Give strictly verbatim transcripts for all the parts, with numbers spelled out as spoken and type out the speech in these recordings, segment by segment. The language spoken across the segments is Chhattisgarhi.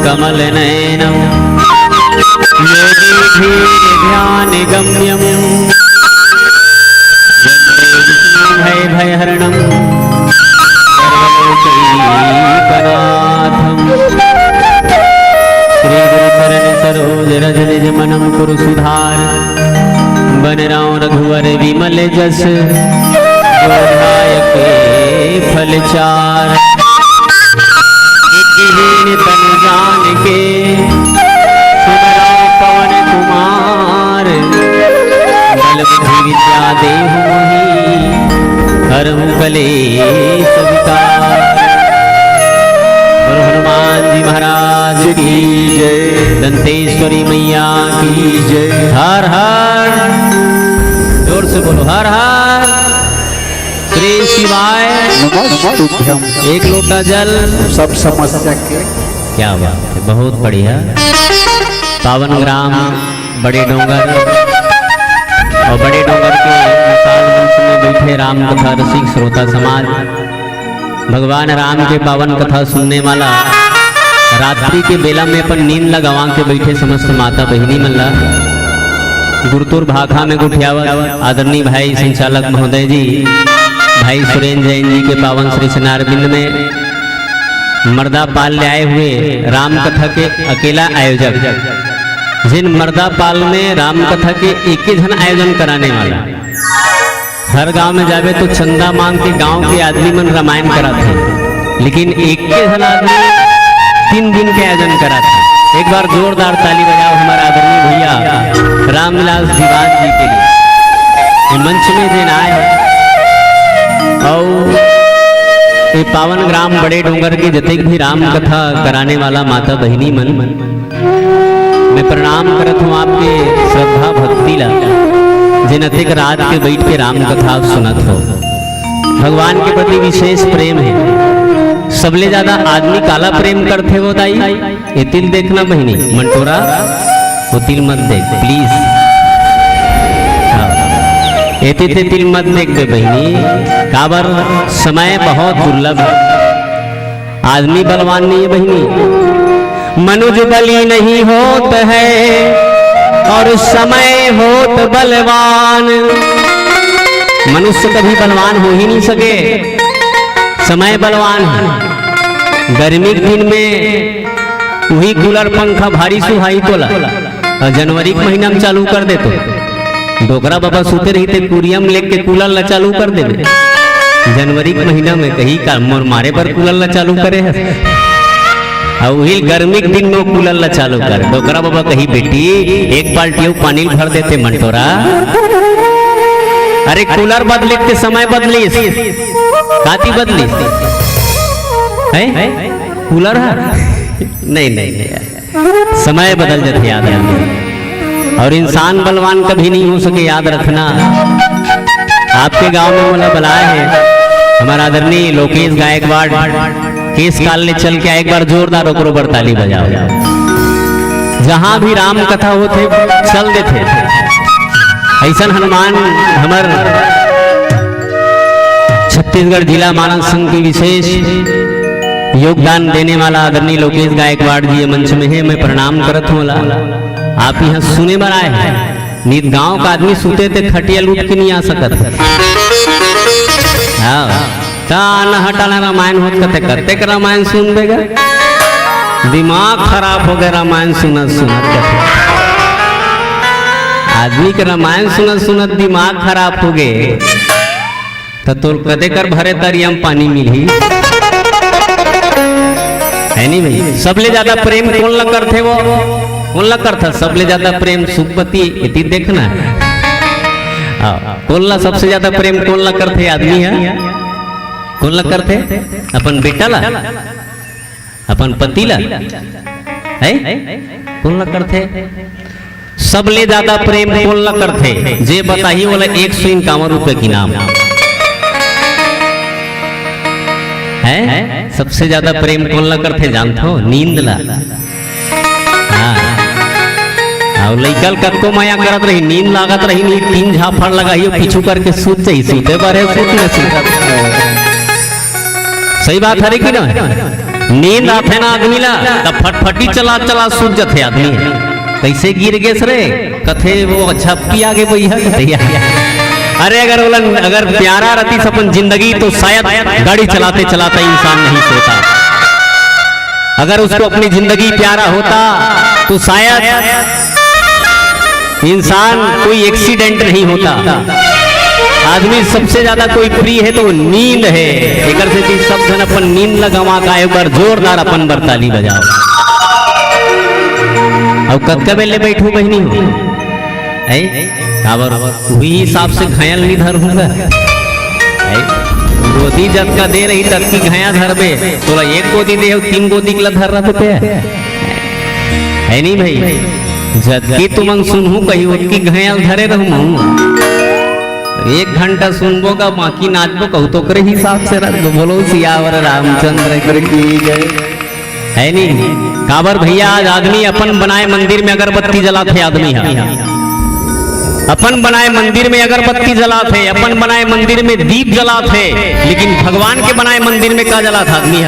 कमल नयनम योगी धीर ध्यान गम्यम वंदे विष्णु भय भय हरणम सर्वलोकैकनाथम। श्री गुरु चरण सरोज रज निज मनम कुरु सुधार। बन रहो रघुवर विमल जस जो ध्याय के फल चार। बुद्धिहीन तन जान के सुमिरौ पवन कुमार। बल बुद्धि विद्या देहु मोहि हरहु कलेश विकार। बोलो हनुमान जी महाराज की जय। दंतेश्वरी मैया की जय। हर हर, जोर से बोलो, हर हर श्री शिवाय। नमः शिवाय। एक लोटा जल। सब समस्या के। क्या बात है, बहुत बढ़िया। पावन ग्राम बड़े डोंगर और बड़े डोंगर के विशाल मंच में बैठे राम कथा रसिक श्रोता समाज, भगवान राम के पावन कथा सुनने वाला, रात्रि के बेला में अपन नींद ला गंवा के बैठे समस्त माता बहिनी मन ला गुरुतुर भाखा में गुठियावत आदरणीय भाई संचालक महोदय जी, भाई सुरेंद्र जैन जी के पावन श्री चरणारविंद में मर्दा पाल ले आए हुए राम कथा के अकेला आयोजक, जिन मर्दा पाल में राम कथा के एक ही झन आयोजन कराने वाला, हर गांव में जाबे तो चंदा मांग के गांव के आदमी मन रामायण कराथे, लेकिन एक के झन आदमी तीन दिन के आयोजन कराथे। एक बार जोरदार ताली बजाओ हमारा आदरणीय भैया रामविलास दीवान जी के लिए। ये मंच में जेन आए हैं और ये पावन ग्राम बड़े डोंगर के जतेक भी राम कथा कराने वाला माता बहिनी मन, मैं प्रणाम करत हूँ आपके श्रद्धा भक्ति ला, जेन अतेक रात के बैठ के राम कथा आप सुनत हो। भगवान के प्रति विशेष प्रेम है। सबले ज्यादा आदमी काला प्रेम करथे वो दाई? ये तिल देखना बहिनी, मंटोरा, वो तिल मत देख, please। हाँ। एती ते तिल मत देख बे बहिनी, काबर समय बहुत दुर्लभ है। आदमी बलवान नहीं है बहिनी, मनुज बली नहीं होत है और समय होत बलवान। मनुष्य कभी बलवान हो ही नहीं सके, समय बलवान है। गर्मी के दिन में वही कूलर पंखा भारी सुहाई तोला, और जनवरी के महीना में चालू कर दे तो डोकरा बाबा सुते रहिथे, कुरिया में लेके कूलर ला चालू कर देबे। जनवरी के महीना में कही का मोर मारे बर कूलर ला चालू करे है। और वही गर्मी के दिन में वो कूलर ला चालू कर, डोकरा बाबा कही, "बेटी, एक बाल्टी अउ पानी भर देते मंटोरा।" अरे कूलर बदलिस के समय बदलिस, काती बदलिस? हैं? कूलर है? नहीं, नहीं, नहीं। समय बदल जाते याद है। और इंसान बलवान कभी नहीं हो सके, याद रखना। आपके गांव में मोला बलाए है हमारा आदरणीय लोकेश गायकवाड़, केस काल ले चल के आए, एक बार जोरदार ओकरो बर ताली बजाओ। जहां भी राम कथा होथे, चल देथे। ऐसन हनुमान हमर छत्तीसगढ़ जिला मानस संघ के विशेष योगदान देने वाला आदरणीय लोकेश गायकवाड़ जी ये मंच में है, मैं प्रणाम करत हूँ ला। आप यहाँ सुने बर आए हैं, नित गांव का आदमी सुते ते खटिया लूट के नहीं आ सकत। हाँ, ता आना हटाना रामायण होत कते, कतेक रामायण सुन देगा, दिमाग खराब हो गया रामायण सुनत सुनत कते। आदमी के रामायण सुनत सुनत दिमाग खराब हो गए, त तोर कदे कर भरे तरिया म पानी मिलही? है नहीं भाई? सबले ज्यादा प्रेम कौन ला करथे वो? कौन ला करथा सबले ज्यादा प्रेम? सुखपति, एती देखना। हाँ, कौन ला सबसे ज्यादा प्रेम कौन ला करथे आदमी है? कौन ला करथे? अपन बेटा ला? अपन पति ला? है? कौन ला करथे? सबले ज्यादा प्रेम कोन ला करथे? जे बताही ओला एक सौ इक्यावन रुपए के इनाम। हैं? सबसे ज्यादा प्रेम कोन ला करथे जानथो? नींद ला। हाँ। अउ लइका ल कतको मया करत रही, नींद लागत रही नहीं, तीन झापड़ लगाही अउ पीछू करके सूत जाही, सूते बर हे, सूत ले सूत। सही बात हरे कि ना? नींद आथे ना आदमी ला, त फटफटी चला चला सूत जथे आदमी। कैसे गिर गेस रे? कथे वो अच्छा पिया के बइहा कथे यार। अरे अगर ओला, अगर प्यारा रहती अपन जिंदगी तो शायद गाड़ी चलाते चलाते इंसान नहीं सोता। अगर उसको अपनी जिंदगी प्यारा होता तो शायद इंसान कोई एक्सीडेंट नहीं होता। आदमी सबसे ज्यादा कोई प्रिय है तो वो नींद है। एकर सेती सब झन अपन नींद ल गंवा का एक बार जोरदार अपन बर ताली बजाओ। अब कतका बेर ले बैठहू बहिनी हो? हैं? काबर उही हिसाब से घायल नहीं धर हूँगा। हैं? गोदी जतका दे रही ततकी घाया धरबे, तोला एक गोदी दे हो, तीन गोदी के ला धर रहा तो पे है नहीं भाई? जतकी तुमन सुनहू कही ओतकी घायल धरे रहूँ। एक घंटा सुनबो का बाकी नाचबो कहू तो ओकरे हिसाब से रख दो। बोलो सियावर रामचंद्र की जय। है नहीं? काबर भैया, आज आदमी अपन बनाए मंदिर में अगरबत्ती जलाथे, आदमी ह अपन बनाए मंदिर में अगरबत्ती जलाथे, अपन बनाए मंदिर में दीप जलाथे, लेकिन भगवान के बनाए मंदिर में का जलाथा आदमी ह?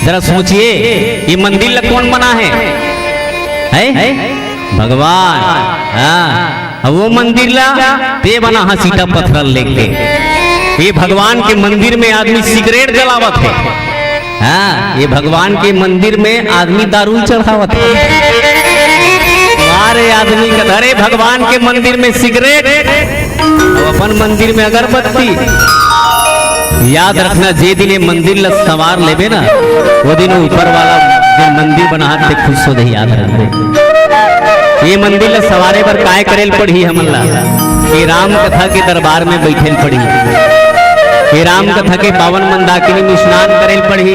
जरा सोचिए, ये मंदिर ला कौन बना है? है? भगवान। हाँ। अब वो मंदिर ला ते बना हस ईटा पत्थर लेके। ये भगवान के मंदिर में आदमी सिगरेट जलावत है। हाँ, ये भगवान के मंदिर में आदमी दारू चढ़ावत है। अरे आदमी का, अरे भगवान के मंदिर में सिगरेट, अब अपन मंदिर में अगरबत्ती। याद रखना, जे दिन ये मंदिर ला संवार लेबे ना, वो दिन ऊपर वाला जे मंदिर बनाहत ते खुश हो जाही। याद रखना, ये मंदिर ला संवारे बर काय करे ल पड़ही हमन ला? ये राम कथा के दरबार में बैठे ल पड़ही, ये राम कथा के पावन मंदाकिनी में स्नान करे ल पड़ही,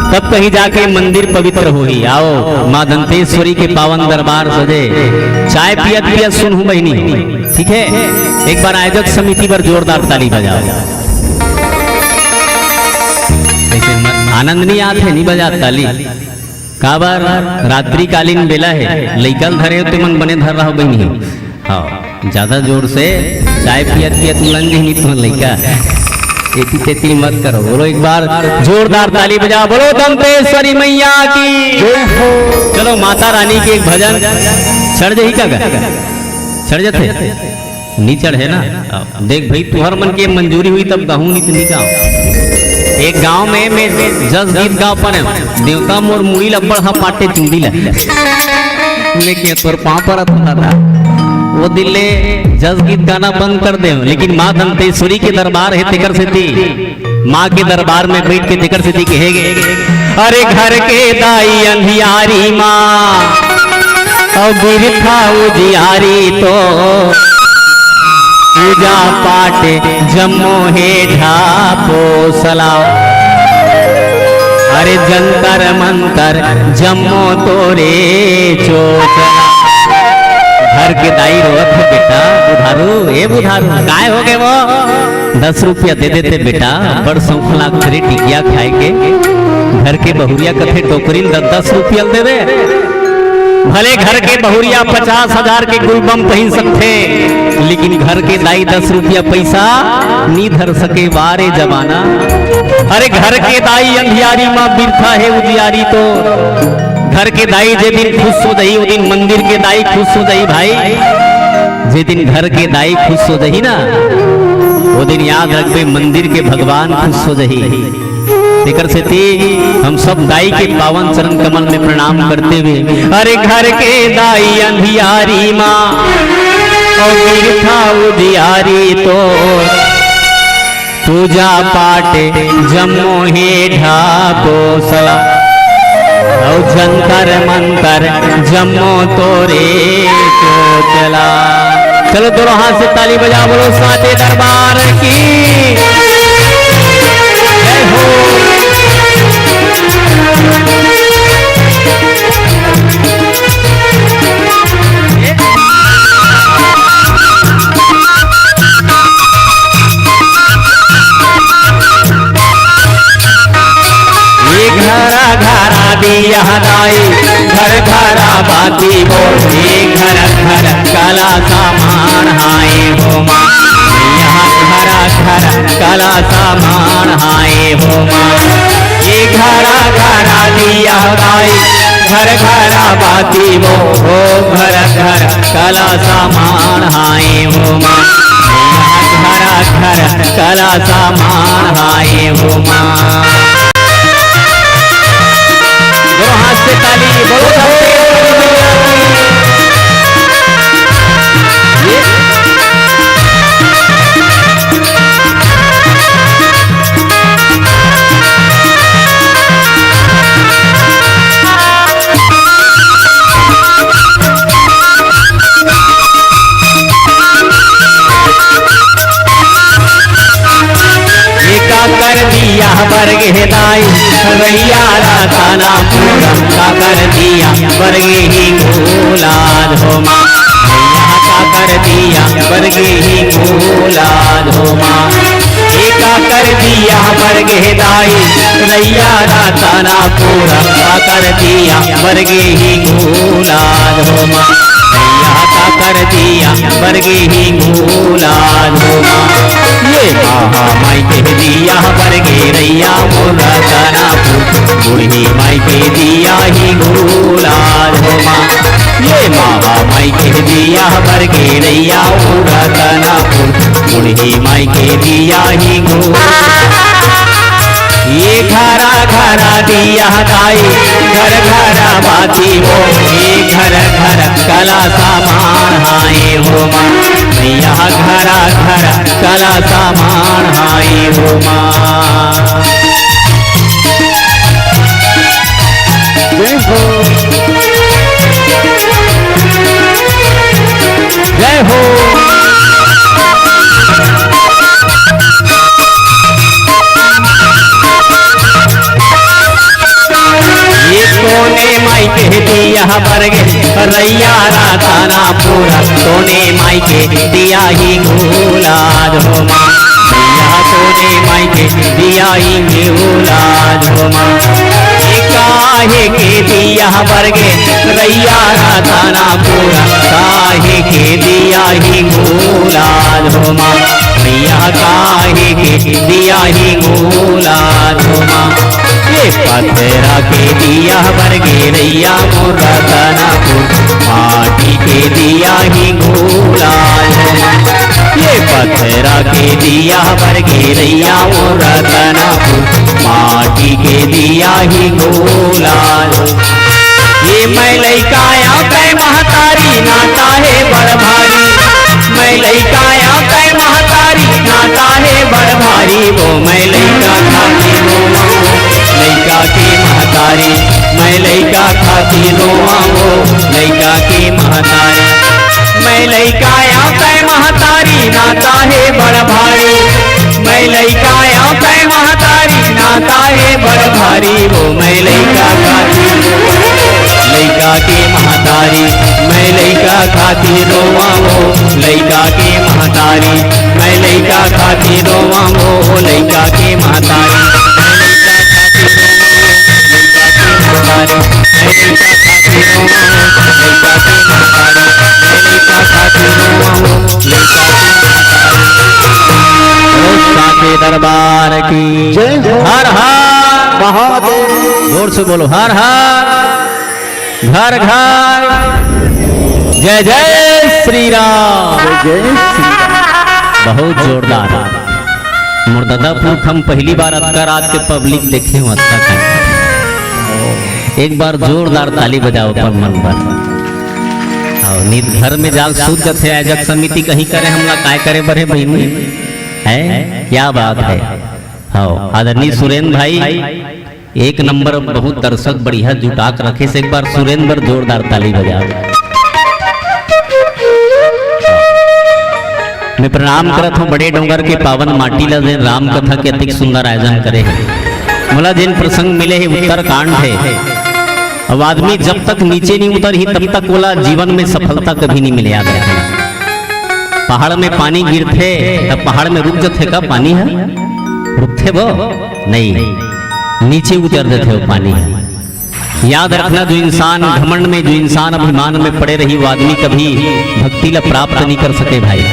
तब कहीं जाके मंदिर पवित्र होही। आओ, माँ दंतेश्वरी के पावन दरबार सजे, चाय पियत पियत सुनहू बहिनी। ठीक है, एक बार आयोजक समिति बर जोरदार ताली बजाओ। ऐसे मत, आनंद नहीं आत है, नहीं बजात ताली। काबर रात्रिकालीन बेला है, लइका ल धरे हो तुमन बने धर रहा हो बहिनी। हाँ, ज्यादा जोर से चाय पियत पियत उलन जी नहीं तुमन लइका। एती तेती मत करो, बोलो एक बार जोरदार ताली बजाओ, बोलो दंतेश्वरी मैया की। जय हो। चलो माता रानी के एक भजन। चढ़ जाही का गा? चढ़ जाथे? नी चढ़े ना। अब देख भाई, तुहर मन के मंजूरी हुई तब गाहूं, नी तो नी गाहूं। एक गांव में मैं जस गीत गांव पर हूं, देवता मोर मुड़ी ल अब्बड़ हा पाटे चुंदी ला। मैं के तोर पांव परत हूं दादा। वो दिन ले जस गीत गाना बंद कर दे, लेकिन माँ दंतेश्वरी के दरबार है तेकर सेती, माँ के दरबार में बैठ के तेकर सेती कहे गे, अरे घर के दाई अंधियारी माँ, अउ बिरथा उजियारी तो पूजा पाठ जम्मो हे ढापोसला। अरे जंतर मंतर जम्मो तोरे चोचला। घर के दाई रोवत हे, बेटा बुधारू, ए बुधारू, काय हो गे वो? दस रुपया दे देते बेटा, बड़ सौख लागथे टिकिया खाए के। घर के बहुरिया कथे टोकरी ल दस दस रुपया ल दे दे। भले घर के बहुरिया पचास हजार के गुलबम पहिन सकथे, लेकिन घर के दाई दस रुपया पैसा नी धर सके। वारे जमाना। अरे घर के दाई अंधियारी माँ बिरथा हे उजियारी तो। घर के दाई जे दिन खुश हो जाही, वो दिन मंदिर के दाई खुश हो जाही भाई। जे दिन घर के दाई खुश हो जाही ना, वो दिन याद रखबे मंदिर के भगवान खुश हो जाही। तेकर सेती हम सब दाई के पावन चरण कमल में प्रणाम करते हुए, अरे घर के दाई अंधियारी माँ, अउ बिरथा उजियारी तो, पूजा पाठ जम्मो हे ढापोसला, अउ जंतर मंतर जम्मो तोरे चोचला। चलो दोनों हाथ से ताली बजा, बोलो साचे दरबार की जय हो। ये घरा घरा दिया दाई, घर घरा बाती बोल, ये घर घर कला सामान हाय हो माँ। यहाँ घर घर कला सामान हाय हो माँ। ये घरा घरा दिया दाई, घर घरा बाती वो, हो घर घर कला सामान हाय हो माँ। घरा घर कला सामान हाय हो माँ। दोनों हाथ से ताली, बोलो। एका कर दिया बरगे दाई, रैया राताना पूरा, का कर दिया बरगे ही गोलाद हो माँ। रैया का कर दिया बरगे ही गोलाद हो माँ। एका कर दिया बरगे दाई, रैया राताना पूरा, का कर दिया बरगे ही गोलाद हो माँ। रैया का कर दिया बरगे ही गोलाद हो माँ। ये महा माई के दिया बरगे रैया मोर रतनापुर, बूढ़ी माई के दिया ही गोलाद हो माँ। ये महा माई के दिया बरगे रैया मोर रतनापुर, बूढ़ी माई के दिया ही गोलाद। ये घरा घरा दिया दाई, घर घरा बाती वो, ये घर घर कला सामान हाय हो माँ। मैया घरा घरा कला सामान हाय हो माँ। जय हो। जय हो। ये कोने माई के दिया बरगे रैया राताना पूरा, कोने माई के दिया ही गोलाद हो माँ। दिया कोने माई के दिया ही गोलाद हो माँ। ये काहे के दिया बरगे रैया राताना पूरा, काहे के दिया ही गोलाद हो माँ। मैया काहे के दिया ही गोलाद हो माँ। ये पथरा के दिया बरगे रैया मोर रतनापुर, माटी के दिया ही गोलाद हो माँ। ये पथरा के दिया बरगे रैया मोर रतनापुर, माटी के दिया ही गोलाद हो। ये मैं लइका आँव तैं महतारी, नाता हे बड़ भारी। मैं लइका आँव तैं महतारी, नाता हे बड़ भारी। वो मैं लइका खातिर रोवांव, लइका के महतारी। मैं लइका खातिर रोवांव, वो लइका के महतारी। मैं लइका आँव तैं महतारी, नाता हे बड़ भारी। मैं लइका आँव तैं महतारी, नाता हे बड़ भारी। वो मैं लइका खातिर, लइका के महतारी। मैं लइका खातिर रोवांव, वो लइका के महतारी। मैं लइका खातिर रोवांव, वो लइका के महतारी। मैं लइका खातिर रोवांव, वो लइका के महतारी। मैं लइका खातिर रोवांव, वो लइका के महतारी। मैं लइका खातिर रोवांव, वो लइका के महतारी। बोलो साचे दरबार की जय हो। हर हर महादेव। जोर से बोलो, हर हर। घर घर जय जय श्री राम। जय जय श्री राम। बहुत जोरदार। मोर ददा पुरख, हम पहली बार अतका रात के पब्लिक देखे हँव, अतका कहीं। एक बार जोरदार ताली बजाओ अपन मन बर। अउ नित घर में जाके सूत जाथे, आयोजक समिति कहीं करे, हमला काय करे बर हे बहिनी? हैं? क्या बात है। हाँ, आदरणीय सुरेंद्र भाई, एक नंबर, बहुत दर्शक बढ़िया जुटा के रखे से, एक बार सुरेंद्र बर जोरदार ताली बजाओ। मैं प्रणाम करत हँव बड़े डोंगर के पावन माटी ला, जेन राम कथा के अतिक सुंदर आयोजन करे हे। मोला जेन प्रसंग मिले हे, उत्तरकांड हे। अब आदमी जब तक नीचे नहीं उतरही, तब तक ओला जीवन में सफलता कभी नहीं मिले, याद रखना। पहाड़ में पानी गिरथे, तब पहाड़ में रुक जथे का पानी ह? रुकथे वो? नहीं, नीचे उतर देथे वो पानी ह। याद रखना, जो इंसान घमंड में, जो इंसान अभिमान में पड़े रही, वो आदमी कभी भक्ति ला प्राप्त नहीं कर सके भाई।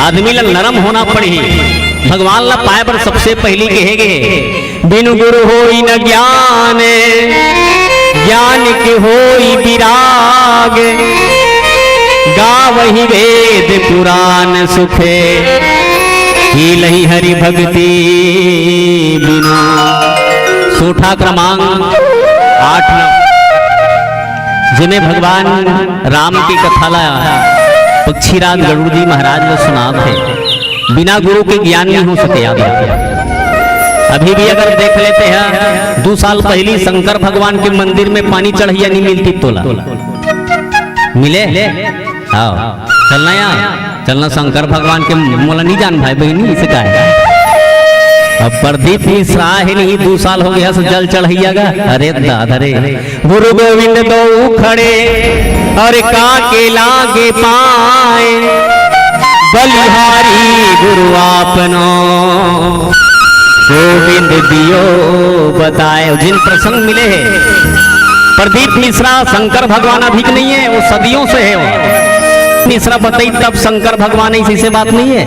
आदमी ला नरम होना पड़ही। भगवान ला पाए बर सबसे पहिली कहे गे, बिनु गुरु होई न ज्ञान, ज्ञान के होई विराग। गावही वेद पुराण सुखे, कीलही हरि भक्ति बिनु। सोठा क्रमांक आठ, जेमे भगवान राम की कथा ला पक्षीराज गरुड़ जी महाराज ला सुनात हे। बिना गुरु के ज्ञान नहीं हो सके, याद रखिए। अभी भी अगर देख लेते हैं, दो साल पहली शंकर भगवान के मंदिर में पानी चढ़ैया नहीं मिलती तोला। मिले? हाँ, चलना यार, चलना शंकर भगवान के, मोला नहीं जान भाई बहनी, इसे का है? अब प्रदीप मिश्रा हे नहीं, दो साल हो गया से जल चढ़ैया गा। अरे दादा रे, गुरु गोविंद दो खड़े और काके लागे पाए, बलिहारी गुरु आपनो, गोविंद दियो बताए। जिन प्रसंग मिले हैं, प्रदीप मिश्रा शंकर भगवान अभी के नहीं है, वो सदियों से है। वो मिश्रा बताई तब शंकर भगवान, ऐसी से बात नहीं है।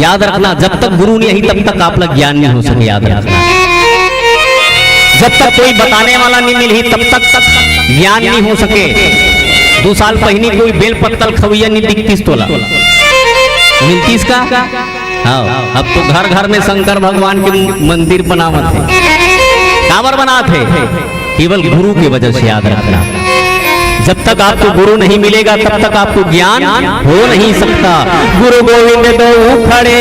याद रखना, जब तक गुरु नहीं आई तब तक आप लोग ज्ञान नहीं हो सके। याद रखना, जब तक कोई बताने वाला नहीं मिलही तब तक, तक ज्ञान नहीं हो सके। दो साल पहली कोई बेल पत्तल खवैया नहीं दिखतीस तोला, मिलतीस का? हाँ, अब तो घर घर में शंकर भगवान के मंदिर बनावत है। काबर बनात है? केवल गुरु की वजह से, याद रखना। जब तक आपको गुरु नहीं मिलेगा तब तक आपको ज्ञान हो नहीं सकता। गुरु गोविंद दो खड़े,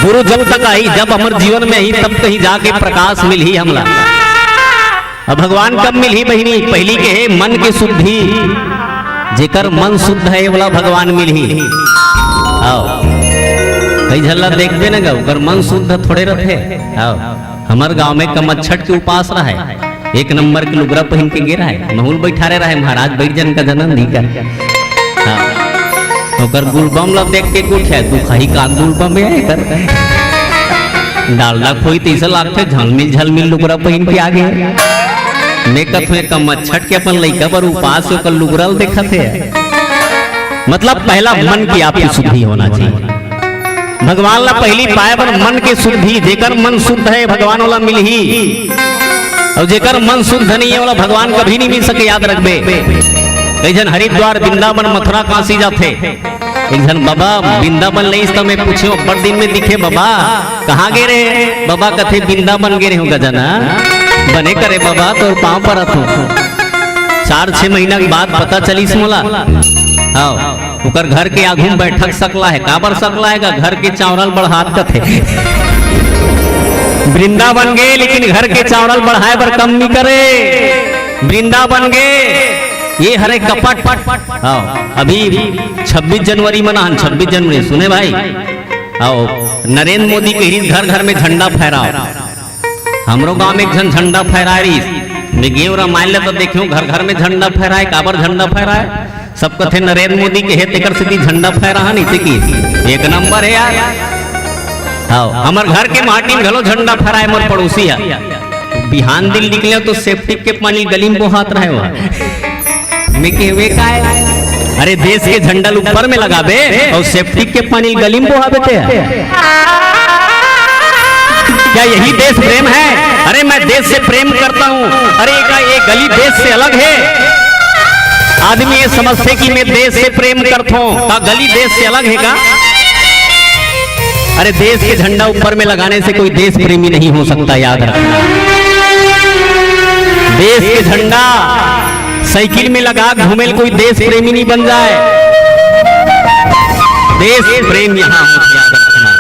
गुरु जब तक आई, जब हमर जीवन में आई, तब कहीं जाके प्रकाश मिलही हमला। अब भगवान कब मिलही बहिनी? पहली के हे मन के शुद्धि, जेकर मन शुद्ध है, वाला भगवान मिलही। आओ, कई झल्ला देखबे न गा, ओकर मन शुद्ध थोड़े रथे। आओ, हमर गांव में कमच्छट के उपास रहे, एक नंबर के लुगरा पहिन के गे रहे, महूल बैठारे रहे, महाराज बैठ जन का जनन दी कर। हाँ। ओकर गुलबम ला देख के कुछ है, तू खाही का गुलबम है एकर? डालडा खोई तैसे लागथे, झलमिल झलमिल लुगरा पहिन के आगे। मैं कथों, एक मच्छट के अपन लइका बर उपास ओकर लुगरा ल देखत हे। मतलब पहला मन की आपकी शुद्धि होना चाहिए। भगवान ला पहली पाए बर मन के शुद्धि, जेकर मन शुद्ध है भगवान वाला मिलही, और जेकर मन शुद्ध नहीं है वाला भगवान कभी नहीं मिल सके। याद रखबे, कई झन हरिद्वार, वृंदावन, मथुरा, काशी जाथे। एक झन बाबा वृंदावन लइस त मैं पूछे, "अब्बड़ दिन में दिखे बाबा, कहाँ गे रहे?" बाबा कथे, "वृंदावन गे रहे हो गजाना।" "बने करे बाबा, तोर पाँव परत हूँ।" चार छह महीना के बाद पता चलिस मोला। हाँ, ओकर घर के आगू में बैठक सकला है, काबर सकला है गा? घर के चावरल बढ़ात कथे। वृंदावन गे, लेकिन घर के चावरल बढ़ाए बर कम नहीं करे। वृंदावन गे, ये हरे कपट। हाँ, अभी छब्बीस जनवरी मनाहन, छब्बीस जनवरी, सुने भाई? आओ, नरेंद्र मोदी कहिस घर घर में झंडा फहराओ। हमरो गांव में एक झन झंडा फहराए रहिस। मैं गेंव रामायण ले तो देखेंव, घर घर में झंडा फहराए, काबर झंडा फहराए? सब कथे नरेंद्र मोदी के हे, तेकर सेती झंडा फहराहन, इसे की एक नंबर है यार। हाँ, हमर घर के माटी में घलो झंडा फहराए मोर पड़ोसी है। बिहान दिन निकले तो सेप्टिक के पानी गली में बोहात रहे हुआ। मैं कहे, "वे का है?" अरे, देश के झंडा ल ऊपर में लगाबे और सेप्टिक के पानी ल गली में बोहाबे ते। क्या यही देश प्रेम है? अरे, मैं देश से प्रेम करता हूँ। अरे, का ये गली देश से अलग है? आदमी ये समझथे कि मैं देश से प्रेम करता हूँ, का गली देश से अलग है का? अरे, देश के झंडा ऊपर में लगाने से कोई देश प्रेमी नहीं हो सकता, याद रखना। देश के झंडा साइकिल में लगा घूमे ल कोई देश प्रेमी नहीं बन जाए। देश प्रेम यहाँ हो, याद रखना।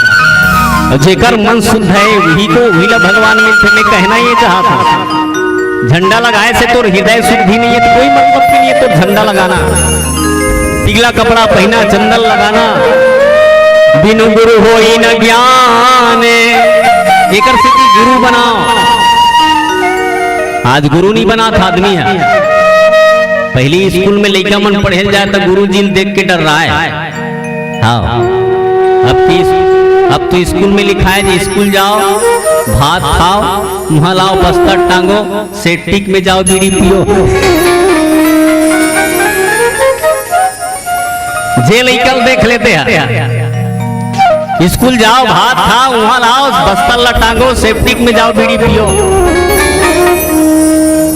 और जेकर मन शुद्ध है, वही को, वही ला भगवान मिलथे। मैं कहना ये चाहत हूँ, झंडा लगाए से तोर हृदय शुद्धि नहीं है तो कोई मतलब भी नहीं है तोर झंडा लगाना। पीला कपड़ा पहना, चंदन लगाना, बिनु गुरु होई न ज्ञान, एकर सेती गुरु बनाओ। आज गुरु नहीं बनात आदमी ह। पहली स्कूल में लइका मन पढ़े ल जाए त गुरु जी ल देख के डर्राए। हाँ, अब की, अब तो स्कूल में लिखाए जे स्कूल जाओ, भात खाओ, मुँह लाओ, बस्तर टांगो, सेटिक में जाओ, बीड़ी पियो। जे लइका ल देख लेते हैं। स्कूल जाओ, भात खाओ, उहाँ लाओ, बस्तर ला टांगो, सेप्टिक में जाओ, बीड़ी पियो।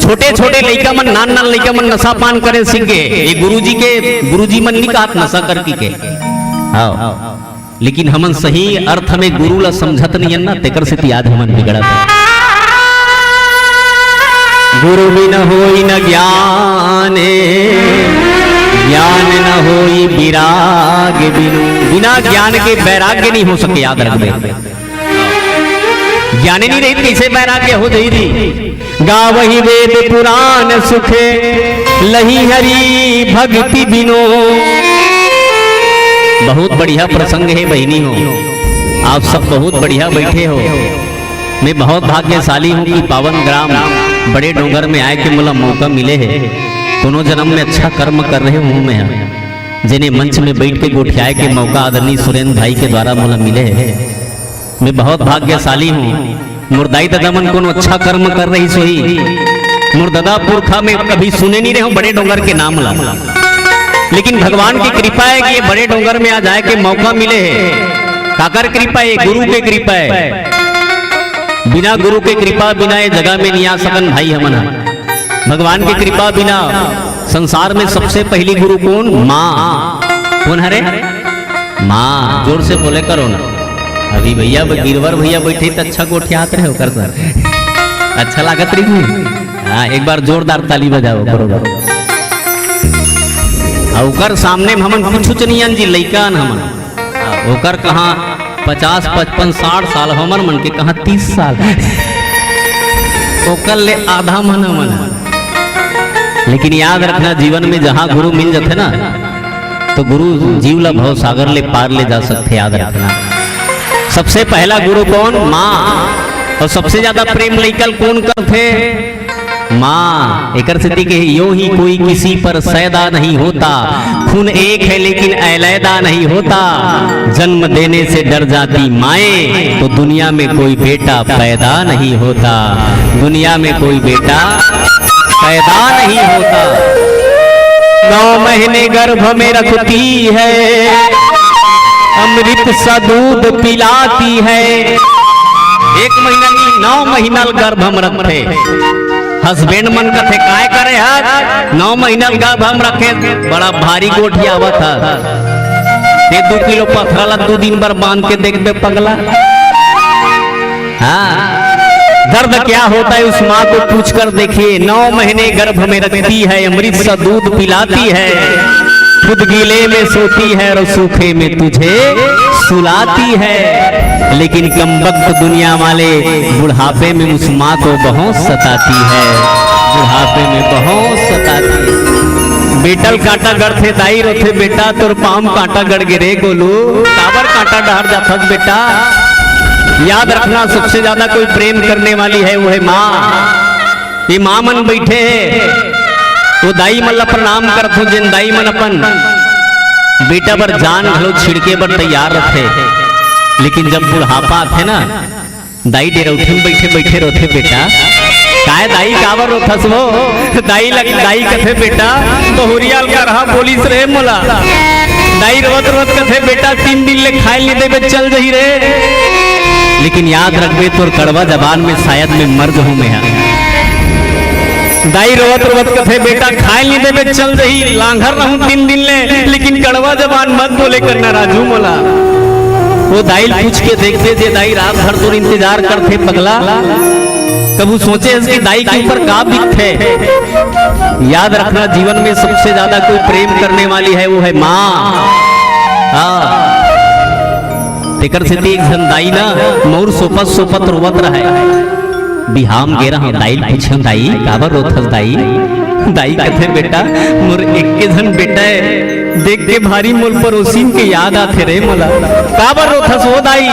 छोटे-छोटे लइका मन, नान-नान लइका मन नशा पान करे सीख गे। ये गुरुजी के, गुरुजी मन नहीं कहत नशा कर की के। हाँ। लेकिन हमन सही अर्थ में गुरु ला समझत नहीं हन ना, तेकर सेती आज हमन बिगड़त हन। गुरु बिन होई न ज्ञान, ज्ञान न होई विराग बिनु। बिना ज्ञान के वैराग्य नहीं हो सके, याद रखबे। ज्ञाने नहीं रही, कैसे वैराग्य हो जाई दी? गावही वेद पुराण सुख, लही हरि भक्ति बिनो। बहुत बढ़िया प्रसंग है बहिनी हो, आप सब बहुत बढ़िया बैठे हो। मैं बहुत भाग्यशाली हूँ कि पावन ग्राम बड़े डोंगर में आए के मोला मौका मिले है। कोनो जन्म में अच्छा कर्म कर रहे हूँ मैं, जेने मंच में बैठ के गोठियाए के मौका आदरणीय सुरेंद्र भाई के द्वारा मोला मिले है। मैं बहुत भाग्यशाली हूँ। मोर दाई ददा मन कोनो अच्छा कर्म कर रहिस होही। मोर ददा पुरखा में कभी सुने नहीं रहे हूँ बड़े डोंगर के नाम ला, लेकिन भगवान की कृपा है कि ये बड़े डोंगर में आज आए के मौका मिले है। काकर कृपा है? गुरु के कृपा है। बिना गुरु के कृपा, बिना ये जगह में नहीं आ सकन भाई हमन ह। भगवान के कृपा बिना संसार में सबसे पहली गुरु कौन? माँ। कौन हरे? माँ। जोर से बोले करो ना। अभी भैया ब-, गिरवर भैया बैठे त अच्छा गोठियात रहे ओकर सर। अच्छा लागत रही। हाँ, एक बार जोरदार ताली बजाओ, बरोबर। आ ओकर सामने में हमन कुछ नहीं अन जी, लइका अन हमन। हाँ, ओकर कहाँ पचास, पचपन, साठ साल, हमर मन के कहाँ तीस साल। ओकर ले आधा मन हमन। लेकिन याद रखना, जीवन में जहाँ गुरु मिल जाथे ना, तो गुरु जीव ला भव सागर ले पार ले जा सकथे, याद रखना। सबसे पहला गुरु कौन? माँ। और सबसे ज्यादा प्रेम लइका ल कौन करथे? माँ। एकर सेती के, "यो ही कोई किसी पर सैदा नहीं होता, खून एक है लेकिन अलैदा नहीं होता, जन्म देने से डर जाती माएँ, तो दुनिया में कोई बेटा पैदा नहीं होता, दुनिया में कोई बेटा पैदा नहीं होता।" नौ महीने गर्भ में रखती है, अमृत सा दूध पिलाती है। एक महीना नहीं, नौ महीना ल गर्भ में रखथे। Husband मन कथे, "काय करे हस? नौ महीना ल गर्भ में रखे, बड़ा भारी गोठियावत हस। ते दू किलो पथरा ला दू दिन बर बांध के देखबे पगला।" हाँ, दर्द क्या होता है उस माँ को पूछ कर देखिए। नौ महीने गर्भ में रखती है, अमृत सा दूध पिलाती है, खुद गीले में सोती है और सूखे में तुझे सुलाती है। लेकिन कमबख्त दुनिया वाले बुढ़ापे में उस माँ को बहुत सताती है, बुढ़ापे में बहुत सताती है। बेटा ल कांटा गड़थे, दाई रोथे, "बेटा तोर पाँव म कांटा गड़ गे रे गोलू, काबर कांटा डहर जाथस बेटा?" याद रखना, सबसे ज्यादा कोई प्रेम करने वाली है वो है माँ। ये माँ मन बैठे हे, वो दाई मन ला प्रणाम करत हों, जेन दाई मन अपन बेटा बर जान घलो छिड़के बर तैयार रथे, लेकिन जब बुढ़ापा आथे ना, दाई डेरौठी में बैठे बैठे रोथे बेटा। "काय दाई, काबर रोथस वो?" दाई लग, दाई कथे, "बेटा, बहुरिया ल करहा बोलिस रे मोला।" दाई रोवत रोवत कथे, "बेटा, तीन दिन ले खाए ल नइ देबे, चल जही रे।" लेकिन याद रखबे, तोर कड़वा जबान में शायद मैं मर जहूं मैं हा। दाई रोवत रोवत कथे, "बेटा, खाए ल नइ देबे, चल जही, लांघर रहूं तीन दिन ले, लेकिन कड़वा जबान मत बोले करना राजू मोला।" वो दाई ल पूछ के देखबे, जे दाई रात भर तोर इंतजार करथे पगला, कभू सोचे हस कि दाई के ऊपर का बीतथे? याद रखना, जीवन में सबसे ज्यादा कोई प्रेम करने वाली है, वो है माँ। हाँ। तेकर सेती एक झन दाई ना मउर सोपत सोपत रोवत रहय। बिहाव म गे रहंव, दाई ल पूछेंव, "दाई, काबर रोथस दाई?" दाई कथे, "बेटा, मोर एक्के झन बेटा हे, देख के भारी मोर पड़ोसिन के याद आथे रे मोला।" "काबर रोथस ओ दाई?"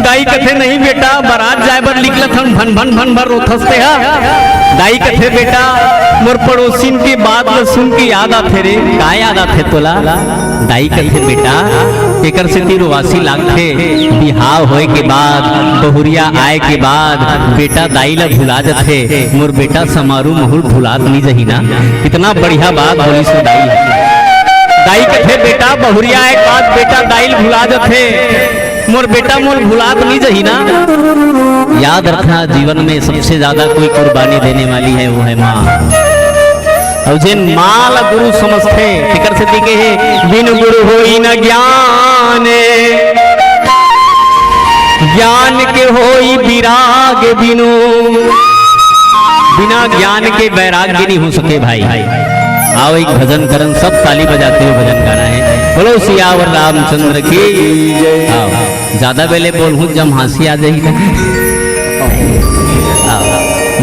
दाई कथे, "नहीं बेटा, बरात जाए बर निकलत हन, भन भन भन भन रोथस तेहा।" दाई कथे, "बेटा, मोर पड़ोसिन के बात ल सुन के याद आथे रे।" "का याद आथे तोला?" दाई कथे, "बेटा, एकर सेती रोवासी लागथे, बिहाव होए के बाद, बहुरिया आए के बाद बेटा दाई ला भुला जथे। मोर बेटा समारू महुल भुलात नी जही ना।" कितना बढ़िया बात बोलिस वो दाई। दाई कथे, "बेटा, बहुरिया आए के बाद बेटा दाई ला भुला जथे।" मोर बेटा मोर भुला तो नहीं जही ना। याद रखना, जीवन में सबसे ज्यादा कोई कुर्बानी देने वाली है, वो है माँ। अउ जेन माँ ला गुरु समझथे, तेकर सेती कहे, "बिनु गुरु होई न ज्ञान, ज्ञान के होई विराग बिनु।" बिना ज्ञान के वैराग्य नहीं हो सके भाई। आओ, एक भजन करन, सब ताली बजाते हुए भजन गाना है। बोलो सियावर रामचंद्र की। आओ, ज्यादा बेले बोलहूँ, जम हाँसी आ जाही ना। आओ,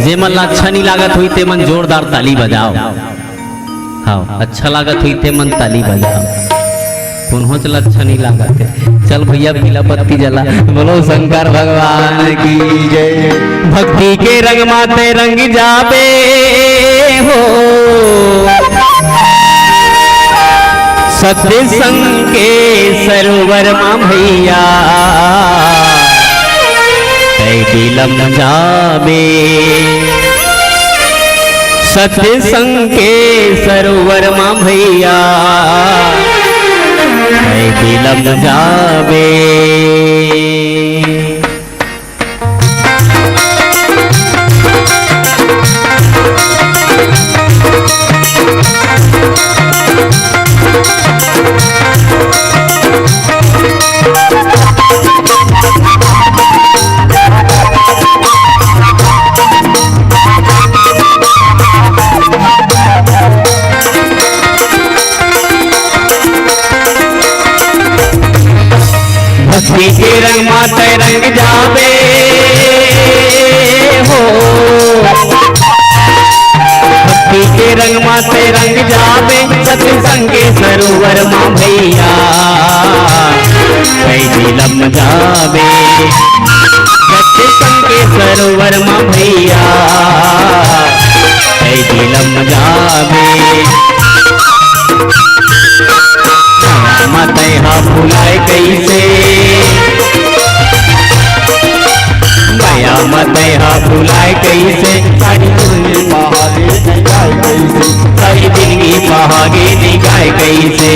जे मन ला अच्छा नहीं लागत होई, ते मन जोरदार ताली बजाओ। हाँ, अच्छा लागत होई ते मन ताली बजा। कोन्होच ला अच्छा नहीं लागत हे। चल भैया, पीला पत्ती जला। बोलो शंकर भगवान की जय। भक्ति के रंग मा तैं रंग जाबे हो, सत्संग के सरोवर मा भैया। तैं बिलम जाबे सत्संग के सरोवर मा भैया, तैं बिलम जाबे। भक्ति के रंग मा तैं रंग जाबे हो, भक्ति के रंग मा तैं रंग जाबे, सत्संग के सरोवर मा भैया, तैं बिलम जाबे। सत्संग के सरोवर मा भैया, तैं बिलम जाबे। मया मा तैं हा भुलाय कइसे, मया मा तैं हा भुलाय कइसे, सारी जिनगी पहागे निगाय कइसे, सारी जिनगी पहागे निगाय कइसे।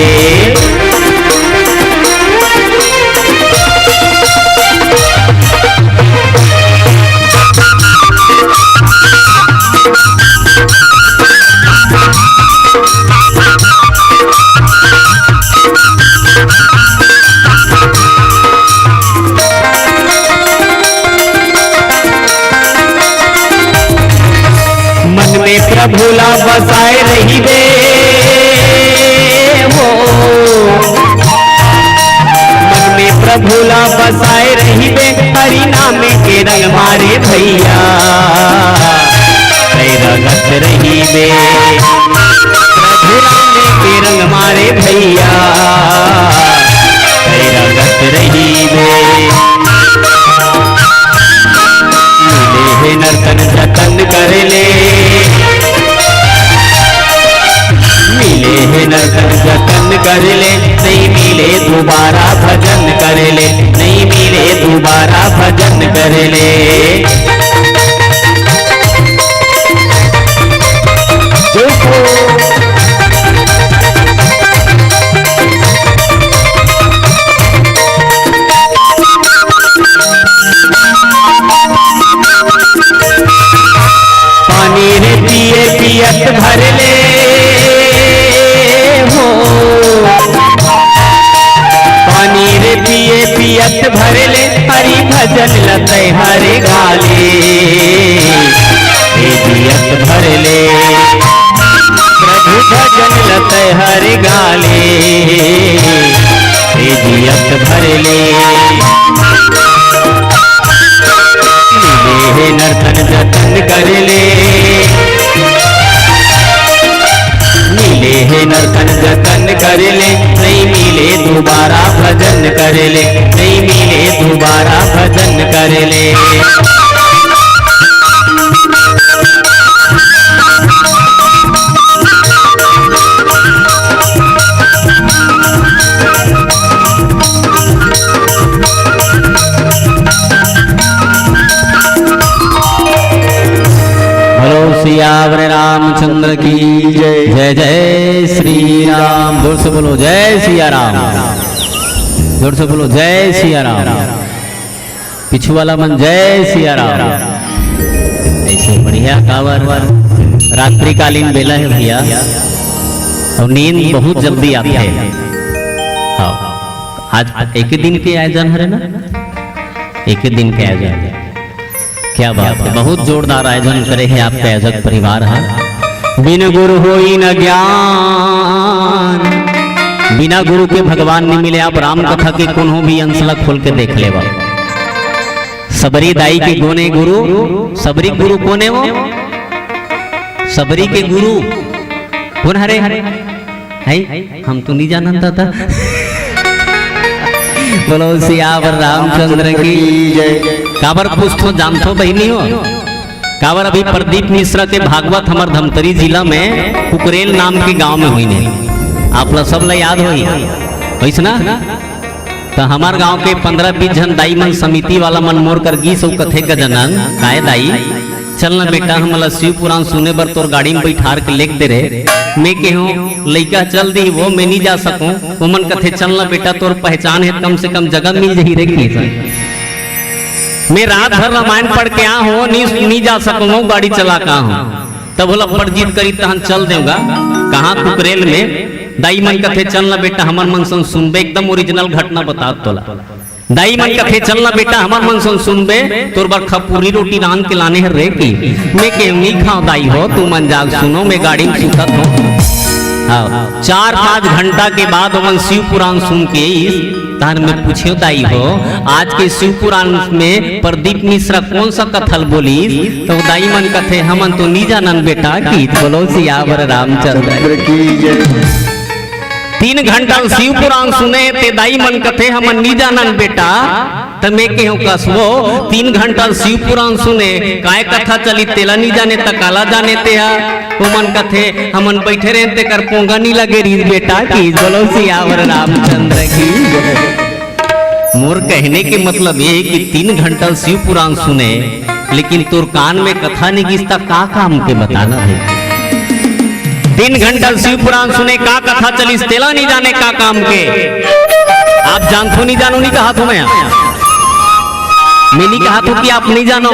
मन में प्रभु ला बसाए रहिबे हो, मन में प्रभु ला बसाए रहिबे, हरि नाम के रंग मा रे भैया, तैं रंगत रहिबे। प्रभु नाम के रंग मा रे भैया, तैं रंगत रहिबे। मिले हे नर तन जतन कर ले, मिले हे नर तन जतन कर ले, नहीं मिले दोबारा भजन कर ले, नहीं मिले दोबारा भजन कर ले। पानी रे पिए पियत भर ले हो, पानी रे पिए पियत भर ले, हरि भजन ला तैं हर गा ले, हे जियत भर ले। प्रभु भजन ला तैं हर गा ले, हे जियत भर ले। मिले हे नर तन जतन कर ले, मिले हे नर तन जतन कर ले, नहीं मिले दोबारा भजन कर ले, नहीं मिले दोबारा भजन कर ले। बोलो सियावर रामचंद्र की जय। जय जय श्री राम। जोर से बोलो, जय सिया राम। जोर से बोलो, जय सिया राम। पीछू वाला मन, जय सिया राम। ऐसे बढ़िया काबर, रात्रिकालीन बेला हे भैया, अउ नींद बहुत जल्दी आथे। हाँ, आज एक दिन के आयोजन हरे ना, एक दिन के आयोजन। क्या बात है, बहुत जोरदार आयोजन करे हे आपके आयोजक परिवार हा। बिन गुरु होई न ज्ञान, बिना गुरु के भगवान नहीं मिले। आप राम कथा के कोनो भी अंश ला खोल के देख लेवा। सबरी दाई के कोने गुरु, सबरी गुरु कोने वो? सबरी के गुरु कोन हरे? है? हम तो नहीं जानन दादा। बोलो सियावर रामचंद्र की जय। काबर पूछथो, जानथो बहिनी हो? काबर अभी प्रदीप मिश्रा के भागवत हमर धमतरी जिला में कुकरेल नाम के गांव में होइने। आप ला सब ला याद होई, होइस ना? त हमर गांव के पंद्रह बीस झन दाई मन, समिति वाला मन मोर कर गीस अउ कथे, "गजानन, काय दाई, चल न बेटा, हमला शिव पुराण सुने बर तोर गाड़ी में बैठार के लेग दे रे।" मैं केहूं, "लइका चल दी वो, मैं नहीं जा सकूं।" ओमन कथे, "चल न बेटा, तोर पहचान हे, कम से कम जगह मिल जही रे।" की मैं रात भर रामायण पढ़ के आ हों, नहीं, नहीं जा सकूं, गाड़ी चला के आ हों। तब ओला पर जिद करी, तहन चल देंगा। कहाँ कुकरेल में दाई मन कथे, "चल ना बेटा, हमर मन संग सुनबे, एकदम ओरिजिनल घटना बतात तोला।" दाई मन कथे, "चल ना बेटा, हमर मन संग सुनबे, तोर बर खपुरी रोटी रांध के लाने हर रे।" की मैं के, "नी खाओ दाई हो, तुमन जाग सुनो, मैं गाड़ी में सुतत हों।" हाँ, चार पाँच घंटा के बाद ओमन शिव पुराण सुन के आइस, तहन मैं पूछेंव, "दाई हो, आज के शिव पुराण में प्रदीप मिश्रा कौन सा कथा ल बोलिस?" तो दाई मन कथे, "हमन तो नी जानन बेटा।" की बोलो सियावर रामचंद्र की जय। तीन घंटा शिव पुराण सुने ते दाई मन कथे, "हमन नी जानन बेटा।" त मैं केहूं, "कसबो, तीन घंटा शिव पुराण सुने, काय कथा चली तेला नी जाने, त काला जाने तेहा?" ओमन कथे, "हमन बैठे रहेन तेकर पोंगा नी लगे रीस बेटा।" की बोलो सियावर रामचंद्र की। मोर कहने के मतलब ये है कि तीन घंटा शिव पुराण सुने, लेकिन तोर कान में कथा नी गिस त का काम के, बताना है। तीन घंटा शिव पुराण सुने, का कथा चलिस तेला नी जाने का काम के। आप जानथो नी जानो नी कहा थो मैं, मैं नी कहा थो कि आप नी जानो,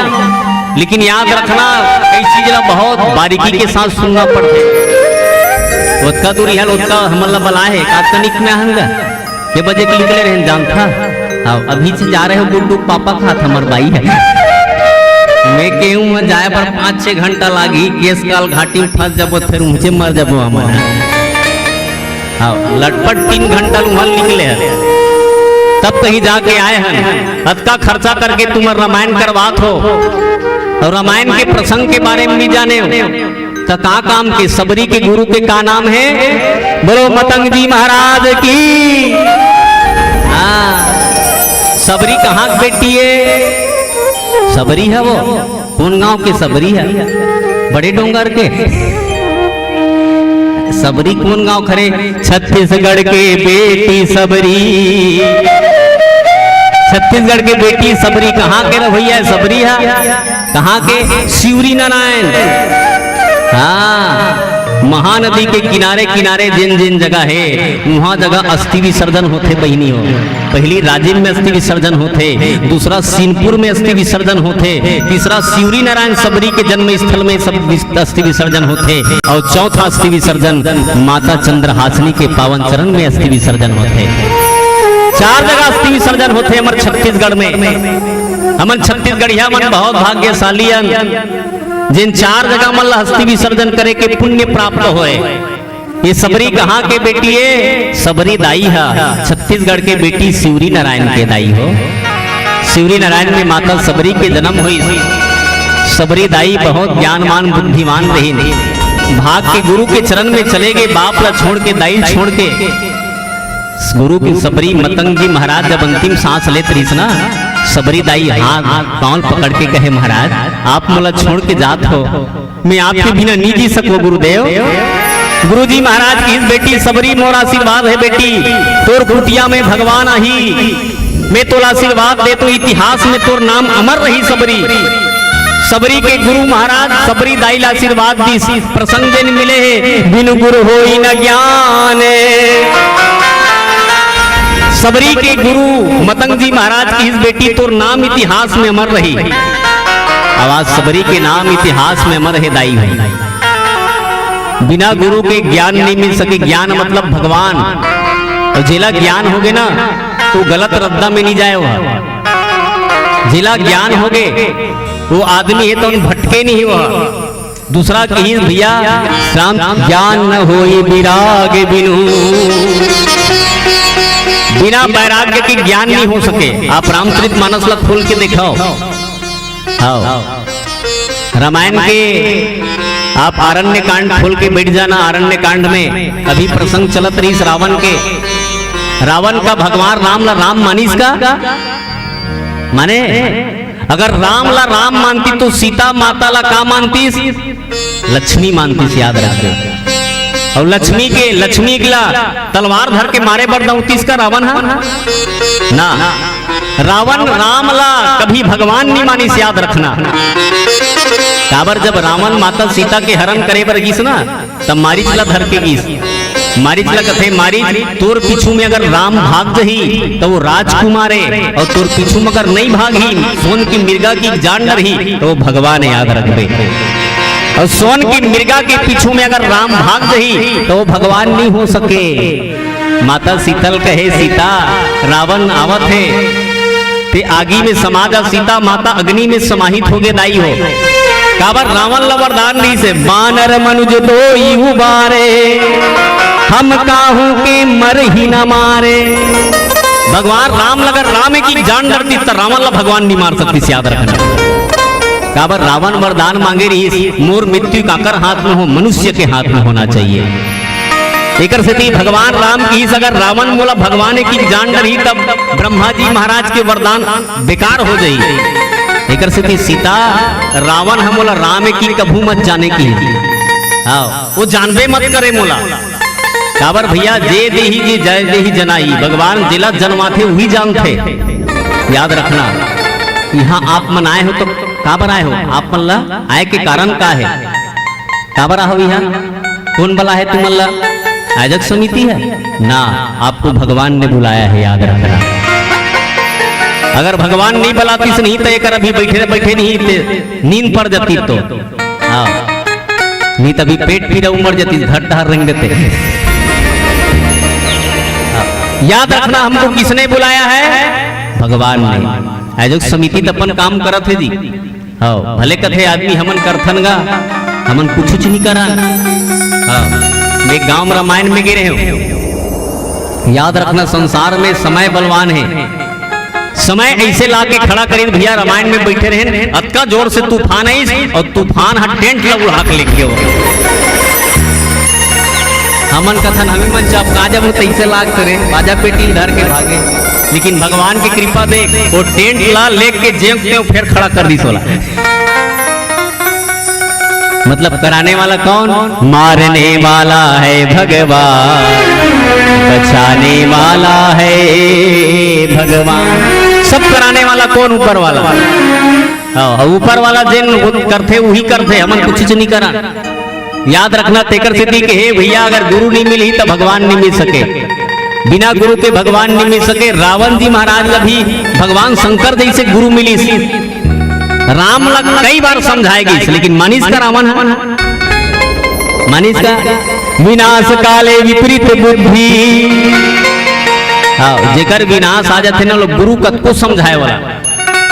लेकिन याद रखना, कई चीज ला बहुत बारीकी के साथ सुनना पड़थे। ओतका दूरी हल, ओतका हमन ला बलाए हे, का तनिक में आहन गा। के बजे के निकले रहेन जानथा? हाँ, अभी से जा रहे हो गुड्डू, पापा खात हमर बाई है। मैं केहूं, मैं जाए बर पाँच छह घंटा लागी, केस काल घाटी में फंस जाबो, फिर ऊंचे मर जाबो हमन। हाँ, लटपट तीन घंटा उहां निकले हन। तब कहीं जाके आए हन, अतका खर्चा करके तुमन रामायण करवात हो अउ रामायण के प्रसंग के बारे में नी जाने हो, त का काम के? सबरी के गुरु के का नाम है? बोलो मतंग जी महाराज की। हाँ, सबरी कहाँ के बेटी है? सबरी है वो, कोन गांव के सबरी है? बड़े डोंगर के। सबरी कोन गांव खरे? छत्तीसगढ़ के बेटी सबरी। छत्तीसगढ़ के बेटी सबरी। कहाँ के रे भैया सबरी है? कहाँ के? शिवरी नारायण। हाँ, महानदी के किनारे किनारे जिन जिन जगह है, उहाँ जगह अस्थि विसर्जन होथे बहिनी हो। पहली राजिम में अस्थि विसर्जन होथे, दूसरा सीनपुर में अस्थि विसर्जन होथे, तीसरा शिवरी नारायण सबरी के जन्म स्थल में सब विस-, अस्थि विसर्जन होथे, अउ चौथा अस्थि विसर्जन माता चंद्रहासिनी के पावन चरण में अस्थि विसर्जन होथे। चार जगह अस्थि विसर्जन होथे हमर छत्तीसगढ़ में। हमन छत्तीसगढ़िया मन बहुत भाग्यशाली अन, जिन चार जगह मन ला अस्थि विसर्जन करे के पुण्य प्राप्त होए। ये सबरी कहाँ के बेटी है? सबरी दाई हा छत्तीसगढ़ के बेटी शिवरी नारायण के दाई हो। शिवरी नारायण में माता सबरी के जन्म होइस। सबरी दाई बहुत ज्ञानवान बुद्धिमान रहिन। भाग के गुरु के चरण में चले गे, बाप ला छोड़ के, दाई छोड़ के। गुरु के सबरी मतंग जी महाराज जब अंतिम सांस लेत रहिस ना, सबरी दाई हाथ पांव पकड़ के कहे, "महाराज, आप मोला छोड़ के जात हो, मैं आपके बिना नी जी सकूं गुरुदेव।" गुरुजी महाराज कहिस, "बेटी सबरी, मोर आशीर्वाद है बेटी, तोर कुटिया में भगवान आही, मैं तोला आशीर्वाद देत हों, इतिहास में तोर नाम अमर रही सबरी।" सबरी के गुरु महाराज सबरी दाई ला आशीर्वाद दिस। प्रसंग जेन मिले हे, "बिनु गुरु होई न ज्ञान।" सबरी के गुरु मतंग जी महाराज कहिस, "बेटी, तोर नाम इतिहास में अमर रही।" आवाज, "सबरी के नाम इतिहास में अमर हे दाई हो।" बिना गुरु के ज्ञान नहीं मिल सके। ज्ञान मतलब भगवान। अउ जेला ज्ञान होगे ना, तो गलत रद्दा में नहीं जाए हो। जेला ज्ञान होगे, वो आदमी हे तो भटके नहीं हो। दूसरा कहिस, "भैया, राम ज्ञान न होई विराग बिनु।" बिना वैराग्य के ज्ञान नहीं हो सके। आप रामचरित मानस ला खोल के देखाओ। हाँ। रामायण के आप आरण्य कांड खोल के बैठ जाना। आरण्य कांड में अभी प्रसंग चलत रहिस रावण के। रावण का भगवान राम ला राम मानिस का? माने, अगर राम ला राम मानती तो सीता माता ला का मानतीस? लक्ष्मी मानतीस, याद रखबे। अउ लक्ष्मी के, लक्ष्मी ला तलवार धर के मारे बर दौतीस का रावण हा? ना। रावण राम ला कभी भगवान नहीं मानिस, याद रखना। काबर, जब रावण माता सीता के हरण करे बर गिस ना, तब मारीच ला धर के गिस। मारीच ला कथे, "मारीच, तोर पीछू में अगर राम भाग जही, त वो राजकुमार हे, अउ तोर पीछू में अगर नहीं भागही, सोन की मिर्गा की जान डरही, त वो भगवान हे, याद रखबे। अउ सोन की मिर्गा के पीछू में अगर राम भाग जही, त वो भगवान नहीं हो सके।" माता सीता ल कहे, "सीता, रावण आवत हे, ते आगी में समा जा।" सीता माता अग्नि में समाहित होगे दाई हो। काबर, रावण ला वरदान दिस हे, "बानर मनुज दोई उबारे, हम काहू के मरही न मारे।" भगवान राम ला अगर रामे की जान डरतीस त रावण ला भगवान नहीं मार सकतीस, याद रखना। काबर, रावण वरदान मांगे रहिस, "मोर मृत्यु काकर हाथ में हो, मनुष्य के हाथ में होना चाहिए।" एकर सेती भगवान राम कहिस, "अगर रावण मोला भगवान की जान डरही, तब ब्रह्मा जी महाराज के वरदान बेकार हो जाही।" एकर सेती सीता, "रावण ह मोला राम की कभू मत जाने की।" हाँ, वो जानबे मत करे मोला। काबर भैया, "जे देही जे जय देही जनाई", भगवान जेला जनवाथे उही जानथे। याद रखना, यहाँ आप मन आए हो तो काबर आए हो? आप मन ला आए के कारण का हे? काबर आए हो यहाँ? कोन बलाय हे तुमन ला? आयोजक समिति हे ना, आपको भगवान ने बुलाया है, याद रखना। अगर भगवान नहीं बलातीस नहीं तो एकर अभी बैठे बैठे नहीं ते नींद पड़ जाती तो। हाँ, नहीं तो अभी पेट पीरा उमड़ जाती, धर धार रेंगते। हाँ, याद रखना, हमको किसने बुलाया है? भगवान ने। आयोजक समिति तो अपन काम करत हे जी। हाँ, भले कथे आदमी, "हमन करथन गा, हमन कुछुच नहीं करन।" हाँ, मैं गांव रामायण में गे रहेंव। याद रखना, संसार में समय बलवान हे। समय ऐसे ला के खड़ा करिन भैया, रामायण में बैठे रहेन, अतका जोर से तूफान आइस अउ तूफान ह टेंट ला उड़ा के लेके हो। हमन कथन, "हमी मन चपका जब हो तैसे लाग करे, बाजा पेटी धर के भागे।" लेकिन भगवान की कृपा देख, वो टेंट ला लेके जेव तेव फेर खड़ा कर दिस ओला। मतलब, कराने वाला कौन? मारने वाला है भगवान, बचाने वाला है भगवान। सब कराने वाला कौन? ऊपर वाला। हाँ, ऊपर वाला जेन करथे, उही करथे, हमन कुछुच नहीं करन। याद रखना, तेकर सेती के, हे भैया, अगर गुरु नहीं मिलही, त भगवान नहीं मिल सके। बिना गुरु के भगवान नहीं मिल सके। रावण जी महाराज ला भी भगवान शंकर जैसे गुरु मिलिस। राम ला कई बार समझाए गिस, लेकिन मानिस का रावण ह? मानिस का? विनाश काले विपरीत बुद्धि। हाँ, जेकर विनाश आ जाथे ना, लोग गुरु कतको समझाए वाला।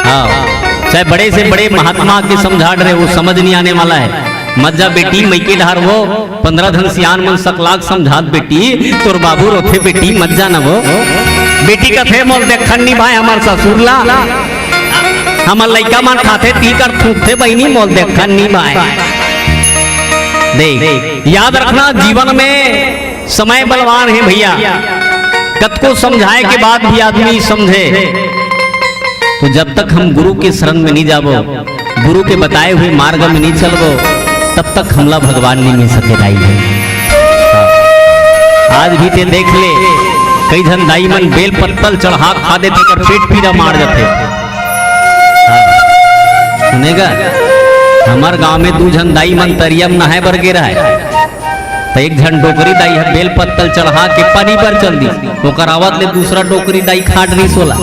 हाँ, चाहे बड़े से बड़े महात्मा के समझा डरे, वो समझ नहीं आने वाला है। मत जा बेटी, मइके डहार वो पंद्रह झन सियान मन सकलाक समझात, "बेटी, तोर बाबू रोथे बेटी, मत जा ना वो।" बेटी कथे, "मोल देखन नहीं भाई, हमर ससुर ला, हमर लइका मन खाथे, ती कर थूकथे बहिनी, मोल देखन नहीं भाई।" देख, याद रखना, जीवन में समय बलवान हे भैया। कतको समझाए के बाद भी आदमी समझे, तो जब तक हम गुरु के शरण में नहीं जाबो, गुरु के बताए हुए मार्ग में नहीं चलबो, तब तक हमला भगवान नहीं मिल सके, दाई भाई। आज भी ते देख ले, कई झन दाई मन बेल पत्तल चढ़ा खा देथे, कर पेट पीरा मार जाथे। सुनेगा, हमर गांव में दू झन दाई मन तरिया में नहाए बर गे रहय। त एक झन डोकरी दाई ह बेल पत्तल चढ़ा के पानी बर चल दिस। ओकर आवत ले दूसरा डोकरी दाई खा डरिस ओला।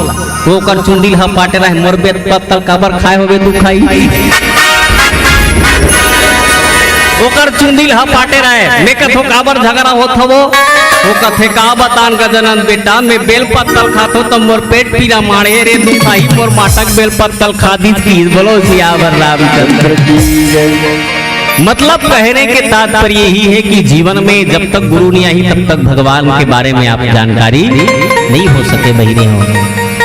ओकर चुंदी ल हपाटे रहे, "मोर बेल पत्तल काबर खाए होबे तू खाई?" ओकर चुंदी ल हपाटे रहे, "मैं कथो काबर झगड़ा होत हवो?" वो कथे, "का बतान गजानन बेटा, मैं बेल पत्तल खाथो त मोर पेट पीरा माढ़े रे दुखाई, मोर माटक बेल पत्तल खा दिस की।" बोलो सियावर रामचंद्र की जय। मतलब कहने के तात्पर्य यही है कि जीवन में जब तक गुरु नहीं आई, तब तक भगवान के बारे में आप जानकारी नहीं हो सके, बहिनी हो।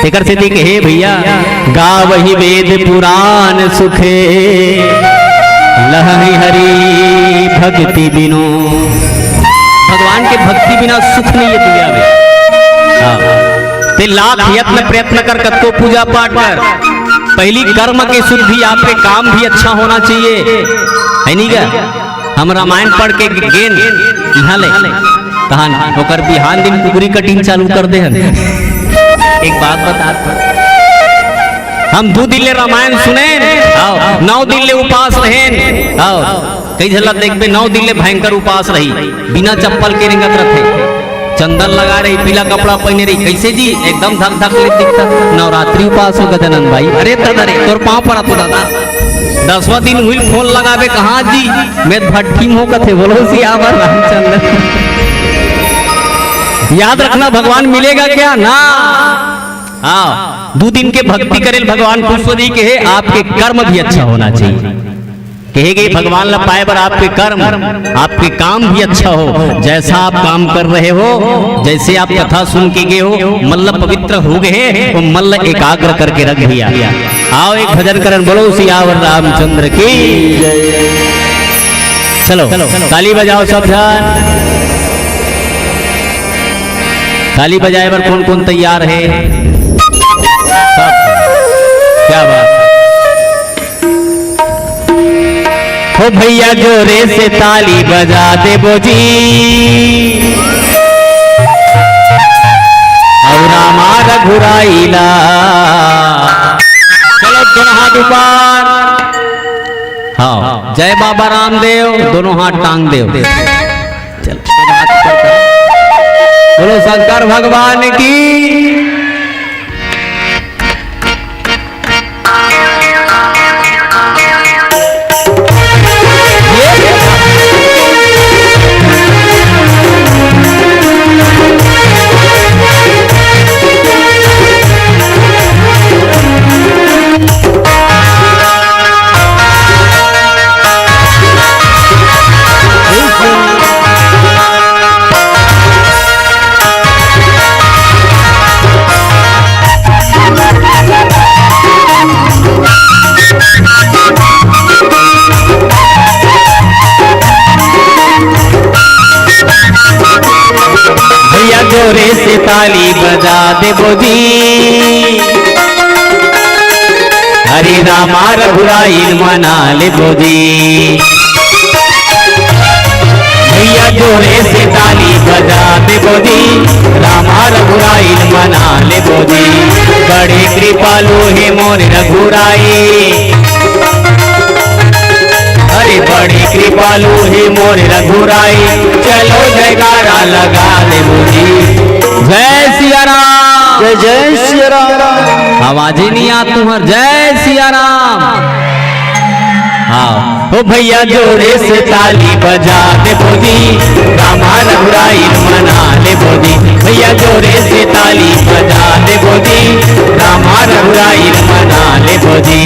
तेकर सेती कहे भैया, "गावहि वेद पुराण सुखे, लहहि हरि भक्ति बिनु।" भगवान के भक्ति बिना सुख नहीं है दुनिया में। हाँ। ते लाख यत्न प्रयत्न कर, कतको पूजा पाठ कर, पहली कर्म की शुद्धि, आपके काम भी अच्छा होना चाहिए, है नहीं क्या? हम रामायण पढ़ के गेन इहाँ ले, तहन ओकर बिहान दिन कुकरी कटिंग चालू कर दे हन। एक बात बता, हम दू दिन ले रामायण सुनेन, आओ, नौ दिन ले उपास रहेन, आओ, कई झन ला देखबे, नौ दिन ले भयंकर उपास रही, बिना चप्पल के रेंगत रथे, चंदन लगा रही, पीला कपड़ा पहने रही, "कैसे जी?" एकदम धक धक ले दिखता, "नवरात्रि उपास हो गजानन भाई।" "अरे दादा रे, तोर पाँव पड़ा तो दादा।" दसवां दिन हुई, फोन लगाबे, "कहाँ जी?" "मैं भट्ठी में हो," कथे। बोलो सियावर रामचंद्र। याद रखना, भगवान मिलेगा क्या? ना। हाँ, दू दिन के भक्ति करेल भगवान पुष्प जी के है, आपके कर्म भी अच्छा होना चाहिए। कहे गए भगवान ला पाए बर आपके कर्म, आपके काम भी अच्छा हो। जैसा आप काम कर रहे हो, जैसे आप कथा सुन के गए हो, मन ला पवित्र हो गए, वो मन ला एकाग्र करके रख भैया। आओ एक भजन करन, बोलो सियावर रामचंद्र की। चलो, ताली बजाओ सब झन। ताली बजाए बर कौन कौन तैयार है? सब। क्या बात। हो भैया, जोरे से ताली बजा देबो जी, अउ रामा रघुराई ला। चलो, दोनों हाथ ऊपर। हाँ, जय बाबा रामदेव, दोनों हाथ टांग देव। चल, बोलो शंकर भगवान की। भैया जोरे से ताली बजा देबो जी, हरे रामा रघुराई ल मना लेबो जी। भैया जोरे से ताली बजा देबो जी, रामा रघुराई ल मना लेबो जी। बड़े कृपालु हे मोर रघुराई, अरे बड़े कृपालु हे मोर रघुराई, चलो जयकारा लगा देबो जी। जय सिया राम। जय जय सिया राम। आवाज ही नहीं आ तुम्हार। जय सिया राम। हाँ। ओ भैया जोरे से ताली बजा देबो जी, रामा रघुराई ल मना लेबो जी। भैया जोरे से ताली बजा देबो जी, रामा रघुराई ल मना लेबो जी।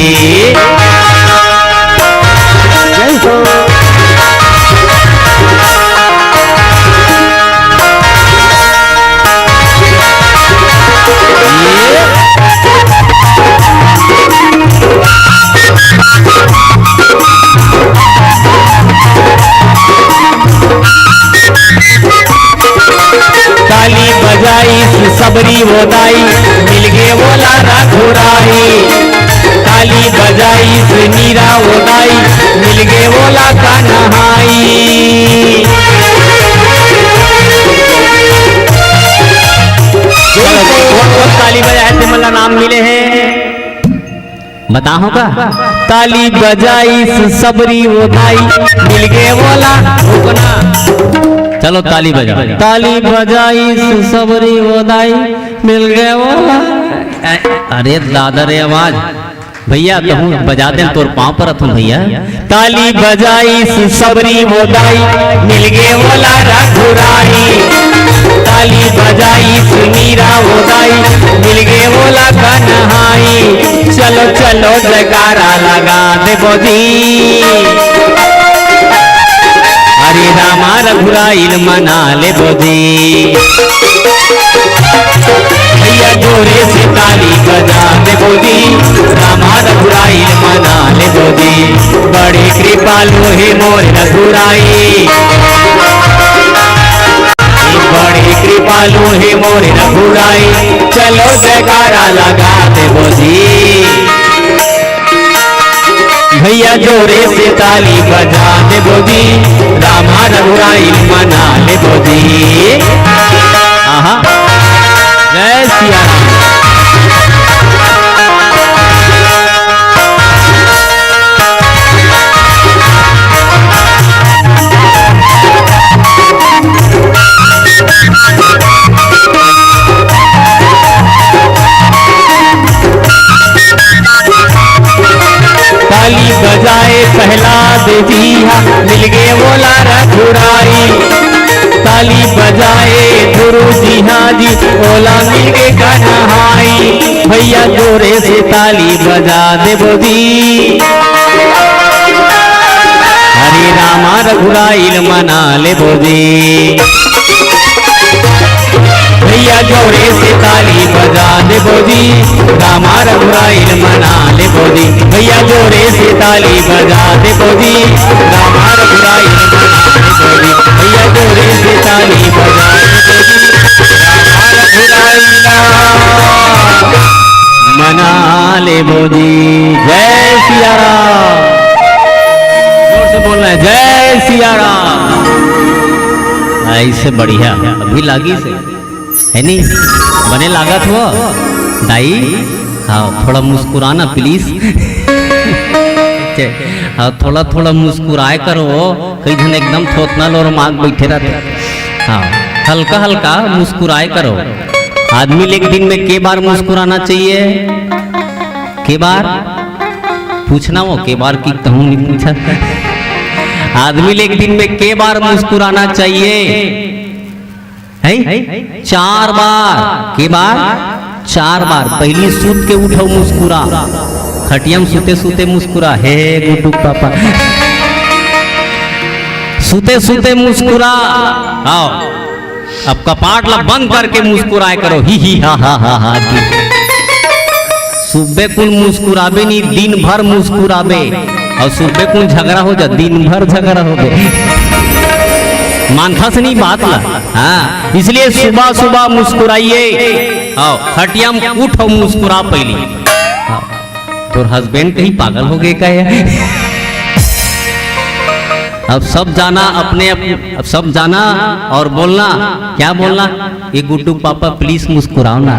जय हो। ताली बजाइस सबरी वो दाई, मिलगे वोला रघुराई। ताली बजाइस नीरा वो दाई, मिलगे वोला कन्हाई। चलो, कौन कौन ताली बजाए थे, मला नाम मिले हैं, बताओ का? ताली बजाइस सबरी वो दाई, मिलगे वोला भुगना। चलो, ताली बजा। ताली बजाइस सबरी वो दाई, मिल गए वो ला-, अरे दादा रे आवाज। भैया, तहूँ बजा दे, तोर पाँव परत हूँ भैया। ताली बजाइस सबरी वो दाई, मिल गए वो ला रघुराई। ताली बजाइस मीरा वो दाई, मिल गए वो ला कन्हाई। चलो, चलो, जयकारा लगा दे बोजी। हरे रामा रघुराइल मना ले बोजी। भैया जोरे से ताली बजा दे बोजी। रामा रघुराइल मना ले बोजी। बड़े कृपालु हे मोर रघुराई। बड़े कृपालु हे मोर रघुराई। चलो जयकारा लगा दे बोजी। भैया जोरे से ताली बजा दे बोजी, रामा रघुराई मना ले बोजी। आहा, जय सिया राम। ताली बजाए प्रहलाद जी हा, मिलगे ओला रघुराई। ताली बजाए गुरु जी हा जी, ओला मिलगे कन्हाई। भैया जोरे से ताली बजा दे बोजी। हरे रामा रघुराइल मना ले बोजी। भैया जोरे से ताली बजा दे बोजी, रामा रघुराइल मना ले बोजी। भैया जोरे से ताली बजा दे बोजी, रामा रघुराइल मना ले बोजी। भैया जोरे से ताली बजा दे बोजी, रामा रघुराइल मना ले बोजी। जय सिया राम। जोर से बोलना है, जय सिया राम। ऐसे बढ़िया अभी लागी से। है नी? बने लागत हो दाई? हाँ, थोड़ा मुस्कुराना please। हाँ, थोड़ा थोड़ा मुस्कुराए करो। कई झन एकदम थोथना लोर माग बैठे रहते। हाँ, हल्का हल्का मुस्कुराए करो। आदमी ले एक दिन में के बार मुस्कुराना चाहिए? के बार? पूछना हो के बार की कहूँ नहीं पूछा। आदमी ले एक दिन में के बार मुस्कुराना चाहिए? हैं? चार बार। के बार? चार बार। पहली सूत के उठो, मुस्कुरा। खटिया में सूते सूते मुस्कुरा, हे गुड्डू पापा। सूते सूते मुस्कुरा। आओ, अब कपाट ला बंद करके मुस्कुराए करो, ही ही हा हा हा हा जी। सुबह कुल मुस्कुराबे नी, दिन भर मुस्कुराबे। और सुबह कुल झगड़ा हो जा, दिन भर झगड़ा हो गए। मानता से नहीं बात ला। हाँ, इसलिए सुबह सुबह मुस्कुराइए। आओ, खटिया में उठ और मुस्कुरा पहली। हाँ, तोर husband कहीं पागल हो गए का है? अब सब जाना अपने, अप-, अब सब जाना और बोलना। क्या बोलना? ये गुड्डू पापा please मुस्कुराओ ना।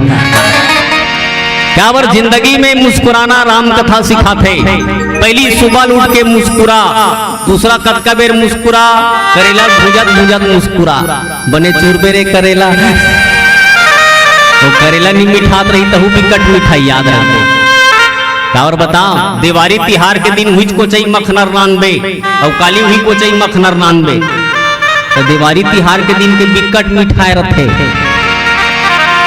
क्या बार जिंदगी में मुस्कुराना राम कथा सिखाथे। पहली सुबह उठ के मुस्कुरा, दूसरा कतका बेर मुस्कुरा, करेला भुजत भुजत मुस्कुरा। बने चुरबे रे करेला। तो करेला नी मिठात रही, तहू बिकट मिठाई याद रहे। का और बताओ, देवारी तिहार के दिन हुईच कोचई मखनर रानबे, अउ काली हुई कोचई मखनर रानबे। तो देवारी तिहार के दिन के बिकट मिठाए रथे।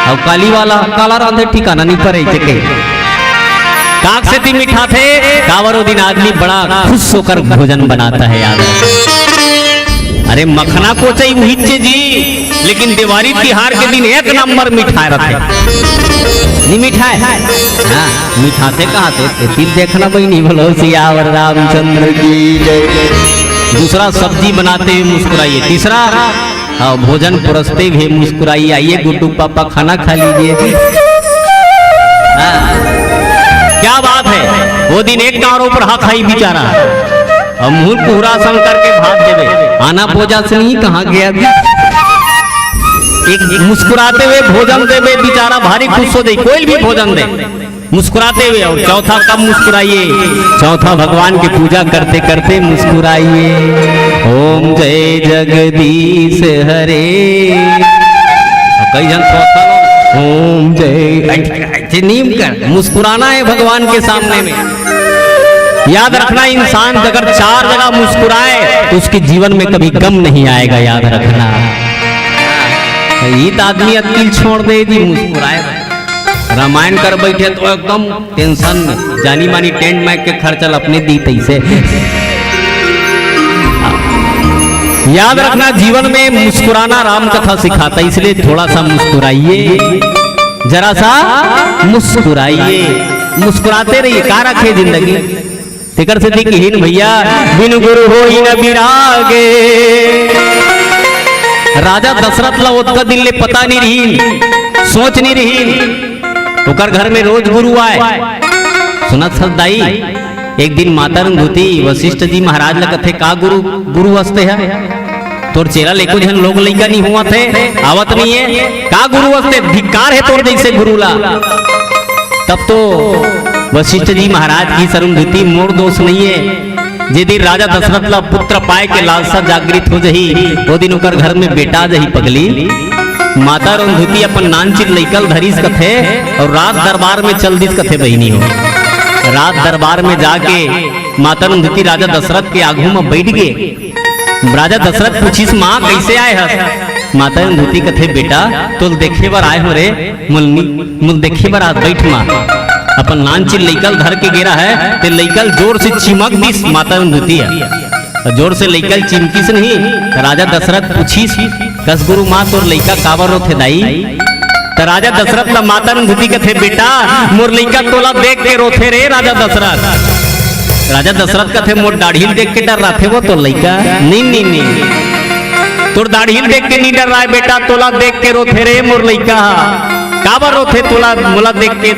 अउ काली वाला काला रांधे ठिकाना नहीं परे के। काक सेती मिठाथे, काबर ओ दिन आदमी बड़ा खुश होकर भोजन बनाता है यार। अरे मखना कोचई उहिच्चे जी, लेकिन देवारी तिहार के दिन एक नंबर मिठाए रथे। नहीं मिठाए? हाँ, मिठाते कहाँ थे? तो फिर देखना बहिनी, बोलो सियावर रामचंद्र की जय। दूसरा सब्जी बनाते हुए मुस्कुराइए। तीसरा, हाँ, भोजन परोसते हुए मुस्कुराइए। आइए गुड्डू पापा खाना खा लीजिए। हाँ, क्या बात है? वो दिन एक कारों पर हाथ आई बेचारा। हम मुंह कुहरा संग करके भात देवे। आना पूजा से नहीं कहाँ गया? एक मुस्कुराते हुए भोजन देवे, बेचारा भारी खुश हो जाए, कोई भी भोजन दे। मुस्कुराते हुए। और चौथा कब मुस्कुराइए? चौथा भगवान की पूजा करते करते मुस्कुराइए। ओम जय जगदीश हरे। कई जन चौथा लोग ओम जय, ऐसे नीम कर मुस्कुराना है भगवान के सामने में। याद रखना, इंसान अगर चार जगह मुस्कुराए तो उसके जीवन में कभी गम नहीं आएगा, याद रखना। ये तो आदमी अतकिल छोड़ दे जी, मुस्कुराए। रामायण कर बैठे तो एकदम टेंशन में, जानी मानी टेंट माइक के खर्चा ल अपने दी तैसे। याद रखना, जीवन में मुस्कुराना राम कथा सिखाता, इसलिए थोड़ा सा मुस्कुराइए, जरा सा मुस्कुराइए, मुस्कुराते रहिए। का रखे जिंदगी? तेकर सेती किहिन भैया, बिनु गुरु होई न बिरागे। राजा दशरथ ला ओतका दिन ले पता नहीं रहिन, सोच नहीं रहिन, ओकर घर में रोज गुरु आए। सुनत हस दाई, एक दिन माता अरुंधति वशिष्ठ जी महाराज ला कथे, "का गुरु, गुरु हस ते ह? तोर चेला ले एको झन लोग लइका नहीं होवत हे, आवत नहीं हे, का गुरु हस ते? धिक्कार हे तोर जैसे गुरु ला।" तब तो वशिष्ठ जी महाराज किहिस, "अरुंधति, मोर दोष नहीं हे, जे दिन राजा दशरथ ला पुत्र पाए के लालसा जागृत हो जही, ओ दिन ओकर घर में बेटा आ जही पगली।" माता अरुंधति अपन नानचिन लइका ल धरिस कथे और राज दरबार में चल दिस कथे बहिनी हो। राज दरबार में जाके माता अरुंधति राजा दशरथ के आगू में बैठ गे। राजा दशरथ पूछिस, "माँ, कैसे आए हस?" माता अरुंधति कथे, "बेटा, तोल देखे बर आए हो रे, मोल नी-, मोल देखे बर आ, बैठ माँ।" अपन नानचिन लइका ल धर के गे रहय, ते लइका ल जोर से चिमक दिस माता अरुंधति ह। अउ जोर से लइका ल चिमकिस नहीं, त राजा दशरथ पूछिस, कस, "गुरु माँ, तोर लइका काबर रोथे दाई?" त राजा दशरथ ला माता अरुंधति कथे, "बेटा, मोर लइका तोला देख के रोथे रे राजा दशरथ।" राजा दशरथ कथे, "मोर दाढ़ी ल देख के डर्राथे वो तोर लइका?" "नहीं, नहीं, नहीं, तोर दाढ़ी ल देख के नहीं डर्राय बेटा, तोला देख के रोथे रे मोर लइका ह।" "काबर रोथे तोला, मोला देख के?"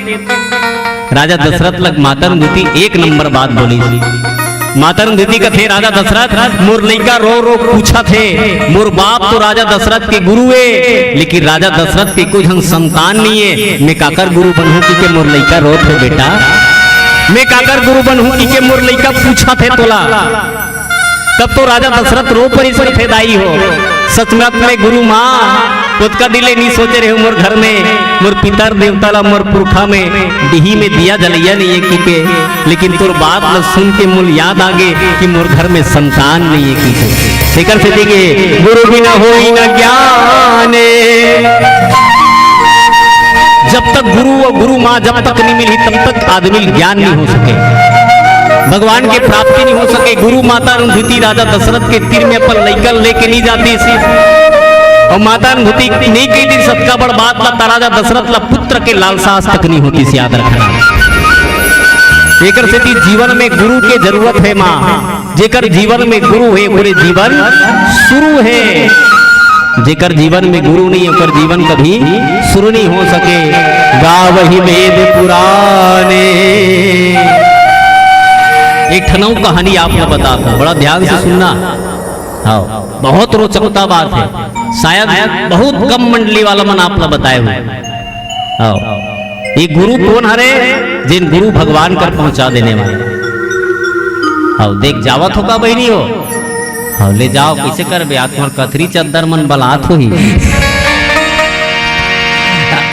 राजा दशरथ लग माता अरुंधति एक नंबर बात बोलिस। माता अरुंधति कथे, "राजा दशरथ, मोर लइका रो रो पूछत हे, मोर बाप तो राजा दशरथ के गुरु ए, लेकिन राजा दशरथ के एको झन संतान नहीं ए, मैं काकर गुरु बनहूं कि के मोर लइका रोत हे बेटा, मैं काकर गुरु बनहूं कि के मोर लइका पूछत हे तोला।" तब तो राजा दशरथ रो परिस कथे, "दाई हो, सचमुच में गुरु माँ, ओतका दिन ले नहीं सोचे रहे मोर घर में, मोर पितर देवता ला, मोर पुरखा में डीही में दिया जलइया नहीं है कि के, लेकिन तोर बात ला सुन के मोल याद आ गे कि मोर घर में संतान नहीं है कि के।" तेकर सेती के गुरु बिना होई न ज्ञान। जब तक गुरु और गुरु माँ जब तक नहीं मिली, तब तक आदमी ज्ञान नहीं हो सके, भगवान के प्राप्ति नहीं हो सके। गुरु माता अरुंधति राजा दशरथ के तीर में अपन लइका लेके नहीं जाती थी, और माता अरुंधति नहीं कहती सतका बड़ बात ला, त राजा दशरथ ला पुत्र के लालसा आज तक नहीं होती, याद रखना। एकर सेती जीवन में गुरु के जरूरत है माँ। जेकर जीवन में गुरु हे, ओकरे जीवन शुरू हे। जेकर जीवन में गुरु नहीं, ओकर जीवन कभी शुरू नहीं हो सके। गावही वेद पुराने। एक ठन अउ कहानी आप ला बताता हूँ, बड़ा ध्यान से सुनना। हाँ, बहुत रोचकता बात है, शायद बहुत कम मंडली वाला मन आप ला बताए हुए। आओ, ये गुरु कोन हरे? जेन गुरु भगवान कर पहुंचा देने वाला। आओ, देख जावत हो का बहिनी हो? आओ, ले जाओ, कैसे करबे? आज तुम्हार कथरी चद्दर मन बलात होही।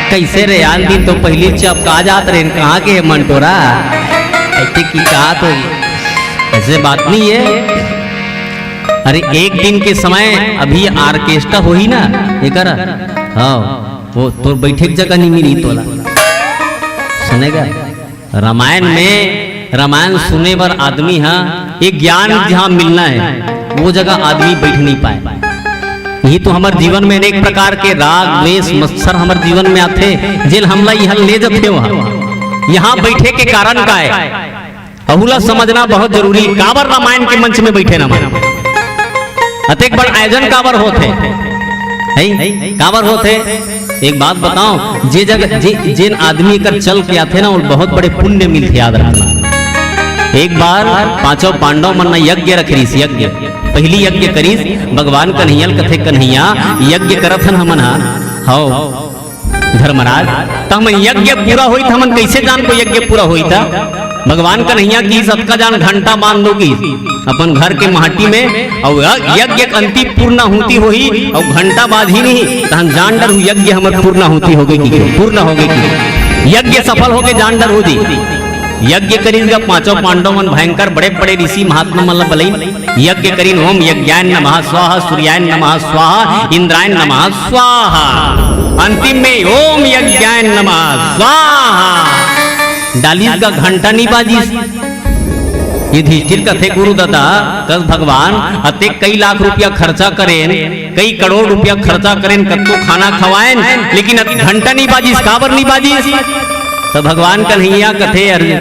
कैसे रे, आन दिन तो पहली चपका जात रहे, कहाँ के हे मन टोरा? ऐसे की कहा तो ऐसे बात नहीं है। अरे, एक दिन के समय अभी ऑर्केस्ट्रा होही ना, ये कर, हाँ। वो तोर बैठे के जगह नहीं मिली तोला। सुनेगा? रामायण में, रामायण सुने बर आदमी हा, ये ज्ञान जहाँ मिलना है, वो जगह आदमी बैठ नहीं पाए। ये तो हमारे जीवन में अनेक प्रकार के राग, द्वेष, मत्सर हमारे जीवन में आते, जेल हमला यहाँ ले जाते वहाँ, यहाँ बैठे के कारण का है? अहूला समझना बहुत जरूरी। काबर रामायण के मंच में बैठे ना मन? अतेक बड़ आयोजन काबर होत हे? हैं? काबर होत हे? एक बात बताओ, जे जगह, जे, जेन आदमी कर चल के आथे ना, वो बहुत बड़े पुण्य मिलथे, याद रखना। एक बार पांचों पांडव मन न यज्ञ रख रहीस, यज्ञ, पहली यज्ञ करीस, भगवान कन्हैया ल कथे, "कन्हैया, यज्ञ करत हन हमन हा।" "हव।" धर्मराज, त हमन यज्ञ पूरा होई, त हमन कइसे जान को यज्ञ पूरा होई? त भगवान कन्हैया किहिस, अतका जान घंटा बांध दो किहिस अपन घर के माटी में, अउ य-, यज्ञ के अंतिम पूर्णाहुति होही, अउ घंटा बाजही नहीं, त हम जान डरहू यज्ञ हमर पूर्णाहुति होगे कि, पूर्ण होगे कि, यज्ञ सफल होगे, जान डरहू जी। यज्ञ करिस गा पांचों पांडव मन, भयंकर बड़े बड़े ऋषि महात्मा मन ल बलइन, यज्ञ करिन, ओम यज्ञाय नमः स्वाहा, सूर्याय नमः स्वाहा, इंद्राय नमः स्वाहा। अंतिम में ओम यज्ञाय नमः स्वाहा। डालिस गा घंटा नी बाजिस। युधिष्ठिर कथे, गुरु दादा, कस भगवान, अतेक कई लाख रुपया खर्चा करेन, कई करोड़ रुपया खर्चा करेन, कतको खाना खवाएन, लेकिन अत-, घंटा नी बाजिस, काबर नी बाजिस? त भगवान कन्हैया कथे, अरे,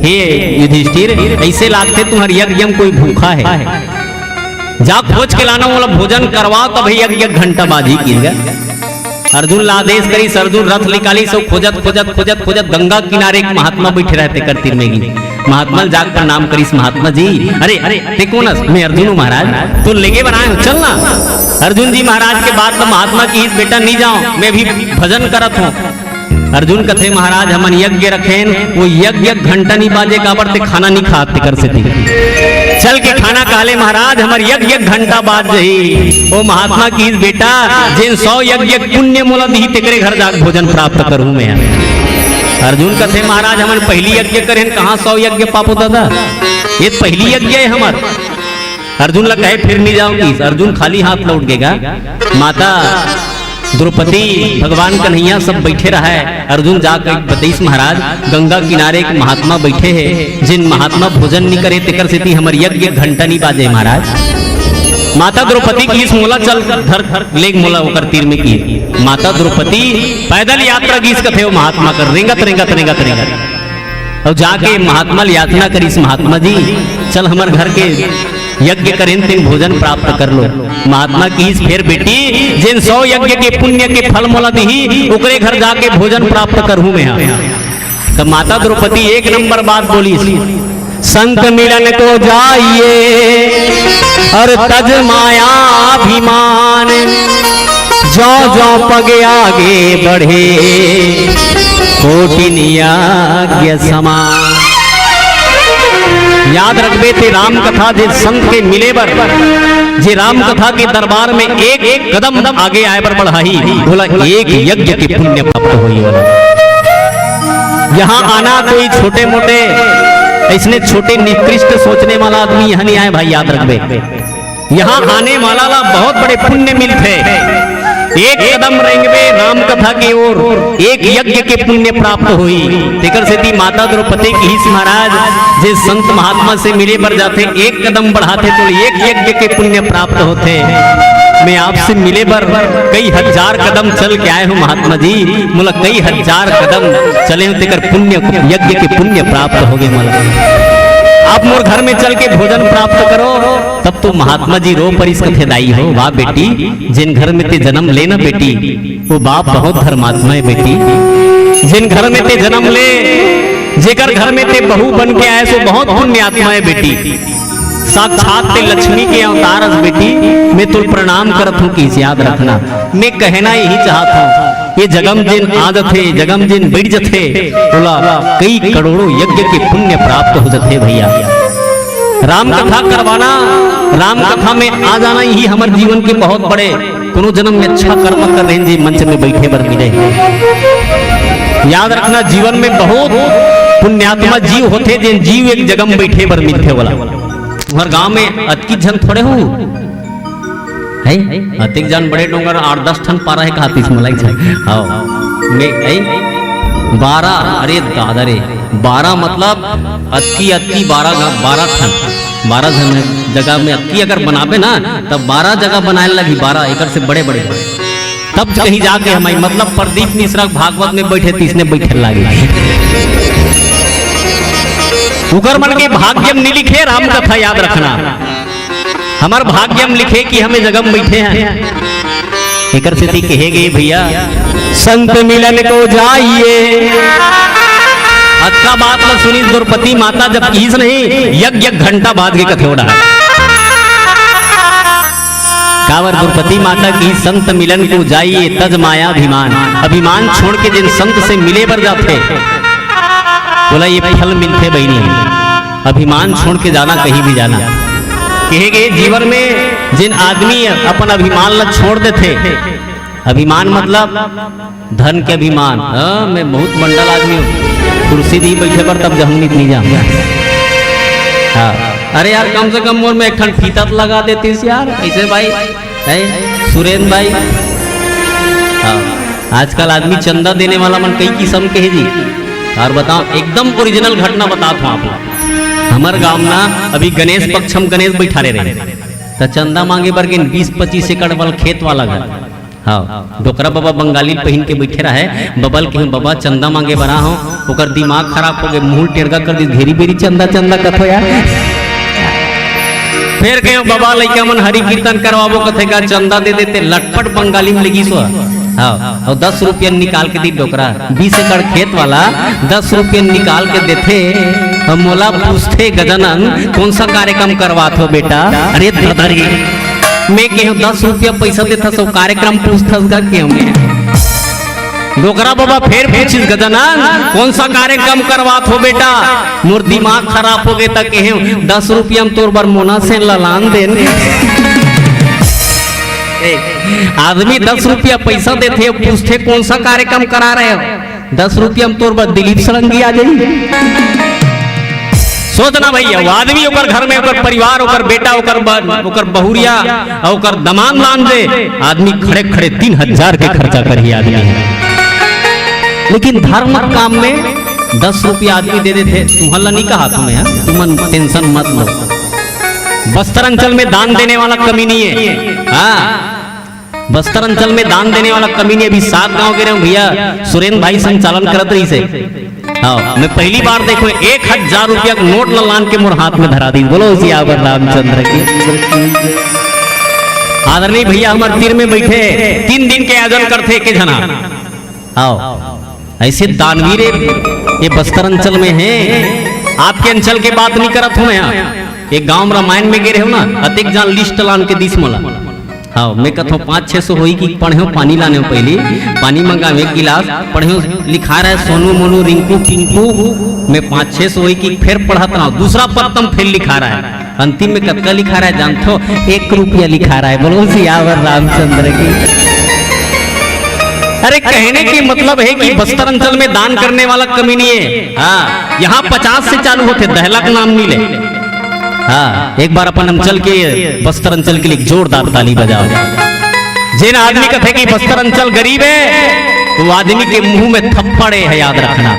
हे युधिष्ठिर, अइसे लागथे तुंहर यज्ञ म कोई भूखा हे। जा खोज के लाना, ओला भोजन करवा, तब यज्ञ घंटा बाजही किहिस गा। अर्जुन ला आदेश करिस, अर्जुन रथ निकालिस, अउ खोजत, खोजत, खोजत, खोजत गंगा किनारे एक महात्मा बइठे रहय, तेकर तीर में गिस। महात्मा ल जाके प्रणाम करिस, महात्मा जी, अरे, अरे, तें कोन हस? मैं अर्जुन हूँ महाराज, तोर लेगे बर आए हूँ, चल ना। अर्जुन जी महाराज के बात ल महात्मा किहिस, बेटा नी जांव, मैं अभी भजन करत हूँ। अर्जुन कथे, महाराज, हमन यज्ञ रखेन, ओ यज्ञ घंटा नी बाजे, काबर तें खाना नी खात, तेकर सेती। चल के खाना खा ले महाराज, हमर यज्ञ घंटा बाज जही। ओ महात्मा किहिस, बेटा, जेन सौ यज्ञ के पुण्य मोला दिही, तेकरे घर जाके भोजन प्राप्त करहूं मैं। अर्जुन कथे, महाराज, हमन पहिली यज्ञ करेन, कहाँ सौ यज्ञ पाबो दादा, ये पहिली यज्ञ हे हमर। अर्जुन ला कहे, फिर नी जांव किहिस, अर्जुन खाली हाथ लौट गे गा। माता द्रौपदी, भगवान कन्हैया सब बइठे रहय। अर्जुन जाके बतइस, महाराज, गंगा किनारे एक महात्मा बइठे हे, जेन महात्मा भोजन नी करे, तेकर सेती हमर यज्ञ घंटा नी बाजे महाराज। माता द्रौपदी किहिस, मोला चल धर, धर, लेग मोला ओकर तीर में किहिस। माता द्रौपदी पैदल यात्रा गिस कथे ओ महात्मा कर, रेंगत, रेंगत, रेंगत, रेंगत। अउ जाके महात्मा ल याचना करिस, महात्मा जी, चल हमर घर के यज्ञ करेन, तेन भोजन प्राप्त कर लो। महात्मा किहिस, फेर बेटी, जेन सौ यज्ञ के पुण्य के फल मोला दिही, ओकरे घर जाके भोजन प्राप्त करहूं मैं हा। त माता द्रौपदी एक नंबर बात बोलिस, संत मिलन को जाइए और तज माया अभिमान, जो जो पग आगे बढ़े, कोटिन यज्ञ समान। याद रखबे, तें राम कथा जे संत के मिले बर, जे राम कथा के दरबार में एक, एक कदम आगे आए बर बढ़ाही, ओला एक यज्ञ के पुण्य प्राप्त होही ओला। यहाँ आना कोई छोटे मोटे, अइसने छोटे निकृष्ट सोचने वाला आदमी यहाँ नहीं आए भाई, याद रखबे। यहाँ आने वाला ला बहुत बड़े पुण्य मिलथे। एक कदम रेंगबे राम कथा के ओर, एक यज्ञ के पुण्य प्राप्त होही। तेकर सेती माता द्रौपदी किहिस, महाराज, जे संत महात्मा से मिले बर जाथे, एक कदम बढ़ाथे तो एक यज्ञ के पुण्य प्राप्त होथे। मैं आपसे मिले बर कई हजार कदम चल के आए हूँ महात्मा जी, मोला कई हजार कदम चले हूँ, तेकर पुण्य, यज्ञ के पुण्य प्राप्त होगे मोला। आप मोर घर में चल के भोजन प्राप्त करो। तब तो महात्मा जी रो परिस कथे, दाई हो, वाह बेटी, जेन घर में तें जन्म ले ना बेटी, वो बाप बहुत धर्मात्मा हे बेटी। जेन घर में तें जन्म ले, जेकर घर में तें बहू बन के आए, सो बहुत पुण्यात्मा हे बेटी। साक्षात तें लक्ष्मी के अवतार हस बेटी। मैं तोला प्रणाम करत हूँ, किहिस याद रखना। मैं कहना यही चाहत हूँ, ये जगम जेन आ जथे, जगम जेन बइठ जथे, ओला कई करोड़ों यज्ञ के पुण्य प्राप्त हो जथे भैया। राम कथा करवाना, राम कथा में आ जाना, यही हमर जीवन के बहुत बड़े, कोनो जन्म में अच्छा कर्म कर रहे हैं जी, मंच में बैठे बर मिले। याद रखना, जीवन में बहुत पुण्यात्मा जीव होथे, जेन जीव एक जगह में बैठे बर मिलथे वाला। तुम्हर गांव में अतकी झन थोड़े हो, है? अतिक जान बड़े डोंगर आठ दस ठन पारा है, कहातीस मोला एक झन। हाँ, मैं, है? बारह, अरे दादा रे, बारह मतलब अतकी, अतकी बारह गा-, बारह ठन, बारह झन जगह में अतकी अगर बनाबे ना, तब बारह जगह बनाए लगी, बारह एकड़ से बड़े बड़े। तब कहीं जाके हम आई, मतलब प्रदीप मिश्रा भागवत में बैठे, तीसने बैठे लागे। उकर मन के भाग्य में नहीं लिखे राम कथा, याद रखना। हमर भाग्य में लिखे कि हमें जगह में बैठे हैं। एकर सेती कहे गए भैया, संत मिलन को जाइए। अतका बात ल सुनिस द्रौपदी माता जब किहिस नहीं, यज्ञ घंटा बाज के कथे ओढ़ा। काबर द्रौपदी माता की, "संत मिलन को जाइए तज माया अभिमान।" अभिमान छोड़ के जिन संत से मिले बर जाथे, बोला ये फल मिलथे बहिनी, अभिमान छोड़ के जाना कहीं भी जाना। कहे गए जीवन में जिन आदमी अपन अभिमान ला छोड़ देथे, अभिमान मतलब धन के अभिमान। हाँ, मैं बहुत मंडल आदमी हूँ, कुर्सी दी बैठे बर तब जहूँ नहीं, नहीं जाऊँ। हाँ, अरे यार, कम से कम मोर में एक ठन फीता तो लगा देतीस यार, ऐसे भाई, है सुरेंद्र भाई। हाँ, आजकल आदमी चंदा देने वाला मन कई किस्म के है जी। और बताओ, एकदम ओरिजिनल घटना बतात हूँ आप लोग। हमर गांव ना अभी गणेश पक्ष में गणेश बैठारे रहे, त चंदा मांगे बर गेन बीस पच्चीस एकड़ वाला खेत वाला घर। हाँ, डोकरा बबा बंगाली पहिन के बैठे रहे, बबल के, "बबा, चंदा मांगे बर आ हो।" ओकर दिमाग खराब हो गए, मुंह टेढ़ा कर दी, "घेरी बेरी चंदा चंदा कथो यार।" फिर कहे, "बबा, लइका मन हरि कीर्तन करवाबो कथे का, चंदा दे देते।" लटपट बंगाली में लगी सो। हाँ, और दस रुपया निकाल के दी डोकरा, बीस एकड़ खेत वाला दस रुपया निकाल के देथे, और मोला पूछथे, "गजानन, कौन सा कार्यक्रम करवात हो बेटा?" अरे ददरी, मैं केहूँ दस रुपया पैसा देथस अउ कार्यक्रम पूछथस गा केहूँ। डोकरा बबा फेर पूछिस, "गजानन, कौन सा कार्यक्रम करवात हो बेटा?" मोर दिमाग खराब हो गए त केहूँ, "दस रुपया में तोर बर मोना सेन ला लान देन।" ए, आदमी दस रुपया पैसा देथे, पूछथे, "कौन सा कार्यक्रम करा रहे हो?" दस रुपया में तोर बर दिलीप षडंगी आ जाई। सोचना भैया, वो आदमी, ओकर घर में ओकर परिवार, ओकर बेटा, ओकर ब-, ओकर बहुरिया, ओकर दमांद लान दे, आदमी खड़े खड़े तीन हजार के खर्चा करही आदमी। लेकिन धर्म काम में दस रुपया आदमी दे देथे, तुहन ला नहीं कहा तुम्हें, हाँ? तुमन टेंशन मत लो। बस्तर अंचल में दान देने वाला कमी नहीं है। हाँ, बस्तर अंचल में दान देने वाला कमी नहीं। अभी सात गांव के रहे हूँ भैया, सुरेंद्र भाई संचालन करत रही से। हाँ, मैं पहली बार देखो एक हजार रुपया का नोट ला लान के मोर हाथ में धरा दी। बोलो सियावर रामचंद्र की। आदरणीय भैया हमारे तीर में बैठे, तीन दिन के आयोजन करथे के जना। आओ, ऐसे दानवीर ये बस्तर अंचल में है। आपके अंचल के बात नहीं करत हूँ मैं यहाँ। एक गांव में रामायण में गे रहे हो ना, अतेक जान लिस्ट लान के दिस मोला। हाँ, मैं कथो पाँच छः सौ होई कि पढ़े हो, पानी लाने हो पहली, पानी मंगावे एक गिलास, पढ़े हो लिखा रहा है सोनू मोनू रिंकू पिंकू, मैं पाँच छः सौ होई कि फिर पढ़त रहा हूँ, दूसरा पत्तम फेल लिखा रहा है। अंतिम में कतका लिखा रहा है जानथो? एक रुपया लिखा रहा है। बोलो सियावर रामचंद्र की। अरे कहने की मतलब है कि बस्तर अंचल में दान करने वाला कमी नहीं है। हाँ, यहाँ पचास से चालू होते, दहला का नाम नहीं ले। हाँ, एक बार अपन अंचल के, बस्तर अंचल के लिए जोरदार ताली बजाओ। जिन आदमी कथे कि बस्तर अंचल गरीब है, वो आदमी के मुंह में थप्पड़ है, याद रखना।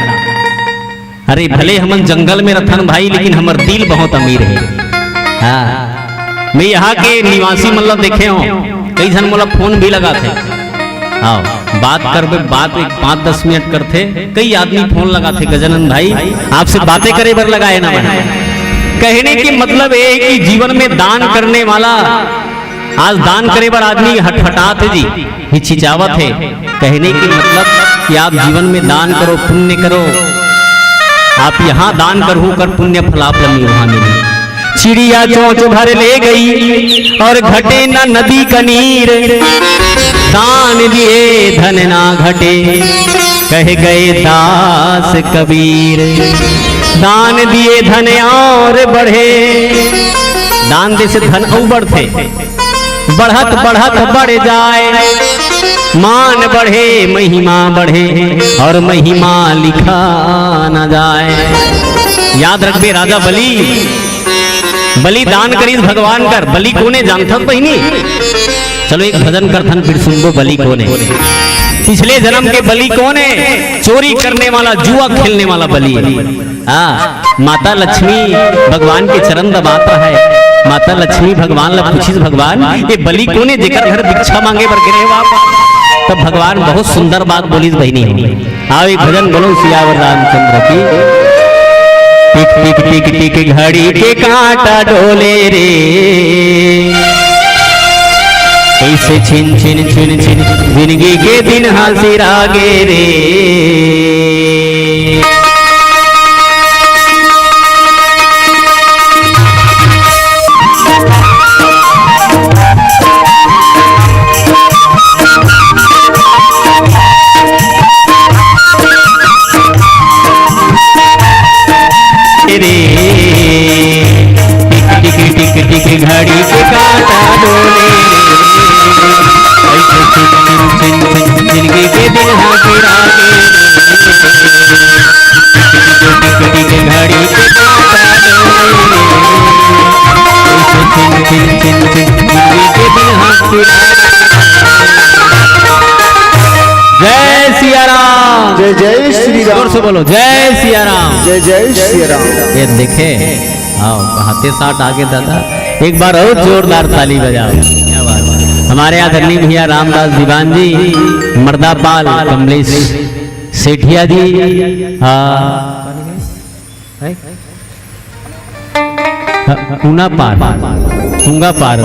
अरे भले हमन जंगल में रथन भाई, लेकिन हमर दिल बहुत अमीर है। हाँ, मैं यहाँ के निवासी मन ला देखे हूँ, कई झन मोला फोन भी लगाथे। हाँ, बात करबे, बात एक पाँच दस मिनट करथे, कई आदमी फोन लगाथे, "गजानन भाई, आपसे बातें करे बर लगाए ना मैंने।" कहने की मतलब ये है कि जीवन में दान करने वाला, आज दान करे बर आदमी हटहटात है जी, हिचकिचावत है। कहने की मतलब कि आप जीवन में दान करो, पुण्य करो। आप यहाँ दान करहू, ओकर पुण्य फल आप ला वहाँ मिली। चिड़िया चोंच भर ले गई और घटे न नदी का नीर। दान दिए धन ना घटे, कह गए दास कबीर। दान दिए धन और बढ़े, दान दे से धन अउ बढ़थे। बढ़त बढ़त बढ़ जाए, मान बढ़े, महिमा बढ़े, और महिमा लिखा न जाए। याद रखबे, राजा बलि, बलि दान करिस भगवान कर। बलि कोने जानथस बहिनी? चलो एक भजन करथन, फिर सुनबो बलि कोने। पिछले जन्म के बलि कोने? चोरी करने वाला, जुआ खेलने वाला बलि। हाँ, माता लक्ष्मी भगवान के चरण दबात रहे। माता लक्ष्मी भगवान ला पूछिस, "भगवान, ये बलि कोने जेकर घर भिक्षा मांगे बर गिरे बाप?" तब भगवान बहुत सुंदर बात बोलिस बहिनी। आओ एक भजन बोलो सियावर रामचंद्र की। टिक टिक टिक टिक घड़ी के कांटा डोले रे, कैसे छिन छिन छिन छिन जिंदगी के दिन हाजिर आगे रे। जय श्री राम। जोर से बोलो, जय सिया राम। जय जय सिया राम। ये देखे, आओ, हाथे साथ आगे दादा, एक बार और जोरदार ताली बजाओ। क्या बात है। हमारे आदरणीय भैया रामदास दीवान जी, मर्दापाल कमलेश सेठिया जी, हाँ, हाँ, ऊना पार, ऊंगा पार।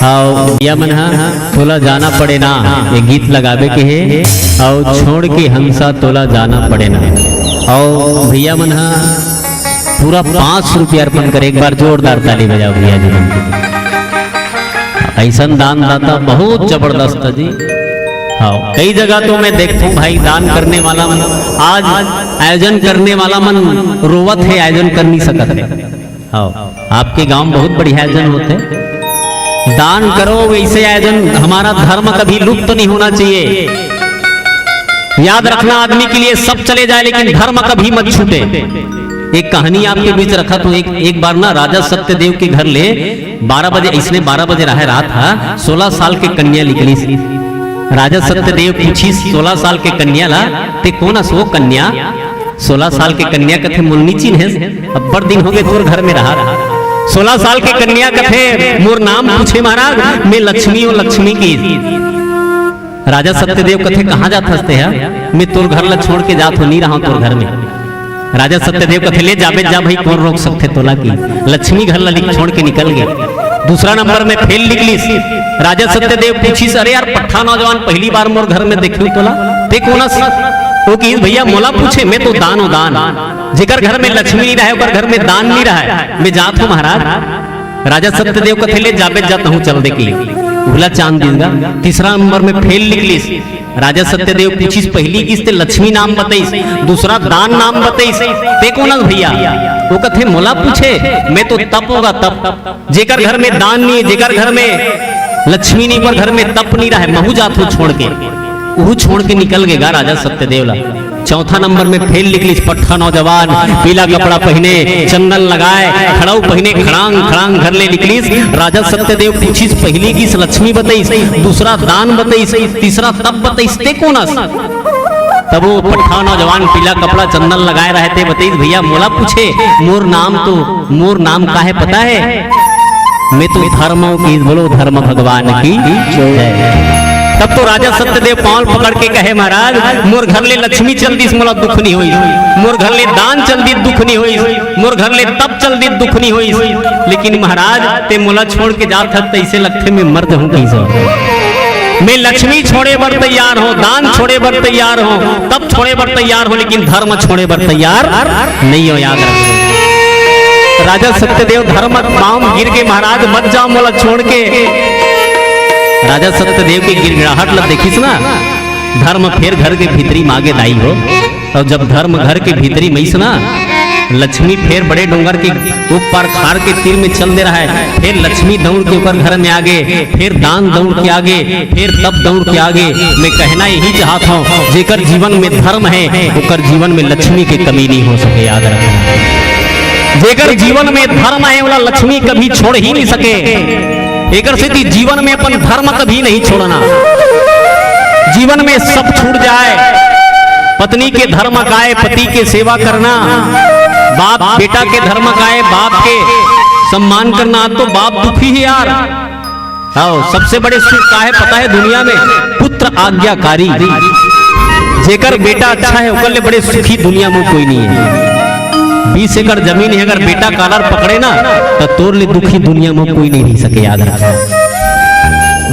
हाँ, भैया मन हा, तोला जाना पड़े ना, ये गीत लगावे के हे। आओ, छोड़ के हंसा तोला जाना पड़े ना। आओ, भैया मन हा, पूरा पाँच सौ रुपया अर्पण करे। एक बार जोरदार ताली बजाओ भैया जी मन। ऐसन दानदाता बहुत जबरदस्त है जी। हाँ, कई जगह तो मैं देखता हूँ भाई, दान करने वाला मन, आज आयोजन करने वाला मन रोवत है, आयोजन कर नहीं सकत है। हाँ, आपके गांव में बहुत बढ़िया आयोजन होते हैं। दान करो, वैसे आयोजन, हमारा धर्म कभी लुप्त नहीं होना चाहिए। याद रखना, आदमी के लिए सब चले जाए, लेकिन धर्म कभी मत छूटे। एक कहानी आपके बीच रखा तो, एक एक बार ना राजा सत्यदेव के घर ले बारह बजे, इसने बारह बजे रहा रात, हाँ, सोलह साल के कन्या निकली। राजा सत्यदेव पूछी सोलह साल के कन्या ला, "ते कोन अस वो कन्या?" सोलह साल के कन्या कथे, "मोला नी चिन्हेस, अब्बड़ दिन हो गए तोर घर में रहा।" सोलह साल के कन्या कथे, "मोर नाम पूछे महाराज, मैं लक्ष्मी हूँ, लक्ष्मी की।" राजा सत्यदेव कथे, "कहाँ जात हस ते हा? मैं तोर घर ला छोड़ के जात हो, नी रहा तोर घर में।" राजा सत्यदेव कथे, "ले जाबे जा भाई, कोन रोक सकथे तोला की?" लक्ष्मी घर ला लिख छोड़ के निकल गए। दूसरा नंबर में फेल निकलिस। राजा सत्यदेव पूछिस, "अरे यार, पट्ठा नौजवान, पहली बार मोर घर में देखियो तोला, ते कोन अस?" वो कहिस, "भैया मोला पूछे, मैं तो दान हो दान, जेकर घर में लक्ष्मी नहीं रहे, ओकर घर में दान नहीं रहे, मैं जात हूँ महाराज।" राजा सत्यदेव कथे, "ले जाबे जा, तहूँ चल दे की।" उहला चांद दिंगा। तीसरा नंबर में फेल निकलिस। राजा सत्यदेव पूछिस, "पहली किस ते लक्ष्मी नाम बतइस, दूसरा दान नाम बतइस, ते कोन अस भैया?" वो कथे, "मोला पूछे, मैं तो तप होगा तप। जेकर घर में दान नहीं, जेकर घर में लक्ष्मी नहीं, पर घर में तप नहीं रहे, महू जात हूँ छोड़ के।" उहू छोड़ के निकल गए गा राजा सत्यदेव ला। चौथा नंबर में फेल निकलिस, पट्ठा नौजवान, पीला कपड़ा पहने, चंदन लगाए, खड़ाऊ पहने, खड़ांग खड़ांग घर ले निकलिस। राजा सत्यदेव पूछिस, "पहली किस लक्ष्मी बतइस, दूसरा दान बतइस, तीसरा तप बतइस, ते कोन अस?" तब वो पट्ठा नौजवान पीला कपड़ा चंदन लगाए रहे ते बतइस, "भैया मोला पूछे, मोर नाम तो, मोर नाम का है पता है? मैं तो धर्म हूँ।" की बोलो धर्म भगवान की जय। तब तो राजा सत्यदेव पाँव पकड़ के कहे, "महाराज, मोर घर ले लक्ष्मी चल दिस, मोला दुख नहीं होई, मोर घर ले दान चल दिस, दुख नहीं होई, मोर घर ले तप चल दिस, दुख नहीं होई, लेकिन महाराज, ते मोला छोड़ के जात हस, तैसे लगथे मैं मर जाहूं कहीं से। मैं लक्ष्मी छोड़े बर तैयार हूं, दान छोड़े बर तैयार हूं, तप छोड़े बर तैयार हूं, लेकिन धर्म छोड़े बर तैयार नहीं हो।" याद रख, राजा सत्यदेव धर्म पाँव गिर के, "महाराज मत जाओ मोला छोड़ के।" राजा सत्यदेव के गिड़गिड़ाहट ला देखिस ना, धर्म फेर घर के भीतरी मागे दाई हो। और जब धर्म घर के भीतरी मइस ना, लक्ष्मी फेर बड़े डोंगर के ऊपर खार के तीर में चल दे रहा है, फेर लक्ष्मी दौड़ के ओकर घर में आगे, फेर दान दौड़ के आगे, फेर तप दौड़ के आगे। मैं कहना यही चाहत हूँ, जेकर जीवन में धर्म है, ओकर जीवन में लक्ष्मी के कमी नहीं हो सके। याद रखना, जेकर जीवन में धर्म है, ओला लक्ष्मी कभी छोड़ ही नहीं सके। एकर सेती जीवन में अपन धर्म कभी नहीं छोड़ना। जीवन में सब छूट जाए, पत्नी के धर्म काय, पति के सेवा करना, बाप बेटा के धर्म काय, बाप के सम्मान करना, तो बाप दुखी है यार। हाँ, सबसे बड़े सुख का है पता है दुनिया में? पुत्र आज्ञाकारी। जेकर बेटा अच्छा है, ओकर ले बड़े सुखी दुनिया में कोई नहीं है। बीस एकड़ जमीन है, अगर बेटा कालर पकड़े ना, तो तोर ले दुखी दुनिया में कोई नहीं रह सके। याद रख,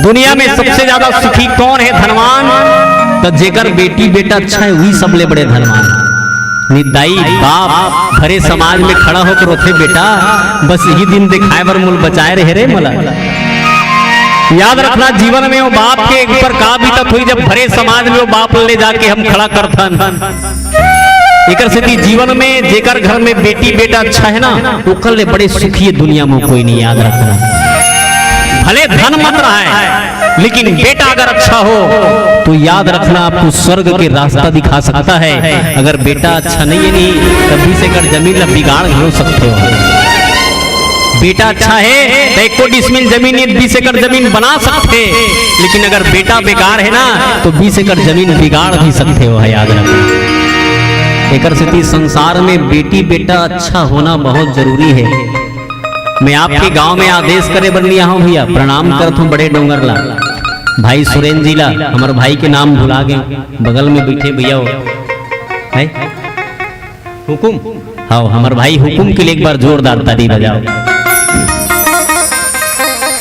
दुनिया में सबसे ज्यादा सुखी कौन है? धनवान। तो जेकर बेटी बेटा अच्छा है, वही सबले बड़े धनवान। निदाई बाप भरे समाज में खड़ा होकर रोथे, "बेटा, बस यही दिन दिखाए बर मोला बचाए रहे रे मला।" याद रखना, जीवन में वो बाप के ऊपर का बीतत हुई, जब भरे समाज में वो बाप ले जाके हम खड़ा करथन। एकर सेती जीवन में जेकर घर में बेटी बेटा अच्छा है ना, ओकर ले बड़े सुखी दुनिया में कोई नहीं। याद रखना, भले धन मत रहा है, लेकिन बेटा अगर अच्छा हो, तो याद रखना, आपको स्वर्ग के रास्ता दिखा सकता है। अगर बेटा अच्छा नहीं है, नहीं, तब बीस एकड़ जमीन ला बिगाड़ घलो सकते हो। बेटा अच्छा है, तो एको डिसमिल जमीन, बीस एकड़ जमीन बना सकते, लेकिन अगर बेटा बेकार है ना, तो बीस एकड़ जमीन बिगाड़ भी सकते हो, है याद रखना। एकर सेती संसार में बेटी बेटा अच्छा होना बहुत जरूरी है। मैं आपके गांव में आदेश करे बर नहीं आया हूं भैया, प्रणाम करत हूं बड़े डोंगर ला। भाई सुरेंद्र जी ला, हमर भाई के नाम भुला गए, बगल में बैठे भैया हो, है हुकुम। हाँ, हमर भाई हुकुम के लिए एक बार जोरदार ताली बजाओ।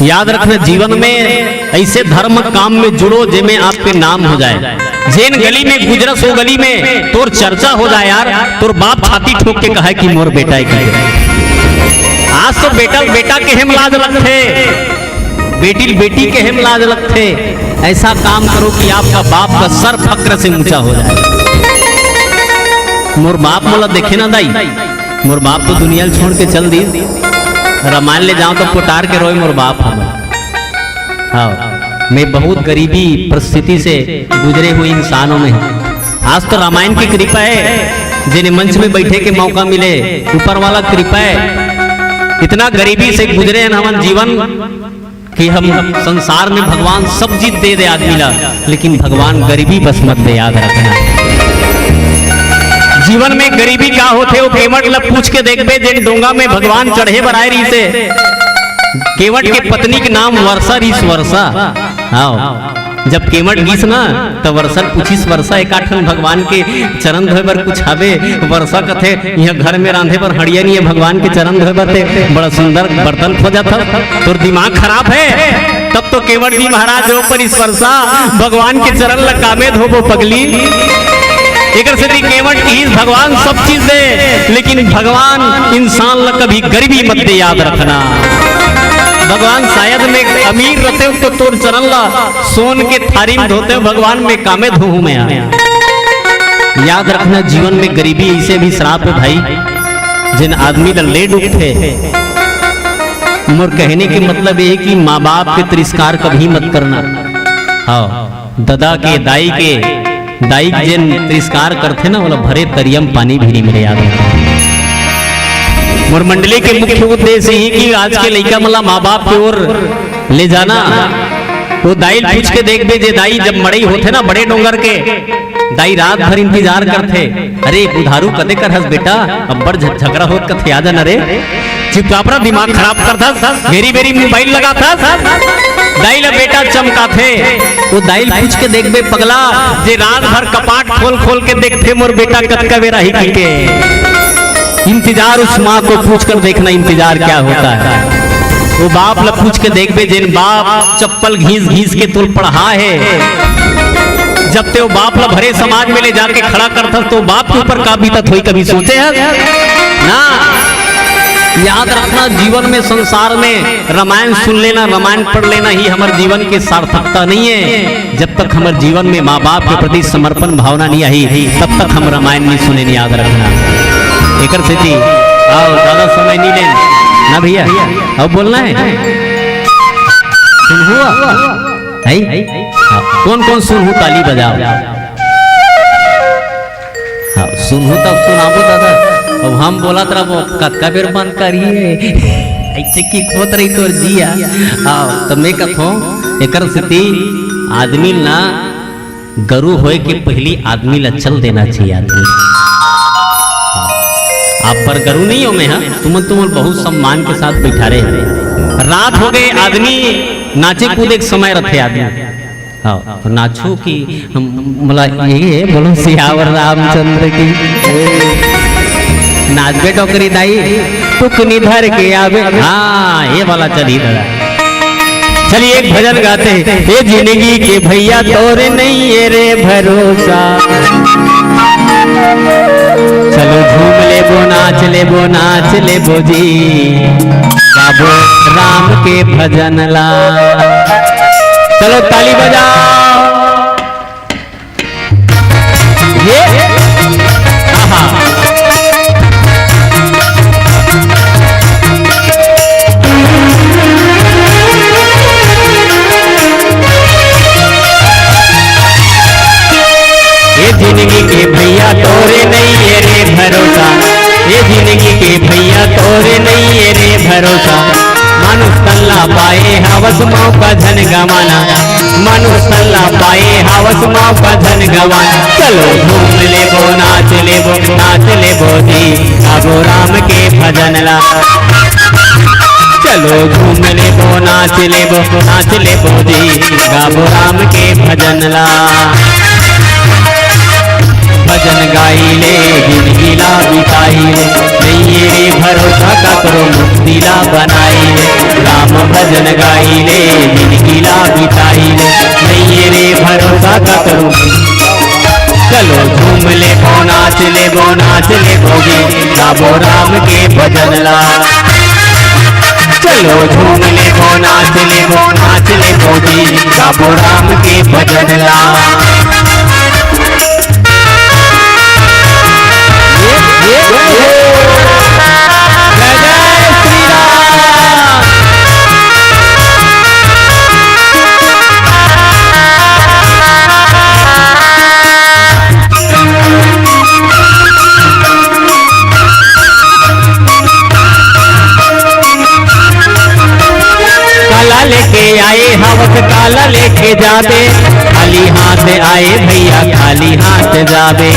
याद रखना, जीवन में ऐसे धर्म काम में जुड़ो जेमे आपके नाम हो जाए। जेन गली में गुजरस, वो गली में तोर चर्चा हो जाए यार, तोर बाप छाती ठोक के कहे कि मोर बेटा है की। आज तो बेटा बेटा के हम लाज रखते, बेटी बेटी के हम लाज रखते। ऐसा काम करो कि आपका बाप का सर फक्र से ऊंचा हो जाए। मोर बाप मोला देखे ना दाई, मोर बाप तो दुनिया ल छोड़ के चल दी। रामायण ले जाओ तो पुटार के रोए मोर बाप हम। हाँ, मैं बहुत गरीबी परिस्थिति से गुजरे हुए इंसानों में हूँ। आज तो रामायण की कृपा है, जिन्हें मंच में बैठे के मौका मिले, ऊपर वाला कृपा है। इतना गरीबी से गुजरे हैं हमन जीवन कि हम संसार में भगवान सब चीज दे दे आदमी ला, लेकिन भगवान गरीबी बस मत दे, याद रखना। जीवन में गरीबी का होथे, वो केवट ला पूछ के देखबे, जेन डोंगा में भगवान चढ़े बर आए रहिसे। केवट के पत्नी के नाम वर्षा रहिस, वर्षा। हाँ, जब केवट गिस ना, त वर्षा पूछिस, वर्षा, एकाठन भगवान के चरण धोए बर कुछ हावे? वर्षा कथे, "इहाँ घर में रांधे बर हड़िया नहीं है, भगवान के चरण धोए बर ते बड़ा सुंदर बर्तन खोजत हस, तोर दिमाग खराब है।" तब तो केवट जी महाराज रो परिस, "वर्षा, भगवान के चरण ल कामे धोबो पगली।" एकर सेती केवट किहिस, "भगवान सब चीज दे, लेकिन भगवान इंसान ल कभी गरीबी मत दे, याद रखना।" भगवान शायद में अमीर रहते तो तोर चरण ला सोन के थारी में धोते, भगवान में कामे धोहूं मैं। याद रखना, जीवन में गरीबी ऐसे भी श्राप है भाई, जेन आदमी ला ले डूबथे। मोर कहने के मतलब ये है कि माँ बाप के तिरस्कार कभी मत करना। हाँ, ददा के, दाई के, दाई के जेन तिरस्कार करथे ना, ओला भरे तरियम पानी भी नहीं मिले, याद रखना। मोर मंडली के मुख्य उद्देश्य ये कि आज के लइका मन ला माँ बाप के ओर ले जाना। वो दाई ल पूछ के देखबे, जे दाई जब मड़ई होथे ना बड़े डोंगर के, दाई रात भर इंतजार करथे, "अरे बुधारू कदे कर हस बेटा, अब्बड़ झ-, झगड़ा होत कथे, आ जाना रे।" चुपचाप रह, दिमाग खराब करथस, बेरी बेरी मोबाइल लगाथस। दाई ल बेटा चमकाथे, वो दाई ल पूछ के देखबे पगला, जे रात भर कपाट खोल खोल के देखथे मोर बेटा कतका बेरा ही के। इंतजार उस माँ को पूछकर देखना, इंतजार क्या होता है। वो बाप ला पूछ के देखबे, जेन बाप चप्पल घीस घीस के तोल पढ़ा है, जब ते वो बाप ला भरे समाज में ले जाके खड़ा करथस, तो बाप के ऊपर का बीतत होई, कभी सोचे है ना? याद रखना, जीवन में, संसार में रामायण सुन लेना, रामायण पढ़ लेना ही हमारे जीवन की सार्थकता नहीं है। जब तक हमर जीवन में माँ बाप के प्रति समर्पण भावना नहीं आई, तब तक हम रामायण नहीं सुने, नहीं, याद रखना। एकर सेती, आओ, ज्यादा समय नहीं लेन ना भैया, अब बोलना है। सुनहु? है? हाँ, कौन कौन सुनहु ताली बजाओ। हाँ, सुनहु तब सुनाबो दादा। अब हम बोलत रहबो, कतका बेर बंद करिए। ऐसे की होत रही तोर जिया। हाँ, तो मैं कथो, एकर सेती आदमी ना, गरु होए के पहली आदमी ला चल देना चाहिए आदमी। आप पर गरु नहीं हो मैं, हाँ, तुमन, तुमन बहुत सम्मान के साथ बैठा रहे। रात हो गए, आदमी नाचे कूदे के समय रथे आदमी। हाँ, नाचो की हम, मला ये है, बोलो सियावर रामचंद्र की। नाचबे डोकरी दाई, टुकनी धर के आवे। हाँ, ये वाला चली दादा। चलिए एक भजन गाते हैं। "हे जिंदगी के भैया तोरे नहीं है रे भरोसा।" चलो झूम लेबो, नाच लेबो, नाच लेबो जी। गाबो राम के भजन ला। चलो ताली बजाओ। ये, आहा। ये जिंदगी के भैया तोरे नहीं है रे भरोसा, ये जिंदगी के भैया तोरे नहीं है रे भरोसा। मानुष तन ला पाए हवस मौका झन गवाना, मनुष्य ला पाए हवस मौका झन गवाना। चलो झूम लेबो, नाच लेबो, नाच लेबो जी, गाबो राम के भजन ला। चलो झूम लेबो, नाच लेबो, नाच लेबो जी, गाबो राम के भजन ला। भजन गाई ले, जिनगी ला बिताई ले, नइये रे भरोसा काकरो, मुक्ति ला बनाई ले। राम भजन गाई ले, जिनगी ला बिताई ले, नइये रे भरोसा काकरो। चलो झूम लेबो, नाच लेबो, नाच लेबो जी, गाबो राम के भजन ला। चलो झूम लेबो, नाच लेबो, नाच लेबो जी, गाबो राम के भजन ला। ये, ये, ये। जय जय श्री राम। काला लेके आए हवस, काला लेके जाबे, खाली हाथ आए भैया, खाली हाथ जाबे।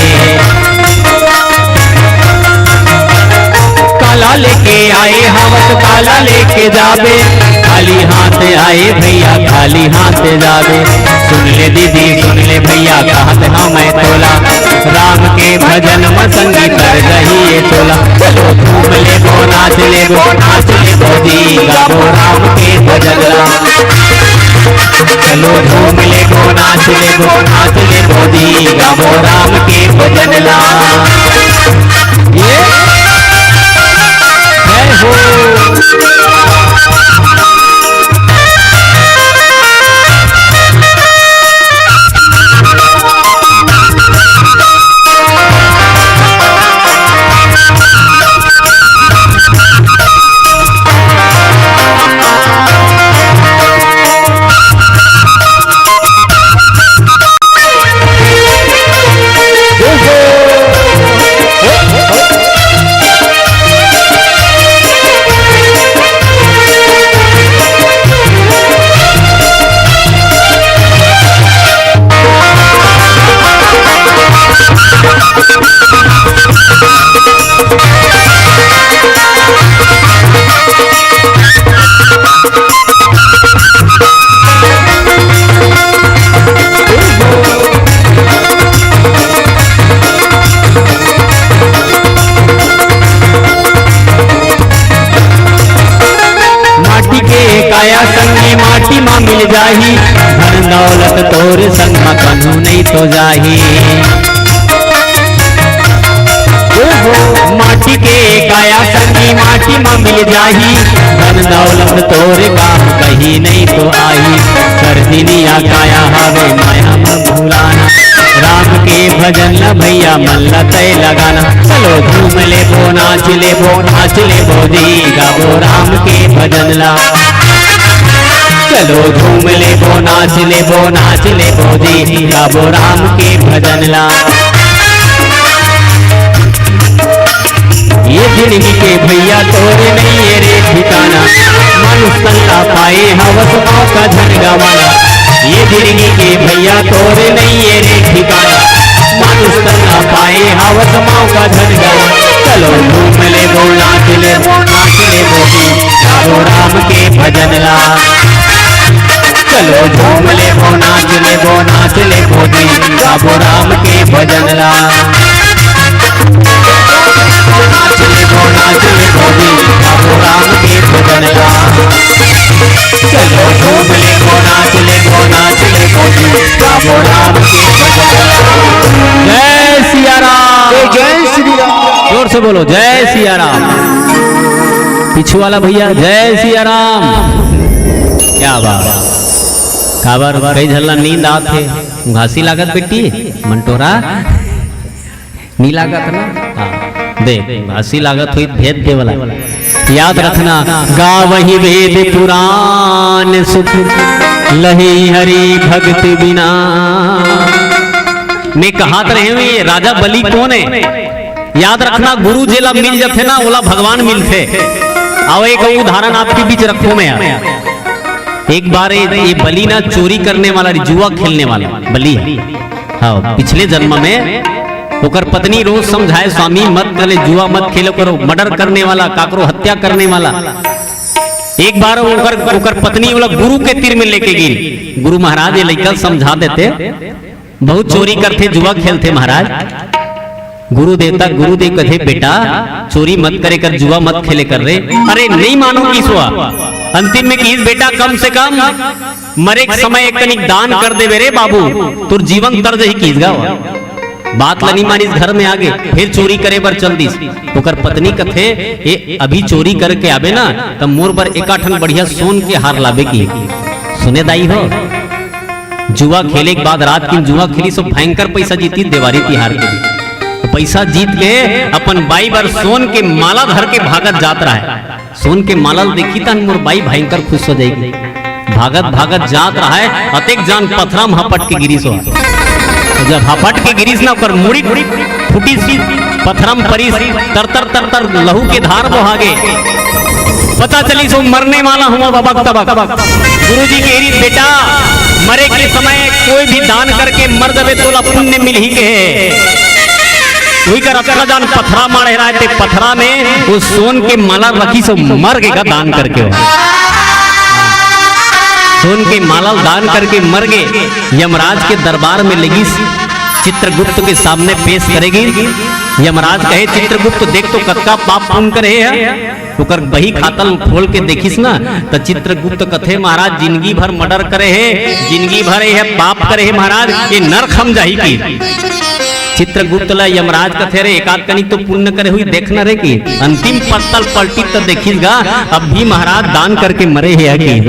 काला लेके आए हवस, काला लेके जाबे, खाली हाथ आए भैया, खाली हाथ जाबे। सुन ले दीदी, सुन ले भैया, कहत हँव मैं तोला, राम के भजन म संगी तर जही ए टोला। चलो झूम लेबो, नाच लेबो, नाच लेबो जी, गाबो राम के भजन ला। चलो झूम लेबो, नाच लेबो, नाच लेबो जी, गाबो राम के भजन ला। ये जय हो। माटी के काया संगी माटी मा मिल जाही, धन दौलत तोर संग मा कभू नइ तो जाही। ओहो, माटी के काया संगी माटी मा मिल जाही, धन दौलत तोर काम कहीं नइ तो आही। कर दिनिया काया हवे माया मा भुलाना, राम के भजन ल भैया मन ल तय लगाना। चलो झूम लेबो, नाच लेबो, नाच लेबो जी, गाबो राम के भजन ला। चलो झूम लेबो, नाच लेबो, नाच लेबो जी, गाबो राम के भजन ला। ये जिनगी के भैया तोर नइये रे ठिकाना, मानुष तन ला पाए हवस मौका झन गवाना। ये जिनगी के भैया तोर नइये रे ठिकाना, मानुष तन ला पाए हवस मौका झन गवाना। चलो झूम लेबो, नाच लेबो, नाच लेबो जी, गाबो राम के भजन ला। चलो झूम लेबो, नाच लेबो, नाच लेबो जी, गाबो राम के भजन ला। नाच लेबो, नाच लेबो जी, गाबो राम के भजन ला। चलो झूम लेबो, नाच लेबो, नाच लेबो जी, गाबो राम के भजन ला। जय सिया राम। जय श्री राम। जोर से बोलो, जय सिया राम। पीछू वाला भैया, जय सिया राम। क्या बात। काबर कई झन ला नींद आत हे, घासी लागत बेटी, मंटोरा नी लागत ना? हाँ, देख, घासी लागत होई, भेद दे वाला। याद रखना, गावही वेद पुराण सुख, लही हरि भगत बिना। मैं कहत रहे हँव, ये राजा बलि कोन हे? याद रखना, गुरु जेला मिल जथे ना, ओला भगवान मिलथे। अउ एक अउ उदाहरण आपके बीच रखहूँ मैं यार। एक बार ये, ये बलि ना चोरी करने वाला, जुआ खेलने वाला बलि हे। हाँ, पिछले जन्म में ओकर पत्नी रोज समझाए, "स्वामी मत करे, जुआ मत खेलो करो, मर्डर करने वाला, काकरो हत्या करने वाला।" एक बार ओकर, ओकर पत्नी ओला गुरु के तीर में लेके गिरी। गुरु महाराज ये लइका समझा देते, बहुत चोरी करथे, जुआ खेलथे महाराज। गुरु देवता, गुरुदेव कथे, "बेटा, चोरी मत करे कर, जुआ मत खेले कर रे।" अरे, नहीं मानो किहिस ओ। अंतिम में किहिस, "बेटा, कम से कम मरे के समय एक कनिक दान कर देबे रे बाबू, तोर जीवन तर जही," किहिस गा ओ। बात ल नहीं मानिस, घर में आगे, फिर चोरी करे बर चल दिस। ओकर पत्नी कथे, "ए, अभी चोरी करके आबे ना, त मोर बर एकाठन बढ़िया सोन के हार लाबे," किहिस। सुने दाई हो, जुआ खेले के बाद रात किन जुआ खेलिस ओ भयंकर पैसा जीतिस देवारी तिहार के दिन। पैसा जीत के अपन बाई बर सोन के माला धर के भागत जात रहय। सोन के माला ल देखही तहन मोर बाई भयंकर खुश हो जाही। भागत भागत जात रहय, अतेक जान पथरा म हपट के गिरिस ओ। जब हपट के गिरिस ना, ओकर मुड़ी फूटिस, पथरा म परिस, तर तर तर तर लहू के धार बोहा गे। पता चलिस ओ मरने वाला हवय बबक तबक। गुरुजी कहे रिहिस, "बेटा, मरे के समय कोई भी दान करके मर जाबे, तोला पुण्य मिलही," कहे। उही कर अतका जान पथरा माढ़े रहय, ते पथरा में ओ सोन के माला रखिस ओ मर गे गा दान करके ओ। सोन के माला ल दान करके मर गे। यमराज के दरबार में लेगिस, चित्रगुप्त के सामने पेश करे गिस। यमराज कहे, "चित्रगुप्त, देख तो कतका पाप पुण्य करे हे।" ओकर बही खाता ल खोल के देखिस ना, त चित्रगुप्त कथे, "महाराज, जिनगी भर मर्डर करे हे, जिनगी भर ये पाप करे हे महाराज, ये नरक म जाही," किहिस। चित्रगुप्त ल यमराज कथे, "रे, एकाध कनिक तो पुण्य करे होही, देख न रे," किहिस। अंतिम पत्ता ल पलटिस त देखिस गा, अब भी महाराज दान करके मरे हे या किहिस।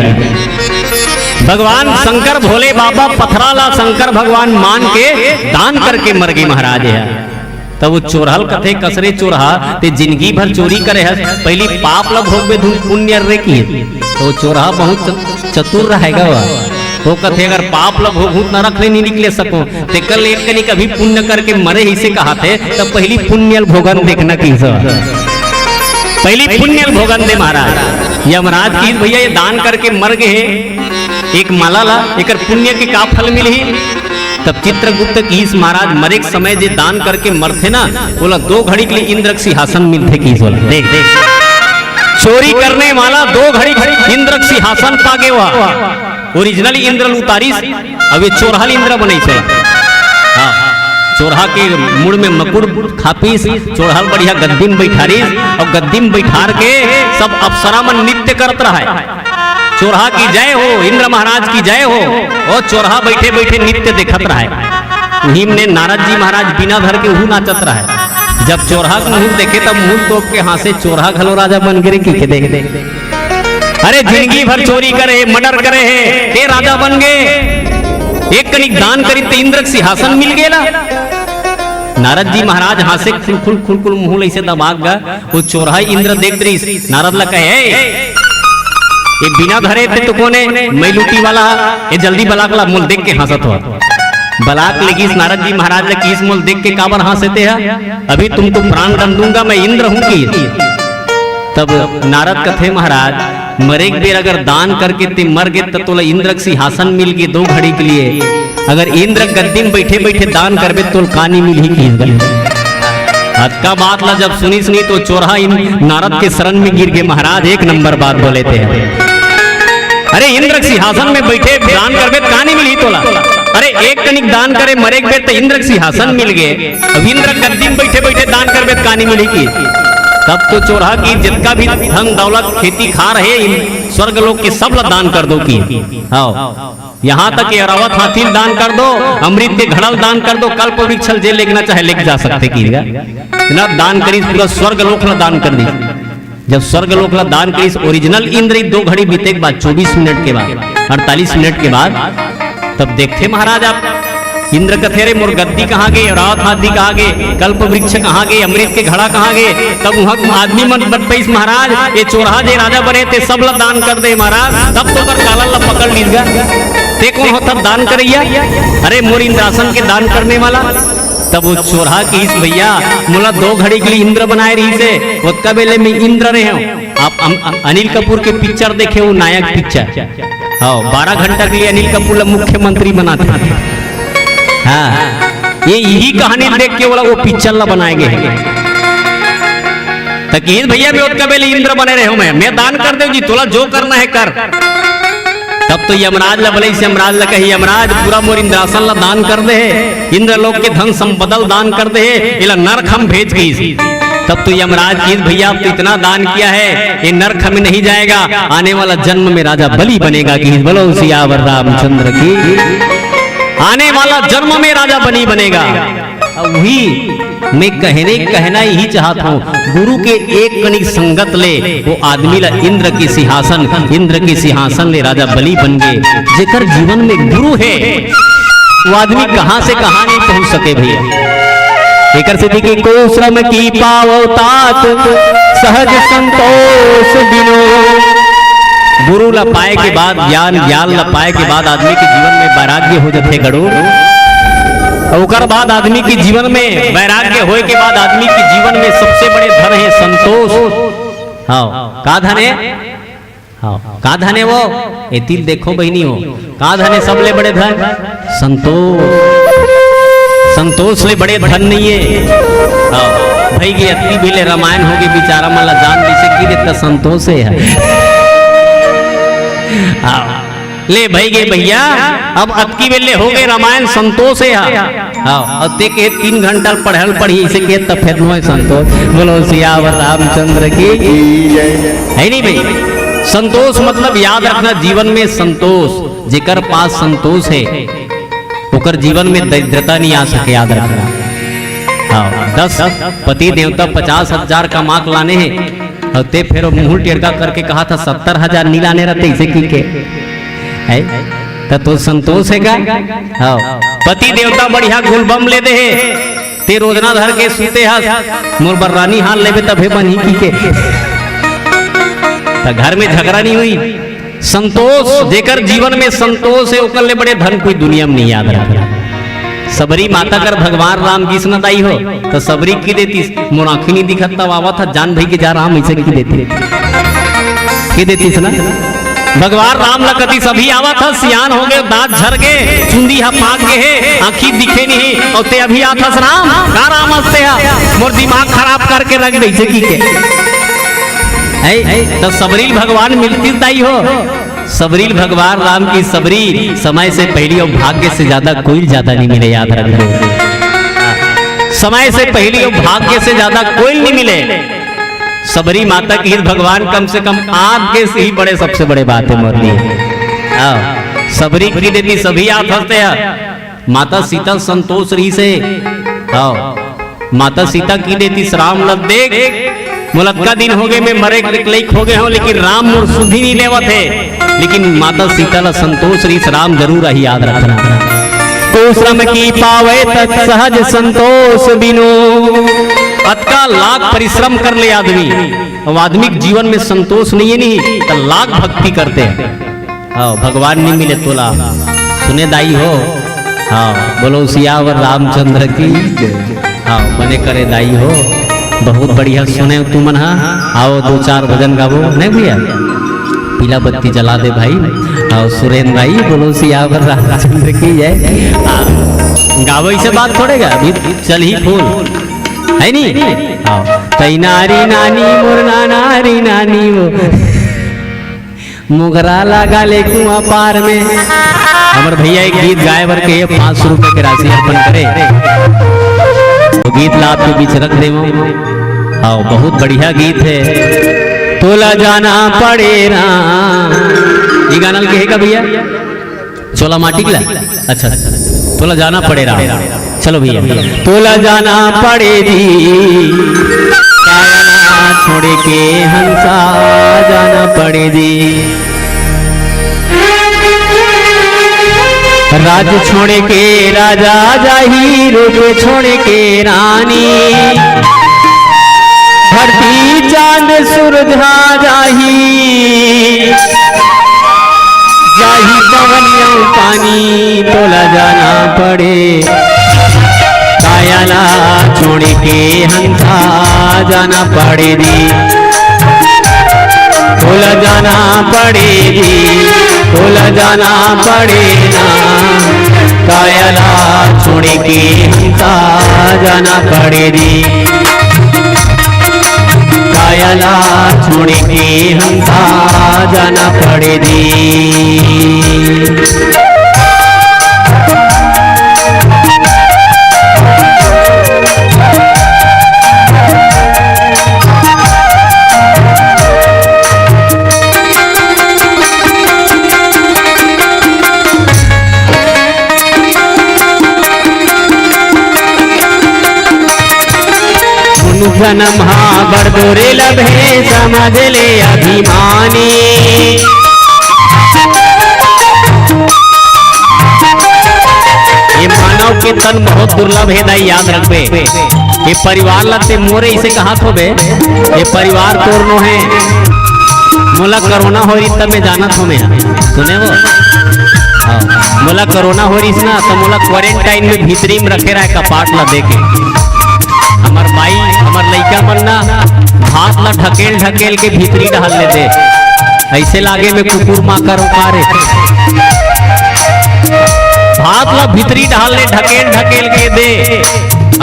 भगवान शंकर भोले बाबा पथरा ला शंकर भगवान मान के दान करके मर गे महाराज हे। तब ओ चोरहा ल कथे, "कस रे चोरहा, ते जिनगी भर चोरी करे हस, पहिली पाप ल भोगबे धुन पुण्य रे," किहिस। त ओ चोरहा बहुत च-, चतुर रहय गा ओ। ओ कथे, "अगर पाप ल भोगहूं त नरक ले नइ निकले सकंव, तेकर ले एक कनिक अभी पुण्य करके मरे हंव कहाथे, त पहिली पुण्य ल भोगन दे," किहिस। पहिली पुण्य ल भोगन दे महाराज। यमराज किहिस, "भइया, ये दान करके मर गे हे, एक माला ला, एकर पुण्य के का फल मिलही?" तब चित्रगुप्त किहिस, "महाराज, मरे के समय जे दान करके मरथे ना, ओला दो घड़ी के लिए इंद्र के सिंहासन मिलथे," किहिस ओला। देख, देख, चोरी करने वाला दो घड़ी इंद्र के सिंहासन पा गे ओ। Original इंद्र ल उतारिस, अब ये चोरहा ल इंद्र बनइस हे। हाँ, चोरहा के मुड़ में मकुड़ थापिस, चोरहा ल बढ़िया गद्दी म बइठारिस, अउ गद्दी म बइठार के सब अप्सरा मन नृत्य करत रहय। चोरहा की जय हो, इंद्र महाराज की जय हो। ओ चोरहा बइठे बइठे नृत्य देखत रहय। उही म ने नारद जी महाराज बीना धर के उहू नाचत रहय। जब चोरहा के मुहूं ल देखे, तब मुहूं ल तोप के हांसे, "चोरहा घलो राजा बन गे रे," किहिके देख। अरे, जिनगी भर चोरी करे हे, मर्डर करे हे, ते राजा बन गे। एक कनिक दान करिस त इंद्र के सिंहासन मिल गे ला। नारद जी महाराज हांसे, खुलखुल खुलखुल मुहूं ल अइसे दबा के गा। ओ चोरहा इंद्र देखत रिहिस, नारद ला कहे, "ए, ये बीना धरे ते तो कोन ए, मइलूटी वाला, ये जल्दी बलाक ला, मोला देख के हांसत हो।" बलाक लेगिस, नारद जी महाराज ला किहिस, "मोला देख के काबर हांसे ते हा? अभी तुमको प्राण दंड दूंगा, मैं इंद्र हूं," किहिस। तब नारद कथे, "महाराज, मरे के बेर अगर दान करके ते मर गे, त तोला इंद्र के सिंहासन मिल गे दो घड़ी के लिए। अगर इंद्र गद्दी म बइठे बइठे दान करबे, त तोला का नइ मिलही," किहिस। अतका बात ला जब सुनिस नहीं, त चोरहा इन नारद के शरण में गिर गे, "महाराज, एक नंबर बात बोले ते। अरे, इंद्र के सिंहासन में बइठे दान करबे, त का नइ मिलही तोला? अरे, एक कनिक दान करे मरे के बेर, त इंद्र के सिंहासन मिल गे।" अब इंद्र गद्दी म बइठे बइठे दान करबे त का नइ मिलही किहिस। तब तो चोरहा किहिस, "जतका भी धन दौलत खेती खार हे, इन स्वर्ग लोक के सब ला दान कर दो," किहिस। हाँ, यहां तक कि ऐरावत हाथी ल दान कर दो, अमृत के घड़ा ल दान कर दो, कल्प वृक्ष ल जे लेगना चाहे लेके जा सकथे किहिस। इतना दान करिस, पूरा स्वर्ग लोक ला दान कर दिस। जब स्वर्ग लोक ला दान करिस, original इंद्र ही दो घड़ी बीते के बाद, चौबीस मिनट के बाद, अड़तालीस मिनट के बाद, तब देखथे महाराज आप, इंद्र कथे, "रे, मोर गद्दी कहां गे, ऐरावत हाथी कहां गे, कल्प वृक्ष कहां गे, अमृत के घड़ा कहां गे?" तब उहां आदमी मन बतपइस, "महाराज, ये चोरहा जे राजा बने, ते सब ला दान कर दे महाराज।" तब तो ओकर कालर ला पकड़ लीस गा, "ते कोन होथस दान करइया? अरे, मोर इंद्रासन के दान करने वाला।" तब ओ चोरहा किहिस, "भइया, मोला दो घड़ी के लिए इंद्र बनाए रहिस हे, ओतका बेले में इंद्र रहे हंव।" आप अम-, अम-, अनिल कपूर के पिक्चर देखे हो, नायक पिक्चर, हाँ, बारह घंटा के लिए अनिल कपूर ला मुख्यमंत्री बनाथे। हाँ, ये यही कहानी देख के ओला वो पिक्चर ला बनाए गे हे। त किहिस, "भैया, मैं ओतका बेले इंद्र बने रहेंव, मैं, मैं दान कर देंव जी, तोला जो करना हे कर।" तब तो यमराज ला बोले, यमराज ला कही, "यमराज, पूरा मोर इंद्रासन ला दान कर दे हे, इंद्रलोक के धन संपदा ला दान कर दे हे, एला नरक हम भेज," किहिस। तब तो यमराज किहिस, "भैया, अब तो इतना दान किया है, ये नरक में नहीं जाएगा, आने वाला जन्म में राजा बलि बनेगा," किहिस। बोलो सियावर रामचंद्र की। आने वाला जन्म में राजा बलि बनेगा। अब वही मैं कहने, कहना यही चाहत हूँ, गुरु के एक कनिक संगत ले वो आदमी ला इंद्र के सिंहासन, इंद्र के सिंहासन ले राजा बलि बन गे। जेकर जीवन में गुरु हे, वो आदमी कहाँ से कहाँ नहीं पहुँच सके भैया। एकर सेती कि "को श्रम की पावो तात, सहज संतोष बिनु।" गुरु ला पाए के बाद, ज्ञान, ज्ञान ला पाए के बाद आदमी के जीवन में वैराग्य हो जाथे गड़ू। अउ ओकर बाद आदमी के जीवन में वैराग्य होए के बाद आदमी के जीवन में सबसे बड़े धन हे संतोष। हाँ, का धन हे? हाँ, का धन हे वो? एती ल देखो बहिनी हो, का धन हे सबले बड़े धन? संतोष। संतोष ले बड़े धन नहीं हे। हाँ, भई गे अतकी बेले रामायण हो गे, बिचारा मन ला जान जइसे कि देता संतोष हे। हाँ, ले भई गे भैया, अब अतकी बेले हो गे रामायण, संतोष हे। हाँ, अउ ते के तीन घंटा पढ़ल पढ़ी, इसे के त फेर नोहे संतोष। बोलो सियावर रामचंद्र की। हे नहीं भई, संतोष मतलब याद रखना, जीवन में संतोष। जेकर पास संतोष हे, ओकर जीवन में दरिद्रता नहीं आ सके, याद रखना। हाँ, दस पति देवता पचास हजार कमा के लाने हे, अउ ते फेर मुंह टेड़का करके कहा था, "सत्तर हजार नहीं लाने रहते," इसे की के। है? त तो संतोष हे का? हाँ, पति देवता बढ़िया गुलबम ले दे हे, ते रोजना धर के सूते हस, "मोर बर रानी हार लेबे तभे बनही," की के। त घर में झगड़ा नहीं होही। संतोष, जेकर जीवन में संतोष हे, ओकर ले बड़े धन कोई दुनिया में नहीं, याद रखना। सबरी माता कर भगवान राम गिस न दाई हो, त सबरी की देतिस, "मोर आँखी नहीं दिखत तब आवत हस, जान भई के जा राम," इसे की देतिस। की देतिस ना? भगवान राम ला कतिस, "अभी आवत हस, सियान हो गे, दांत झर गे, चुंदी ह पाक गे हे, आँखी दिखे नहीं, अउ ते अभी आत हस राम, का राम हस ते ह, मोर दिमाग खराब करके रख दे," इसे की के। है, त सबरी ल भगवान मिलतिस दाई हो। सबरी ल भगवान राम की सबरी, समय से पहली अउ भाग्य से ज्यादा कोई ज्यादा नहीं मिले, याद रख लो। समय से पहली अउ भाग्य से ज्यादा कोई नहीं मिले। सबरी माता की भगवान कम से कम आत गे से ही बड़े, सबसे बड़े बात हे मोर लिए। हाँ, सबरी की देतिस अभी आत हस ते ह। माता सीता संतोष रहिस हे। हाँ, माता सीता की देतिस राम ल, "देख, मोला अतका दिन हो गे, मैं मरे के लइक हो गे हों, लेकिन राम मोर सुधि नहीं लेवत हे।" लेकिन माता सीता ला संतोष रहिस, राम जरूर आही, याद रखना। "को श्रम की पावे तत् सहज संतोष बिनु।" अतका लाख परिश्रम कर ले आदमी, अउ आदमी के जीवन में संतोष नहीं हे नहीं, त लाख भक्ति करते हे। हाँ, भगवान नहीं मिले तोला। सुने दाई हो। हाँ, बोलो सियावर रामचंद्र की। हाँ, बने करे दाई हो। बहुत बढ़िया सुने तुमन हा। आओ दो चार भजन गावो, नहीं भैया? पीला बत्ती जला दे भाई। आओ सुरेंद्र भाई, बोलो सियावर रामचंद्र की जय। हाँ, गावो, इसे बात थोड़े गा, अभी चल ही फूल। हे नहीं? आओ। तई नारी नानी मोर ना नारी नानी वो। मोगरा लगा ले कुआं पार में। हमर भैया एक गीत गाए बर के पाँच सौ रुपए के राशि अर्पण करे। वो गीत ला आपके बीच रख देवो। हाँ, बहुत बढ़िया गीत हे। तोला जाना पड़े राम। ये गाना ल कहे का भैया? चोला माटी के ला? अच्छा, अच्छा। तोला जाना पड़े राम। चलो भैया। तोला जाना पड़े जी, काया छोड़ के हंसा जाना पड़े जी। राज छोड़ के राजा जाही, रूप छोड़ के रानी, धरती चांद सूरज हा जाही, जाही पवन अउ पानी, तोला जाना पड़े। काया ला छोड़ के हंसा जाना पड़े जी, तोला जाना पड़े जी। तोला जाना पड़े ना, काया ला छोड़ के हमका जाना पड़े दी। काया ला छोड़ के हमका जाना पड़े दी। जन्म हा बड़ दुर्लभ हे, समझ ले अभिमानी। ये मानव के तन बहुत दुर्लभ हे दाई, याद रखबे। ये परिवार ला ते मोरे इसे कहा थो बे, ये परिवार तोर नो हे। मोला कोरोना हो रही तब मैं जानत हो मैं, सुने वो? हाँ। मोला कोरोना हो रही ना, तो मोला क्वारंटाइन में भीतरी में रखे रहा कपाट ला देके। हमर बाई, हमर लइका मन ना भात ला ढकेल ढकेल के भीतरी डाल ले दे। ऐसे लागे में कुकुर माकर उकारे। भात ला भीतरी डाल ले ढकेल ढकेल के दे।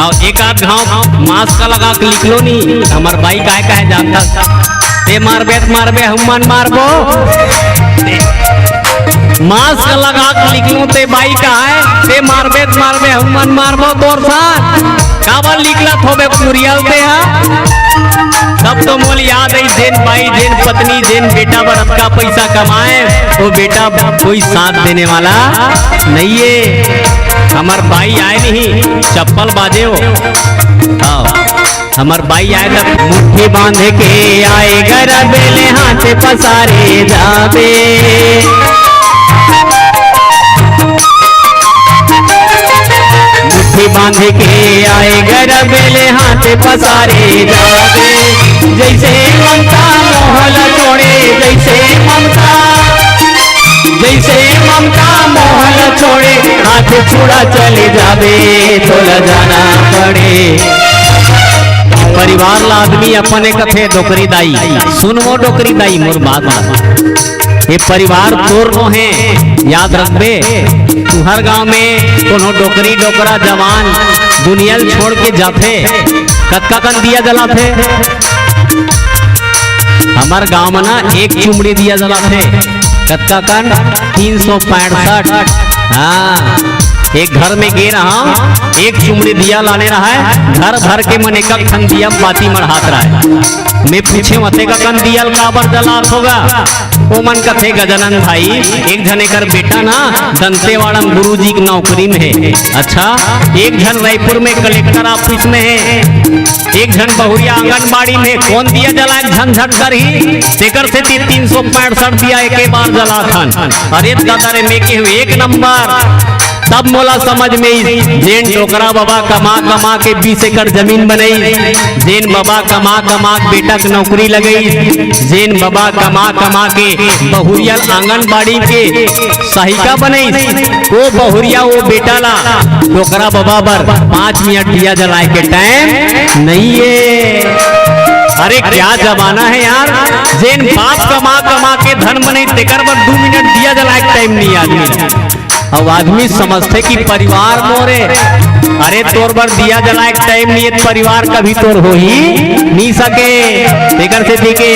अउ एक आध घाव मास्क लगा के निकलो नी, हमर बाई काय कहे जानता। ते मारबे त मारबे, हमन मारबो। मास्क लगा के निकलो ते बाई कहे, ते मारबे त मारबे, हमन मारबो तोर साथ। काबर निकलत होबे कुरियल ते हा? तब तो मोल याद आई, जेन बाई, जेन पत्नी, जेन बेटा बर अतका पैसा कमाए, वो बेटा कोई साथ देने वाला नहीं है। हमर बाई आए नहीं, चप्पल बाजे हो। हाँ। हमर बाई आए त मुट्ठी बांध के आए, गरबे ले हाथ पसारे जाबे। मुट्ठी बांध के आए, गरबे ले हाथ पसारे जाबे। जैसे ममता मोहला छोड़े, जैसे ममता जैसे ममता मोहला छोड़े, हाथ छुड़ा चले जाबे, तोला जाना पड़े। परिवार ला आदमी अपने कथे डोकरी दाई, सुनवो डोकरी दाई मोर बात ला। ये परिवार तोर नो हे, याद रखबे। तुहर गांव में कोनो डोकरी डोकरा जवान दुनिया ल छोड़ के जाथे, कतका कन दिया जलाथे? हमर गांव में ना एक चुमड़ी दिया जलाथे। कतका कन? तीन सौ पैंसठ। हाँ, एक घर में गे रहा, एक चुमड़ी दिया लाने रहा है, घर भर के मन एक ठन दिया बाती मढ़ात रहा है। मैं पूछे, "अतेक कन दिया ल काबर जलात होगा?" ओ मन कथे, "गजानन भाई, एक झन एकर बेटा ना दंतेवाड़ा में गुरुजी के नौकरी में है।" अच्छा, एक झन रायपुर में कलेक्टर ऑफिस में है, एक झन बहुरिया आंगनबाड़ी में, कोन दिया जलाए झंझट करही, तेकर सेती तीन सौ पैंसठ दिया एके बार जलाथन। अरे दादा रे, मैं केहूं एक नंबर। तब मोला समझ में आइस, जेन डोकरा बबा कमा कमा के बीस एकड़ जमीन बनई, जेन बबा कमा कमा के बेटा के नौकरी लगई, जेन बबा कमा कमा के बहुरिया ल आंगनबाड़ी के सहायिका बनई, वो बहुरिया, वो बेटा ला डोकरा बबा बर पाँच मिनट दिया जलाए के टाइम नहीं है। अरे क्या जमाना है यार, जेन बाप कमा कमा के धन बनई, तेकर बर दू मिनट दिया जलाए के टाइम नहीं आदमी। अब आदमी समझथे कि परिवार मोरे, अरे तोर बर दिया जलाए के टाइम नहीं है, परिवार कभी तोर हो ही नहीं सके। तेकर सेती के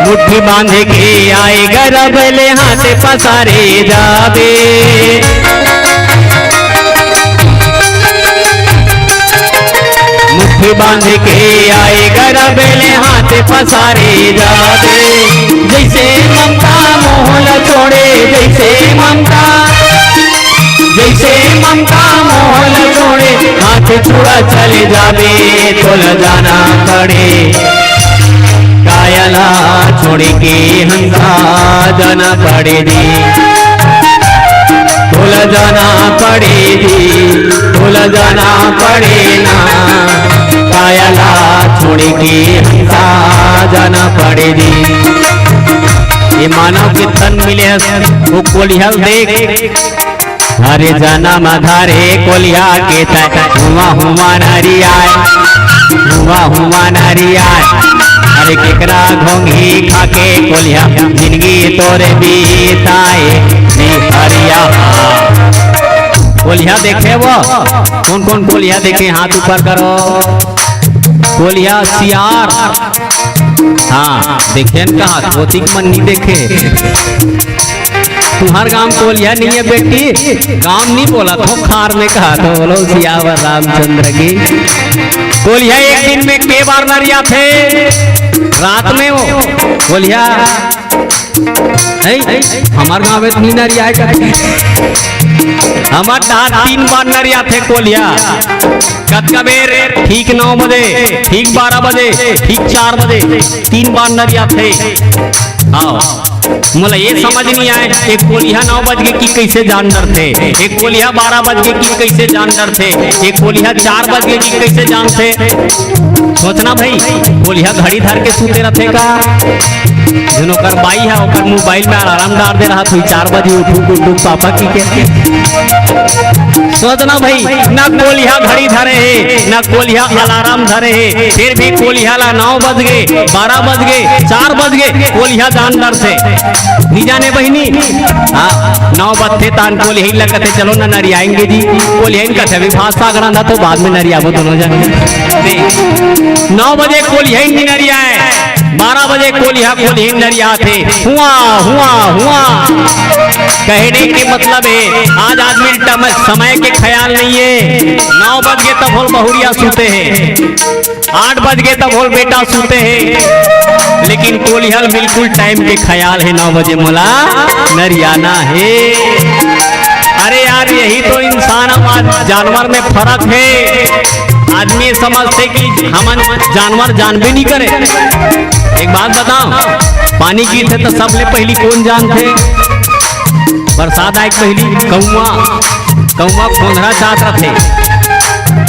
मुट्ठी बांध के आए, गरब ले हाथ पसारे जाबे। मुट्ठी बांध के आए, गरब ले हाथ पसारे जाबे। जैसे ममता मोहला छोड़े, जैसे ममता, जैसे ममता मोहला छोड़े, हाथ छुड़ा चले जाबे, तोला जाना पड़े। काया ला छोड़ के हमका जाना पड़े दी, तोला जाना पड़े दी, तोला जाना पड़े ना। काया ला छोड़ के हमका जाना पड़े दी। ये मानव के तन मिले हस, वो कोलिहल देख। हरे जनम धरे कोलिया के तय, हुआ हुआ नरियाय, हुआ हुआ नरियाय। अरे केकरा घोंघी खाके कोलिहा, जिंदगी तोरे बीताए दी हरिया। कोलिहा देखे वो, कौन कौन कोलिहा देखे, हाथ ऊपर करो। कोलिहा सियार, हाँ देखे न कहा, धोती के मन नहीं देखे। तुम्हार गांव कोलिहा नहीं है बेटी, गांव नहीं बोला तो खार में कहा तो बोलो सियावर रामचंद्र की। कोलिहा एक दिन में के बार नरिया थे रात में वो कोलिहा है, हमार गांव में नहीं नरिया है कभी। हमार डहार तीन बार नरिया थे कोलिहा। कतका बेर? ठीक नौ बजे, ठीक बारह बजे, ठीक चार बजे, तीन बार नरिया थे। हाँ, मोला ये समझ नहीं आए, एक कोलिहा नौ बज गे कि कैसे जान डरथे, एक कोलिहा बारह बज गे कि कैसे जान डरथे, एक कोलिहा चार बज गे कि कैसे जानथे। सोचना भाई, कोलिहा घड़ी धर के सूते रथे का? जनो कर बाई है, ओकर मोबाइल में अलार्म डाल दे रहा, तू चार बजे उठू, उठू, पापा की के। सोचना भाई, ना कोलिहा घड़ी धरे है, ना कोलिहा अलार्म धरे है, फिर भी कोलिहा ला नौ बज गे, बारह बज गे, चार बज गे, कोलिहा जान डरथे। नहीं जाने बहिनी, हाँ, नौ बजथे तान कोलिहा ला कथे, "चलो ना नरियाएंगे जी।" कोलिहा कथे, "अभी भात साग रांधा तो बाद में नरियाबो दोनों जन।" नौ बजे कोलिहा नहीं नरियाए, बारह बजे कोलिहा, कोलिहा नरियाथे। हुआ, हुआ, हुआ। कहने के मतलब है, आज आदमी टम-, समय के ख्याल नहीं है। नौ बज गे तब होल बहुरिया सूते हैं, आठ बज गे तब होल बेटा सूते हैं, लेकिन कोलिहा ल बिल्कुल टाइम के ख्याल है, नौ बजे मोला नरियाना है। अरे यार, यही तो इंसान और जानवर में फर्क है। आदमी ये समझथे कि हमन जानवर जानबे नहीं करे। एक बात बताओ, पानी गिरथे तो सबले पहली कौन जानथे? बरसात आए के पहली कौआ, कौआ खोंधरा चाहत रथे।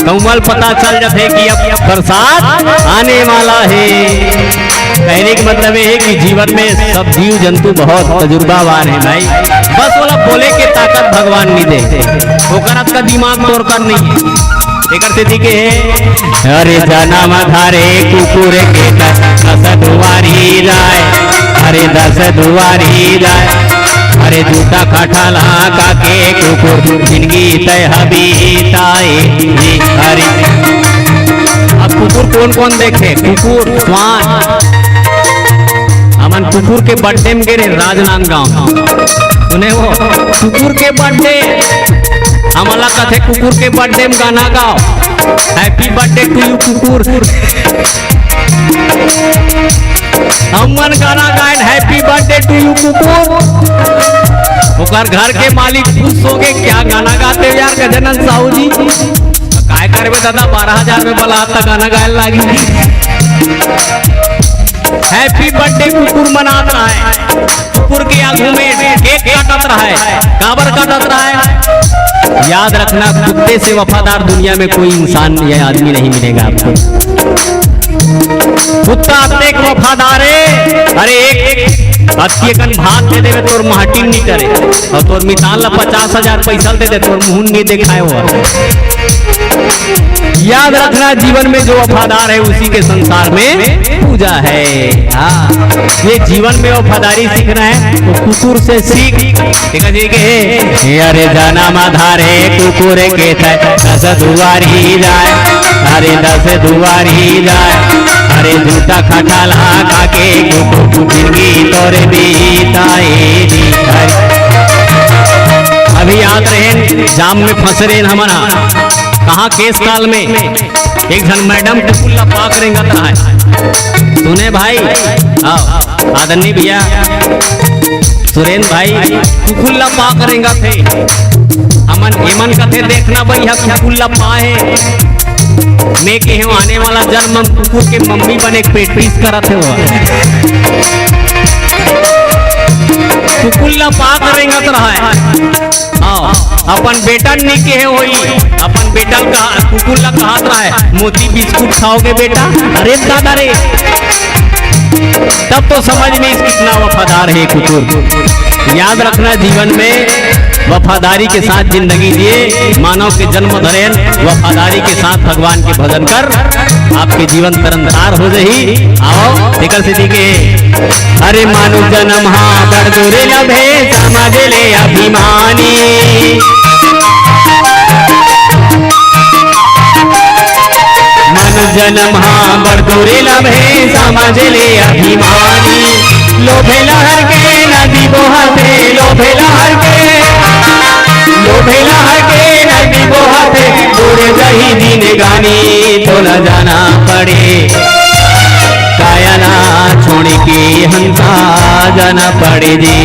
कौआ ल पता चल जाथे कि अब बरसात आने वाला है। कहने का मतलब ये है कि जीवन में सब जीव जंतु बहुत तजुर्बावार है भाई। बस ओला बोले के ताकत भगवान नहीं दे, ओकर अतका दिमाग तोर कर नहीं है। एकर सेती के हे, अरे जनम धारे कुकुर के तय, दस दुवारी जाय, अरे दस दुवारी जाय, अरे जूता खटला का के कुकुर, जिंदगी तय हबीताए जी हरी। अब कुकुर कौन कौन देखे? कुकुर, श्वान। हमन कुकुर के बर्थडे में गे रहे राजनांदगांव। सुने हो, कुकुर के बर्थडे, हमन ला कथे कुकुर के बर्थडे में गाना गाओ, "Happy birthday to you कुकुर।" हमन गाना गाएन, "Happy birthday to you कुकुर।" ओकर घर के मालिक खुश हो गए, "क्या गाना गाते हो यार गजानन साहू जी?" काय करबे दादा, बारह हजार में बला त गाना गाए लागी। Happy birthday कुकुर मनात रहे, कुकुर के आगू में केक काटत रहे। काबर काटत रहे? याद रखना, कुत्ते से वफादार दुनिया में कोई इंसान या आदमी नहीं मिलेगा आपको। कुत्ता अतेक वफादार है, अरे एक, एक अतकी अकन भात दे देवे, तोर माटिन नहीं करे, और तोर मितान ला पचास हजार पैसा दे दे, तोर मुहून नहीं देखाए हो। याद रखना, जीवन में जो वफादार है, उसी के संसार में पूजा है। हाँ, ये जीवन में वफादारी सीखना है, तो कुकुर से सीख। ठीक है जी, के, "अरे जनम धारे कुकुर के तय, दस दुवारी जाय, अरे दस दुवारी जाय, अरे जूता खटला का के कुकुर, जिंदगी तोरे बीताए दी हरी।" अभी याद रहे, जाम में फंस रहे हमन हा। कहाँ केस काल में एक झन मैडम कुकुर ला पाक रेंगत रहा है। सुने भाई, आओ, आदरणीय भैया सुरेंद्र भाई, कुकुर ला पाक रेंगत हे। हमन एमन कथे देखना बइहा कुकुर ला पाए। मैं कहे आने वाला जन्म में कुकुर के मम्मी बने के practice करत हे वो। कुकुर ला पाक रेंगत रहा है। हाँ, अपन बेटा नी कहे होई, अपन बेटा का कुकुर ला कहत रहा है, "मोती बिस्कुट खाओगे बेटा?" अरे दादा रे, तब तो समझ में इस कितना वफादार है कुकुर। याद रखना, जीवन में वफादारी के साथ जिंदगी जिए। मानव के जन्म धरेन वफादारी के साथ भगवान के भजन कर, आपके जीवन तरनतार हो जाही। आओ, एकर सेती के, अरे मानुष जन्म हा बड़ दुर्लभ हे, समझ ले अभिमानी। मानुष जन्म हा बड़ दुर्लभ हे, समझ ले अभिमानी। लोभे लहर के नदी बोहत हे, लोभे लहर के, लोभे लहर के नदी बोहत हे, बूड़ जाही जिनगानी। तोला जाना पड़े, काया ला छोड़ के हंसा जाना पड़े जी।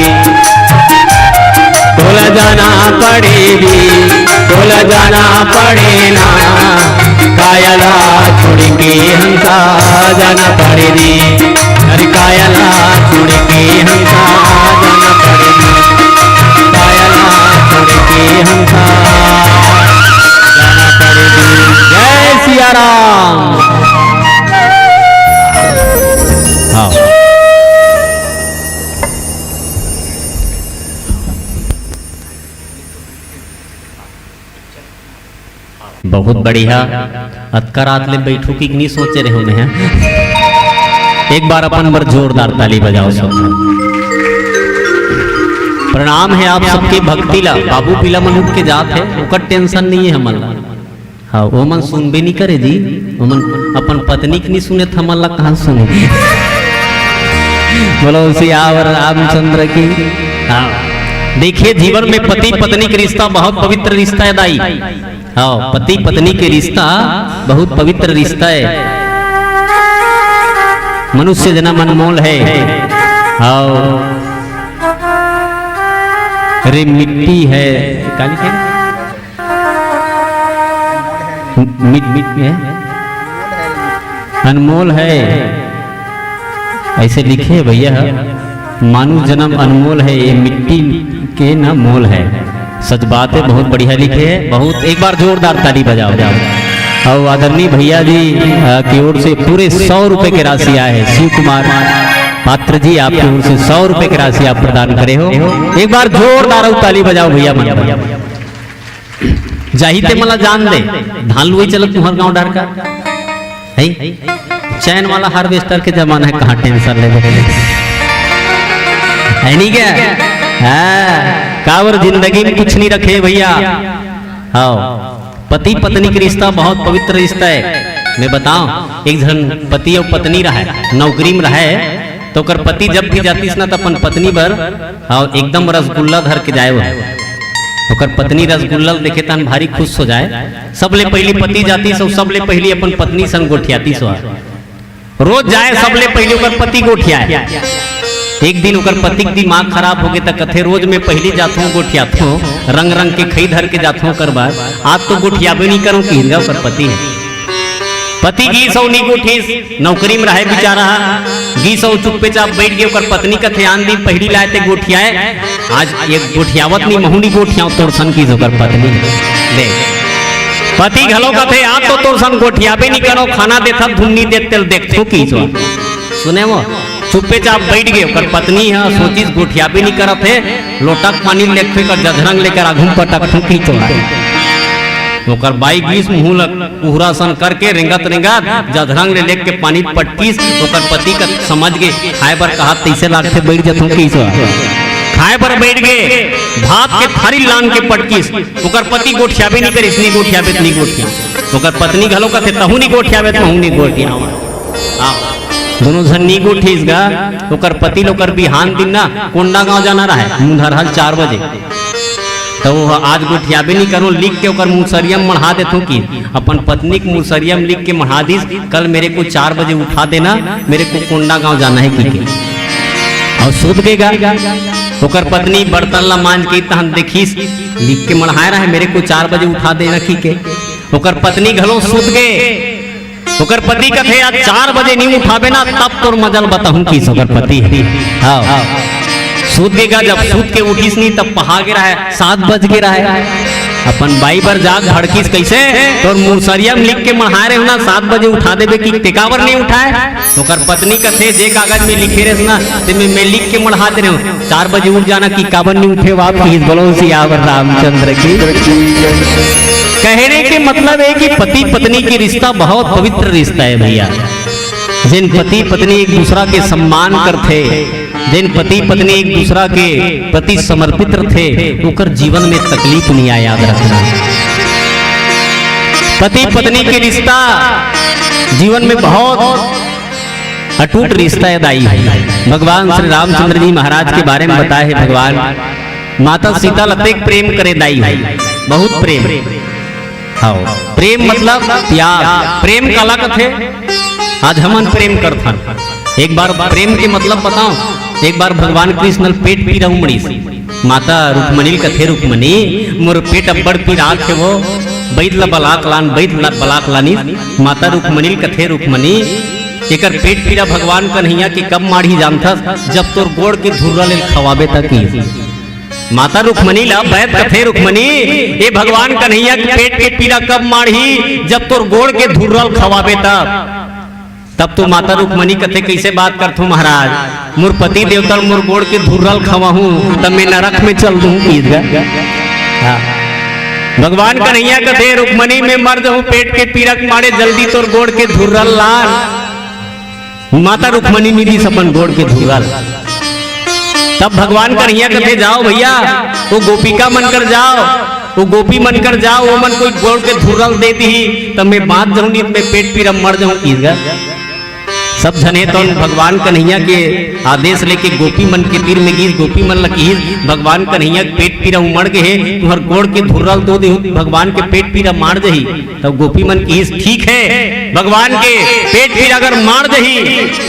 तोला जाना पड़े जी, तोला जाना पड़े ना, काया ला छोड़ के हंसा जाना पड़े जी। अरे काया ला छोड़ के हंसा जाना पड़े जी, काया ला छोड़ के हंसा जाना पड़े जी। जय सिया राम। हाँ। बहुत बढ़िया। अतका रात ले बैठू कि नहीं सोचे रहे मैं। एक बार अपन बर जोरदार ताली बजाओ सब। प्रणाम है आप सबके भक्ति ला। बाबू पीला मन उठ के जात हे, ओकर टेंशन नहीं है हमन ला। हाँ, ओमन सुनबे नहीं करे जी, ओमन अपन पत्नी के नहीं सुने, त हमन ला कहाँ सुने? बोलो सियावर रामचंद्र की। हाँ, देखिए, जीवन में पति पत्नी के रिश्ता बहुत पवित्र रिश्ता है दाई। हाँ, पति पत्नी के रिश्ता बहुत पवित्र रिश्ता है। मनुष्य जन्म अनमोल है। हाँ, रे मिट्टी है, का लिखे? मिट मिट है, अनमोल है, ऐसे लिखे है भैया। मानुष जन्म अनमोल है, ये मिट्टी के ना मोल है। सच बात है, बहुत बढ़िया लिखे है, बहुत। एक बार जोरदार ताली बजाओ, बजाओ। और आदरणीय भैया जी, अ, की ओर से पूरे सौ रुपए के राशि आए है, शिव कुमार पात्र जी, आपकी ओर से सौ रुपए की राशि आप प्रदान करे हो। एक बार जोरदार ताली बजाओ भैया मन। जाही ते मला जान दे, धान लुवई चलत तुंहर गांव डहर का। है? चैन वाला हार्वेस्टर के जमाना है, कहाँ टेंशन लेबे? है नहीं क्या? हाँ, काबर जिंदगी में कुछ नहीं रखे भैया। हाँ, पति पत्नी के रिश्ता बहुत पवित्र रिश्ता है। मैं बताऊं, एक झन पति और पत्नी रहे, नौकरी में रहे, तो ओकर पति जब भी जातिस ना, तो अपन पत्नी बर, हाँ, एकदम रसगुल्ला धर के जाए वो। ओकर पत्नी रसगुल्ला ल देखे तहन भारी खुश हो जाए। सबले पहली पति जातिस अउ सबले पहली अपन पत्नी संग गोठियातिस। रोज जाए, सबले पहली ओकर पति गोठियाए। एक दिन ओकर पति के दिमाग खराब हो गे, त कथे, "रोज मैं पहली जाथों, गोठियाथों, रंग रंग के खई धर के जाथों ओकर बर, आज तो गोठियाबे नहीं करों," किहिस गा ओकर पति ह। पति गीस अउ नी गोठिस, नौकरी में रहे बेचारा, गीस अउ चुप्पे चाप बैठ गे। ओकर पत्नी कथे, "आन दिन पहली लाए ते गोठियाए, आज एक गोठियावत नी, महू नी गोठियाव तोर सन," किहिस ओकर पत्नी। ले, पति घलो कथे, "आज तो तोर सन गोठियाबे नी करों, खाना देथस धुन नी देत तेला देखथों," किहिस। सुने वो, चुप्पे चाप बैठ गे। ओकर पत्नी ह सोचिस, "गोठियाबे नी करत हे, लोटा के पानी लेके एकर जझरंग लेकर आघू म पटकथों," किहिस। ओकर बाई गीस मुहूं ल कुहरा सन करके रेंगत रेंगत जझरंग ले लेके पानी पटकिस। ओकर पति का समझ गे, खाए बर कहत तइसे लागथे, बैठ जथों किहिस। खाए बर बैठ गे, भात के थारी लान के पटकिस। ओकर पति गोठियाबे नी करिस, "नी गोठियाबे त नी गोठिया।" ओकर पत्नी घलो कथे, "तहूं नी गोठियाबे त महूं नी गोठिया।" हाँ, दोनों झन नी गोठिस गा। ओकर पति ल ओकर बिहान दिन ना कोंडागांव जाना रहे, मुंधरहल चार बजे। त वो ह आज गोठियाबे नी करों, लिख के ओकर मुसरिया म मढ़ा देथों कि अपन पत्नी के मुसरिया म लिख के मढ़ा दिस, "कल मेरे को चार बजे उठा देना, मेरे को कोंडागांव जाना है," किके। अउ सुत गे गा। ओकर पत्नी बर्तन ला मांज के तहन देखिस, लिख के मढ़ाए रहे, "मेरे को चार बजे उठा देना," किके। ओकर पत्नी घलो सुत गे। ओकर पति कथे, "आज चार बजे नी उठाबे ना, तब तोर मजा ल बताहूं," किहिस ओकर पति। हाँ। सुत गे गा, जब सुत के उठिस नी, तब पहा गे रहे, सात बज गे रहे। अपन बाई बर जाग भड़किस कइसे? तोर मुसरिया में लिख के मढ़ाए रहे हो ना, सात बजे उठा देबे कि ते काबर नहीं उठाए? ओकर पत्नी कथे, "जे कागज में लिखे रहे ना, ते में मैं लिख के मढ़ा दे रहे हो, चार बजे उठ जाना कि काबर नहीं उठे हो आप?" कि बोलो सियावर रामचंद्र की। कहने के मतलब है कि पति पत्नी के रिश्ता बहुत पवित्र रिश्ता है भैया। जेन पति पत्नी एक दूसरा के सम्मान करथे, जेन पति पत्नी एक दूसरा के प्रति समर्पित रथे, ओकर जीवन में तकलीफ नहीं आए, याद रखना। पति पत्नी के रिश्ता जीवन में बहुत अटूट रिश्ता है दाई। भगवान श्री रामचंद्र जी महाराज के बारे में बताए है भगवान, माता सीता ल अतेक प्रेम करे दाई, बहुत प्रेम। हाँ, प्रेम मतलब प्यार। प्रेम काला कथे? आज हमन प्रेम करथन। एक बार प्रेम के मतलब बताओ। एक बार भगवान कृष्ण ल पेट पीरा उमड़िस, माता रुक्मणी ल कथे, "रुक्मणी, मोर पेट अब्बड़ पीरा हे वो, बैद ल बलाक लान।" बैद ल बलाक लानिस। माता रुक्मणी ल कथे, "रुक्मणी, एकर पेट पीरा भगवान कन्हैया के कब माढ़ी जानथस? जब तोर गोड़ के धुर्रा ले खवाबे तक ही।" माता रुक्मणी ला बैद कथे, "रुक्मणी, ए भगवान कन्हैया के पेट के पीरा कब माढ़ी? जब तोर गोड़ के धुर्रा ल खवाबे तब।" तब तो माता रुक्मणी कथे, "कइसे बात करथो महाराज, मोर पति देवता ल मोर गोड़ के धुर्रा ल खवाहूं, तब मैं नरक में चल दूं।" ईद गा। हाँ। भगवान कन्हैया कथे, "रुक्मणी, मैं मर जाहूं पेट के पीरा के मारे, जल्दी तोर गोड़ के धुर्रा ल लान।" माता रुक्मणी नइ दीस अपन गोड़ के धुर्रा ल। तब भगवान कन्हैया कथे, "जाओ भैया, वो गोपिका मन कर जाओ, वो गोपी मन कर जाओ, वो मन कोई गोड़ के धुर्रा ल दे दिही, तब मैं बांच जाहूं, नहीं त मैं पेट पीरा मर जाहूं।" ईद गा। सब झने तौन भगवान कन्हैया के आदेश लेके गोपी मन के तीर में गीस, गोपी मन ल किहिस, "भगवान कन्हैया के पेट पीरा उमड़ गे हे, तुंहर गोड़ के धुर्रा ल दो देहू, भगवान के पेट पीरा माड़ जही।" तब गोपी मन किहिस, "ठीक है, भगवान के पेट पीरा अगर माड़ जही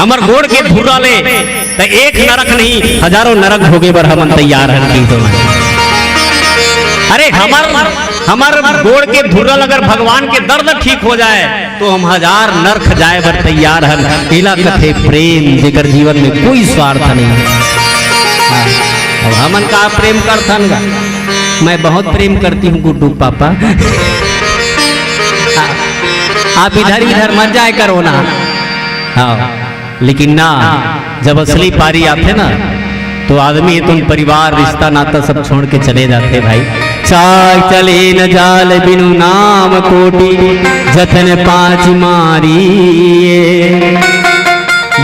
हमर गोड़ के धुर्रा ले, त एक नरक नहीं, हजारों नरक भोगे बर हमन तैयार हन।" की तो अरे, हमर, हमर गोड़ के धुर्रा ल अगर भगवान के दर्द ठीक हो जाए, तो हम हजार नरक जाए बर तैयार हन। एला कथे प्रेम, जेकर जीवन में कोई स्वार्थ नहीं। हाँ, अब हमन का प्रेम करथन गा? मैं बहुत प्रेम करती हूँ गुड्डू पापा। हाँ, आप इधर इधर मत जाए करो ना। हाँ, लेकिन ना, जब असली पारी आथे ना, तो आदमी हे तो परिवार, रिश्ता, नाता सब छोड़ के चले जाथे भाई। चाल चले न जाल बिनु नाम कोटि, जतन पाँच मारी।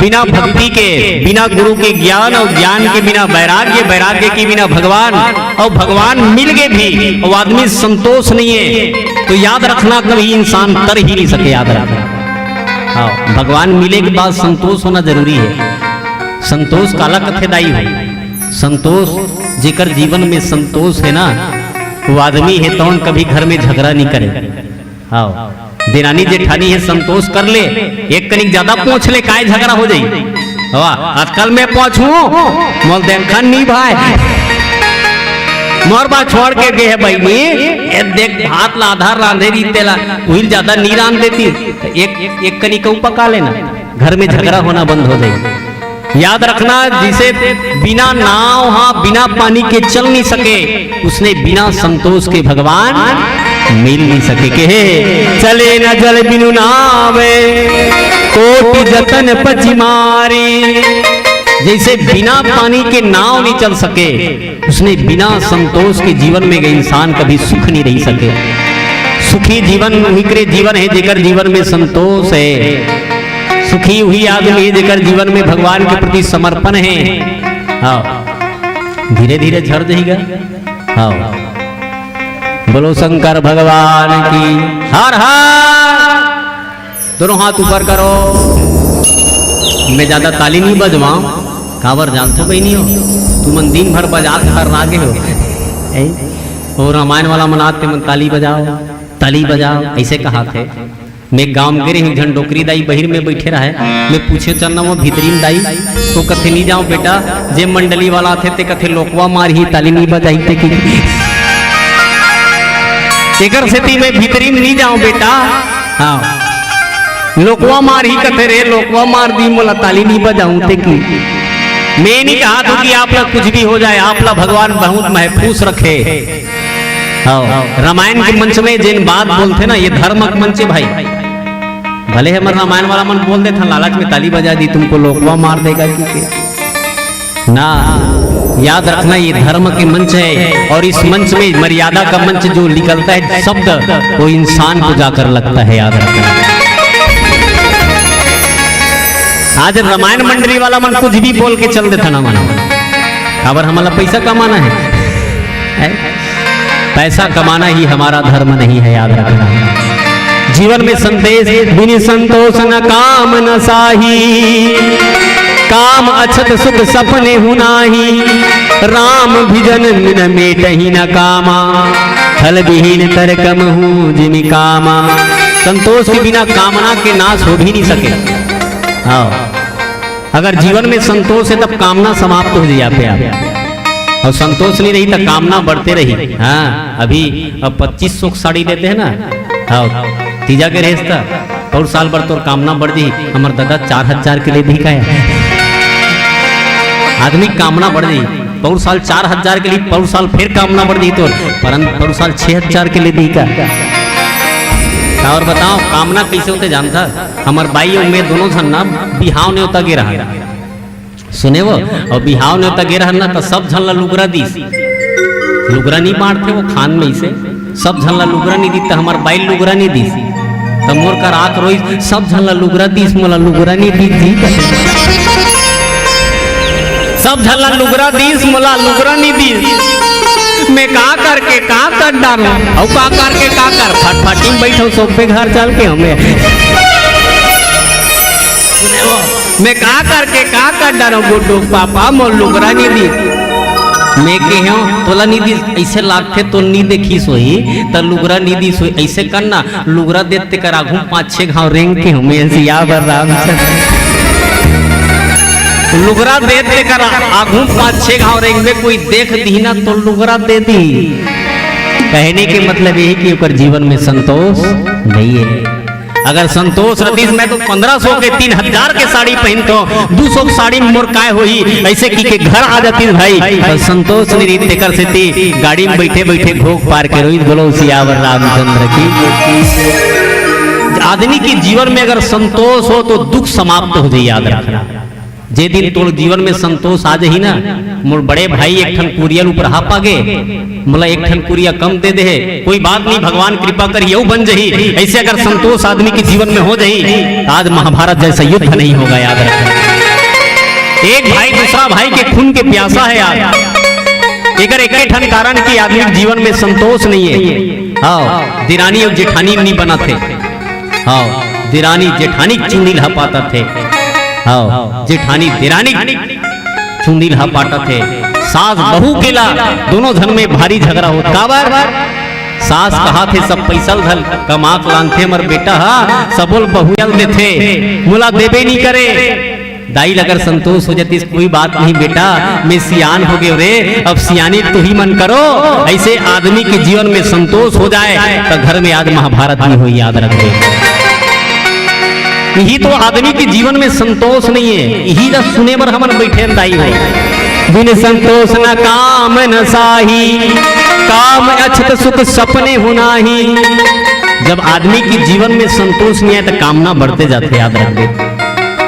बिना भक्ति के, बिना गुरु के ज्ञान और ज्ञान के बिना वैराग्य, वैराग्य के बिना भगवान, और भगवान मिल के भी वो आदमी संतोष नहीं है, तो याद रखना, कभी इंसान तर ही नहीं सके। याद रखना। हाँ, भगवान मिले के बाद संतोष होना जरूरी है। संतोष काला कथे दाई हो? संतोष, जेकर जीवन में संतोष है ना, वो आदमी हे तौन कभी घर में झगड़ा नहीं करे। हाँ, देरानी जेठानी हे, संतोष कर ले, एक कनिक ज्यादा पोंछ ले, काय झगड़ा हो जाई। हवा, आजकल मैं पोंछहूं, मोल देखन नहीं भाई। मोर बा छोड़ के गे हे बहिनी, ए देख भात ला आधा रांधे रही तेला, उहिल ज्यादा नहीं रांध देती, तो एक, एक कनिक अउ पका लेना, घर में झगड़ा होना बंद हो जाई। याद रखना, जिसे बिना नाव हा, बिना पानी के चल नहीं सके, उसने बिना संतोष के भगवान मिल नहीं सके। कहे, "चले न जल बिनु नाव, कोटि जतन पचि मारी।" जैसे बिना पानी के नाव नहीं चल सके, उसने बिना संतोष के जीवन में गए इंसान कभी सुख नहीं रह सके। सुखी जीवन उही करे जीवन है, जेकर जीवन में संतोष है। सुखी उही आदमी है, जेकर जीवन में भगवान के प्रति समर्पण है। हाँ, धीरे धीरे झर जाएगा। हाँ, बोलो शंकर भगवान की। हर हर। दोनों हाथ ऊपर करो। मैं ज्यादा ताली नहीं बजवाऊं, काबर जानथो बहिनी हो, तुमन दिन भर बजात हर लागे हो। ए? और रामायण वाला मनाते मन ताली बजाओ, ताली बजाओ, ऐसे कहा थे। मैं गांव गे रही, झन डोकरी दाई बहिर में बैठे रहे, मैं पूछे चलना वो भीतरीन दाई, तो कथे नहीं जाओ बेटा, जे मंडली वाला थे ते कथे लोकवा मार ही ताली नहीं बजाई ते की। एकर सेती मैं भीतरी में नहीं जाऊं बेटा। हाँ, लोकवा मार ही कथे रे, लोकवा मार दी मोला ताली नहीं बजाऊं ते की। मैं नहीं कहा था कि आप लोग कुछ भी हो जाए, आप लोग भगवान बहुत महफूज रखे। हाँ, रामायण के मंच में जेन बात बोलथे ना, ये धर्म के मंच हे भाई। भले हमर रामायण वाला मन बोल देथे, लालच में ताली बजा दी, तुमको लोकवा मार देगा कि ना, याद रखना, ये धर्म के मंच है और इस मंच में मर्यादा का मंच जो निकलता है शब्द, वो इंसान को जाकर लगता है, याद रखना। आज रामायण मंडली वाला मन कुछ भी बोल के चल देथे ना मन, काबर हमला पैसा कमाना है, है? पैसा कमाना ही हमारा धर्म नहीं है, याद रखना। जीवन में संदेश, बिन संतोष न काम न साही, काम अछत सुख सपने हु नाही, राम भिजन मिन मेटहि न कामा, फल विहीन तर कमहु जिमि कामा। संतोष के बिना कामना के नाश हो भी नहीं सके। हाँ, अगर जीवन में संतोष है तब कामना समाप्त हो जाई आपे आप। और संतोष नहीं रही तो कामना बढ़ते रही। हाँ, अभी अब पच्चीस सौ के साड़ी लेते हैं ना, हाँ, तीजा के रेस था, पौर साल भर तोर कामना बढ़ जाई, हमर दादा चार हजार के ले दी का है? आदमी कामना बढ़ जाई, पौर साल चार हजार के लिए, पौर साल फिर कामना बढ़ जाई तोर, परन पौर साल छह हजार के ले दी का? और बताओ, कामना कैसे होथे जानथा? हमर बाई अउ मैं दोनों झन ना बिहाव नेवता गे रहन। सुने वो, अउ बिहाव नेवता गे रहन ना, त सब झन ला लुगरा दीस। लुगरा नी बांटथे वो खान में इसे, सब झन ला लुगरा नी दीस, त हमर बाई लुगरा नी दीस। त मोर कर आंख रोइस, सब झन ला लुगरा दीस, मोला लुगरा नी दीस जी। सब झन ला लुगरा दीस, मोला लुगरा नी दीस। मैं का करके का कर डारूं? अउ का करके का कर? फटफटी में बैठो, सोपे घर चल के हमें। मैं का करके का कर डारूं? गुड्डू पापा मोर लुगरा नी दीस। मैं कहेंव, तोला नी दीस, ऐसे लागथे तो नी देखिस होही, त लुगरा नी दीस होही। ऐसे करना, लुगरा देते कर आघू पाँच छह घाव रेंग के हमें सिया बर रामचंद्र। लुगरा देते कर आघू पाँच छह घाव रेंग में कोई देख दी ना तो लुगरा दे दी। कहने के मतलब यही कि ओकर जीवन में संतोष नहीं है। अगर संतोष रतिस, मैं तो पन्द्रह सौ के, तीन हजार के साड़ी पहनतो, दू सौ के साड़ी में मोर काय होही, ऐसे की के घर आ जातिस भाई। पर संतोष नहीं रही, तेकर सेती गाड़ी में बैठे बैठे घोख पार के रोइस। बोलो सियावर रामचंद्र की। आदमी के जीवन में अगर संतोष हो तो दुख समाप्त हो जाई, याद रखना। जे दिन तोर जीवन में संतोष आ जाही ना, मोर बड़े भाई एक ठन कुरिया ल उपरहा पागे, मोला एक ठन कुरिया कम दे देहे, कोई बात नहीं, भगवान कृपा करही, अउ बन जाही। ऐसे अगर संतोष आदमी के जीवन में हो जाही, तो आज महाभारत जैसा युद्ध नहीं होगा, याद रखना। एक भाई दूसरा भाई के खून के प्यासा है यार। एकर एक ठन कारण कि आदमी के जीवन में संतोष नहीं है। हाँ, दिरानी अउ जेठानी नहीं बनाथे। हाँ, दिरानी जेठानी चुंदी ल हपाटथे। हाँ, जेठानी दिरानी चुंदी ल हपाटथे। सास बहू के ला दोनों झन में भारी झगरा होत। काबर? सास कहाथे, "सब पैसा ल धर कमा के लानथे हमर बेटा हा, सबो ल बहु ल देथे, मोला देबे नी करे।" दाई ल अगर संतोष हो जातिस, "कोई बात नहीं बेटा, मैं सियान हो गेंव रे, अब सियानी तुही मन करो।" ऐसे आदमी के जीवन में संतोष हो जाए, तो घर में आज महाभारत नहीं होई, याद रखबे। यही तो आदमी के जीवन में संतोष नहीं है, यही ला सुने बर हमन बैठे हन दाई हो। बिन संतोष न काम न साही, काम अछत सुख सपने हु नाही। जब आदमी के जीवन में संतोष नहीं आए, तो कामना बढ़ते जाथे, याद रखबे।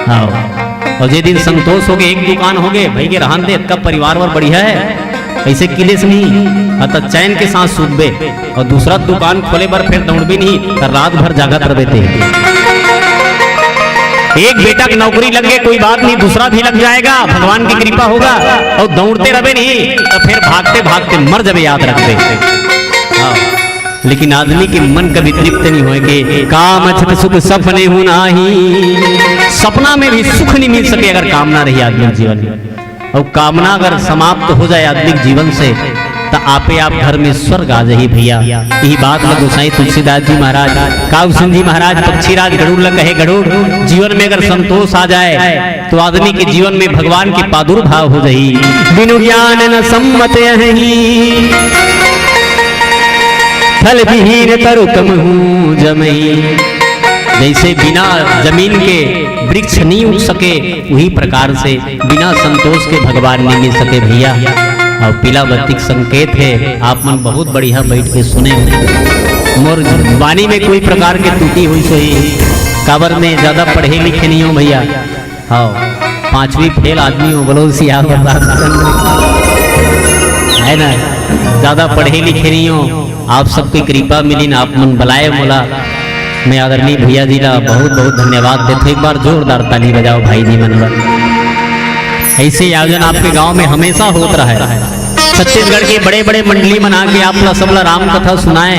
हाँ। अउ जे दिन संतोष होगे, एक दुकान होगे, भई गे रहन दे, अतका परिवार बर बढ़िया हे, अइसे किलेस नहीं, अत चैन के साथ सूतबे, अउ दूसरा दुकान खोले बर फेर दउड़बे नहीं, त रात भर जागत रहिबे ते। एक बेटा के नौकरी लग गे, कोई बात नहीं, दूसरा भी लग जाएगा, भगवान की कृपा होगा, अउ दउड़ते रहिबे नहीं, त फेर भागते भागते मर जाबे, याद रखबे। हाँ। लेकिन आदमी के मन कभी तृप्त नहीं होय के, काम अछत सुख सपने हु नाही। सपना में भी सुख नहीं मिल सके अगर कामना रही आदमी के जीवन में। अउ कामना अगर समाप्त हो जाए आदमी के जीवन से, त आपे आप घर में स्वर्ग आ जाही भैया। यही बात ल गोसाई तुलसीदास जी महाराज, काग सिंह जी महाराज, पक्षीराज गरुड़ ल कहे, गरुड़, जीवन में अगर संतोष आ जाए, तो आदमी के जीवन में भगवान के प्रादुर्भाव हो जाही। बिनु ज्ञान न सम्मत अहही, फल विहीन तरु कमहू जमही। जैसे बिना जमीन के वृक्ष नहीं उग सके, वही प्रकार से बिना संतोष के भगवान नहीं मिल सके भैया। अउ पीला बत्ती के संकेत हे। आप मन बहुत बढ़िया बैठ के सुने हो। मोर वाणी में कोई प्रकार के त्रुटि होइस होही, काबर मैं ज्यादा पढ़े लिखे नहीं हूँ भैया। हाँ, पांचवी फेल आदमी हूँ, बोलो सियावर रामचंद्र, है ना? ज्यादा पढ़े लिखे नहीं हूँ, आप सबकी कृपा मिलिन, आप मन बलाए मोला। मैं आदरणीय भैया जी ला बहुत बहुत धन्यवाद देथों। एक बार जोरदार ताली बजाओ भाई जी मन बर। ऐसे आयोजन आपके गांव में हमेशा होत रहे। छत्तीसगढ़ के बड़े बड़े मंडली मन आके आप ला, सब ला राम कथा सुनाए।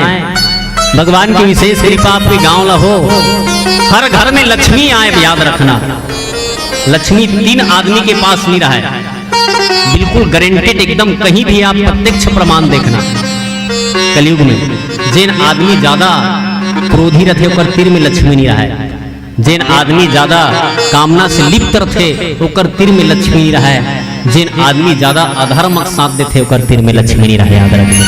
भगवान की विशेष कृपा आपके गांव ला हो। हर घर में लक्ष्मी आए, याद रखना, लक्ष्मी तीन आदमी के पास नहीं रहे। बिल्कुल गारंटीड, एकदम कहीं भी आप प्रत्यक्ष प्रमाण देखना। कलयुग में जेन आदमी ज्यादा क्रोधी रथे, ओकर तीर में लक्ष्मी नहीं रहे। जेन आदमी ज्यादा कामना से लिप्त रथे, ओकर तीर में लक्ष्मी नहीं रहे। जेन आदमी ज्यादा अधर्म के साथ देथे, ओकर तीर में लक्ष्मी नहीं रहे। याद रखना,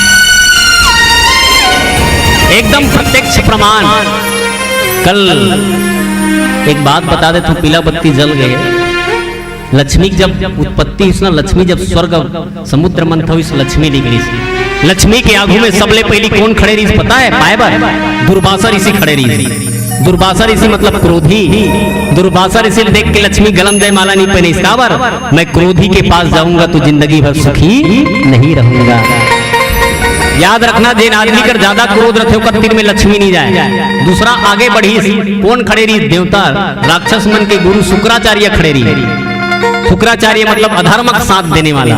एकदम प्रत्यक्ष प्रमाण। कल एक बात बता देथों, पीला बत्ती जल गए। लक्ष्मी के जब उत्पत्ति होइस ना, लक्ष्मी जब स्वर्ग समुद्र मंथन होइस, लक्ष्मी निकलिस। लक्ष्मी के आगू में सबले पहली कौन खड़े रहिस पता है? पाए बर दुर्वासा ऋषि खड़े रहिस। दुर्वासा ऋषि मतलब क्रोधी। दुर्वासा ऋषि देख के लक्ष्मी गलम जयमाला नहीं पहनिस। काबर? मैं क्रोधी के पास जाऊंगा तो जिंदगी भर सुखी नहीं रहूंगा। याद रखना, जेन आदमी कर ज्यादा क्रोध रथे, ओकर तीर में लक्ष्मी नहीं जाए। दूसरा आगे बढ़िस, कौन खड़े रहिस? देवता, राक्षस मन के गुरु शुक्राचार्य खड़े रहिस। शुक्राचार्य मतलब अधर्म का साथ देने वाला।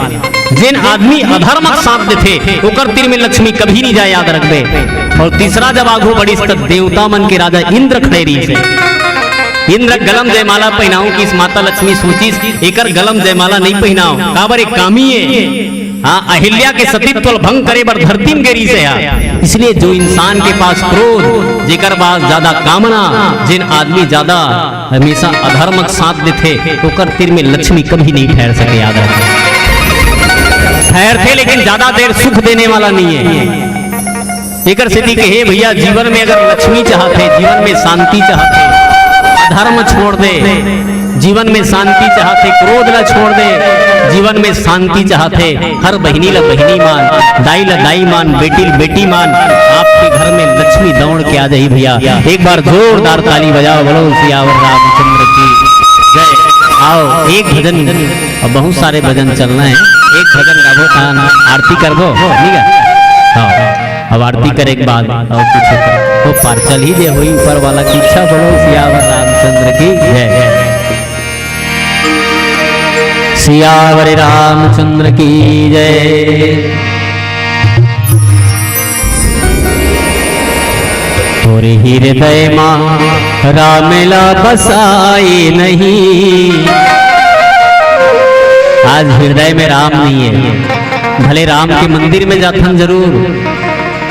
जेन आदमी अधर्म का साथ देथे, ओकर तीर में लक्ष्मी कभी नहीं जाए, याद रखबे। और तीसरा जब आगू बढ़िस, त देवता मन के राजा इंद्र खड़े रहिस। इंद्र गलम जयमाला पहनाऊं किस, माता लक्ष्मी सोचिस, एकर गलम जयमाला नहीं पहनाओ, काबर एक कामी है। हाँ, अहिल्या के सतीत्व ल भंग करे बर धरती में गे रिहिस हे। इसलिए जो इंसान के पास क्रोध, जेकर पास ज्यादा कामना, जेन आदमी ज्यादा हमेशा अधर्म के साथ देथे, ओकर तीर में लक्ष्मी कभी नहीं ठहर सके। याद रखना, ठहरथे लेकिन ज्यादा देर सुख देने वाला नहीं है। एकर सेती कहे भैया, जीवन में अगर लक्ष्मी चाहत हे, जीवन में शांति चाहत हे, अधर्म छोड़ दे, जीवन में शांति चाहत हे, क्रोध ला छोड़ दे, जीवन में शांति चाहत हे, हर बहिनी ला बहिनी मान, दाई ला दाई मान, बेटी ला बेटी मान, आपके घर में लक्ष्मी दौड़ के आ जाही भैया। एक बार जोरदार ताली बजाओ, बोलो सियावर रामचंद्र की जय। आओ, एक भजन, और बहुत सारे भजन चलना है, एक भजन गाबो, तान आरती करबो, ठीक है? हाँ। अब आरती करे के बाद और कुछ हो, तो पार चल ही दे होई ऊपर वाला की इच्छा। बोलो सियावर रामचंद्र की जय। सियावर रामचंद्र की जय। तोर हृदय मा राम ला बसाए नहीं। आज हृदय में राम नहीं है। भले राम के मंदिर में जाथन जरूर,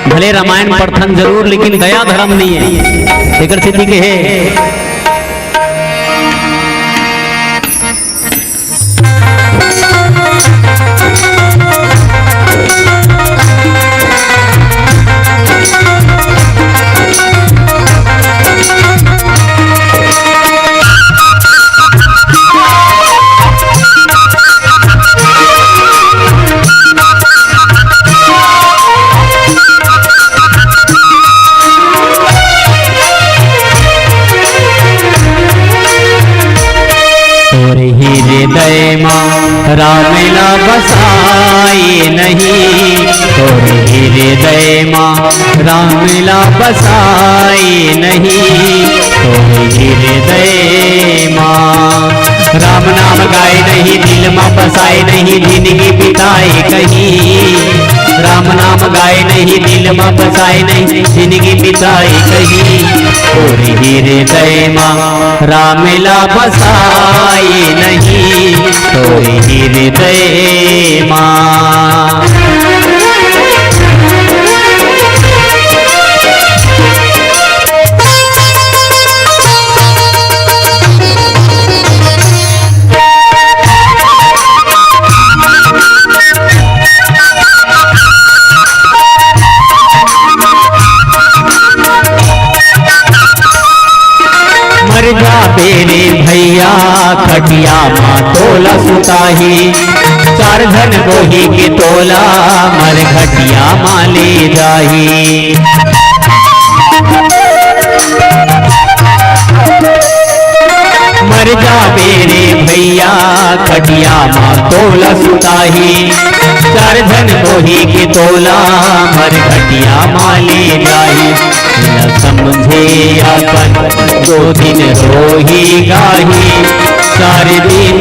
भले रामायण पढ़थन जरूर, लेकिन दया धर्म नहीं है। एकर सेती कहे, तोर हृदय मा राम ला बसाए नहीं, तोर हृदय मा राम ला बसाए नहीं, तोर हृदय मा। राम नाम गाए नहीं, दिल मा बसाए नहीं, जिंदगी बिताए कहीं। राम नाम गाए नहीं, दिल मा बसाए नहीं, जिंदगी बिताए कहीं। तोर हृदय मा राम ला बसाए नहीं, तोर हृदय मा। मर जाबे रे भैया, खटिया मा तोला सुताही। चार झन बोही के तोला मरघटिया मा ले जाही। मर जाबे रे भैया, खटिया मा तोला सुताही। चार झन बोही के तोला मरघटिया मा ले जाही। न समझे अपन दो दिन रोही गाही। चार दिन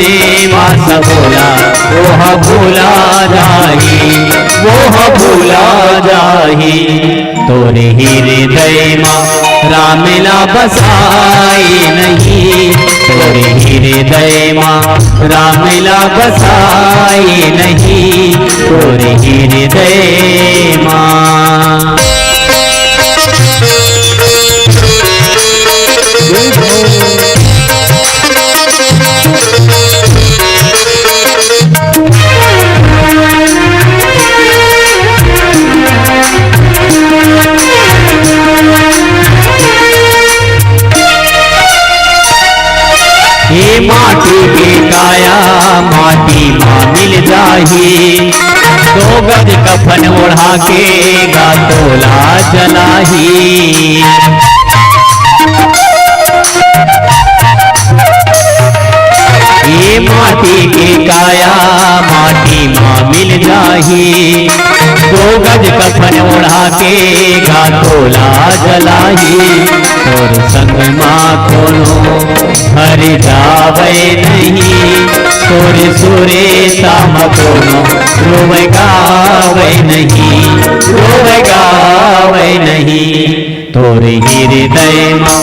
मा सबोला ओह भूला जाही, ओह भूला जाही। तोरे हृदय मा राम ला बसाए नहीं, तोरे हृदय मा राम ला बसाए नहीं, तोरे हृदय मा। ए माटी के काया माटी मा मिल जाही, दो गज कफन ओढ़ा के गा तोला जलाही। ए माटी के काया माटी मा मिल जाही, दो गज कफन ओढ़ा के गा तोला जलाही। तोर संग मा कोनो हर जावे नहीं, तोर सुरेता मा कोनो रोवे गावे नहीं, रोवे गावे नहीं। तोरे हृदय मा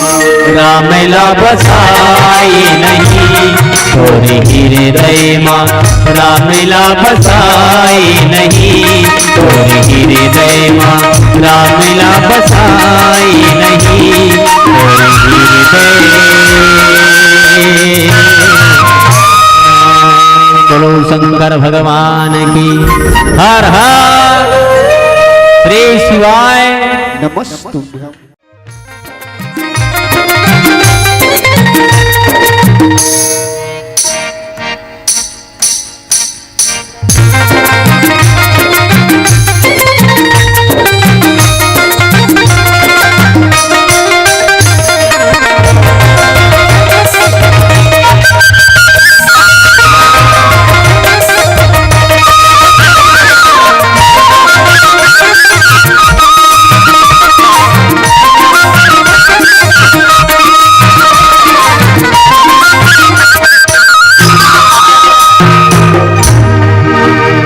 राम ला बसाए नहीं, तोरे हृदय मा राम ला बसाए नहीं, तोरे हृदय मा राम ला बसाए नहीं, तोरे हृदय। बोलो शंकर भगवान की। हर हर श्री शिवाय। नमस्तुभ्यं।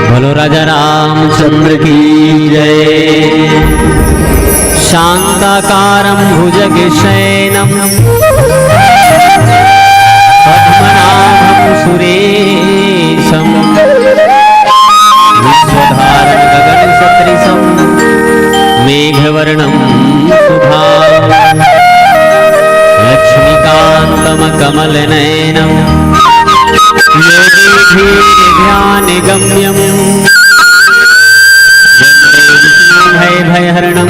बोलो राजा रामचंद्र की जय। शांताकारं भुजगशयनं पद्मनाभं सुरेशं विश्वधारं गगनसदृशं मेघवर्णं शुभांगं लक्ष्मीकांतं कमलनयनं योगिभिर्ध्यानगम्यं वंदे विष्णुं भयभयहरणं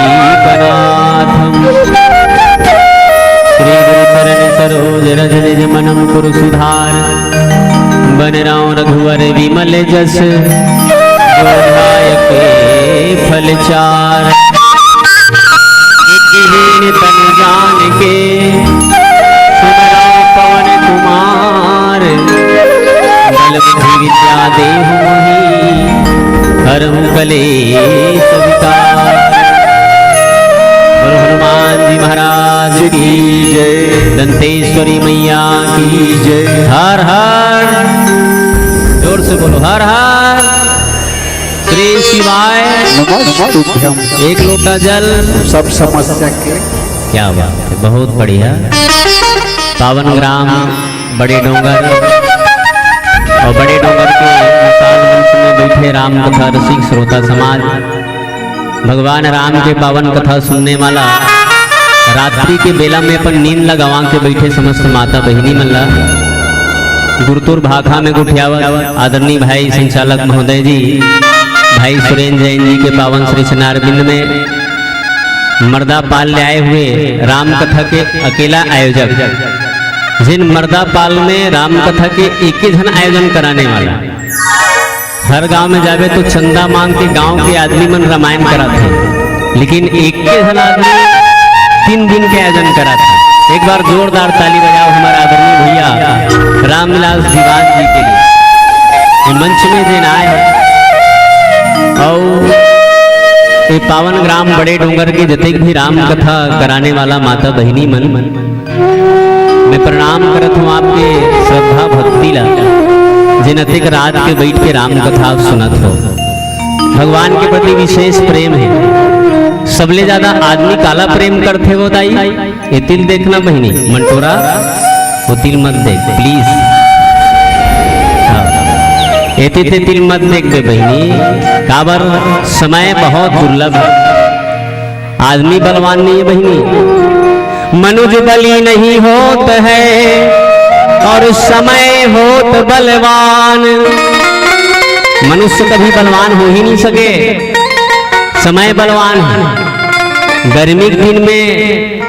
सर्वलोकैकनाथं। श्री गुरु चरण सरोज रज निज मन मुकुर सुधार। बन रहो रघुवर विमल जस, जो ध्याय के फल चार। विघ्न तन जान के सुमरौ पवन कुमार। बल बुद्धि विद्या देहु मोहि, हरहु कलेश विकार। बोलो हनुमान जी महाराज की जय। दंतेश्वरी मैया की जय। हर हर, जोर से बोलो, हर हर श्री शिवाय। नमस्तुभ्यं। एक लोटा जल। सब समस्या के। क्या बात है, बहुत बढ़िया। पावन ग्राम बड़े डोंगर और बड़े डोंगर के विशाल मंच में बैठे राम कथा रसिक श्रोता समाज, भगवान राम के पावन कथा सुनने वाला, रात्रि के बेला में अपन नींद ला गंवा के बैठे समस्त माता बहिनी मन ला, गुरतुर भाखा में गोठियावत आदरणीय भाई संचालक महोदय जी, भाई सुरेंद्र जैन जी के पावन श्री चरणारविंद में मर्दा पाल ले आए हुए राम कथा के अकेला आयोजक जेन मर्दापाल में राम कथा के एके झन आयोजन कराने वाला। हर गांव में जाबे तो चंदा मांग के गांव के आदमी मन रामायण कराथे, लेकिन एके झन आदमी तीन दिन के आयोजन कराथे। एक बार जोरदार ताली बजाओ हमारे आदरणीय भैया रामविलास दीवान जी के लिए। ये मंच में जेन आए हैं और ये पावन ग्राम बड़े डोंगर के जतेक भी राम कथा कराने वाला माता बहिनी मन, मैं प्रणाम करत हूँ आपके श्रद्धा भक्ति ला, जेन अतेक रात के बैठ के राम कथा आप सुनत हो। भगवान के प्रति विशेष प्रेम है। सबले ज्यादा आदमी काला प्रेम करथे वो दाई? ये तिल देखना बहिनी, मंटोरा, वो तिल मत देख, please। हाँ। ये तिल, ते तिल मत देख बे बहिनी, काबर समय बहुत दुर्लभ है। आदमी बलवान नहीं है बहिनी, मनुज बली नहीं होत है और समय होत बलवान। मनुष्य कभी बलवान हो ही नहीं सके, समय बलवान है। गर्मी के दिन में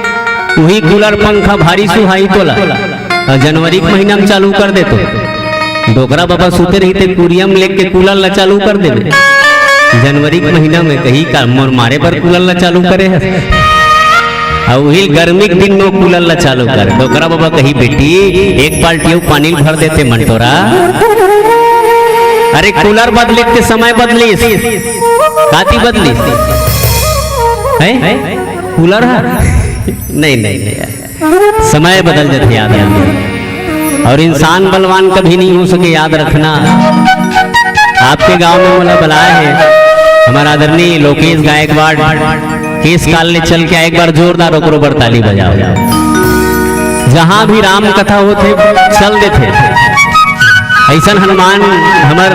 वही कूलर पंखा भारी सुहाई तोला, और जनवरी के महीना में चालू कर देतो। डोकरा बाबा सुते रहिथे, कुरिया में लेके कूलर ला चालू कर देबे। जनवरी के महीना में कही का मोर मारे बर कूलर ला चालू करे हस? अउ उही गर्मी के दिन में वो कूलर ला चालू कर। डोकरा बाबा कही, "बेटी, एक बाल्टी अउ पानी भर देते मंटोरा।" अरे कूलर बदले के समय बदलिस, काती बदलिस? हैं? कूलर है? नहीं, नहीं, नहीं यार। समय बदल जाथे यार, और इंसान बलवान कभी नहीं हो सके, याद रखना। आपके गांव में मोला बलाए हे हमारा आदरणीय लोकेश गायकवाड़, केश काल ले चल के आए, एक बार जोरदार ओकरो बर ताली बजाओ। जहां भी राम कथा होथे, चल देथे। ऐसन हनुमान हमर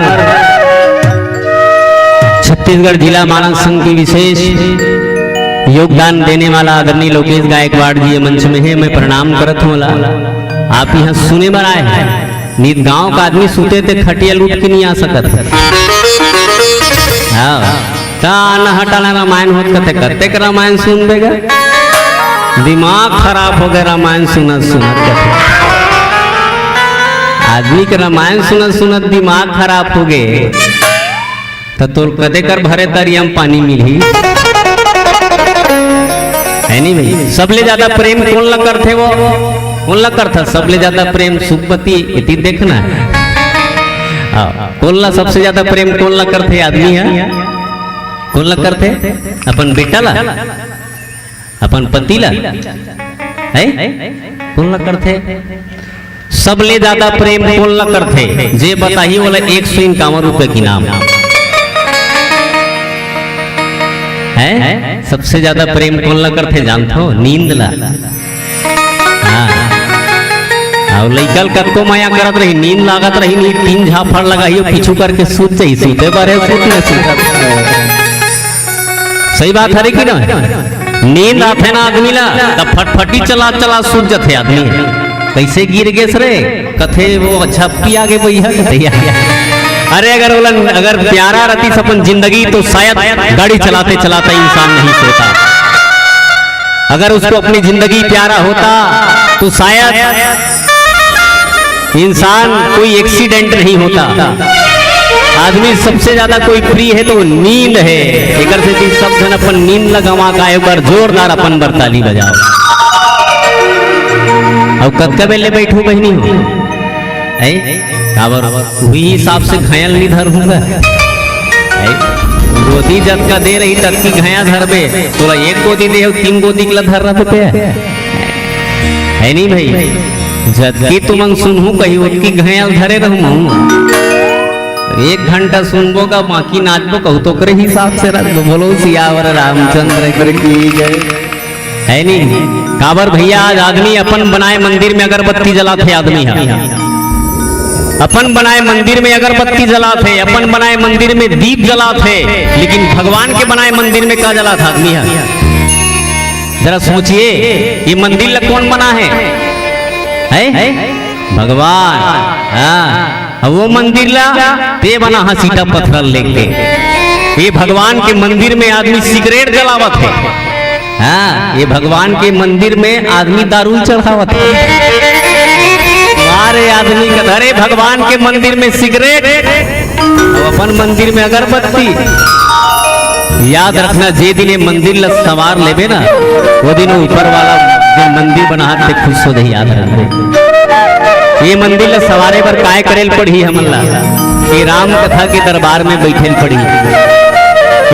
छत्तीसगढ़ जिला मानस संघ के विशेष योगदान देने वाला आदरणीय लोकेश गायकवाड़ जी ये मंच में हे, मैं प्रणाम करत हूँ ला। आप यहाँ सुने बर आए हैं, नित गांव का आदमी सुते ते खटिया लूट के नहीं आ सकत। हाँ, का न हटाना रामायण होत कते, कते के रामायण सुन देगा, दिमाग खराब हो गया रामायण सुनत सुनत कते। आदमी के रामायण सुनत सुनत दिमाग खराब हो गए। त तोर कते कर भरे तरिया म पानी मिलही? है नहीं भाई? सबले ज्यादा प्रेम कोन ला करथे वो? कोन ला करथा सबले ज्यादा प्रेम? सुखपति, एती देखना। हाँ, कोन ला सबसे ज्यादा प्रेम कोन ला करथे आदमी ह? कोन ला करथे? अपन बेटा ला? अपन पति ला? है? कोन ला करथे? सबले ज्यादा प्रेम कोन ला करथे? जे बताही ओला एक सौ इक्यावन रुपए के इनाम। है? सबसे ज्यादा प्रेम कोन ला करथे जानथो? नींद ला। हाँ। अउ लइका ल कतको मया करत रही, नींद लागत रही, नी तीन झापड़ लगाही, पीछू करके सूत जाही, सूते बर हे, सूत न सूत। सही बात हरे कि ना? नींद आथे ना आदमी ला, त फटफटी चला चला सूत जाथे आदमी। कैसे गिर गेस रे? कथे वो अच्छा पिया के भैया। अरे अगर ओला, अगर प्यारा रहती अपन जिंदगी तो शायद गाड़ी चलाते चलाते इंसान नहीं सोता। अगर उसको अपनी जिंदगी प्यारा होता तो शायद इंसान कोई एक्सीडेंट नहीं होता। आदमी सबसे ज्यादा कोई प्रिय है तो वो नींद है। एकर से भी सब जन अपन नींद ला गंवा का एक बार जोरदार अपन बर ताली बजाओ। अब कतका बेले बैठू बहिनी हो? हैं? काबर उही हिसाब से घायल नहीं धर हूँगा। हैं? गोदी जतका दे रही ततकी घाया धरबे, तोला एक गोदी दे हो, तीन गोदी के ला धर रहते। है नहीं भाई? जतकी तुमन सुनहू कही ओतकी घायल धरे रहूँ। एक घंटा सुनबो का बाकी नाचबो कहू तो ओकरे हिसाब से रखबो। बोलो सियावर रामचंद्र की जय। है नहीं? काबर भैया, आज आदमी अपन बनाए मंदिर में अगरबत्ती जलाथे आदमी ह। अपन बनाए मंदिर में अगरबत्ती जलाथे, अपन बनाए मंदिर में दीप जलाथे, लेकिन भगवान के बनाए मंदिर में का जलाथे आदमी ह? जरा सोचिए, ये मंदिर ला कौन बना है? है? भगवान। हाँ। अब वो मंदिर ला ते बना हा सीटा पत्थर लेके। ये भगवान के मंदिर में आदमी सिगरेट जलावत है। हाँ, ये भगवान के मंदिर में आदमी दारू चढ़ावत है। अरे आदमी का, अरे भगवान के मंदिर में सिगरेट, अउ अपन मंदिर में अगरबत्ती। याद रखना, जे दिन ये मंदिर ला संवार लेबे ना, वो दिन ऊपर वाला जे मंदिर बनात हे खुश हो जाही। याद रखना, ये मंदिर ला संवारे बर काय करे ल पड़ही हमन ला? ये राम कथा के दरबार में बैठे ल पड़ही,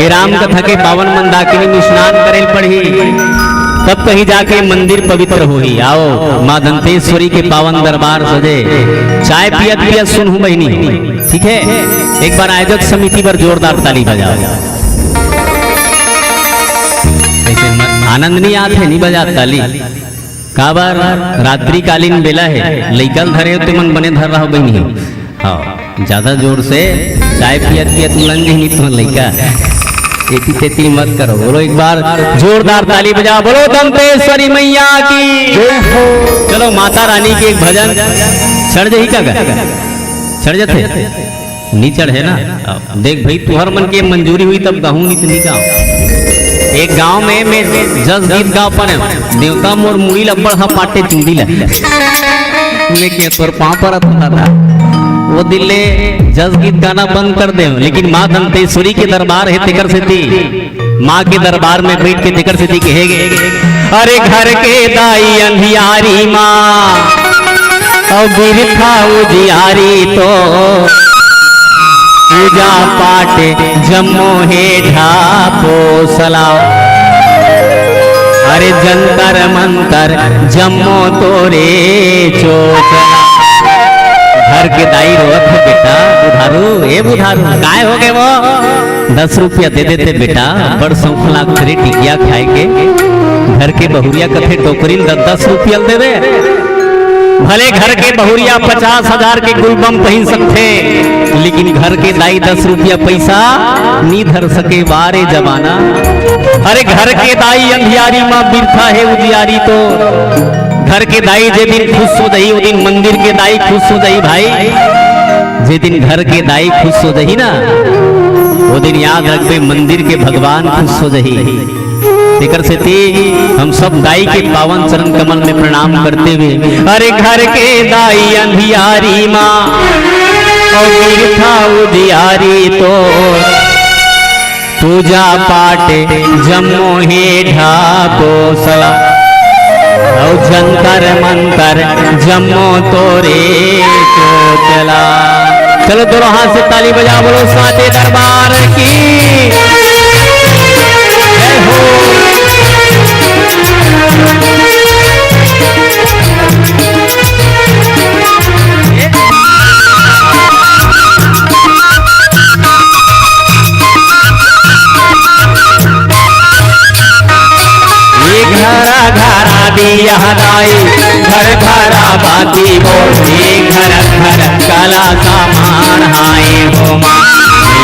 ये राम कथा के पावन मंदाकिनी में स्नान करे ल पड़ही, तब कहीं जाके मंदिर पवित्र होही। आओ, माँ दंतेश्वरी के पावन दरबार सजे। चाय पियत पियत सुनहू बहिनी, ठीक है? एक बार आयोजक समिति बर जोरदार ताली बजाओ। ऐसे म-, आनंद नहीं आत हे, नहीं बजात ताली। काबर? रात्रिकालीन बेला हे, लइका ल धरे हो ते मन बने धर रहो बहिनी। हाँ, ज्यादा जोर से चाय पियत पियत उलंग जही नहीं तो लइका। एती तेती मत करो, बोलो एक बार जोरदार ताली बजा, बोलो दंतेश्वरी मैया की। जय हो। चलो माता रानी के एक भजन। चढ़ जाही का गा? चढ़ जाथे? नी चढ़े ना। देख भाई, तुहर मन के मंजूरी होही तब गाहूं, नी तो नी गाहूं। एक गांव में मैं जस गीत गांव पर, देवता मोर मुड़ी ल अब्बड़ हा पाटे चुंदी ल। तूने के तोर पांव परत होता था। वो दिन ले जस गीत गाना बंद कर दे, लेकिन माँ दंतेश्वरी के दरबार हे तेकर सेती, माँ के दरबार में बैठ के तेकर सेती कहे गे, अरे घर के दाई अंधियारी माँ, अउ बिरथा उजियारी तो, पूजा पाठ जम्मो हे ढापोसला। अरे जंतर मंतर जम्मो तोरे चोचला। घर के दाई रोवत हे, बेटा बुधारू, ए बुधारू, काय हो गे वो? दस रुपया दे देते बेटा, बड़ शौक लागथे रे टिकिया खाए के। घर के बहुरिया कथे टोकरी ल दस दस रुपया ल दे दे। भले घर के बहुरिया पचास हजार के गुलबम पहिन सकथे, लेकिन घर के दाई दस रुपया पैसा नी धर सके। वारे जमाना। अरे घर के दाई अंधियारी माँ बिरथा हे उजियारी तो। घर के दाई जे दिन खुश हो जाही, वो दिन मंदिर के दाई खुश हो जाही भाई। जे दिन घर के दाई खुश हो जाही ना, वो दिन याद रखबे, मंदिर के भगवान खुश हो जाही। तेकर सेती हम सब दाई के पावन चरण कमल में प्रणाम करते हुए, अरे घर के दाई अंधियारी माँ, अउ बिरथा उजियारी तो, पूजा पाठ जम्मो हे ढापोसला, अउ जंतर मंतर जम्मो तोरे चोचला। चलो दोनों हाथ से ताली बजा, बोलो साचे दरबार की जय हो। ये घरा घरा दिया दाई, घर घरा बाती बोल, ये घर घर कला सामान हाय हो माँ।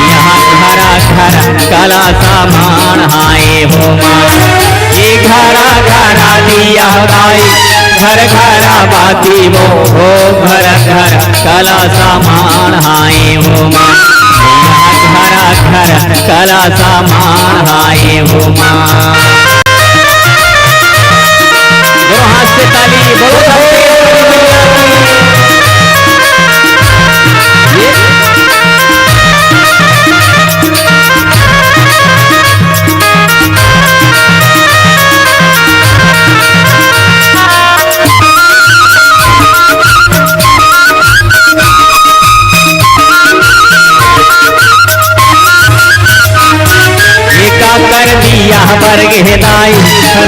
यहाँ घरा घर कला सामान हाय हो माँ। ये घरा घरा दिया दाई, घर घरा बाती बोल, घर घर कला सामान हाय हो माँ। यहाँ घरा घर कला सामान हाय हो माँ। दोनों हाथ से ताली, बोलो सबके। एका कर दिया बर गे दाई,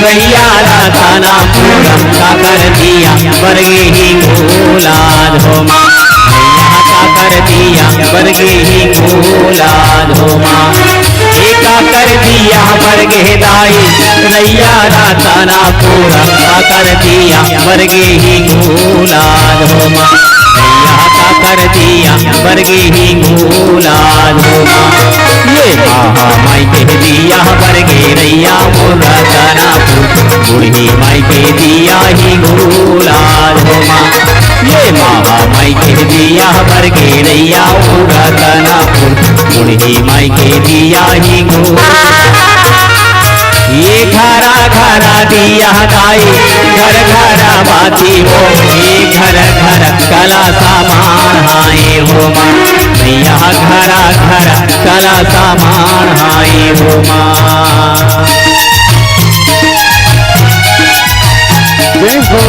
रैया रतना पूरा का कर दिया बर गे ही गुलाल हो माँ। रैया का कर दिया बर गे ही गुलाल हो माँ। एका कर दिया बर गे दाई, रैया रतना पूरा का कर दिया बर गे ही गुलाल हो माँ। रैया का कर दिया बर गे ही गुलाल हो माँ। ये महा माई के दिया बर गे रैया मोर रतना पूरा, बूढ़ी माई के दिया ही गुलाल हो माँ। ये महा माई के दिया बर गे रैया मोर रतना पूरा, बूढ़ी माई के दिया ही गुलाल। ये घरा घरा यह गाई घर घर बाती हो, ये घर घर कला सामान आए हो माँ। यह घर घर कला सामान आए हो माँ। जय हो।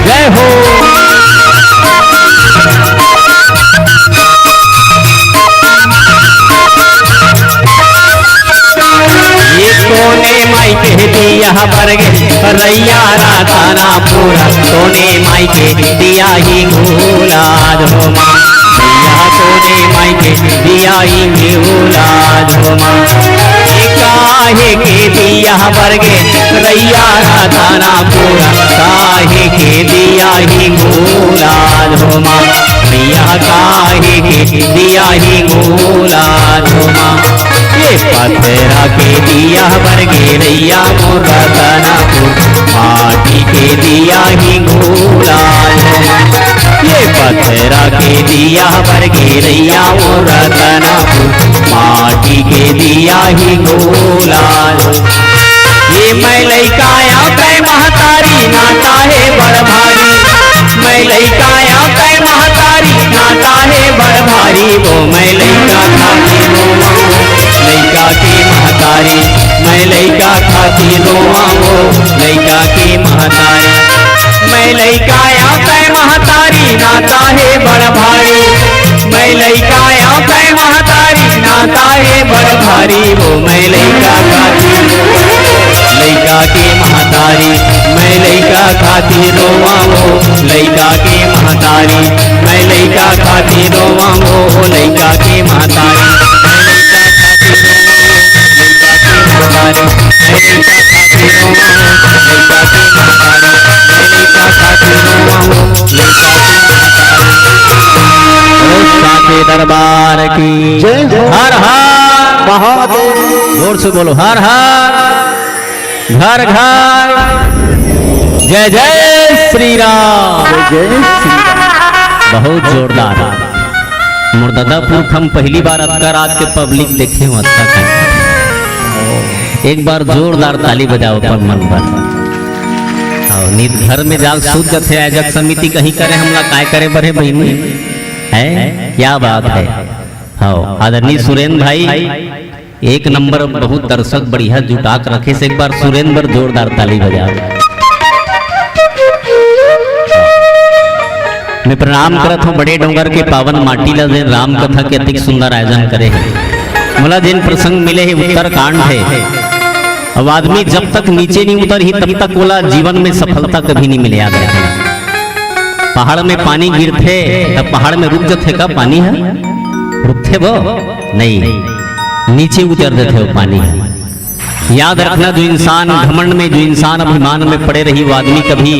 जय हो। ये कोने माई के दिया बर गे, रैया राताना पूरा, कोने माई के दिया ही गुलाब हो माँ। दिया कोने माई के दिया ही गुलाब हो माँ। ये काहे के दिया बर गे, रैया राताना पूरा, काहे के दिया ही गुलाब हो माँ। भैया काहे के दिया ही गुलाब हो माँ। ये पथरा के दिया बर गे रैया मोर रतनपुर, माटी के दिया ही गुलाल हो माँ। ये पथरा के दिया बर गे रैया मोर रतनपुर, माटी के दिया ही गुलाल हो। ये मैं लइका या तै महतारी, नाता हे बड़ भारी। मैं लइका या तै महतारी, नाता हे बड़ भारी। वो मैं लइका खातिर रोवां वो, लइका के महतारी। मैं लइका खातिर रोवां वो, लइका के महतारी। मैं लइका या तै महतारी, नाता हे बड़ भारी। मैं लइका या तै महतारी, नाता हे बड़ भारी। वो मैं लइका खातिर, लइका के महतारी। मैं लइका खातिर रोवां वो, लइका के महतारी। मैं लइका खातिर रोवां वो, लइका के महतारी। मैं लइका खातिर रोवां वो, लइका के महतारी। मैं लइका खातिर रोवां वो, लइका के महतारी। मैं लइका खातिर रोवां वो, लइका के महतारी। बोलो साचे दरबार की जय हो। हर हर महादेव। जोर से बोलो, हर हर। घर घर जय जय श्री राम। जय जय श्री राम। बहुत जोरदार। मोर ददा पुरख, हम पहली बार अतका रात के पब्लिक देखे हूँ, अतका कहीं। एक बार जोरदार ताली बजाओ पर मन पर। और नित घर में जाल सूत जथे, आयोजक समिति कहीं करे, हमला काय करे बरे बहिनी है, क्या बात है। हाँ, आदरणीय सुरेंद्र भाई, एक नंबर, बहुत दर्शक बढ़िया जुटा के रखे से, एक बार सुरेंद्र जोरदार ताली बजाओ। मैं प्रणाम करत हूँ बड़े डोंगर के पावन माटी ला, जेन राम कथा के अतिक सुंदर आयोजन करे हे। मोला जेन प्रसंग मिले हे उत्तरकांड हे। अब आदमी जब तक नीचे नहीं उतर ही तब तक ओला जीवन में सफलता कभी नहीं मिले। याद रखना, पहाड़ में पानी गिरथे तब पहाड़ में रुक जथे का पानी है? रुकथे वो? नहीं, नीचे उतर देथे वो पानी है। याद रखना, जो इंसान घमंड में, जो इंसान अभिमान में पड़े रही, वो आदमी कभी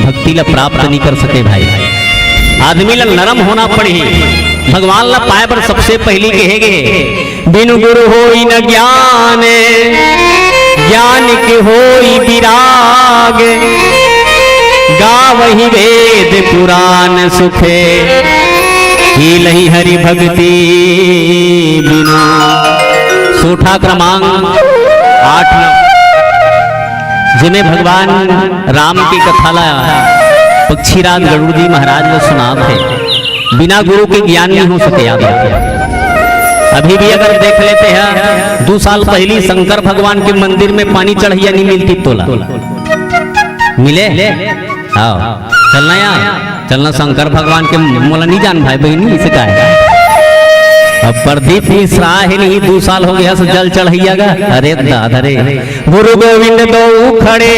भक्ति ला प्राप्त नहीं कर सके भाई। आदमी ला नरम होना पड़ही। भगवान ला पाए बर सबसे पहली कहे गे, बिनु गुरु होई न ज्ञान, ज्ञान के होई विराग। गावही वेद पुराण सुखे, हीलही हरि भक्ति बिनु। सोठा क्रमांक आठ नंबर, जेमे भगवान राम की कथा ला पक्षीराज गरुड़ जी महाराज ला सुनात हे। बिना गुरु के ज्ञान नहीं हो सके। याद रखिए, अभी भी अगर देख लेते हैं, दो साल पहली शंकर भगवान के मंदिर में पानी चढ़ैया नहीं मिलती तोला। मिले? हाँ, चलना यार, चलना शंकर भगवान के, मोला नहीं जान भाई बहिनी, इसे का है? अब प्रदीप मिश्रा हे नहीं, दो साल हो गया से जल चढ़ैया गा। अरे दादा रे, गुरु गोविंद दो खड़े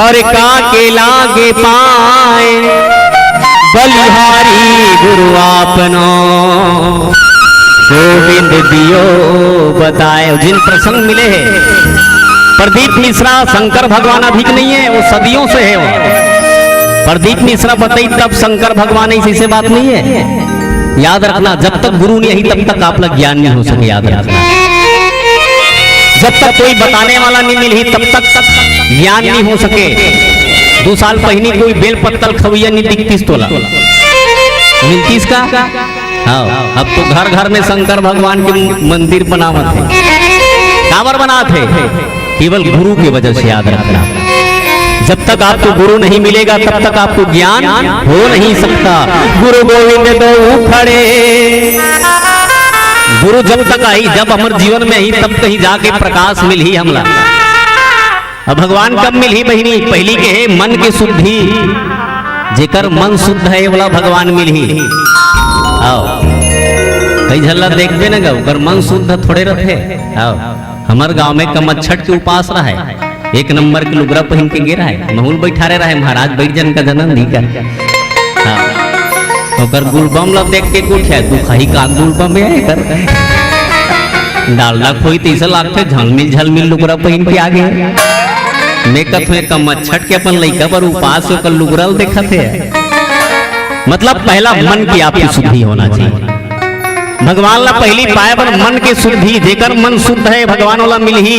और काके लागे पाए, बलिहारी गुरु आपनो गोविंद दियो बताए। जिन प्रसंग मिले हे प्रदीप मिश्रा, शंकर भगवान अभी के नहीं है, वो सदियों से है वो। प्रदीप मिश्रा बताई तब शंकर भगवान, ऐसी से बात नहीं है। याद रखना, जब तक गुरु नहीं आई तब तक आप लोग ज्ञान नहीं हो सके। याद रखना, जब तक कोई बताने वाला नहीं मिलही तब तक ज्ञान नहीं हो सके। दो साल पहली कोई बेल पत्तल खवैया नहीं दिखतीस तोला, मिलतीस का? हाँ, अब तो घर घर में शंकर भगवान के मंदिर बनावत है। बनात हे, केवल गुरु के वजह से। याद रखना, जब तक आपको गुरु नहीं मिलेगा, तब तक आपको ज्ञान हो नहीं सकता। गुरु गोविंद दो खड़े, गुरु जब तक आही, जब हमर जीवन में आही, तब कहीं जाके प्रकाश मिलही हमला। अब भगवान कब मिलही बहिनी? पहिली के हे मन के शुद्धि, जेकर मन शुद्ध हे, ओला भगवान मिलही। आओ, कई झन ला देखबे न गा, ओकर मन शुद्ध थोड़े रथे। आओ, हमर गांव में कमच्छठ के उपास रहय, एक नंबर के लुगरा पहिन के गे रहय, महूं ल बइठारे रहय, महाराज बइठ जन का जनम नहीं कर। हाँ। ओकर गुलबम ला देख के गोठिया, "तू खाही का गुलबम हे एकर?" डालडा खोई तइसे लागथे, झलमिल झलमिल लुगरा पहिन के आ गे। मैं कथों, "ए कमच्छठ के अपन लइका बर उपास हे, ओकर लुगरा ल देखत हे।" मतलब, पहला मन की आपकी शुद्धि होना चाहिए। भगवान ला पहिली पाए बर मन के शुद्धि, जेकर मन शुद्ध हे, भगवान ओला मिलही,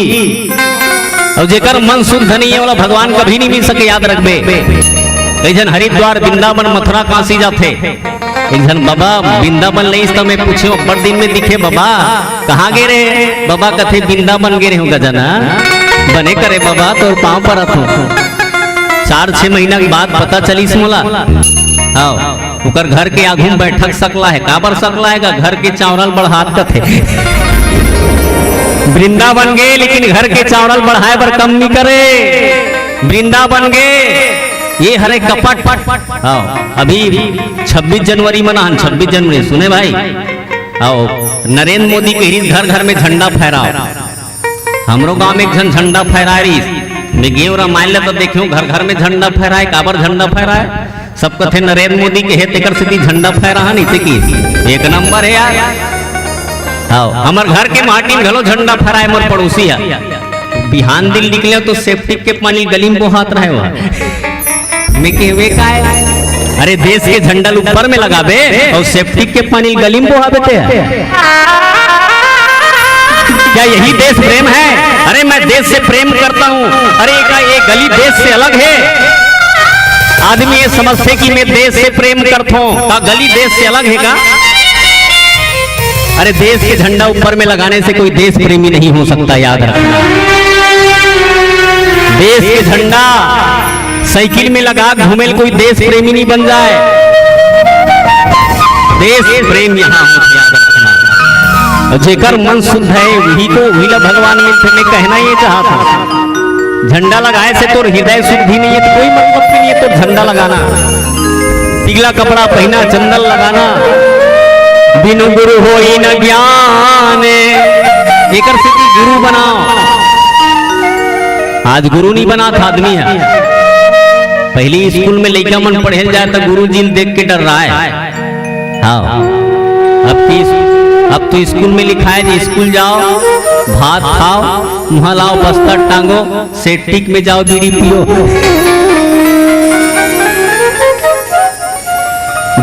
अउ जेकर मन शुद्ध नहीं हे, ओला भगवान कभी नहीं मिल सके। याद रखबे, कई झन हरिद्वार, वृंदावन, मथुरा, काशी जाथे, एक झन, "बाबा, वृंदावन ले आइस त मैं पूछेंव, अब्बड़ दिन में दिखे बाबा, कहाँ गे रहे?" बाबा कथे, "वृंदावन गे रहेंव गजाना।" "बने करे बाबा, तोर पाँव परत हों।" चार छह महीना के बाद पता चलिस मोला। हाँ, ओकर घर के आगू में बैठक सकला हे, काबर सकला हे गा? घर के चाँवरल बढ़ात कथे। वृंदावन गे, लेकिन घर के चाँवरल बढ़ाए बर कम नहीं करे। वृंदावन गे, ये हरे कपट। हाँ, अभी छब्बीस जनवरी मनाहन, छब्बीस जनवरी, सुने भाई? आओ, नरेंद्र मोदी कहिस घर घर में झंडा फहराओ। हमरो गांव में एक झन झंडा फहराए रहिस। मैं गेंव रामायण ल तो देखेंव, घर घर में झंडा फहराए। काबर झंडा फहराए? सब कथे नरेंद्र मोदी के हे, तेकर सेती झंडा फहराहन, इसे कि एक नंबर हे यार। आओ, हमर घर के माटी में घलो झंडा फहराए मोर पड़ोसी ह। बिहान दिन निकलेंव तो सेप्टिक के पानी गली में बोहात रहय ओ। मैं कहेंव, "ए काय?" "अरे, देश के झंडा ल ऊपर में लगाबे अउ सेप्टिक के पानी ल गली में बोहाबे ते?" क्या यही देश प्रेम है? अरे, मैं देश से प्रेम करता हूँ। अरे, का ये गली देश से अलग हे? आदमी ये समझथे कि मैं देश से प्रेम करथों, का गली देश से अलग हे का? अरे, देश के झंडा ऊपर में लगाने से कोई देश प्रेमी नहीं हो सकता, याद रखना। देश के झंडा साइकिल में लगा घूमे ल कोई देश प्रेमी नहीं बन जाए। देश प्रेम यहाँ होथे, याद रखना। अउ जेकर मन शुद्ध हे, वही को, वही ला भगवान मिलथे। मैं कहना ये चाहत हूँ, झंडा लगाए से तोर हृदय शुद्धि नहीं हे, तो कोई मतलब भी नहीं हे तोर झंडा लगाना। पीला कपड़ा पहिना, चंदन लगाना। बिनु गुरु होई न ज्ञान, एकर सेती गुरु बनाओ। आज गुरु नहीं बनात आदमी ह। पहिली स्कूल में लइका मन पढ़े ल जाए त गुरुजी ल देख के डर्राय। हाँ, अब तो इस-, अब तो स्कूल में लिखाय हे, स्कूल जाओ, भात खाओ, मुँह लाओ, बस्तर टांगो, सेप्टिक में जाओ, बीड़ी पियो।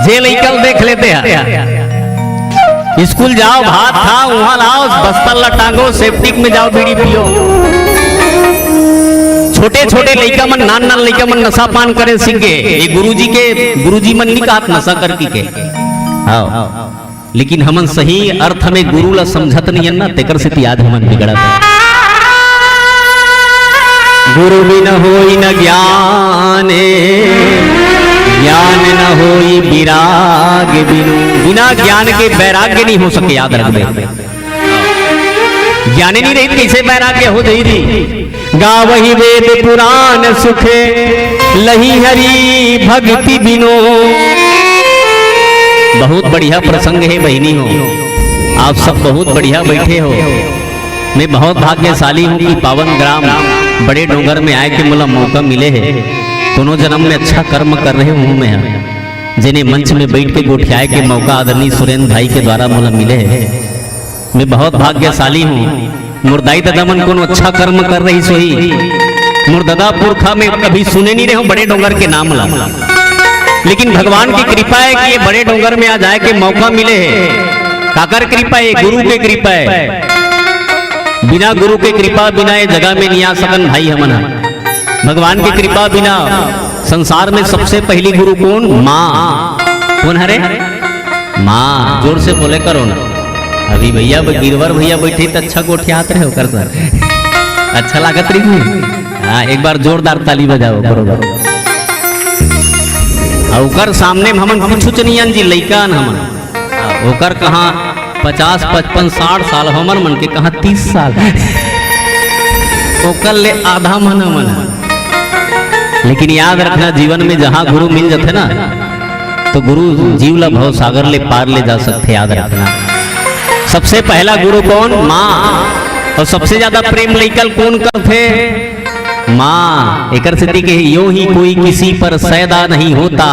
जे लइका ल देख लेते हैं, स्कूल जाओ, भात खाओ, मुँह लाओ, बस्तर ला टांगो, सेप्टिक में जाओ, बीड़ी पियो। छोटे छोटे लइका मन, नान नान लइका मन नशा पान करे सीख गे। ये गुरुजी के, गुरुजी मन नहीं कहत नशा कर की के। हाँ, लेकिन हमन सही अर्थ में गुरु ला समझत नहीं हन ना, तेकर सेती आज हमन बिगड़त हन। गुरु बिन होई न ज्ञान, ज्ञान न होई विराग बिनु। बिना ज्ञान के वैराग्य नहीं हो सके, याद रखबे। ज्ञाने नहीं रही, कैसे वैराग्य हो जाई जी? गावही वेद पुराण सुख, लही हरि भक्ति बिनो। बहुत बढ़िया प्रसंग हे बहिनी हो, आप सब बहुत बढ़िया बैठे हो। मैं बहुत भाग्यशाली हूँ कि पावन ग्राम बड़े डोंगर में आए के मोला मौका मिले हे। कोनो जन्म में अच्छा कर्म कर रहे हूँ मैं, जेने मंच में बैठ के गोठियाए के मौका आदरणीय सुरेंद्र भाई के द्वारा मोला मिले हे। मैं बहुत भाग्यशाली हूँ। मोर दाई ददा मन कोनो अच्छा कर्म कर रहिस होही। मोर ददा पुरखा में कभी सुने नहीं रहे हों बड़े डोंगर के नाम ला, लेकिन भगवान की कृपा हे कि ये बड़े डोंगर में आ जाए के मौका मिले हे। काकर कृपा हे? गुरु के कृपा हे। बिना गुरु के कृपा बिना ये जगह में नहीं आ सकन भाई हमन ह। भगवान के कृपा बिना संसार में सबसे पहिली गुरु कोन? माँ। कोन हरे? माँ। जोर से बोले करो ना। अभी भैया ब-, गिरवर भैया बैठे त अच्छा गोठियात रहे ओकर बर। अच्छा लागत रही? हाँ, एक बार जोरदार ताली बजाओ, बरोबर। आ, ओकर सामने में हमन कुछ नहीं अन जी, लइका अन हमन। हाँ, ओकर कहाँ पचास, पचपन, साठ साल, हमर मन के कहाँ तीस साल। ओकर ले आधा मन हमन। लेकिन याद रखना, जीवन में जहाँ गुरु मिल जाथे ना, तो गुरु जीव ला भव सागर ले पार ले जा सकथे। याद रखना, सबसे पहला गुरु कौन? माँ। और सबसे ज्यादा प्रेम लइका कोन करथे? माँ। एकर सेती के, यूं ही कोई किसी पर सैदा नहीं होता,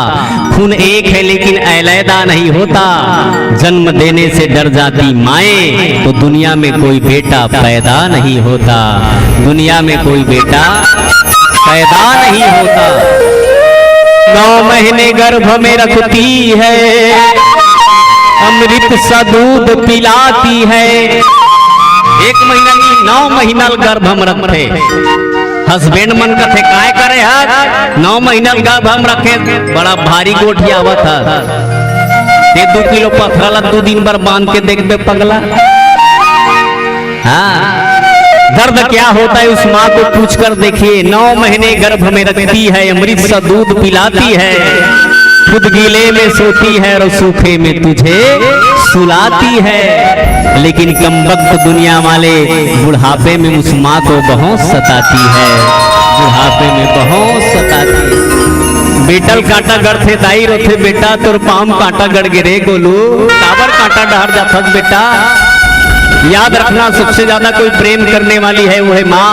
खून एक है लेकिन अलैदा नहीं होता, जन्म देने से डर जाती माए, तो दुनिया में कोई बेटा पैदा नहीं होता, दुनिया में कोई बेटा पैदा नहीं होता। नौ महीने गर्भ में रखती है, अमृत सा दूध पिलाती है। एक महीना नहीं, नौ महीना ल गर्भ में रखथे। हस्बैंड मन कथे, "काय करे हस? नौ महीना ल गर्भ में रखे, बड़ा भारी गोठियावत हस। ते दू किलो पथरा ला दू दिन बर बांध के देखबे पगला।" हाँ, दर्द क्या होता है उस माँ को पूछ कर देखिए। नौ महीने गर्भ में रखती है, अमृत सा दूध पिलाती है, खुद गीले में सोती है और सूखे में तुझे सुलाती है। लेकिन कमबख्त दुनिया वाले बुढ़ापे में उस माँ को बहुत सताती है, बुढ़ापे में बहुत सताती है। बेटा ल कांटा गड़थे, दाई रोथे, "बेटा तोर पाँव म कांटा गड़ गे रे गोलू, काबर कांटा डहर जाथस बेटा?" याद रखना, सबसे ज्यादा कोई प्रेम करने वाली है, वो है माँ।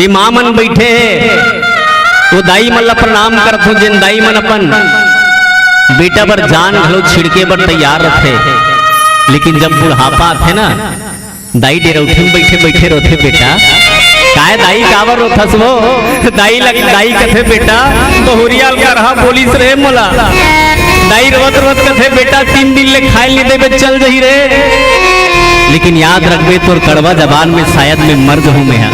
ये माँ मन बैठे हे, वो दाई मन ला प्रणाम करत हो, जेन दाई मन अपन बेटा बर जान घलो छिड़के बर तैयार रथे, लेकिन जब बुढ़ापा आथे ना, दाई डेरौठी में बैठे बैठे रोथे, "बेटा।" "काय दाई, काबर रोथस वो?" दाई लग, दाई कथे, "बेटा, बहुरिया ल करहा बोलिस रे मोला।" दाई रोवत रोवत कथे, "बेटा, तीन दिन ले खाए नहीं देबे, चल जही रे।" लेकिन याद रखबे, तोर कड़वा जबान में शायद मैं मर जहूं मैं हा।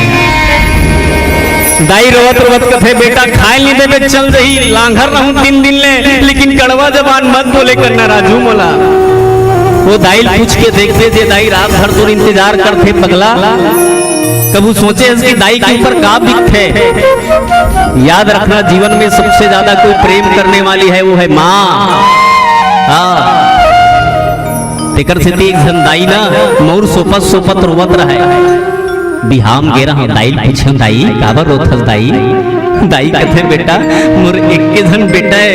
दाई रोवत रोवत कथे, "बेटा, खाए नहीं देबे, चल जही, लांघर रहूं तीन दिन ले, लेकिन कड़वा जबान मत बोले करना राजू मोला।" वो दाई ल पूछ के देखबे, जे दाई रात भर तोर इंतजार करथे पगला, कभू सोचे हस कि दाई के ऊपर का बीतथे? याद रखना, जीवन में सबसे ज्यादा कोई प्रेम करने वाली है, वो है माँ। हाँ, तेकर सेती एक झन दाई ना मउर सोपत सोपत रोवत रहय। बिहाव म गे रहंव, दाई ल पूछेंव, "दाई, काबर रोथस दाई?" दाई कथे, "बेटा, मोर एक्के झन बेटा हे,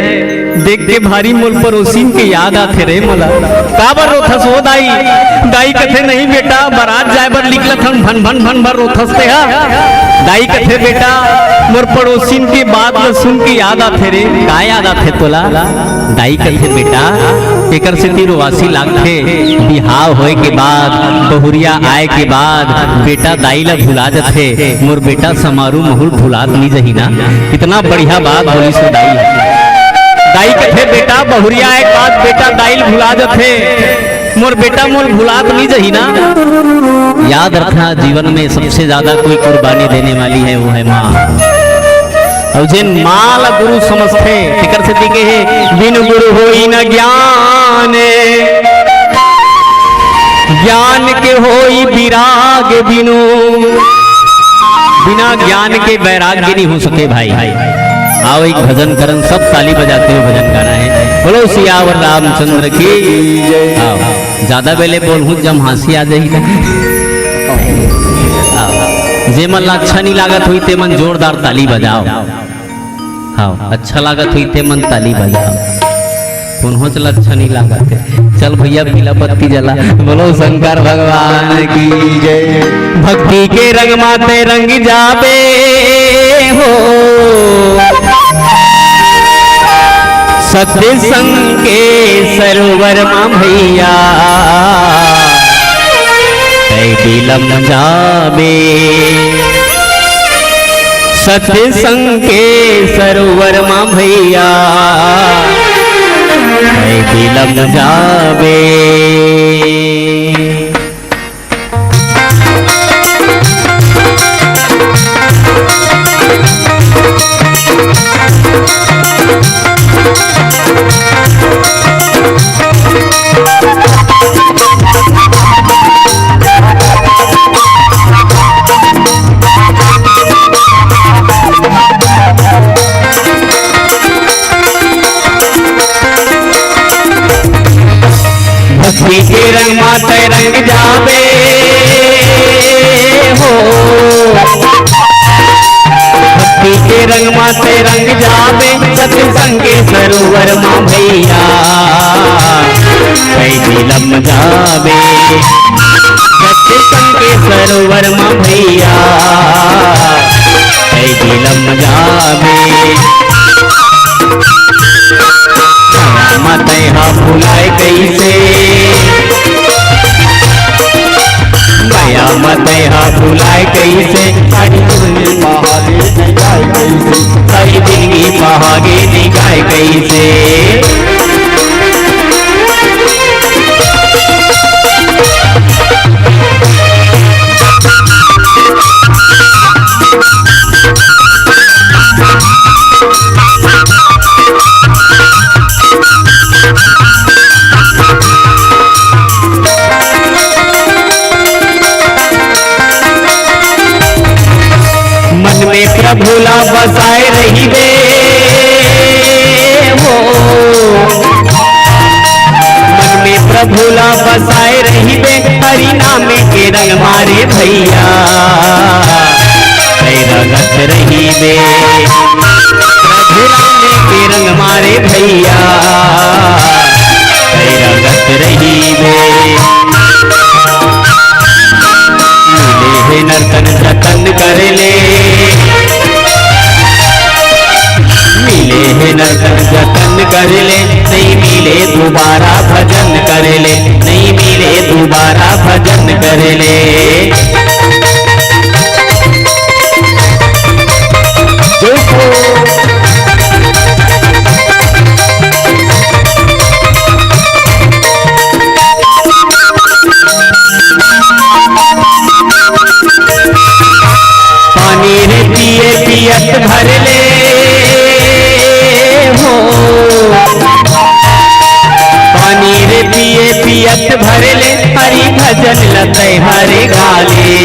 देख के भारी मोर पड़ोसिन के याद आथे रे मोला।" "काबर रोथस ओ दाई?" दाई कथे, "नहीं बेटा, बरात जाए बर निकलत हन, भन भन भन भन रोथस तेहा।" दाई कथे, "बेटा, मोर पड़ोसिन के बात ल सुन के याद आथे रे।" "का याद आथे तोला?" दाई कथे, "बेटा, एकर सेती रोवासी लागथे, बिहाव होए के बाद, बहुरिया आए के बाद बेटा दाई ला भुला जथे, मोर बेटा समारू महुर भुलात नी जही ना।" कितना बढ़िया बात बोलिस ओ दाई। दाई कथे, "बेटा, बहुरिया आए के बाद बेटा दाई ल भुला जथे, मोर बेटा मोल भुलात नी जही ना।" याद रखना, जीवन में सबसे ज्यादा कोई कुर्बानी देने वाली है, वो है माँ। अउ जेन माँ ला गुरु समझथे, तेकर सेती कहे, "बिनु गुरु होई न ज्ञान, ज्ञान के होई विराग बिनु।" बिना ज्ञान के वैराग्य नहीं हो सके भाई। आओ एक भजन करन, सब ताली बजाते हुए भजन गाना है। बोलो सियावर रामचंद्र की। आओ, ज्यादा बेले बोलहूँ जम हंसी आ जाही ना। आओ, जे मन ला अच्छा नहीं लागत होई ते मन जोरदार ताली बजाओ। हाँ, अच्छा लागत होई ते मन ताली बजाओ। कोन्होच ला अच्छा नहीं लागत हे। चल भैया, पीला बत्ती जला। बोलो शंकर भगवान की जय। भक्ति के रंग मा ते रंग जाबे हो, सत्संग के सरोवर मा भैया, तै बिलम जाबे। सत्संग के सरोवर मा भैया, तै बिलम जाबे। तै रंग जाबे हो, भक्ति के रंग मा तै रंग जाबे, सत्संग के सरोवर मा भैया, तै झिलम जाबे। सत्संग के सरोवर मा भैया, तै झिलम जाबे। मया मा तै हा भुलाय कइसे, मया मा तै हा भुलाय कइसे, सारी जिंदगी पहागे नइ जाय कइसे, सारी जिंदगी पहागे नइ जाय कइसे। मन में प्रभु ला बसाए रहिबे हो, मन में प्रभु ला बसाए रहिबे, हरि नाम के रंग मा रे भैया, तै रंगत रहिबे। प्रभु राम के रंग मा रे भैया, तै रंगत रहिबे। मिले हे नर्तन जतन कर ले, मिले हे नर्तन जतन कर ले, नइ मिले दोबारा भजन कर ले, नइ मिले दोबारा भजन कर ले। पानी रे पिए पियत भर ले हो, पानी रे पिए पियत भर ले, हरि भजन ल तै हर गा ले,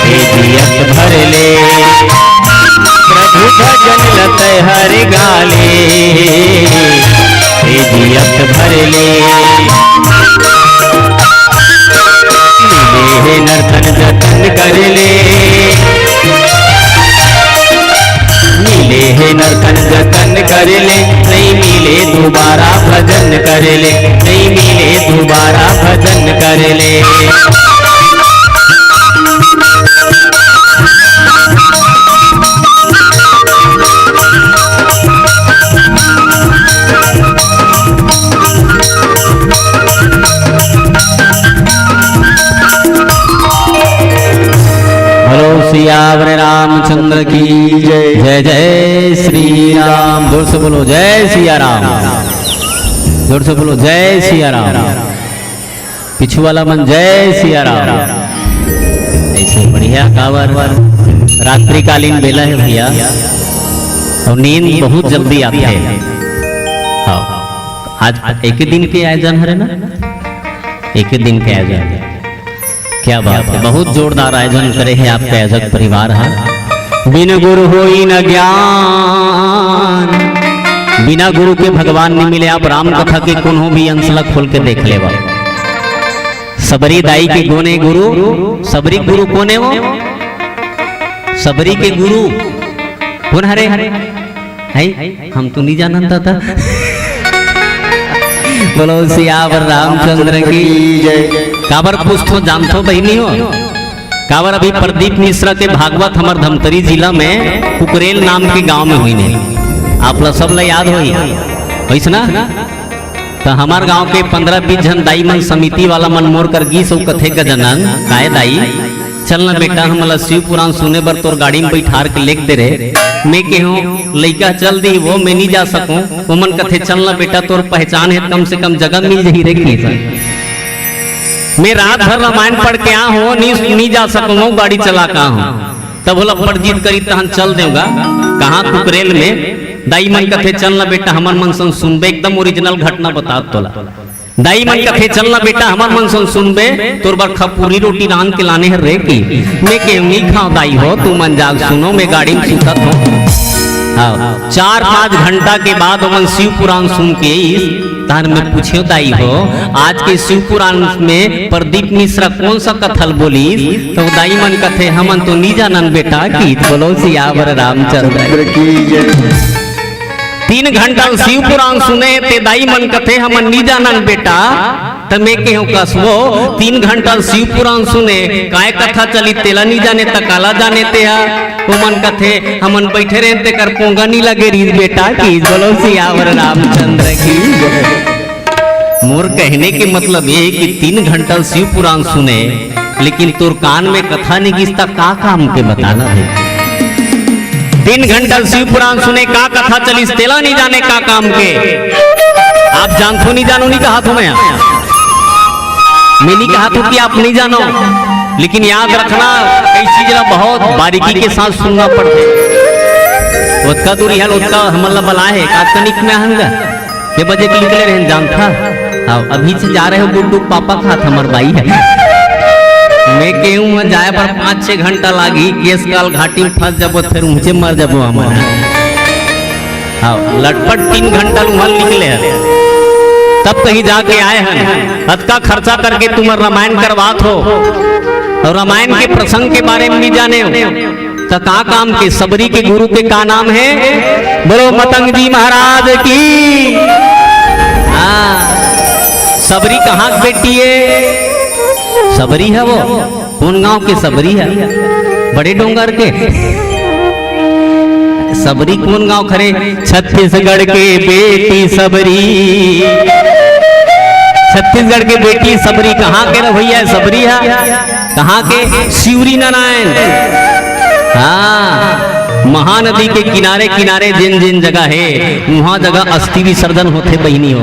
हे जियत भर ले। प्रभु भजन ल तै हर गा ले, हे जियत भर ले। मिले हे नर्तन जतन कर ले, मिले हे नर्तन जतन कर ले, नइ मिले दोबारा भजन कर ले, नइ मिले दोबारा भजन कर ले। बोलो सियावर रामचंद्र की जय। जय जय श्री राम। जोर से बोलो जय सिया राम। जोर से बोलो जय सिया राम। पीछू वाला मन जय सिया राम। ऐसे बढ़िया काबर रात्रिकालीन बेला हे भैया, अउ नींद बहुत जल्दी आथे। हाँ, आज एक दिन के आयोजन हरे ना, एक दिन के आयोजन। क्या बात है, बहुत जोरदार आयोजन करे हे आपके आयोजक परिवार हा। बिन गुरु होई न ज्ञान, बिना गुरु के भगवान नइ मिले। आप राम कथा के कोनो भी अंश ला खोल के देख लेवा। सबरी दाई के कोन ए गुरु, सबरी गुरु कोन ए वो? सबरी के गुरु कोन हरे? हैं? हम तो नइ जानन दादा। बोलो सियावर रामचंद्र की जय। काबर कुछ तो जानथो बहिनी हो? काबर अभी प्रदीप मिश्रा के भागवत हमर धमतरी जिला में कुकरेल नाम के गांव में होइने। आप ला सब ला याद होही, होइस ना? त हमर गांव के पंद्रह बीस झन दाई मन समिति वाला मन मोर कर गीस अउ कथे, "गजानन, काय दाई, चल न बेटा, हमला शिव पुराण सुने बर तोर गाड़ी में बैठार के लेग दे रे।" मैं केहों, "लइका चल दी वो, मैं नइ जा सकूं।" ओमन कथे, "चल न बेटा, तोर पहचान हे, कम से कम जगह मिल जही रे।" मैं रात भर रामायण पढ़ के आ हों, नइ, नइ जा सकूं, गाड़ी चला के आ हों। तब ओला बड़ जिद करी, तहन चल देवगा। कहाँ कुकरेल में दाई मन कथे, "चल ना बेटा, हमर मन संग सुनबे, एकदम original घटना बतात तोला।" दाई मन कथे, "चल ना बेटा, हमर मन संग सुनबे, तोर बर खपुरी रोटी रांध के लाने हर रे की।" मैं केहों, "नइ खांव दाई हो, तुमन जाग सुनो, मैं गाड़ी में सुतत हों।" हाँ, चार पाँच घंटा के बाद ओमन शिव पुराण सुन के आइस, तहन मैं पूछेंव, दाई हो, आज के शिव पुराण में प्रदीप मिश्रा कौन सा कथा ल बोलिस? त दाई मन कथे, "हमन तो नी जानन बेटा," कहिस। बोलो सियावर रामचंद्र की जय। तीन घंटा शिव पुराण सुने ते दाई मन कथे, "हमन नी जानन बेटा।" त मैं केहेंव, "कसवो, तीन घंटा शिव पुराण सुने, काय कथा चलिस तेला नी जाने, त काला जाने तेहा?" ओमन कथे, "हमन बइठे रहेन तेकर पोंगा नी लगे रिहिस बेटा," कहिस। बोलो सियावर रामचंद्र की। मोर कहने के मतलब ये है कि तीन घंटा शिव पुराण सुने, लेकिन तोर कान में कथा नी गिस त का काम के, बता ना भाई। तीन घंटा शिव पुराण सुने, का कथा चलिस तेला नी जाने का काम के। आप जानथो नी जानो नी कहत हों मैं, मैं नी कहत हों कि आप नी जानो, लेकिन याद रखना, कई चीज ला बहुत बारीकी के साथ सुनना पड़थे। ओतका दूर इहाँ ले ओतका हमन ला बलाए हे, का तनिक में आहन गा। के बजे के निकले रहेन जानथा? हाँ, अभी से जा रहे हो गुड्डू, पापा खात हमर बाई हे। मैं केहेंव जाए बर पाँच छह घंटा लागही, केस काल घाटी में फंस जाबो, फेर उहेंच मर जाबो हमन। हाँ, लटपट तीन घंटा उहाँ ले निकले हन। तब कहीं जाके आए हन। अतका खर्चा करके तुमन रामायण करवात हो अउ रामायण के प्रसंग के बारे में नी जाने हो। त का काम के? सबरी के गुरु के का नाम हे? बोलो मतंग जी महाराज की। हाँ, सबरी कहाँ के बेटी हे? सबरी हे वो। कोन गांव के सबरी हे? बड़े डोंगर के। सबरी कोन गांव के हरे? छत्तीसगढ़ के बेटी सबरी। छत्तीसगढ़ के बेटी सबरी। कहाँ के रहोइया हे सबरी हे? कहाँ के? शिवरी नारायण। हाँ, महानदी के किनारे किनारे जेन जेन जगह हे, उहाँ जगह अस्थि विसर्जन होथे बहिनी हो।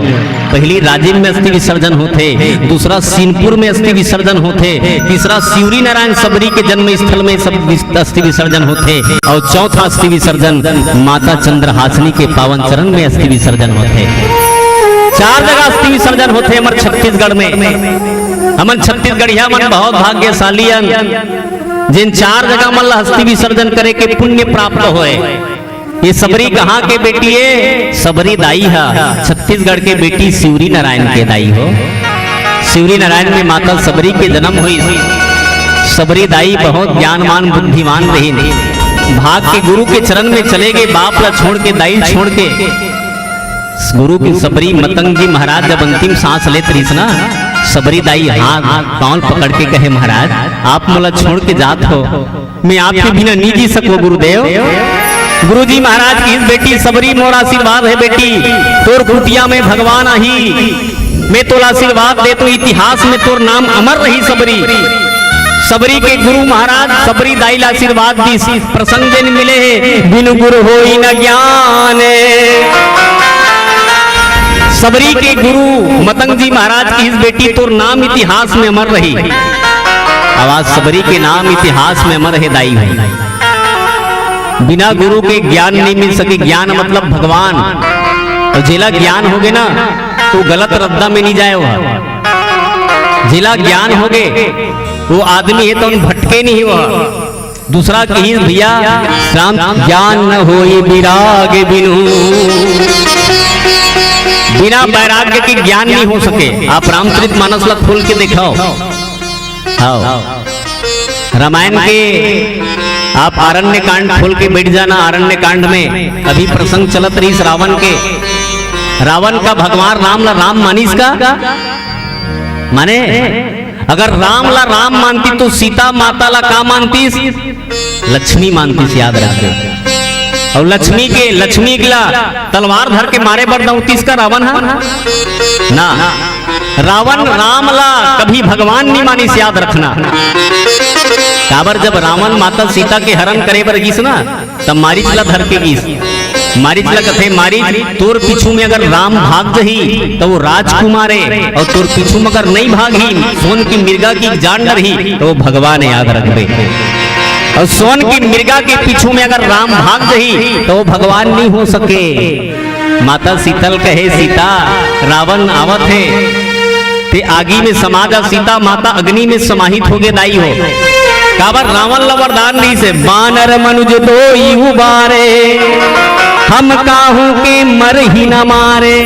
पहली राजिम में अस्थि विसर्जन होथे, दूसरा सीनपुर में अस्थि विसर्जन होथे, तीसरा शिवरी नारायण सबरी के जन्म स्थल में सब विस-, अस्थि विसर्जन होथे, अउ चौथा अस्थि विसर्जन माता चंद्रहासिनी के पावन चरण में अस्थि विसर्जन होथे। चार जगह अस्थि विसर्जन होथे हमर छत्तीसगढ़ में। हमन छत्तीसगढ़िया मन बहुत भाग्यशाली हन, जेन चार जगह मन ला अस्थि विसर्जन करे के पुण्य प्राप्त होय। ये सबरी कहाँ के बेटी हे? सबरी दाई हे छत्तीसगढ़ के बेटी शिवरी नारायण के दाई हो। शिवरी नारायण में माता सबरी के जन्म होइस। सबरी दाई बहुत ज्ञानवान बुद्धिमान रहिन। भाग के गुरु के चरण में चले गे, बाप ला छोड़ के, दाई छोड़ के। गुरु के सबरी मतंग जी महाराज जब अंतिम सांस लेत रहिस ना, सबरी दाई हाथ पाँव पकड़ के कहे, "महाराज, आप मोला छोड़ के जात हो, मैं आपके बिना नी जी सको गुरुदेव।" गुरुजी महाराज कहिस, "बेटी सबरी, मोर आशीर्वाद हे बेटी, तोर कुटिया में भगवान आही, मैं तोला आशीर्वाद देत हों, इतिहास में तोर नाम अमर रही सबरी।" सबरी के गुरु महाराज सबरी दाई ला आशीर्वाद दिस, प्रसंग जेन मिले हे, "बिनु गुरु होई न ज्ञान।" सबरी के गुरु मतंग जी महाराज कहिस, "बेटी तोर नाम इतिहास में अमर रही।" अब आज सबरी के नाम इतिहास में अमर हे दाई हो। बिना गुरु के ज्ञान नहीं मिल सके। ज्ञान मतलब भगवान। अउ जेला ज्ञान होगे ना, त गलत रद्दा में नी जाय। वो जेला ज्ञान होगे, वो आदमी हे त भटके नहीं। वो दूसरा कहिस, भैया, राम ज्ञान न होई विराग बिनु। बिना वैराग्य के ज्ञान नहीं हो सके। आप रामचरित मानस ला खोल के देखाओ। हाँ। रामायण के आप आरण्य कांड खोल के बैठ जाना। आरण्य कांड में अभी प्रसंग चलत रहिस रावण के। रावण का भगवान राम ला राम मानिस का? माने, अगर राम ला राम मानतिस त सीता माता ला का मानतिस? लक्ष्मी मानतिस, याद रखबे। अउ लक्ष्मी के, लक्ष्मी ला तलवार धर के मारे बर दउतिस का रावण हा? ना। रावण राम ला कभी भगवान नहीं मानिस, याद रखना। काबर, जब रावण माता सीता के हरण करे बर गिस ना, तब मारीच ला धर के गिस। मारीच ला कथे, "मारीच, तोर पीछू में अगर राम भाग जही, त वो राजकुमार हे, अउ तोर पीछू में अगर नहीं भागही, सोन की मिर्गा की जान डरही, त वो भगवान हे, याद रखबे।" अउ सोन की मिर्गा के पीछू में अगर राम भाग जही, त वो भगवान नहीं हो सके। माता सीता ल कहे, "सीता, रावण आवत हे, ते आगी में समा जा।" सीता माता अग्नि में समाहित होगे दाई हो। काबर, रावण ला वरदान दिस हे, "बानर मनुज दोई उबारे।" हम काहू के मरही न मारे।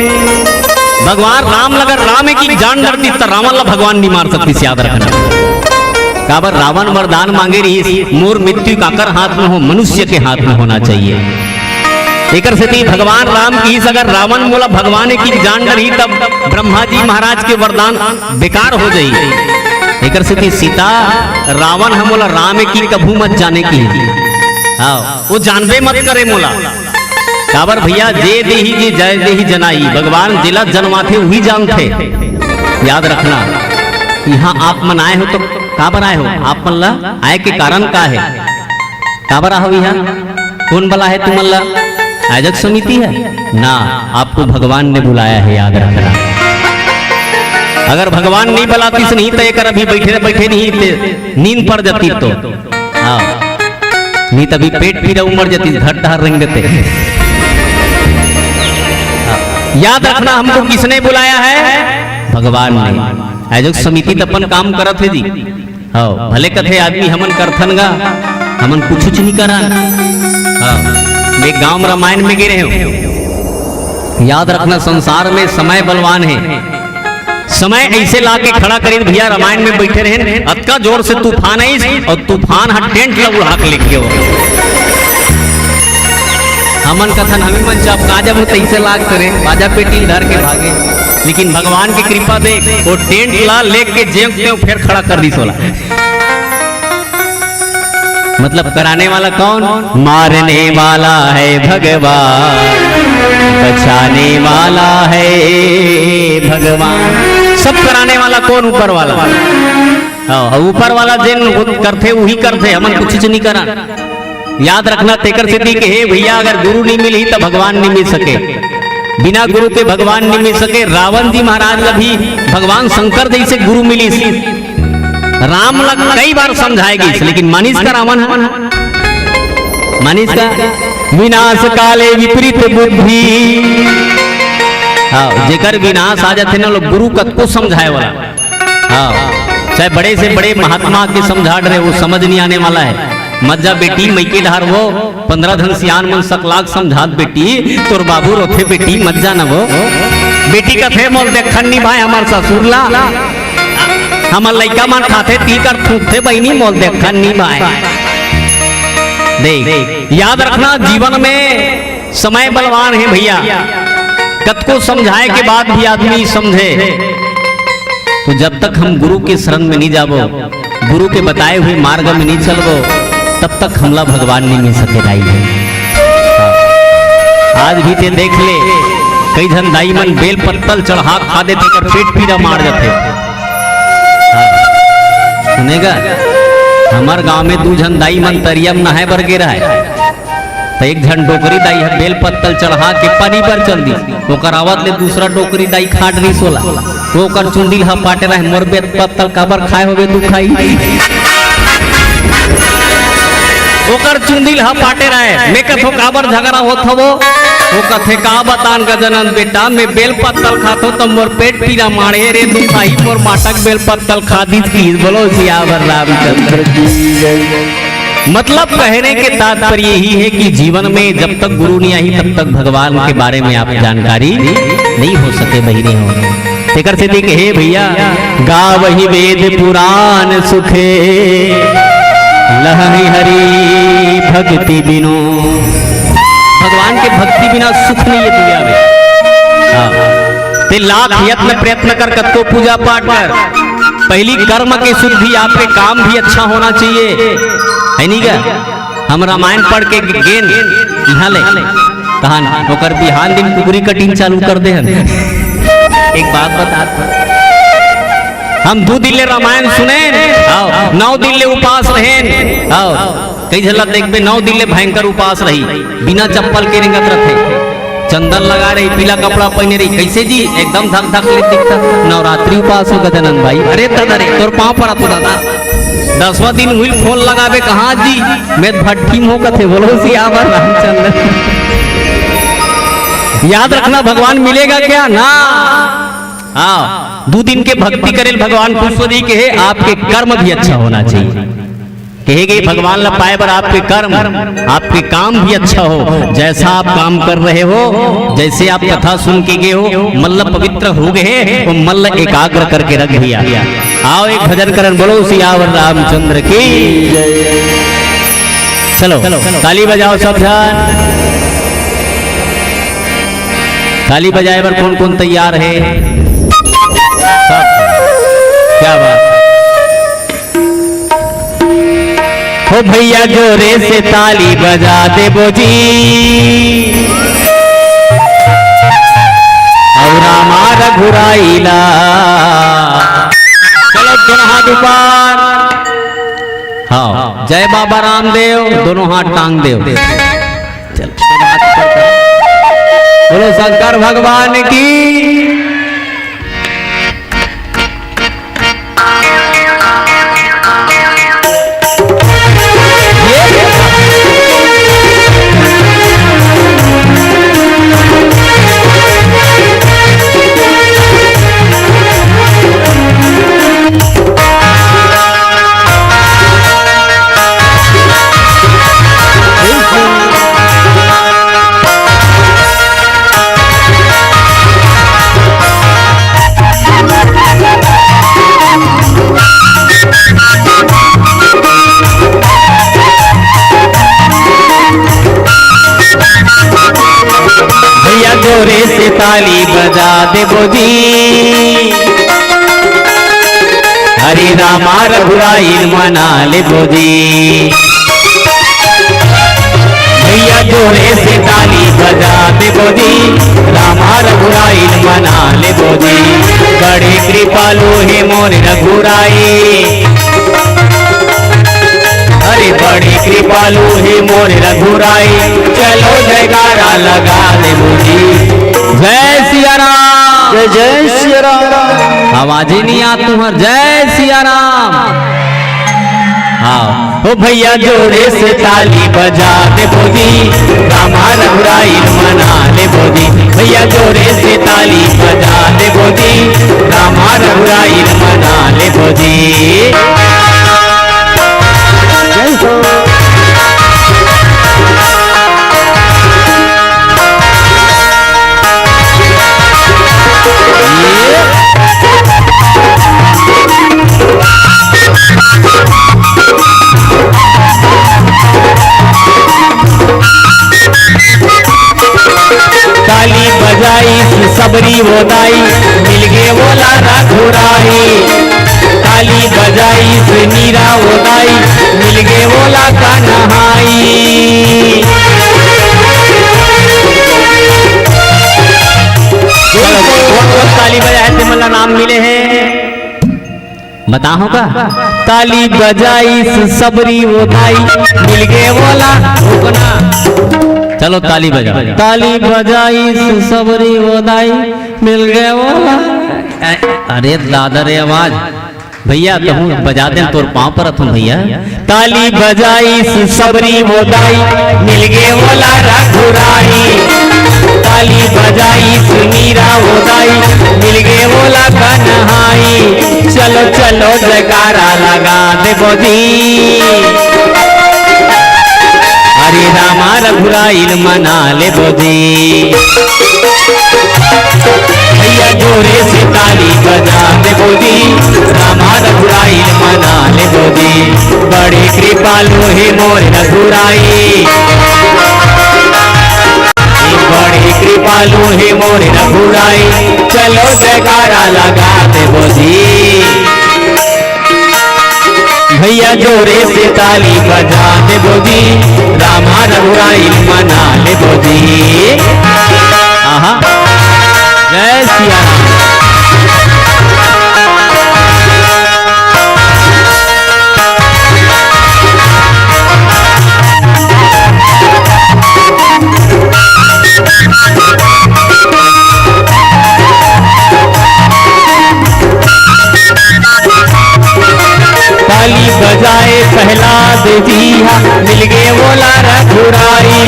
भगवान राम ल अगर राम एक जान डरतिस त रावण ला भगवान नहीं मार सकतिस, याद रखना। काबर रावण वरदान मांगे रहिस, मोर मृत्यु काकर हाथ में हो, मनुष्य के हाथ में होना चाहिए। एकर सेती भगवान राम किहिस अगर रावण मोला भगवान एक जान डरही तब ब्रह्मा जी महाराज के वरदान बेकार हो जाई। एकर सेती सीता, रावण ह मोला राम एक कभू मत जाने की। हाँ, वो जानबे मत करे मोला। काबर भैया, जे देही जे जय देही जनाई, भगवान जेला जनवाथे उही जानथे। याद रखना, यहाँ आप मन आए हो तो काबर आए हो? आप मन ला आए के कारण का है? काबर आए हो यहाँ? कौन बला है तुमन ला? आयोजक समिति है ना, आपको भगवान ने बुलाया है, याद रखना। अगर भगवान नहीं बुलातिस नहीं तो एकर अभी बैठे बैठे नहीं ते नींद पड़ जाती तो। हाँ, नहीं तभी पेट पीरा उमड़ जाती, धर टहर रेंग देते। हाँ, याद रखना, हमको किसने बुलाया है? भगवान ने। आयोजक समिति तो अपन काम करत है जी। हाँ, भले कथे आदमी हमन करथन गा, हमन कुछ नहीं करन। हाँ, मैं गांव रामायण में गे रहे हूँ। याद रखना, संसार में समय बलवान है। समय ऐसे ला के खड़ा करिन भैया, रामायण में बैठे रहेन, अतका जोर से तूफान आइस और तूफान ह टेंट ला उड़ा के लेके हो। हमन कथन हमें मन चाप का जब तैसे लाग करे, बाजा पेटी धर के भागे, लेकिन भगवान की कृपा देख वो टेंट ला लेके जेव तेव फेर खड़ा कर दिस ओला। मतलब कराने वाला कौन? मारने वाला है भगवान, बचाने वाला है भगवान। सब कराने वाला कौन? ऊपर वाला। हाँ, ऊपर वाला जेन करथे उही करथे, हमन कुछ नहीं करा। याद रखना, तेकर सेती के हे भैया, अगर गुरु नहीं मिलही त भगवान नहीं मिल सके। बिना गुरु के भगवान नहीं मिल सके। रावण जी महाराज ला भी भगवान शंकर जैसे गुरु मिलिस। राम ला कई बार समझाए गइस, लेकिन मानिस का रावण ह? मानिस का? विनाश काले विपरीत बुद्धि। हाँ, जेकर विनाश आ जाथे ना, लोग गुरु कतको समझाए वाला। हाँ, चाहे बड़े से बड़े महात्मा के समझा डरे, वो समझ नहीं आने वाला है। मत जा बेटी, मइके डहर वो पंद्रह झन सियान मन सकलाक समझात बेटी, तोर बाबू रोथे बेटी, मत जाना वो। बेटी कथे, "मोल देखन नी भाई, हमर ससुर ला, हमर लइका मन खाथे, ती कर थूकथे बहिनी, मोल देखन नी भाई।" देख, याद रखना, जीवन में समय बलवान है भैया, कतको समझाए के बाद भी आदमी समझे तो जब तक हम गुरु के शरण में नहीं जाबो, गुरु के बताए हुए मार्ग में नहीं चलबो, तब तक हमला भगवान नहीं मिल सके दाई है। आज भी ते देख ले, कई झन दाई मन बेल पत्तल चढ़ा खा देथे, कर पेट पीरा मार जाथे। हाँ। सुनेगा, हमर गांव में दू झन दाई मन तरिया में नहाए बर गे रहय। त एक झन डोकरी दाई ह बेल पत्तल चढ़ा के पानी बर चल दिस। ओकर आवत ले दूसरा डोकरी दाई खाट रिस ओला। वो ओकर चुंदी ल हपाटे रहे, "मोर बेल पत्तल काबर खाए होबे तू खाई?" ओकर चुंदी ल हपाटे रहे। मैं कथो, "काबर झगड़ा होत हवो?" वो कथे, "का बतान गजानन बेटा, मैं बेल पत्तल खाथो त मोर पेट पीरा माड़े रे तू खाई, मोर माटक बेल पत्तल खा दिस।" बोलो सियावर रामचंद्र की जय। मतलब कहने के तात्पर्य यही है कि जीवन में जब तक गुरु नहीं आई तब तक भगवान के बारे में आप जानकारी नहीं हो सके, बहिनी हो। तेकर सेती कहे भैया, गावहि वेद पुराण सुखे, लहहि हरि भक्ति बिनु। भगवान के भक्ति बिना सुख नहीं है दुनिया में। हाँ। ते लाख यत्न प्रयत्न कर, कतको पूजा पाठ कर, पहली कर्म के शुद्धि, आपके काम भी अच्छा होना चाहिए, है नहीं क्या? हम रामायण पढ़ के गेन यहाँ ले, तहन ओकर बिहान दिन कुकरी कटिंग चालू कर दे हन। एक बात बता, हम दू दिन ले रामायण सुनेन, आओ, नौ दिन ले उपास रहेन, आओ, कई झन ला देखबे नौ दिन ले भयंकर उपास रही, बिना चप्पल के रेंगत रथे। चंदन लगा रही, पीला कपड़ा पहने रही, कैसे जी? एकदम धक धक ले दिखता। नवरात्रि उपास हो गजानन भाई। अरे दादा रे, तोर पाँव पड़ा तो दादा। दसवां दिन हुई फोन लगावे, "कहाँ जी?" "मैं भट्ठी में हो," कथे। बोलो सियावर रामचंद्र। याद रखना, भगवान मिलेगा क्या? ना। हाँ, दो दिन के भक्ति करेल भगवान खुश हो जी के है, आपके कर्म भी अच्छा होना चाहिए। कहे गए, भगवान ला पाए बर आपके कर्म, आपके काम भी अच्छा हो। जैसा आप काम कर रहे हो, जैसे आप कथा सुन के गए हो, मल्ल पवित्र हो गए, वो मल्ल एकाग्र करके रख दिया। आओ, एक भजन करन, बोलो सियावर रामचंद्र की। चलो, ताली बजाओ सब झन। ताली बजाए बर कौन कौन तैयार है? सब। क्या बात। हो भैया, जोरे से ताली बजा देबो जी, अउ रामा रघुराई ला। चलो, दोनों हाथ ऊपर। हाँ, जय बाबा रामदेव, दोनों हाथ टांग देव। चलो, बोलो शंकर भगवान की। भैया, जोरे से ताली बजा देबो जी। हरे रामा रघुराई ल मना लेबो जी। भैया, जोरे से ताली बजा देबो जी, रामा रघुराई ल मना लेबो जी। बड़े कृपालु हे मोर रघुराई, अरे बड़े कृपालु हे मोर रघुराई, चलो जयकारा लगा देबो जी। जय सिया राम। जय जय सिया राम। आवाज ही नहीं आ तुम्हार। जय सिया राम। हाँ, ओ भैया, जोरे से ताली बजा देबो जी, रामा रघुराई ल मना लेबो जी। भैया, जोरे से ताली बजा देबो जी, रामा रघुराई ल मना लेबो जी। जय हो। ताली बजाइस सबरी वो दाई, मिलगे वोला रघुराई। ताली बजाइस नीरा वो दाई, मिलगे वोला कन्हाई। चलो, कोन कोन ताली बजाए हे, तेमन ला नाम मिले हे, बताओ का? ताली बजाइस सबरी वो दाई, मिलगे वोला रुकना। चलो, ताली बजा। ताली बजाइस सबरी वो दाई, मिलगे वोला। अरे दादा रे आवाज। भैया, कहूँ बजा देन, तोर पाँव परत हँव भैया। ताली बजाइस सबरी वो दाई, मिलगे वोला रघुराई। ताली बजाइस नीरा वो दाई, मिलगे वोला कन्हाई। चलो चलो जयकारा लगा देबो जी, हरे रामा रघुराई ल मना लेबो जी। भैया जोरे से ताली बजा देबो जी, रामा रघुराई ल मना लेबो जी। बड़े कृपालु हे मोर रघुराई, बड़े कृपालु हे मोर रघुराई, चलो जयकारा लगा देबो जी। भैया जोरे से ताली बजा देबो जी, रामा रघुराई ल मना लेबो जी। आहा, जय सिया राम। ताली बजाए प्रहलाद जी हा, मिलगे वोला रघुराई।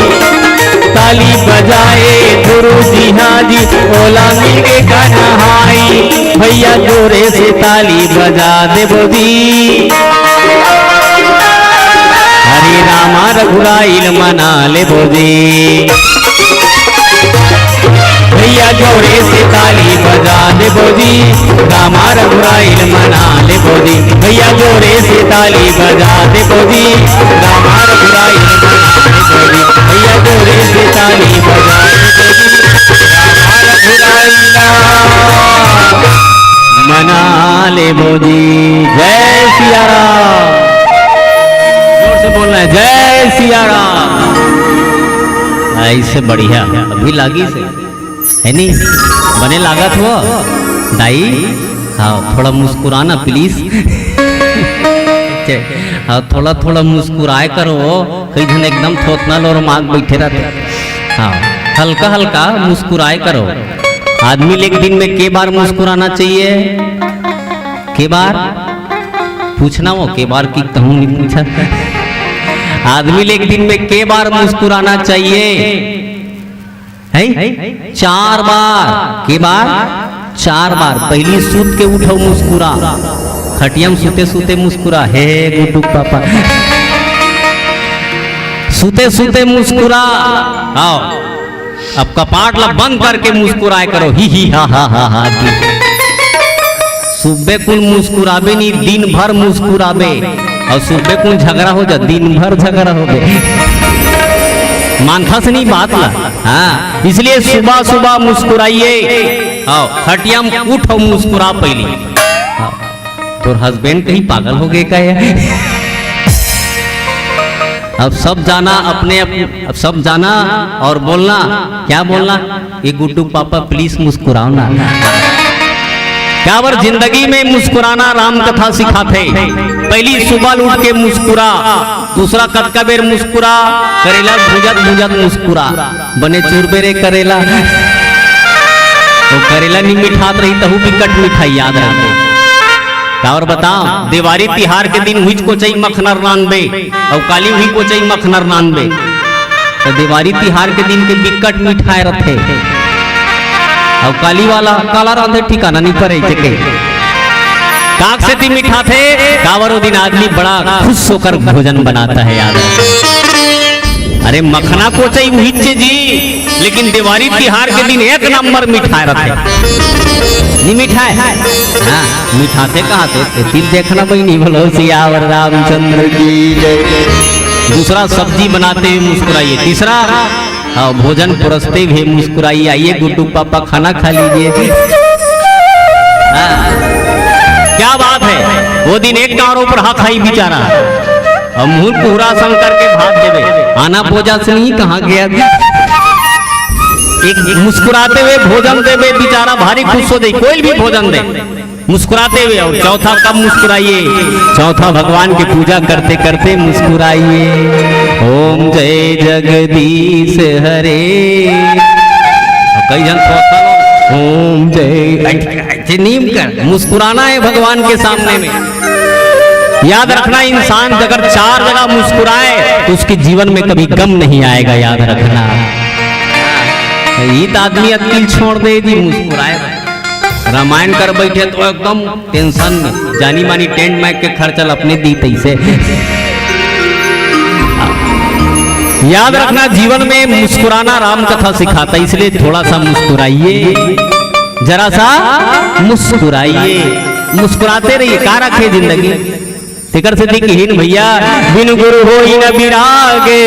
ताली बजाए गुरु जी हा जी, ओला मिलगे कन्हाई। भैया जोरे से ताली बजा देबो जी। रामा रघुराइल मना ले भौजी। भैया जोरे से ताली बजा दे भौजी। रामा रघुराइल मना ले भौजी। भैया जोरे से ताली बजा दे भौजी। रामा रघुराइल मना ले भौजी। भैया जोरे से ताली बजा दे भौजी। रामा रघुराइल मना ले भौजी। जय सिया राम। जोर से बोलना है, जय सिया राम। ऐसे बढ़िया अभी लागी से, है नी? बने लागत हो दाई। हाँ, थोड़ा मुस्कुराना प्लीज। हाँ, थोड़ा थोड़ा मुस्कुराए करो। कई झन एकदम थोथना लोर माग बैठे रहते। हाँ, हल्का हल्का मुस्कुराए करो। आदमी ले एक दिन में के बार मुस्कुराना चाहिए? के बार? पूछना वो के बार की कहूँ नहीं पूछा। आदमी ले एक दिन में के बार मुस्कुराना चाहिए? है? चार बार। के बार? चार बार। पहली सूत के उठो मुस्कुरा। खटिया में सूते सूते मुस्कुरा। हे गुड्डू पापा। सूते सूते मुस्कुरा। आओ। अब कपाट ला बंद करके मुस्कुराए करो, ही ही हा हा हा हा की। सुबह कुन मुस्कुराबे नी, दिन भर मुस्कुराबे। और सुबह कुन झगड़ा हो जा, दिन भर झगड़ा हो गए। मानथा से नहीं बात ला। हाँ, इसलिए सुबह सुबह मुस्कुराइए। आओ, खटिया में उठ और मुस्कुरा पहली। हाँ। तोर हस्बैंड कहीं पागल हो गए का है? अब सब जाना अपने, अब सब जाना और बोलना। क्या बोलना? ये गुड्डू पापा प्लीज मुस्कुराओ ना। क्या बार जिंदगी में मुस्कुराना राम कथा सिखाथे। पहली सुबह उठ के मुस्कुरा, दूसरा कतका बेर मुस्कुरा, करेला भुजत भुजत मुस्कुरा। बने चूर बेरे करेला। वो करेला नी मिठात रही तहू बिकट मिठाई याद रहे। काबर बताओ, देवारी तिहार के दिन हुईच कोचई मखनर रांधबे, अउ काली हुई कोचई मखनर रांधबे, तो देवारी तिहार के दिन के बिकट मिठाई रथे। अउ काली वाला काला रांधे ठिकाना नहीं पड़े जके। काक से ती मिठाथे, काबर वो दिन आदमी बड़ा खुश होकर भोजन बनाता है यार। अरे मखना कोचई उहिच जी, लेकिन देवारी तिहार के दिन एक नंबर मिठाई रथे। नी मिठाई? हाँ, मिठाथे कहाथे, तो फिर देखना बहिनी बोलो सियावर रामचंद्र की जय। दूसरा सब्जी बनाते हुए मुस्कुराइए। तीसरा, हाँ, भोजन परोसते हुए मुस्कुराइए। आइए गुड्डू पापा खाना खा लीजिए। हाँ, क्या बात है, वो दिन एक कारों पर हा खाई बेचारा। अब मुंह पूरा संग करके भात देवे, आना पूजा से नहीं कहाँ गया। एक मुस्कुराते हुए भोजन देवे, बेचारा भारी खुश हो जाए, कोई भी भोजन दे, मुस्कुराते हुए। और चौथा कब मुस्कुराइए? चौथा भगवान की पूजा करते करते मुस्कुराइए। ओम जय जगदीश हरे। कई जन सोचता लोग, ओम जय, ऐसे नीम कर, मुस्कुराना है भगवान के सामने में। याद रखना, इंसान अगर चार जगह मुस्कुराए तो उसके जीवन में कभी गम नहीं आएगा, याद रखना। इत आदमी अक्किल छोड़ दे जी, मुस्कुराए। रामायण कर बैठे तो एकदम टेंशन में, जानी मानी टेंट माइक के खर्चा ल अपने दी तैसे। याद रखना, जीवन में मुस्कुराना राम कथा सिखाता है, इसलिए थोड़ा सा मुस्कुराइए, जरा सा मुस्कुराइए, मुस्कुराते रहिए। का रखे जिंदगी? तेकर से दिखहीन भैया, बिन गुरु होई न बिरागे।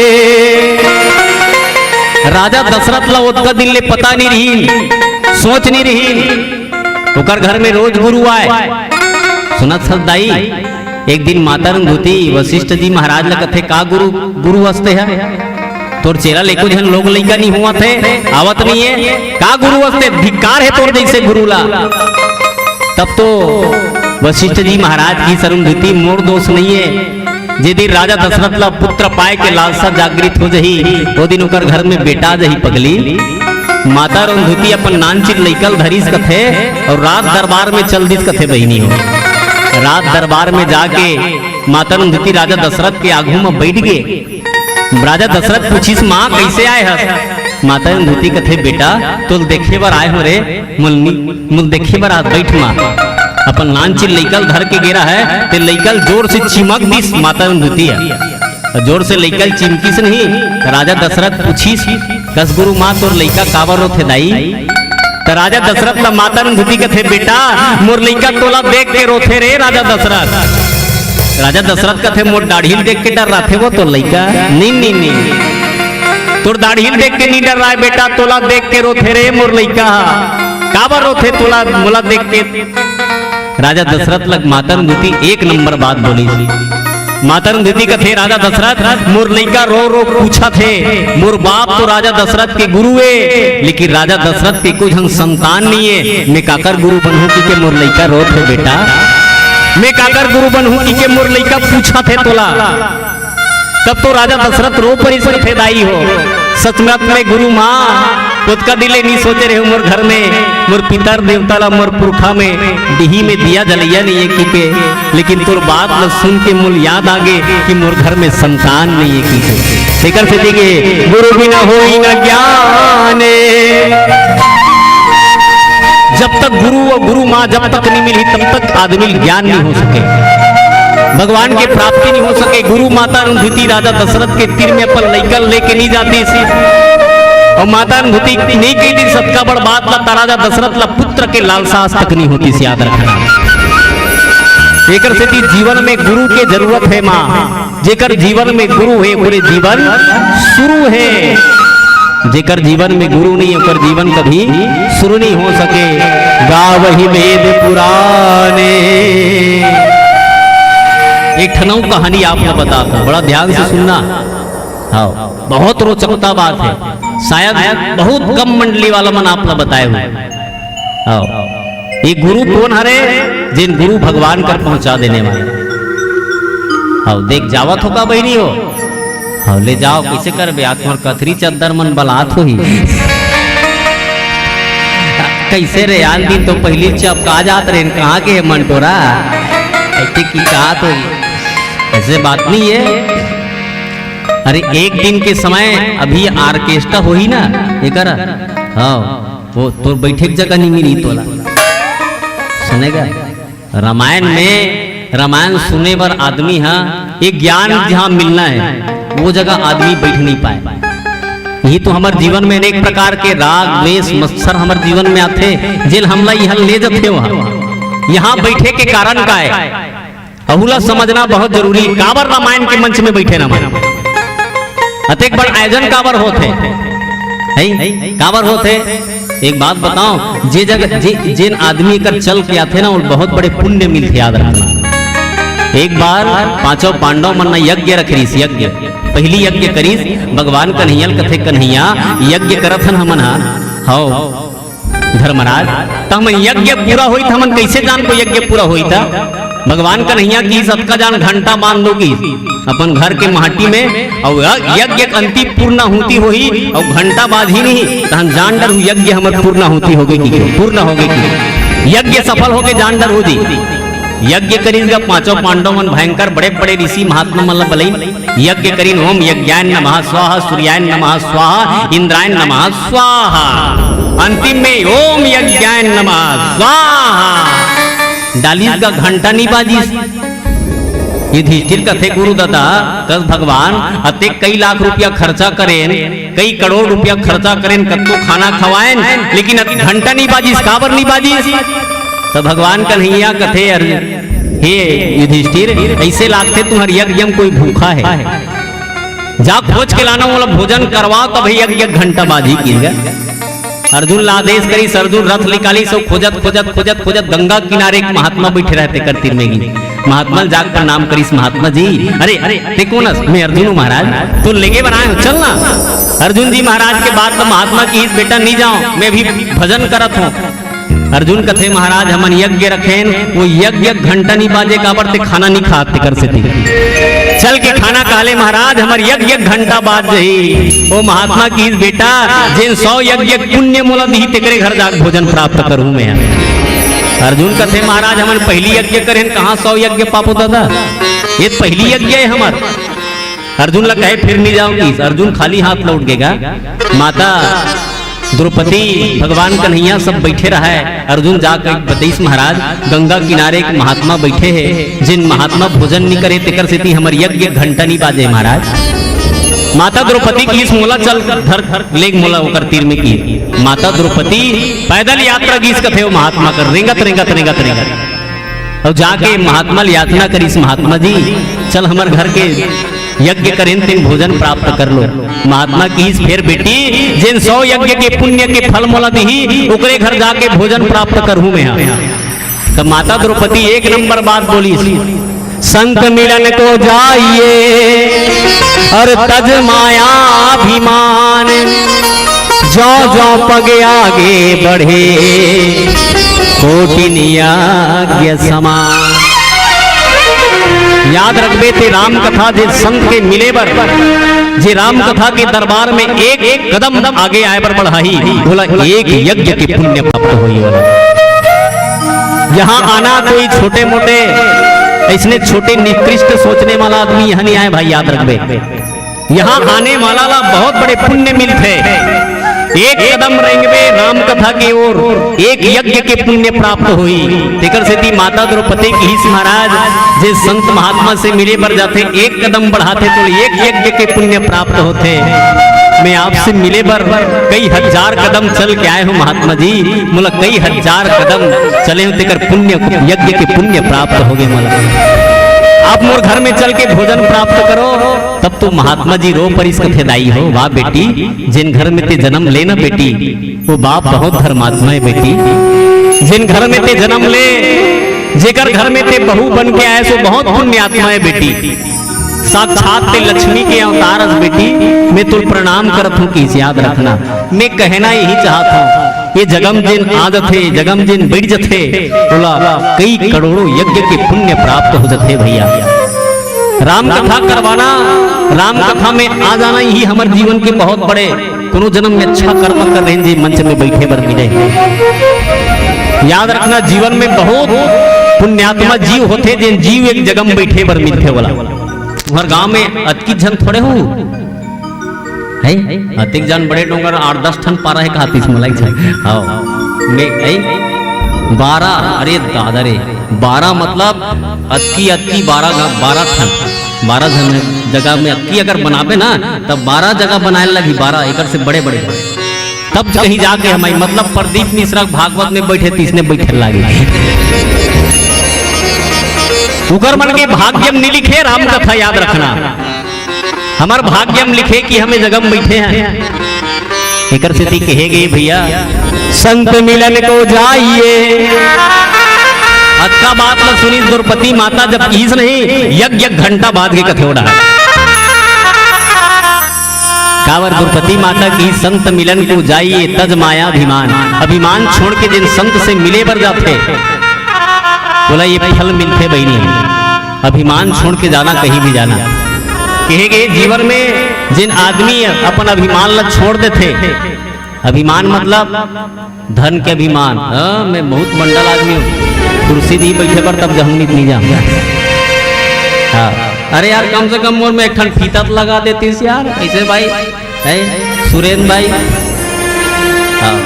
राजा दशरथ ला ओतका दिन ले पता नहीं रहीन, सोच नहीं रहीन, ओकर घर में रोज गुरु आए। सुनत सत दाई, एक दिन माता रंगूती वशिष्ठ जी महाराज ला कथे, "का गुरु, गुरु हस्ते है? तोर चेला ले एको झन लोग लइका नहीं हुआ थे, आवत नहीं है। का गुरु हस्ते, धिक्कार है तोर जैसे गुरु ला।" तब तो वशिष्ठ जी महाराज की शर्म धोती, मोर दोष नहीं है। जे दिन राजा दशरथ ला पुत्र पाए के लालसा जागृत हो जही, वो दिन ओकर घर में बेटा आ जही पगली। माता रंधुती अपन नानचिन लइकल धरिस कथे और राज दरबार में चल दिस कथे बहिनी हो। राज दरबार में जाके माता रंधुती राजा दशरथ के आगू में बैठ गए। राजा दशरथ पूछिस, "माँ, कैसे आए हस?" माता रंधुती कथे, "बेटा, तोल देखे बर आए हो रे, मुल नी-, मुल देखे बर आ, बैठ माँ।" अपन नानचिन लइकल धर के गेरा है, ते लइकल जोर से चिमक दिस माता रंधुती है। जोर से लइका ल चिमकिस नहीं। राजा दशरथ पूछिस, "कस गुरु माँ, तोर लइका काबर रोथे दाई?" त राजा दशरथ ला माता अरुंधति कथे, "बेटा, मोर लइका तोला देख के रोथे रे राजा दशरथ।" राजा दशरथ कथे, "मोर दाढ़ी ल देख के डर्राथे वो तोर लइका?" "नहीं, नहीं, नहीं, तोर दाढ़ी ल देख के नहीं डर्राय बेटा, तोला देख के रोथे रे मोर लइका ह।" "काबर रोथे तोला, मोला देख के?" राजा दशरथ लग माता अरुंधति एक नंबर बात बोलिस। माता अरुंधति कथे, "राजा दशरथ, मोर लइका रो रो पूछत हे, मोर बाप तो राजा दशरथ के गुरु ए, लेकिन राजा दशरथ के कोई झन संतान नहीं ए। मैं काकर गुरु बनहूं कि के मोर लइका रोत हे बेटा? मैं काकर गुरु बनहूं कि के मोर लइका पूछत हे तोला?" तब तो राजा दशरथ रो परिस कथे, "दाई हो, सचमुच में गुरु माँ, ओतका दिन ले नहीं सोचे रहे मोर घर में, मोर पितर देवता ला, मोर पुरखा में, डीही में दिया जलइया नहीं है कि के, लेकिन तोर बात ला सुन के मोला याद आगे कि मोर घर में संतान नहीं है कि के।" तेकर सेती के गुरु बिना होई न ज्ञान। जब तक गुरु अउ गुरु माँ जब तक नहीं मिलही, तब तक आदमी ल ज्ञान नहीं हो सके, भगवान के प्राप्ति नहीं हो सके। गुरु माता अरुंधति राजा दशरथ के तीर में अपन लइका ल लेके नहीं जातिस, अउ माता अरुंधति नहीं कहितिस अतका बड़ बात ला, त राजा दशरथ ला पुत्र के लालसा आज तक नहीं होतिस, याद रखना। एकर सेती जीवन में गुरु के जरूरत हे माँ। जेकर जीवन में गुरु हे, ओकरे जीवन शुरू हे। जेकर जीवन में गुरु नहीं, ओकर जीवन कभी शुरू नहीं हो सके। गावहि वेद पुराने। एक ठन अउ कहानी आप ला बताता हूँ, बड़ा ध्यान से सुनना। हाँ, बहुत रोचकता बात है, शायद बहुत कम मंडली वाला मन आप ला बताए हुए। हाँ, ये गुरु कोन हरे? जेन गुरु भगवान कर पहुंचा देने वाले। हाँ, देख, जावत हो का बहिनी हो? हाँ, ले जाव, कइसे करबे? आज तुम्हर कथरी चद्दर मन बलात होही। कइसे रे, आन दिन तो पहिली चपका जात रहे, कहाँ के हे मन टोरा? अइसे किचात होही, अइसे बात नहीं हे। अरे, एक दिन के समय, अभी ऑर्केस्ट्रा होही ना, एकर, हाँ, वो तोर बइठे के जगह नहीं मिली तोला। सुनेगा? रामायण में, रामायण सुने बर आदमी हा, ये ज्ञान जहाँ मिलना है, वो जगह आदमी बैठ नहीं पाए। यही तो हमर जीवन में अनेक प्रकार के राग, द्वेष, मत्सर हमर जीवन में आथे, जेल हमला यहाँ ले जाथे वहाँ। यहाँ बैठे के कारण का है? अहूला समझना बहुत जरूरी। काबर रामायण के मंच में बैठे ना मन? अतेक बड़ आयोजन काबर होथे? हैं? काबर होथे? एक बात बताओ, जे जगह, जे, जेन आदमी एकर चल के आथे ना, वो बहुत बड़े पुण्य मिलथे, याद रखना। एक बार पांचों पांडव मन न यज्ञ रखे रिहिस, यज्ञ, पहली यज्ञ करिस। भगवान कन्हैया ल कथे, "कन्हैया, यज्ञ करत हन हमन हा।" "हव धर्मराज, त हमन यज्ञ पूरा होई, त हमन कइसे जानबो यज्ञ पूरा होई त?" भगवान कन्हैया किहिस, "अतका जान घंटा बांध दो," किहिस, "अपन घर के माटी में, अउ य-, यज्ञ के अंतिम पूर्णाहुति होही, अउ घंटा बाजही नहीं, तहन जान डरहू यज्ञ हमर पूर्णाहुति होगे कि, पूर्ण होगे कि, यज्ञ सफल होगे जान डरहू जी।" यज्ञ करिस गा, पांचों पांडव मन भयंकर बड़े-बड़े ऋषि महात्मा मन ल बलइन, यज्ञ करिन, "ओम यज्ञाय नमः स्वाहा, सूर्याय नमः स्वाहा, इंद्राय नमः स्वाहा।" अंतिम में, "ओम यज्ञाय नमः स्वाहा।" डालिस गा, घंटा नहीं बाजिस। युधिष्ठिर कथे, "गुरु दादा, कस भगवान, अतेक कई लाख रुपया खर्चा करेन, कई करोड़ रुपया खर्चा करेन, कतको खाना खवाएन, लेकिन अत घंटा नहीं बाजिस, काबर नहीं बाजिस?" त भगवान कन्हैया कथे, "अरे हे युधिष्ठिर, अइसे लागथे तुम्हर यज्ञ में कोई भूखा हे। जा खोज के लाना, ओला भोजन करवाओ, तब यज्ञ घंटा बाजही," किहिस गा। अर्जुन ला आदेश करिस, अर्जुन रथ निकालिस, अउ खोजत, खोजत, खोजत, खोजत गंगा किनारे एक महात्मा बइठे रहय, तेकर तीर में गिस। महात्मा ल जाके प्रणाम करिस, "महात्मा जी।" "अरे, अरे, तें कोन हस?" "मैं अर्जुन हूँ महाराज, तोला लेगे बर आए हँव, चल ना।" अर्जुन जी महाराज के बात ल महात्मा किहिस, "बेटा नहीं जावँव, मैं अभी भजन करत हँव।" अर्जुन कथे, "महाराज, हमन यज्ञ रखेन, वो यज्ञ घंटा नहीं बाजे, काबर तें खाना नहीं खात, तेकर सेती चल के खाना खा ले महाराज, हमर यज्ञ घंटा बाज जही।" ओ महात्मा किहिस, "बेटा, जेन सौ यज्ञ पुण्य मोला दिही, तेकरे घर जाके भोजन प्राप्त करहूँ मैं।" अर्जुन कथे, "महाराज, हमन पहली यज्ञ करेन, कहाँ सौ यज्ञ पाबो दादा? ये पहली यज्ञ हे हमर।" अर्जुन ला कहे, "फिर नहीं जावँव," किहिस। अर्जुन खाली हाथ लौट गे गा। माता द्रौपदी, भगवान कन्हैया सब बैठे रहय। अर्जुन जाके बतइस महाराज, गंगा किनारे एक महात्मा बैठे हे, जिन महात्मा भोजन नी करे, तेकर सेती हमर यज्ञ घंटा नी बाजे महाराज। माता द्रौपदी कहिस, "मोला चल धर, धर, लेग मोला ओकर तीर में," कहिस। माता द्रौपदी पैदल यात्रा गीस कथे ओ महात्मा कर, रेंगत, रेंगत, रेंगत, रेंगत। अउ जाके महात्मा ले याचना करिस, "महात्मा जी, चल हमर घर के यज्ञ करेन तेन भोजन प्राप्त कर लो।" महात्मा कहिस, "फेर बेटी, जेन सौ यज्ञ के पुण्य के फल मोला दिही, ओकरे घर जाके भोजन प्राप्त करहूं मैं हा।" त माता द्रौपदी एक नंबर बात बोलिस, "संत मिलन को जाइए और तज माया अभिमान, जो जो पग आगे बढ़े कोटिन यज्ञ समान।" याद रखबे ते राम कथा जे संत के मिले बर, जे राम कथा के दरबार में एक, एक कदम आगे आए बर बढ़ाही, बोला एक यज्ञ के पुण्य प्राप्त होई वाला। यहाँ आना कोई छोटे मोटे, इसने छोटे निकृष्ट सोचने वाला आदमी यहाँ नहीं आए भाई, याद रखबे। यहाँ आने वाला ला बहुत बड़े पुण्य मिलथे। एक कदम रेंगबे राम कथा के ओर, एक यज्ञ के पुण्य प्राप्त होई। तेकर सेती माता द्रौपदी कहिस महाराज, जे संत महात्मा से मिले बर जाथे, एक कदम बढ़ाथे तो एक यज्ञ के पुण्य प्राप्त होथे। मैं आपसे मिले बर कई हजार कदम चल के आए हूँ महात्मा जी, मोला कई हजार कदम चले हूँ, तेकर पुण्य, यज्ञ के पुण्य प्राप्त होगे मोला। आप मोर घर में चल के भोजन प्राप्त करो। तब तो महात्मा जी रो परिस कथे, "दाई हो, वाह बेटी, जेन घर में ते जन्म ले ना बेटी, वो बाप बहुत धर्मात्मा है बेटी। जेन घर में ते जन्म ले, जेकर घर में ते बहू बन के आए, सो बहुत पुण्यात्मा है बेटी। साक्षात ते लक्ष्मी के अवतार अस बेटी, मैं तुल प्रणाम करत हूँ, किस याद रखना।" मैं कहना यही चाहत हूँ, ये जगम जिन आ जथे, जगम जिन बैठ जथे, ओला कई करोड़ों यज्ञ के पुण्य प्राप्त हो जथे भैया। राम कथा करवाना, राम कथा में आ जाना, यही हमर जीवन के बहुत बड़े, कोनो जन्म में अच्छा कर्म कर रहे हैं जी, मंच में बैठे बर मिले। याद रखना, जीवन में बहुत पुण्यात्मा जीव होथे, जेन जीव एक जगह में बैठे बर मिलथे वाला। हर गांव में अतकी झन थोड़े हो, है? अतेक जान बड़े डोंगर, आठ दस ठन पारा है, कहातीस मोला एक झन। हाँ, मैं, है? बारह, अरे दादा रे, बारह मतलब अतकी, अतकी बारह गा-, बारह ठन, बारह झन जगह में अतकी अगर बनाबे ना, तब बारह जगह बनाए लगी, बारह एकड़ से बड़े, बड़े, बड़े। तब कहीं जाके हमारी, मतलब, प्रदीप मिश्रा भागवत में बैठे, तीसने बैठे लागे। उकर मन के भाग्य में नहीं लिखे, राम कथा याद रखना। हमर भाग्य में लिखे कि हमें जगह में बैठे हैं। एकर सेती कहे गए भैया, संत मिलन को जाइए। अतका बात ल सुनिस द्रौपदी माता जब किहिस नहीं, यज्ञ घंटा बाज के कथे ओढ़ा। काबर द्रौपदी माता की संत मिलन को जाइए तज माया अभिमान। अभिमान छोड़ के जिन संत से मिले बर जाथे, बोला ये फल मिलथे बहिनी। अभिमान छोड़ के जाना कहीं भी जाना। कहे गए जीवन में जिन आदमी अपन अभिमान ला छोड़ देथे, अभिमान मतलब धन के अभिमान। हाँ, मैं बहुत मंडल आदमी हूँ, कुर्सी नहीं बैठे पर तब जहूँ नहीं, नहीं जाऊँ। हाँ, अरे यार, कम से कम मोर में एक ठन फीता तो लगा देतीस यार, कैसे भाई? है सुरेंद्र भाई? हाँ,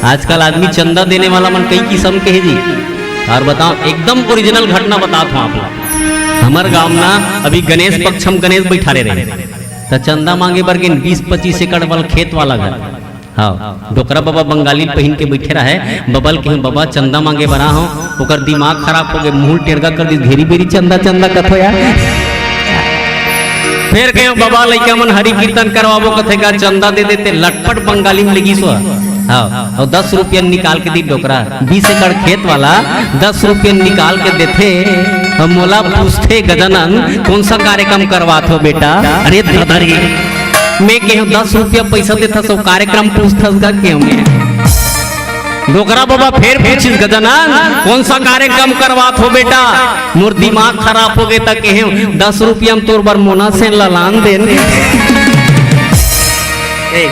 आजकल आदमी चंदा देने वाला मन कई किस्म के है जी। और बताओ, एकदम ओरिजिनल घटना बतात हूँ आप लोग। हमर गांव ना अभी गणेश पक्ष, हम गणेश बैठारे रहे, तो चंदा मांगे बर गेन बीस पच्चीस एकड़ वाला खेत वाला घर। हाँ, डोकरा बाबा बंगाली पहिन के बैठे रहे। बाबा ल कहेंव, "बाबा, चंदा मांगे बर आए हंव।" ओकर दिमाग खराब हो गए, मुंह टेड़गा कर दिस, "घेरी बेरी चंदा, चंदा कथो यार।" फिर कहेंव, "बाबा, लइका मन हरि कीर्तन करवाबो," कथे का, "चंदा दे देते।" लटपट बंगाली में लगिस। हाँ, अउ दस रुपया निकाल के दिस डोकरा, बीस एकड़ खेत वाला दस रुपया निकाल के देथे। अउ मोला पूछथे, "गजानन, कौन सा कार्यक्रम करवात हो बेटा?" अरे दादा रे, मैं कहेंव, "दस रुपया पैसा देथस, अउ कार्यक्रम पूछथस गा?" कहेंव। डोकरा बाबा फेर पूछिस, "गजानन, कौन सा कार्यक्रम करवात हो बेटा?" मोर दिमाग खराब हो गए, त कहेंव, "दस रुपया में तोर बर मोना सेन ला लान देन।" ए,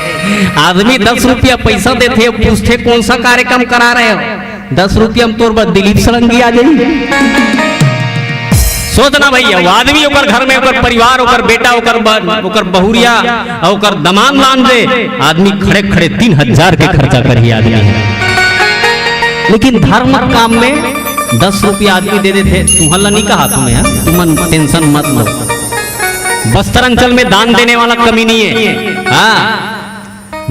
आदमी दस रुपया पैसा देथे, पूछथे, "कौन सा कार्यक्रम करा रहे हो?" दस रुपया में तोर बर दिलीप षडंगी आ जाही। सोचना भैया, वो आदमी, ओकर घर में ओकर परिवार, ओकर बेटा, ओकर ब-, ओकर बहुरिया, ओकर दमांद लान दे, आदमी खड़े खड़े तीन हजार के खर्चा करही आदमी ह। लेकिन धर्म काम में दस रुपया आदमी दे देथे, तुहन ला नहीं कहा तुम्हें, हाँ? तुमन टेंशन मत लो। बस्तर अंचल में दान देने वाला कमी नहीं है। हाँ,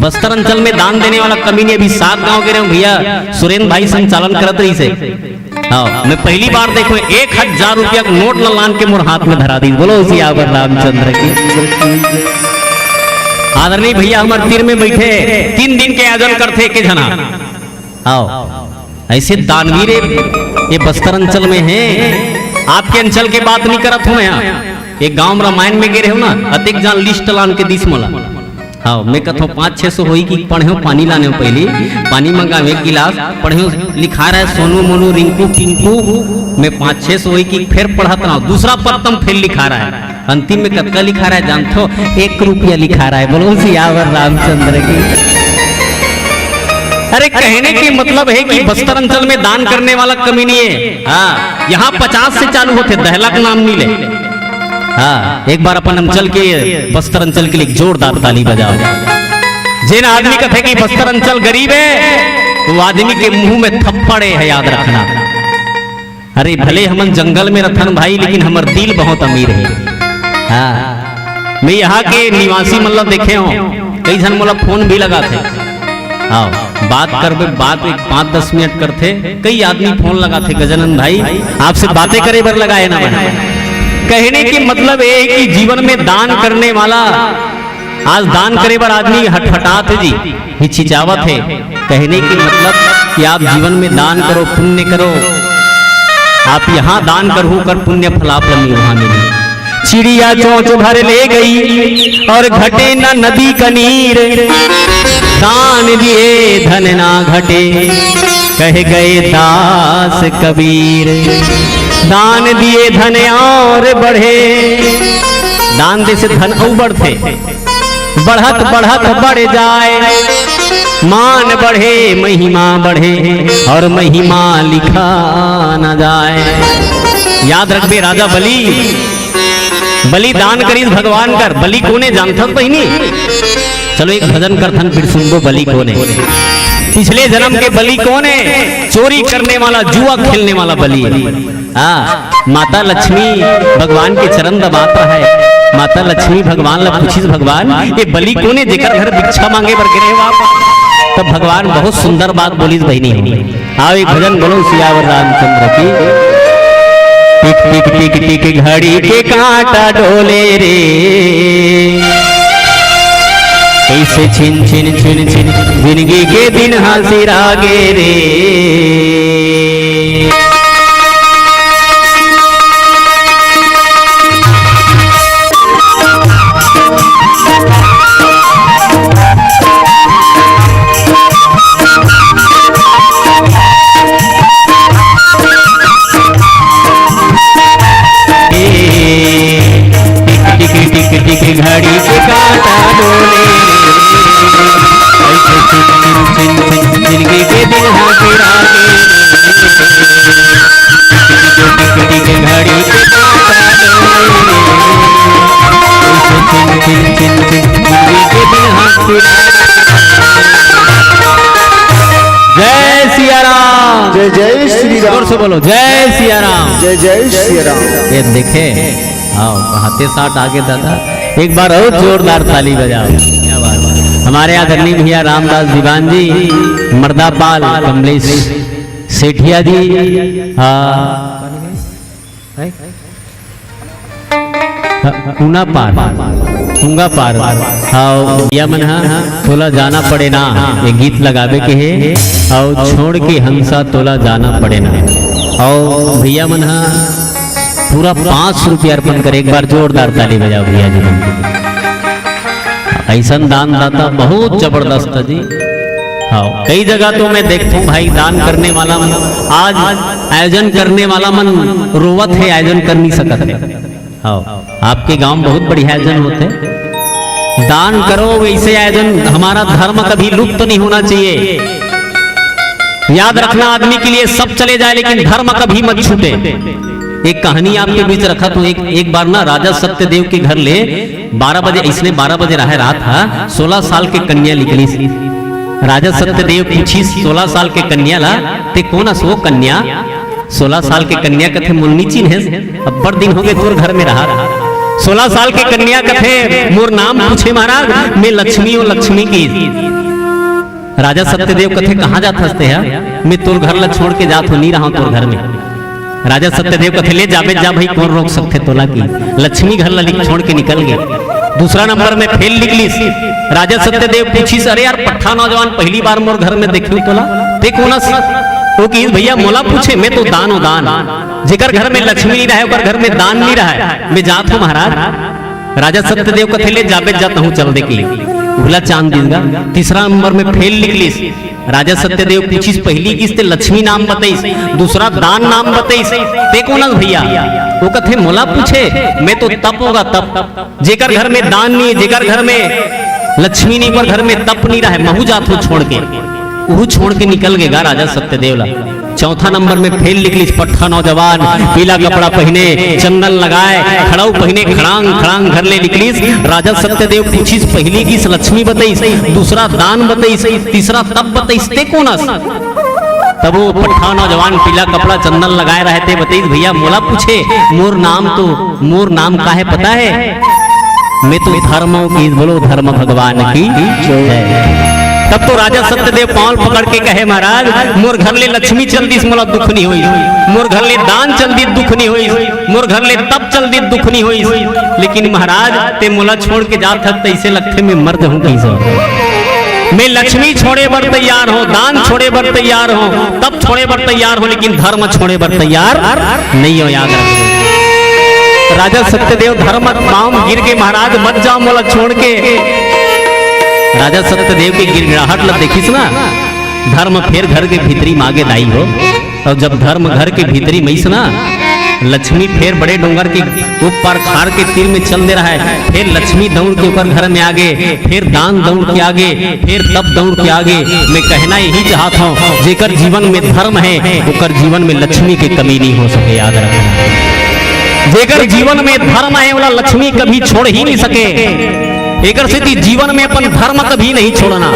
बस्तर अंचल में दान देने वाला कमी नहीं। अभी सात गांव के रहे भैया, सुरेंद्र भाई संचालन करत रहिसे। हाँ, मैं पहली बार देखो एक हजार रुपया के नोट ला लान के मोर हाथ में धरा दी। बोलो सियावर रामचंद्र की। आदरणीय भैया हमर तीर में बैठे, तीन दिन के आयोजन करथे के झना। आओ, ऐसे दानवीर ये बस्तर अंचल में है। आपके अंचल के बात नहीं करत हूँ मैं यहाँ। एक गांव रामायण में गे रहे हो ना, अतेक जान लिस्ट लान के दिस मोला। हाँ, मैं कथो पाँच छह सौ होई कि पढ़े हो, पानी लाने हो, पहली पानी मंगावे एक गिलास, पढ़े हो, लिखा रहा है सोनू मोनू रिंकू टिंकू। मैं पाँच छह सौ होई कि फिर पढ़त रहा हूँ, दूसरा पत्तम फिर लिखा रहा है। अंतिम में कतका लिखा रहा है जानथो? एक रुपया लिखा रहा है। बोलो सियावर रामचंद्र की। अरे, कहने की मतलब है कि बस्तर अंचल में दान करने वाला कमी नहीं है। हाँ, यहाँ पचास से चालू होते, दहला का नाम नहीं ले। हाँ, एक बार अपन अंचल के, बस्तर अंचल के लिए एक जोरदार ताली बजाओ। जेन आदमी कथे कि बस्तर अंचल गरीब है, वो आदमी के मुंह में थप्पड़ है, याद रखना। अरे, भले हमन जंगल में रथन भाई, लेकिन हमर दिल बहुत अमीर है। हाँ, मैं यहाँ के निवासी मन ला देखे हूँ, कई झन मोला फोन भी लगाथे। हाँ, बात करबे, बात एक पाँच दस मिनट करथे, कई आदमी फोन लगाथे, "गजानन भाई, आपसे बातें करे बर लगाए ना मैं।" कहने की मतलब ये है कि जीवन में दान करने वाला, आज दान करे बर आदमी हटहटात है जी, हिचकिचावत है। कहने की मतलब कि आप जीवन में दान करो, पुण्य करो। आप यहाँ दान करहू, कर पुण्य फल आप ला वहाँ मिली। चिड़िया चोंच भर ले गई और घटे न नदी का नीर। दान दिए धन ना घटे, कह गए दास कबीर। दान दिए धन और बढ़े, दान दे से धन अउ बढ़थे। बढ़त बढ़त बढ़ जाए, मान बढ़े, महिमा बढ़े, और महिमा लिखा न जाए। याद रखबे, राजा बलि, बलि दान करिस भगवान कर। बलि कोने जानथस बहिनी? चलो एक भजन करथन, फिर सुनबो बलि कोने। पिछले जन्म के बलि कोने? चोरी करने वाला, जुआ खेलने वाला बलि। हाँ, माता लक्ष्मी भगवान के चरण दबात रहय। माता लक्ष्मी भगवान ला पूछिस, "भगवान, ये बलि कोन हे जेकर घर भिक्षा मांगे बर गे रहे हो आप?" तब भगवान बहुत सुंदर बात बोलिस बहिनी। आओ एक भजन बोलो सियावर रामचंद्र की। टिक टिक टिक टिक घड़ी के कांटा डोले रे, कैसे छिन छिन छिन छिन जिंदगी के दिन हा सिरागे रे। टिक टिक टिक टिक घड़ी के कांटा डोले रे। ऐसे छिन छिन छिन छिन जिंदगी के दिन हा सिरागे रे। टिक टिक टिक घड़ी के कांटा डोले रे। ऐसे छिन छिन छिन छिन जिंदगी के दिन हा सिरागे रे। जय सिया राम। जय जय श्री राम। जोर से बोलो, जय सिया राम। जय जय सिया राम। ये देखे, आओ, हाथे साथ आगे दादा, एक बार और जोरदार ताली बजाओ। क्या बात है। हमारे आदरणीय भैया रामदास दीवान जी, मर्दापाल कमलेश सेठिया जी, आ, हैं? हाँ, ऊना पार, ऊना पार। हाँ, भैया मन हा, तोला जाना पड़े ना, ये गीत लगावे के हे। और छोड़ के हंसा तोला जाना पड़े ना। और भैया मन हा, पूरा पाँच सौ रुपया अर्पण करे। एक बार जोरदार ताली बजाओ भैया जी मन। ऐसन दानदाता बहुत जबरदस्त है जी। हाँ, कई जगह तो मैं देखता हूँ भाई, दान करने वाला मन, आज आयोजन करने वाला मन रोवत है, आयोजन कर नहीं सकत है। हाँ, आपके गांव में बहुत बढ़िया आयोजन होते हैं। दान करो, वैसे आयोजन, हमारा धर्म कभी लुप्त नहीं होना चाहिए। याद रखना, आदमी के लिए सब चले जाए, लेकिन धर्म कभी मत छूटे। एक कहानी आपके बीच रखत हूँ। एक, एक बार ना राजा सत्यदेव के घर ले बारह बजे, इसने बारह बजे रहे रात हा, सोलह साल के कन्या निकलिस। राजा सत्यदेव पूछिस सोलह साल के कन्या ला, "ते कोन अस ओ कन्या?" सोलह साल के कन्या कथे, "मोला नी चिन्हेस, अब्बड़ दिन होगे तोर घर में रहा।" सोलह साल के कन्या कथे, "मोर नाम पूछे महाराज, मैं लक्ष्मी हूँ, लक्ष्मी की।" राजा सत्यदेव कथे, "कहाँ जात हस ते हा?" "मैं तोर घर ला छोड़ के जात हूँ, नी रहा तोर घर में।" राजा सत्यदेव कथे, "ले जाबे जा भाई, कोन रोक सकथे तोला?" कि लक्ष्मी घर ला छोड़ के निकल गे। दूसरा नंबर में फेल निकलिस। राजा सत्यदेव पूछिस, "अरे यार, पट्ठा नौजवान, पहली बार मोर घर में देखियो तोला, ते कोन अस?" ओ किहिस, "भैया, मोला पूछे, मैं तो दान हूँ, दान। जेकर घर में लक्ष्मी नी रहे, ओकर घर में दान नी रहे। मैं जात हूँ महाराज।" राजा सत्यदेव कथे, "ले जाबे जा, तहूँ चल दे।" कि उहला चांद दिस गा। तीसरा नंबर में फेल निकलिस। राजा सत्यदेव पूछिस, "पहली किस ते लक्ष्मी नाम बतइस, दूसरा दान नाम बतइस, ते कोन अस भैया?" ओ कथे, "मोला पूछे, मैं तो तप हूँ गा, तप। जेकर घर में दान नी, जेकर घर में लक्ष्मी नी, ओकर घर में तप नी रहे, महूँ जात हूँ छोड़ के।" उहू छोड़ के निकल गे गा राजा सत्यदेव ला। चौथा नंबर में फेल निकलिस, पट्ठा नौजवान, पीला कपड़ा पहिने, चंदन लगाए, खड़ाऊ पहिने, खड़ांग खड़ांग घर ले निकलिस। राजा सत्यदेव पूछिस, "पहली किस लक्ष्मी बतइस, दूसरा दान बतइस, तीसरा तप बतइस, ते कोन अस?" तब ओ पट्ठा नौजवान पीला कपड़ा चंदन लगाए रहे ते बतइस, "भैया, मोला पूछे, मोर नाम तो, मोर नाम का हे पता हे?" "मैं तो धर्म हूँ।" कि बोलो धर्म भगवान की जय। तब तो राजा सत्यदेव पाँव पकड़ के कहे, "महाराज, मोर घर ले लक्ष्मी चल दिस, मोला दुख नी होइस। मोर घर ले दान चल दिस, दुख नी होइस। मोर घर ले तप चल दिस, दुख नी होइस। लेकिन महाराज, ते मोला छोड़ के जात हस, त अइसे लगथे मैं मर जाहूँ कइसे।" मैं लक्ष्मी छोड़े बर तैयार हूँ, दान छोड़े बर तैयार हूँ, तप छोड़े बर तैयार हूँ, लेकिन धर्म छोड़े बर तैयार नहीं हो। याद रखो, राजा सत्यदेव धर्म पाँव गिर के, "महाराज मत जाओ मोला छोड़ के।" राजा सत्यदेव के गिड़गिड़ाहट ल देखिस ना, धर्म फेर घर के भीतरी म आगे दाई हो। अउ जब धर्म घर के भीतरी म आइस ना, लक्ष्मी फेर बड़े डोंगर के ऊपर खार के तीर में चल दे रहा है, फेर लक्ष्मी दौड़ के ओकर घर में आगे, फेर दान दौड़ के आगे, फेर तप दौड़ के आगे। मैं कहना यही चाहत हूँ, जेकर जीवन में धर्म है, ओकर जीवन में लक्ष्मी के कमी नहीं हो सके। याद रखना, जेकर जीवन में धर्म है, ओला लक्ष्मी कभी छोड़ ही नहीं सके। एकर सेती जीवन में अपन धर्म कभी नहीं छोड़ना।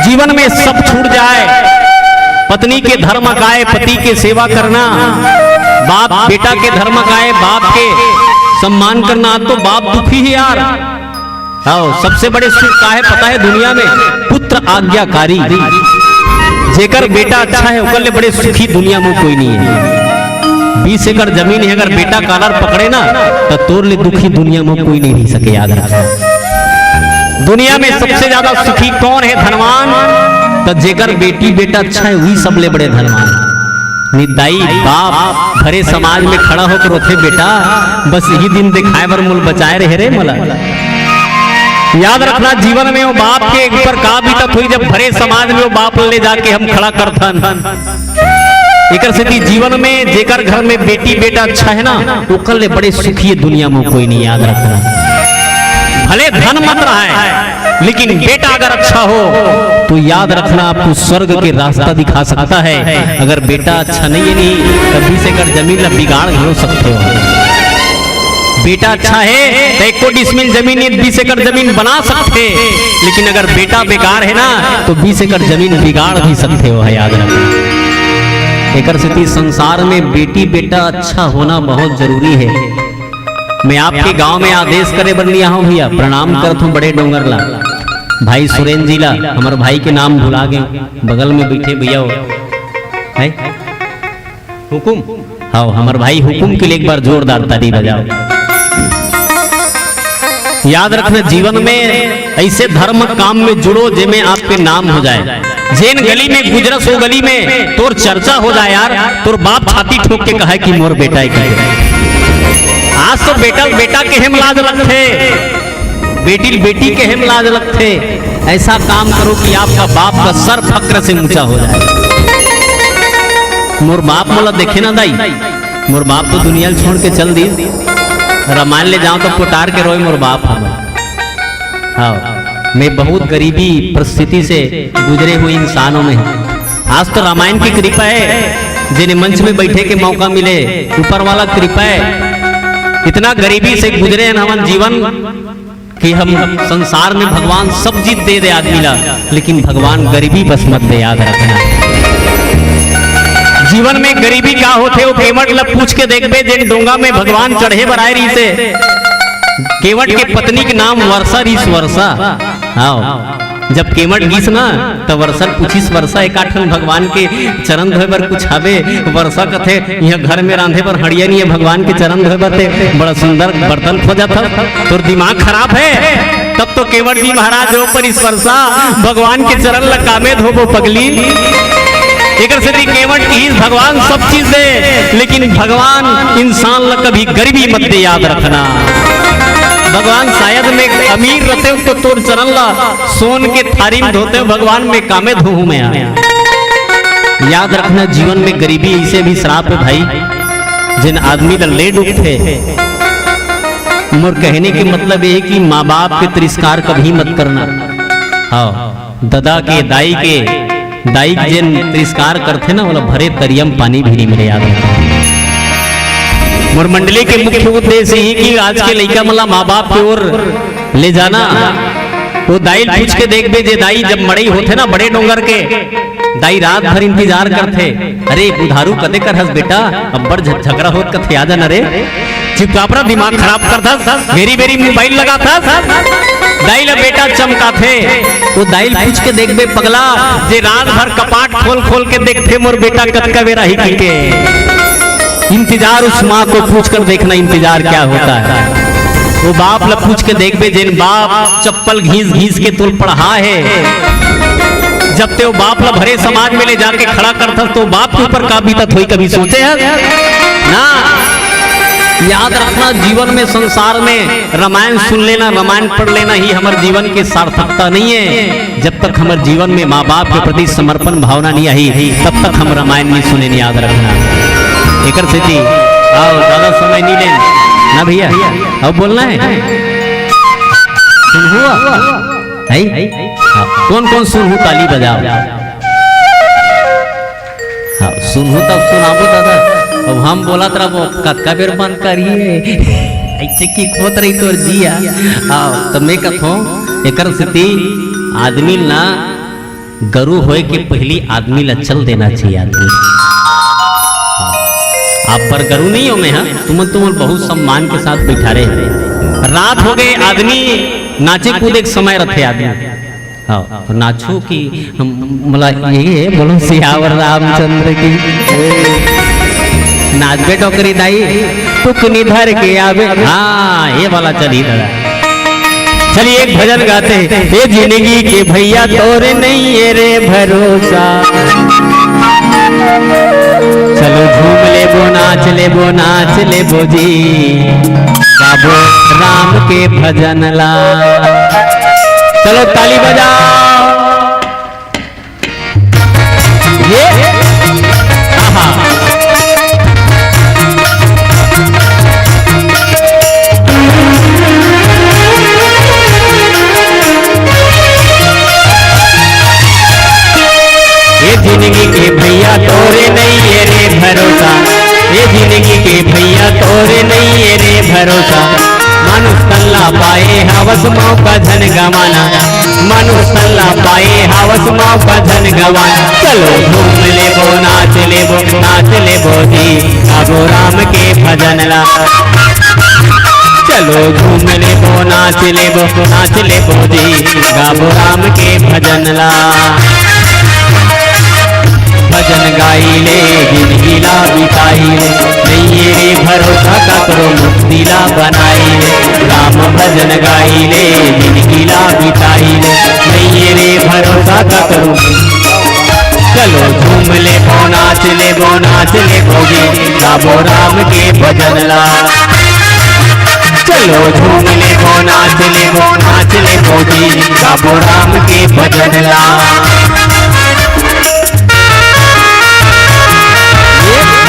जीवन में सब छूट जाए, पत्नी के धर्म काय, पति के सेवा करना, बाप बेटा के धर्म काय, बाप के सम्मान करना, तो बाप दुखी है यार। हाँ, सबसे बड़े सुख का हे पता हे दुनिया में? पुत्र आज्ञाकारी। जेकर बेटा अच्छा हे, ओकर ले बड़े सुखी दुनिया में कोई नहीं हे। बीस एकड़ जमीन हे, अगर बेटा कालर पकड़े ना, त तोर ले दुखी दुनिया में कोई नहीं रह सके। याद रखना, दुनिया में सबसे ज्यादा सुखी कौन हे? धनवान। त जेकर बेटी बेटा अच्छा हे, वही सबले बड़े धनवान। निदाई बाप भरे समाज में खड़ा होकर रोथे, "बेटा, बस यही दिन दिखाए बर मोला बचाए रहे रे मोला।" याद रखना, जीवन में वो बाप के ऊपर का बीतत होही, जब भरे समाज में वो बाप ले जाके हम खड़ा करथन। एकर सेती जीवन में जेकर घर में बेटी बेटा अच्छा हे ना, ओकर ले बड़े सुखी दुनिया में कोई नहीं। याद रखना, भले धन मत रहे, लेकिन बेटा अगर अच्छा हो, तो याद रखना, आपको स्वर्ग के रास्ता दिखा सकता है। अगर बेटा अच्छा नहीं हे नहीं, त बीस एकड़ जमीन ला बिगाड़ घलो सकते हो। बेटा अच्छा हे, त एको डिसमिल जमीन या बीस एकड़ जमीन बना सकते, लेकिन अगर बेटा बेकार हे ना, तो बीस एकड़ जमीन बिगाड़ भी सकते हो, है याद रखना। एकर सेती संसार में बेटी बेटा अच्छा होना बहुत जरूरी हे। मैं आपके गांव में आदेश करे बर नइ आहूं भैया, प्रणाम करत हूं बड़े डोंगर ला, भाई सुरेंद्र जी ला, हमर भाई के नाम भुला गे, बगल में बैठे भैया हो, है हुकुम, हाँ, हमर भाई हुकुम के लिए एक बार जोरदार ताली बजाओ। याद रखना, जीवन में ऐसे धर्म काम में जुड़ो, जेमे आपके नाम हो जाए। जेन गली में गुजरस, वो गली में तोर चर्चा हो जाए यार, तोर बाप छाती ठोक के कहे कि मोर बेटा हे कि। आज तो बेटा ल बेटा कहे म लाज लगथे, बेटी ल बेटी कहे म लाज लगथे। ऐसा काम करो कि आपका बाप का सर फक्र से ऊंचा हो जाए। मोर बाप मोला देखे ना दाई, मोर बाप तो दुनिया ल छोड़ के चल दिस। रामायण ले जांव तो पोटार के रोय मोर बाप हमर। हाँ, मैं बहुत गरीबी परिस्थिति से गुजरे हुए इंसानों में हूँ। आज तो रामायण की कृपा हे, जेने मंच में बैठे के मौका मिले, ऊपर वाला कृपा हे। इतना गरीबी से गुजरे हन हमन जीवन कि हम संसार में भगवान सब चीज दे दे आदमी ला, लेकिन भगवान गरीबी बस मत दे, याद रखना। जीवन में गरीबी का होथे, वो केवट ला पूछ के देखबे, जेन डोंगा में भगवान चढ़े बर आए रहिस हे। केवट के पत्नी के नाम वर्षा रहिस, वर्षा। हाँ, जब केवट गिस ना, त वर्षा पूछिस, "वर्षा, एकाठन भगवान के चरण धोए बर कुछ हावे?" वर्षा कथे, "इहाँ घर में रांधे बर हड़िया नहीं हे, भगवान के चरण धोए बर ते बड़ा सुंदर बर्तन खोजत हस, तोर दिमाग खराब हे।" तब तो केवट जी महाराज हो परिस, "वर्षा, भगवान के चरण ला कामे धोबो पगली?" एकर सेती केवट किहिस, "भगवान सब चीज दे, लेकिन भगवान इंसान ला कभी गरीबी मत दे, याद रखना।" भगवान शायद में अमीर रहते तो तोर चरण ला सोन के थारी में धोते, भगवान में कामे धोहूं मैं आ। याद रखना, जीवन में गरीबी ऐसे भी श्राप हे भाई, जेन आदमी ला ले डूबथे। मोर कहने के मतलब ये हे कि माँ बाप के तिरस्कार कभी मत करना। हाँ, ददा के, दाई के, दाई के जेन तिरस्कार करथे ना, ओला भरे तरिया म पानी भी नहीं मिले, याद रखना। मोर मंडली के मुख्य उद्देश्य यही कि आज के लइका मन ला माँ बाप के ओर ले जाना। वो दाई ल पूछ के देखबे, जे दाई जब मड़ई होथे ना बड़े डोंगर के, दाई रात भर इंतजार करथे, "अरे बुधारू, कदे कर हस बेटा, अब्बड़ झ-, झगड़ा होत कथे, आ जाना रे।" चुपचाप रह, दिमाग खराब करथस, बेरी बेरी मोबाइल लगाथस। दाई ला बेटा चमकाथे, वो दाई ला पूछ के देखबे पगला, जे रात भर कपाट खोल खोल के देखथे, "मोर बेटा कतका बेरा ही?" कहिके। इंतजार उस माँ को पूछकर देखना, इंतजार क्या होता है। वो बाप ला पूछ के देखबे, जेन बाप चप्पल घीस घीस के तोल पढ़ा हे, जब ते वो बाप ला भरे समाज में ले जाके खड़ा करथस, तो बाप के ऊपर का बीतत होही, कभी सोचे हस? ना। याद रखना, जीवन में, संसार में रामायण सुन लेना, रामायण पढ़ लेना ही हमर जीवन के सार्थकता नहीं हे। जब तक हमर जीवन में माँ बाप के प्रति समर्पण भावना नहीं आही, तब तक हम रामायण नहीं सुने, नहीं, याद रखना। एकर सेती, आओ, ज्यादा समय नहीं लेन ना भैया, अब बोलना हे। सुनहू? है? हाँ, कौन कौन सुनहू ताली बजाओ। हाँ, सुनहू तब सुनाबो दादा। अब हम बोलत रहबो, कतका बेर बंद करिए। ऐसे की होत रही तोर जिया। हाँ, तो मैं कथो, एकर सेती आदमी ना गरु होए के पहली आदमी ला चल देना चाहिए आदमी। हाँ, आप पर गरु नहीं हो मैं, हाँ, तुमन, तुमन बहुत सम्मान के साथ बैठा रहे। रात हो गए, आदमी नाचे कूदे के समय रथे आदमी। हाँ, तो नाचो कि हम, मला ये बोलो सियावर रामचंद्र की। नाचबे टोकरी दाई, टुकनी धर के आवे। हाँ, ये वाला चली दादा। चलिए एक भजन गाते हैं। ये जिंदगी के भैया तोरे नहीं है रे भरोसा। चलो झूम लेबो, नाच लेबो, नाच लेबो जी। गाबो राम के भजन ला। चलो ताली बजाओ। ये, आहा। ये जिंदगी के भैया तोरे नहीं है रे भरोसा, ये जिंदगी के भैया तोरे नहीं है रे भरोसा। मानुष तन ला पाए हवस मौका झन गवाना, मानुष तन ला पाए हवस मौका झन गवाना। चलो झूम लेबो, नाच लेबो, नाच लेबो जी, गाबो राम के भजन ला। चलो झूम लेबो, नाच लेबो, नाच लेबो जी, गाबो राम के भजन ला। भजन गाई ले, जिंदगी ला बिताई ले, नइये रे भरोसा काकरो मुक्ति ला बनाई ले। राम भजन गाई ले, जिंदगी ला बिताई ले, नइये रे भरोसा काकरो। चलो झूम लेबो, नाच लेबो, नाच लेबो जी, गाबो राम के भजन ला। चलो झूम लेबो, नाच लेबो, नाच लेबो जी, गाबो राम के भजन ला।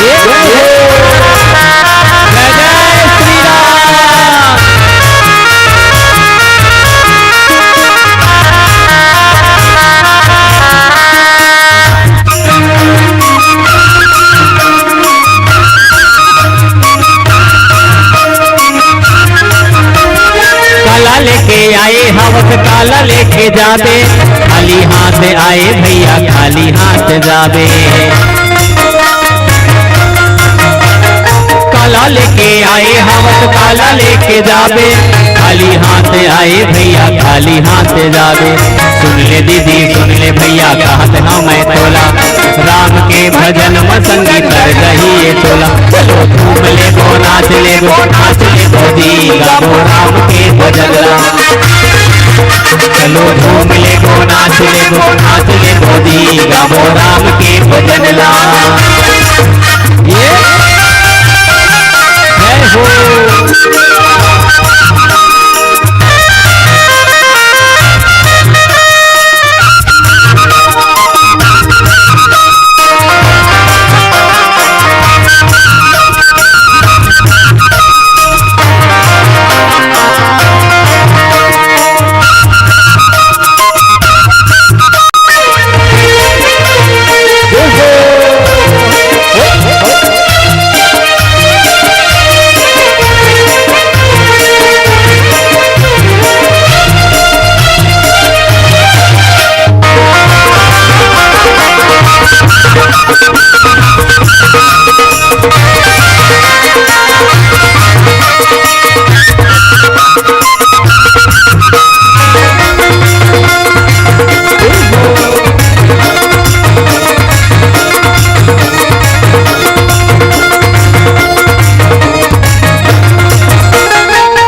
ये, ये, ये। जय जय श्री राम। लेके आए हवस, काला लेके जाबे, खाली हाथ आए भैया, खाली हाथ जाबे। काला लेके आए हवस, काला लेके जाबे, खाली हाथ आए भैया, खाली हाथ जाबे। सुन ले दीदी, सुन ले भैया, कहत हँव मैं तोला, राम के भजन म संगी तर जही ए टोला। चलो झूम लेबो, नाच लेबो, नाच लेबो जी, गाबो राम के भजन ला। चलो झूम लेबो, नाच लेबो, नाच लेबो जी, गाबो राम के भजन ला। ये जय हो।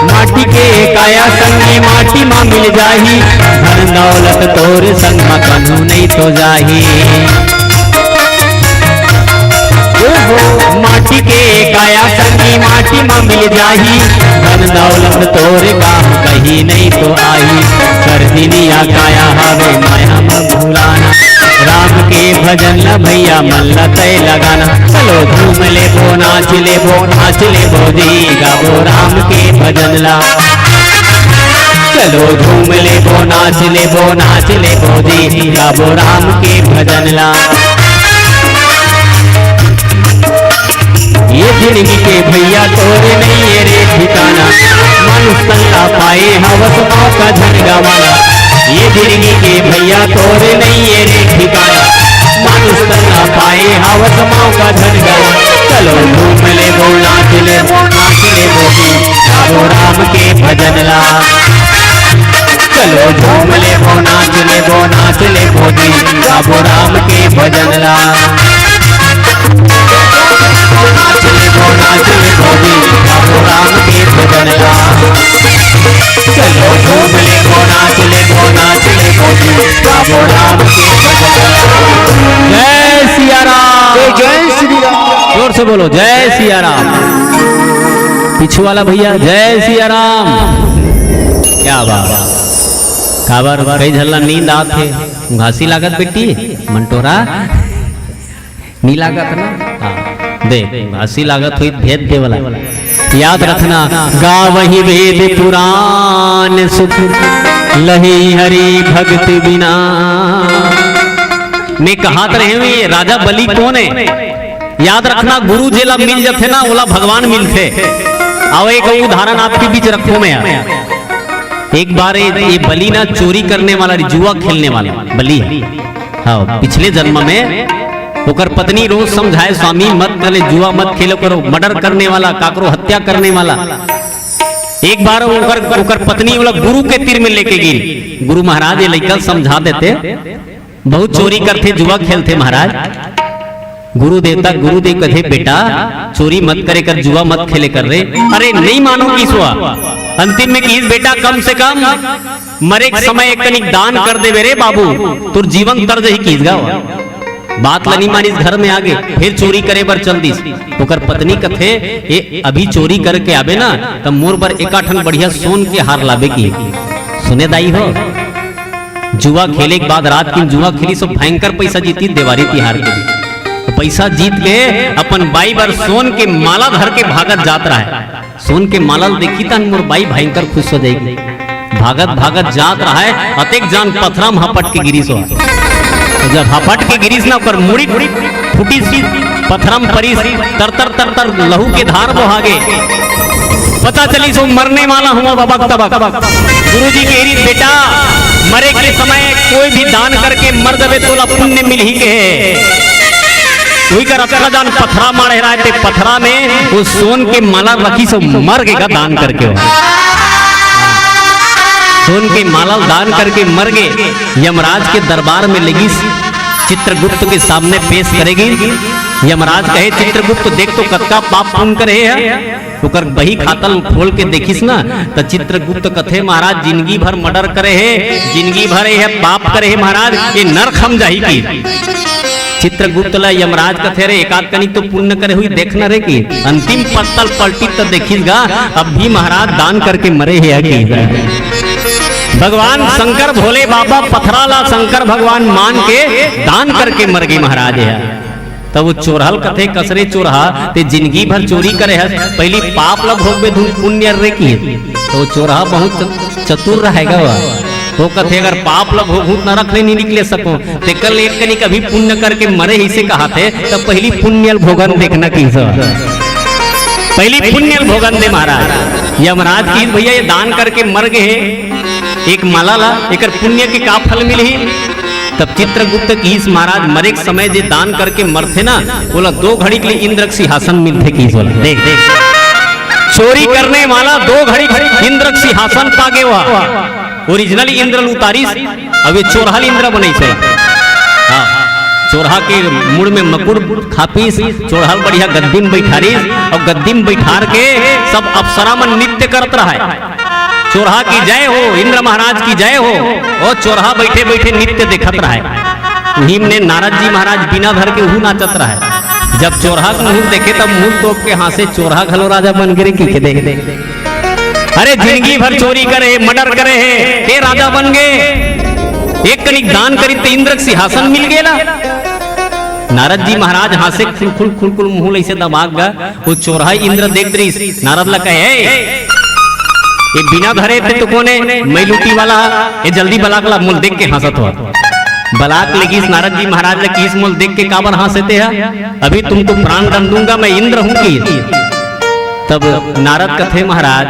माटी के काया संगी माटी मा मिल जाही, धन दौलत तोर संग मा कभू नइ तो जाही। माटी के काया संगी माटी मा मिल जाही, धन दौलत तोर काम कहीं नइ तो आही। कर दिनिया काया हवे माया मा भुलाना, राम के भजन ला भैया मन ला तय लगाना। चलो झूम लेबो, नाच लेबो, नाच लेबो जी, गाबो राम के भजन ला। चलो झूम लेबो, नाच लेबो, नाच लेबो जी, गाबो राम के भजन ला। ये जिंदगी के भैया तोर नइये रे ठिकाना, मानुष तन ला पाए हवस मौका झन गवाना। ये जिंदगी के भैया तोर नइये रे ठिकाना, मानुष तन ला पाए हवस मौका झन गवाना। चलो झूम लेबो, नाच लेबो, नाच लेबो जी, गाबो राम के भजन ला। चलो झूम लेबो, नाच लेबो, नाच लेबो जी, गाबो राम के भजन ला। नाच लेबो, नाच लेबो जी, गाबो राम के भजन ला। चलो झूम लेबो, नाच लेबो, नाच लेबो जी, गाबो राम के भजन ला। जय सिया राम। जय, जय श्री राम। जोर से बोलो, जय सिया राम। पीछू वाला भैया, जय सिया राम। क्या बात। काबर कई झन ला नींद आत हे, घासी लागत बेटी, मंटोरा नी लागत ना? हाँ, दे, घासी लागत होई भेद दे वाला। याद रखना, गावही वेद पुराण सुख, लही हरि भगत बिना। मैं कहत रहेंव, ये राजा बलि कोन हे? याद रखना, गुरु जेला मिल जथे ना, ओला भगवान मिलथे। अउ एक उदाहरण आपके बीच रखों मैं यार। एक बार ये, ये बलि ना चोरी करने वाला, जुआ खेलने वाला बलि हे। हाँ, पिछले जन्म में ओकर पत्नी रोज समझाए, "स्वामी मत करे, जुआ मत खेलो करो, murder करने वाला, काकरो हत्या करने वाला।" एक बार ओकर, ओकर पत्नी ओला गुरु के तीर में लेके गिरी। गुरु महाराज ये लइका समझा देते, बहुत चोरी करथे, जुआ खेलथे महाराज। गुरु देवता, गुरुदेव कथे, "बेटा, चोरी मत करे कर, जुआ मत खेले कर रे।" अरे, नइ मानो किस वा। अंतिम में किस, "बेटा, कम से कम मरे के समय एक कनिक दान कर देबे रे बाबू, तोर जीवन तर जही," किस गा वा। बात ल नइ मानिस, घर में आगे, फिर चोरी करे बर चल दिस। ओकर पत्नी कथे, "ए, अभी चोरी करके आबे ना, त मोर बर एकाठन बढ़िया सोन के हार लाबे," किस। सुने दाई हो, जुआ खेले के बाद रात किन जुआ खेलिस अउ भयंकर पइसा जीतिस देवारी तिहार के दिन। त पइसा जीत के अपन बाई बर सोन के माला धर के भागत जात रहय। सोन के माला ल देखही तहन मोर बाई भयंकर खुश हो जाही। भागत भागत जात रहय, अतेक जान पथरा म हपट के गिरिस ओ। जब हपट के गिरिस ना, ओकर मुड़ी फूटिस, पथरा म परिस, तर तर तर तर लहू के धार बोहा गे। पता चलिस ओ मरने वाला हूँ अब अबक तबक। गुरुजी कहे रहिस, "बेटा, मरे के समय कोई भी दान करके मर जाबे, तोला पुण्य मिलही," कहे। उही कर अतका जान पथरा माढ़े रहय, ते पथरा में ओ सोन के माला रखिस ओ मर गे गा दान करके ओ। सोन के माला दान करके मर गे। यमराज के दरबार में लेगिस, चित्रगुप्त के सामने पेश करे गिस। यमराज कहे, "चित्रगुप्त, देख तो कतका पाप पुण्य करे हे।" ओकर बही खाता ल खोल के देखिस ना, त चित्रगुप्त कथे, "महाराज, जिनगी भर murder करे हे, जिनगी भर ये पाप करे हे महाराज, ये नरक हम जाही," कहिस। चित्रगुप्त ला यमराज कथे, "रे, एकाध कनिक तो पुण्य करे होही, देख न रे," कहिस। अंतिम पत्ता ल पलटिस त देखिस गा, अब भी महाराज दान करके मरे हे, कहिस। भगवान शंकर भोले बाबा पथरा ला शंकर भगवान मान के दान करके मर गे महाराज हे। तब ओ चोरहा ल कथे, "कस रे चोरहा, ते जिनगी भर चोरी करे हस, पहिली पाप ल भोगबे धुन पुण्य रे," कहिस। त ओ चोरहा बहुत च-, चतुर रहय गा ओ। ओ कथे, "अगर पाप ल भोगहूँ त नरक ले नइ निकले सकँव, तेकर ले एक कनिक अभी पुण्य करके मरे हँव कहिके कहत हे, त पहिली पुण्य ल भोगन दे ना," कहिस। पहिली पुण्य ल भोगन दे महाराज। यमराज कहिस, "भइया, ये दान करके मर गे हे, एक माला ला, एकर पुण्य के का फल मिलही?" तब चित्रगुप्त कहिस, "महाराज, मरे के समय जे दान करके मरथे ना, ओला दो घड़ी के लिए इंद्र के सिंहासन मिलथे," कहिस ओला। देख, देख, चोरी करने वाला दो घड़ी इंद्र के सिंहासन पागे हुआ। Original इंद्र ल उतारिस, अब ये चोरहा ल इंद्र बनइस हे। हाँ, चोरहा के मुड़ में मकुड़ खापिस, चोरहा ल बढ़िया गद्दी में बइठारिस, अउ गद्दी में बइठार के सब अप्सरा मन नृत्य करत रहय। चोरहा की जय हो, इंद्र महाराज की जय हो। ओ चोरहा बइठे बइठे नृत्य देखत रहय। उही में नारद जी महाराज बीना धर के उहू नाचत रहय। जब चोरहा के मुहूं ल देखे, तब मुहूं ल तोप के हाँसे, "चोरहा घलो राजा बन गे रे," कहिके देख। "अरे, जिनगी भर चोरी करे हे, murder करे हे, ते राजा बन गे। एक कनिक दान करिस त इंद्र के सिंहासन मिल गे ना।" नारद जी महाराज हाँसे, खुलखुल खुलखुल मुहूं ल अइसे दबा के गा। ओ चोरहा इंद्र देखत रहिस, नारद ला कहे, "ए, ये बीना धरे हे ते कोन ए? मइलूटी वाला, ये जल्दी बला के ला, मोला देख के हाँसत हे।" बला के लेगिस, नारद जी महाराज ला कहिस, "मोला देख के काबर हाँसे ते हा? अभी तुमको प्राण दंड दूंगा, मैं इंद्र हूँ," कहिस। तब नारद कथे, "महाराज,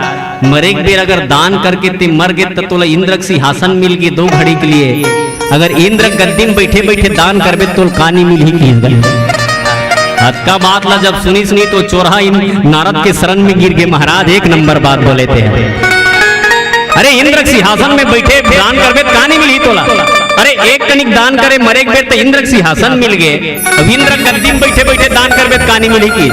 मरे के बेर अगर दान करके ते मर गे, त तोला इंद्र के सिंहासन मिल गे दो घड़ी के लिए। अगर इंद्र गद्दी में बइठे बइठे दान करबे, त तोला का नइ मिलही," कहिस। अतका बात ला जब सुनिस नी, त चोरहा इन नारद के शरण में गिर गे, "महाराज, एक नंबर बात बोले ते हा। अरे, इंद्र के सिंहासन में बइठे दान करबे, त का नइ मिलही तोला? अरे, एक कनिक दान करे मरे के बेर त इंद्र के सिंहासन मिल गे, अब इंद्र गद्दी में बइठे बइठे दान करबे, त का नइ मिलही?" कहिस।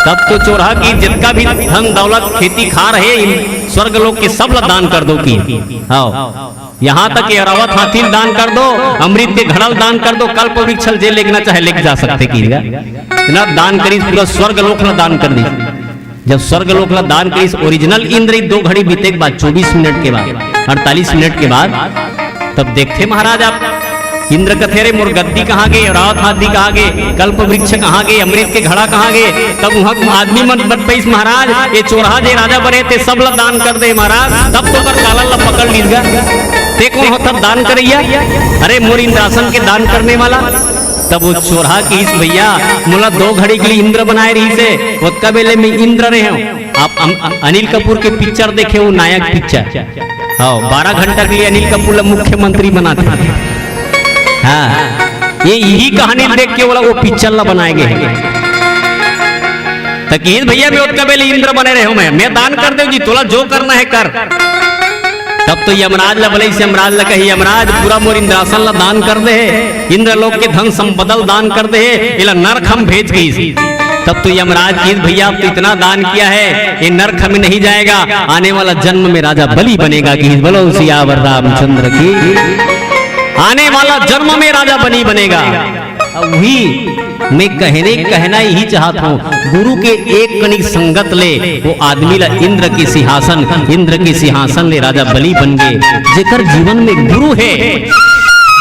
तब तो चोरहा कहिस, "जतका भी धन दौलत खेती खार हे, इन स्वर्ग लोक के सब ला दान कर दो," कहिस। हाँ, यहाँ तक कि ऐरावत हाथी ल दान कर दो, अमृत के घड़ा ल दान कर दो, कल्प वृक्ष ल जे लेगना चाहे लेके जा सकथे, कहिस गा। इतना दान करिस, पूरा स्वर्ग लोक ला दान कर दिस। जब स्वर्ग लोक ला दान करिस, original इंद्र ही दो घड़ी बीते के बाद, चौबीस मिनट के बाद, अड़तालीस मिनट के बाद, तब देखथे महाराज आप, इंद्र कथे, "अरे, मोर गद्दी कहाँ गे, ऐरावत हाथी कहाँ गे, कल्प वृक्ष कहाँ गे, अमृत के घड़ा कहाँ गे?" तब उहाँ आदमी मन बतपइस, "महाराज, ये चोरहा जे राजा बने, ते सब ला दान कर दे महाराज।" तब तो ओकर कालर ला पकड़ लीस गा, "ते कोन होथस दान करइया? अरे, मोर इंद्रासन के दान करने वाला।" तब ओ चोरहा कहिस, "भइया, मोला दो घड़ी के लिए इंद्र बनाए रहिस हे, ओतका बेले में इंद्र रहेंव।" आप अम-, अम-, अनिल कपूर के पिक्चर देखे हो, नायक पिक्चर। हाँ, बारह घंटा के लिए अनिल कपूर ला मुख्यमंत्री बनाथे। हाँ, ये इही कहानी देख के ओला वो पिक्चर ला बनाए गे हे। त कहिस, "भइया, मैं ओतका बेले इंद्र बने रहेंव, मैं, मैं दान कर देंव जी, तोला जो करना हे कर।" तब तो यमराज ला बलइस, यमराज ला कहिस, "यमराज, पूरा मोर इंद्रासन ला दान कर दे हे, इंद्र लोक के धन संपदा ल दान कर दे हे, एला नरक हम भेज," कहिस। तब तो यमराज कहिस, "भइया, अब तो इतना दान किया है, ये नरक में नहीं जाएगा, आने वाला जन्म में राजा बलि बनेगा," कहिस। बोलो सियावर रामचंद्र की, आने वाला जन्म में राजा बलि बनेगा। अब वही मैं कहने, कहना यही चाहत हूँ, गुरु के एक कनिक संगत ले वो आदमी ला इंद्र के सिंहासन, इंद्र के सिंहासन ले राजा बलि बन गे। जेकर जीवन में गुरु हे,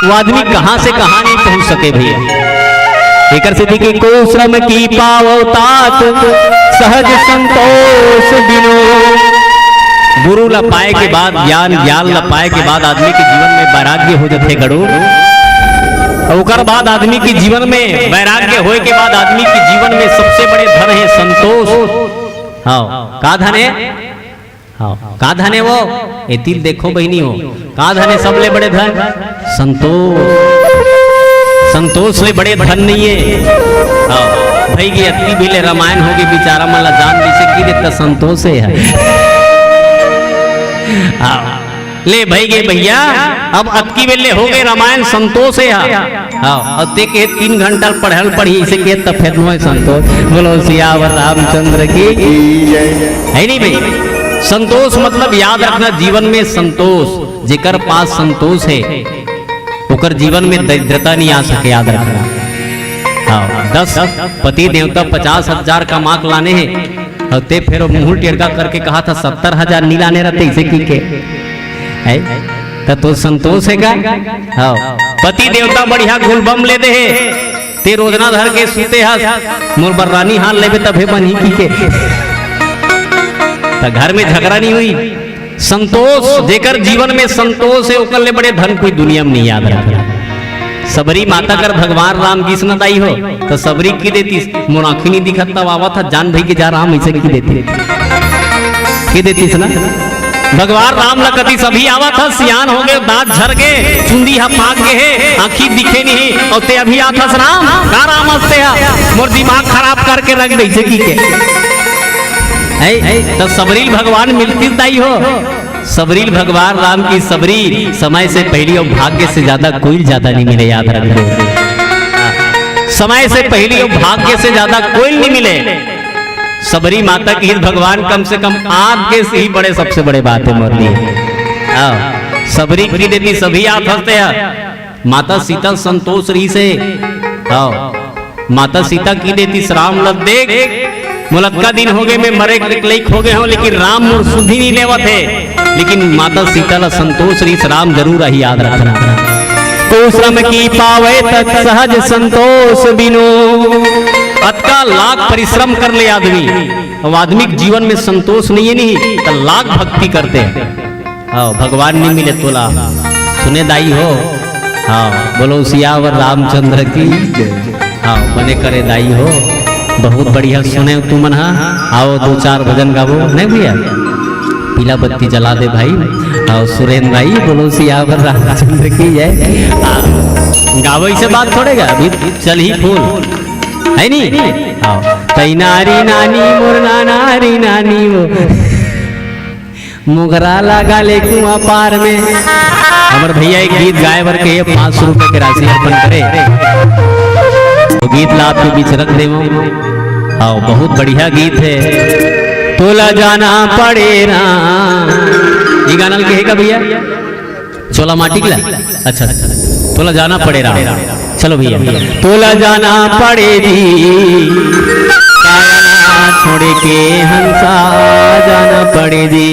वो आदमी कहाँ से कहाँ नहीं पहुँच सके भइया। एकर सेती कि "को श्रम की पावो तात, सहज संतोष बिनु।" गुरु ला पाए के बाद, ज्ञान, ज्ञान ला पाए के बाद आदमी के जीवन में वैराग्य हो जाथे गड़ू। अउ ओकर बाद आदमी के जीवन में वैराग्य होए के बाद आदमी के जीवन में सबसे बड़े धन हे संतोष। हव, का धन हे? हव, का धन हे वो? एती ल देखो बहिनी हो, का धन हे सबले बड़े धन? संतोष। संतोष ले बड़े धन नइ हे। हव, भई गे अतकी बेर ले रामायण होगे, बिचारा मन ला जान जइसे कहि देत त संतोष हे। हव, ले भई गे भइया, अब अतकी बेर ले होगे रामायण, संतोष हे। हव, अउ तें कहे तीन घंटा पढ़े ल पड़ही, अइसे कहे त फेर नोहे संतोष। बोलो सियावर रामचंद्र की। हे नहीं भई, संतोष मतलब याद रखना, जीवन में संतोष। जेकर पास संतोष हे, ओकर जीवन में दरिद्रता नइ आ सके, याद रखना। हव, दस पति देवता पचास हजार कमा के लाने हे, अउ तें फेर मुंह टेड़का करके कहत हस सत्तर हजार नइ लाने रहते, अइसे कहिके। हे? त तोर संतोष हे का? हव, पति देवता बढ़िया गुलबम ले दे हे, तें रोजना धर के सुते हस, मोर बर रानीहार लेबे तभे बनही कहिके। त घर में झगरा नइ होही। संतोष, जेकर जीवन में संतोष हे, ओकर ले बड़े धन कोई दुनिया में नइ हे, याद रखना। सबरी माता कर भगवान राम गिस न दाई हो, त सबरी कहि देतिस, मोर आँखी नइ दिखत तव आवत हस, जान भई गे जा राम, अइसे कहि देतिस। कहि देतिस ना? भगवान राम ला कतिस अभी आवत हस, सियान होगे, दांत झर गे, चुंदी ह पाक गे हे, आँखी दिखे नइ हे, अउ तें अभी आथस राम, का राम हस तें ह, मोर दिमाग खराब करके रख दे, अइसे कहिके। हे, त सबरी ल भगवान मिलतिस दाई हो। सबरी ल भगवान राम कहिस, सबरी, समय से पहिली अउ भाग्य से ज्यादा कोई ल ज्यादा नइ मिले, याद रखबे। समय से पहिली अउ भाग्य से ज्यादा कोई ल नइ मिले। सबरी माता कहिस भगवान, कम से कम आत गेस ही बड़े, सबसे बड़े बात हे मोर लिए। हव, सबरी कहि देतिस अभी आथस तें ह। माता सीता ल संतोष रहिस हे। हव, माता सीता कहि देतिस राम ल, देख, मोला अतका दिन होगे, मैं मरे के लइक होगे हंव, लेकिन राम मोर सुधि नइ लेवत हे। लेकिन माता सीता ला संतोष रहिस, राम जरूर आही, याद रखना। तो श्रम की पावे तत सहज संतोष बिनु। अतका लाख परिश्रम कर ले आदमी, अब आदमी के जीवन में संतोष नइ हे, नहीं त लाख भक्ति करते। हव, भगवान नइ मिले तोला। सुने दाई हो। हव, बोलो सियावर रामचंद्र की। हव, बने करे दाई हो। बहुत बढ़िया सुने तुमन ह। आओ दो चार भजन गावो, नहीं भैया? पीला बत्ती जला दे भाई। हव, सुरेंद्र भाई, बोलो सियावर रामचंद्र की जय। आ, गावो, इसे बात थोड़े गा, अभी चलही फूल। हे नहीं? हव, तई नारी नानी मोर ना नारी नानी वो। मोगरा लगा ले कुआं पार में। हमर भैया एक गीत गाए बर कहे, पाँच सौ रुपए के राशि अर्पण करे। तो गीत ला आपके बीच रख देवो। हव, बहुत बढ़िया गीत हे। तोला जाना पड़े राम। ये गाना ल कहे का भैया? चोला माटी के ला? अच्छा, अच्छा। तोला जाना पड़े राम। चलो भैया। तोला जाना पड़े जी, काया छोड़ के हंसा जाना पड़े जी।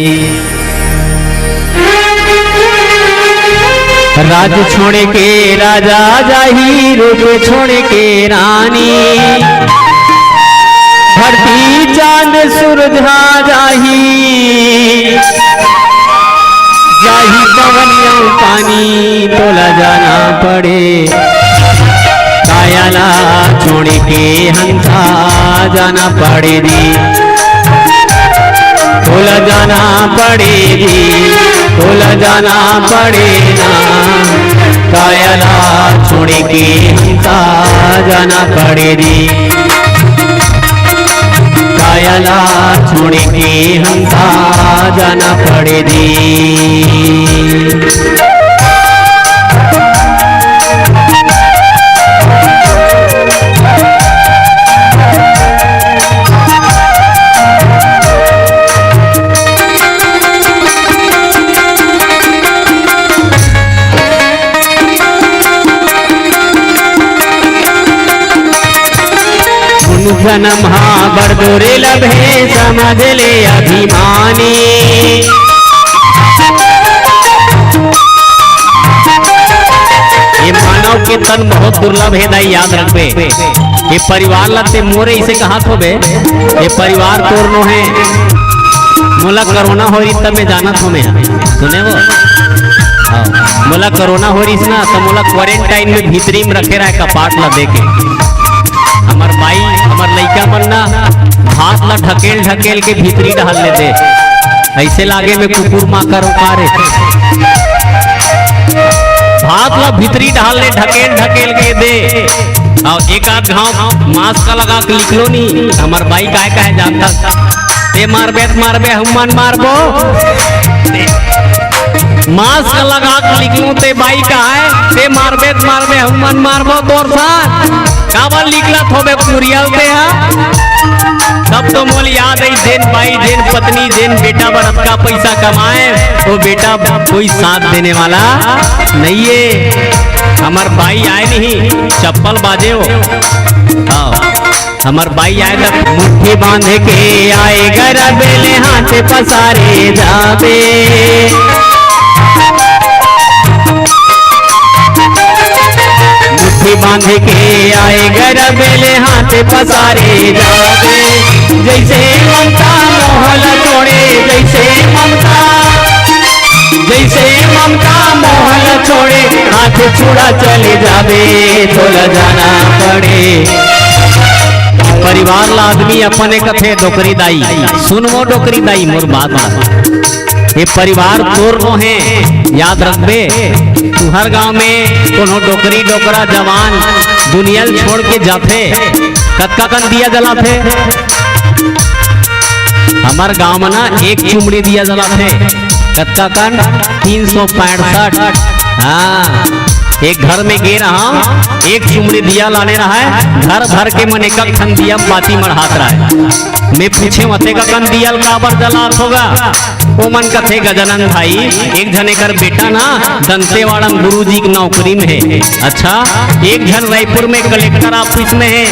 राज छोड़ के राजा जाही, रूप छोड़ के रानी। धरती चांद सूरज हा जाही, जाही पवन अउ पानी, तोला जाना पड़े। काया ला छोड़ के हंसा जाना पड़े जी, तोला जाना पड़े जी, तोला जाना पड़े ना। काया ला छोड़ के हंसा जाना पड़े जी, काया ला छोड़ के हंसा जाना पड़े जी। पुन जन्म हा बड़ दोरे लभे, समझ ले अभिमानी। ये मानव के तन बहुत दुर्लभ हे दाई, याद रखबे। ये परिवार ला ते मोरे इसे कहात होबे, ये परिवार तोर नोहे। मोला कोरोना होय रहिस त मैं जानत हों मैं। सुने वो? हाँ। मोला कोरोना होय रहिस ना, त मोला क्वारंटाइन में भीतरी में रखे रहय कपाट ला देके। हमर माई, हमर लइका मन ना हाथ ला ढकेल ढकेल के भीतरी डाल ले दे, ऐसे लागे में कुकुर माकर उकारे। हाथ ला भीतरी डाल ले ढकेल ढकेल के दे। अउ एक आध घाव मास्क लगा के निकलो नी, हमर बाई काय कहे जानता, ते मारबे त मारबे, हमन मारबो। मास्क लगा के निकलो ते बाई कहे, ते मारबे त मारबे, हमन मारबो तोर साथ। काबर निकलत होबे कुरियल ते हा? तब तो मोल याद आई, जेन बाई, जेन पत्नी, जेन बेटा बर अतका पैसा कमाए, वो बेटा कोई साथ देने वाला नहीं है। हमर बाई आए नहीं, चप्पल बाजे हो। हाँ, हमर बाई आए तक मुट्ठी बांध के आए, गरबेले हाथ पसारे जाबे। मुट्ठी बांध के आए, गरबेले हाथ पसारे जाबे। जैसे ममता मोहल छोड़े, जैसे ममता, जैसे ममता मोहल छोड़े, हाथ छुड़ा चले जाबे, तोला जाना पड़े। परिवार ला आदमी अपने कथे डोकरी दाई, सुन वो डोकरी दाई मोर बात ला। ये परिवार तोर नो हे, याद रखबे। तुहर गांव में कोनो डोकरी डोकरा जवान दुनिया ल छोड़ के जाथे, कतका कन दिया जलाथे? हमर गांव में ना एक चुमड़ी दिया जलाथे। कतका कन? तीन सौ पैंसठ। हाँ, एक घर में गे रहा, एक चुमड़ी दिया लाने रहा है, घर भर के मन एक ठन दिया बाती मढ़ात रहा है। मैं पूछे, "अतेक अकन दिया ल काबर जलात होगा?" ओमन कथे, "गजानन भाई, एक झन एकर बेटा ना दंतेवाड़ा म गुरुजी के नौकरी में हे।" "अच्छा।" "एक झन रायपुर में कलेक्टर ऑफिस में हे,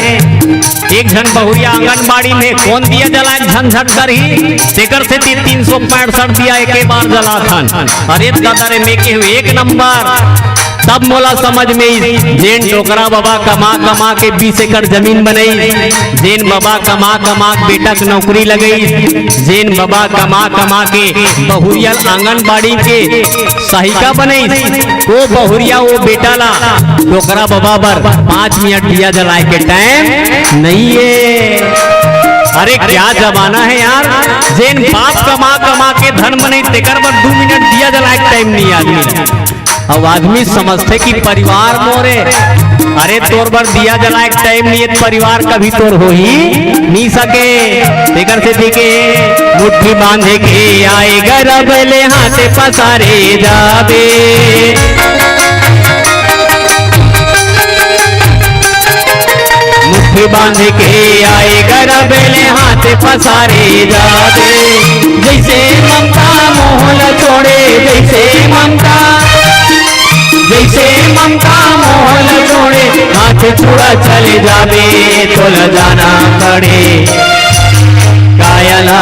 एक झन बहुरिया आंगनबाड़ी में हे, कोन दिया जलाए झंझट करही, तेकर सेती तीन सौ पैंसठ दिया एके बार जलाथन।" अरे दादा रे, मैं केहूं एक नंबर। तब मोला समझ में आइस, जेन डोकरा बबा कमा कमा के बीस एकड़ जमीन बनई, जेन बबा कमा कमा के बेटा के नौकरी लगई, जेन बबा कमा कमा के बहुरिया ल आंगनबाड़ी के सहायिका बनई, वो बहुरिया वो बेटा ला डोकरा बबा बर पाँच मिनट दिया जलाए के टाइम नहीं है। अरे क्या जमाना है यार, जेन बाप कमा कमा के धन बनई, तेकर बर दू मिनट दिया जलाए के टाइम नहीं है आदमी ला। अब आदमी समझथे कि परिवार मोरे, अरे तोर बर दिया जलाए के टाइम नहीं है, परिवार कभी तोर हो ही नहीं सके। तेकर सेती के मुट्ठी बांध के आए, गरबेले हाथ पसारे जाबे। मुट्ठी बांध के आए, गरबेले हाथ पसारे जाबे। जैसे ममता मोहल छोड़े, जैसे ममता, जैसे ममता मोहल छोड़े, हाथ छुड़ा चले जाबे, तोला जाना पड़े। काया ला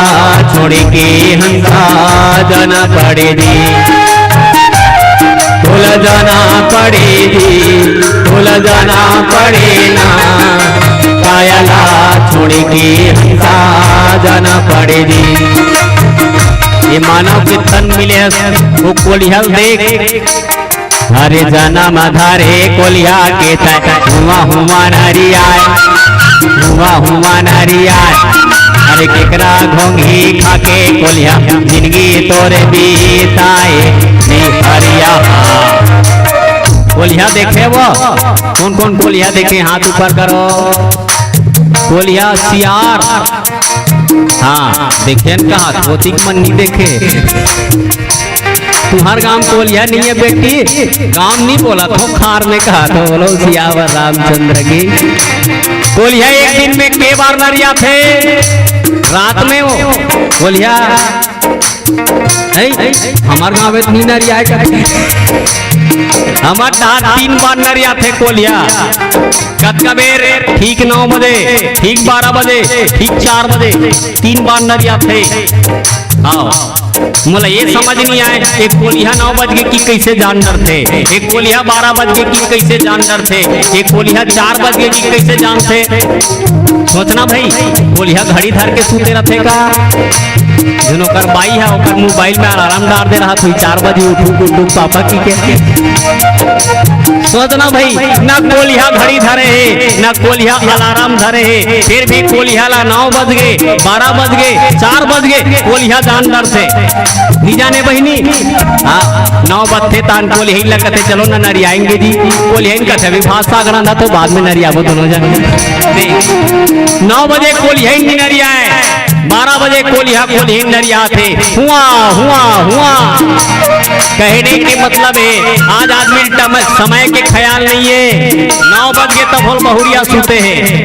छोड़ के हंसा जाना पड़े जी, तोला जाना पड़े जी, तोला जाना पड़े ना। काया ला छोड़ के हंसा जाना पड़े जी। ये मानव के तन मिले हस, वो कोलिहा ल देख। हरे जनम धरे कोलिहा के तय, हुआ हुआ नरियाय, हुआ हुआ नरियाय। अरे केकरा घोंघी खाके कोलिहा, जिंदगी तोरे बीताए, निहरिया। कोलिहा देखे वो? कौन कौन कोलिहा देखे, हाथ ऊपर करो। कोलिहा सियार, हाँ, देखे न कहा, धोती के मन नहीं देखे। तुम्हार गांव कोलिहा नहीं है बेटी, गांव नहीं बोला तो खार में कहा तो बोलो सियावर रामचंद्र की। कोलिहा एक दिन में के बार नरियाथे? रात में वो कोलिहा है, हमार गांव में नहीं नरियाए कभी। हमार डहार तीन बार नरियाथे कोलिहा। कतका बेर? ठीक नौ बजे, ठीक बारह बजे, ठीक चार बजे, तीन बार नरियाथे। हाँ, मोला ये समझ नहीं आए, एक कोलिहा नौ बज के कि कैसे जान डरथे, एक कोलिहा बारह बज के कि कैसे जान डरथे, एक कोलिहा चार बज के कि कैसे जानथे। सोचना भाई, कोलिहा घड़ी धर के सूते रथे का? जउन ओकर बाई ह, ओकर मोबाइल में अलार्म डार दे रहत होही, चार बजे उठू, उठू पापा कहिके। सोच ना भाई, ना कोलिहा घड़ी धरे हे, ना कोलिहा अलार्म धरे हे, फिर भी कोलिहा ला नौ बज गे, बारह बज गे, चार बज गे, कोलिहा जान डरथे। नइ जाने बहिनी, हाँ, नौ बजथे तान कोलिहा ला कथे, "चलो ना नरियाएंगे जी।" कोलिहा कथे, "अभी भात साग रंधा तो बाद में नरियाबो दोनों जन।" नौ बजे कोलिहा नइ नरियाए, बारह बजे कोलिहा कोलिहा नरियाथे, हुआ, हुआ, हुआ। कहने के मतलब हे, आज आदमी टम-, समय के ख्याल नइ हे। नौ बज गे तब होले बहुरिया सुते हे,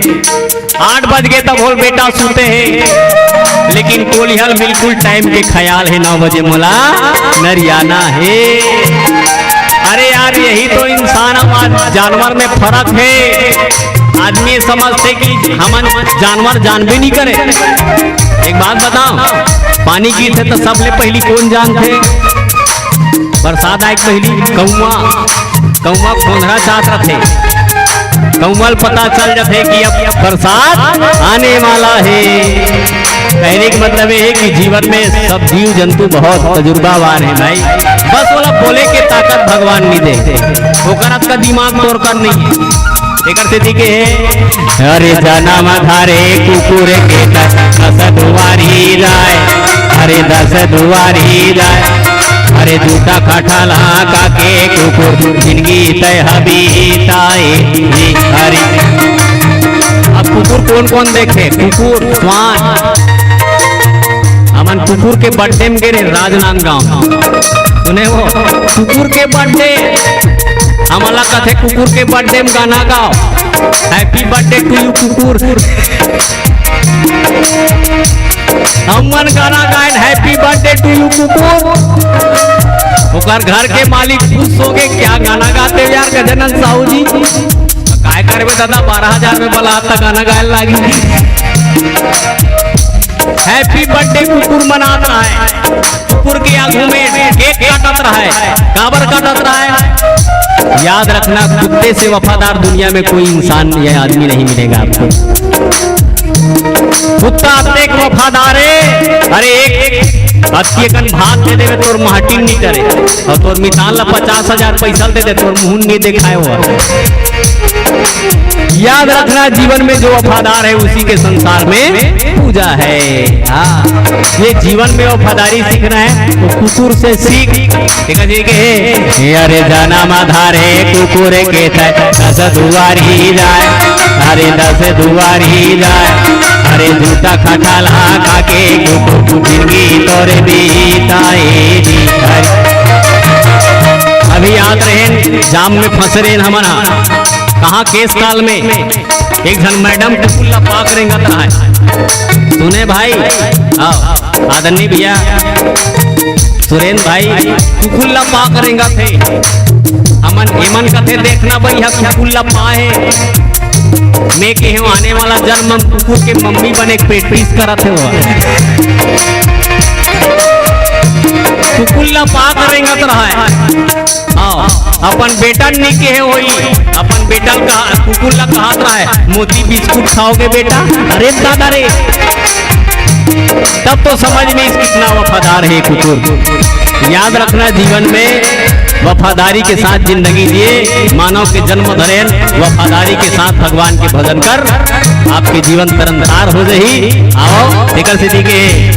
आठ बज गे तब होले बेटा सुते हे, लेकिन कोलिहा ल बिल्कुल टाइम के ख्याल हे, नौ बजे मोला नरियाना हे। अरे यार, यही तो इंसान अउ जानवर में फरक हे। आदमी समझथे कि हमन जानवर जानबे नइ करे। एक बात बताओ, पानी गिरथे त सबले पहिली कोन जानथे? बरसात आए के पहिली कौआ, कौआ खोंधरा चाहत रथे। कौआ ल पता चल जाथे कि अब बरसात आने वाला हे। कहने के मतलब ये हे कि जीवन में सब जीव जंतु बहुत तजुर्बावार हे भाई, बस ओला बोले के ताकत भगवान नइ दे, ओकर अतका दिमाग तोर कर नइ हे। एकर सेती के हे, अरे जनम धरे कुकुर के त दस दुवारी जाय, अरे दस दुवारी जाय, अरे जूता खटला काके कुकुर जिनगी तय हबीताए। अरे अब कुकुर कोन कोन देखे? कुकुर, स्वान। हमन कुकुर के बर्थडे में गे रहे राजनांदगांव। सुने हो, कुकुर के बर्थडे, हमन ला कथे कुकुर के बर्थडे में गाना गाओ, Happy birthday to you कुकुर। हमन गाना गाएन Happy birthday to you कुकुर। ओकर घर के मालिक खुश होगे, क्या गाना गाते हो यार गजानन साहू जी? काय करबे दादा, बारह हजार में बलात त गाना गाए लागी। Happy birthday कुकुर मनात रहय, कुकुर के आगू में केक काटत रहय। काबर काटत रहय? याद रखना, कुत्ते से वफादार दुनिया में कोई इंसान या आदमी नहीं मिलेगा आपको। कुत्ता अतेक वफादार हे, अरे एक, एक अतकी अकन भात दे देबे, तोर महटिन नइ करे, अउ तोर मितान ला पचास हजार पैसा दे दे, तोर मुहून नइ देखाय हो। याद रखना, जीवन में जो वफादार है, उसी के संसार में पूजा है। हाँ, ये जीवन में वफादारी सीखना है, तो कुकुर से सीख। देखा जी के हे, अरे जनम धरे कुकुर के तय, दस दुवारी जाय, अरे दस दुवारी जाय, अरे जूता खटला काके कुकुर जिनगी तोरे बीताए जी। अरे अभी याद रहेन, जाम में फंसे रहेन हमन हा। कहाँ केस काल में एक झन मैडम कुकुर ला पाक रेंगत रहय। सुने भाई, आओ, आदरणीय भैया सुरेंद्र भाई, कुकुर ला पाक रेंगत हे। हमन, एमन कथे, "देखना बई, हा कुकुर ला पाए हे।" मैं कहे हूँ, आने वाला जन्म में कुकुर के मम्मी बने के practice करत हे वो। कुकुर ला पाक रेंगत रहय। हाँ, अपन बेटा ल नइ कहे होही, अपन बेटा ल कहा, कुकुर ला कहत रहय, "मोती बिस्कुट खाओगे बेटा?" अरे दादा रे, तब तो समझ में कितना वफादार है कुकुर। याद रखना, जीवन में वफादारी के साथ जिंदगी जिए, मानव के जन्म धरेन, वफादारी के साथ भगवान के भजन कर, आपके जीवन तरनतार हो जाही। आओ, एकर सेती के,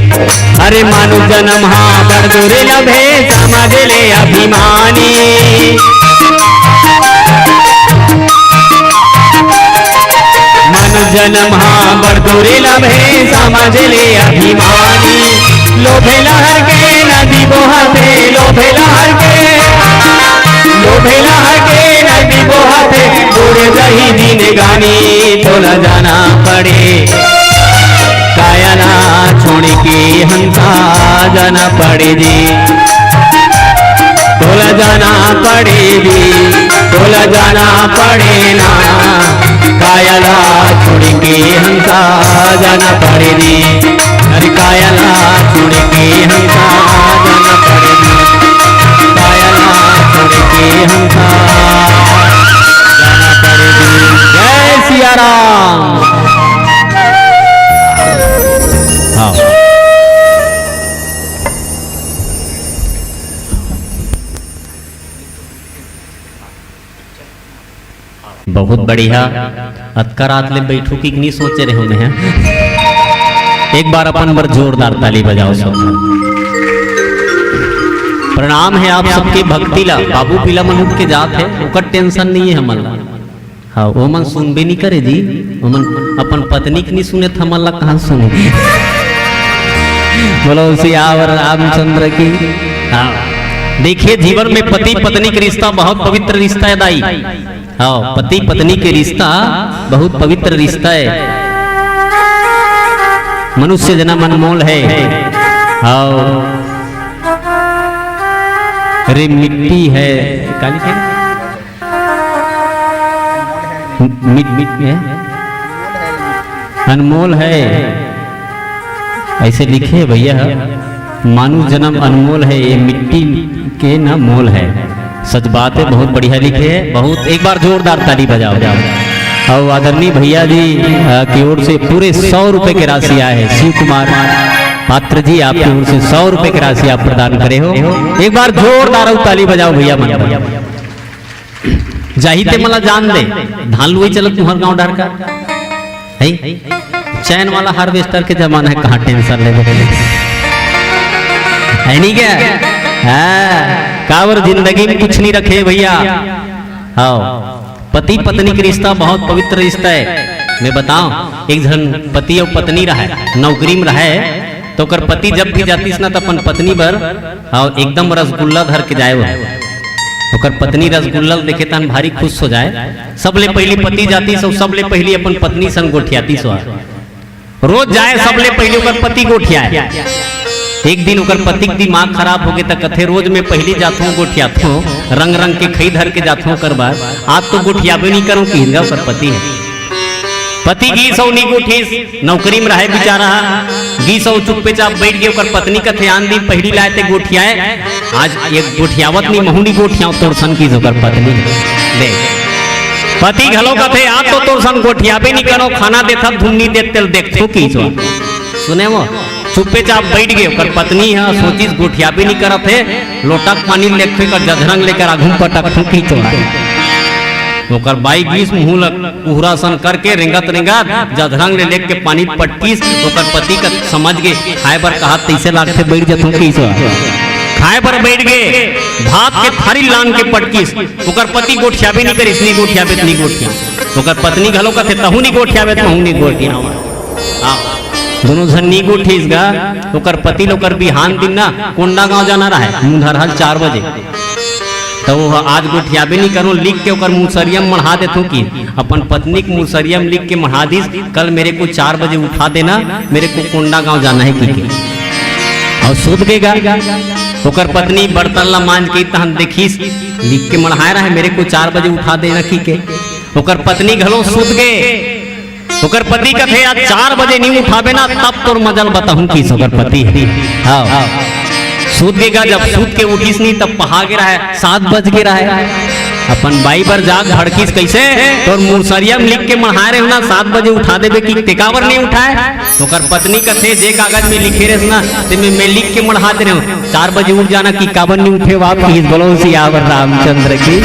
अरे मानुष जन्म हा बड़ दुर्लभ हे, समझ ले अभिमानी। मानुष जन्म हा बड़ दुर्लभ हे, समझ ले अभिमानी। लोभे लहर के नदी बोहत हे, लोभे लहर के, लोभे लहर के नदी बोहत हे, बुड़ जही जिनगानी। तोला जाना पड़े काया ला छोड़ के हंसा जाना पड़े जी। तोला जाना पड़े जी, तोला जाना पड़े ना। काया ला छोड़ के हंसा जाना पड़े जी। अरे काया ला छोड़ के हंसा जाना पड़े जी। काया ला छोड़ के हंसा जाना पड़े जी। जय सिया राम। हाँ। बहुत बढ़िया। अतका रात ले बैठू कि नहीं सोचे रहे मैं। एक बार अपन बर जोरदार ताली बजाओ सब। प्रणाम है आप सबके भक्ति ला। बाबू पीला मन उठ के जात है, ओकर टेंशन नहीं है हमन ला। हाँ, ओमन सुनबे नहीं करे जी, ओमन अपन पत्नी के नहीं सुने, त हमन ला कहाँ सुने? बोलो सियावर रामचंद्र की। हाँ, देखिए, जीवन में पति पत्नी के रिश्ता बहुत पवित्र रिश्ता है दाई। हाँ, पति पत्नी के रिश्ता बहुत पवित्र रिश्ता है। मनुष्य जन्म अनमोल है। हाँ, अरे मिट्टी है, का लिखे? मिट मिट है, अनमोल है। ऐसे लिखे भैया, मानुष जन्म अनमोल है, ये मिट्टी के ना मोल है। सच बात है, बहुत बढ़िया लिखे है, बहुत। एक बार जोरदार ताली बजाओ। और आदरणीय भैया जी, अ, की ओर से पूरे सौ रुपए की राशि आए है। शिव कुमार पात्र जी, आपकी ओर से सौ रुपए की राशि आप प्रदान करे हो। एक बार जोरदार ताली बजाओ भैया मन। जाही ते मला जान दे, धान लुवई चलत तुंहर गांव डहर का है, चैन वाला हार्वेस्टर के जमाना है, कहाँ टेंशन लेबे? है नहीं क्या? हाँ, काबर जिंदगी में कुछ नहीं रखे भैया। हाँ, पति पत्नी के रिश्ता बहुत पवित्र रिश्ता है। मैं बताऊं, एक झन पति और पत्नी रहे, नौकरी में रहे, तो ओकर पति जब भी जातिस ना, तो अपन पत्नी बर, हाँ, एकदम रसगुल्ला धर के जाए वो। ओकर पत्नी रसगुल्ला ल देखे तहन भारी खुश हो जाए। सबले पहली पति जातिस, सब सबले पहली अपन पत्नी संग गोठियातिस। रोज जाए, सबले पहली ओकर पति गोठियाए। एक दिन ओकर पति के दिमाग खराब हो गए, त कथे, "रोज मैं पहली जाथों, गोठियाथों, रंग रंग के खई धर के जाथों ओकर बर, आज तो गोठियाबे नहीं करों," किहिस गा ओकर पति ह। पति गीस अउ नी गोठिस, नौकरी में रहे बेचारा, गीस अउ चुप्पे चाप बैठ गए। ओकर पत्नी कथे, "आन दिन पहली लाए ते गोठियाए, आज एक गोठियावत नी, महू नी गोठियाव तोर सन," किहिस ओकर पत्नी। दे, पति घलो कथे, "आज तो तोर सन गोठियाबे नी करों, खाना देथस धुन नी देत तेला देखथों," किहिस। सुने वो, चुप्पे चाप बैठ गए। ओकर पत्नी ह सोचिस, "गोठियाबे नी करत हे, लोटा के पानी लेके कर जधरंग लेकर आघू म पटकथों," किहिस। ओकर बाई गीस मुंह ल उहरा सन करके रेंगत रेंगत जधरंग ले लेके पानी पटकिस। ओकर पति का समझ गे, खाए बर कहत तइसे लागथे, बैठ जथों किहिस। खाए बर बैठ गे, भात के थारी लान के पटकिस। ओकर पति गोठियाबे नी करिस, "नी गोठियाबे त नी गोठिया।" ओकर पत्नी घलो कथे, "तहू नी गोठियाबे त महू नी गोठिया।" हाँ, दोनों झन नी गोठिस गा। ओकर पति ल ओकर बिहान दिन ना कोंडागांव जाना रहे, मुंधरहल चार बजे। त वो आज गोठियाबे नी करों, लिख के ओकर मुसरिया म मढ़ा देथों कि अपन पत्नी के मुसरिया म लिख के मढ़ा दिस, "कल मेरे को चार बजे उठा देना, मेरे को कोंडागांव जाना है," किहिके। अउ सुत गे गा। ओकर पत्नी बर्तन ला मांज के तहन देखिस, लिख के मढ़ाए रहे, "मेरे को चार बजे उठा देना," किहिके। ओकर पत्नी घलो सुत गे। ओकर पति कथे, "आज चार बजे नी उठाबे ना, तब तोर मजा ल बताहूं," किहिस ओकर पति ह। हाँ। सुत गे गा, जब सुत के उठिस नी, तब पहा गे रहे, सात बज गे रहे। अपन बाई बर जाग भड़किस, "कइसे? तोर मुसरिया म लिख के मढ़ाए रहेंव ना, सात बजे उठा देबे कि ते काबर नी उठाए?" ओकर पत्नी कथे, "जे कागज में लिखे रहेस ना, ते में मैं लिख के मढ़ा दे रहेंव।" चार बजे उठ जाना कि काबर नहीं उठे हो आप, please बोलो सियावर रामचंद्र की।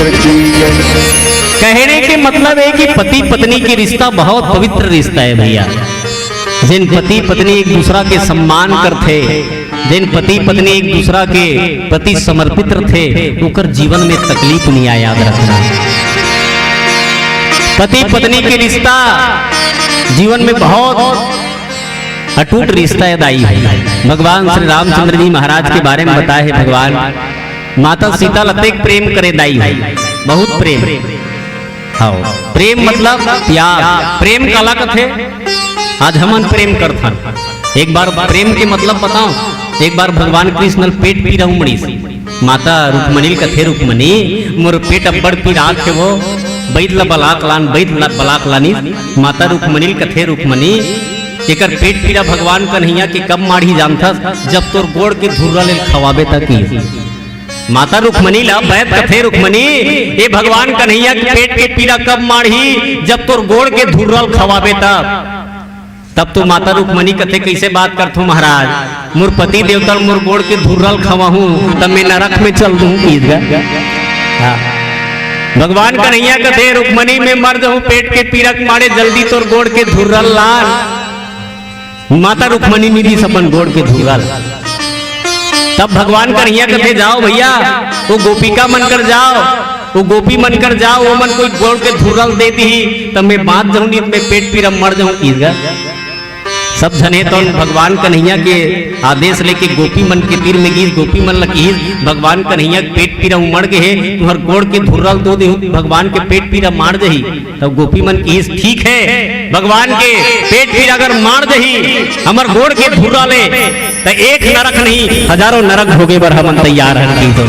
कहने के मतलब है कि पति पत्नी की रिश्ता बहुत पवित्र रिश्ता है भैया। जिन पति पत्नी एक दूसरा के सम्मान करथे, जिन पति पत्नी एक दूसरा के प्रति समर्पित रथे, ओकर जीवन में तकलीफ नहीं आए, याद रखना। पति पत्नी के रिश्ता जीवन में बहुत अटूट रिश्ता है दाई। भगवान श्री रामचंद्र जी महाराज के बारे में बताए है, भगवान माता सीता ल अतेक प्रेम करे दाई, बहुत प्रेम। हाँ, प्रेम मतलब प्यार। प्रेम काला कथे? आज हमन प्रेम करथन। एक बार प्रेम के मतलब बताओ। एक बार भगवान कृष्ण ल पेट पीरा उमड़िस। माता रुक्मणी ल कथे, "रुक्मणी, मोर पेट अब्बड़ पीरात हे वो, वैद ल बलाक लान, वैद ल बलाक लानिस।" माता रुक्मणी ल कथे, "रुक्मणी, एकर पेट पीरा भगवान कन्हैया के कब माढ़ी जानथस? जब तोर गोड़ के धुर्रा ले खवाबे त," किहिस। माता रुक्मणी ल वैद कथे, "रुक्मणी, ए भगवान कन्हैया के पेट के पीरा कब माढ़ी? जब तोर गोड़ के धुर्रा ल खवाबे तब।" तब तो माता रुक्मणी कथे, "कइसे बात करथो महाराज, मोर पति देवता ल मोर गोड़ के धुर्रा ल खवाहूं, तब मैं नरक में चल दूं," किहिस गा। हाँ। भगवान कन्हैया कथे, "रुक्मणी मैं मर जाऊं पेट के पीरा के मारे, जल्दी तोर गोड़ के धुर्रल लान।" माता रुक्मणी मिलिस अपन गोड़ के धुर्रल। तब भगवान कन्हैया कथे, "जाओ भैया, वो गोपिका मन कर जाओ, वो गोपी मन कर जाओ, वो मन कोई गोड़ के धुर्रल दे दिही, तब मैं बाँच जाऊं, नहीं तो मैं पेट पीरा मर जाऊं।" किस गा सब झने तो भगवान कन्हैया के आदेश लेके गोपी मन के तीर में गिस, गोपी मन ल किहिस, "भगवान कन्हैया के पेट पीरा उमड़ गे हे, तुहर गोड़ के धुर्रल दो देहू, भगवान के पेट पीरा मार जही।" तब गोपी मन किहिस, "ठीक है, भगवान के पेट पीरा अगर मार जही हमर गोड़ के धुर्रा ले, त एक नरक नहीं, हजारों नरक भोगे बर हमन तैयार हन।" की तो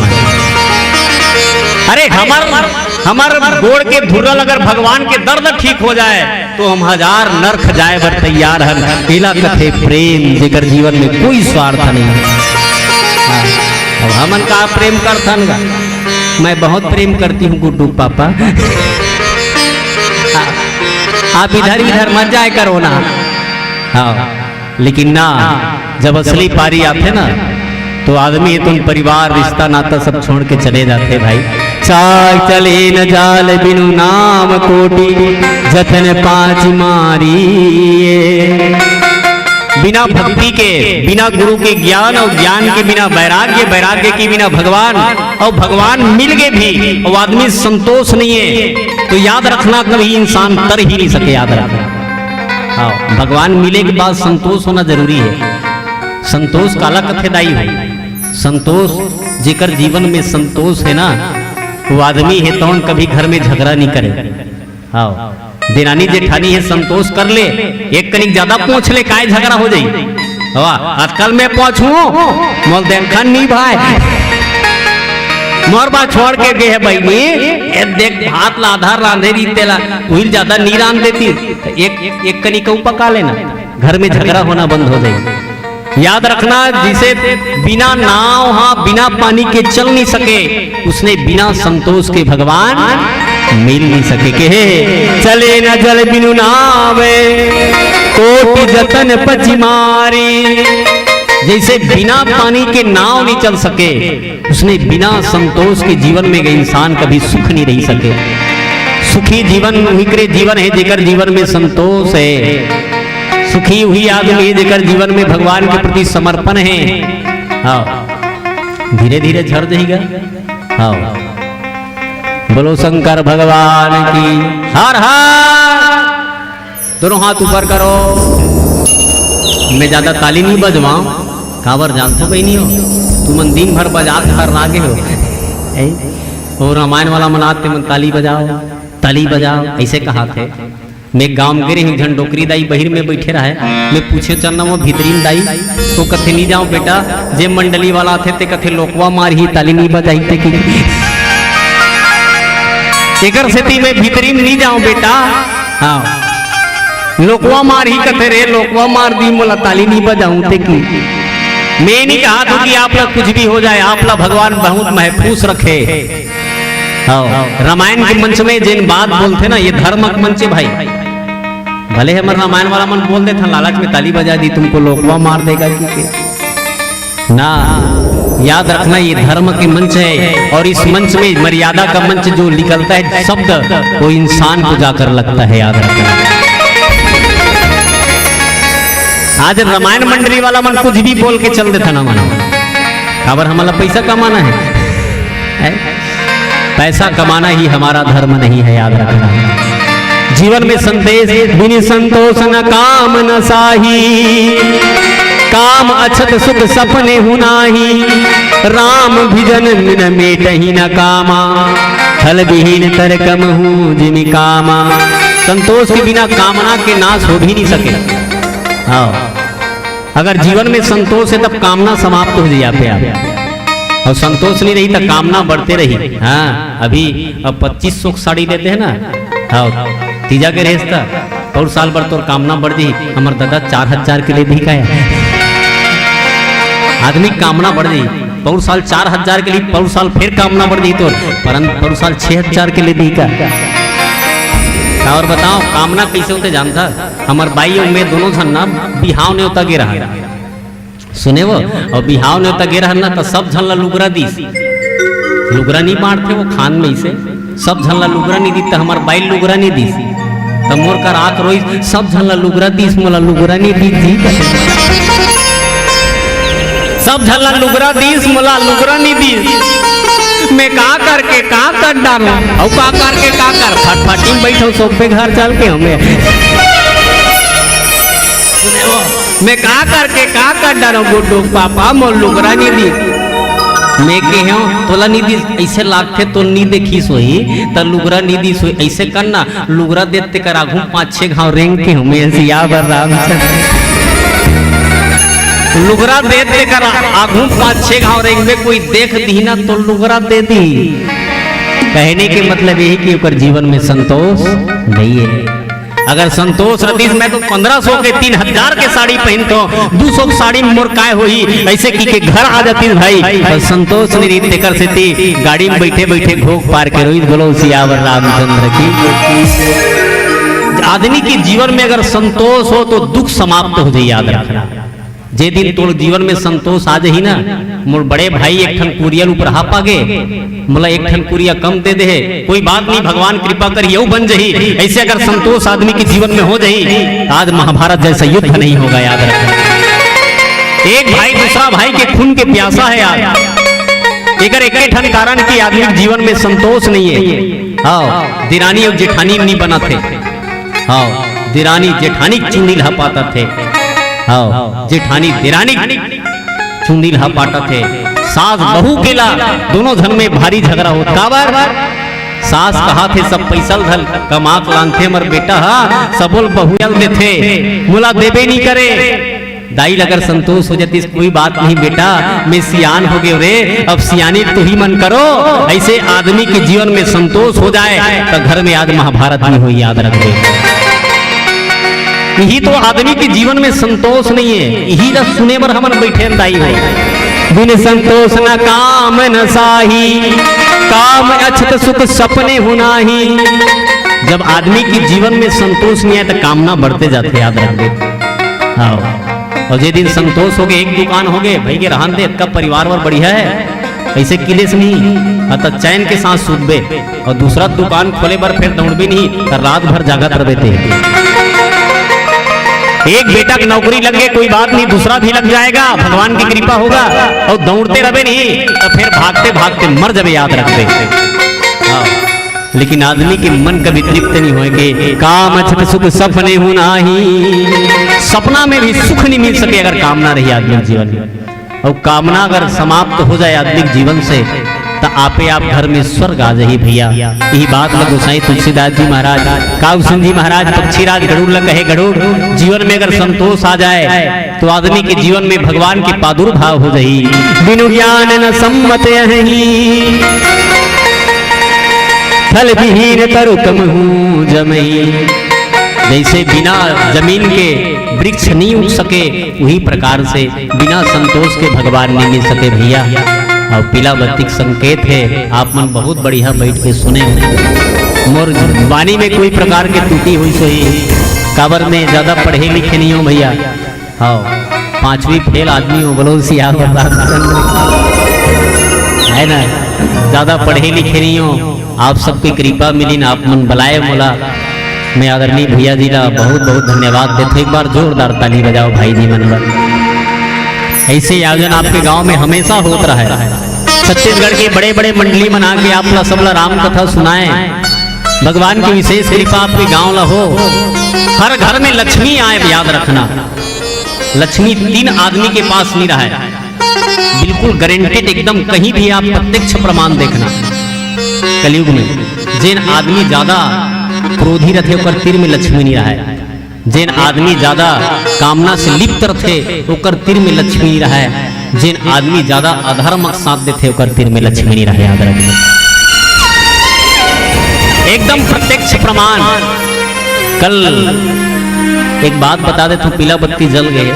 अरे, हमर हमर गोड़ के धुर्रल अगर भगवान के दर्द ठीक हो जाए, तो हम हजार नरक जाए बर तैयार हन। एला कथे प्रेम, जेकर जीवन में कोई स्वार्थ नहीं है। हाँ, अब हमन का प्रेम करथन गा? मैं बहुत प्रेम करती हूँ गुड्डू पापा। हाँ, आप इधर इधर मत जाए करो ना। हाँ, लेकिन ना, जब असली पारी आथे ना, तो आदमी तुम परिवार, रिश्ता नाता सब छोड़ के चले जाते भाई। "चाल चले न जाल बिनु नाम कोटि, जतन पाँच मारी।" बिना भक्ति के, बिना गुरु के ज्ञान और ज्ञान के बिना वैराग्य, वैराग्य के बिना भगवान, और भगवान मिल के भी वो आदमी संतोष नहीं है, तो याद रखना, कभी इंसान तर ही नहीं सके। याद रखना, हाँ, भगवान मिले के बाद संतोष होना जरूरी है। संतोष काला कथे दाई हो? संतोष, जेकर जीवन में संतोष है ना, वो आदमी है तौन कभी घर में झगड़ा नहीं करे। हाँ, देरानी जेठानी है, संतोष कर ले, एक कनिक ज्यादा पूछ ले, काय झगड़ा हो जाई। हवा, आजकल मैं पूछूं, मोल देखन नहीं भाई, मोर बा छोड़ के गे है बहिनी, ए देख भात ला आधा रांधे रही तेला, उहिल ज्यादा नहीं रांध देती, तो एक, एक कनिक अउ पका लेना, घर में झगड़ा होना बंद हो जाए। याद रखना, जिसे बिना नाव हा, बिना पानी के चल नहीं सके, उसने बिना संतोष के भगवान मिल नहीं सके। कहे, "चले न जल बिनु नाव, कोटि जतन पचि मारी।" जैसे बिना पानी के नाव नहीं चल सके, उसने बिना संतोष के जीवन में गए इंसान कभी सुख नहीं रह सके। सुखी जीवन उही करे जीवन है, जेकर जीवन में संतोष है। सुखी उही आदमी है, जेकर जीवन में भगवान के प्रति समर्पण है। हाँ, धीरे धीरे झर जाएगा। हाँ, बोलो शंकर भगवान की। हर हर। दोनों हाथ ऊपर करो। मैं ज्यादा ताली नहीं बजवाऊं, काबर जानथो कहीं नहीं हो, तुमन दिन भर बजात हर लागे हो। ए? और रामायण वाला मन आते मन ताली बजाओ, ताली बजाओ, ऐसे कहा थे। मैं गांव गे रही, एक झन डोकरी दाई बहिर में बैठे रहे, मैं पूछे, "चल ना वो भीतरी में दाई," तो कथे, "नहीं जाओ बेटा, जे मंडली वाला थे ते कथे लोकवा मारही, ताली नहीं बजाही ते की।" एकर सेती मैं भीतरी में नहीं जाऊं बेटा। हाँ, लोकवा मारही कथे रे, लोकवा मार दी, मोला ताली नहीं बजाऊं ते की। मैं नहीं कहा था कि आप लोग कुछ भी हो जाए, आप लोग भगवान बहुत महफूज रखे। हाँ, रामायण के मंच में जेन बात बोलथे ना, ये धर्म के मंच है भाई। भले हमर रामायण वाला मन बोल देथे, लालच में ताली बजा दी, तुमको लोकवा मार देगा कि के? ना, याद रखना, ये धर्म के मंच है और इस मंच में मर्यादा का मंच जो निकलता है शब्द, वो इंसान को जाकर लगता है, याद रखना। आज रामायण मंडली वाला मन कुछ भी बोल के चल देथे ना, मानो काबर हमला पैसा कमाना है, है? पैसा कमाना ही हमारा धर्म नहीं है, याद रखना। जीवन में संदेश, "बिन संतोष न काम न साही, काम अछत सुख सपने हुनाही, राम भिजन बिन मेटही न कामा, फल विहीन तर कमहू जिमि कामा।" संतोष के बिना कामना के नाश हो भी नहीं सके। हाँ, अगर जीवन में संतोष है तब कामना समाप्त हो जाए आप। और संतोष नहीं रही तो कामना बढ़ते रही। हाँ, अभी अब पच्चीस सौ की साड़ी लेते हैं ना, हाँ, तीजा के रेस था, पौर साल भर तोर कामना बढ़ जाही, हमर दादा चार हजार के ले भी का है। आदमी कामना बढ़ जाही, पौर साल चार हजार के लिए, पौर साल फिर कामना बढ़ जाही तोर, परन पौर साल छह हजार के ले भी का। और बताओ, कामना कैसे होते जानता? हमर बाई अउ मैं दोनों झन ना बिहाव नेवता गे रहा। सुने वो, अउ बिहाव नेवता गे रहा ना, त सब झन ला लुगरा दीस। लुगरा नी बांटथे वो खान में इसे, सब झन ला लुगरा नी दीस, त हमर बाई लुगरा नी दीस। त मोर कर आंख रोइस, सब झन ला लुगरा दीस, मोला लुगरा नी दीस जी। सब झन ला लुगरा दीस, मोला लुगरा नी दीस। मैं का करके का कर डारंव, अउ का करके का कर, फटफटी में बइठंव, सोपे घर चल के हमें। मैं का करके का कर डारंव गुड्डू पापा, मोर लुगरा नी दीस। मैं केहेंव तोला नी दीस, अइसे लागथे तोला नी देखिस होही, त लुगरा नी दीस होही। अइसे करना, लुगरा देत तेकर आघू पाँच छे घांव रेंग के हमें सियावर रामचंद्र। लुगरा देत तेकर आघू पाँच छे घांव रेंगबे, कोई देख दिही ना त लुगरा दे दिही। कहने के मतलब यही कि ओकर जीवन में संतोष नहीं है। अगर संतोष रतिस, मैं तो पन्द्रह सौ के, तीन हजार के साड़ी पहिनथंव, दू सौ के साड़ी में मोर काय होही, अइसे कहिके घर आ जातिस भाई। पर संतोष नइ रहिस, तेकर सेती गाड़ी में बइठे बइठे घोघ पार के रोइस। बोलो सियावर रामचंद्र की। आदमी के जीवन में अगर संतोष हो तो दुख समाप्त हो जाही, याद रखना। जे दिन तोर जीवन में संतोष आ जाही ना, मोर बड़े भाई एक ठन कुरिया ल उपरहा पागे, मोला एक ठन कुरिया कम दे देहे, कोई बात नहीं, भगवान कृपा करही, अउ बन जाही। अइसे अगर संतोष आदमी के जीवन में हो जाही, आज महाभारत जैसा युद्ध नहीं होगा, याद रखना। एक भाई दूसरा भाई के खून के प्यासा है यार। एकर एके ठन कारण कि आदमी के जीवन में संतोष नहीं है। हाँ, दिरानी अउ जेठानी नहीं बनत हे। हाँ, दिरानी जेठानी चूड़ी ल हपाटत हे। हाँ, जेठानी दिरानी चूड़ी ल हपाटत हे। सास बहू के ला दोनों झन में भारी झगरा होत। काबर? सास कहाथे सब पइसा ल धर कमा के लानथे, हमर बेटा हा सबो ल बहुरिया ल देथे, मोला देबे नी करे। दाई ल अगर संतोष हो जातिस, कोई बात नहीं बेटा, मैं सियान हो गेंव रे, अब सियानी तुही मन करो। अइसे आदमी के जीवन में संतोष हो जाए त घर में आज महाभारत नहीं होही, याद रखबे। इही तो आदमी के जीवन में संतोष नहीं है, इही ला सुने बर हमन बइठे हन दाई हो। बिन संतोष न काम न साही, काम अछत सुख सपनेहु नाही। जब आदमी के जीवन में संतोष नहीं आए त कामना बढ़ते जाथे, याद रखबे। हाँ, अउ जे दिन संतोष होगे, एक दुकान होगे, भइगे रहन दे, अतका परिवार बर बढ़िया हे, अइसे किलेस नहीं, हाँ, त चैन के साथ सुतबे, अउ दूसरा दुकान खोले बर फेर दउड़बे नहीं, त रात भर जागत रहिबे ते। एक बेटा के नौकरी लग गे, कोई बात नहीं, दूसरा भी लग जाएगा, भगवान की कृपा होगा, अउ दउड़ते रहिबे नहीं, त फेर भागते भागते मर जाबे, याद रखबे। हाँ। लेकिन आदमी के मन कभी तृप्त नहीं होय के काम अछत सुख सपनेहु नाही। सपना में भी सुख नहीं मिल सके अगर कामना रही आदमी के जीवन में। अउ कामना अगर समाप्त हो जाए आदमी के जीवन से, त आपे आप घर में स्वर्ग आ जाही भइया। इही बात ल गोसाई तुलसीदास जी महाराज, काग सिंह जी महाराज, पक्षीराज गरुड़ ल कहे, गरुड़, जीवन में अगर संतोष आ जाए, तो आदमी के जीवन में भगवान के प्रादुर्भाव हो जाही। बिनु ज्ञान न सम्मत अहही, थल विहीन तरु कमहु जमही। जइसे बिना जमीन के वृक्ष नहीं उग सके, उही प्रकार से बिना संतोष के भगवान नहीं मिल सके भइया। अउ पीला बत्ती के संकेत हे, आप मन बहुत बढ़िया बइठ के सुने हो। मोर वाणी में कोई प्रकार के त्रुटि होइस होही, काबर मैं ज्यादा पढ़े लिखे नहीं हों भइया। हाँ, पांचवी फेल आदमी हों, बोलो सियावर रामचंद्र। है ना, ज्यादा पढ़े लिखे नहीं हों, आप सबके कृपा मिलिन, आप मन बलाए मोला। मैं आदरणीय भइया जी ला बहुत बहुत धन्यवाद देथों। एक बार जोरदार ताली बजाओ भाई जी मन बर। अइसे आयोजन आपके गांव में हमेशा होत रहय। छत्तीसगढ़ के बड़े बड़े मंडली मन आके आप ला, सब ला राम कथा सुनाए। भगवान की विशेष कृपा आपके गांव ला हो। हर घर में लक्ष्मी आए, याद रखना। लक्ष्मी तीन आदमी के पास नहीं रहय। बिल्कुल गारंटीड, एकदम कहीं भी आप प्रत्यक्ष प्रमाण देखना। कलयुग में जेन आदमी ज्यादा क्रोधी रथे, ओकर तीर में लक्ष्मी नहीं रहय। जेन आदमी ज्यादा कामना से लिप्त रथे, ओकर तीर में लक्ष्मी नहीं रहय। जेन आदमी ज्यादा अधर्म के साथ देथे, ओकर तीर में लक्ष्मी नहीं रहय। याद रखना, एकदम प्रत्यक्ष प्रमाण। कल एक बात बता देथों, पीला बत्ती जल गे।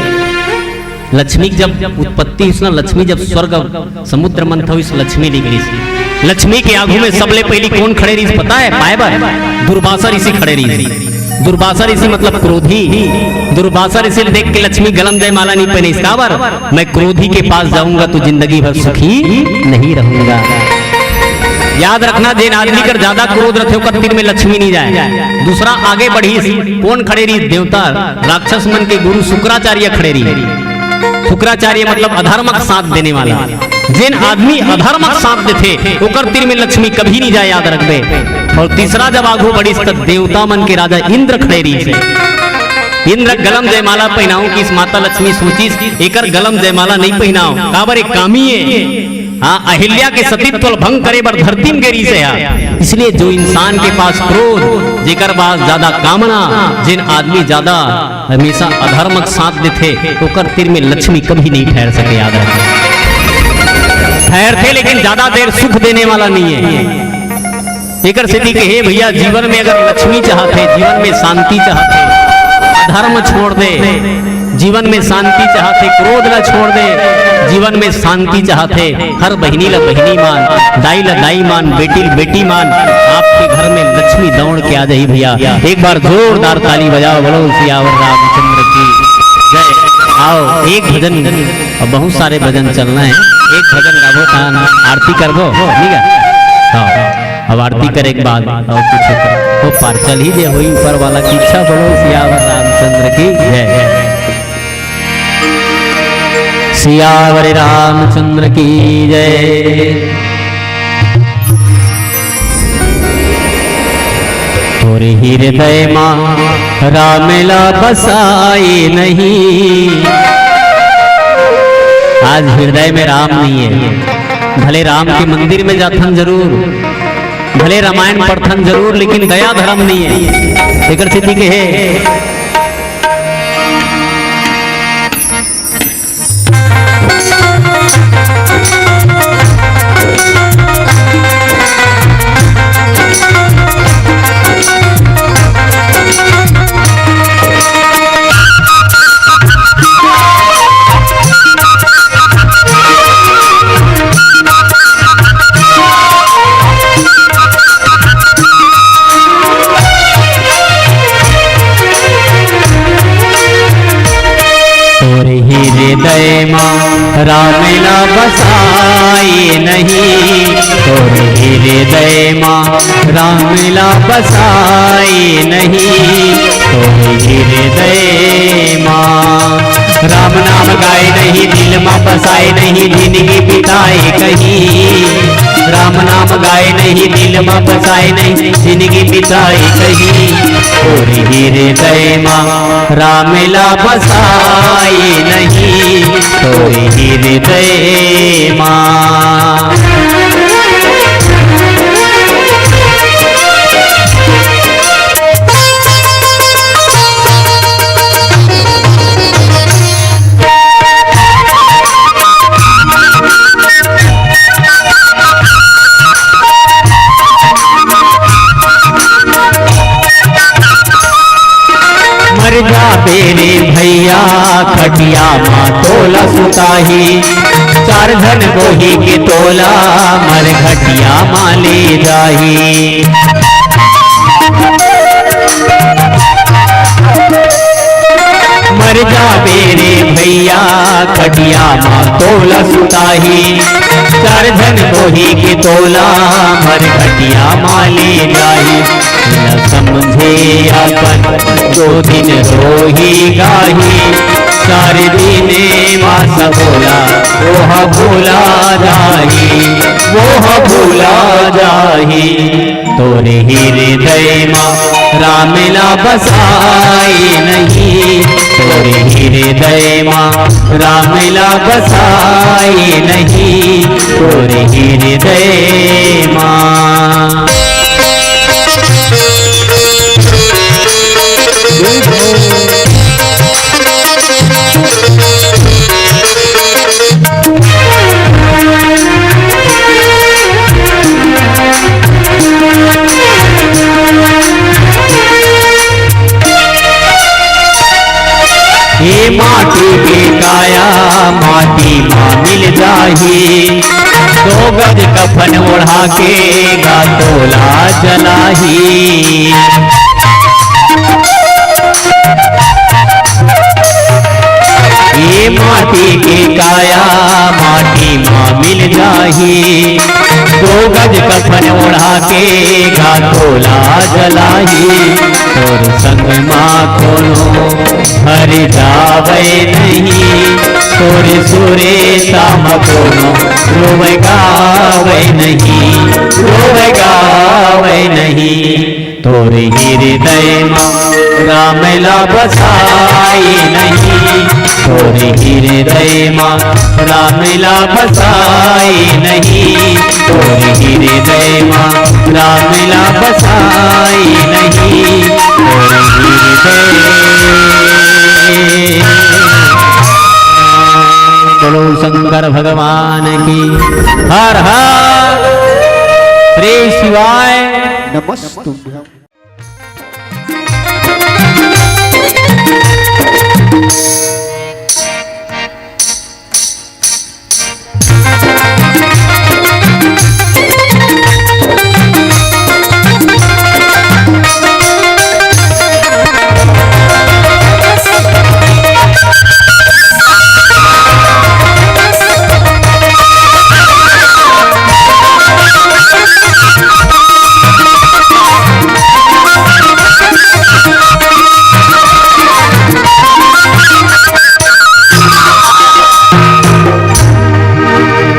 लक्ष्मी के जब उत्पत्ति होइस ना, लक्ष्मी जब स्वर्ग समुद्र मंथन होइस, लक्ष्मी निकलिस। लक्ष्मी के आगू में सबले पहिली कोन खड़े रहिस पता हे? पाए बर दुर्वासा ऋषि खड़े रहिस। दुर्वासा ऋषि मतलब क्रोधी। दुर्वासा ऋषि ल देख के लक्ष्मी गला में जयमाला नहीं पहिनिस। काबर? मैं क्रोधी के पास जाऊंगा तो जिंदगी भर सुखी नहीं रहूंगा। याद रखना, जेन आदमी कर ज्यादा क्रोध रथे, ओकर तीर में लक्ष्मी नहीं जाए। दूसरा आगे बढ़िस, कौन खड़े रहिस? देवता, राक्षस मन के गुरु शुक्राचार्य खड़े रहिस। शुक्राचार्य मतलब अधर्म के साथ देने वाला। जेन आदमी अधर्म के साथ देथे, ओकर तीर में लक्ष्मी कभी नहीं जाए, याद रखबे। और तीसरा जब आगू बढ़िस, त देवता मन के राजा इंद्र खड़े रहिस। इंद्र गलम जयमाला पहिनाऊं किहिस, माता लक्ष्मी सोचिस, एकर गलम जयमाला नहीं पहिनाओ, काबर एक कामी है। हाँ, अहिल्या के सतीत्व ल भंग करे बर धरती में गे रिहिस हे। इसलिए जो इंसान के पास क्रोध, जेकर पास ज्यादा कामना, जेन आदमी ज्यादा हमेशा अधर्म के साथ देथे, ओकर तीर में लक्ष्मी कभी नहीं ठहर सके, याद रखना। ठहरथे, लेकिन ज्यादा देर सुख देने वाला नहीं है। एकर सेती के हे भैया, जीवन में अगर लक्ष्मी चाहत हे, जीवन में शांति चाहत हे, अधर्म छोड़ दे, जीवन में शांति चाहत हे, क्रोध ला छोड़ दे, जीवन में शांति चाहत हे, हर बहिनी ला बहिनी मान, दाई ला दाई मान, बेटी ला बेटी मान, आपके घर में लक्ष्मी दौड़ के आ जाही भैया। एक बार जोरदार ताली बजाओ, बोलो सियावर रामचंद्र की जय। आओ, एक भजन, अब बहुत सारे भजन चलना है, एक भजन गाबो, तान आरती करबो, ठीक है? हाँ। अब आरती करे के बाद और कुछ तो पार चल ही दे होई ऊपर वाला की इच्छा। बोलो सियावर रामचंद्र की जय। सियावर रामचंद्र की जय। तोर हृदय मा राम ला बसाए नहीं। आज हृदय में राम नहीं है। भले राम के मंदिर में जाथन जरूर, भले रामायण पढ़थन जरूर, लेकिन दया धर्म नहीं है। एकर सेती के हे, तोर हृदय मा राम ला बसाए नहीं, तोर हृदय मा राम ला बसाए नहीं, तोर हृदय मा। राम नाम गाए नहीं, दिल मा बसाए नहीं, जिंदगी बिताए कहीं। राम नाम गाए नहीं, दिल मा बसाए नहीं, जिंदगी बिताए कहीं। तोर हृदय मा राम ला बसाए नहीं, तोर हृदय मा। मर जाबे रे भैया, खटिया मा तोला सुताही। चार झन बोही के तोला, मर घटिया मा ले जाही। मर जाबे रे भैया, खटिया मा तोला सुताही। चार झन बोही के तोला, मर घटिया मा ले जाही। न समझे अपन दो दिन रोही गाही, चार दिन मा सबोला, ओह भूला जाही, ओह भूला जाही। तोर हृदय मा राम ला बसाए नहीं, तोर हृदय मा राम ला बसाए नहीं, तोर हृदय मा। ए माटी के काया माटी मा मिल जाही, दो गज कफन ओढ़ा के गा तोला जलाही। ये माटी के काया माटी मा मिल जाही, दो गज कफन ओढ़ा के घातों ला जलाही, तोर संग मा कोनो हर जावै नहीं, तोर सुरेता मा कोनो रोवै गावै नहीं, रोवै गावै नहीं। तोर हृदय मा राम ला बसाए नहीं, तोर हृदय मा राम ला बसाए नहीं, तोर हृदय मा राम ला बसाए नहीं, तोर हृदय। बोलो शंकर भगवान की। हर हर श्री शिवाय। नमस्तुभ्यं।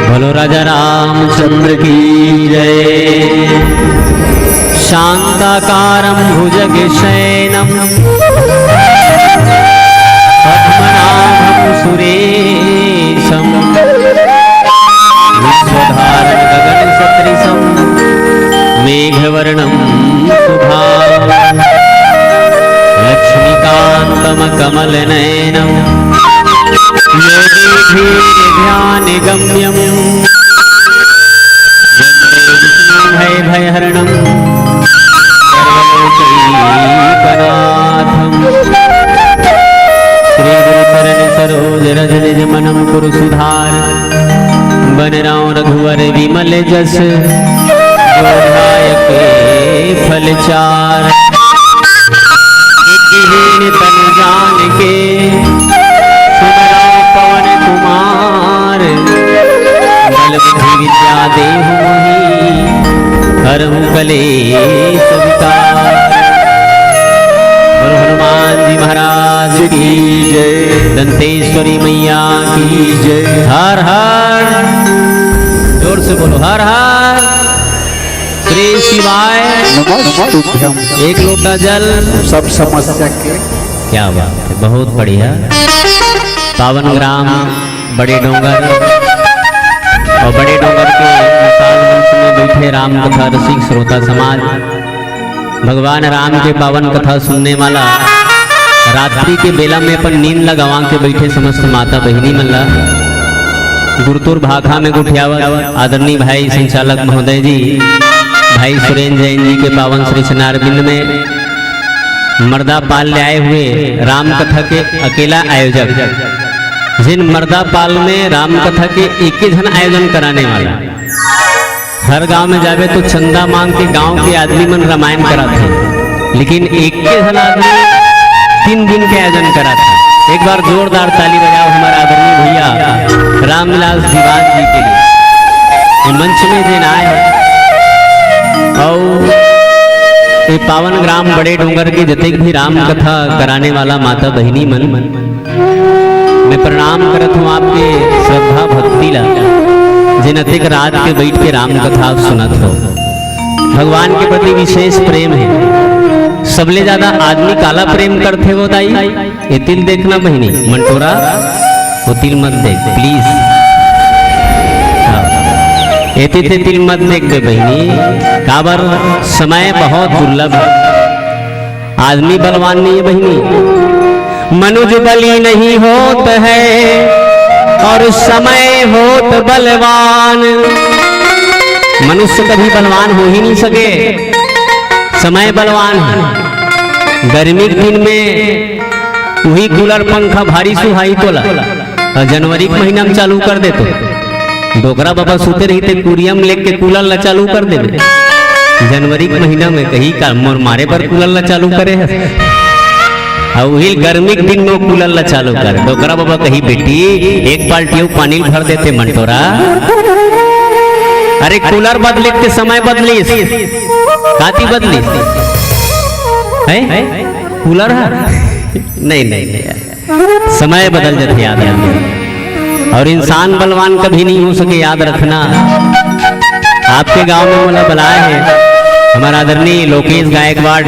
बोलो राजा रामचंद्र की जय। शांताकारं भुजगशयनं पद्मनाभं सुरेशं विश्वधारं गगनसदृशं मेघवर्णं शुभांगं लक्ष्मीकांतं कमलनयनं योगिभिर्ध्यानगम्यं वंदे विष्णुं भयभयहरणं सर्वलोकैकनाथं। श्री गुरु चरण सरोज रज निज मन मुकुर सुधार, बन रहो रघुवर विमल जस, जो ध्याय के फल चार। बुद्धिहीन तन जान के सुमिरौ पवन कुमार। बल बुद्धि विद्या देहु मोहि हरहु कलेश विकार। बोलो हनुमान जी महाराज की जय। दंतेश्वरी मैया की जय। हर हर, जोर से बोलो, हर हर श्री शिवाय। नमस्तुभ्यं। एक लोटा जल। सब समस्या के। क्या बात है, बहुत बढ़िया। पावन ग्राम बड़े डोंगर और बड़े डोंगर के विशाल मंच में बैठे राम कथा रसिक श्रोता समाज, भगवान राम के पावन कथा सुनने वाला, रात्रि के बेला में अपन नींद ला गंवा के बैठे समस्त माता बहिनी मन ला गुरतुर भाखा में गुठियावत आदरणीय भाई संचालक महोदय जी, भाई सुरेंद्र जैन जी के पावन श्री चरणारविंद में मर्दा पाल ले आए हुए राम कथा के अकेला आयोजक, जिन मर्दा पाल में राम कथा के एक ही झन आयोजन कराने वाला, हर गांव में जाबे तो चंदा मांग के गांव के आदमी मन रामायण कराथे, लेकिन एक के झन आदमी तीन दिन के आयोजन कराथे। एक बार जोरदार ताली बजाओ हमारा आदरणीय भैया रामविलास दीवान जी के लिए। ये मंच में जेन आए हैं और ये पावन ग्राम बड़े डोंगर के जतेक भी राम कथा कराने वाला माता बहिनी मन, मैं प्रणाम करत हूँ आपके श्रद्धा भक्ति ला, जेन अतेक रात के बैठ के राम कथा आप सुनत हो। भगवान के प्रति विशेष प्रेम है। सबले ज्यादा आदमी काला प्रेम करथे वो दाई? ये तिल देखना बहिनी, मंटोरा, वो तिल मत देख, please। हाँ। एती ते तिल मत देख दे बहिनी, काबर समय बहुत दुर्लभ है। आदमी बलवान नहीं है बहिनी, मनुज बली नहीं होत है और समय होत बलवान। मनुष्य कभी बलवान हो ही नहीं सके, समय बलवान है। गर्मी के दिन में वही कूलर पंखा भारी सुहाई तोला, और जनवरी के महीना में चालू कर देतो। डोकरा बाबा सुते रहिथे, कुरिया में लेके कूलर ला चालू कर देबे। जनवरी के महीना में कही का मोर मारे बर कूलर ला चालू करे हस। अउ उही गर्मी के दिन में वो कूलर ला चालू कर। डोकरा बाबा कही, "बेटी, एक बाल्टी अउ पानी भर देते मंटोरा।" अरे, कूलर बदलिस ते समय बदलिस, काती बदलिस? हैं? कूलर है? नहीं, नहीं, नहीं। समय बदल जाथे, याद रखना। और इंसान बलवान कभी नहीं हो सके, याद रखना। आपके गांव में मोला बलाए हे हमारा आदरणीय लोकेश गायकवाड़,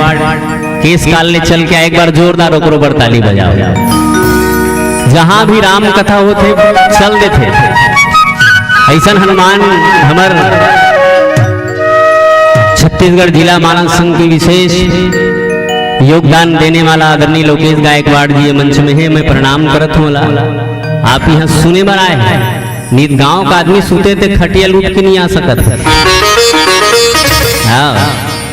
केस काल ले चल के आए, एक बार जोरदार ओकरो बर ताली बजाओ। जहां भी राम कथा होथे, चल देथे। ऐसन हनुमान हमर छत्तीसगढ़ जिला मानव संघ के विशेष योगदान देने वाला आदरणीय लोकेश गायकवाड़ जी ये मंच में हे, मैं प्रणाम करत हूँ ला। आप यहाँ सुने बर आए हैं, नित गांव का आदमी सुते ते खटिया लूट के नहीं आ सकत। हाँ,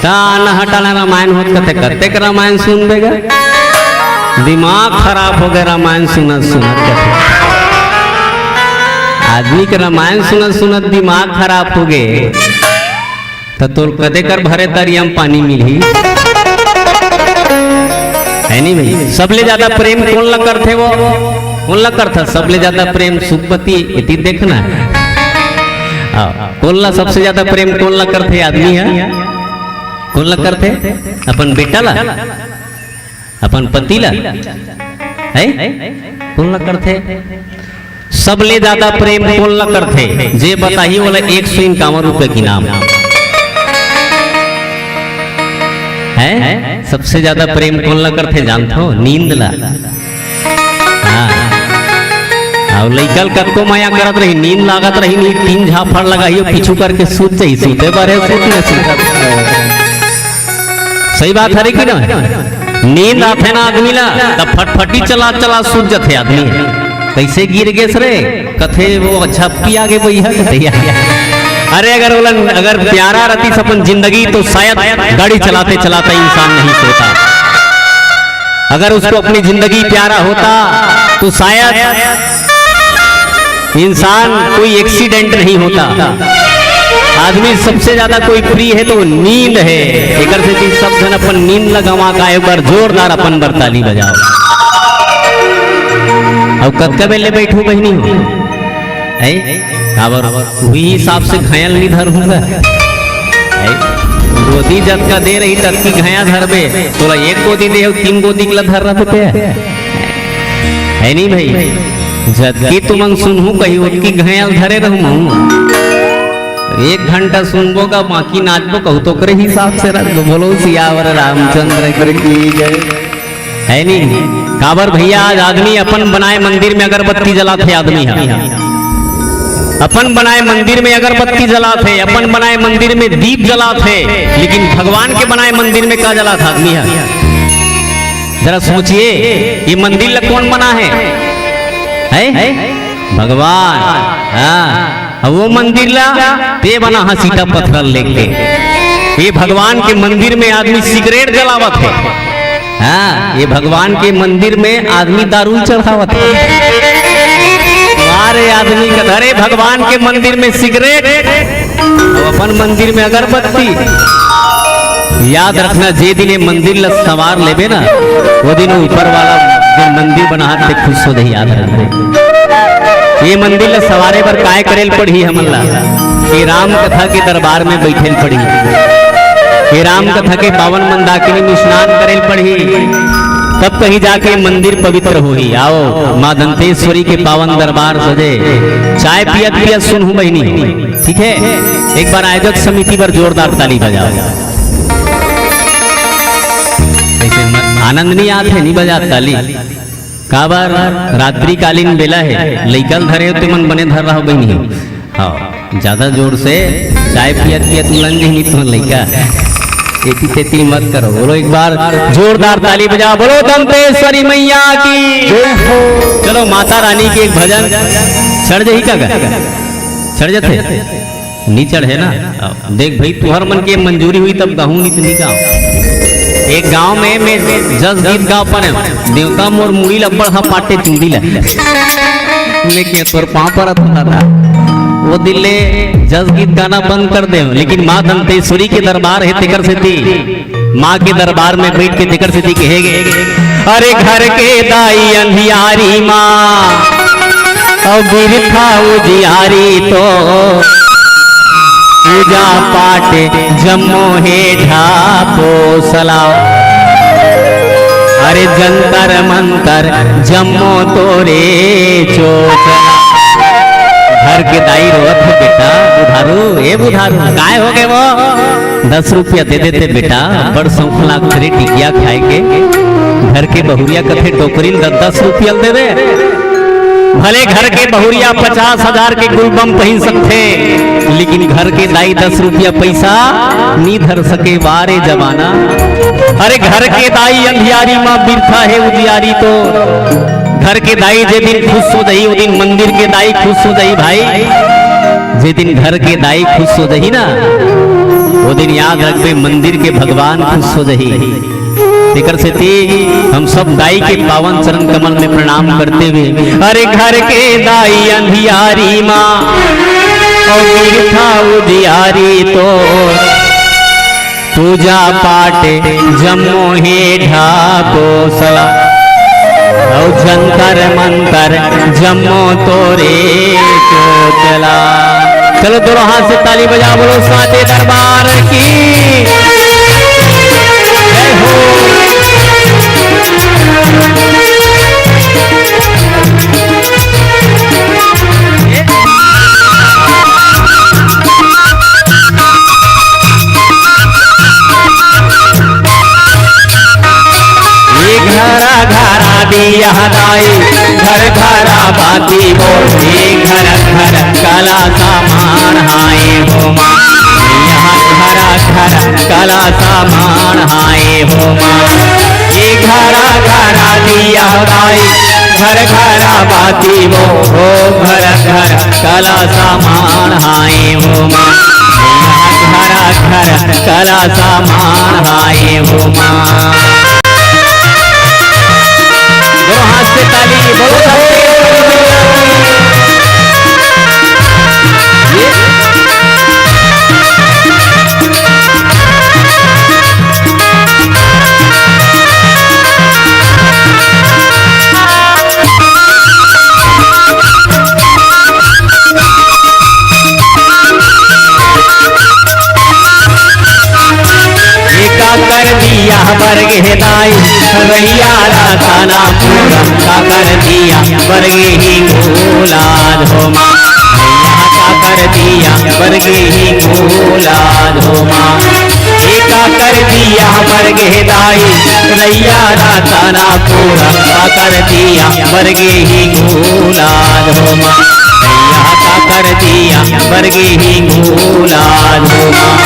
का नहटाला रामायण होत कथे, कतेक रामायण सुनबे गा? दिमाग खराब हो गए रामायण सुनत सुनत कथे। आदमी के रामायण सुनत सुनत दिमाग खराब हो गए, त तोर कतेक कर भरे तरिया म पानी मिलही? है नहीं भाई? सबले ज्यादा प्रेम कोन ला करथे वो? कोन ला करथे सबले ज्यादा प्रेम? सुखपति, एती देखना। हाँ, कोन ला सबसे ज्यादा प्रेम कोन ला करथे आदमी ह? कोन ला करथे? अपन बेटा ला? अपन पति ला? है? कोन ला करथे? सबले ज्यादा प्रेम कोन ला करथे? जे बताही ओला एक सौ इक्यावन रुपए के इनाम। है? सबसे ज्यादा प्रेम कोन ला करथे जानथो? नींद ला। हाँ। अउ लइका ल कतको मया करत रही, नींद लागत रही, नहीं तीन झापड़ लगाही, पीछू करके सूत जाही, सूते बर हे, सूत ले सूत। सही बात हरे कि ना? नींद आथे ना आदमी ला, त फटफटी चला चला सूत जथे आदमी। कैसे गिर गेस रे? कथे वो झप्पी आगे बइहा कथे। अरे अगर ओला, अगर प्यारा रहती अपन जिंदगी तो शायद गाड़ी चलाते चलाते इंसान नहीं सोता। अगर उसको अपनी जिंदगी प्यारा होता तो शायद इंसान कोई एक्सीडेंट नहीं होता। आदमी सबसे ज्यादा कोई प्रिय है तो वो नींद है। एकर सेती सब झन अपन नींद ल गंवा का एक बार जोरदार अपन बर ताली बजाओ। अब कतका बेर ले बैठू बहिनी हो? है? काबर उही हिसाब से घायल नहीं धर हूँगा। है? गोदी जतका दे रही ततकी घाया धरबे, तोला एक गोदी दे हो, तीन गोदी के ला धर रहा तो क्या? है नहीं भाई? जतकी तुमन सुनहू कही, ओतकी घायल धरे रहूँ। एक घंटा सुनबो का, बाकी नाचबो कहू तो ओकरे हिसाब से रख दो। बोलो सियावर रामचंद्र की जय। है नहीं? काबर भैया, आज आदमी अपन बनाए मंदिर में अगरबत्ती जलाथे, आदमी ह अपन बनाए मंदिर में अगरबत्ती जलाथे, अपन बनाए मंदिर में दीप जलाथे, लेकिन भगवान के बनाए मंदिर में का जलाथे आदमी ह? जरा सोचिए, ये मंदिर ला कौन बना है? है? भगवान। हाँ। अब वो मंदिर ला ते बना हा सीता पत्थर लेके। ये भगवान के मंदिर में आदमी सिगरेट जलावत है। हाँ, ये भगवान के मंदिर में आदमी दारू चढ़ावत है। अरे आदमी का, अरे भगवान के मंदिर में सिगरेट, अब अपन मंदिर में अगरबत्ती। याद रखना, जे दिन ये मंदिर ला संवार लेबे ना, वो दिन ऊपर वाला जो मंदिर बना हाथ से खुश हो जाए, याद रखना। ये मंदिर ला संवारे बर काय करेल पड़ही हमन ला? ये राम कथा के दरबार में बैठेल पड़ही। ये राम कथा के पावन मंदाकिनी में स्नान करेल पड़ही, तब कहीं जाके मंदिर पवित्र होही। आओ, माँ दंतेश्वरी के पावन दरबार सजे, चाय पियत पियत सुनहू बहिनी, ठीक है? एक बार आयोजक समिति पर जोरदार ताली बजाओ। ऐसे म-, आनंद नहीं आते, नहीं बजात ताली। काबर रात्रिकालीन बेला है, लइका ल धरे हो ते मन बने धर रहा बहिनी। हाँ, ज्यादा जोर से चाय पियत पियत लंज ही नहीं तो लइका। एती तेती मत करो। बोलो एक बार जोरदार ताली बजा, बोलो दंतेश्वरी मैया की। जय हो। चलो माता रानी के एक भजन। चढ़ जाही का गा? चढ़ जाथे? नी चढ़े ना। देख भाई, तुहर मन के मंजूरी हुई तब गाहूं, नी तो नी गाओ। एक गांव में मैं जस गीत गाओ पने, देवता मोर मुड़ी लब्बड़ हा पाटे चुंदी ला। मैं के तोर पांव पर था। वो दिन ले जस गीत गाना बंद कर दे, लेकिन माँ दंतेश्वरी के दरबार है, तेकर सेती माँ के दरबार में बैठ के तेकर सेती कहे गे, अरे घर के दाई अंधियारी माँ, अब बिरथा उजियारी तो पूजा पाठ जम्मो हे ढापोसला, अरे जंतर मंतर जम्मो तोरे चोचला। घर के दाई रोवत हे, "बेटा बुधारू, ए बुधारू, काय हो गे वो?" "दस रुपया दे देते बेटा, बड़ सौंख लागथे रे टिकिया खाए के।" घर के बहुरिया कथे, "टोकरी ल दस दस रुपया ल देबे।" भले घर के बहुरिया पचास हजार के गुलबम पहिन सकथे, लेकिन घर के दाई दस रुपया पइसा नी धर सके। वाह रे जमाना। अरे घर के दाई अंधियारी म बिरथा हे उजियारी तो। घर के दाई जे दिन खुश हो जाही, ओ दिन मंदिर के दाई खुश हो जाही भाई। जे दिन घर के दाई खुश हो जाही ना, ओ दिन याद रखबे, मंदिर के भगवान खुश हो जाही। तेकर सेती हम सब दाई के पावन चरण कमल में प्रणाम करते हुए, अरे घर के दाई अंधियारी मा, अउ बिरथा उजियारी तो, पूजा पाठ जम्मो हे ढापोसला, अउ जंतर मंतर जम्मो तोरे चोचला। चलो दोनों हाथ से ताली बजा, बोलो साचे दरबार की जय हो। ए घरा घरा दिया दाई, घर घरा बाती बोल, ए घर घर कला सामान हाय हो माँ। यहाँ घरा घर कला सामान हाय हो माँ। ए घरा घरा दिया दाई, घर घरा बाती बोल, ओ घर घर कला सामान हाय हो माँ। यहाँ घरा घर कला सामान हाय हो माँ। दोनों हाथ से ताली, बोलो एका कर दिया बर गे दाई, रैया रतना पूरा का कर दिया बर गे ही गुलाल हो माँ। भैया का कर दिया बर गे ही गुलाल हो माँ। एका कर दिया बर गे दाई, रैया रतना पूरा का कर दिया बर गे ही गुलाल हो माँ। भैया का कर दिया बर गे ही गुलाल हो माँ।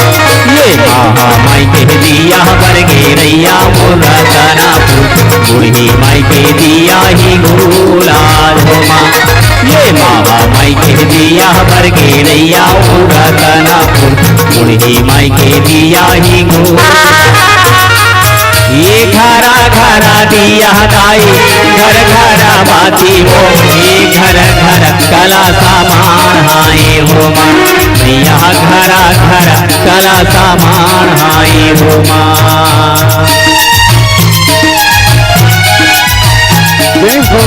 ये महा माई के दिया बर गे रैया मोर रतनापुर, बूढ़ी माई के दिया ही गुलाल हो माँ। ये महा माई के दिया बर गे रैया मोर रतनापुर, बूढ़ी माई के दिया ही गुलाल। ये घरा घरा दिया दाई, घर घरा बाती हो, ये घर घर कला सामान हाय हो माँ। भैया घरा घर कला सामान हाय हो माँ। जय हो।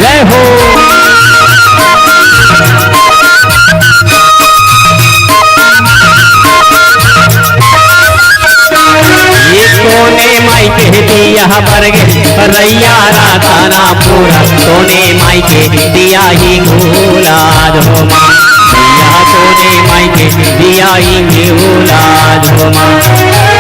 जय हो। ये तोने माई के दिया बर गे रैया रतनापुर, तोने माई के दिया ही गुलाल हो माँ। भैया तोने माई के दिया ही गुलाल हो माँ।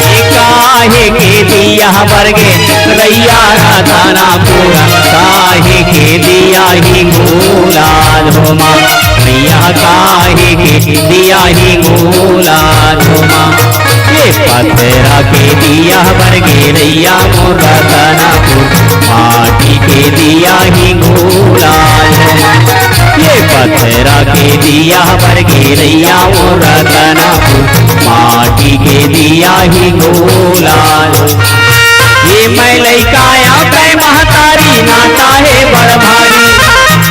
ये काहे के दिया बर गे रैया रतनापुर, काहे के दिया ही गुलाल हो माँ। भैया काहे के दिया ही गुलाल हो माँ। ये पथरा के दिया बर गे रैया मोर रतनापुर, माटी के दिया ही गुलाल हो माँ। ये पथरा के दिया बर गे रैया मोर रतनापुर, माटी के दिया ही गुलाल हो। ये मैं लइका आँव तैं महतारी, नाता हे बड़ भारी।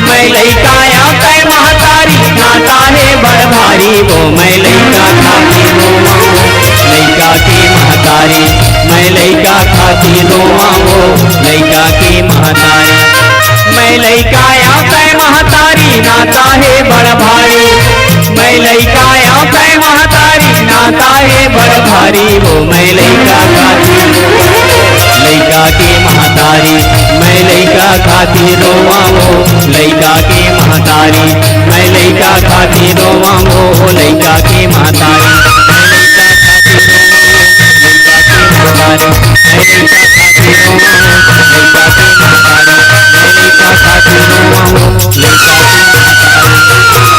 मैं लइका आँव तैं महतारी, नाता हे बड़ भारी। वो मैं लइका खातिर रोवावों, लइका के महतारी। मैं लइका खातिर रोवावों, लइका के महतारी। मैं लइका आँव तैं महतारी, नाता हे बड़ भारी, मैं लइका या मैं महतारी, नाता हे बड़ भारी, वो मैं लइका खातिर, लइका के महतारी, मैं लइका खातिर रोवा वो, लइका के महतारी, मैं लइका खातिर रोवा वो, लइका के महतारी, मैं लइका खातिर रोवा वो, लइका के महतारी, मैं लइका खातिर रोवा वो, लइका के महतारी, मैं लइका खातिर रोवा वो, लइका के महतारी।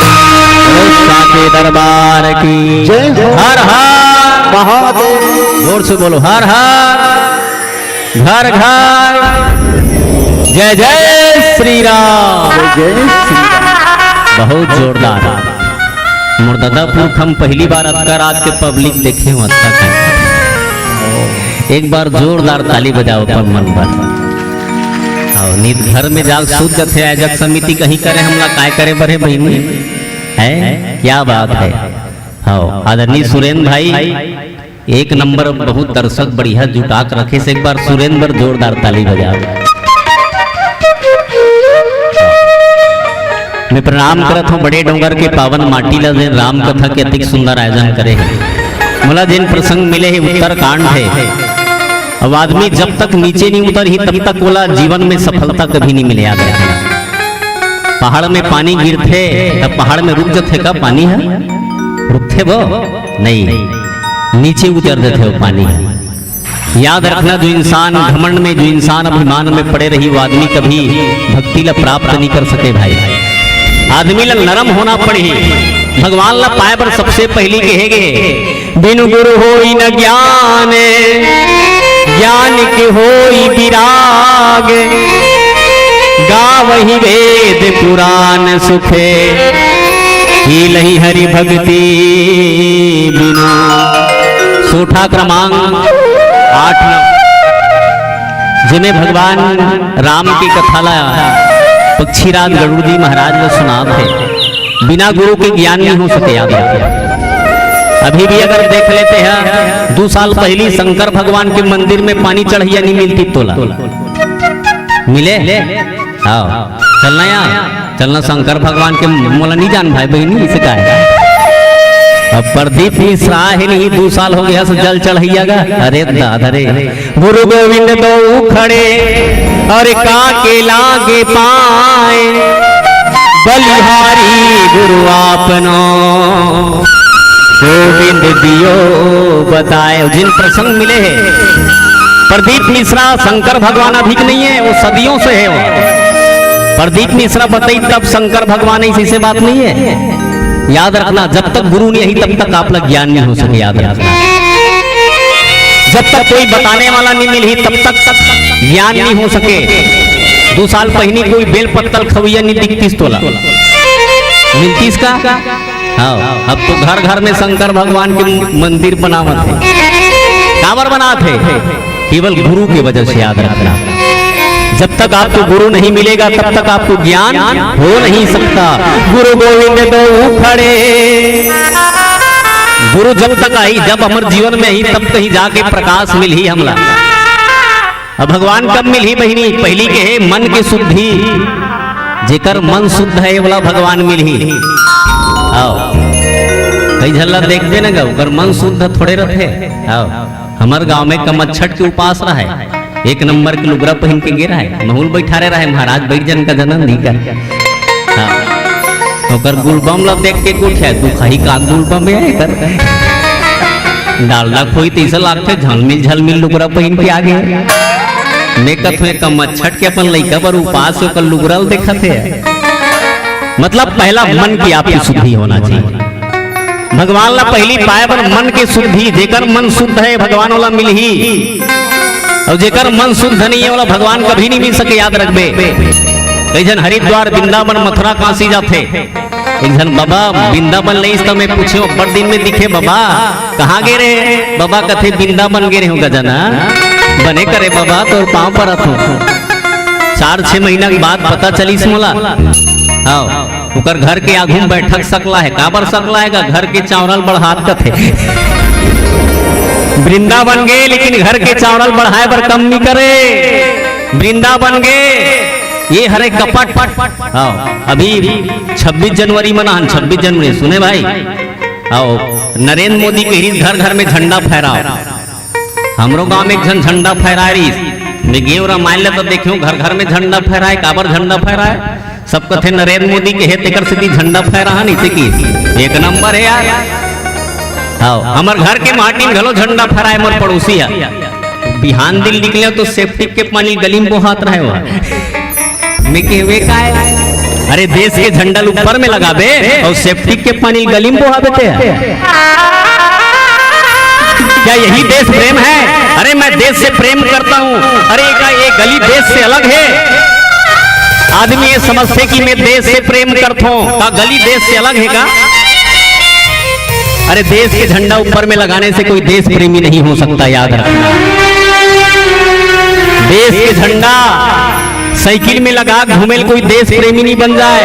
बोलो साचे दरबार की जय हो। हर हर महादेव। जोर से बोलो, हर हर, घर घर, जय जय श्री राम। जय जय श्री राम। बहुत जोरदार। मोर ददा पुरख हम पहली बार अतका रात के पब्लिक देखे हूँ, अतका का। एक बार जोरदार ताली बजाओ अपन मन बर। अउ नित घर में जाल सूत जथे, आयोजक समिति कहीं करे हमला काय करे बर हे बहिनी? है? क्या बात है? हाँ, आदरणीय सुरेंद्र भाई, एक नंबर, बहुत दर्शक बढ़िया जुटा के रखे से, एक बार सुरेंद्र बर जोरदार ताली बजाओ। मैं प्रणाम करत हूँ बड़े डोंगर के पावन माटी ला, जेन राम कथा के अतिक सुंदर आयोजन करे हे। मोला जेन प्रसंग मिले हे, उत्तरकांड हे। अब आदमी जब तक नीचे नहीं उतरही, तब तक ओला जीवन में सफलता कभी नहीं मिले, याद रखना। पहाड़ में पानी गिरथे, तब पहाड़ में रुक जथे का पानी ह? रुकथे वो? नहीं, नीचे उतर जथे वो पानी ह। याद रखना, जो इंसान घमंड में, जो इंसान अभिमान में पड़े रही, वो आदमी कभी भक्ति ला प्राप्त नहीं कर सके भाई। आदमी ला नरम होना पड़ही। भगवान ला पाए बर सबसे पहली कहे गे, बिनु गुरु होई न ज्ञान, ज्ञान के होई विराग। गावहि वेद पुराण सुखे, कीलहि हरि भक्ति बिनु। सोठा क्रमांक आठ नंबर, जेमे भगवान राम की कथा ला पक्षीराज गरुड़ जी महाराज ला सुनात हे। बिना गुरु के ज्ञान नहीं हो सके, याद रखिए। अभी भी अगर देख लेते हैं, दो साल पहली शंकर भगवान के मंदिर में पानी चढ़ैया नहीं मिलती तोला। मिले? हाँ। चलना यार, चलना शंकर भगवान के, मोला नहीं जान भाई बहिनी, इसे का है? अब प्रदीप मिश्रा हे नहीं, दो साल हो गया से जल चढ़ैया गा। अरे दादा रे। गुरु गोविंद दो खड़े और काके लागे पाए, बलिहारी गुरु आपनो गोविंद दियो बताए। जिन प्रसंग मिले हे, प्रदीप मिश्रा शंकर भगवान अभी के नहीं है, वो सदियों से है वो। प्रदीप मिश्रा बताई तब शंकर भगवान, ऐसी से बात नहीं है। याद रखना, जब तक गुरु नहीं आई, तब तक आप लोग ज्ञान नहीं हो सके। याद रखना, जब तक कोई बताने वाला नहीं मिलही, तब तक ज्ञान नहीं हो सके। दो साल पहिली कोई बेल पत्तल खवैया नहीं दिखतीस तोला, मिलतीस का? हाँ, अब तो घर घर में शंकर भगवान के मंदिर बनावत हे। काबर बनात हे? केवल गुरु की वजह से, याद रखना। जब तक आपको गुरु नहीं मिलेगा, तब तक आपको ज्ञान हो नहीं सकता। गुरु गोविंद दो खड़े, गुरु जब तक आई, जब हमर जीवन में ही, तब कहीं जाके प्रकाश मिलही हमला। अब भगवान कब मिलही बहिनी? पहिली के हे मन के शुद्धि, जेकर मन शुद्ध है, ओला भगवान मिलही। आओ, कई झन ला देखबे न गा, ओकर मन शुद्ध थोड़े रथे। आओ, हमर गांव में कमच्छठ के उपास रहे, एक नंबर के लुगरा पहिन के गे रहे, महूल बैठारे रहे, महाराज बैठ जन का जनम दी का। हाँ। ओकर गुलबम ला देख के गोठिया, "तू खाही का गुलबम है एकर?" डालडा खोई तइसे लागथे, झलमिल झलमिल लुगरा पहिन के आगे। मैं कथों, "एक मच्छट के अपन लइका बर उपास हे, ओकर लुगरा ल देखत हे।" मतलब, पहला मन की आपकी शुद्धि होना चाहिए। भगवान ला पहली पाए बर मन के शुद्धि, जेकर मन शुद्ध है, भगवान ओला मिलही। अउ जेकर मन शुद्ध नहीं है, ओला भगवान कभी नहीं मिल सके, याद रखबे। कई झन हरिद्वार, वृंदावन, मथुरा, काशी जाथे। एक झन बाबा वृंदावन ले इस, त मैं पूछे, "बड़ दिन में दिखे बाबा, कहाँ गे रहे?" बाबा कथे, "वृंदावन गे रहे हो गजाना।" "बने करे बाबा, तोर पाँव परत हो।" चार छह महीना के बाद पता चलिस मोला। हाँ। ओकर घर के आघू में बैठक सकला है, काबर सकला है गा? घर के चावरल बढ़ात कथे। वृंदावन गे, लेकिन घर के चावरल बढ़ाए बर कम नहीं करे। वृंदावन गे, ये हरे कपट। हाँ, अभी छब्बीस जनवरी मनाहन, छब्बीस जनवरी सुने भाई। आओ, नरेंद्र मोदी कहिस घर घर में झंडा फहराओ। हमरो गांव में एक झन झंडा फहराए रहिस। मैं गेंव रामायण ले तो देखेंव घर घर में झंडा फहराए। काबर झंडा फहराए? सब कथे नरेंद्र मोदी के हे तेकर सेती झंडा फहराहन, इसे कि एक नंबर हे यार। आओ, हमर घर के माटी में घलो झंडा फहराए मोर पड़ोसी ह। बिहान दिन निकले तो सेप्टिक के पानी गली में बोहात रहे हुआ। मैं कहे, "वे काय? अरे, देश के झंडा ल ऊपर में लगाबे अउ सेप्टिक के पानी ल गली में बोहाबे ते।" क्या यही देश प्रेम है? अरे, मैं देश से प्रेम करता हूँ। अरे, का ये गली देश से अलग है? आदमी ये समझथे कि मैं देश से प्रेम करता हूँ, का गली देश से अलग है का? अरे, देश के झंडा ऊपर में लगाने से कोई देश प्रेमी नहीं हो सकता, याद रखना। देश के झंडा साइकिल में लगा घूमे ल कोई देश प्रेमी नहीं बन जाए।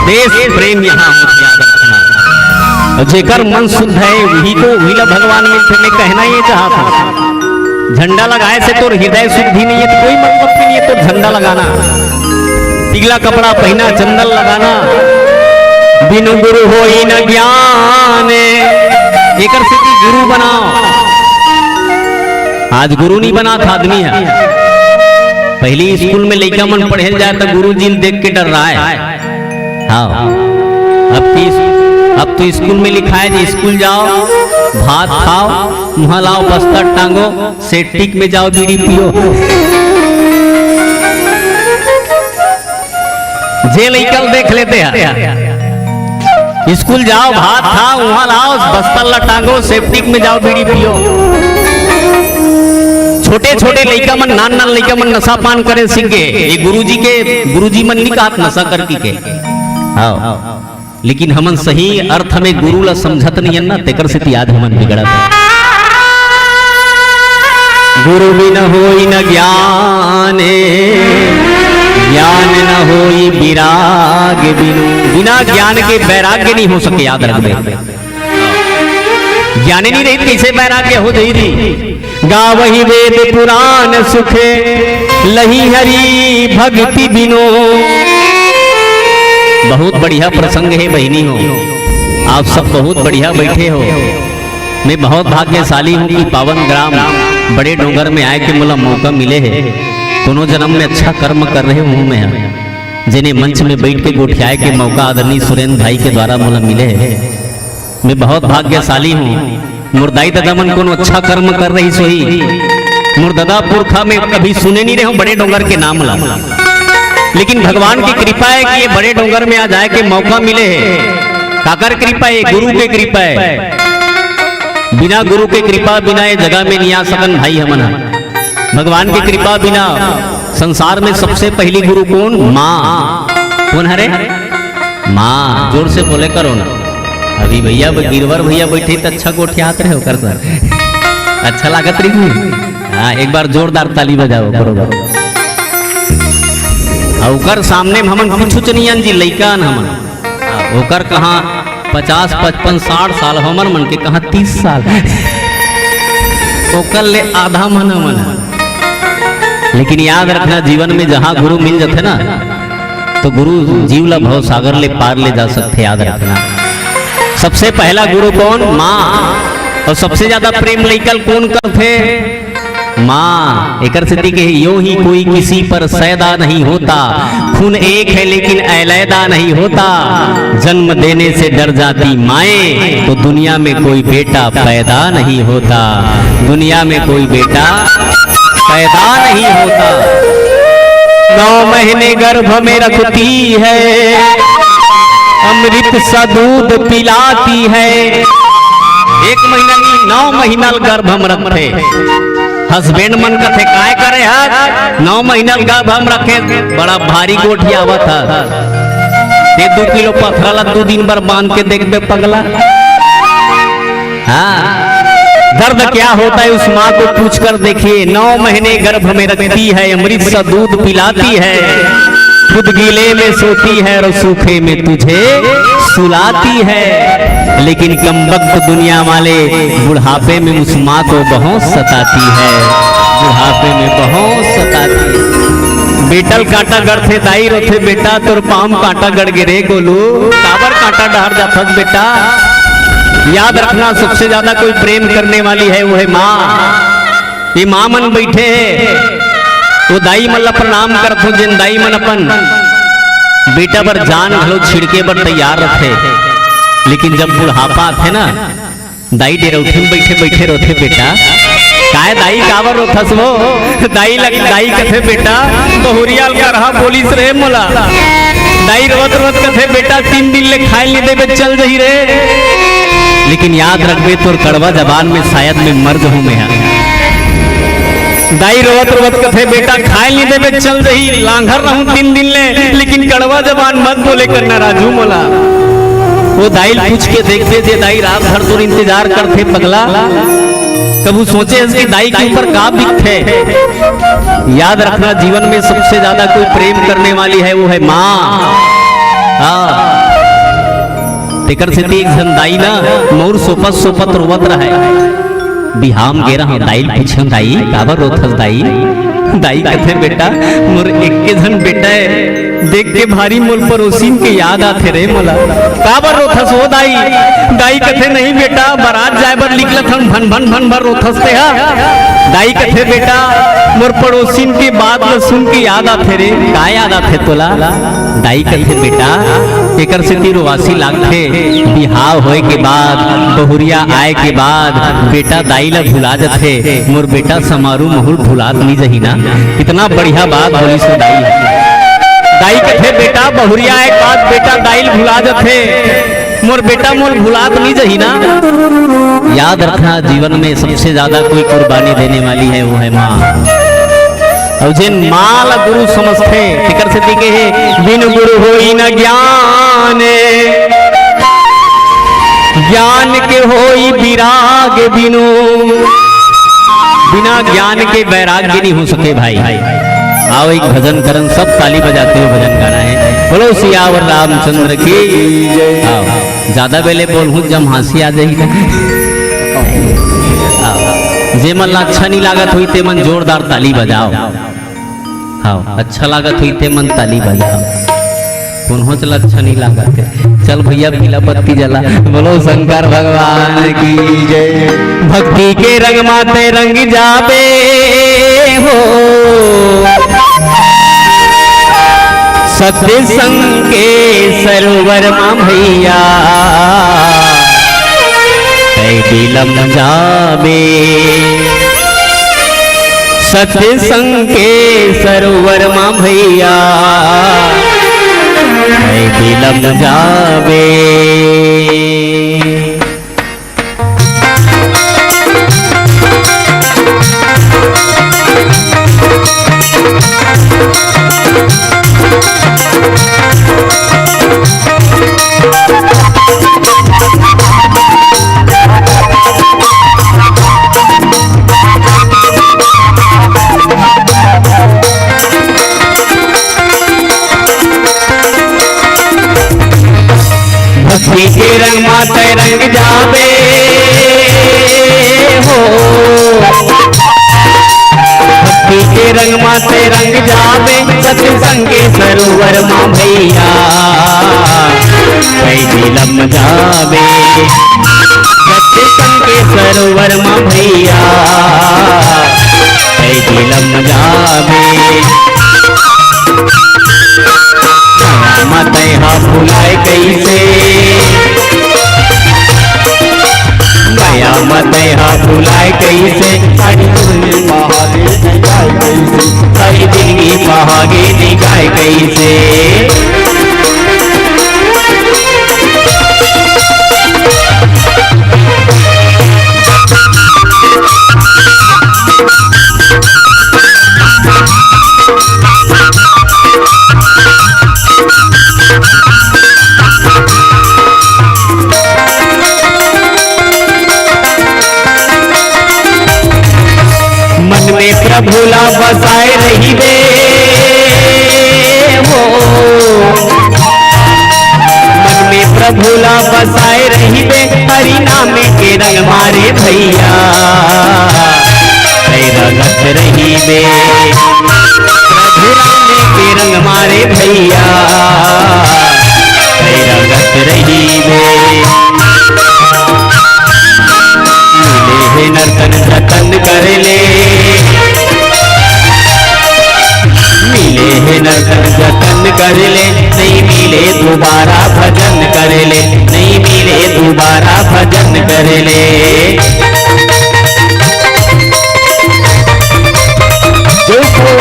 देश प्रेम यहाँ हो, याद रखना। अउ जेकर मन शुद्ध है, वही को, वही ला भगवान मिलथे। मैं कहना ये चाहत हूँ, झंडा लगाए से तोर हृदय शुद्धि नहीं है तो कोई मतलब भी नहीं है तोर झंडा लगाना। पीला कपड़ा पहना, चंदन लगाना, बिनु गुरु होई न ज्ञान। एकर सेती गुरु बनाओ। आज गुरु नहीं बनात आदमी ह। पहली स्कूल में लइका मन पढ़े ल जाए त गुरुजी ल देख के डर्राए। हाँ, अब तो इस-, अब तो स्कूल में लिखाए जे स्कूल जाओ, भात खाओ, मुँह लाओ, बस्तर टांगो, सेप्टिक में जाओ, बीड़ी पियो। जे लइका ल देख लेते हैं, स्कूल जाओ, भात खाओ, मुँह लाओ, बस्तर ला टांगो, सेप्टिक में जाओ, बीड़ी पियो। छोटे छोटे लइका मन, नान नान लइका मन नशा पान करे सीख गे। ये गुरुजी के, गुरुजी मन नहीं कहत नशा कर की के। हाँ, लेकिन हमन सही अर्थ में गुरु ला समझत नहीं हन ना, तेकर सेती आज हमन बिगड़त हन। गुरु बिन होई न ज्ञान, ज्ञान न होई विराग बिनु। बिना ज्ञान के वैराग्य नहीं हो सके, याद रखबे। ज्ञाने नहीं रही, कैसे वैराग्य हो जाई रही? गावही वेद पुराण सुख, लही हरि भक्ति बिनो। बहुत बढ़िया प्रसंग है बहिनी हो, आप सब बहुत बढ़िया बैठे हो। मैं बहुत भाग्यशाली हूँ कि पावन ग्राम बड़े डोंगर में आए के मोला मौका मिले है। कोनो जन्म में अच्छा कर्म कर रहे हूँ मैं, जेने मंच में बैठ के गोठियाए के मौका आदरणीय सुरेंद्र भाई के द्वारा मोला मिले है। मैं बहुत भाग्यशाली हूँ। मोर दाई ददा मन कोनो अच्छा कर्म कर रहिस होही। मोर ददा पुरखा में कभी सुने नहीं रहे हूँ बड़े डोंगर के नाम ला, लेकिन भगवान की कृपा है कि ये बड़े डोंगर में आज आए के मौका मिले है। काकर कृपा है? गुरु के कृपा है। बिना गुरु के कृपा बिना ये जगह में नहीं आ सकन भाई हमन ह। भगवान के कृपा बिना संसार में सबसे पहली गुरु कौन? माँ। कौन हरे? माँ। जोर से बोले करो ना। अभी भैया ब-, गिरवर भैया बैठे त अच्छा गोठियात रहे ओकर सर। अच्छा लागत रही। हाँ, एक बार जोरदार ताली बजाओ, बरोबर। आ ओकर सामने में हमन कुछ नहीं अन जी, लइका अन हमन। ओकर कहाँ पचास, पचपन, साठ साल, हमर मन के कहाँ तीस साल। ओकर ले आधा मन हमन। लेकिन याद रखना, जीवन में जहाँ गुरु मिल जाथे ना, तो गुरु जीव ला भव सागर ले पार ले जा सकथे, याद रखना। सबसे पहला गुरु कौन? माँ। और सबसे ज्यादा प्रेम लइका ल कौन करथे? माँ। एकर सेती कहे, "यो ही कोई किसी पर सैदा नहीं होता, खून एक है लेकिन अलैदा नहीं होता। जन्म देने से डर जाती माएँ, तो दुनिया में कोई बेटा पैदा नहीं होता, दुनिया में कोई बेटा पैदा नहीं होता।" नौ महीने गर्भ में रखती है, अमृत सा दूध पिलाती है। एक महीना नहीं, नौ महीना ल गर्भ में रखथे। हस्बैंड मन कथे, "काय करे हस? नौ महीना ल गर्भ में रखे, बड़ा भारी गोठियावत हस। ते दू किलो पथरा ला दू दिन बर बांध के देखबे पगला।" हाँ, दर्द क्या होता है उस माँ को पूछ कर देखिए। नौ महीने गर्भ में रखती है, अमृत सा दूध पिलाती है, खुद गीले में सोती है और सूखे में तुझे सुलाती है। लेकिन कमबख्त दुनिया वाले बुढ़ापे में उस माँ को बहुत सताती है, बुढ़ापे में बहुत सताती है। बेटा ल कांटा गड़थे, दाई रोथे, "बेटा, तोर पाँव म कांटा गड़ गे रे गोलू, काबर कांटा डहर जाथस बेटा?" याद रखना, सबसे ज्यादा कोई प्रेम करने वाली है, वो है माँ। ये माँ मन बैठे हे, वो दाई मन ला प्रणाम करथों, जेन दाई मन अपन बेटा बर जान घलो छिड़के बर तैयार रथे, लेकिन जब बुढ़ापा आथे ना, दाई डेरौठी में बैठे बैठे रोथे बेटा। "काय दाई, काबर रोथस वो?" दाई लग, दाई कथे, "बेटा, बहुरिया ल करहा बोलिस रे मोला।" दाई रोवत रोवत कथे, "बेटा, तीन दिन ले खाए ल नइ देबे, चल जही रे।" लेकिन याद रखबे, तोर कड़वा जबान में शायद मैं मर जहूं मैं हा। दाई रोवत रोवत कथे, "बेटा, खाए ल नइ देबे, चल जही, लांघर रहूं तीन दिन ले, लेकिन कड़वा जबान मत बोले करना राजू मोला।" वो दाई ल पूछ के देखबे, जे दाई रात भर तोर इंतजार करथे पगला, कभू सोचे हस कि दाई के ऊपर का बीतथे? याद रखना, जीवन में सबसे ज्यादा कोई प्रेम करने वाली है, वो है माँ। हाँ, तेकर सेती एक झन दाई ना मउर सोपत सोपत रोवत रहय। बिहाव म गे रहंव, दाई ल पूछेंव, "दाई, काबर रोथस दाई?" दाई कथे, "बेटा, मोर एक्के झन बेटा हे, देख के भारी मोर पड़ोसिन के याद आथे रे मोला।" "काबर रोथस हो दाई?" दाई कथे, "नहीं बेटा, बरात जाए बर निकलत हन, भन भन भन भन रोथस तेहा।" दाई कथे, "बेटा, मोर पड़ोसिन के बात ल सुन के याद आथे रे।" "का याद आथे तोला?" दाई कथे, "बेटा, एकर सेती रोवासी लागथे, बिहाव होए के बाद, बहुरिया आए के बाद बेटा दाई ला भुला जथे, मोर बेटा समारू महू ल भुलात नइ जही ना।" कितना बढ़िया बात बोलिस वो दाई। दाई कथे, "बेटा, बहुरिया आए के बाद बेटा दाई ल भुला जथे, मोर बेटा मोर भुलात नइ जही ना।" याद रखना, जीवन में सबसे ज्यादा कोई कुर्बानी देने वाली है, वो है माँ। अउ जेन माँ ला गुरु समझथे, तेकर सेती कहे, "बिनु गुरु होई न ज्ञान, ज्ञान के होई बिराग बिनु।" बिना ज्ञान के वैराग्य नहीं हो सके भाई। आओ एक भजन करन, सब ताली बजाते हुए भजन गाना है। बोलो सियावर रामचंद्र की। आओ, ज्यादा बेले बोलहूँ जम हाँसी आ जाही ना। आओ, जे मन ला अच्छा नहीं लागत होही ते मन जोरदार ताली बजाओ। हाँ, अच्छा लागत होही ते मन ताली बजाओ। कोन्होच ला अच्छा नहीं लागत हे। चल भैया, पीला बत्ती जला। बोलो शंकर भगवान की जय। भक्ति के रंग मा तैं रंग जाबे हो, सत्संग के सरोवर मा भैया, तैं बिलम जाबे। सत्संग के सरोवर मा भैया, तैं बिलम जाबे। भक्ति के रंग मा तैं रंग जाबे हो, भक्ति के रंग मा तैं रंग जाबे, सत्संग के सरोवर मा भैया, तैं बिलम जाबे। सत्संग के सरोवर मा भैया, तैं बिलम जाबे। मया मा तैं हा भुलाए कइसे, मया मा तैं हा भुलाए कइसे, सारी जिंदगी पहागे निकाय कइसे, सारी जिंदगी पहागे निकाय कइसे। मन में प्रभु ला बसाए रहिबे हो, मन में प्रभु ला बसाए रहिबे, हरि नाम के रंग मा रे भैया, तैं रंगत रहिबे। प्रभु नाम संग मारे भैया, रंगत रहिबे। मिले हे नर्तन जतन कर ले, मिले हे नर्तन जतन कर ले, नहीं मिले दोबारा भजन कर ले, नहीं मिले दोबारा भजन कर ले। जय हो।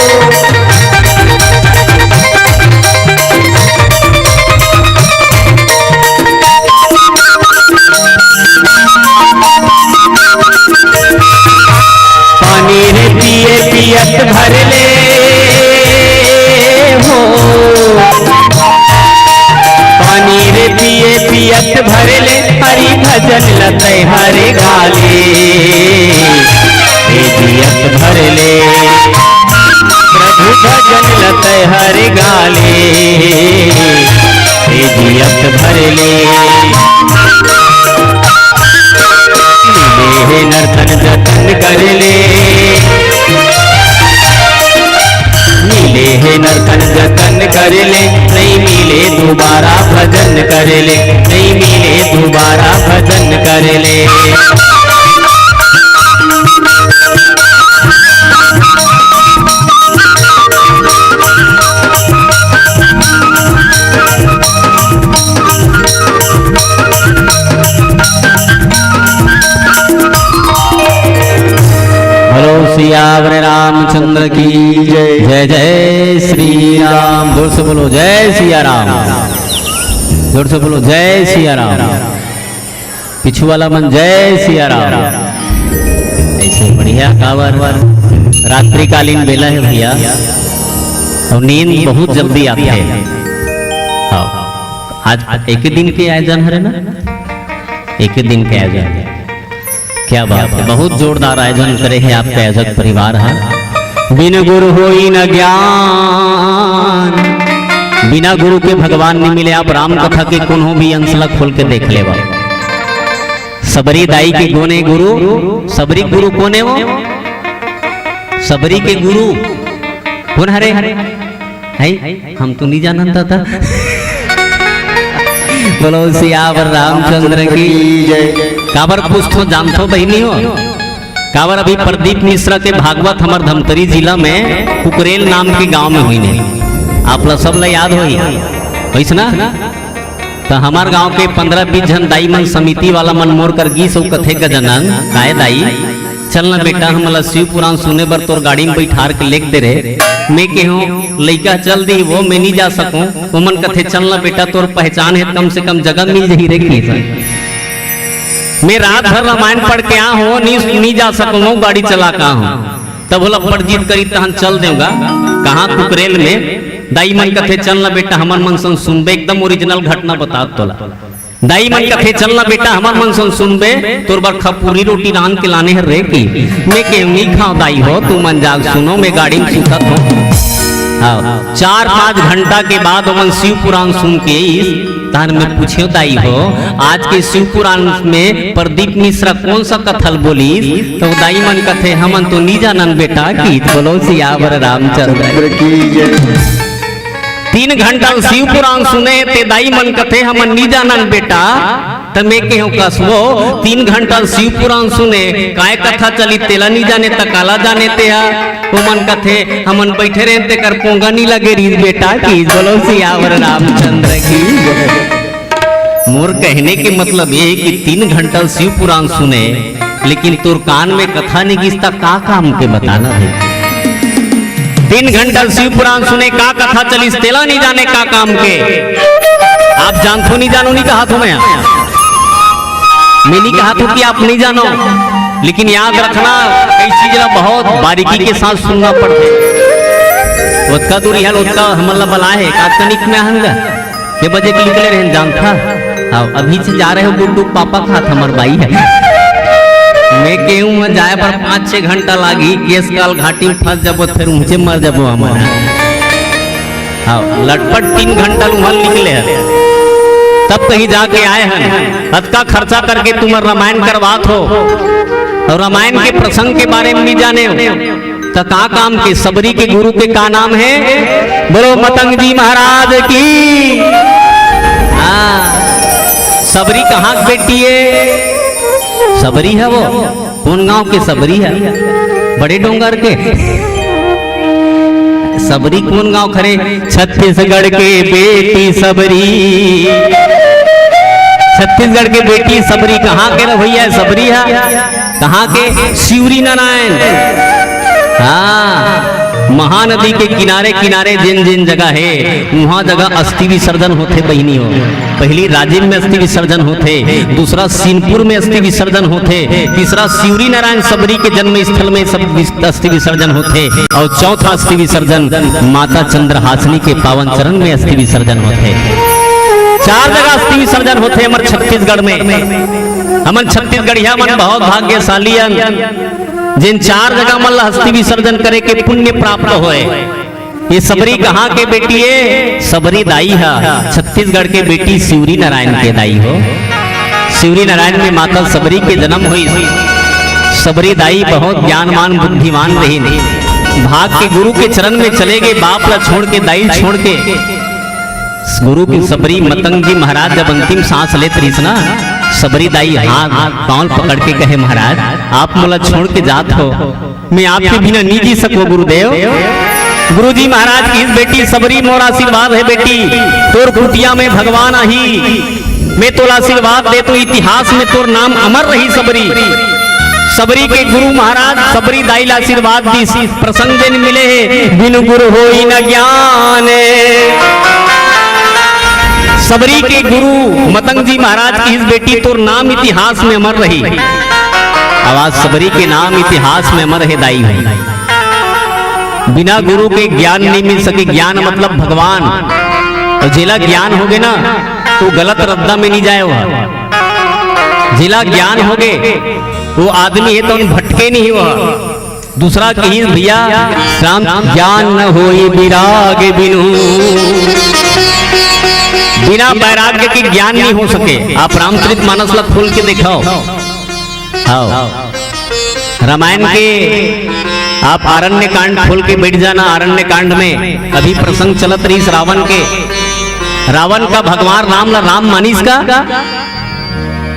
पानी रे पिए पियत भर ले हो, पानी रे पिए पियत भर ले, हरि भजन लतै हर गाले, हे जियत भर ले। प्रभु भजन लतै हर गाले, हे जियत भर ले। मिले हे नर्तन जतन कर ले, मिले हे नर्तन जतन कर ले, नहीं मिले दोबारा भजन कर ले, नहीं मिले दोबारा भजन कर ले। बोलो सियावर रामचंद्र की जय। जय जय श्री राम। जोर से बोलो जय सिया राम। जोर से बोलो जय सिया राम। पिछू वाला मन जय सिया राम। ऐसे बढ़िया कावर। रात्रिकालीन बेला है भैया, और नींद बहुत जल्दी आती है। हाँ, आज एक दिन के आयोजन हरे ना, एक दिन के आयोजन। क्या बात है, बहुत जोरदार आयोजन करे हैं आपके आयोजक परिवार हा। बिन गुरु होई न ज्ञान, बिना गुरु के भगवान नहीं मिले। आप राम कथा के कोनो भी अंश ला खोल के देख लेवा। सबरी दाई के कोने गुरु, सबरी गुरु कोने वो? सबरी के गुरु कोन हरे? है? हम तो नहीं जानन दादा। बोलो सियावर रामचंद्र की जय। काबर कुछ तो जानथो बहिनी हो? काबर अभी प्रदीप मिश्रा के भागवत हमर धमतरी जिला में कुकरेल नाम के गांव में होइने। आप ला सब ला याद होई, होइस ना? त हमर गांव के पन्द्रह बीस झन दाई मन समिति वाला मन मोर कर गीस अउ कथे, "गजानन, काय दाई, चल न बेटा, हमला शिव पुराण सुने बर तोर गाड़ी में बैठार के लेग दे रे।" मैं केहूं, "लइका चल दी वो, मैं नी जा सकूं।" ओमन कथे, "चल न बेटा, तोर पहचान हे, कम से कम जगह मिल जही रे।" की मैं रात भर रामायण पढ़ के आ हो, नी, नी जा सकूं, गाड़ी चला के आ हो। तब ओला बड़ जिद करी, तहन चल देवगा। कहां कुकरेल में दाई मन कथे, "चल न बेटा, हमर मन संग सुनबे, एकदम original घटना बतात तोला।" दाई मन कथे, "चल न बेटा, हमर मन संग सुनबे, तोर बर खपुरी रोटी रांध के लाने हर रे।" की मैं के, "नी खाव दाई हो, तुमन जाग सुनो, मैं गाड़ी में सुतत हो।" हाँ, चार पांच घंटा के बाद ओमन शिव पुराण सुन के आइस, तहन मैं पूछेंव, "दाई हो, आज के शिव पुराण में प्रदीप मिश्रा कौन सा कथा ल बोलिस?" तो दाई मन कथे, "हमन तो नी जानन बेटा।" की बोलो सियावर रामचंद्र की जय। तीन घंटा शिव पुराण सुने ते दाई मन कथे, "हमन नी जानन बेटा।" त मैं केहूं, "कसबो, तीन घंटा शिव पुराण सुने, काय कथा चली तेला नी जाने, त काला जाने तेहा?" ओमन कथे, "हमन बैठे रहेन तेकर पोंगा नी लगे रीस बेटा।" की बोलो सियावर रामचंद्र की। मोर कहने के मतलब ये है कि तीन घंटा शिव पुराण सुने, लेकिन तोर कान में कथा नी गिस त का काम के, बताना है। तीन घंटा शिव पुराण सुने, का कथा चलिस तेला नी जाने का काम के। आप जानथो नी जानो नी कहाथो मैं, मैं नी कहाथो कि आप नी जानो, लेकिन याद रखना, कई चीज ला बहुत बारीकी के साथ सुनना पड़थे। ओतका दूर इहल ओतका हमन ला बलाए हे, का तनिक में आहन गा। के बजे के निकले रहेन जानथा? हाँ, अभी से जा रहे हो गुड्डू, पापा खात हमर बाई है। मैं केहूं मैं जाए बर पाँच छह घंटा लागी, केस काल घाटी में फंस जाबो, फिर ऊंचे मर जाबो हमन। हाँ, लटपट तीन घंटा उहल निकले हन, तब कहीं जाके आए हन। अतका खर्चा करके तुमन रामायण करवात हो और रामायण के प्रसंग के बारे में नहीं जाने हो। त का काम के? सबरी के गुरु के का नाम हे? बोलो मतंग जी महाराज की। हाँ, सबरी कहाँ के बेटी हे? सबरी हे वो। कोन गांव के सबरी हे? बड़े डोंगर के। सबरी कोन गांव खरे? छत्तीसगढ़ के बेटी सबरी। छत्तीसगढ़ के बेटी सबरी कहाँ के रे भइया? सबरी हे कहाँ के? सिवरी नारायण। हाँ, महानदी के किनारे किनारे जेन जेन जगह हे, उहाँ जगह अस्थि विसर्जन होथे बहिनी हो। पहिली राजिम में अस्थि विसर्जन होथे, दूसरा सीनपुर में अस्थि विसर्जन होथे, तीसरा सिवरी नारायण सबरी के जन्म स्थल में सब विस-, अस्थि विसर्जन होथे, अउ चौथा अस्थि विसर्जन माता चंद्रहासिनी के पावन चरण में अस्थि विसर्जन होथे। चार जगह अस्थि विसर्जन होथे हमर छत्तीसगढ़ में। हमन छत्तीसगढ़िया मन बहुत भाग्यशाली अन, जेन चार जगह मन ला अस्थि विसर्जन करे के पुण्य प्राप्त होय। ये सबरी कहाँ के बेटी हे? सबरी दाई हे छत्तीसगढ़ के बेटी सिवरी नारायण के दाई हो। सिवरी नारायण में माता सबरी के जन्म होइस। सबरी दाई बहुत ज्ञानवान बुद्धिमान रहिन। भाग के गुरु के चरण में चले गे, बाप ला छोड़ के, दाई छोड़ के। गुरु के सबरी मतंग जी महाराज जब अंतिम सांस लेत रहिस ना, सबरी दाई हाथ पाँव पकड़ के कहे, महाराज, आप मोला छोड़ के जात हो, मैं आपके बिना नहीं जी सकूं गुरुदेव। गुरुजी महाराज कहिस, बेटी सबरी, मोर आशीर्वाद हे बेटी, तोर कुटिया में भगवान आही, मैं तोला आशीर्वाद देत हों, इतिहास में तोर नाम अमर रही सबरी। सबरी के गुरु महाराज सबरी दाई ला आशीर्वाद दिस, प्रसंग जेन मिले हे, बिनु गुरु होई न ज्ञान। सबरी के गुरु मतंग जी महाराज कहिस, बेटी तोर नाम इतिहास में अमर रही। अब आज सबरी के नाम इतिहास में अमर हे दाई हो। बिना गुरु के ज्ञान नहीं मिल सके। ज्ञान मतलब भगवान। अउ जेला ज्ञान होगे ना, त गलत रद्दा में नहीं जाय वह। जेला ज्ञान होगे, वो आदमी हे त भटके नहीं वह। दूसरा कहिस भइया, राम ज्ञान न होई विराग बिनु। बिना वैराग्य के ज्ञान नहीं हो सके। आप रामचरित मानस ला खोल के देखाव। हाँ। रामायण के आप आरण्य कांड खोल के बैठ जाना। आरण्य कांड में अभी प्रसंग चलत रहिस रावण के। रावण का भगवान राम ला राम मानिस का?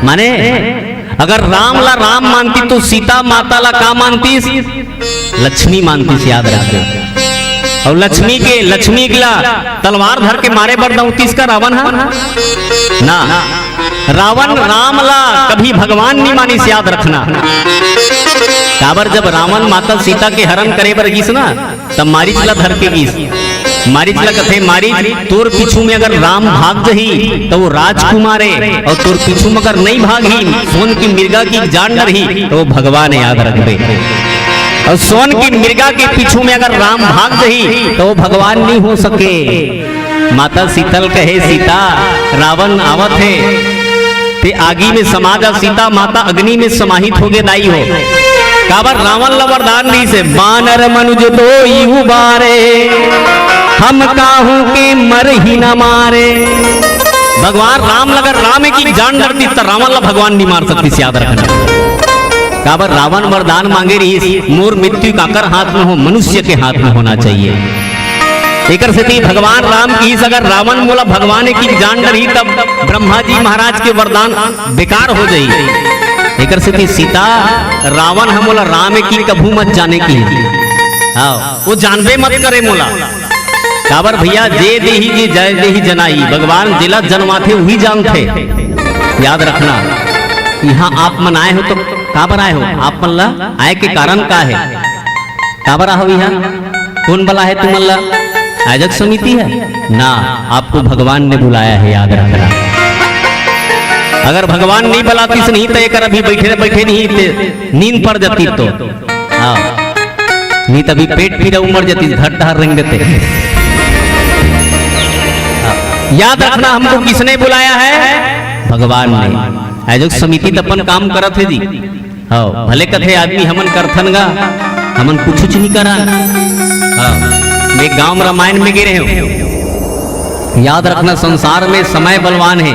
माने, अगर राम ला राम मानतिस त सीता माता ला का मानतिस? लक्ष्मी मानतिस, याद रखबे। अउ लक्ष्मी के, लक्ष्मी ला तलवार धर के मारे बर दउड़तिस का रावण हा? ना। रावण राम ला कभी भगवान नहीं मानिस, याद रखना। काबर, जब रावण माता सीता के हरण करे बर गिस ना, तब मारीच ला धर के गिस। मारीच ला कथे, मारीच, तोर पीछू में अगर राम भाग जही, त वो राजकुमार हे, अउ तोर पीछू में अगर नहीं भागही, सोन की मिर्गा की जान डरही, त वो भगवान हे, याद रखबे। अउ सोन की मिर्गा के पीछू में अगर राम भाग जही, त वो भगवान नहीं हो सके। माता सीता ल कहे, सीता, रावण आवत हे, ते आगी में समा जा। सीता माता अग्नि में समाहित होगे दाई हो। काबर, रावण ला वरदान दिस हे, बानर मनुज दोई उबारे, हम काहू के मरही न मारे। भगवान राम ला अगर राम एक ही जान डरतिस त रावण ला भगवान नहीं मार सकतिस, याद रखना। काबर, रावण वरदान मांगे रहिस, मोर मृत्यु काकर हाथ में हो, मनुष्य के हाथ में होना चाहिए। एकर सेती भगवान राम कहिस, अगर रावण मोला भगवान एक ही जान डरही, तब ब्रह्मा जी महाराज के वरदान बेकार हो जाही। एकर सेती सीता, रावण ह मोला राम एक ही कभू मत जाने कहिस। हाँ, वो जानबे मत करे मोला। काबर भइया, जे देही जी जय देही जनाई, भगवान जेला जनवाथे उही जानथे। याद रखना, इहाँ आप मन आए हो त काबर आए हो? आप मन ला आए के कारण का हे? काबर आए हो इहाँ? कोन बलाय हे तुमन ला? आयोजक समिति हे ना, आपको भगवान ने बुलाया है, याद रखना। अगर भगवान नहीं बलातिस नहीं त एकर अभी बइठे बइठे नहीं ते नींद पड़ जातिस तो। हाँ। नहीं त अभी पेट पीरा उमड़ जातिस, धर टहर रेंगते। हाँ। याद रखना, हमको किसने बुलाया है? भगवान ने। आयोजक समिति त अपन काम करत हे जी। हाँ, भले कथे आदमी हमन करथन गा, हमन कुछुच नहीं करन। हाँ, मैं गांव रामायण में गे रहेंव। याद रखना, संसार में समय बलवान हे।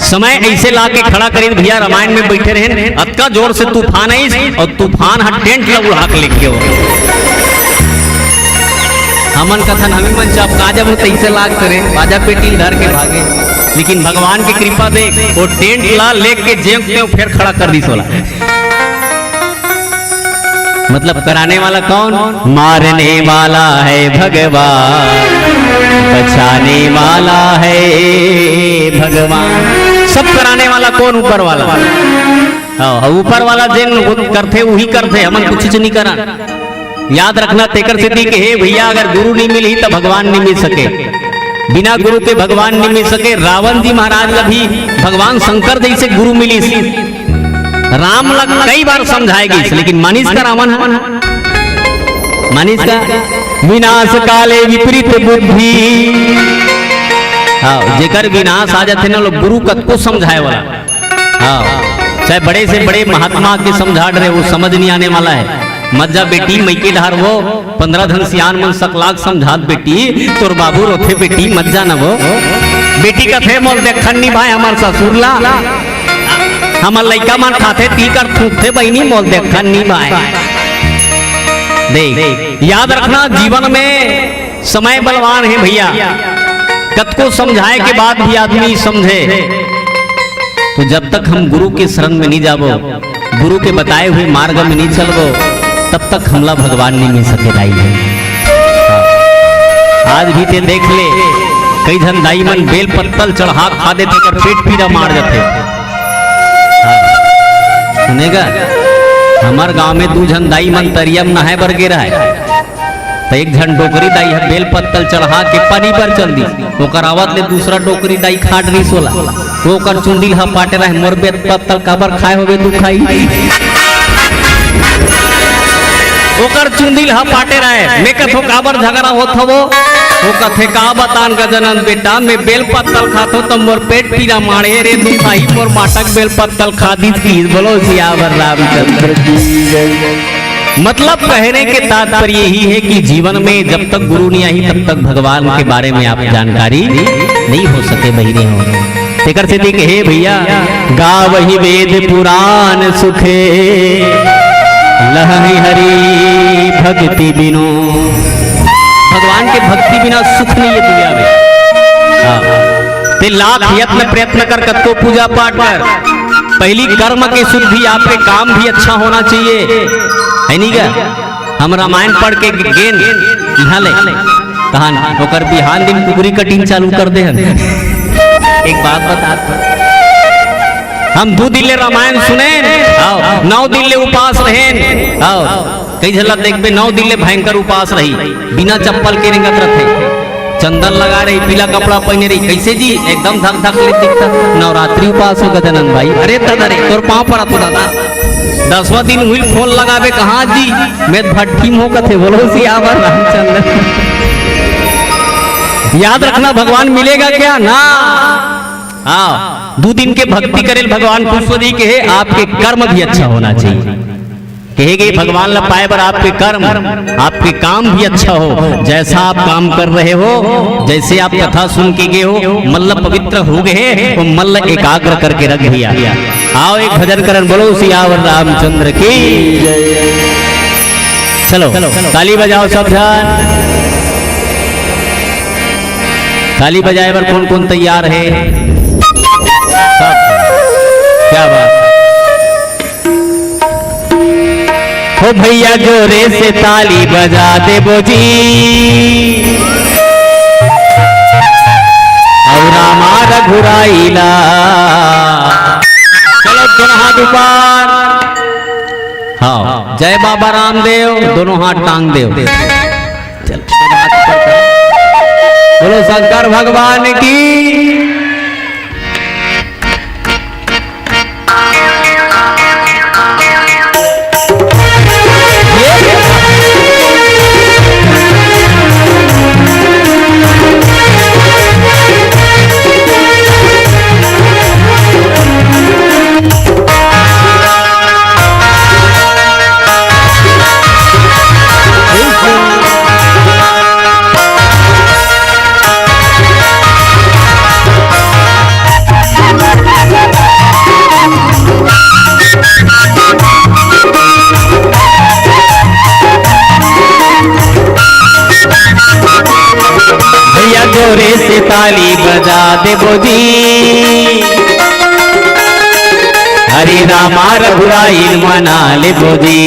समय ऐसे ला के खड़ा करिन भैया, रामायण में बैठे रहेन, अतका जोर से तूफान आइस अउ तूफान ह टेंट ला उड़ा के लेके हो। हमन कथन हमी मन चपका जब तैसे लाग करे, बाजा पेटी धर के भागे, लेकिन भगवान के कृपा देख वो टेंट ला लेके जेव तेव फेर खड़ा कर दिस ओला। मतलब कराने वाला कौन? मारने वाला है भगवान, बचाने वाला है भगवान। सब कराने वाला कौन? ऊपर वाला। हाँ, ऊपर वाला जेन करथे, वही करथे, हमन कुछ नहीं करा। याद रखना, तेकर सेती के हे भैया, अगर गुरु नहीं मिलही त भगवान नहीं मिल सके। बिना गुरु के भगवान नहीं मिल सके। रावण जी महाराज ला भी भगवान शंकर जैसे गुरु मिलिस। राम ला कई बार समझाए गइस, लेकिन मानिस का रावण ह? मानिस का? विनाश काले विपरीत बुद्धि। हाँ, जेकर विनाश आ जाथे ना, लोग गुरु कतको समझाए वाला। हाँ, चाहे बड़े से बड़े महात्मा के समझा डरे, वो समझ नहीं आने वाला है। मत जा बेटी, मइके डहार वो पंद्रह झन सियान मन सकलाक समझात बेटी, तोर बाबू रोथे बेटी, मत जाना वो। बेटी कथे, "मोल देखन नी भाई, हमर ससुर ला, हमर लइका मन खाथे, ती कर थूकथे बहिनी, मोल देखन नी भाई।" देख, याद रखना, जीवन में समय बलवान है भैया, कतको समझाए के बाद भी आदमी समझे तो जब तक हम गुरु के शरण में नहीं जाबो, गुरु के बताए हुए मार्ग में नहीं चलबो, तब तक हमला भगवान नहीं मिल सके दाई भाई। आज भी ते देख ले, कई झन दाई मन बेल पत्तल चढ़ा खा देथे, कर पेट पीरा मार जाथे। हाँ। सुनेगा, हमर गांव में दू झन दाई मन तरिया में नहाए बर गे रहय। त एक झन डोकरी दाई ह बेल पत्तल चढ़ा के पानी बर चल दिस। ओकर आवत ले दूसरा डोकरी दाई खा डरिस ओला। वो ओकर चुंदी ल हपाटे रहय, "मोर बेल पत्तल काबर खाए होबे तू खाई?" ओकर चुंदी ल हपाटे रहय। मैं कथों, "काबर झगड़ा होत हवो?" वो कथे, "का बतान गजानन बेटा, मैं बेल पत्तल खाथों त मोर पेट पीरा माढ़े रे तू खाई, मोर माटक बेल पत्तल खा दिस।" बोलो सियावर रामचंद्र की जय। मतलब कहने के तात्पर्य यही है कि जीवन में जब तक गुरु नहीं आई, तब तक भगवान के बारे में आप जानकारी नहीं हो सके, बहिनी हो। तेकर सेती कहे भैया, "गावहि वेद पुराण सुखे, लहहि हरि भक्ति बिनु।" भगवान के भक्ति बिना सुख नहीं है दुनिया में। हाँ। ते लाख यत्न प्रयत्न कर, कतको पूजा पाठ कर, पहली कर्म की शुद्धि, आपके काम भी अच्छा होना चाहिए, है नहीं क्या? हम रामायण पढ़ के गेन इहाँ ले, तहन ओकर बिहान दिन कुकरी कटिंग चालू कर दे हन। एक बात बता, हम दू दिन ले रामायण सुनेन, आओ, नौ दिन ले उपास रहेन, आओ, कई झन ला देखबे, नौ दिन ले भयंकर उपास रही, बिना चप्पल के रेंगत रथे। चंदन लगा रही, पीला कपड़ा पहने रही, कैसे जी? एकदम धक धक ले दिखता। नवरात्रि उपास हो गजानन भाई। अरे दादा रे, तोर पाँव पड़त हो दादा। दसवां दिन हुई फोन लगाबे, "कहाँ जी?" "मैं भट्ठी में हो," कथे। बोलो सियावर रामचंद्र। याद रखना, भगवान मिलेगा क्या? ना। हाँ, दू दिन के भक्ति करेल भगवान पुष्प जी के है, आपके कर्म भी अच्छा होना चाहिए। कहे गए, भगवान ला पाए बर आपके कर्म, आपके काम भी अच्छा हो। जैसा आप काम कर रहे हो, जैसे आप कथा सुन के गए हो, मन ला पवित्र हो गए हैं, वो मन ला एकाग्र करके रख भैया। आओ एक भजन करन, बोलो सियावर रामचंद्र की। चलो, ताली बजाओ सब झन। ताली बजाए बर कौन कौन तैयार है? सब। क्या बात। हो भैया जोरे से ताली बजा देबो जी, अउ रामा रघुराई ला। चलो दोनों हाथ ऊपर। हाँ, जय बाबा रामदेव, दोनों हाथ टांग देव। चल, बोलो शंकर भगवान की। ताली बजा देबो जी। हरे रामा रघुराई ल मना लेबो जी।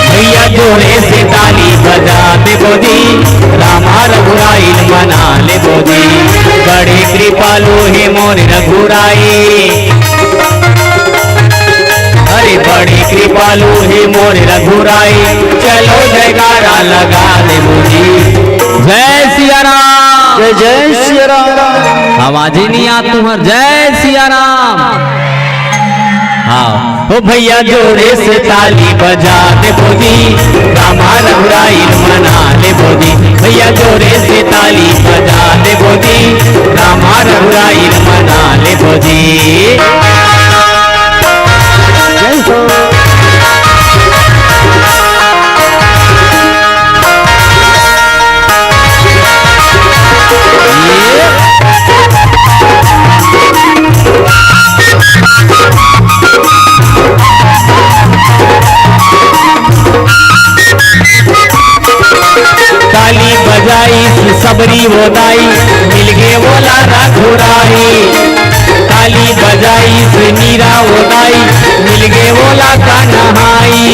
भैया जोरे से ताली बजा देबो जी। रामा रघुराई ल मना लेबो जी। बड़े कृपालु हे मोर रघुराई। अरे बड़े कृपालु हे मोर रघुराई, चलो जयकारा लगा देबो जी। जय सिया राम। जय जय सिया राम। आवाज ही नहीं आ तुम्हार। जय सिया राम। हाँ। ओ भैया जोरे से ताली बजा देबो जी। रामा रघुराई ल मना लेबो जी। भैया जोरे से ताली बजा देबो जी। रामा रघुराई ल मना लेबो जी। जय हो। ताली बजाइस सबरी वो दाई, मिलगे वोला रघुराई। ताली बजाइस मीरा वो दाई, मिलगे वोला कन्हाई।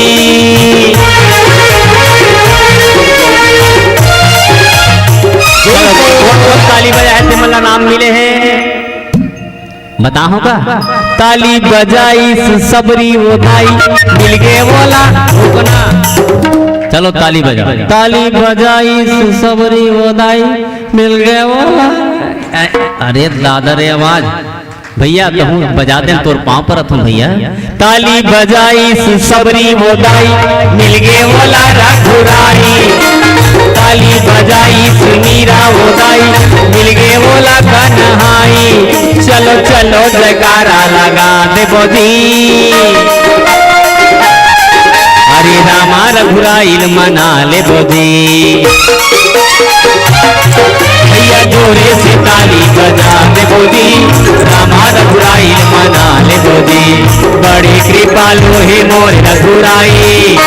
कोन कोन ताली बजाए हे, तेमन ला नाम मिले हे। बताओ का? ताली बजाइस सबरी वो दाई, मिलगे वोला रुकना। चलो ताली बजा। ताली बजाइस सबरी वो दाई, मिलगे वोला। अ-, अरे दादा रे आवाज। भैया, कहूँ बजा देन, तोर पाँव परत हँव भैया। ताली बजाइस सबरी वो दाई, मिलगे वोला रघुराई। ताली बजाइस मीरा वो दाई, मिलगे वोला कन्हाई। चलो, चलो, जयकारा लगा देबो जी। हरे रामा रघुराई ल मना लेबो जी। भैया जोरे से ताली बजा देबो जी, रामा रघुराई ल मना लेबो जी। बड़े कृपालु हे मोर रघुराई,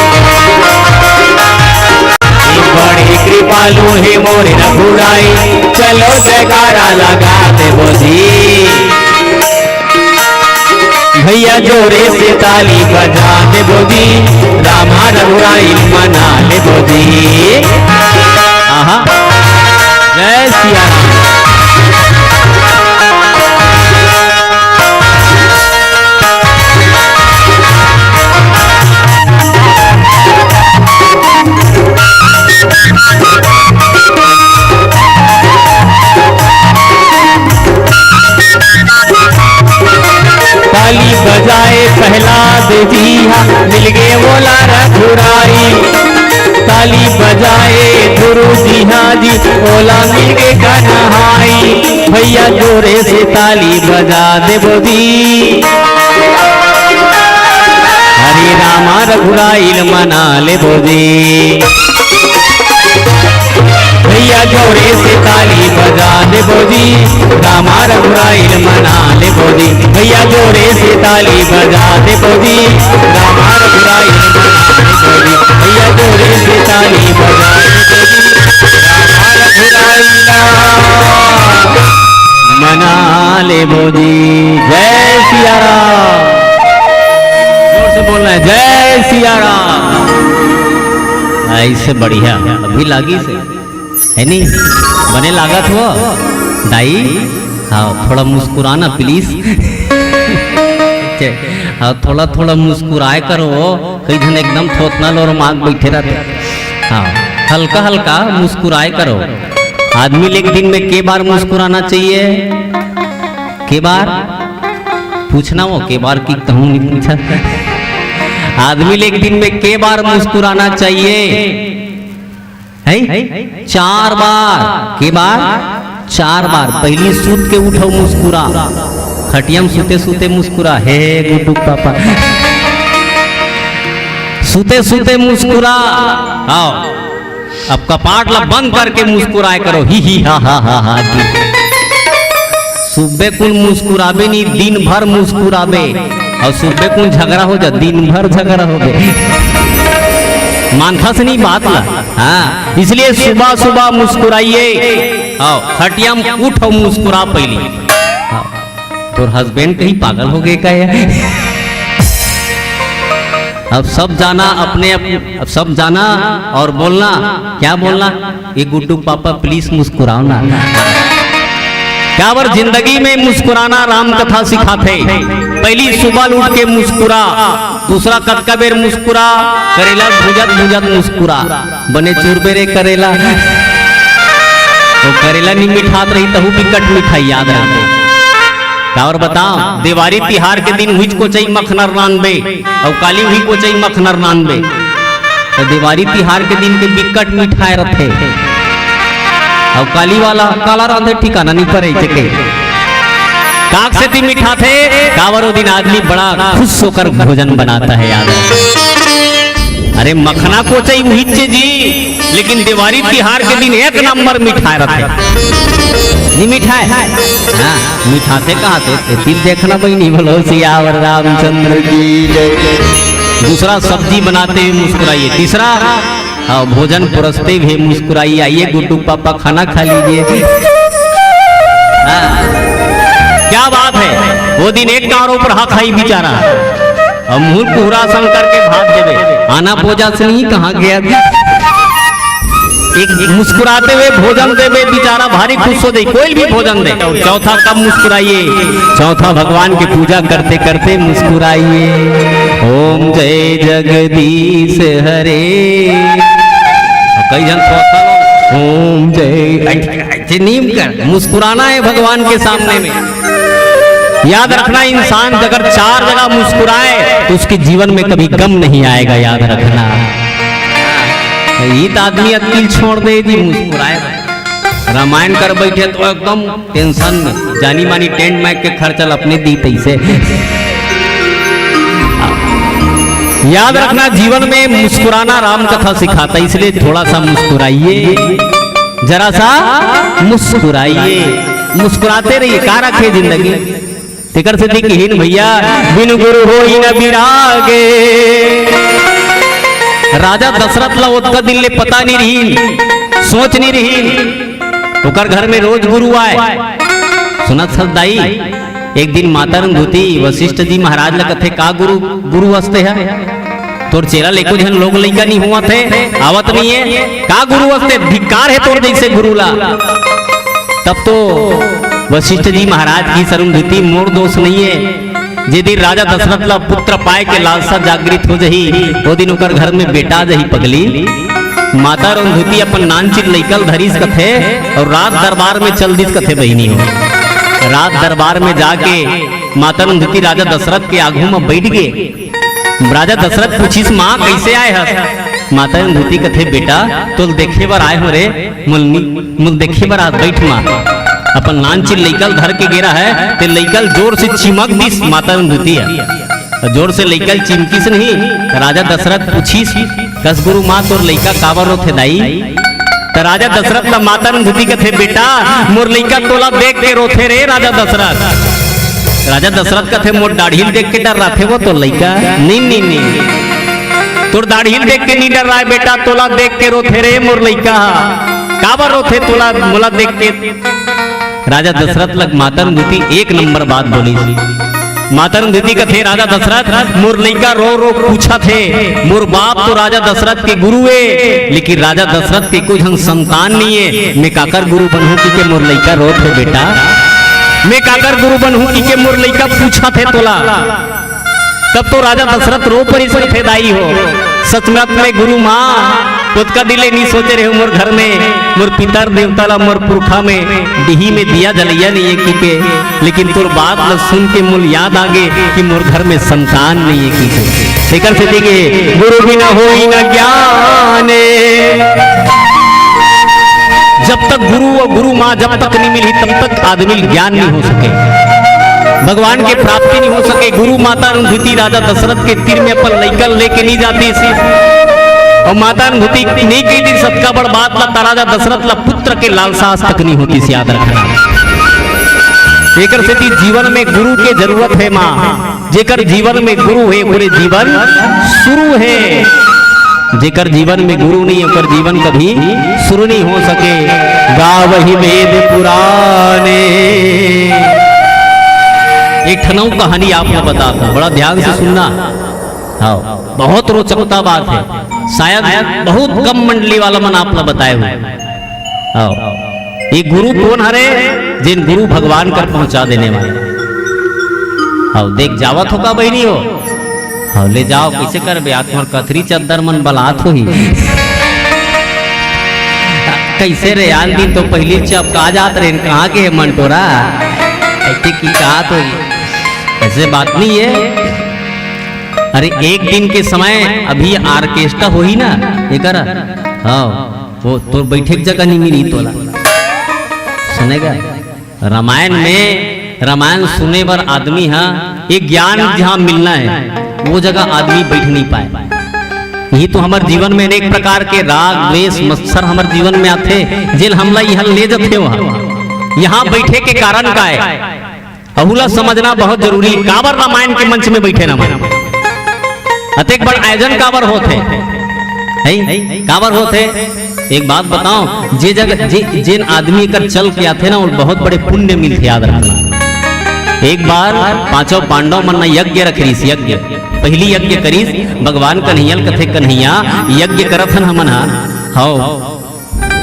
बड़े कृपालु हे मोर रघुराई, चलो जयकारा लगा देबो जी। भैया जोरे से ताली बजा देबो जी, रामा रघुराई ल मना लेबो जी। आहा, जय सिया राम। ताली बजाए प्रहलाद जी हा, मिलगे वोला रघुराई। ताली बजाए गुरु जी हा जी, वोला मिलगे कन्हाई। भैया जोरे से ताली बजा देबो जी। हरे रामा रघुराई ल मना लेबो जी। भैया जोरे से ताली बजा देबो जी, रामा रघुराई ल मना लेबो जी। भैया जोरे से ताली बजा देबो जी, रामा रघुराई ल मना लेबो जी। भैया जोरे से ताली बजा देबो जी, रामा रघुराई ल मना लेबो जी। जय सिया राम। जोर से बोलना है, जय सिया राम। ऐसे बढ़िया अभी लागिस हे, है नी? बने लागत हो दाई। हाँ, थोड़ा मुस्कुराना please। हाँ, थोड़ा थोड़ा मुस्कुराए करो। कई झन एकदम थोथना लोरमाक बइठे रहिथे। हाँ, हल्का हल्का मुस्कुराए करो। आदमी ल एक दिन में के बार मुस्कुराना चाहिए? के बार? पूछना वो के बार कि कहूँ नहीं पूछा। आदमी ल एक दिन में के बार मुस्कुराना चाहिए? हैं? चार बार। के बार? चार बार। पहली सूत के उठो, मुस्कुरा। खटिया में सूते सूते मुस्कुरा, हे गुड्डू पापा। सूते सूते मुस्कुरा। आओ, अब कपाट ला बंद करके मुस्कुराए करो, ही ही हा हा हा हा की। सुबह कुल मुस्कुराबे नी, दिन भर मुस्कुराबे, और सुबह कुल झगड़ा हो जा, दिन भर झगड़ा होबे। मानथस नहीं बात ला। हाँ, इसलिए सुबह सुबह मुस्कुराइए। हाँ, खटिया में उठ अउ मुस्कुरा पहली। हाँ, तोर हस्बैंड कहीं पागल हो गए का है? अब सब जाना अपने अप-, अब सब जाना और बोलना, क्या बोलना? ये गुड्डू पापा प्लीज मुस्कुराओ ना। क्या बार जिंदगी में मुस्कुराना राम कथा सिखाथे। पहली सुबह उठ के मुस्कुरा, दूसरा कतका बेर मुस्कुरा, करेला भुजत भुजत मुस्कुरा, बने चुरबे रे करेला। वो करेला नी मिठात रही तहू बिकट मिठाई याद रखे। काबर बताओ, देवारी तिहार के दिन हुईच कोचई मखनर रांधबे, अउ काली हुई कोचई मखनर रांधबे। तो देवारी तिहार के दिन के बिकट मिठाए रथे। अउ काली वाला काला रांधे ठिकाना नहीं परे के। काक से ती मिठाथे, काबर वो दिन आदमी बड़ा खुश होकर भोजन बनाता है यार। अरे मखना कोचई उहिच्चे जी, लेकिन देवारी तिहार के दिन एक नंबर मिठाए रथे। नहीं मिठाए? हाँ, मिठाथे कहाँ थे? ते तीर देखना बहिनी बोलो सियावर रामचंद्र की जय। दूसरा सब्जी बनाते हुए मुस्कुराइए। तीसरा, हाँ, भोजन परोसते हुए मुस्कुराइए। आइए गुड्डू पापा खाना खा लीजिए। हाँ, क्या बात है। वो दिन एक कारों पर हा खाई बेचारा। अब मुंह कुहरा संग करके भाग देवे। आना पूजा से नहीं कहाँ गया। एक मुस्कुराते हुए भोजन देवे, बेचारा भारी खुश हो जाए, कोई भी भोजन दे। और चौथा कब मुस्कुराइए? चौथा भगवान की पूजा करते करते मुस्कुराइए। ओम जय जगदीश हरे। कई जन चौथा लोग, ओम जय, ऐसे नीम कर, मुस्कुराना है भगवान के सामने में। याद रखना, इंसान अगर चार जगह मुस्कुराए तो उसके जीवन में कभी गम नहीं आएगा। याद रखना, ये तो आदमी अक्ल छोड़ दे जी, मुस्कुराए। रामायण कर बैठे तो एकदम टेंशन में, जानी मानी टेंट माइक के खर्चा ल अपने दी तैसे। याद रखना, जीवन में मुस्कुराना राम कथा सिखाता है, इसलिए थोड़ा सा मुस्कुराइए, जरा सा मुस्कुराइए, मुस्कुराते रहिए। का रखे जिंदगी? तेकर से दिखहीन भैया, बिन गुरु होई न बिरागे। राजा दशरथ ला ओतका दिन ले पता नहीं रहीन, सोच नहीं रहीन। ओकर घर में रोज गुरु आए। सुनत हस दाई, एक दिन माता रंधुती वशिष्ठ जी महाराज ला कथे, "का गुरु, गुरु हस ते ह? तोर चेला ले एको झन लोग लइका नहीं हुआ थे, आवत नहीं है। का गुरु हस ते? धिक्कार है तोर जैसे गुरु ला।" तब तो वशिष्ठ जी महाराज कहिस, "अरुंधति, मोर दोष नहीं है। जे दिन राजा दशरथ ला पुत्र पाए के लालसा जागृत हो जही, वो दिन ओकर घर में बेटा आ जही पगली।" माता अरुंधति अपन नानचिन लइका ल धरिस कथे और राज दरबार में चल दिस कथे बहिनी हो। राज दरबार में जाके माता अरुंधति राजा दशरथ के आगू में बैठ गे। राजा दशरथ पूछिस, "माँ, कैसे आए हस?" माता अरुंधति कथे, "बेटा, तोल देखे बर आए हो रे, मोल नी-, मोल देखे बर आ, बैठ माँ।" अपन नानचिन लइका ल धर के गे रहय, ते लइका ल जोर से चिमक दिस माता अरुंधति ह। जोर से लइका ल चिमकिस नहीं, राजा दशरथ पूछिस, "कस गुरु माँ, तोर लइका काबर रोथे दाई?" त राजा दशरथ ला माता अरुंधति कथे, "बेटा, मोर लइका तोला देख के रोथे रे राजा दशरथ।" राजा दशरथ कथे, "मोर दाढ़ी ल देख के डर्राथे वो तोर लइका?" "नहीं, नहीं, नहीं, तोर दाढ़ी ल देख के नहीं डर्राय बेटा, तोला देख के रोथे रे मोर लइका ह।" "काबर रोथे तोला, मोला देख के?" राजा दशरथ लग माता अरुंधति एक नंबर बात बोलिस। माता अरुंधति कथे, "राजा दशरथ, मोर लइका रो रो पूछत हे, मोर बाप तो राजा दशरथ के गुरु ए, लेकिन राजा दशरथ के कोई झन संतान नहीं है। मैं काकर गुरु बनहूं कि के मोर लइका रोत हे बेटा? मैं काकर गुरु बनहूं कि के मोर लइका पूछत हे तोला?" तब तो राजा दशरथ रो परिस कथे, "दाई हो, सचमुच में गुरु माँ, ओतका दिन ले नी सोचे रहे मोर घर में, मोर पितर देवता ला, मोर पुरखा में डीही में दिया जलैया नहीं है कि के, लेकिन तोर बात ला सुन के मोल याद आ गे कि मोर घर में संतान नहीं है कि के।" एकर सेती के गुरु बिना होई न ज्ञान। जब तक गुरु और गुरु माँ जब तक नहीं मिली, तब तक आदमी ल ज्ञान नहीं हो सके, भगवान के प्राप्ति नहीं हो सके। गुरु माता अरुंधति राजा दशरथ के तीर में अपन लइका लेके नहीं जाती थी, और माता अरुंधति नहीं कही थी सतका बड़ बात ला, त राजा दशरथ ला पुत्र के लालसा आज तक नहीं होती थी। याद रखना, एकर सेती जीवन में गुरु के जरूरत है माँ। जेकर जीवन में गुरु हे, ओकरे जीवन सुरू हे। जेकर जीवन में गुरु नहीं, ओकर जीवन कभी शुरू नहीं हो सके। गावही वेद पुराने। एक ठनऊ कहानी आप ला बताता हूँ, बड़ा ध्यान से सुनना। हाँ, बहुत रोचकता बात है, शायद बहुत कम मंडली वाला मन आप ला बताए हुए। हाँ, ये गुरु कोन हरे? जेन गुरु भगवान कर पहुंचा देने वाला। हाँ, देख जावत हो का बहिनी हो? हाँ, ले जाव, कइसे करबे? आज तुम्हर कथरी चद्दर मन बलात होही। कइसे रे, आन दिन तो पहिली चपका जात रहे, कहाँ के हे मन टोरा? अइसे की कहत होही, अइसे बात नहीं है। अरे, एक दिन के समय अभी orchestra होही ना, एकर, हाँ, वो तोर बइठे के जगह नहीं मिली तोला। सुनेगा? रामायण में, रामायण सुने बर आदमी हा, एक ज्ञान जहाँ मिलना है, वो जगह आदमी बइठ नहीं पाए। यही तो हमर जीवन में अनेक प्रकार के राग, द्वेष, मत्सर हमर जीवन में आथे, जेन हमला इहाँ ले जथे वहाँ। यहाँ बइठे के कारण का है? अहू ला समझना बहुत जरूरी। काबर रामायण के मंच में बइठे ना मन? अतेक बड़ आयोजन काबर होथे? हैं? काबर होथे? एक बात बताओ, जे जगह, जे, जेन आदमी कर चल के आथे ना, वो बहुत बड़े पुण्य मिलथे, याद रखना। एक बार पांचों पांडव मन ना यज्ञ रख रिस, यज्ञ, पहिली यज्ञ करिस, भगवान कन्हैया ल कथे, "कन्हैया, यज्ञ करत हन हमन हा।" "हव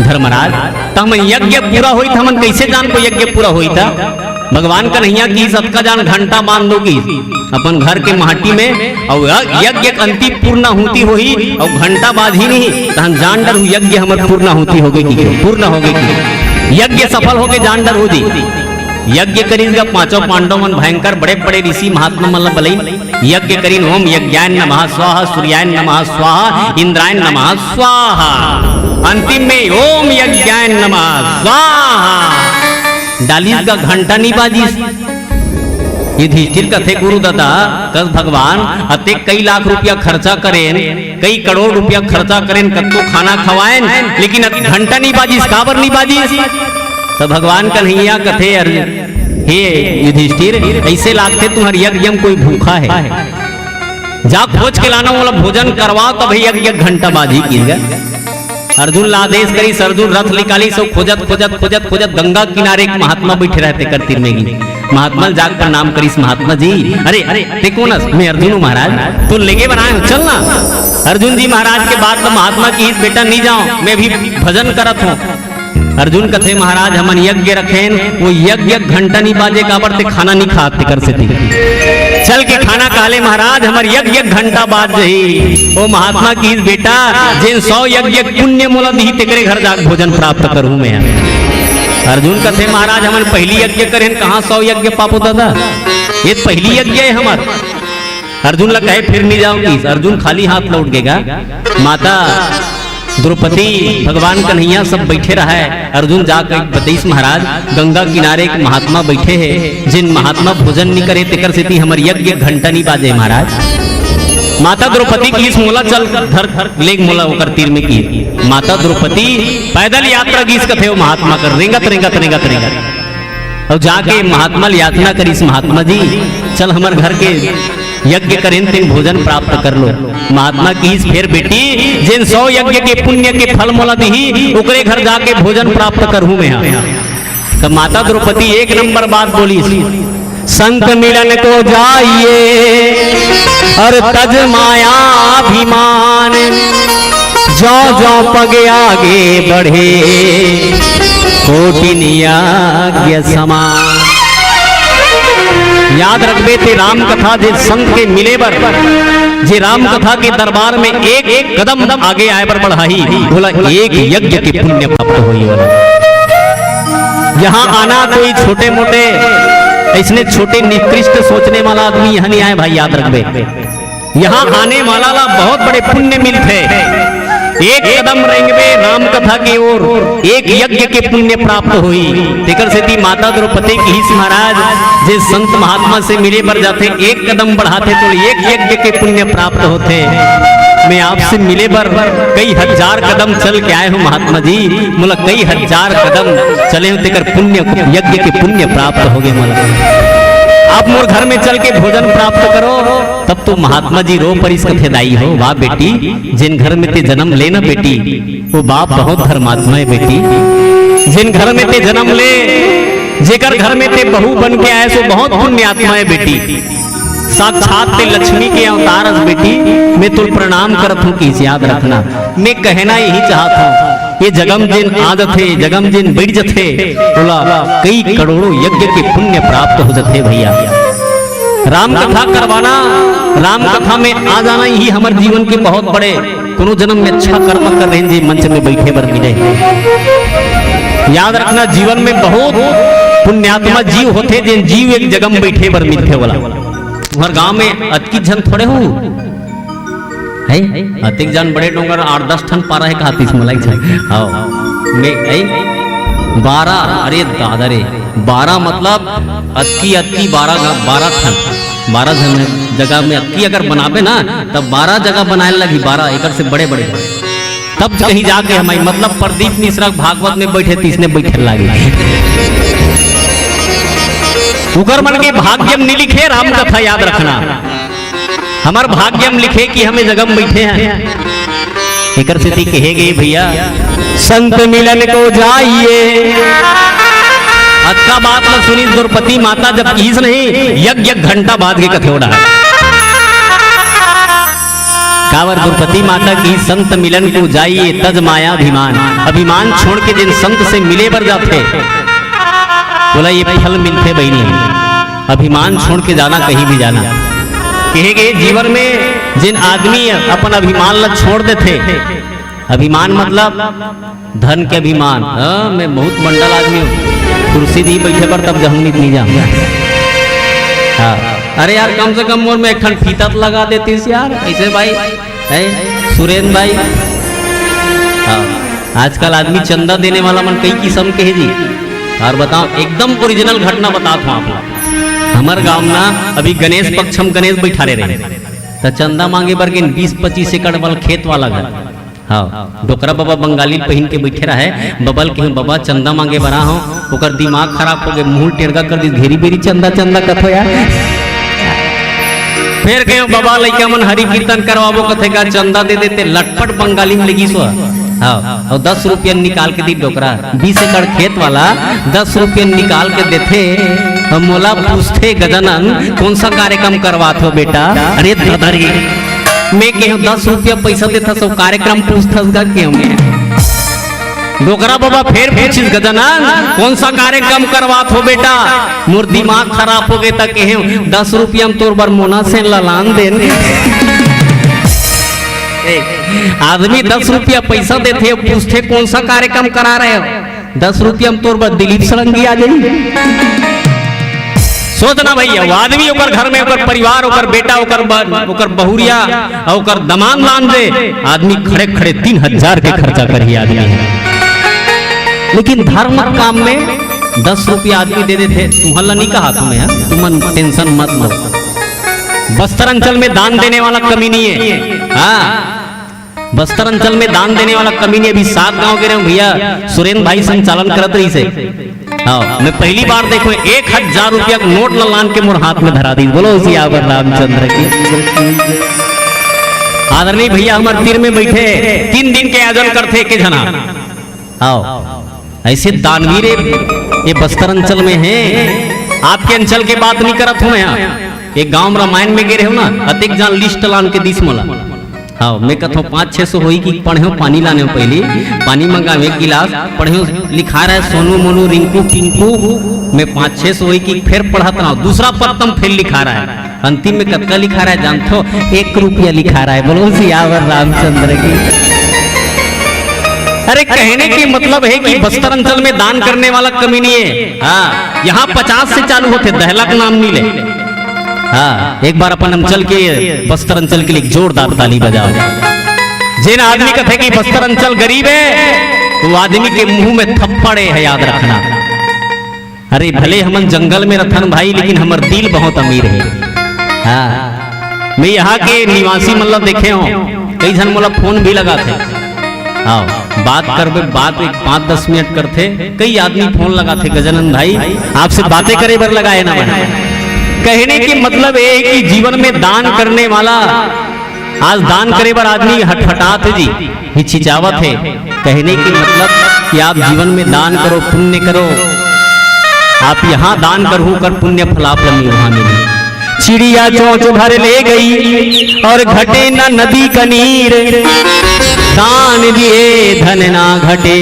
धर्मराज, त हमन यज्ञ पूरा होई त हमन कइसे जानबो यज्ञ पूरा होई त?" भगवान कन्हैया कहिस, "अतका जान घंटा बांध दो," कहिस, "अपन घर के माटी में, अउ य-, यज्ञ के अंतिम पूर्णाहुति होही, अउ घंटा बाजही नहीं, त हम जान डरहू यज्ञ हमर पूर्णाहुति होगे कि पूर्ण होगे कि यज्ञ सफल होगे, जान डरहू जी।" यज्ञ करिस गा, पांचों पांडव मन भयंकर बड़े-बड़े ऋषि महात्मा मन ला बलइन, यज्ञ करिन, "ओम यज्ञाय नमः स्वाहा, सूर्याय नमः स्वाहा, इंद्राय नमः स्वाहा।" अंतिम में, "ओम यज्ञाय नमः स्वाहा।" डालिस गा, घंटा नहीं बाजिस। युधिष्ठिर कथे, "गुरु दादा, कस भगवान, अतेक कई लाख रुपया खर्चा करेन, कई करोड़ रुपया खर्चा करेन, कतको खाना खवाएन, लेकिन अत-, घंटा नहीं बाजिस, काबर नहीं बाजिस?" त भगवान कन्हैया कथे, "अरे हे युधिष्ठिर, अइसे लागथे तुम्हर यज्ञ में कोई भूखा है। जा खोज के लाना, ओला भोजन करवाओ, तब यज्ञ के घंटा बाजही," कहिस गा। अर्जुन ला आदेश करिस, अर्जुन रथ निकालिस, अउ खोजत, खोजत, खोजत, खोजत गंगा किनारे एक महात्मा बइठे रहय तेकर तीर में गिस। महात्मा ल जाके प्रणाम करिस, "महात्मा जी, अरे, अरे, तें कोन हस?" "मैं अर्जुन हूँ महाराज, तोला लेगे बर आए हूँ, चल ना।" अर्जुन जी महाराज के बात ल महात्मा कहिस, "बेटा नहीं जाओ, मैं अभी भजन करत हूँ।" अर्जुन कथे, "महाराज, हमन यज्ञ रखेन, वो यज्ञ के घंटा नहीं बाजे, काबर तें खाना नहीं खात, तेकर सेती चल के खाना खा ले महाराज, हमर यज्ञ के घंटा बाज जाही।" ओ महात्मा कहिस, "बेटा, जेन सौ यज्ञ के पुण्य मोला दिही, तेकरे घर जाके भोजन प्राप्त करहूँ मैं।" अर्जुन कथे, "महाराज, हमन पहिली यज्ञ करेन, कहाँ सौ यज्ञ पाबो दादा? ये पहिली यज्ञ है हमर।" अर्जुन ला कहे, "फिर नहीं जाओ," कहिस। अर्जुन खाली हाथ लौट गे गा। माता द्रौपदी, भगवान कन्हैया सब बइठे रहय। अर्जुन जाके बतइस, "महाराज, गंगा किनारे एक महात्मा बइठे हे, जेन महात्मा भोजन नहीं करे, तेकर सेती हमर यज्ञ घंटा नहीं बाजे महाराज।" माता द्रौपदी कहिस, "मोला चल धर, धर, लेग मोला ओकर तीर में," कहिस। माता द्रौपदी पैदल यात्रा गिस कथे ओ महात्मा कर, रेंगत, रेंगत, रेंगत, रेंगत। अउ जाके महात्मा ल याचना करिस, "महात्मा जी, चल हमर घर के यज्ञ करेन, तेन भोजन प्राप्त कर लो।" महात्मा कहिस, "फेर बेटी, जेन सौ यज्ञ के पुण्य के फल मोला दिही, ओकरे घर जाके भोजन प्राप्त करहूँ मैं हा।" त माता द्रौपदी एक नंबर बात बोलिस, "संत मिलन को जाइए और तज माया अभिमान, जो जो पग आगे बढ़े कोटिन यज्ञ समान।" याद रखबे, ते राम कथा जे संत के मिले बर, जे राम कथा के दरबार में एक, एक कदम आगे आए बर बढ़ाही, ओला एक यज्ञ के पुण्य प्राप्त होही। ओला यहाँ आना कोई छोटे मोटे, अइसने छोटे निकृष्ट सोचने वाला आदमी यहाँ नहीं आए भाई, याद रखबे। यहाँ आने वाला ला बहुत बड़े पुण्य मिलथे। एक कदम रेंगबे राम कथा के ओर, एक यज्ञ के पुण्य प्राप्त होही। तेकर सेती माता द्रौपदी कहिस, "महाराज, जे संत महात्मा से मिले बर जाथे, एक कदम बढ़ाथे तो एक यज्ञ के पुण्य प्राप्त होथे। मैं आपसे मिले बर कई हजार कदम चल के आए हूँ महात्मा जी, मोला कई हजार कदम चले हूँ, तेकर पुण्य, यज्ञ के पुण्य प्राप्त होगे मोला।" अब मोर घर में चल के भोजन प्राप्त करो। तब तो महात्मा जी रो परिस कथे दाई हो, वाह बेटी, जेन घर में ते जन्म ले ना बेटी, वो बाप बहुत धर्मात्मा है बेटी। जेन घर में ते जन्म ले, जेकर घर में ते बहू बन के आए, सो बहुत पुण्यात्मा है बेटी। साक्षात ते लक्ष्मी के अवतार अस बेटी, मैं तुल प्रणाम करत हूँ, किस याद रखना। मैं कहना यही चाहत हूँ, ये जगम जेन आ जथे, जगम जेन बैठ जथे, ओला कई करोड़ों यज्ञ के पुण्य प्राप्त हो जथे भैया। राम कथा करवाना, राम कथा में आ जाना, यही हमर जीवन के बहुत बड़े, कोनो जन्म में अच्छा कर्म कर रहे हैं, जे मंच में बैठे बर मिले। याद रखना, जीवन में बहुत पुण्यात्मा जीव होथे, जेन जीव एक जगह में बैठे बर मिलथे वाला। तुम्हार गांव में अतकी झन थोड़े हो, है? अतिक जान बड़े डोंगर आठ दस ठन पारा है, कहातीस मलाई छन। आओ, मैं, है? बारह, अरे दादा रे, बारह मतलब अतकी, अतकी बारह गा-, बारह ठन, बारह झन जगह में अतकी अगर बनाबे ना, तब बारह जगह बनाए लगी, बारह एकड़ से बड़े बड़े। तब कहीं जाके हमारी, मतलब, प्रदीप मिश्रा भागवत में बैठे, तीसने बैठे लागे। उकर मन के भाग्य में नहीं लिखे राम कथा, याद रखना। हमर भाग्य में लिखे कि हमें जगह में बैठे हैं। एकर सेती कहे गए भैया, संत मिलन को जाइए। अतका बात ल सुनिस द्रौपदी माता जब किहिस नहीं, यज्ञ घंटा बाज के कथे ओढ़ा। काबर द्रौपदी माता की संत मिलन को जाइए तज माया अभिमान। अभिमान छोड़ के जिन संत से मिले बर जाथे, बोला ये फल मिलथे बहिनी। अभिमान छोड़ के जाना, कहीं भी जाना। कहे गए जीवन में जिन आदमी अपन अभिमान ला छोड़ देथे, अभिमान मतलब धन के अभिमान। हाँ, मैं बहुत मंडल आदमी हूँ, कुर्सी दी बैठे पर तब जहूँ नहीं जा। हाँ, अरे यार, कम से कम मोर में एक ठन फीता तो लगा देतीस यार, ऐसे भाई, है सुरेंद्र भाई। हाँ, आजकल आदमी चंदा देने वाला मन कई किस्म के है जी। और बताओ, एकदम ओरिजिनल घटना बतात हूँ आप ला। हमर गांव ना अभी गणेश पक्ष में गणेश बैठारे रहे, त चंदा मांगे बर गेन बीस पच्चीस एकड़ वाला खेत वाला घर। हाँ, डोकरा बाबा बंगाली पहिन के बैठे रहे। बबा ल कहेंव, "बबा, चंदा मांगे बर आ हूँ।" ओकर दिमाग खराब हो गए, मुंह टेढ़गा कर दी, घेरी बेरी चंदा चंदा कथो यार। फिर कहेंव, "बबा, लइका मन हरि कीर्तन करवाबो," कथे का, "चंदा दे देते।" लटपट बंगाली में लगी सो। हाँ, और दस रुपया निकाल के दी डोकरा, बीस एकड़ खेत वाला, दस रुपया निकाल के देथे। और मोला पूछथे, "गजानन, कौन सा कार्यक्रम करवात हो बेटा?" अरे दादा रे, मैं कहेंव, "दस रुपया पैसा देथस, सब कार्यक्रम पूछथस गा?" कहेंव मैं। डोकरा बाबा फिर पूछिस, "गजानन, कौन सा कार्यक्रम करवात हो बेटा?" मोर दिमाग खराब हो गए, त कहेंव, "दस रुपया में तोर बर मोना सेन ला लान देन।" ए, आदमी दस रुपया पैसा देथे, पूछथे, "कौन सा कार्यक्रम करा रहे हो?" दस रुपया में तोर बर दिलीप षडंगी आ जाई। सोचना भैया, वो आदमी, ओकर घर में ओकर परिवार, ओकर बेटा, ओकर ब-, ओकर बहुरिया, ओकर दमांद लान दे, आदमी खड़े खड़े तीन हजार के खर्चा करही आदमी है। लेकिन धर्म काम में दस रुपया आदमी दे देथे, तुहन ला नहीं कहा तुम्हें, हाँ? तुमन टेंशन मत लो। बस्तर अंचल में दान देने वाला कमी नहीं है। हाँ, बस्तर अंचल में दान देने वाला कमी नहीं। अभी सात गांव गे रहेंव भैया, सुरेंद्र भाई संचालन करत रहिसे। हाँ, मैं पहली बार देखेंव, एक हजार रुपया के नोट ला लान के मोर हाथ में धरा दीस। बोलो सियावर रामचंद्र की। आदरणीय भैया हमर तीर में बैठे, तीन दिन के आयोजन करथे एक झना। आओ, ऐसे दानवीर ये बस्तर अंचल में है। आपके अंचल के बात नहीं करत हूँ मैं यहाँ। एक गांव रामायण में गे रहेंव ना, अतेक जान लिस्ट लान के दीस मोला। हाँ, मैं कथंव पाँच छः सौ होही कि पढ़ेंव, पानी लानेंव, पहली पानी मंगाएंव एक गिलास, पढ़ेंव लिखा रहा है सोनू मोनू रिंकू पिंकू। मैं पाँच छः सौ होही कि फिर पढ़त रहा हूँ, दूसरा पत्तम फिर लिखा रहा है। अंतिम में कतका लिखा रहा है जानथो? एक रुपया लिखा रहा है। बोलो सियावर रामचंद्र की। अरे, कहने की मतलब है कि बस्तर अंचल में दान करने वाला कमी नहीं है। हाँ, यहाँ पचास से चालू होथे, दहला के नाम नहीं ले। हाँ, एक बार अपन अंचल के, बस्तर अंचल के लिए जोरदार ताली बजाओ। जेन आदमी कथे कि बस्तर अंचल गरीब है, वो आदमी के मुंह में थप्पड़ है, याद रखना। अरे, भले हमन जंगल में रथन भाई, लेकिन हमर दिल बहुत अमीर है। हाँ, मैं यहाँ के निवासी मन ला देखे हूँ, कई झन मोला फोन भी लगाथे। हाँ, बात करबे, बात एक पाँच दस मिनट करथे, कई आदमी फोन लगाथे, "गजानन भाई, आपसे बातें करे बर लगाए ना मैं।" कहने के मतलब ये है कि जीवन में दान करने वाला, आज दान करे बर आदमी हटहटात हे जी, हिचकिचावत हे। कहने के मतलब कि आप जीवन में दान करो, पुण्य करो। आप यहाँ दान करहू, ओकर पुण्य फल आप ला वहाँ मिली। चिड़िया चोंच भर ले गई और घटे न नदी का नीर, दान दिए धन ना घटे,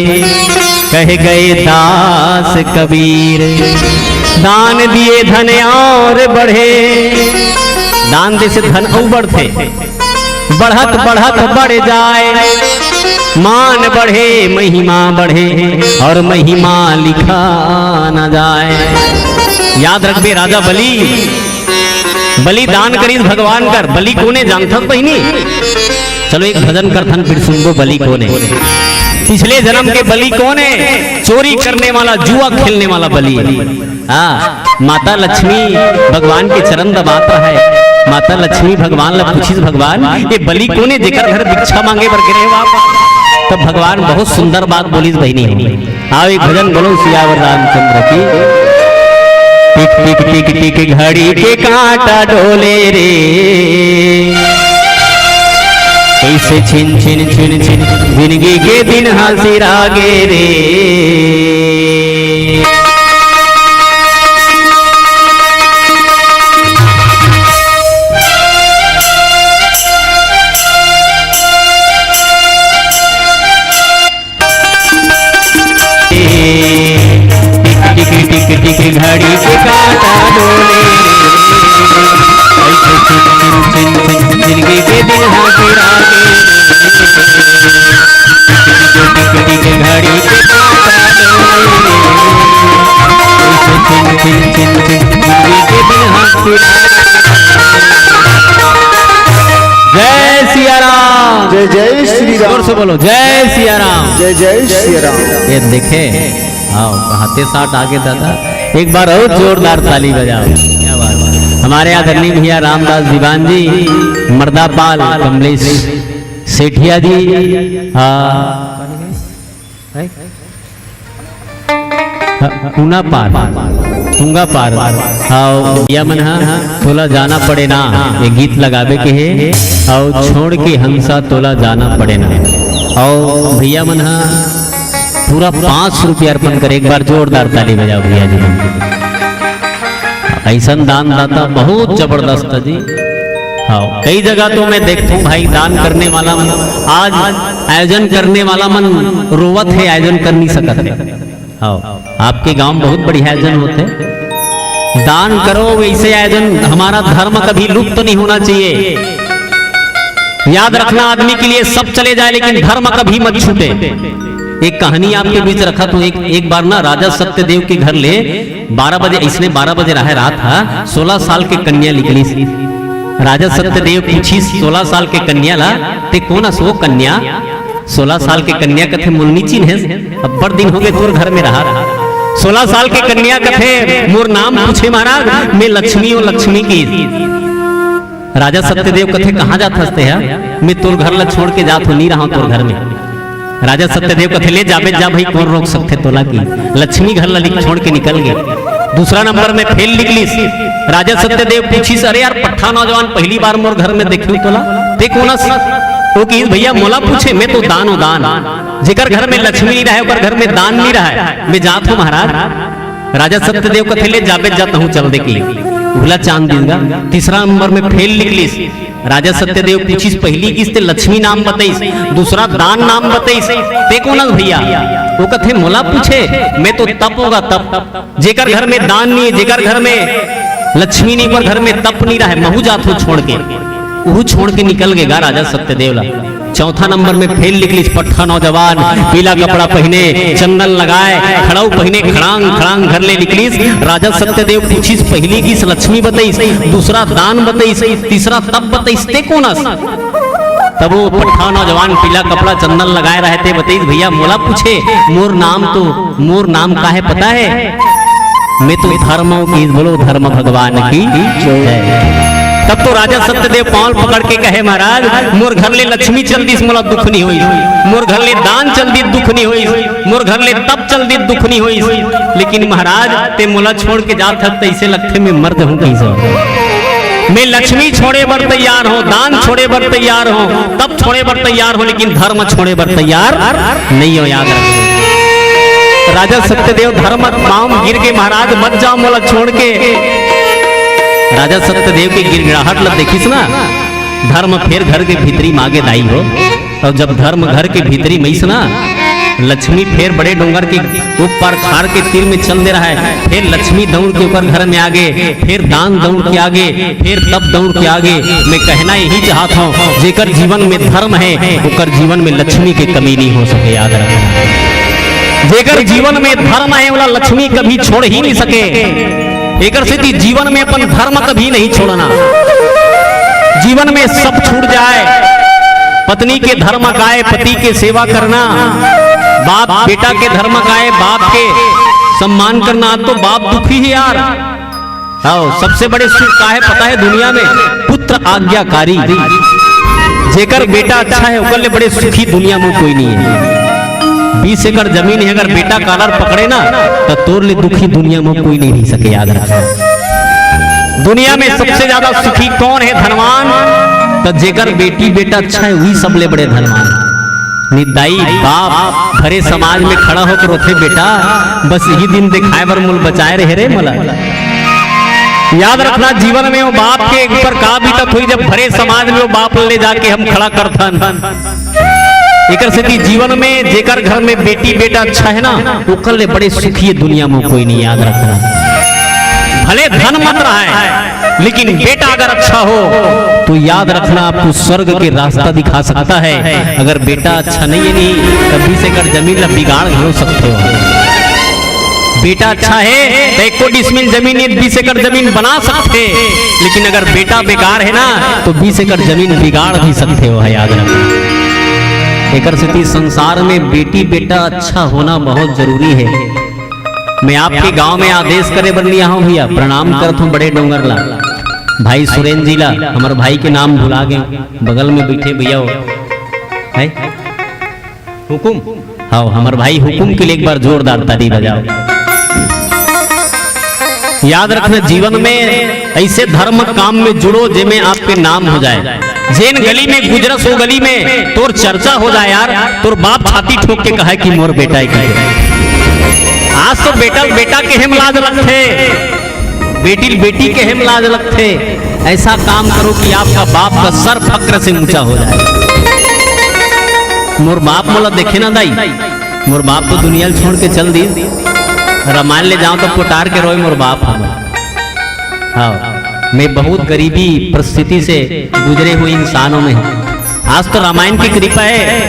कह गए दास कबीर। दान दिए धन और बढ़े, दान दे से धन अउ बढ़थे, बढ़त बढ़त बढ़ जाए, मान बढ़े महिमा बढ़े, और महिमा लिखा न जाए। याद रखबे राजा बलि, बलि दान करिस भगवान कर। बलि कोने जानथस बहिनी? चलो एक भजन करथन, फिर सुनबो बलि कोने। पिछले जन्म के बलि कोने? चोरी करने वाला, जुआ खेलने वाला बलि। हाँ, माता लक्ष्मी भगवान के चरण दबात रहय। माता लक्ष्मी भगवान ला पूछिस, "भगवान, ये बलि कोने जेकर घर भिक्षा मांगे बर गे रहे हो आप?" तब भगवान बहुत सुंदर बात बोलिस बहिनी हो। आओ एक भजन बोलो सियावर रामचंद्र की। टिक टिक टिक टिक घड़ी के कांटा डोले रे, कैसे छिन छिन छिन छिन जिंदगी के दिन हासिर आगे रे। टिक टिक टिक टिक घड़ी के कांटा डोले रे, ऐसे छिन छिन छिन छिन जिंदगी के दिन हासिर आगे रे। टिक टिक टिक घड़ी के कांटा डोले रे, ऐसे छिन छिन छिन छिन जिंदगी के दिन हासिर आगे रे। जय सिया राम। जय जय श्री राम। जोर से बोलो, जय सिया राम। जय जय सिया राम। ये देखे, आओ, हाथे साथ आगे दादा, एक बार और जोरदार ताली बजाओ। क्या बात है। हमारे आदरणीय भैया रामदास दीवान जी, मर्दापाल कमलेश सेठिया जी, हाँ, पूना पार, पूंगा पार। हाँ, भैया मन हा, तोला जाना पड़े ना, ये गीत लगावे के हे। और छोड़ के हंसा तोला जाना पड़े ना। और भैया मन हा, पूरा पाँच सौ रुपया अर्पण करे। एक बार जोरदार ताली बजाओ भैया जी। ऐसन दानदाता बहुत जबरदस्त है जी। हाँ, कई जगह तो मैं देखता हूँ भाई, दान करने वाला मन, आज आयोजन करने वाला मन रोवत है, आयोजन कर नहीं सकत है। हाँ, आपके गांव में बहुत बढ़िया आयोजन होते हैं। दान करो, वैसे आयोजन, हमारा धर्म कभी लुप्त नहीं होना चाहिए। याद रखना, आदमी के लिए सब चले जाए, लेकिन धर्म कभी मत छूटे। एक कहानी आपके बीच रखा तो, एक, एक बार ना राजा सत्यदेव के घर ले बारह बजे, इसने बारह बजे रहा रात हा, सोलह साल के कन्या निकलिस। राजा सत्यदेव पूछिस सोलह साल के कन्या ला, "ते कोन अस ओ कन्या?" सोलह साल के कन्या कथे, "मोला नी चिन्हेस, अब्बड़ दिन हो गए तोर घर में रहा।" सोलह साल के कन्या कथे, "मोर नाम पूछे महाराज, मैं लक्ष्मी ओ लक्ष्मी की।" राजा सत्यदेव कथे, "कहाँ जात हस ते हा?" "मैं तोर घर ला छोड़ के जात हो, नी रहा तोर घर में।" राजा सत्यदेव कथे, "ले जाबे जा भाई, कोन रोक सकथे तोला की लक्ष्मी घर ला लिख छोड़ के निकल गे।" दूसरा नंबर में फेल निकलिस। राजा सत्यदेव पूछिस, "अरे यार, पट्ठा नौजवान, पहली बार मोर घर में देखियो तोला, ते कोन अस?" ओ किहिस, "भैया मोला पूछे, मैं तो दान ओ दान, जेकर घर में लक्ष्मी नहीं रहे, ओकर घर में दान नहीं रहे, मैं जात हो महाराज।" राजा सत्यदेव कथे, "ले जाबे जा, तहूँ चल दे की।" उहला चांद दिन गा। तीसरा नंबर में फेल निकलिस। राजा सत्यदेव पूछिस, पहली किस ते लक्ष्मी नाम बतइस, दूसरा दान नाम बतइस, ते कोन अस भैया? ओ कथे, "मोला पूछे, मैं तो तप ओ गा तप, जेकर घर में दान नहीं, जेकर घर में लक्ष्मी नहीं, पर घर में तप नहीं रहे, महू जात हो छोड़ के।" उहू छोड़ के निकल गे गा राजा सत्यदेव ला। चौथा नंबर में फेल निकलिस, पट्ठा नौजवान, पीला कपड़ा पहिने, चंदन लगाए, खड़ाऊ पहिने, खड़ांग खड़ांग घर ले निकलिस। राजा सत्यदेव पूछिस, पहली किस लक्ष्मी बतइस, दूसरा दान बतइस, तीसरा तप बतइस, ते कोन अस? तब ओ पट्ठा नौजवान पीला कपड़ा चंदन लगाए रहे ते बतइस, "भैया मोला पूछे, मोर नाम तो, मोर नाम का है पता है? मैं तो धर्म ओ," किहिस, बोलो धर्म भगवान की जय। तब तो राजा सत्यदेव पांव पकड़ के कहे, महाराज, मोर घर ले लक्ष्मी चल दिस, मोला दुख नहीं होइस। मोर घर ले दान चल दिस, दुख नहीं होइस। मोर घर ले तप चल दिस, दुख नहीं होइस। लेकिन महाराज, ते मोला छोड़ के जात हस, त अइसे लगथे मैं मर जाहूं कहीं से। मैं लक्ष्मी छोड़े बर तैयार हों, दान छोड़े बर तैयार हों, तप छोड़े बर तैयार हों, लेकिन धर्म छोड़े बर तैयार नहीं हों। याद रख, राजा सत्यदेव धर्म पांव गिर के, महाराज मत जाव मोला छोड़ के। राजा सत्यदेव के गिड़गिड़ाहट ल देखिस ना, धर्म फेर घर के भीतरी म आगे दाई हो। अउ जब धर्म घर के भीतरी म आइस ना, लक्ष्मी फेर बड़े डोंगर के ऊपर खार के तीर में चल दे रहय, फेर लक्ष्मी दउड़ के ओकर घर में आगे, फेर दान दउड़ के आगे, फेर तप दउड़ के आगे। मैं कहना यही चाहत हौं, जेकर जीवन में धर्म हे, ओकर जीवन में लक्ष्मी के कमी नहीं हो सके। याद रखना, जेकर जीवन में धर्म हे, ओला लक्ष्मी कभी छोड़ ही नहीं सके। एकर सेती जीवन में अपन धर्म कभी नहीं छोड़ना। जीवन में सब छूट जाए, पत्नी के धर्म काय, पति के सेवा करना, बाप बेटा के धर्म काय, बाप के सम्मान करना, तो बाप दुखी हे यार। हव, सबसे बड़े सुख का हे पता हे दुनिया में? पुत्र आज्ञाकारी। जेकर बेटा अच्छा हे, ओकर ले बड़े सुखी दुनिया में कोई नहीं हे। बीस एकड़ जमीन हे, अगर बेटा कालर पकड़े ना, त तोर ले दुखी दुनिया में कोई नहीं रह सके। याद रख, दुनिया में सबसे ज्यादा सुखी कौन हे? धनवान। त जेकर बेटी बेटा अच्छा हे, वही सबले बड़े धनवान। निदाई बाप भरे समाज में खड़ा होकर रोथे, बेटा, बस यही दिन दिखाए बर मोला बचाए रहे रे मोला। याद रखना, जीवन में वो बाप के ऊपर का बीतत होही, जब भरे समाज में वो बाप ले जाके हम खड़ा करथन। एकर सेती जीवन में जेकर घर में बेटी बेटा अच्छा हे ना, ओकर ले बड़े सुखी दुनिया में कोई नहीं। याद रखना, भले धन मत रहय, लेकिन बेटा अगर अच्छा हो, तो याद रखना, आपको स्वर्ग के रास्ता दिखा सकता है। अगर बेटा अच्छा नहीं हे नहीं, त बीस एकड़ जमीन ला बिगाड़ घलो सकथे हो। बेटा अच्छा हे, त एको डिसमिल जमीन, बीस एकड़ जमीन बना सकथे, लेकिन अगर बेटा बेकार हे ना, तो बीस एकड़ जमीन बिगाड़ भी सकथे हो। याद रखना, एकर सेती संसार में बेटी बेटा अच्छा होना बहुत जरूरी हे। मैं आपके गांव में आदेश करे बर नइ आए हौं भैया, प्रणाम करत हौं बड़े डोंगर ला, भाई सुरेंद्र जी ला, हमर भाई के नाम भुला गेंव, बगल में बइठे भैया हो, हे हुकुम, हव, हमर भाई हुकुम के लिए एक बार जोरदार ताली बजाव। याद रखना, जीवन में अइसे धर्म काम में जुड़ो, जेमे आपके नाम हो जाए। जेन गली में गुजरस, वो गली में तोर चर्चा हो जाए यार, तोर बाप छाती ठोक के कहय कि मोर बेटा हे कहिके। आज तो बेटा ल बेटा केहे म लाज लगथे, बेटी ल बेटी केहे म लाज लगथे। ऐसा काम करो कि आपका बाप का सर फक्र से ऊंचा हो जाए। मोर बाप मोला देखे ना दाई, मोर बाप तो दुनिया ल छोड़ के चल दिस। रामायण ले जांव त पोटार के रोय मोर बाप हमर। हव, मैं बहुत गरीबी परिस्थिति से गुजरे हुए इंसान हौं मैं। आज तो रामायण की कृपा हे,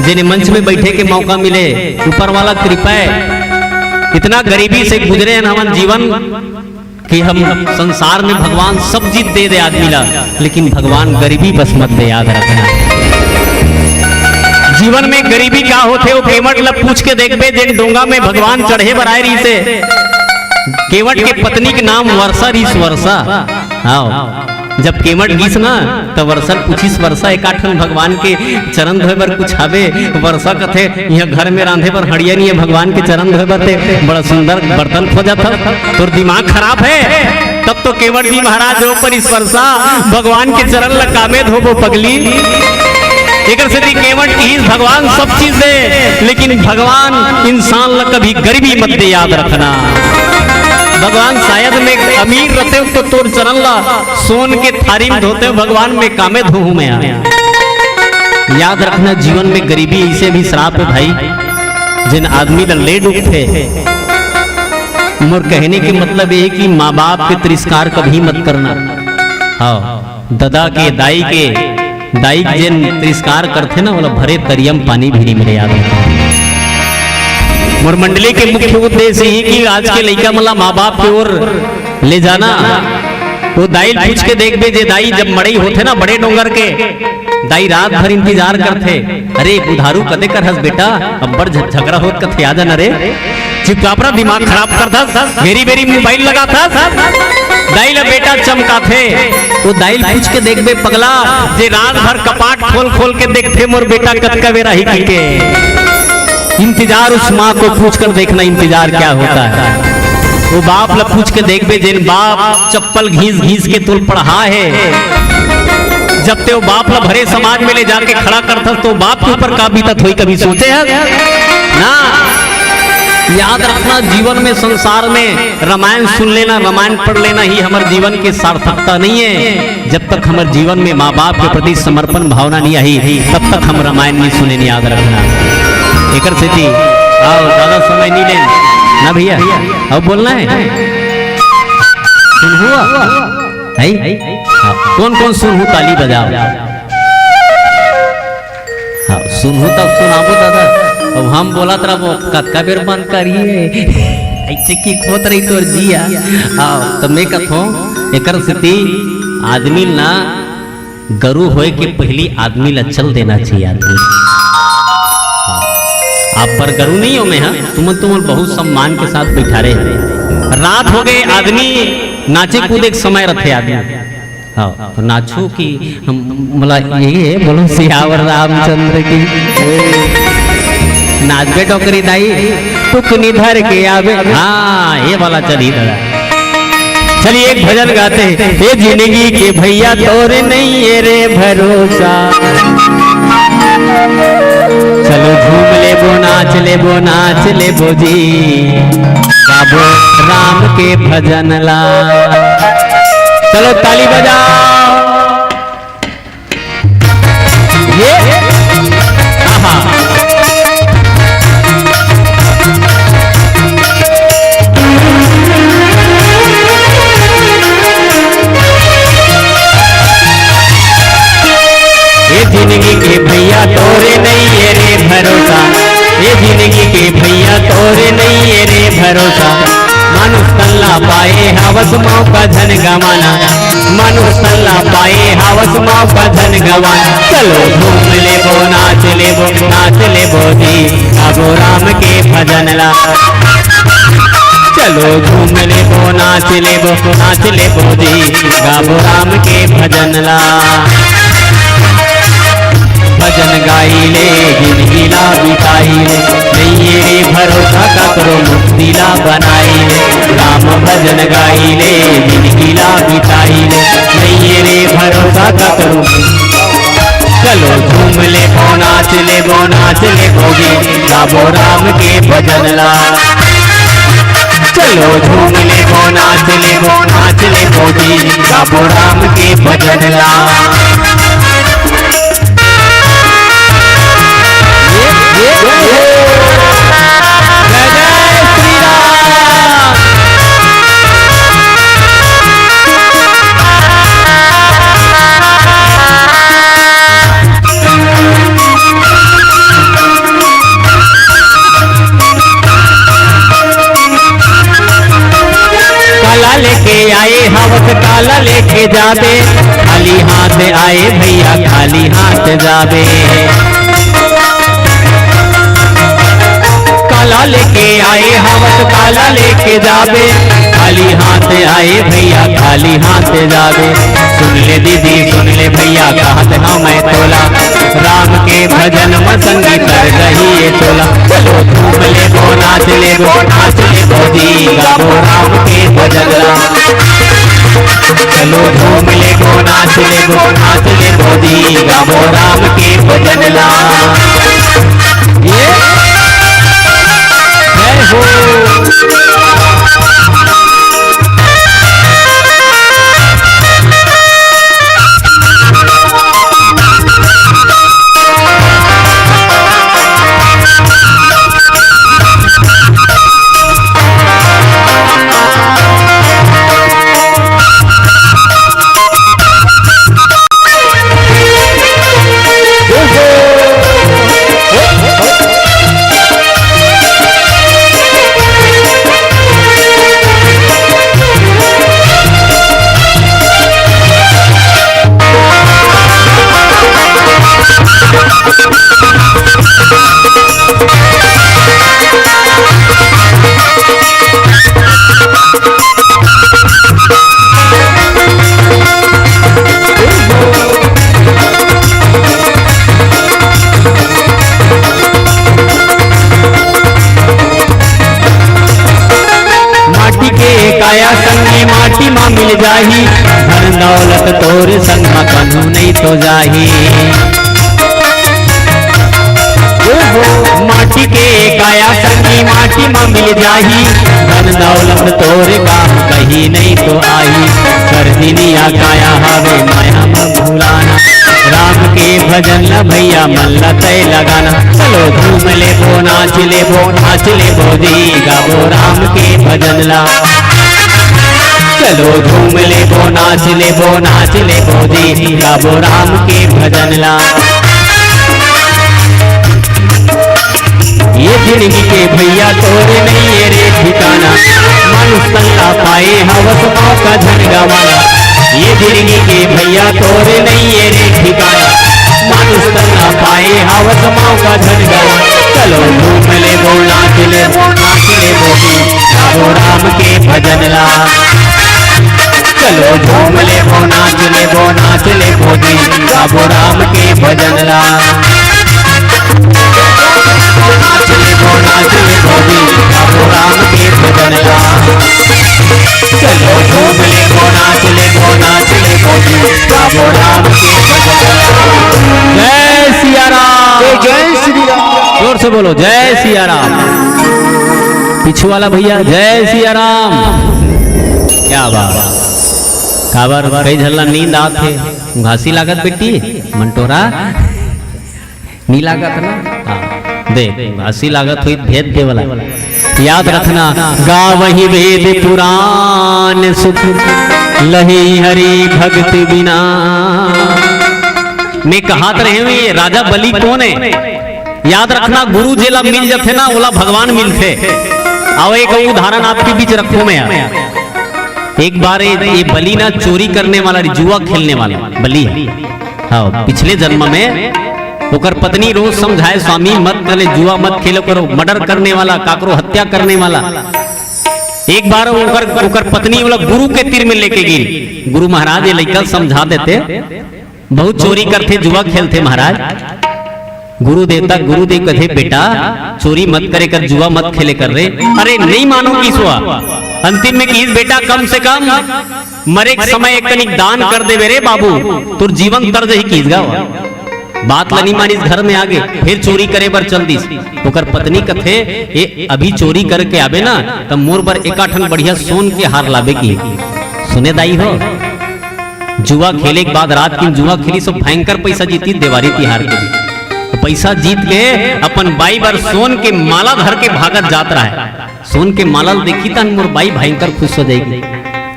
जेने मंच में बइठे के मौका मिले, ऊपर वाला कृपा हे। इतना गरीबी से गुजरे हन हमन जीवन कि हम संसार में भगवान सब चीज दे दे आदमी ला, लेकिन भगवान गरीबी बस मत दे। याद रखना, जीवन में गरीबी का होथे, वो केवट ला पूछ के देखबे, जेन डोंगा में भगवान चढ़े बर आए रहिस हे। केवट के पत्नी के नाम वर्षा रहिस, वर्षा। हव, जब केवट गिस ना, त वर्षा ल पूछिस, वर्षा, एकाठन भगवान के चरण धोए बर कुछ हावे? वर्षा कथे, इहां घर में रांधे बर हंड़िया नइ हे, भगवान के चरण धोए बर ते बड़ा सुंदर बर्तन खोजत हस, तोर दिमाग खराब हे। तब तो केवट जी महाराज रो परिस, वर्षा, भगवान के चरण ल कामे धोबो पगली। एकर सेती केवट किहिस, भगवान सब चीज दे, लेकिन भगवान इंसान ल कभी गरीबी मत दे। याद रखना, भगवान शायद में अमीर रहतेंव तो तोर चरण ला सोन के थारी में धोतेंव, भगवान मैं कामे धोहूं मैं। याद रखना, जीवन में गरीबी अइसे भी श्राप हे भाई, जेन आदमी ला ले डूबथे। मोर कहने के मतलब ये हे कि माँ बाप के तिरस्कार कभी मत करना। हव, ददा के, दाई के, दाई के जेन तिरस्कार करथे ना, ओला भरे तरिया म पानी भी नइ मिले। याद रखना, मोर मंडली के मुख्य उद्देश्य यही कि आज के लइका मन ला माँ बाप के ओर ले जाना। वो दाई ल पूछ के देखबे, जे दाई जब मड़ई होथे ना बड़े डोंगर के, दाई रात भर इंतजार करथे, "अरे बुधारू कदे कर हस बेटा, अब्बड़ झ-, झगरा होत कथे, आ जाना रे।" चुपचाप रह, दिमाग खराब करथस, बेरी बेरी मोबाइल लगाथस। दाई ला बेटा चमकाथे, वो दाई ला पूछ के देखबे पगला, जे रात भर कपाट खोल खोल के देखथे मोर बेटा कतका बेरा ही के। इंतजार उस माँ को पूछ कर देखना, इंतजार क्या होता है। वो बाप ला पूछ के देखबे, जेन बाप चप्पल घींच घींच के तोल पढ़ा है, जब ते वो बाप ला भरे समाज में ले जाके खड़ा करथस तो बाप के ऊपर का बीतत होई, कभी सोचे हस ना? याद रखना, जीवन में, संसार में रामायण सुन लेना, रामायण पढ़ लेना ही हमर जीवन के सार्थकता नहीं है। जब तक हमर जीवन में माँ बाप के प्रति समर्पण भावना नहीं आई, तब तक हम रामायण नहीं सुने, नहीं, याद रखना। एकर सेती, आओ, ज्यादा समय नहीं लेन ना भैया, अब बोलना है। सुनहु, है? हाँ, कौन कौन सुनहु ताली बजाओ। हाँ, सुनहु तब सुनाबो दादा। अब हम बोलत रहबो, कतका बेर बंद करिए, ऐसे की होत रही तोर जिया। हाँ, तो मैं कथों, एकर सेती आदमी ना, गरु होए के पहली आदमी ला चल देना चाहिए आदमी। हाँ, आप पर गरु नहीं हो मैं, हाँ, तुमन, तुमन बहुत सम्मान के साथ बैठा रहे। रात हो गए, आदमी नाचे कूदे के समय रथे आदमी। हाँ, तो नाचो कि हम, मोला ये बोलो, सियावर रामचंद्र की। नाचबे डोकरी दाई, टुकनी धर के आवे। हाँ, ये वाला चली दादा। चलिए, एक भजन गाते हैं। हे जिंदगी के भैया, तोरे नहीं है रे भरोसा। चलो झूम लेबो, नाच लेबो, नाच लेबो जी, गाबो राम के भजन ला। चलो ताली बजाओ। ये, आहा। ये जिंदगी के भैया तोरे नहीं है रे भरोसा, ये जिंदगी के भैया तोरे नहीं है रे भरोसा। मानुष तन ला पाए हवस मौका झन गवाना, मानुष तन ला पाए हवस मौका झन गवाना। चलो झूम लेबो, नाच लेबो, नाच लेबो जी, गाबो राम के भजन ला। चलो झूम लेबो, नाच लेबो, नाच लेबो जी, गाबो राम के भजन ला। भजन गाई ले, जिंदगी ला बिताई ले, नइये रे भरोसा ककरो मुक्ति ला बनाई ले। राम भजन गाई ले, जिंदगी ला बिताई ले, नइये रे भरोसा ककरो। चलो झूम लेबो, नाच लेबो, नाच लेबो जी, गाबो राम के भजन ला। चलो झूम लेबो, नाच लेबो, नाच लेबो जी, गाबो राम के भजन ला। जय जय श्री राम। काला लेके आए हवस, काला लेके जाबे, खाली हाथ आए भैया, खाली हाथ जाबे। काला लेके आए हवस, काला लेके जाबे, खाली हाथ आए भैया, खाली हाथ जाबे। सुन ले दीदी, सुन ले भैया, कहत हँव मैं तोला, राम के भजन म संगी तर जही ए टोला। चलो झूम लेबो, नाच लेबो, नाच लेबो जी, गाबो राम के भजन ला। चलो झूम लेबो, नाच लेबो, नाच लेबो जी, गाबो राम के भजन ला। ये जय हो। तोर संग म कहूँ नहीं तो जाही। ओहो, माटी के काया संगी माटी म मिल जाही। धन दौलत तोर काम कहीं नहीं तो आही। कर दिनिया काया हवे माया म भुलाना। राम के भजन ल भैया मन ल तय लगाना। चलो झूम लेबो, नाच लेबो, नाच लेबो जी, गाबो राम के भजन ला। चलो झूम लेबो, नाच लेबो, नाच लेबो जी, गाबो राम के भजन ला। ये जिंदगी के भैया तोरे नहीं ये रे ठिकाना, मानुष तन ला पाए हवस मौका झन गवाना। ये जिंदगी के भैया तोरे नहीं ये रे ठिकाना, मानुष तन ला पाए हवस मौका झन गवाना। चलो झूम लेबो, नाच लेबो, नाच लेबो जी, गाबो राम के भजन ला। चलो झूम लेबो, नाच लेबो, नाच लेबो जी, गाबो राम के भजन ला। नाच लेबो, नाच लेबो जी, गाबो राम के भजन ला। चलो झूम लेबो, नाच लेबो, नाच लेबो जी, गाबो राम के भजन ला। जय सिया राम। जय, जय श्री राम। जोर से बोलो, जय सिया राम। पीछू वाला भैया, जय सिया राम। क्या बात। काबर कई झल्ला नींद आत हे? घासी लागत बेटी, मंटोरा? नी लागत ना? हाँ। देख, घासी लागत हुई भेद दे वाला। याद रखना, गावही वेद पुराण सुख, लही हरि भगत बिना। मैं कहत रहे हूँ, ये राजा बलि कौन है? याद रखना, गुरु जेला मिल जथे ना, ओला भगवान मिलथे। आओ, एक अउ उदाहरण आपके बीच रखूं मैं यार। एक बार ये, ये बलि ना चोरी करने वाला, जुआ खेलने वाला बलि। हाँ, पिछले जन्म में ओकर पत्नी रोज समझाए, "स्वामी मत खेले, जुआ मत खेले करो, मर्डर करने वाला, काकरो हत्या करने वाला।" एक बार ओकर, ओकर पत्नी ओला गुरु के तीर में लेके गिरी। गुरु महाराज ये लइका समझा देते, बहुत चोरी करथे, जुआ खेलथे महाराज। गुरु देवता, गुरुदेव कथे, "बेटा, चोरी मत करे कर, जुआ मत खेले कर रे।" अरे, नहीं मानो किहिस ओ। अंतिम में किहिस, "बेटा, कम से कम मरे के समय एक कनिक दान कर देबे रे बाबू, तोर जीवन तर जही," किहिस गा ओ। बात ल नहीं मानिस, घर में आगे, फिर चोरी करे बर चल दिस। ओकर पत्नी कथे, "ए, अभी चोरी करके आबे ना, त मोर बर एकाठन बढ़िया सोन के हार लाबे," किहिस। सुने दाई हो, जुआ खेले के बाद रात किन जुआ खेलिस, सब भयंकर पैसा जीतिस देवारी तिहार के दिन। तो पैसा जीत के अपन बाई बर सोन के माला धर के भागत जात रहय। सोन के माला ल देखही तहन मोर बाई भयंकर खुश हो जाही।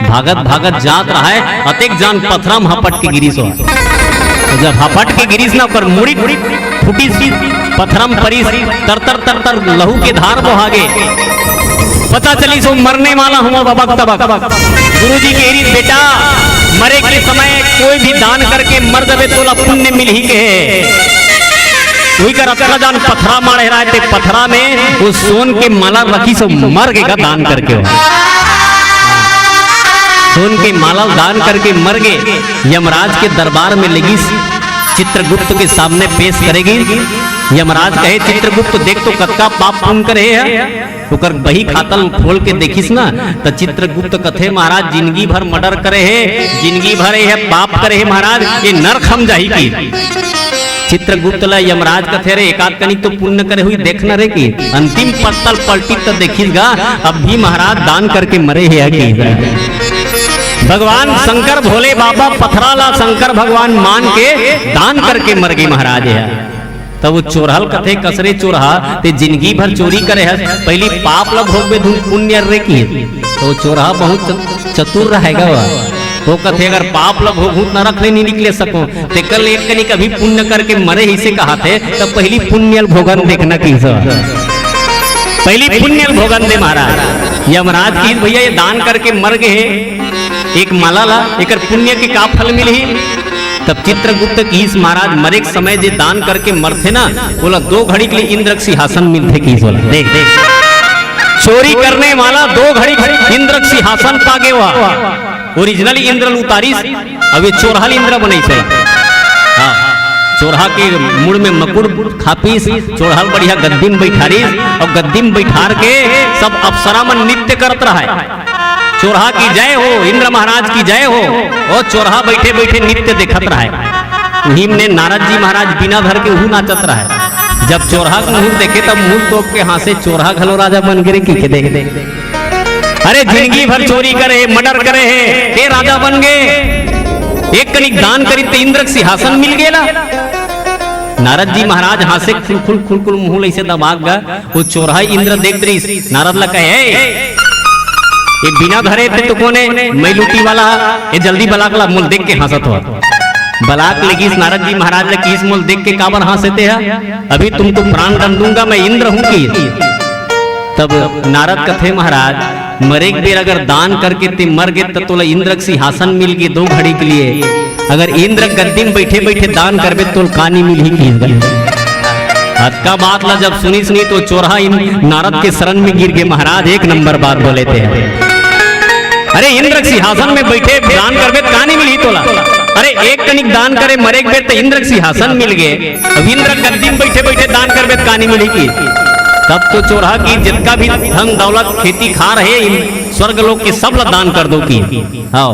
भागत भागत जात रहय, अतेक जान पथरा म हपट के गिरिस ओ। तो जब हपट के गिरिस ना, ओकर मुड़ी फूटिस, पथरा म परिस, तर तर तर तर लहू के धार बोहागे। पता चलिस ओ मरने वाला हवय बबक तबक। गुरुजी कहे रिहिस, "बेटा, मरे के समय कोई भी दान करके मर जाबे, तोला पुण्य मिलही," कहे। उही कर अतका जान पथरा माढ़े रहय, ते पथरा में ओ सोन के माला रखिस ओ मर गे गा दान करके ओ। सोन के माला दान करके मर गे। यमराज के दरबार में लेगिस, चित्रगुप्त के सामने पेश करे गिस। यमराज कहे, "चित्रगुप्त, देख तो कतका पाप पुण्य करे हे।" ओकर बही खाता ल खोल के देखिस ना, त चित्रगुप्त कथे, "महाराज, जिनगी भर मर्डर करे हे, जिनगी भर ये पाप करे हे महाराज, ये नरक म जाही," किहिस। चित्रगुप्त ल यमराज कथे, "रे, एकाध कनिक तो पुण्य करे होही, देख ना रे," किहिस। अंतिम पत्ता ल पलटिस त देखिस गा, अब भी महाराज दान करके मरे हे, किहिस। भगवान शंकर भोले बाबा पथरा ला शंकर भगवान मान के दान करके मर गे महाराज हे। तब ओ चोरहा ल कथे, "कस रे चोरहा, ते जिनगी भर चोरी करे हस, पहिली पाप ल भोगबे धुन पुण्य ल रे," किहिस। त ओ चोरहा बहुत च-, चतुर रहय गा ओ। ओ कथे, "अगर पाप ल भोगहूं त नरक ले नी निकले सकों, तेकर ले एक कनिक अभी पुण्य करके मरे हंव कहाथे, त पहिली पुण्य ल भोगन दे," किहिस। पहिली पुण्य ल भोगन दे महाराज। यमराज किहिस, "भैया, ये दान करके मर गे हे, एक माला ला, एकर पुण्य के का फल मिलही?" तब चित्रगुप्त किहिस, "महाराज, मरे के समय जे दान करके मरथे ना, ओला दो घड़ी के लिए इंद्र के सिंहासन मिलथे," किहिस ओला। देख, देख, चोरी करने वाला दो घड़ी इंद्र के सिंहासन पागे ओ। Original इंद्र ल उतारिस, अब ये चोरहा ल इंद्र बनइस हे। हाँ, चोरहा के मुड़ में मकुड़ थापिस, चोरहा ल बढ़िया गद्दी म बइठारिस, अउ गद्दी म बइठार के सब अप्सरा मन नृत्य करत रहय। चोरहा की जय हो, इंद्र महाराज की जय हो। ओ चोरहा बइठे बइठे नृत्य देखत रहय। उही म ने नारद जी महाराज बीना धर के उहू नाचत रहय। जब चोरहा के मुहूं ल देखे, तब मुहूं ल तोप के हांसे, चोरहा घलो राजा बन गे रे कहिके देख। अरे जिनगी भर चोरी करे हे, मर्डर करे हे, ए राजा बन गे। एक कनिक दान करिस त इंद्र के सिंहासन मिल गे ला। नारद जी महाराज हांसे, खुलखुल खुलखुल मुहूं ल अइसे दबा के गा। ओ चोरहा इंद्र देखत रिहिस, नारद ला कहे, "ए, ए बीना धरे ते तो कोन ए, मइलूटी वाला, ए जल्दी बलाक ला, मोला देख के हांसत हो।" बलाक ले गिस, नारद जी महाराज ला किहिस, "मोला देख के काबर हांसे ते हा? अभी तुमको प्राण दंड दूंगा, मैं इंद्र हूं" कि। तब नारद कथे, महाराज, मरे के बेर अगर दान करके ते मर गे, त तोला इंद्र के सिंहासन मिल गे दो घड़ी के लिए। अगर इंद्र गद्दी में बइठे बइठे दान करबे, तोला का नी मिलही किहिस गा। अतका बात ला जब सुनिस नी, तो चोरहा इन नारद के शरण में गिर गे, महाराज, एक नंबर बात बोले ते। अरे इंद्र के सिंहासन में बइठे दान करबे, त का नी मिलही तोला? अरे एक कनिक दान करे मरे के बेर, त इंद्र के सिंहासन मिल गे। अब इंद्र गद्दी में बइठे बइठे दान करबे त का नी मिलही कि। तब तो चोरहा किहिस, जितका भी धन दौलत खेती खार हे, इन स्वर्ग लोक के सब ला दान कर दो कि। हाव,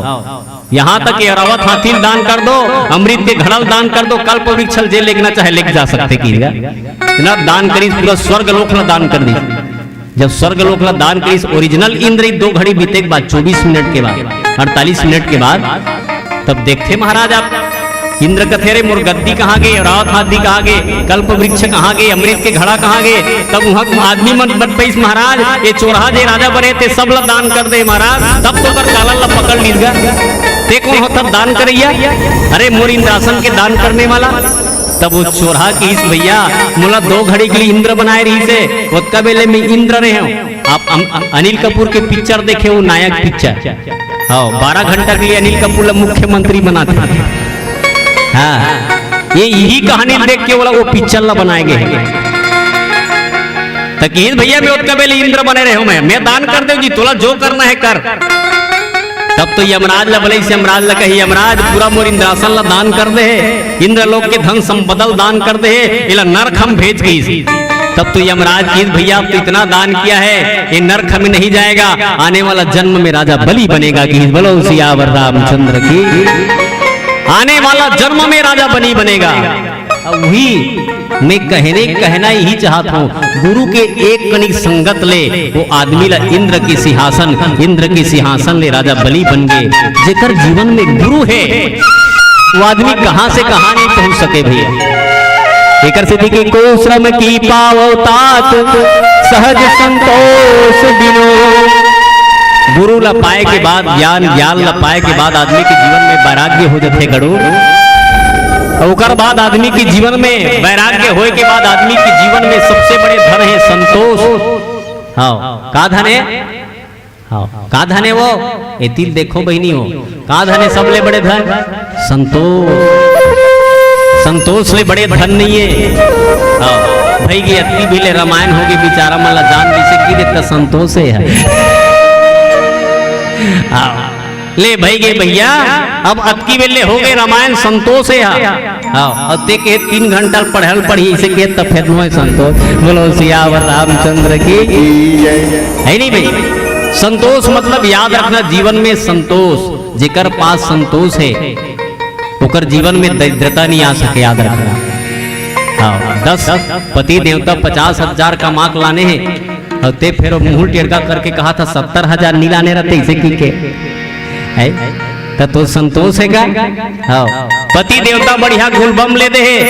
यहां तक कि ऐरावत हाथी ला दान कर दो, अमृत के घड़ा ला दान कर दो, कल्प वृक्ष ला जे लेगना चाहे लेके जा सकथे कि। इतना दान करिस, पूरा स्वर्ग लोक ला दान कर दिस। जब स्वर्ग लोक ला दान करिस, ओरिजिनल इंद्र ही दो घड़ी बीते के बाद, चौबीस मिनट के बाद, अड़तालीस मिनट के बाद, तब देखथे महाराज आप, इंद्र कथे, "अरे मोर गद्दी कहां गे, ऐरावत हाथी कहां गे, कल्प वृक्ष कहां गे, अमृत के घड़ा कहां गे?" तब उहां आदमी मन बत पइस, "महाराज, ए चोरहा जे राजा बने ते सब ला दान कर दे महाराज, तब तो ओकर कालर ला पकड़ लीस गा। ते कोन होथस दान करइया? अरे मोर इंद्रासन के दान करने वाला।" तब ओ चोरहा किहिस, "भइया, मोला दो घड़ी के लिए इंद्र बनाए रहिस हे, ओतका बेले में इंद्र रहे हंव।" आप अम-, अम-, अनिल कपूर के पिक्चर देखे हो, नायक पिक्चर। हाव, बारह घंटा के लिए अनिल कपूर ला मुख्यमंत्री बनाथे। हां, ये इही कहानी देख के ओला ओ पिक्चर ला बनाए गे हे। त किहिस, "भइया, मैं ओतका बेले इंद्र बने रहे हंव, मैं, मैं दान कर देंव जी, तोला जो करना हे कर।" तब तो यमराज ला बलाइस, यमराज ला कहिस, "यमराज, पूरा मोर इंद्रासन ला दान कर दे हे, इंद्रलोक के धन संपदा ल दान कर दे हे, एला नरक म भेज" किहिस। तब तो यमराज किहिस, "भइया, अब तो इतना दान किया है, ये नरक में नहीं जाएगा, आने वाला जन्म में राजा बलि बनेगा" किहिस। बोलो सियावर रामचंद्र की। आने वाला जन्म में राजा बलि बनेगा। अब उही मैं कहने, कहना इही चाहत हंव, गुरु के एक कनिक संगत ले ओ आदमी ला इंद्र के सिंहासन, इंद्र के सिंहासन ले राजा बलि बन गे। जेकर जीवन में गुरु हे, वो आदमी कहां से कहां नहीं पहुंच सके भइया। एकर सेती कि "को श्रम की पावो तात, सहज संतोष बिनु।" गुरु ला पाए के बाद, ज्ञान, ज्ञान ला पाए के बाद आदमी के जीवन में वैराग्य हो जाथे गड़ू। अउ ओकर बाद आदमी के जीवन में वैराग्य होए के बाद आदमी के जीवन में सबसे बड़े धन हे संतोष। हाव, का धन हे? हाव, का धन हे वो? एती ल देखो बहिनी हो, का धन हे सबले बड़े धन? संतोष। संतोष ले बड़े धन नइ हे। हाव, भई गे अतकी बेर ले रामायण होगे, बिचारा मन ला जान जइसे कि देता संतोष हे। हाव, ले भई गे भइया, अब अतकी बेर ले होगे रामायण, संतोष हे हा। हाव, अउ ते कहे तीन घंटा पढ़ल पढ़ही, अइसे कहे त फेर नोहे संतोष। बोलो सियावर रामचंद्र की। हे नहीं भई, संतोष मतलब याद रखना, जीवन में संतोष। जेकर पास संतोष हे, ओकर जीवन में दरिद्रता नहीं आ सके, याद रखना। हाव, दस पति देवता पचास हजार कमा के लाने हे, अउ ते फेर मुंह टेड़का करके कहत हस सत्तर हजार नी लाने रहते, अइसे कहिके। हे? त तोर संतोष हे का? हाव। पति देवता बढ़िया गुलबम ले दे हे,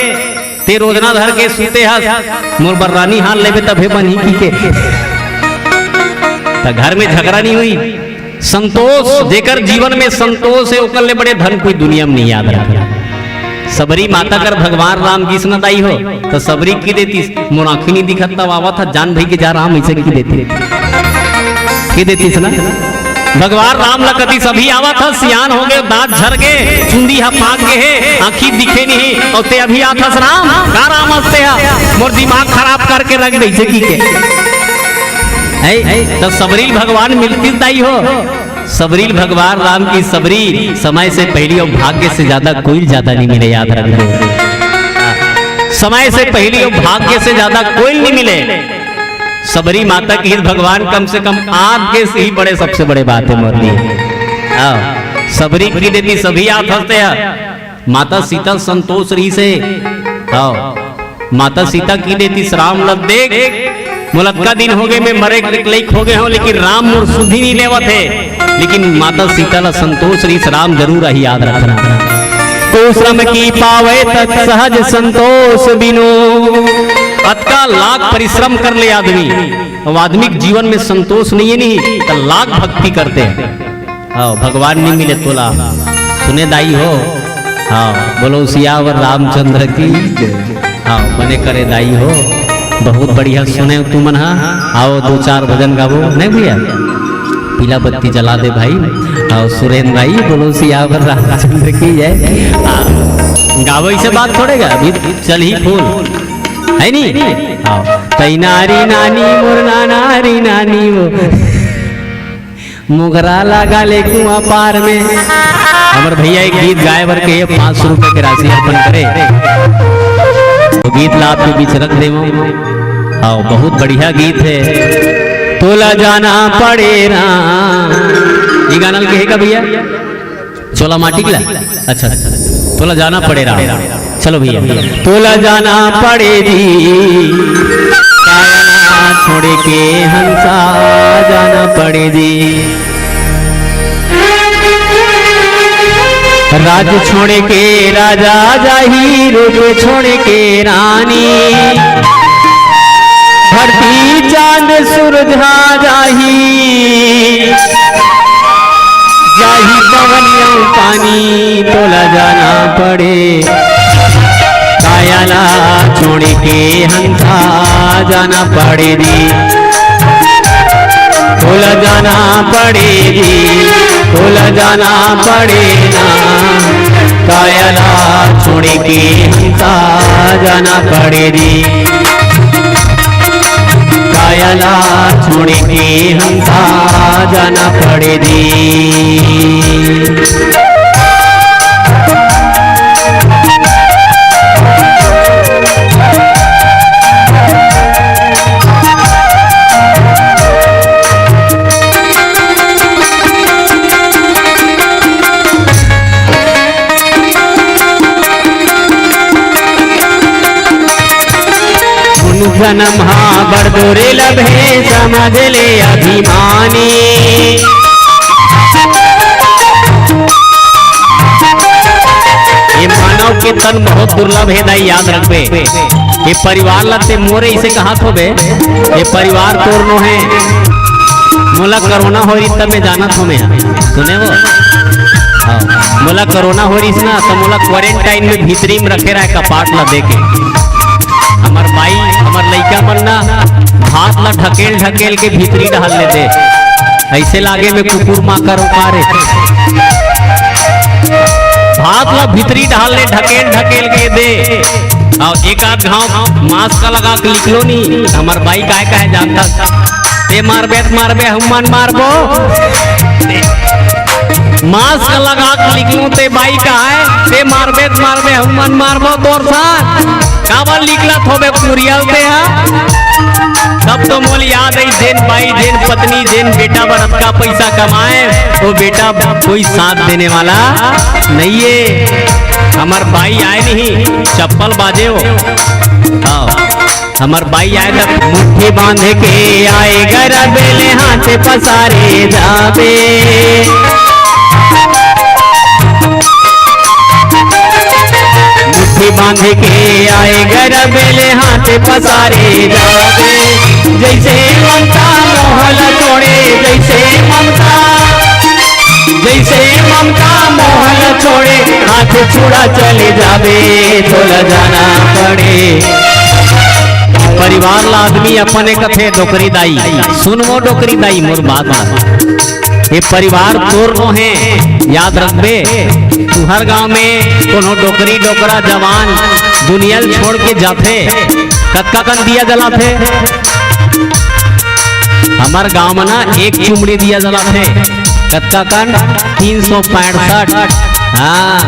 ते रोजना धर के सूते हस, मोर बर रानी हार लेबे तभे बनही कहिके। त घर में झगड़ा नी होही। संतोष, जेकर जीवन में संतोष हे, ओकर ले बड़े धन कोई दुनिया में नहीं, याद रखना। सबरी माता कर भगवान राम गिस न दाई हो, त सबरी कहि देतिस, "मोर आँखी नी दिखत तव आवत हस, जान भई के जा राम," अइसे कहि देतिस। कहि देतिस ना? भगवान राम ला कतिस, "अभी आवत हस, सियान होगे, दांत झर गे, चुंदी ह पाक गे हे, आँखी दिखे नहीं, अउ ते अभी आत हस राम, का राम हस ते ह, मोर दिमाग खराब करके रख दे," अइसे कहिके। हे, त सबरी ल भगवान मिलतिस दाई हो। सबरी ल भगवान राम कहिस, सबरी, समय से पहिली अउ भाग्य से ज्यादा कोई ल ज्यादा नहीं मिले, याद रख लो। समय से पहिली अउ भाग्य से ज्यादा कोई ल नहीं मिले। सबरी माता किहिस भगवान, कम से कम आप के ही बड़े, सबसे बड़े बात हे मोर लिए। हाँ, सबरी कहि देतिस, सभी आप हंसते हैं। माता सीता संतोष रहिस हे। हाँ, माता सीता कहि देतिस राम ल, देख, मोला अतका दिन हो गए, मैं मरे के लइक हो गए हूँ, लेकिन राम मोर सुधि नहीं लेवत हे। लेकिन माता सीता ला संतोष रहिस, राम जरूर आही, याद रखना। को श्रम की पावे तत सहज संतोष बिनु। अतका लाख परिश्रम कर ले आदमी, अब आदमी के जीवन में संतोष नहीं है, नहीं तो लाख भक्ति करते हैं। हाँ, भगवान नहीं मिले तोला। सुने दाई हो। हाँ, बोलो सियावर रामचंद्र की। हाँ, बने करे दाई हो। बहुत बढ़िया सुने तुमन हा। आओ दो चार भजन गावो, नहीं भैया? पीला बत्ती जला दे भाई। आओ सुरेंद्र भाई, बोलो सियावर रामचंद्र की जय। हाँ, गावो, इसे बात थोड़े गा, अभी चल ही फूल। है नी? हाँ। तई नारी नानी मोर ना नारी नानी वो। मोगरा लगा ले कुआं पार में। हमर भैया एक गीत गाए बर के पाँच सौ रुपए के राशि अर्पण करे। तो गीत ला आपके बीच रख देवो। हाँ, बहुत बढ़िया गीत है। तोला जाना पड़े राम। ये गाना ल कहे का भैया? चोला माटी के ला? अच्छा, तोला जाना पड़े राम। चलो भैया, तोला जाना पड़े जी, काया छोड़ के हंसा जाना पड़े जी। राज छोड़ के राजा जाही, रूप छोड़ के रानी, धरती चांद सूरज हा जाही, जाही पवन अउ पानी, तोला जाना पड़े। काया ला छोड़ के हंसा जाना पड़े जी, तोला जाना पड़े जी, तोला जाना पड़े ना। काया ला छोड़ के हंसा जाना पड़े जी, काया ला छोड़ के हंसा जाना पड़े जी। जन्म हा बड़ दोरे लभे, समझ ले अभिमानी। ये मानव के तन बहुत दुर्लभ हे दाई, याद रखबे। ये परिवार ला ते मोरे इसे कहा थोबे, ये परिवार तोर नो हे। मोला कोरोना हो रही तब मैं जाना थो मैं, सुने वो? हाँ। मोला कोरोना हो रही ना, तो मोला क्वारंटाइन में भीतरी में रखे रहे कपाट ला देके। हमर बाई, हमर लइका मन ना भात ला ढकेल ढकेल के भीतरी डाल लेते। ऐसे लागे में कुकुर माकर उपारे। भात ला भीतरी डाल ले, ढकेल ढकेल के दे। और एक आध घाव मास्क लगा के निकलो नी, हमर बाई काय कहे जानता। ते मारबे त मारबे, हनुमान मारबो। मास्क लगा के निकलूं ते बाई कहे, ते मारबे त मारबे, हनुमान मारबो तोर साथ। काबर निकलत होबे कुरियल ते हा? तब तो मोल याद आई, जेन बाई, जेन पत्नी, जेन बेटा बर अतका पैसा कमाए, वो बेटा कोई साथ देने वाला नहीं है। हमर बाई आए नहीं, चप्पल बाजे हो। हाँ। हमर बाई आए त मुट्ठी बांध के आए, गरबे ले हाथ पसारे जाबे। मुट्ठी बांध के आए, गरबे ले हाथ पसारे जाबे। जैसे ममता मोहल छोड़े, जैसे ममता जैसे ममता मोहल छोड़े, हाथ छुड़ा चले जाबे, तोला जाना पड़े। परिवार ला आदमी अपने कथे डोकरी दाई, सुनवो डोकरी दाई मोर बात ला। ये परिवार तोर नो हे, याद रखबे। तुहर गांव में कोनो डोकरी डोकरा जवान दुनिया ल छोड़ के जाथे, कतका कन दिया जलाथे? हमर गांव में ना एक चुमड़ी दिया जलाथे। कतका कन? तीन सौ पैंसठ। हाँ,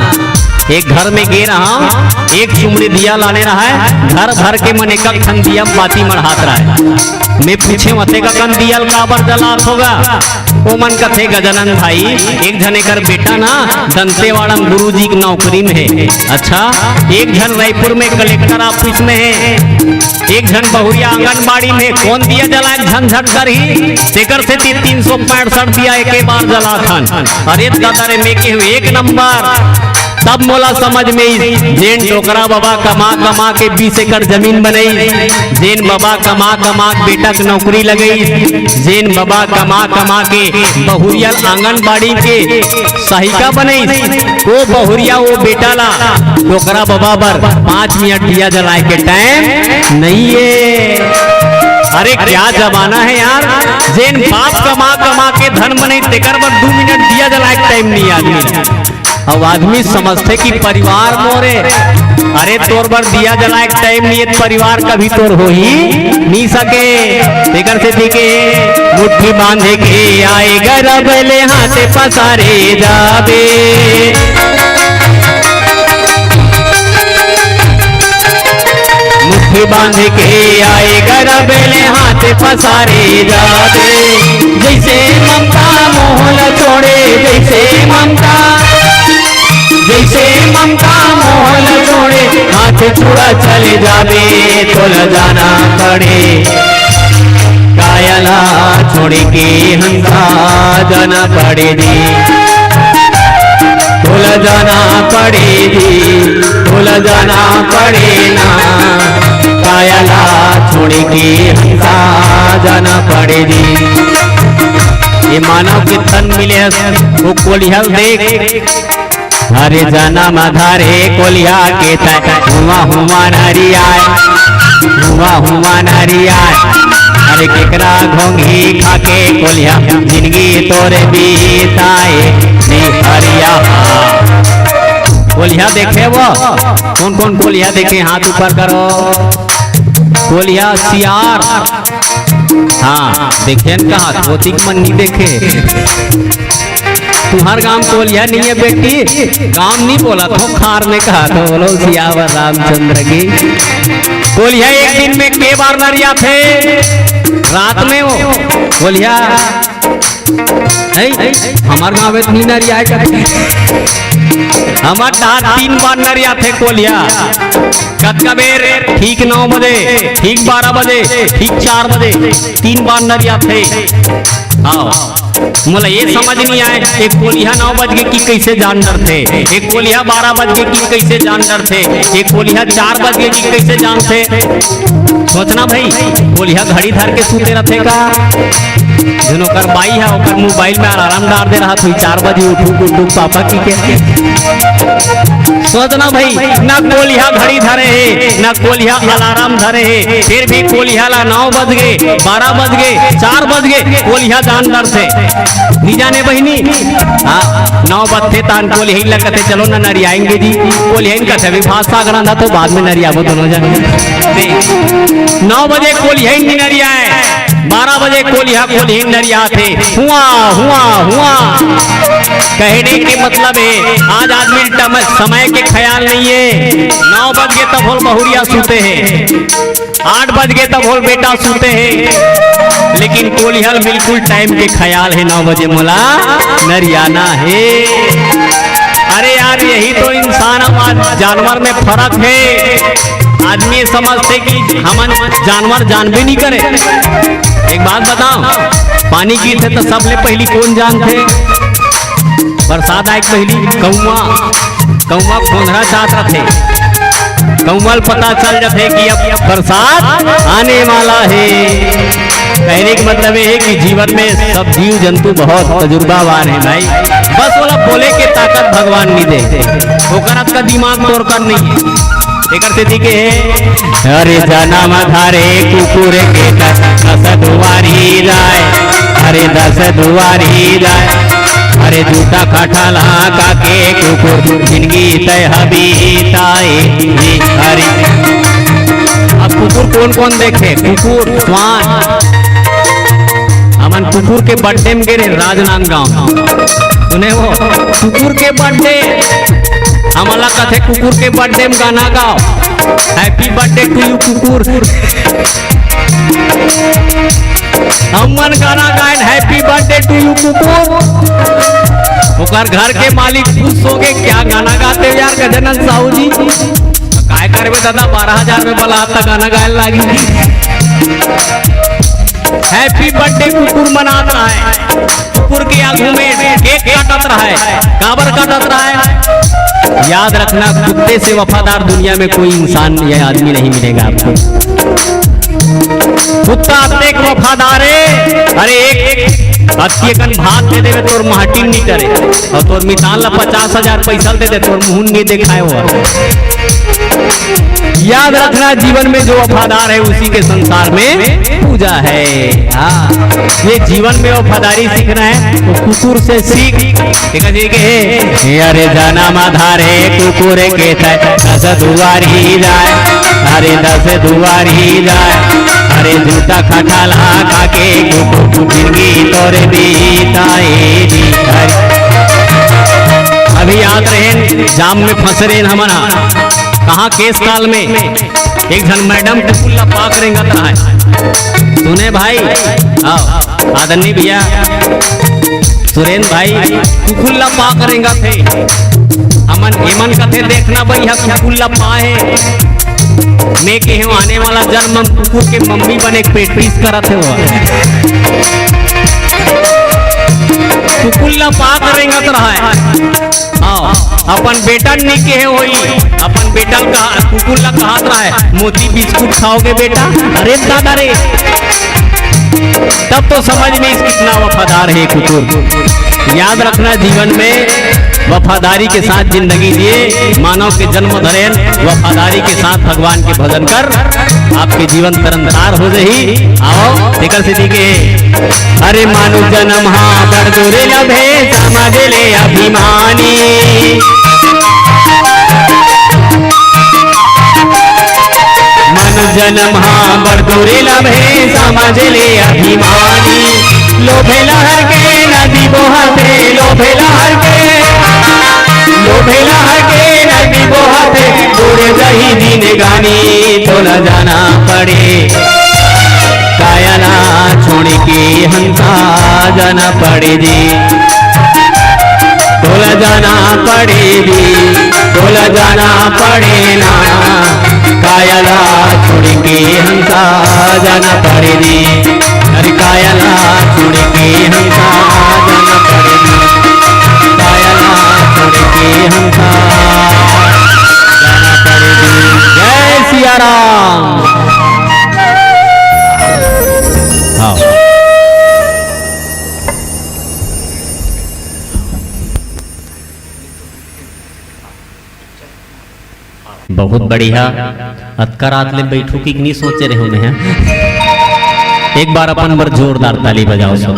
एक घर में गे रहा, एक चुमड़ी दिया लाने रहा है, घर भर के मन एक ठन दिया बाती मढ़ात रहा है। मैं पूछे, "अतेक अकन दिया ल काबर जलात होगा?" ओ मन कथे, "गजानन भाई, एक झन एकर बेटा ना दंतेवाड़ा में गुरुजी के नौकरी में है।" "अच्छा।" "एक झन रायपुर में कलेक्टर ऑफिस में है, एक झन बहुरिया आंगनबाड़ी में है, कोन दिया जलाए झंझट करही?" तेकर सेती तीन सौ पैंसठ दिया एके बार जलाथन। अरे दादा रे, मैं केहूं एक नंबर। तब मोला समझ में आइस, जेन डोकरा बबा कमा कमा के बीस एकड़ जमीन बनई, जेन बबा कमा कमा के बेटा के नौकरी लगई, जेन बबा कमा कमा के बहुरिया ल आंगनबाड़ी के सहायिका बनई, ओ बहुरिया ओ बेटा ला डोकरा बबा बर पाँच मिनट दिया जलाए के टाइम नइये। अरे क्या जमाना है यार, जेन बाप कमा कमा के धन बनई, तेकर बर दू मिनट दिया जलाए के टाइम नइये आदमी ला। अब आदमी समझथे कि परिवार मोरे, अरे तोर बर दिया जलाए के टाइम नइये, त परिवार कभी तोर होही नइ सके। तेकर सेती के मुट्ठी बांध के आए गरब ले हाथ पसारे जाबे। मुट्ठी बांध के आए गरब ले हाथ पसारे जाबे। जैसे ममता मोह ल छोड़े, जैसे ममता, जैसे ममता मोह ल छोड़े, हाथ छुड़ा चले जाबे, तोला जाना पड़े। काया ला छोड़ के हंसा जाना पड़े जी, तोला जाना पड़े जी, तोला जाना पड़े ना। काया ला छोड़ के हंसा जाना पड़े जी। ये मानव के तन मिले हस, वो कोलिहा ल देख। अरे जनम धरे कोलिहा के तैं, हुआ हुआ नरियाय, हुआ हुआ नरियाय। अरे केकरा घोंघी खाके कोलिहा, जिंदगी तोरे बीताए निहरिया। कोलिहा देखे वो, कौन कौन कोलिहा देखे, हाथ ऊपर करो। कोलिहा सियार, हाँ, देखे न कहा, धोती के मन नहीं देखे। तुम्हार गांव कोलिहा नहीं है बेटी, गांव नहीं बोला थो, खार में कहा थो, बोलो सियावर रामचंद्र की। कोलिहा एक दिन में के बार नरियाथे? रात में वो कोलिहा है, हमार गांव में तीन नरिया है कथे। हमार डहार तीन बार नरियाथे कोलिहा। कतका बेर? ठीक नौ बजे, ठीक बारह बजे, ठीक चार बजे, तीन बार नरियाथे। हाँ, मोला ये समझ नहीं आए, एक कोलिहा नौ बज गे कि कैसे जान डरथे, एक कोलिहा बारह बज गे कि कैसे जान डरथे, एक कोलिहा चार बज गे कि कैसे जानथे। सोचना भाई, कोलिहा घड़ी धर के सूते रथे का? जेन ओकर बाई ह, ओकर मोबाइल में अलार्म डार दे रहा, तू चार बजे उठू, उठू पापा की के। सोचना भाई, ना कोलिहा घड़ी धरे हे, ना कोलिहा अलार्म धरे हे, फिर भी कोलिहा ला नौ बज गे, बारह बज गे, चार बज गे, कोलिहा जान डरथे। नी जाने बहिनी? हाँ, नौ बजथे तान कोलिहा ला कथे, "चलो ना नरियाएंगे जी।" कोलिहा कथे, "अभी भात साग रांधा तो बाद में नरियाबो दोनों जन।" नौ बजे कोलिहा नी नरियाए, बारह बजे कोलिहा कोलिहा नरियाथे, हुआ, हुआ, हुआ। कहने के मतलब है, आज आदमी ल टम-, समय के ख्याल नहीं है। नौ बज गे तब होल बहुरिया सूते हैं, आठ बज गे तब होल बेटा सूते हैं, लेकिन कोलिहा ल बिल्कुल टाइम के ख्याल है, नौ बजे मोला नरियाना है। अरे यार, यही तो इंसान अउ जानवर में फर्क है। आदमी ये समझथे कि हमन जानवर जानबे नहीं करे। एक बात बताओ, पानी गिरथे त सबले पहिली कोन जानथे? बरसात आए के पहिली कौआ, कौआ खोंधरा चाहत रथे। कौआ ल पता चल जाथे कि अब बरसात आने वाला है। कहने का मतलब ये है कि जीवन में सब जीव जंतु बहुत तजुर्बावान है भाई, बस ओला बोले के ताकत भगवान नहीं दे, ओकर अतका दिमाग तोर कर नहीं है। एकर सेती के है, अरे जनम धरे कुकुर के त दस दुआरी जाए, अरे दस दुआरी जाए, अरे जूता खटला का के कुकुर जिंदगी तय हबीताए। अरे अब कुकुर कौन कौन देखे? कुकुर, श्वान। हमन कुकुर के बर्थडे में गे रहे राजनांदगांव। सुने वो कुकुर के बर्थडे, हमन ला कथे कुकुर के बर्थडे में गाना गाओ, Happy birthday to you कुकुर। हमन गाना गाएन Happy birthday to you कुकुर। ओकर घर के मालिक खुश होगे, क्या गाना गाते हो यार गजानन साहू जी? काय करबे दादा, बारह हजार में बला त गाना गाए लागी। Happy birthday कुकुर मनात रहय, कुकुर के आगू में केक काटत रहय। काबर काटत रहय? याद रखना, कुत्ते से वफादार दुनिया में कोई इंसान या आदमी नहीं मिलेगा आपको। कुत्ता अतेक वफादार हे, अरे एक, एक अतिकन भात दे देवे तोर महटिन नी करे, अउ तोर मितान ला पचास हजार पैसा दे दे, तोर मुहून नी देखाए हो। याद रखना, जीवन में जो वफादार है उसी के संसार में पूजा है। हाँ, ये जीवन में वफादारी सीखना है तो कुकुर से सीख। देखा जी के हे, "अरे जनम आधारे कुकुर के तय दस दुआर ही जाए, अरे दस दुआर ही जाए, अरे जूता खटाला खा के कुकुर जिंदगी तोरे बीताए जी।" अभी याद रहे, जाम में फंस रहे हमन हा। कहाँ केस काल में एक झन मैडम कुकुर ला पाक रेंगत रहय। सुने भाई, आओ, आदरणीय भैया सुरेंद्र भाई, कुकुर ला पाक रेंगत हे। हमन एमन कथे, "देखना भैया, कुकुर ला पाए हे।" मैं कहे, "आने वाला जन्म में कुकुर के मम्मी बने के practice करत हे वो।" कुकुर ला पाक रेंगत रहय। हाँ, अपन बेटा नी कहे होई, अपन बेटा का कुकुर ला कहत रहय, "मोती बिस्कुट खाओगे बेटा?" अरे दादा रे, तब तो समझ में कितना वफादार है कुकुर। याद रखना, जीवन में वफादारी के साथ जिंदगी जिए, मानव के जन्म धरेन, वफादारी के साथ भगवान के भजन कर, आपके जीवन तरनतार हो जाही। आओ, तेकर सेती के, अरे मानुष जन्म हा बड़ दुर्लभ हे, समझ ले अभिमानी। मानुष जन्म हा बड़ दुर्लभ हे, समझ ले अभिमानी। लोभे लहर के नदी बोहत हे, लोभे लहर के, लोभे लहर के नदी बोहत हे, बूड़ जाही जिनगानी, तोला जाना पड़े। काया ला छोड़ के हंसा जाना पड़े जी, तोला जाना पड़े जी, तोला जाना पड़े ना। काया ला छोड़ के हंसा जाना पड़े जी, अरे काया ला छोड़ के हंसा जाना पड़े जी, काया ला छोड़ के हंसा जाना पड़े जी। जय सिया राम। हाँ। बहुत बढ़िया। अतका रात ले बैठू कि नहीं सोचे रहे हो मैं। एक बार अपन बर जोरदार ताली बजाओ सब।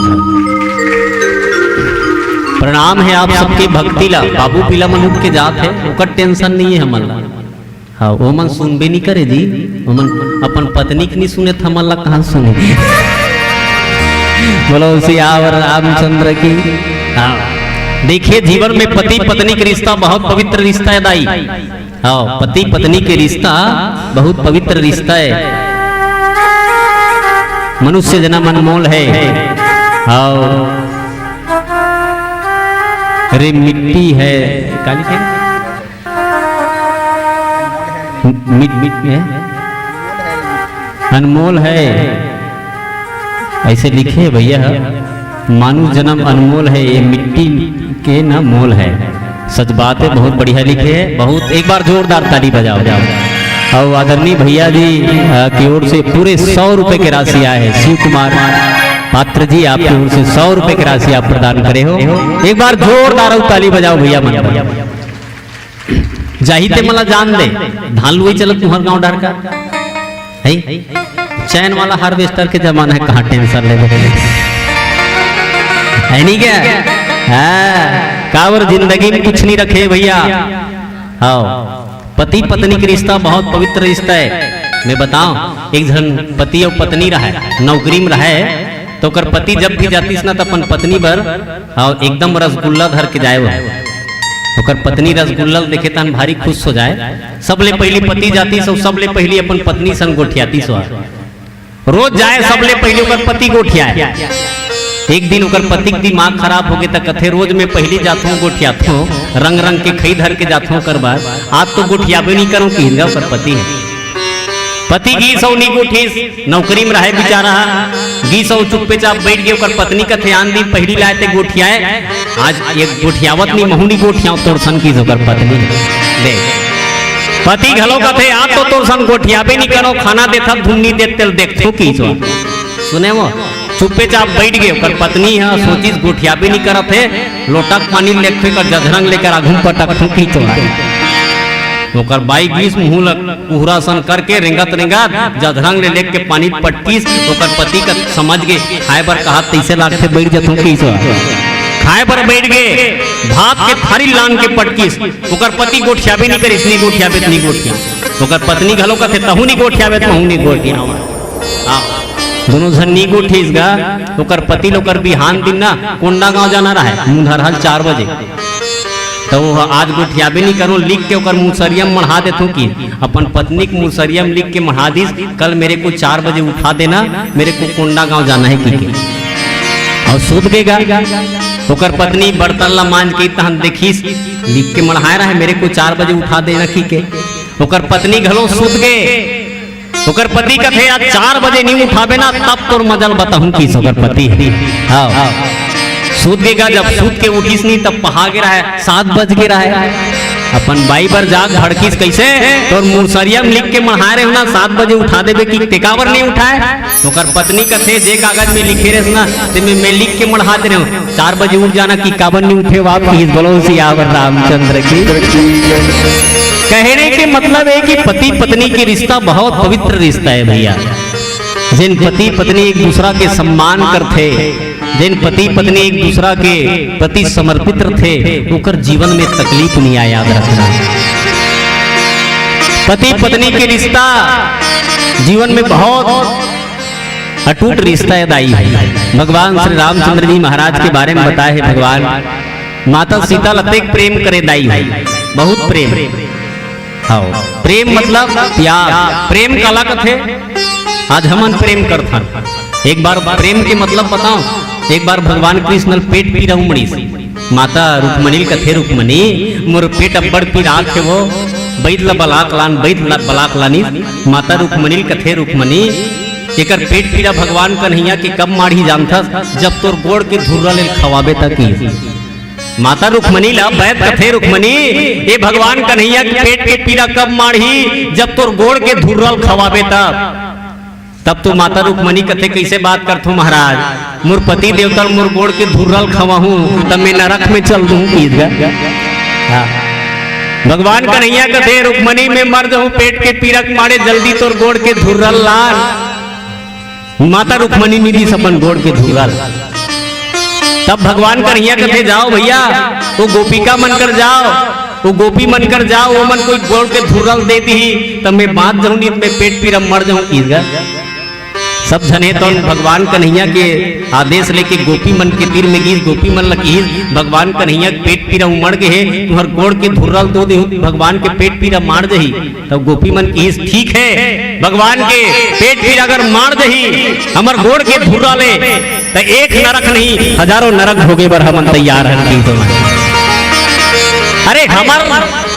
प्रणाम है आप सबके भक्ति ला। बाबू पीला मन उठ के जात है, ओकर tension नहीं है हमन ला। हाँ, ओमन सुनबे नहीं करे जी, ओमन अपन पत्नी के नहीं सुने, त हमन ला कहाँ सुने? बोलो सियावर रामचंद्र की। हाँ, देखिए, जीवन में पति पत्नी के रिश्ता बहुत पवित्र रिश्ता है दाई। हाँ, पति पत्नी के रिश्ता बहुत पवित्र रिश्ता है। मनुष्य जन्म अनमोल है। हाँ, अरे मिट्टी है, का लिखे? मिट मिट में अनमोल है, ऐसे लिखे है भैया। मानुष जन्म अनमोल है, ये मिट्टी के ना मोल है। सच बात है, बहुत बढ़िया लिखे है, बहुत। एक बार जोरदार ताली बजाओ। और आदरणीय भैया जी, अ, की ओर से पूरे सौ रुपए की राशि आए है। शिव कुमार पात्र जी, आपकी ओर से सौ रुपए की राशि आप प्रदान करे हो। एक बार जोरदार ताली बजाओ भैया मन। जाही ते मला जान दे, धान लुवई चलत तुंहर गांव डहर का। है? चैन वाला harvester के जमाना है, कहाँ tension लेबे। है नहीं क्या? हाँ, काबर जिंदगी में कुछ नहीं रखे भैया। हाँ, पति पत्नी के रिश्ता बहुत पवित्र रिश्ता है। मैं बताऊं, एक झन पति और पत्नी रहे, नौकरी में रहे, तो ओकर पति जब भी जातिस ना, तो अपन पत्नी बर, हाँ, एकदम रसगुल्ला धर के जाए वो। ओकर पत्नी रसगुल्ला ल देखे तहन भारी खुश हो जाए। सबले पहिली पति जातिस अउ सबले पहिली अपन पत्नी संग गोठियातिस। रोज जाए, सबले पहिली ओकर पति गोठियाए। एक दिन ओकर पति के दिमाग खराब होगे त कथे, "रोज मैं पहिली जाथों, गोठियाथों, रंग रंग के खई धर के जाथों ओकर बर, आज तो गोठियाबे नहीं करों," किहिस गा ओकर पति ह। पति गीस अउ नी गोठिस, नौकरी में रहे बेचारा ह, गीस अउ चुप्पे चाप बैठ गे। ओकर पत्नी कथे, "आन दिन पहिली लाए ते गोठियाए, आज एक गोठियावत नहीं, महूं नहीं गोठियाओं तोर सन," किहिस ओकर पत्नी। ले, पति घलो कथे, "आज तो तोर सन गोठियाबे नहीं करों, खाना देथस धुन नहीं देत तेला देखथों," किहिस। सुने वो, चुप्पे चाप बैठ गे। ओकर पत्नी ह सोचिस, "गोठियाबे नहीं करत हे, लोटा के पानी लेके एकर जझरंग लेकर आघू म पटकथों," किहिस। ओकर बाई गीस मुंह ल कुहरा सन करके रेंगत रेंगत जझरंग ले लेके पानी पटकिस। ओकर पति का समझ गे, खाए बर कहत तइसे लागथे, बैठ जथों किहिस। खाए बर बैठ गे, भात के थारी लान के पटकिस। ओकर पति गोठियाबे नहीं करिस, "नहीं गोठियाबे, नहीं गोठिया।" ओकर पत्नी घलो कथे, "तहूं नहीं गोठियाबे, तहूं नहीं गोठिया।" हाँ, दोनों झन नी गोठिस गा। ओकर पति ल ओकर बिहान दिन ना कोंडागांव जाना रहे, मुंधरहल चार बजे। त वो आज गोठियाबे नी करों, लिख के ओकर मुसरिया म मढ़ा देथों कि अपन पत्नी के मुसरिया म लिख के मढ़ा दिस, "कल मेरे को चार बजे उठा देना, मेरे को कोंडागांव जाना है," कहिके। अउ सुत गे गा। ओकर पत्नी बर्तन ला मांज के तहन देखिस, लिख के मढ़ाए रहे, "मेरे को चार बजे उठा देना," कहिके। ओकर पत्नी घलो सुत गे। ओकर पति कथे, "आज चार बजे नहीं उठाबे ना, तब तोर मजा ल बताहूं," किहिस ओकर पति। हाँ। सूत गे गा, जब सूत के उठिस नहीं, तब पहा गे रहे, सात बज गे रहे। अपन बाई बर जाग भड़किस, "कइसे? तोर मुसरिया म लिख के मढ़ाए रहे हो ना, सात बजे उठा देबे कि ते काबर नहीं उठाए?" ओकर पत्नी कथे, "जे कागज में लिखे रहे ना, ते में मैं लिख के मढ़ा दे रहे हूँ।" चार बजे उठ जाना कि काबर नहीं उठे हो आप, किहिस। बोलो सियावर रामचंद्र की। कहने के मतलब है कि पति पत्नी के रिश्ता बहुत पवित्र रिश्ता है भैया। जेन पति पत्नी एक दूसरा के सम्मान करथे, जेन पति पत्नी एक दूसरा के प्रति समर्पित रथे, ओकर जीवन में तकलीफ नहीं आए, याद रखना। पति पत्नी के रिश्ता जीवन में बहुत अटूट रिश्ता है दाई भाई। भगवान श्री रामचंद्र जी महाराज के बारे में बताए हैं भगवान, माता सीता ल अतेक प्रेम करे दाई भाई, बहुत प्रेम। हाँ, प्रेम मतलब प्यार। प्रेम काला कथे? आज हमन प्रेम करथन। एक बार प्रेम के मतलब बताओ। एक बार भगवान कृष्ण ल पेट पीरा उमड़िस। माता रुक्मणी ल कथे, "रुक्मणी, मोर पेट अब्बड़ पीरात हे वो, वैद ल बलाक लान, वैद ल बलाक लानिस।" माता रुक्मणी ल कथे, "रुक्मणी, एकर पेट पीरा भगवान कन्हैया के कब माड़ही जानथस? जब तोर गोड़ के धुर्रा ले खवाबे त," किहिस। माता रुक्मणी ल वैद कथे, "रुक्मणी, ए भगवान कन्हैया के पेट के पीरा कब माड़ही? जब तोर गोड़ के धुर्रा ल खवाबे तब।" तब तो माता रुक्मणी कथे, "कइसे बात करथो महाराज, मोर पति देवता ल मोर गोड़ के धुर्रा ल खवाहूं, तब मैं नरक में चल दूं," किहिस गा। हाँ। भगवान कन्हैया कथे, "रुक्मणी, मैं मर जाहूं पेट के पीरा के मारे, जल्दी तोर गोड़ के धुर्रा ल लान।" माता रुक्मणी नी दिस अपन गोड़ के धुर्रा ल। तब भगवान कन्हैया कथे, "जाओ भैया, वो गोपिका मन कर जाओ, वो गोपी मन कर जाओ, वो मन कोई गोड़ के धुर्रा ल दे दिही, तब मैं बांच जाहूं, नहीं त मैं पेट पीरा मर जाहूं," किहिस गा। सब झने तो भगवान कन्हैया के आदेश लेके गोपी मन के तीर में गीस, गोपी मन ल किहिस, "भगवान कन्हैया के पेट पीरा उमड़ गे हे, तुंहर गोड़ के धुर्रा ल दो देहूं, भगवान के पेट पीरा माड़ जही।" तब गोपी मन किहिस, "ठीक है, भगवान के पेट पीरा अगर माड़ जही हमर गोड़ के धुर्रा ले, त एक नरक नहीं, हजारों नरक भोगे बर हमन तैयार हन," किहिस। अरे हमर,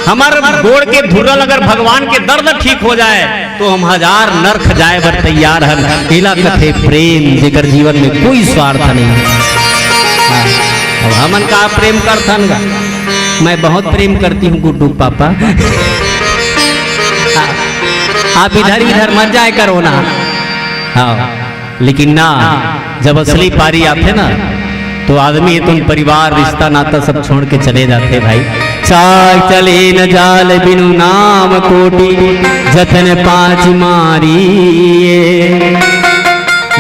हमर गोड़ के धुर्रा ल अगर भगवान के दर्द ठीक हो जाए, तो हम हजार नरक जाए बर तैयार हन। एला कथे प्रेम, जेकर जीवन में कोई स्वार्थ नहीं। हाँ, अब हमन का प्रेम करथन गा? मैं बहुत प्रेम करती हूँ गुड्डू पापा। आप इधर इधर मत जाए करो ना। हाँ, लेकिन ना, जब असली पारी आथे ना, तो आदमी हे तुम परिवार, रिश्ता, नाता सब छोड़ के चले जाथे भाई। चाल चले न जाल बिनु नाम कोटि, जतन पाँच मारिये।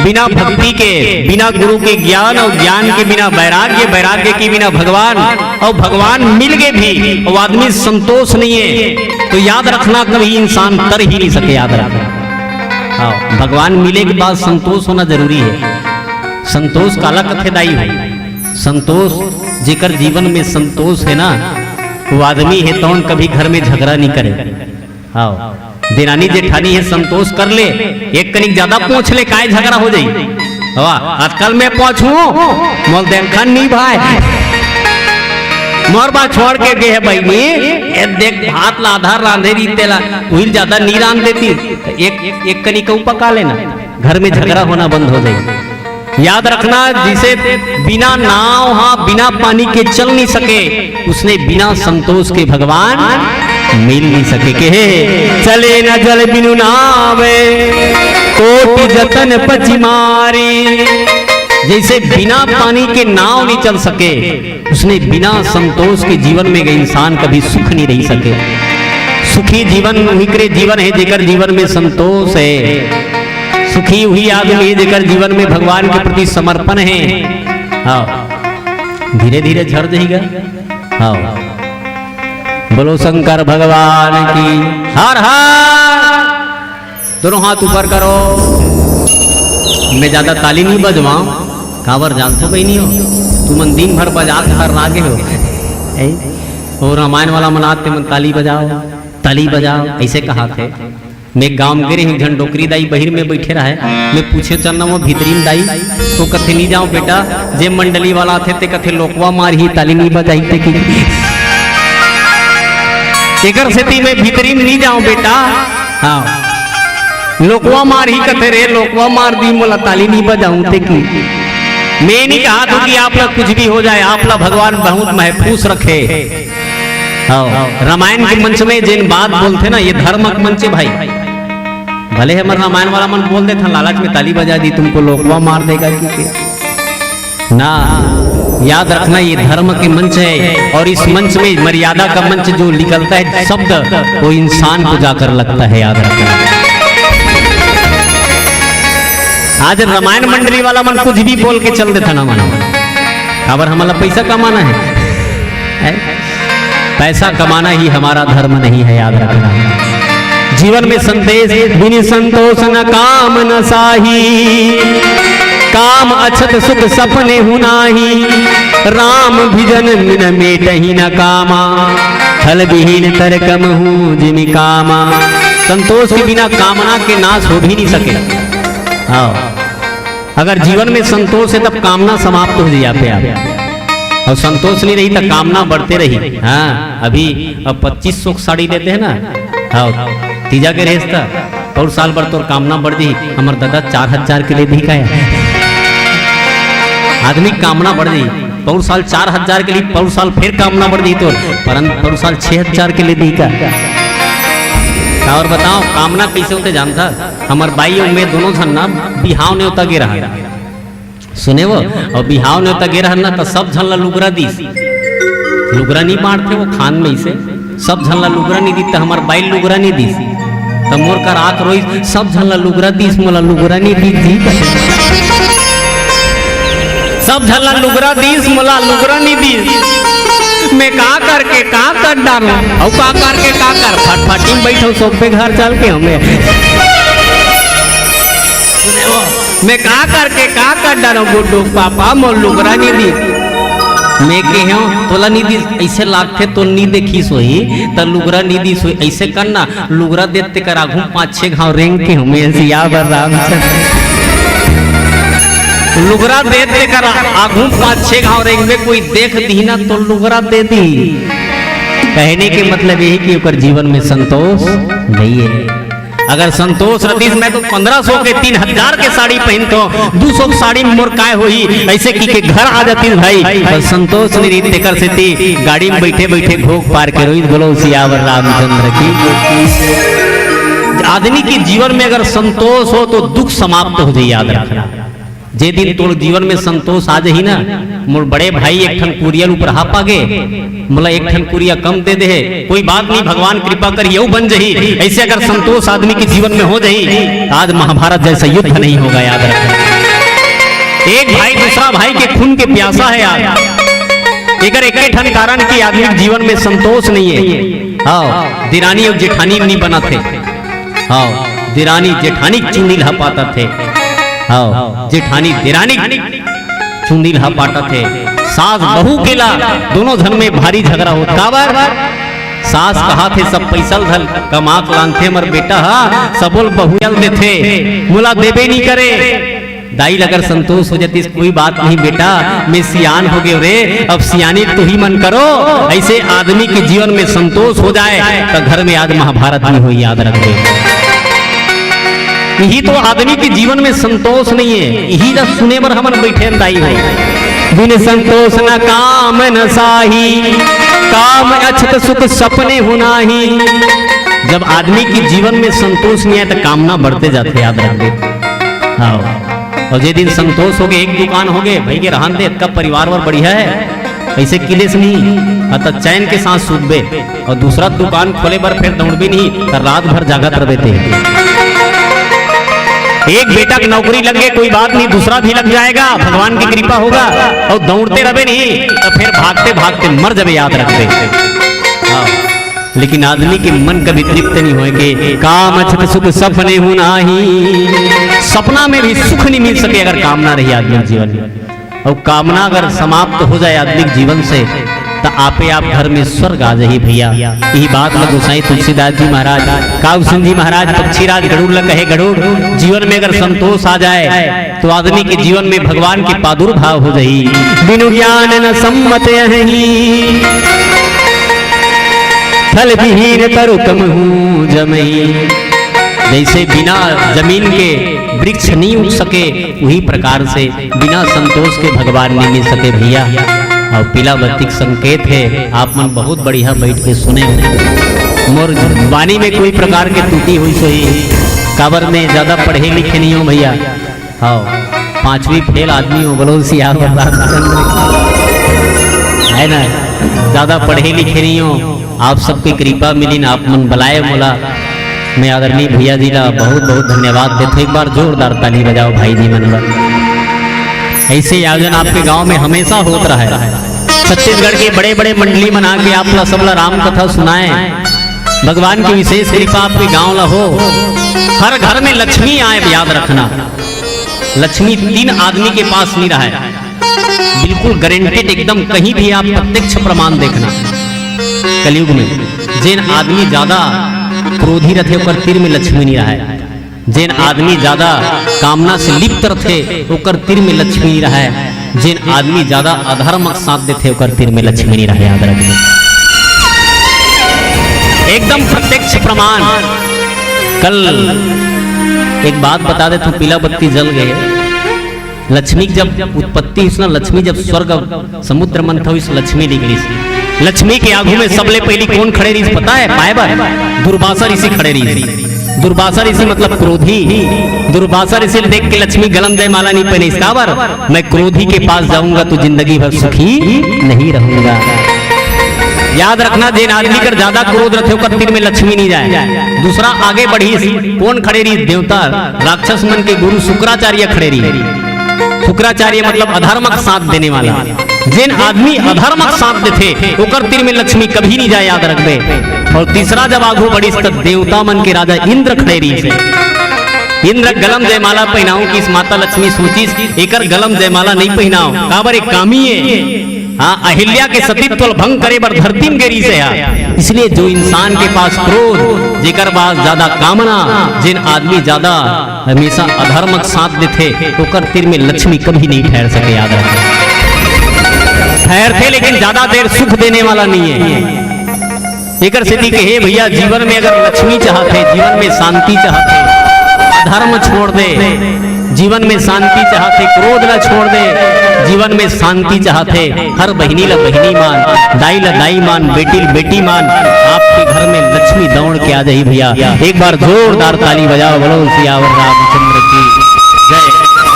बिना भक्ति के, बिना गुरु के ज्ञान अउ ज्ञान के बिना वैराग्य, वैराग्य के बिना भगवान, अउ भगवान मिल के भी वो आदमी संतोष नहीं है, तो याद रखना, कभी इंसान तर ही नहीं सके, याद रखना। हाँ, भगवान मिले के बाद संतोष होना जरूरी है। संतोष काला कथे दाई भाई? संतोष, जेकर जीवन में संतोष है ना, वो आदमी हे तौन कभी घर में झगड़ा नहीं करे। हाँ, देरानी जेठानी हे, संतोष कर ले, एक कनिक ज्यादा पोंछ ले, काय झगड़ा हो जाई। हवा, आजकल मैं पोंछहूं, मोल देखन नहीं भाई। मोर बात छोड़ के गे हे बहिनी, ए देख भात ला आधा रांधे रही तेला, उहिल ज्यादा नहीं रांध देती। एक, एक कनिक अउ पका लेना, घर में झगड़ा होना बंद हो जाई। याद रखना, जिसे बिना नाव हा बिना पानी के चल नहीं सके, उसने बिना संतोष के भगवान मिल नहीं सके। कहे, "चले न जल बिनु नाव, कोटि जतन पचि मारी।" जैसे बिना पानी के नाव नहीं चल सके, उसने बिना संतोष के जीवन में गए इंसान कभी सुख नहीं रह सके। सुखी जीवन उहिकरे जीवन हे, जेकर जीवन में संतोष हे। सुखी उही आदमी हे, जेकर जीवन में भगवान के प्रति समर्पण हे। हाँ, धीरे धीरे झर जही गा। हाँ, बोलो शंकर भगवान की। हर हर। दोनों हाथ ऊपर करो। मैं ज्यादा ताली नहीं बजवाऊं, काबर जानथो बहिनी हो, तुमन दिन भर बजात हर लागे हो। ए? और रामायण वाला मन आते मन ताली बजाओ, ताली बजाओ, ऐसे कहा थे। मैं गांव गे रही, एक झन डोकरी दाई बहिर में बैठे रहे, मैं पूछे चलना वो भीतरीन दाई, तो कथे, "नहीं जाओ बेटा, जे मंडली वाला आथे ते कथे लोकवा मारही, ताली नहीं बजाई ते की।" एकर सेती मैं भीतरीन नहीं जाऊं बेटा। हाँ, लोकवा मारही कथे रे, लोकवा मार दी, मोला ताली नहीं बजाऊं ते की। मैं नहीं कहा था कि आप ला कुछ भी हो जाए, आप ला भगवान बहुत महफूज रखे। हाँ, रामायण के मंच में जिन बात बोलते ना, ये धर्म के मंच है भाई। भले हमर रामायण वाला मन बोल देथे, लालच में ताली बजा दी, तुमको लोकवा मार देगा कि के? ना, याद रखना, ये धर्म के मंच है और इस मंच में मर्यादा का मंच जो निकलता है शब्द, वो इंसान को जाकर लगता है, याद रखना। आज रामायण मंडली वाला मन कुछ भी बोल के चल देथे ना, मानो काबर हमला पैसा कमाना है, है? पैसा कमाना ही हमारा धर्म नहीं है, याद रखना। जीवन में संदेश, बिन संतोष न काम न साही, काम अछत सुख सपने हुनाही, राम भजन बिन मेटही न कामा, फल विहीन तर कमहू जिमि कामा। संतोष के बिना कामना के नाश हो भी नहीं सके। हाँ, अगर जीवन में संतोष है तब कामना समाप्त हो जाए आपे आप, और संतोष नहीं रही तो कामना बढ़ते रही। हाँ, अभी अब पच्चीस सौ की साड़ी लेते हैं ना, हाँ, तीजा के रेस था, पौर साल भर तोर कामना बढ़ जाही, हमर दादा चार हजार के ले दी का है? आदमी कामना बढ़ जाही, पौर साल चार हजार के लिए, पौर साल फिर कामना बढ़ जाही तोर, परन पौर साल छह हजार के ले दी का? और बताओ, कामना कैसे होते जानता? हमर बाई अउ मैं दोनों झन ना बिहाव नेवता गे रहा। सुने वो, अउ बिहाव नेवता गे रहा ना, त सब झन ला लुगरा दीस। लुगरा नहीं बांटथे वो खान में इसे, सब झन ला लुगरा नहीं दीस, त हमर बाई लुगरा नहीं दीस। त मोर कर आंख रोइस, सब झन ला लुगरा दीस, मोला लुगरा नहीं दीस जी। सब झन ला लुगरा दीस, मोला लुगरा नहीं दीस। मैं का करके का कर डारूं, अउ का करके का कर, फटफटी में बैठो, सोफे घर चल के हमें। मैं का करके का कर डारूं, गुड्डू पापा, मोर लुगरा नहीं दीस। मैं कहेंव, तोला नहीं दीस, ऐसे लागथे तो नहीं देखिस होही, त लुगरा नहीं दीस होही, ऐसे करना, लुगरा देत तेकर आघू पाँच छह घाव रेंग के हमें सियावर रामचंद्र। लुगरा देत तेकर आघू पाँच छह घाव रेंग में कोई देख दी ना तो लुगरा दे दी। कहने के मतलब यही कि ओकर जीवन में संतोष नहीं है। अगर संतोष रतिस, मैं तो पन्द्रह सौ के, तीन हजार के साड़ी पहनतो, दू सौ के साड़ी में मोर काय होही, ऐसे की के घर आ जाती भाई। पर संतोष नहीं रही, तेकर सेती गाड़ी में बैठे बैठे घोख पार के रोई। बोलो सियावर रामचंद्र की। आदमी के जीवन में अगर संतोष हो तो दुख समाप्त हो जाए, याद रखना। जे दिन तोर जीवन में संतोष आ जाही ना, मोर बड़े भाई एक ठन कुरिया ल उपरहा पागे, मोला एक ठन कुरिया कम दे दे हे, कोई बात नहीं, भगवान कृपा कर यहू बन जाही। ऐसे अगर संतोष आदमी के जीवन में हो जाही, तो आज महाभारत जैसा युद्ध नहीं होगा, याद रखना। एक भाई दूसरा भाई के खून के प्यासा है यार। एकर एक ठन कारण कि आदमी के जीवन में संतोष नहीं है। हाँ, दिरानी अउ जेठानी नहीं बनत हे। हाँ, दिरानी जेठानी चुंदी ल हपाटत हे। हाँ, जेठानी दिरानी चुंदी ल हपाटत हे। सास बहू के ला, दोनों झन में भारी झगरा होत। काबर? सास कहाथे, "सब पइसा ल धर कमा के लानथे हमर बेटा हा, सबो ल बहुरिया ल देथे, मोला देबे नी करे।" दाई ल अगर संतोष हो जातिस, "कोई बात नहीं बेटा, मैं सियान हो गेंव रे, अब सियानी तुही मन करो।" अइसे आदमी के जीवन में संतोष हो जाए, त घर में आज महाभारत नहीं होही, याद रखबे। इही तो आदमी के जीवन में संतोष नहीं हे, इही ला सुने बर हमन बइठे हन दाई हो। "बिन संतोष न काम न साही, काम अछत सुख सपनेहु नाही।" जब आदमी के जीवन में संतोष नहीं आए, त कामना बढ़ते जाथे, याद रखबे। हाँ, अउ जे दिन संतोष होगे, एक दुकान होगे, भई गे रहन दे, अतका परिवार बर बढ़िया हे, अइसे किलेस नहीं, हाँ, त चैन के सांस सूतबे। अउ दूसरा दुकान खोले बर फेर दउड़बे नहीं, त रात भर जागत रहिबे ते। एक बेटा के नौकरी लग गे, कोई बात नहीं, दूसरा भी लग जाएगा, भगवान की कृपा होगा, अउ दउड़ते रहिबे नहीं, त फेर भागते भागते मर जाबे, याद रखबे। हाँ। लेकिन आदमी के मन कभी तृप्त नहीं होय के, "काम अछत सुख सपनेहु नाही।" सपना में भी सुख नहीं मिल सके अगर कामना रही आदमी के जीवन में। अउ कामना अगर समाप्त हो जाए आदमी के जीवन से, त आपे आप घर में स्वर्ग आ जाही भइया। इही बात ल गोसाई तुलसीदास जी महाराज, काग सिंह जी महाराज, पक्षीराज गरुड़ ल कहे, "गरुड़, जीवन में अगर संतोष आ जाए, तो आदमी के जीवन में भगवान के प्रादुर्भाव हो जाही।" "बिनु ज्ञान न सम्मत अहही, थल विहीन तरु कमहू जमई।" जइसे बिना जमीन के वृक्ष नहीं उग सके, उही प्रकार से बिना संतोष के भगवान नहीं मिल सके भइया। अउ पीला बत्ती के संकेत हे, आप मन बहुत बढ़िया बइठ के सुने हो। मोर वाणी में कोई प्रकार के त्रुटि होइस होही, काबर मैं ज्यादा पढ़े लिखे नहीं हों भइया। हाँ, पांचवी फेल आदमी हों, बोलो सियावर रामचंद्र की। हे ना, ज्यादा पढ़े लिखे नहीं हों, आप सबके कृपा मिलिन, आप मन बलाए मोला। मैं आदरणीय भइया जी ला बहुत बहुत धन्यवाद देथों। एक बार जोरदार ताली बजाओ भाई जी मन बर। अइसे आयोजन आपके गांव में हमेशा होत रहय। छत्तीसगढ़ के बड़े बड़े मंडली मन आके आप ला, सब ला राम कथा सुनाए, भगवान की विशेष कृपा आपके गांव ला हो। हर घर में लक्ष्मी आए, याद रखना, लक्ष्मी तीन आदमी के पास नहीं रहय। बिल्कुल गारंटीड, एकदम कहीं भी आप प्रत्यक्ष प्रमाण देखना। कलयुग में जेन आदमी ज्यादा क्रोधी रथे, ओकर तीर में लक्ष्मी नहीं रहय। जेन आदमी ज्यादा कामना से लिप्त रथे, ओकर तीर में लक्ष्मी नहीं रहय। जेन आदमी ज्यादा अधर्म के साथ देथे, ओकर तीर में लक्ष्मी नहीं रहय। याद रखना, एकदम प्रत्यक्ष प्रमाण। कल एक बात बता देथों, पीला बत्ती जल गे। लक्ष्मी के जब उत्पत्ति होइस ना, लक्ष्मी जब स्वर्ग समुद्र मंथन होइस, लक्ष्मी निकलिस। लक्ष्मी के आगू में सबले पहिली कोन खड़े रहिस पता हे? पाए बर दुर्वासा ऋषि खड़े रहिस। दुर्वासा ऋषि मतलब क्रोधी। दुर्वासा ऋषि ल देख के लक्ष्मी गला म जयमाला नहीं पहिनिस। काबर? "मैं क्रोधी के पास जाऊंगा तो जिंदगी भर सुखी नहीं रहूंगा।" याद रखना, जेन आदमी कर ज्यादा क्रोध रथे, ओकर तीर में लक्ष्मी नहीं जाए। दूसरा आगे बढ़िस, कोन खड़े रहिस? देवता, राक्षस मन के गुरु शुक्राचार्य खड़े रहिस। शुक्राचार्य मतलब अधर्म का साथ देने वाला। जेन आदमी अधर्म का साथ देथे, ओकर तीर में लक्ष्मी कभी नहीं जाए, याद रखबे। अउ तीसरा जब आगू बढ़िस, त देवता मन के राजा इंद्र खड़े रहिस। इंद्र गला म जयमाला पहिनाऊं किहिस, माता लक्ष्मी सोचिस, "एकर गला म जयमाला नहीं पहिनाओं, काबर ए कामी हे।" हाँ, अहिल्या के सतीत्व ल भंग करे बर धरती म गे रहिस हे। इसलिए जो इंसान के पास क्रोध, जेकर पास ज्यादा कामना, जेन आदमी ज्यादा हमेशा अधर्म के साथ देथे, ओकर तीर में लक्ष्मी कभी नहीं ठहर सके, याद रखना। ठहरथे, लेकिन ज्यादा देर सुख देने वाला नहीं है। एकर सेती कहे भैया, जीवन में अगर लक्ष्मी चाहत हे, जीवन में शांति चाहत हे, धर्म छोड़ दे, जीवन में शांति चाहत हे, क्रोध ला छोड़ दे, जीवन में शांति चाहत हे, हर बहिनी ला बहिनी मान, दाई ला दाई मान, बेटी ला बेटी मान, आपके घर में लक्ष्मी दौड़ के आ जाही भैया। एक बार जोरदार ताली बजाओ, बोलो सियावर रामचंद्र की जय।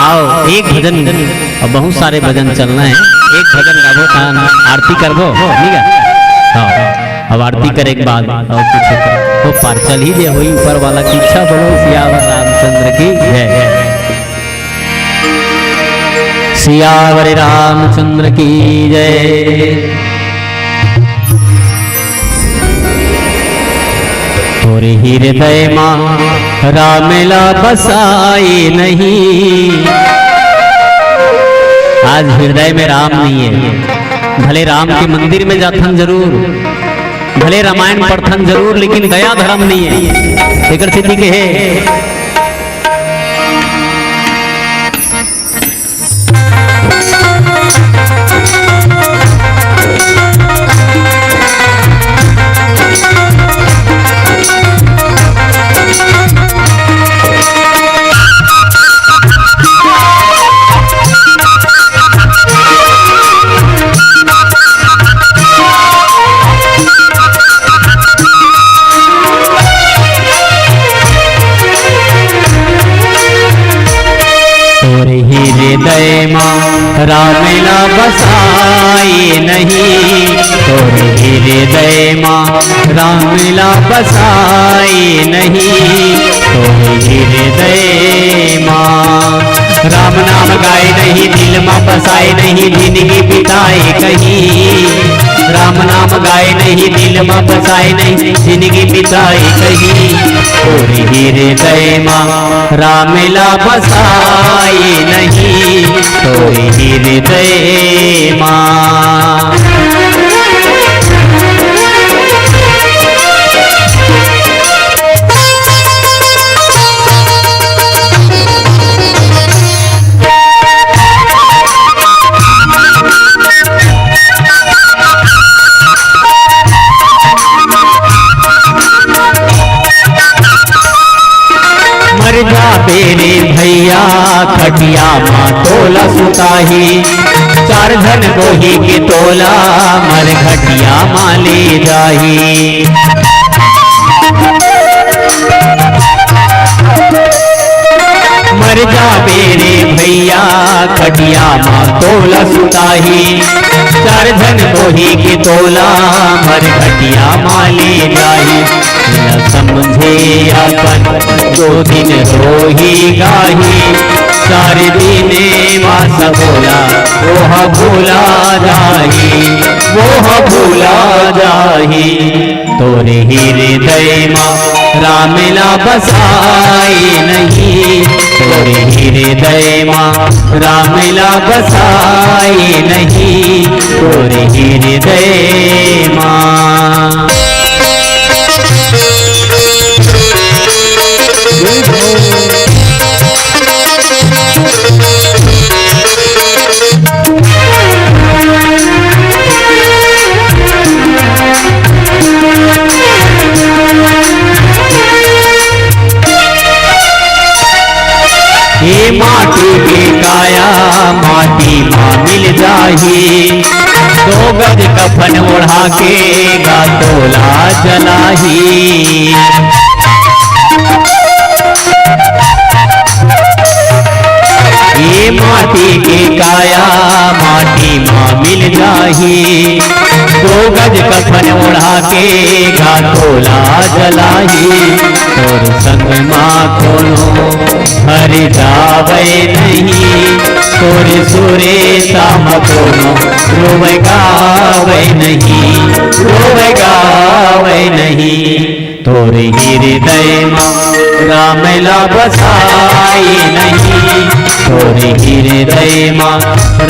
आओ, एक भजन, अब बहुत सारे भजन चलना है, एक भजन गाबो, तहन आरती करबो, ठीक है? हाँ, अब आरती करे के बाद और कुछ तो पार चल ही जे होई ऊपर वाला की इच्छा। बोलो सियावर रामचंद्र की जय। सियावर रामचंद्र की जय। तोर हृदय मा राम ला बसाए नहीं, आज हृदय में राम नहीं है। भले राम के मंदिर में जाथन जरूर, भले रामायण पढ़थन जरूर, लेकिन दया धर्म नहीं है। एकर सेती के हे तोर हृदय मा राम ला बसाए नहीं, तोर हृदय मा राम ला बसाए नहीं, तोर हृदय मा। राम नाम गाए नहीं, दिल मा बसाए नहीं, जिंदगी बिताए कहीं। राम नाम गाए नहीं, दिल मा बसाए नहीं, जिंदगी बिताए कहीं। तोर हृदय मा राम ला बसाए नहीं, तोर हृदय मा। मर जाबे रे भैया, खटिया मा तोला सुताही। चार झन बोही के तोला, मर घटिया मा ले जाही। मर जाबे रे भैया, खटिया मा तोला सुताही। चार झन बोही के तोला, मर घटिया मा ले जाही। समझे अपन दो दिन रोही गाही, चार दिन मा सबोला, वो ह भूला जाही, वो ह भूला जाही। तोर हृदय मा राम ला बसाए नहीं, तोर हृदय मा राम ला बसाए नहीं, तोर हृदय मा। ये माटी के काया माटी मा मिल जाही, दो गज कफन ओढ़ा के गा तोला जलाही। ये माटी के काया माटी मा मिल जाही, दो गज कफन ओढ़ा के गा तोला जलाही। तोर संग मा कोनो हर जावे नहीं, तोर सुरेसा मा कोनो रोवे गावे नहीं, रोवे गावे नहीं। तोर हृदय मा राम ला बसाए नहीं, तोर हृदय मा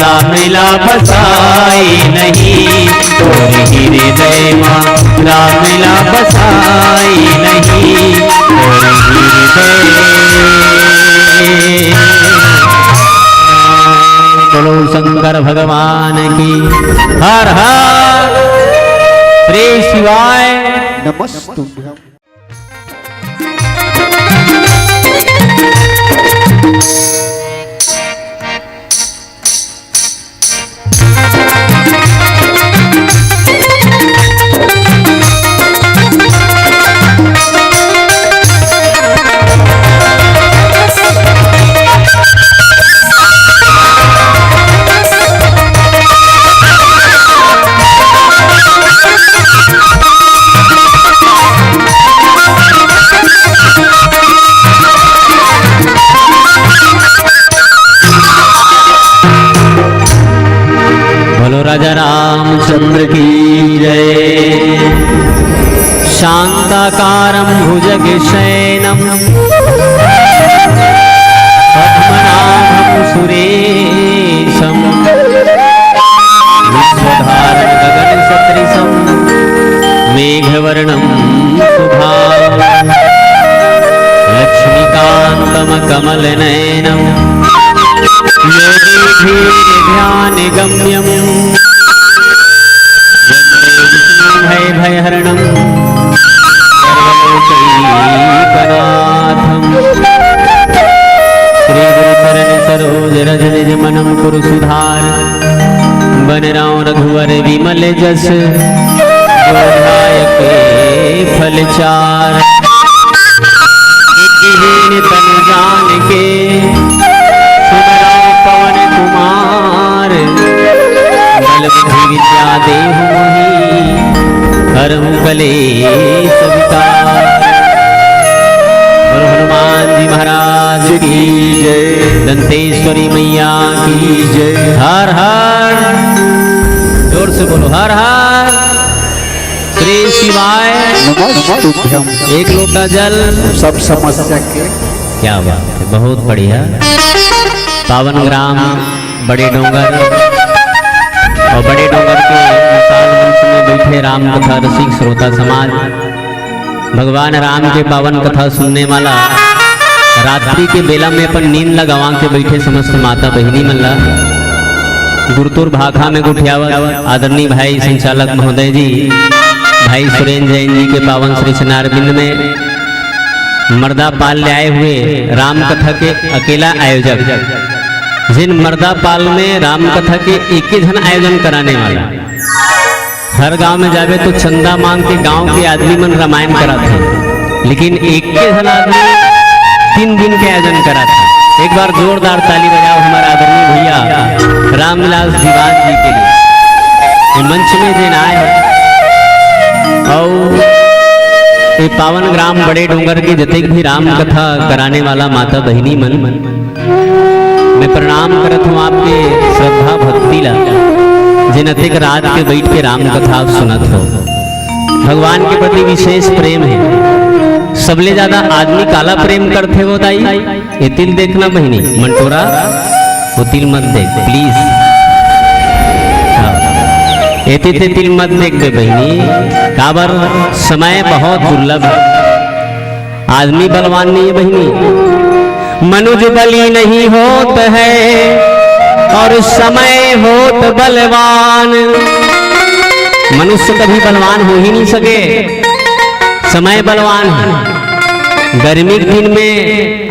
राम ला बसाए नहीं, तोर हृदय मा राम ला बसाए नहीं, तोर हृदय। बोलो शंकर भगवान की। हर हर श्री शिवाय। नमस्तुभ्यं। बोलो राजा रामचंद्र की जय। शांताकारं भुजगशयनं पद्मनाभं सुरेशं विश्वधारं गगनसदृशं मेघवर्णं शुभांगं लक्ष्मीकांतमकमलनयनं योगिभिर्ध्यानगम्यं वन्दे विष्णुं भयभयहरणं सर्वलोकैकनाथं। श्री गुरु चरण सरोज रज निज मन मुकुर सुधार। बन रंव रघुवर विमल जस जो ध्याय के फल चार। विद्याहीन तन जान के सुमिरौं पवन कुमार। बल बुद्धि विद्या देहु मोहि हरहु कलेस विकार। बोलो हनुमान जी महाराज की जय। दंतेश्वरी मैया की जय। हर हर, जोर से बोलो, हर हर श्री शिवाय। नमस्तुभ्यम। एक लोटा जल। सब समस्या के। क्या बात है, बहुत बढ़िया। पावन ग्राम बड़े डोंगर और बड़े डोंगर के विशाल मंच में बैठे राम कथा रसिक श्रोता समाज, भगवान राम के पावन कथा सुनने वाला, रात्रि के बेला में अपन नींद ला गंवा के बैठे समस्त माता बहिनी मन ला, गुरतुर भाखा में गोठियावत आदरणीय भाई संचालक महोदय जी, भाई सुरेंद्र जैन जी के पावन श्री चरणारविंद में मर्दापाल ले आए हुए राम कथा के अकेला आयोजक, जिन मर्दापाल में राम कथा के एक ही झन आयोजन कराने वाला। हर गांव में जाबे तो चंदा मांग के गांव के आदमी मन रामायण कराथे, लेकिन एक के झन आदमी तीन दिन के आयोजन कराथे। एक बार जोरदार ताली बजाओ हमारा आदरणीय भैया रामविलास दीवान जी के लिए। ये मंच में जेन आए हैं और ये पावन ग्राम बड़े डोंगर के जतेक भी राम कथा कराने वाला माता बहिनी मन, मैं प्रणाम करत हूँ आपके श्रद्धा भक्ति ला, जेन अतेक रात के बैठ के राम कथा आप सुनत हो। भगवान के प्रति विशेष प्रेम है। सबले ज्यादा आदमी काला प्रेम करथे वो दाई? ये तिल देखना बहिनी, मंटोरा, वो तिल मत देख, please। हाँ। ये तिल, तिल मत देख बे बहिनी, काबर समय बहुत दुर्लभ है। आदमी बलवान नहीं है बहिनी, मनुज बली नहीं होत है और समय होत बलवान। मनुष्य कभी बलवान हो ही नहीं सके, समय बलवान है। गर्मी के दिन में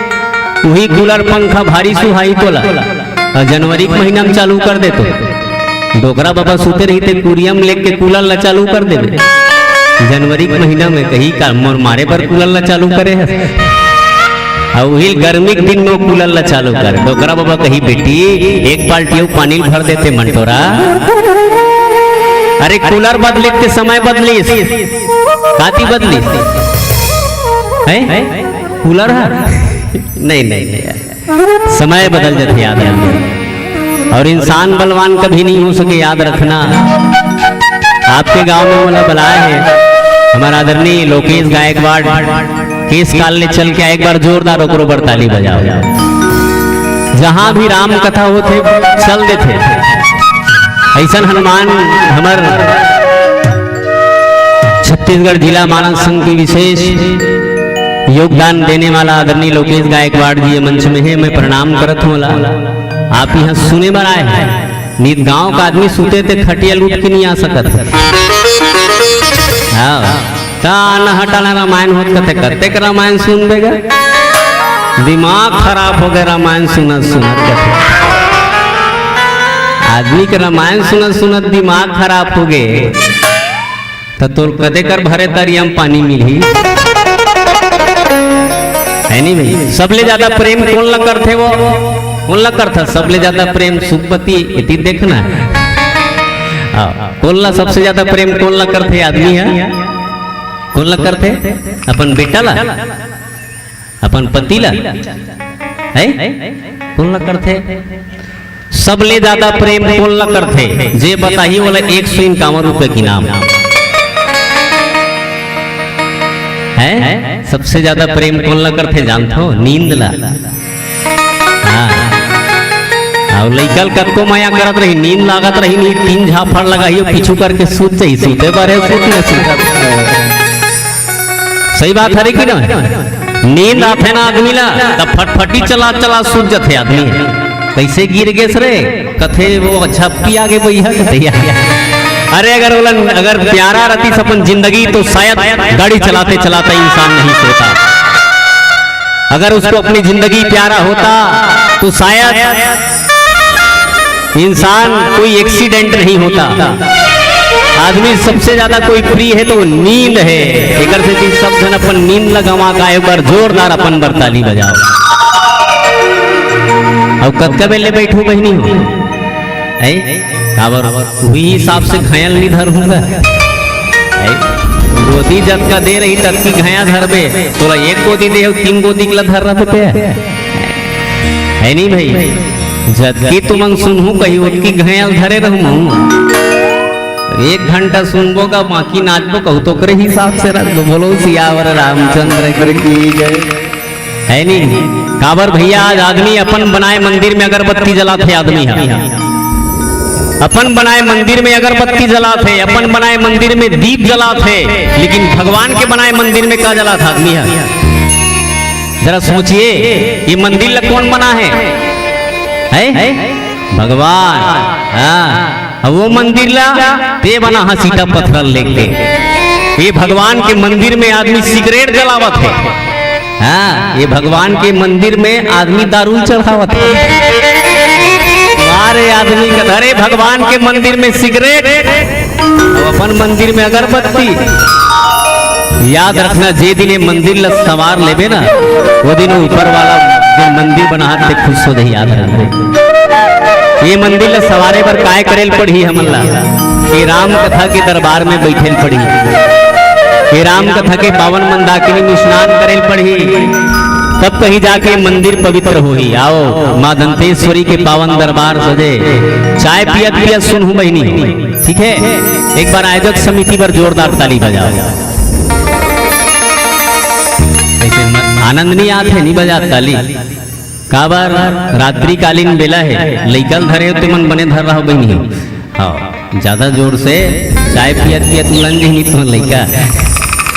वही कूलर पंखा भारी सुहाई तोला, और जनवरी के महीना में चालू कर देतो। डोकरा बाबा सुते रहिथे, कुरिया में लेके कूलर ला चालू कर देबे। जनवरी के महीना में कही का मोर मारे बर कूलर ला चालू करे है। और वही गर्मी के दिन में वो कूलर ला चालू कर, डोकरा बाबा कही, "बेटी, एक बाल्टी अउ पानी भर देते मंटोरा।" अरे कूलर बदले के समय बदलिस, काती बदलिस? हैं? कूलर है? नहीं, नहीं, नहीं। समय बदल जाथे, याद रखना। और इंसान बलवान कभी नहीं हो सके, याद रखना। आपके गांव में मोला बलाए है हमारा आदरणीय लोकेश गायकवाड़, केस काल ले चल के आए, एक बार जोरदार ओकरो बर ताली बजाओ। जहां भी राम कथा होथे, चल देथे। ऐसन हनुमान हमर छत्तीसगढ़ जिला मानस संघ के विशेष योगदान देने वाला आदरणीय लोकेश गायकवाड़ जी ये मंच में है, मैं प्रणाम करत हूँ ला। आप यहाँ सुने बर आए हैं, नित गांव का आदमी सुते ते खटिया लूट के नहीं आ सकत। हाँ, कान हटाना रामायण होत कते, कतेक रामायण सुन देगा, दिमाग खराब हो गया रामायण सुनत सुनत कते। आदमी के रामायण सुनत सुनत दिमाग खराब हो गए। त तोर कते कर भरे तरिया म पानी मिलही? है नहीं भाई? सबले ज्यादा प्रेम कौन ला करथे वो? कौन ला करथा सबले ज्यादा प्रेम? सुखपति, इति देखना। हाँ, कौन ला सबसे ज्यादा प्रेम कौन ला करथे? आदमी है? कौन ला करथे? अपन बेटा ला? अपन पति ला? है? कौन ला करथे? सबले ज्यादा प्रेम कोन ला करथे? जे बताही, ओला एक सौ इक्यावन रुपए के इनाम। हैं? सबसे ज्यादा प्रेम कोन ला करथे, जानथो? नींद ला। अउ लइका ल कतको मया करत रही, नींद लागत रही, नी तीन झापड़ लगाही, पीछू करके सूत जाही, सूते बर हे, सूत न सूत। सही बात हरे कि ना? नींद आथे ना आदमी ला, त फटफटी चला चला सूत जथे आदमी। कइसे गिर गेस रे? कथे वो अच्छा पिया के बइहा कथे यार। अरे अगर ओला, अगर प्यारा रहती अपन जिंदगी तो शायद गाड़ी चलाते चलाते इंसान नहीं सोता। अगर उसको अपनी जिंदगी प्यारा होता तो शायद इंसान कोई एक्सीडेंट नहीं होता। आदमी सबसे ज्यादा कोई प्रिय है तो वो नींद है। एकर सेती सब झन अपन नींद ल गंवा के एक बार जोरदार अपन बर ताली बजाओ। अउ कतका बेर ले बैठहू बहिनी हो? ऐ? काबर उही हिसाब से घायल नी धरहूँ गा। ऐ? गोदी जतका दे रही ततकी घाया धरबे, तोला एक गोदी दे हो, तीन गोदी के ला धर रहते। हे नहीं भाई, जतकी तुमन सुनहू कही ओतकी घायल धरे रहूँ। एक घंटा सुनबो गा, बाकी नाचबो कहू तो ओकरे हिसाब से रखबो। बोलो सियावर रामचंद्र की जय। हे नहीं? काबर भैया, आज आदमी अपन बनाए मंदिर में अगरबत्ती जलाथे, आदमी ह अपन बनाए मंदिर में अगरबत्ती जलाथे, अपन बनाए मंदिर में दीप जलाथे, लेकिन भगवान के बनाए मंदिर में का जलाथे आदमी ह? जरा सोचिए, ये मंदिर ला कौन बना है? है? भगवान। हाँ। अब वो मंदिर ला ते बना हस ईटा पत्थर लेके। ये भगवान के मंदिर में आदमी सिगरेट जलावत हे। हाँ, ये भगवान के मंदिर में आदमी दारू चढ़ावत हे। अरे आदमी का, अरे भगवान के मंदिर में सिगरेट, अउ अपन मंदिर में अगरबत्ती। याद रखना, जे दिन ये मंदिर ला संवार लेबे ना, वो दिन ऊपर वाला जो मंदिर बनाथे खुश हो जाही। याद रखना, ये मंदिर ला संवारे बर काय करे ल पड़ही हमन ला? ये राम कथा के दरबार में बैठे ल पड़ही, ये राम कथा के पावन मंदाकिनी में स्नान करे ल पड़ही, तब कहीं जाके मंदिर पवित्र होही। आओ, माँ दंतेश्वरी के पावन दरबार सजे, चाय पियत पियत सुनहू बहिनी। ठीक है, एक बार आयोजक समिति बर जोरदार ताली बजाओ। ऐसे म-, आनंद नहीं आत हे, नहीं बजात ताली। काबर रात्रिकालीन बेला हे, लइका ल धरे हो ते मन बने धर रहा बहिनी। हाँ, ज्यादा जोर से चाय पियत पियत उलन जी नहीं तो लइका।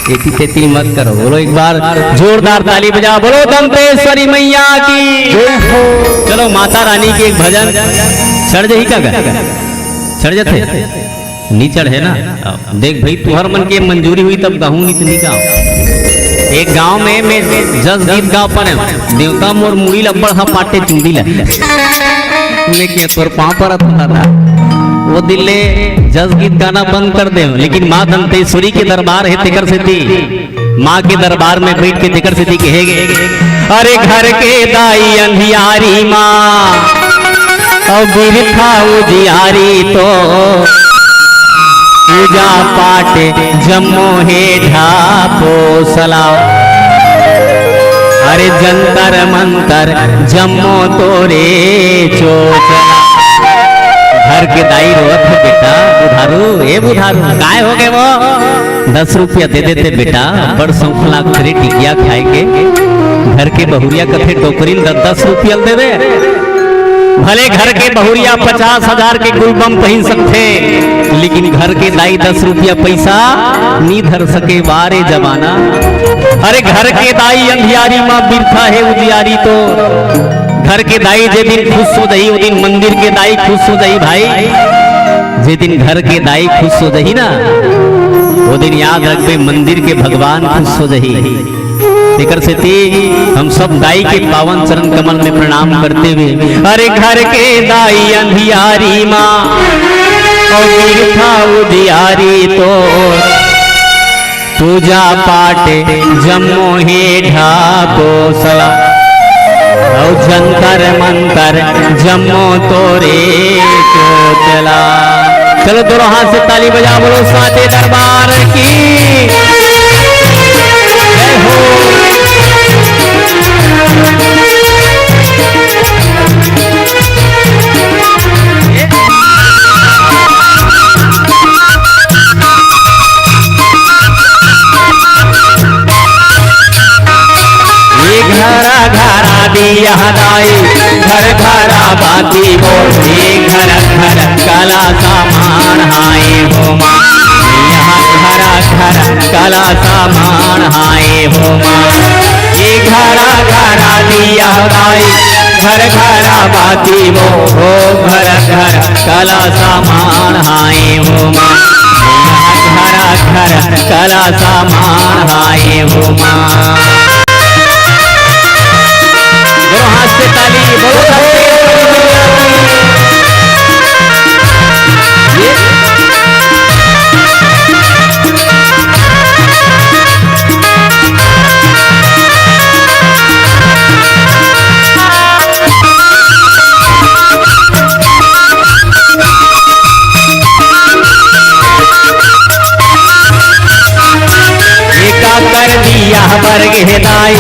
एती तेती मत करो, बोलो एक बार जोरदार ताली बजाओ, बोलो दंतेश्वरी मैया की जय हो। चलो माता रानी के एक भजन। चढ़ जाही का गा? चढ़ जाथे? नी चढ़े ना। देख भाई, तुहर मन के मंजूरी होही तब गाहूं, नी तो नी गाहूं। एक गांव में मैं जस गीत गा पारेंव, देवता मोर मुड़ी ल अब्बड़ ह पाटे चुंदी ल। मैं कहेंव तोर पांव परत हंव दादा। वो दिन ले जस गीत गाना बंद कर देंव, लेकिन माँ दंतेश्वरी के दरबार हे तेकर सेती, माँ के दरबार में बैठ के तेकर सेती कहे गे, अरे घर के दाई अंधियारी माँ, अउ बिरथा उजियारी तो पूजा पाठ जम्मो हे ढापोसला। अरे जंतर मंतर जम्मो तोरे चोचला। घर के दाई रोवत हे, बेटा बुधारू, ए बुधारू, काय हो गे वो? दस रुपया दे देते बेटा, बड़ सौंख लागथे रे टिकिया खाए के। घर के बहुरिया कथे टोकरी ल दस दस रुपया ल दे दे। भले घर के बहुरिया पचास हजार के गुलबम पहिन सकथे, लेकिन घर के दाई दस रुपया पैसा नी धर सके। वारे जमाना। अरे घर के दाई अंधियारी माँ बिरथा हे उजियारी तो। घर के दाई जे दिन खुश हो जाही, वो दिन मंदिर के दाई खुश हो जाही भाई। जे दिन घर के दाई खुश हो जाही ना, वो दिन याद रखबे मंदिर के भगवान खुश हो जाही। तेकर सेती हम सब दाई के पावन चरण कमल में प्रणाम करते हुए, अरे घर के दाई अंधियारी माँ, अउ बिरथा उजियारी तो, पूजा पाठ जम्मो हे ढापोसला, अउ जंतर मंतर जम्मो तोरे चोचला। चलो दोनों हाथ से ताली बजा, बोलो साचे दरबार की जय हो। ये घरा घरा दिया दाई, घर घरा बाती वो, ए घर घर कला सामान हाय हो माँ। यहाँ घर घर कला सामान हाय हो माँ। ए घर घर दिया गाई, घर घर बाती वो, हो घर घर कला सामान हाय हो माँ। यहाँ घर घर कला सामान हाय हो माँ। दोनों हाथ से ताली, बोलो सबके। ये एका कर दिया बर गे दाई,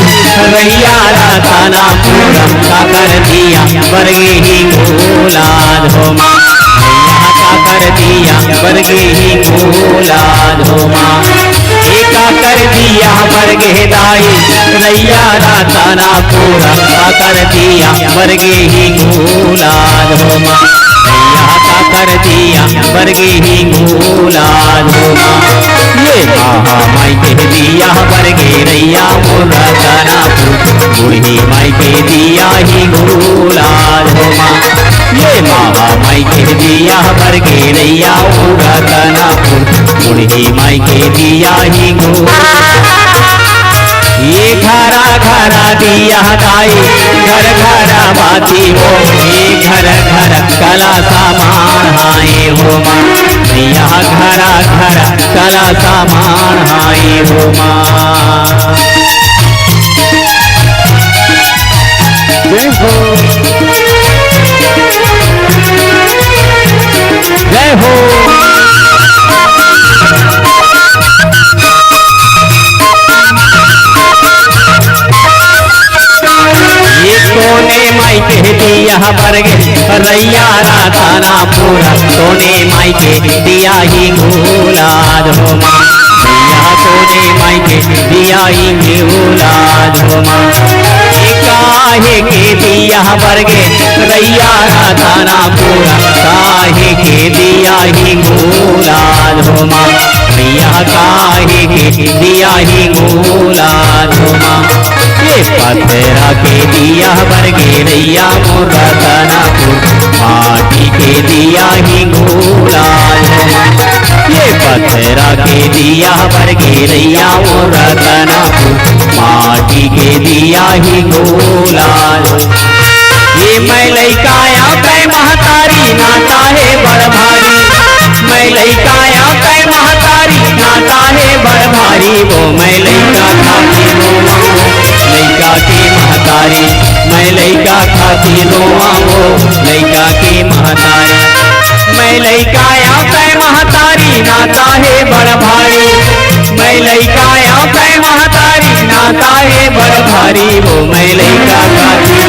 रैया रतना पूरा का कर दिया बर गे ही गुलाल हो माँ। रैया का कर दिया बर गे ही गुलाल हो माँ। एका कर दिया बर गे दाई, रैया रतना पूरा का कर दिया बर गे ही गुलाल हो माँ। रैया का कर दिया बर गे ही गुलाल हो माँ। ये महा माई के दिया बर गे रैया मोर रतना पूरा, बूढ़ी माई के दिया ही गुलाल हो माँ। ये महा माई के दिया बर गे रैया मोर रतना पूरा, बूढ़ी माई के दिया ही गुलाल। ये घरा घरा दिया दाई, घर घरा बाती वो, ये घर घर कला सामान हाय हो माँ। यहाँ घरा घरा कला सामान हाय हो माँ। जय हो। जय हो। ये कोने माई के दिया बर गे रैया रतना पूरा, कोने माई के दिया ही गुलाल हो माँ। या कोने माई के दिया ही गुलाल हो माँ। ये काहे के दिया बर गे रैया रतना पूरा, काहे के दिया ही गुलाल हो माँ। भैया काहे के दिया ही गुलाल हो माँ। ये पथरा के दिया बर गे रैया मोर रतना पूरा, माटी के दिया ही गुलाल हो माँ। ये पथरा के दिया बर गे रैया मोर रतना पूरा, माटी के दिया ही गुलाल हो। ये मैं लइका या तै महतारी, नाता हे बड़ भारी। मैं लइका या तै महतारी, नाता हे बड़ भारी। वो मैं लइका खातिर रोवां वो लइका के महतारी, मैं लइका खातिर रोवां वो लइका के महतारी। मैं लइका या तै महतारी, नाता हे बड़ भारी। मैं लइका या तै महतारी, नाता हे बड़ भारी। वो मैं लइका खातिर,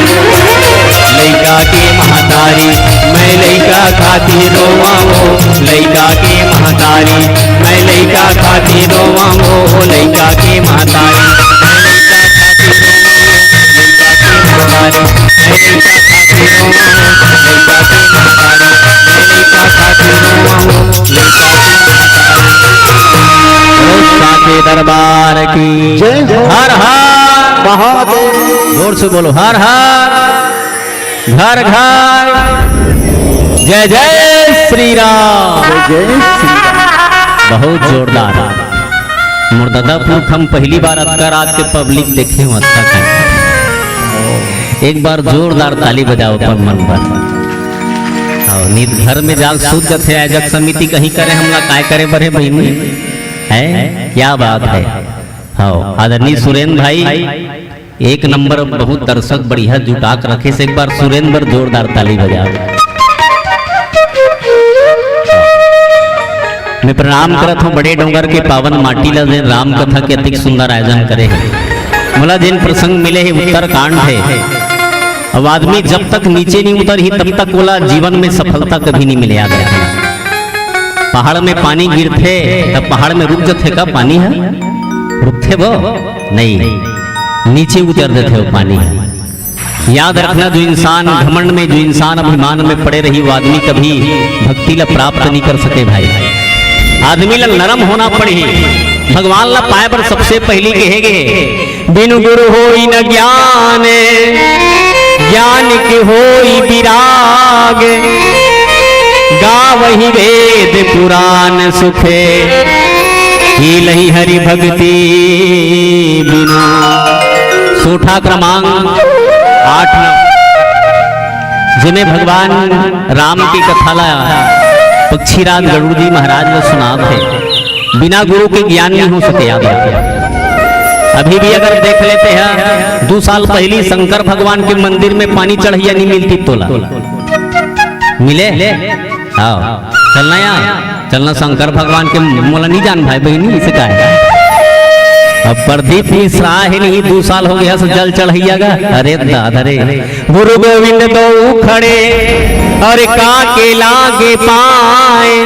लइका के महतारी, मैं लइका खातिर रोवां वो लइका के महतारी। मैं लइका खातिर रोवां वो लइका के महतारी। मैं लइका खातिर रोवां वो लइका के महतारी। मैं लइका खातिर रोवां वो लइका के महतारी। मैं लइका खातिर रोवां वो लइका के महतारी। बोलो साचे दरबार की जय हो। हर हर महादेव। जोर से बोलो, हर हर। घर घर जय जय श्री राम। जय जय श्री राम। बहुत जोरदार। मोर ददा पुरख हम पहली बार अतका रात के पब्लिक देखे हूँ, अतका कर। एक बार जोरदार ताली बजाओ अपन मन पर। और नित घर में जाग सूत जथे, आयोजक समिति कहीं करे, हमला काय करे बर हे बहिनी? है, क्या बात है। हाँ, आदरणीय सुरेंद्र भाई, एक नंबर, बहुत दर्शक बढ़िया जुटा के रखे से। एक बार सुरेंद्र बर जोरदार ताली बजाओ। मैं प्रणाम करत हूँ बड़े डोंगर के पावन माटी ला, जेन राम कथा के अतिक सुंदर आयोजन करे हे। मोला जेन प्रसंग मिले हे, उत्तरकांड हे। अब आदमी जब तक नीचे नहीं उतरही, तब तक ओला जीवन में सफलता कभी नहीं मिले। याद रखना, पहाड़ में पानी गिरथे, तब पहाड़ में रुक जथे का पानी ह? रुकथे वो? नहीं, नीचे उतर देथे वो पानी ह। याद रखना, जो इंसान घमंड में, जो इंसान अभिमान में पड़े रही, वो आदमी कभी भक्ति ला प्राप्त नहीं कर सके भाई। आदमी ला नरम होना पड़ही। भगवान ला पाए बर सबसे पहली कहे गे, बिनु गुरु होई न ज्ञान, ज्ञान के होई विराग। गावही वेद पुराण सुखे, कीलही हरि भक्ति बिनु। सोठा क्रमांक आठ, जेमे भगवान राम की कथा ला पक्षीराज गरुड़ जी महाराज ला सुनात हे। बिना गुरु के ज्ञान नहीं हो सके, याद रखे। अभी भी अगर देख लेते हैं, दू साल पहली शंकर भगवान के मंदिर में पानी चढ़ैया नहीं मिलती तोला। मिले? हाँ, चलना यार, चलना शंकर भगवान के, मोला नहीं जान भाई बहिनी, इसे का है? अब प्रदीप मिश्रा हे नहीं, दू साल हो गया से जल चढ़ैया गा। अरे दादा रे, गुरु गोविंद दो खड़े और काके लागे पाए,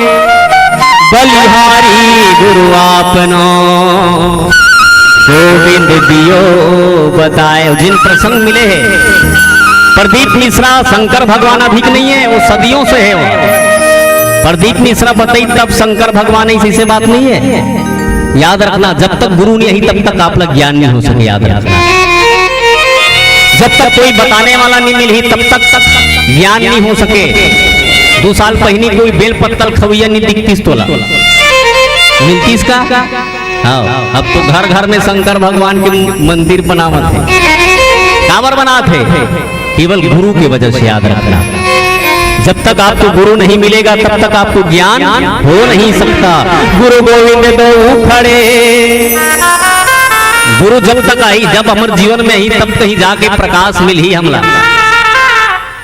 बलिहारी गुरु आपनो गोविंद दियो बताए। जिन प्रसंग मिले हैं, प्रदीप मिश्रा शंकर भगवान अभी के नहीं है, वो सदियों से है वो। प्रदीप मिश्रा बताई तब शंकर भगवान, ऐसी से बात नहीं है। याद रखना, जब तक गुरु नहीं आई तब तक आप लोग ज्ञान नहीं हो सके। याद रखना, जब तक कोई बताने वाला नहीं मिलही तब तक, तक ज्ञान नहीं हो सके। दो साल पहली कोई बेल पत्तल खवैया नहीं दिखतीस तोला, मिलतीस का? हाँ, अब तो घर घर में शंकर भगवान के मंदिर बनावत हे। काबर बनात हे? केवल गुरु की वजह से। याद रखना, जब तक आपको गुरु नहीं मिलेगा तब तक आपको ज्ञान हो नहीं सकता। गुरु गोविंद दो खड़े, गुरु जब तक आई, जब हमर जीवन में आई, तब कहीं जाके प्रकाश मिलही हमला।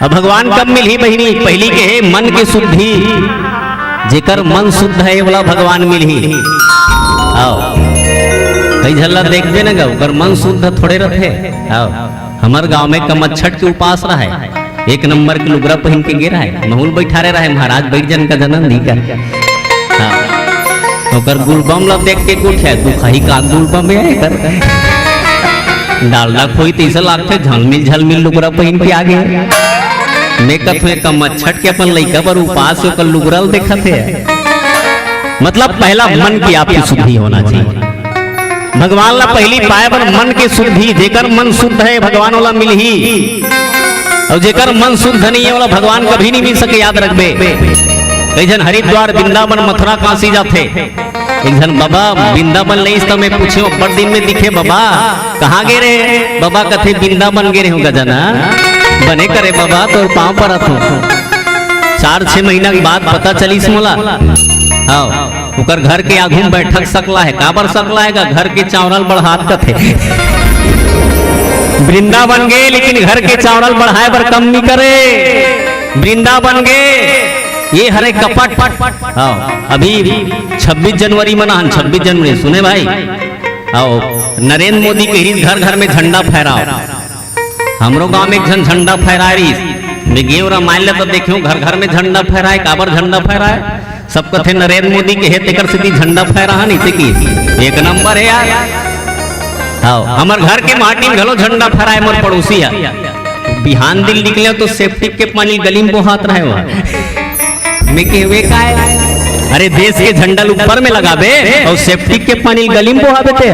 अब भगवान कब मिलही बहिनी? पहली के हे मन के शुद्धि, जेकर मन शुद्ध है, ओला भगवान मिलही। आओ, कई झल्ला देखबे न गा, ओकर मन शुद्ध थोड़े रथे। आओ, हमर गांव में कमच्छठ के उपास रहे, एक नंबर के लुगरा पहिन के गे रहे, महूल बैठारे रहे, महाराज बैठ जन का जनम नहीं कर। हाँ। ओकर गुलबम ला देख के कुछ है, दुखाही का गुलबम है एकर। डालडा खोई तैसे लागथे, झलमिल झलमिल लुगरा पहिन के आगे। मैं कथों, एक मच्छट के अपन लइका बर उपास ओकर लुगरा ल देखत हे। मतलब पहला मन की आपकी शुद्धि होना चाहिए। भगवान ला पहली पाए बर मन के शुद्धि, जेकर मन शुद्ध है भगवान ओला मिलही, और जेकर मन शुद्ध नहीं है ओला भगवान कभी नहीं मिल सके। याद रखबे, कई झन हरिद्वार, वृंदावन, मथुरा, काशी जाथे। एक झन बाबा वृंदावन ले इस, त मैं पूछे, "बड़ दिन में दिखे बाबा, कहाँ गे रहे?" बाबा कथे, "वृंदावन गे रहे हो गजाना।" "बने करे बाबा, तोर पाँव परत हूँ।" चार छह महीना के बाद पता चलिस मोला। हाँ, ओकर घर के आगू में बैठक सकला है, काबर सकला है गा? घर के चावरल बढ़ात कथे। वृंदावन गे, लेकिन घर के चावरल बढ़ाए बर कम नहीं करे। वृंदावन गे, ये हरे कपट। हाँ, अभी छब्बीस जनवरी मनाहन, छब्बीस जनवरी, सुने भाई? आओ, नरेंद्र मोदी कहिस घर घर में झंडा फहराओ। हमरो गांव में एक झन झंडा फहराए रहिस। मैं गेंव रामायण ले तो देखेंव, घर घर में झंडा फहराए, काबर झंडा फहराए? सब कथे नरेंद्र मोदी के हे, तेकर सेती झंडा फहराहन, इसे कि एक नंबर है यार। हाँ, हमर घर के माटी में घलो झंडा फहराए मोर पड़ोसी ह। बिहान दिन निकले तो सेप्टिक के पानी गली में बोहात रहे हुआ। मैं कहे, "वे का है?" अरे, देश के झंडा ल ऊपर में लगाबे और सेप्टिक के पानी ल गली में बोहाबे ते।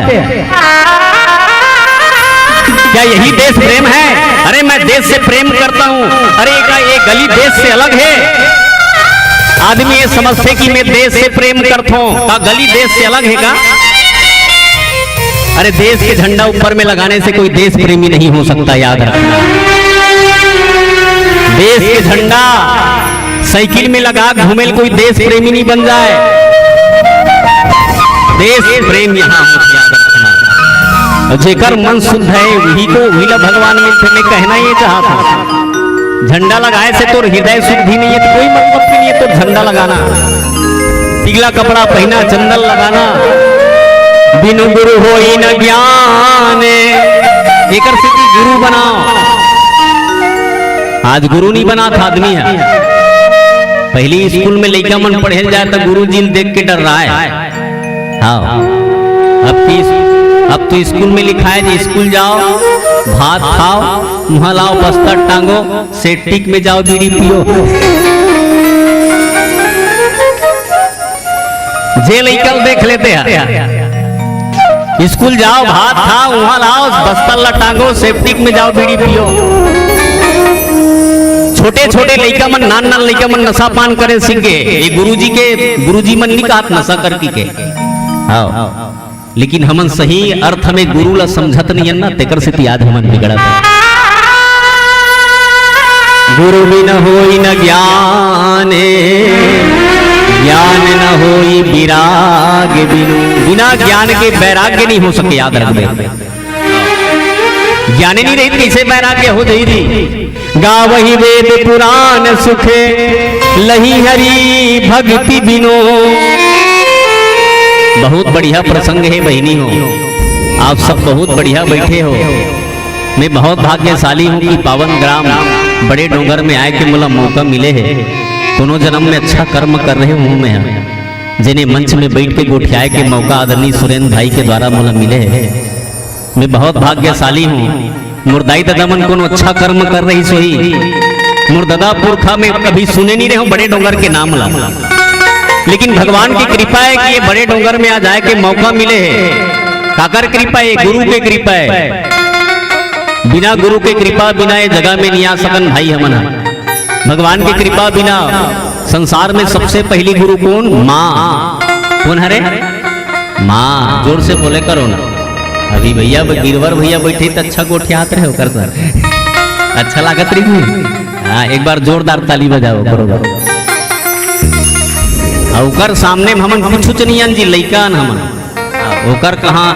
क्या यही देश प्रेम है? अरे, मैं देश से प्रेम करता हूँ। अरे, का ये गली देश से अलग है? आदमी ये समझथे कि मैं देश से प्रेम करता हूँ, का गली देश से अलग है का? अरे, देश के झंडा ऊपर में लगाने से कोई देश प्रेमी नहीं हो सकता, याद रखना। देश के झंडा साइकिल में लगा घूमे ल कोई देश प्रेमी नहीं बन जाए। देश प्रेम यहाँ हो, याद रखना। और जेकर मन शुद्ध है, वही को, वही ला भगवान मिलथे। मैं कहना ये चाहत हूँ, झंडा लगाए से तोर हृदय शुद्धि नहीं है तो कोई मतलब भी नहीं है तोर झंडा लगाना। पीला कपड़ा पहना, चंदन लगाना, बिनु गुरु होई न ज्ञान, एकर सेती गुरु बनाओ। आज गुरु नहीं बनात आदमी ह। पहली स्कूल में लइका मन पढ़े ल जाए त गुरु जी ल देख के डर्राए। हाँ, अब की अब तो स्कूल में लिखाय हे, स्कूल जाव, भात खाव, मुंह लाव, बस्तर टांगो, सेप्टिक में जाव, बीड़ी पियो। जे लइका ल देख ले तेहा, स्कूल जाव, भात खाव, मुंह लाव, बस्तर ला टांगो, सेप्टिक में जाव, बीड़ी पियो। छोटे छोटे लइका मन, नान नान लइका मन नशा पान करे सीख गे। ये गुरुजी के, गुरुजी मन नइ कहत नशा कर कहिके। हाँ। लेकिन हमन सही अर्थ में गुरु ला समझत नइ हन ना, तेकर सेती आज हमन बिगड़त हन। गुरु बिन होई न ज्ञान, ज्ञान न होई बिराग बिनु। बिना ज्ञान के बैराग्य नइ हो सके, याद रखबे। ज्ञाने नइ रही, कइसे बैराग्य हो जाही जी? गावही वेद पुराण सुख, लही हरि भक्ति बिनो। बहुत बढ़िया प्रसंग हे बहिनी हो, आप सब बहुत बढ़िया बैठे हो। मैं बहुत भाग्यशाली हूँ कि पावन ग्राम बड़े डोंगर में आय के मोला मौका मिले हे। कोनो जन्म में अच्छा कर्म कर रहे हूँ मैं, जेने मंच में बैठ के गोठियाय के मौका आदरणीय सुरेंद्र भाई के द्वारा मोला मिले हे। मैं बहुत भाग्यशाली हूँ। मोर दाई ददा मन कोनो अच्छा कर्म कर रहिस होही। मोर ददा पुरखा में कभी सुने नइ रहेंव बड़े डोंगर के नाम ला, लेकिन भगवान के कृपा हे कि ये बड़े डोंगर में आज आय के मौका मिले हे। काकर कृपा हे? गुरु के कृपा हे। बिना गुरु के कृपा बिना ये जगह में नइ आ सकन भाई हमन ह। भगवान के कृपा बिना संसार में सबसे पहली गुरु कोन? माँ। कोन हरे? माँ। जोर से बोले करो ना। अभी भैया, गिरवर भैया बैठे त अच्छा गोठियात रहे ओकर बर। अच्छा लागत रही। हाँ, एक बार जोरदार ताली बजाओ, बरोबर। आ, ओकर सामने में हमन कुछ नइ हन जी, लइका हन हमन। ओकर कहाँ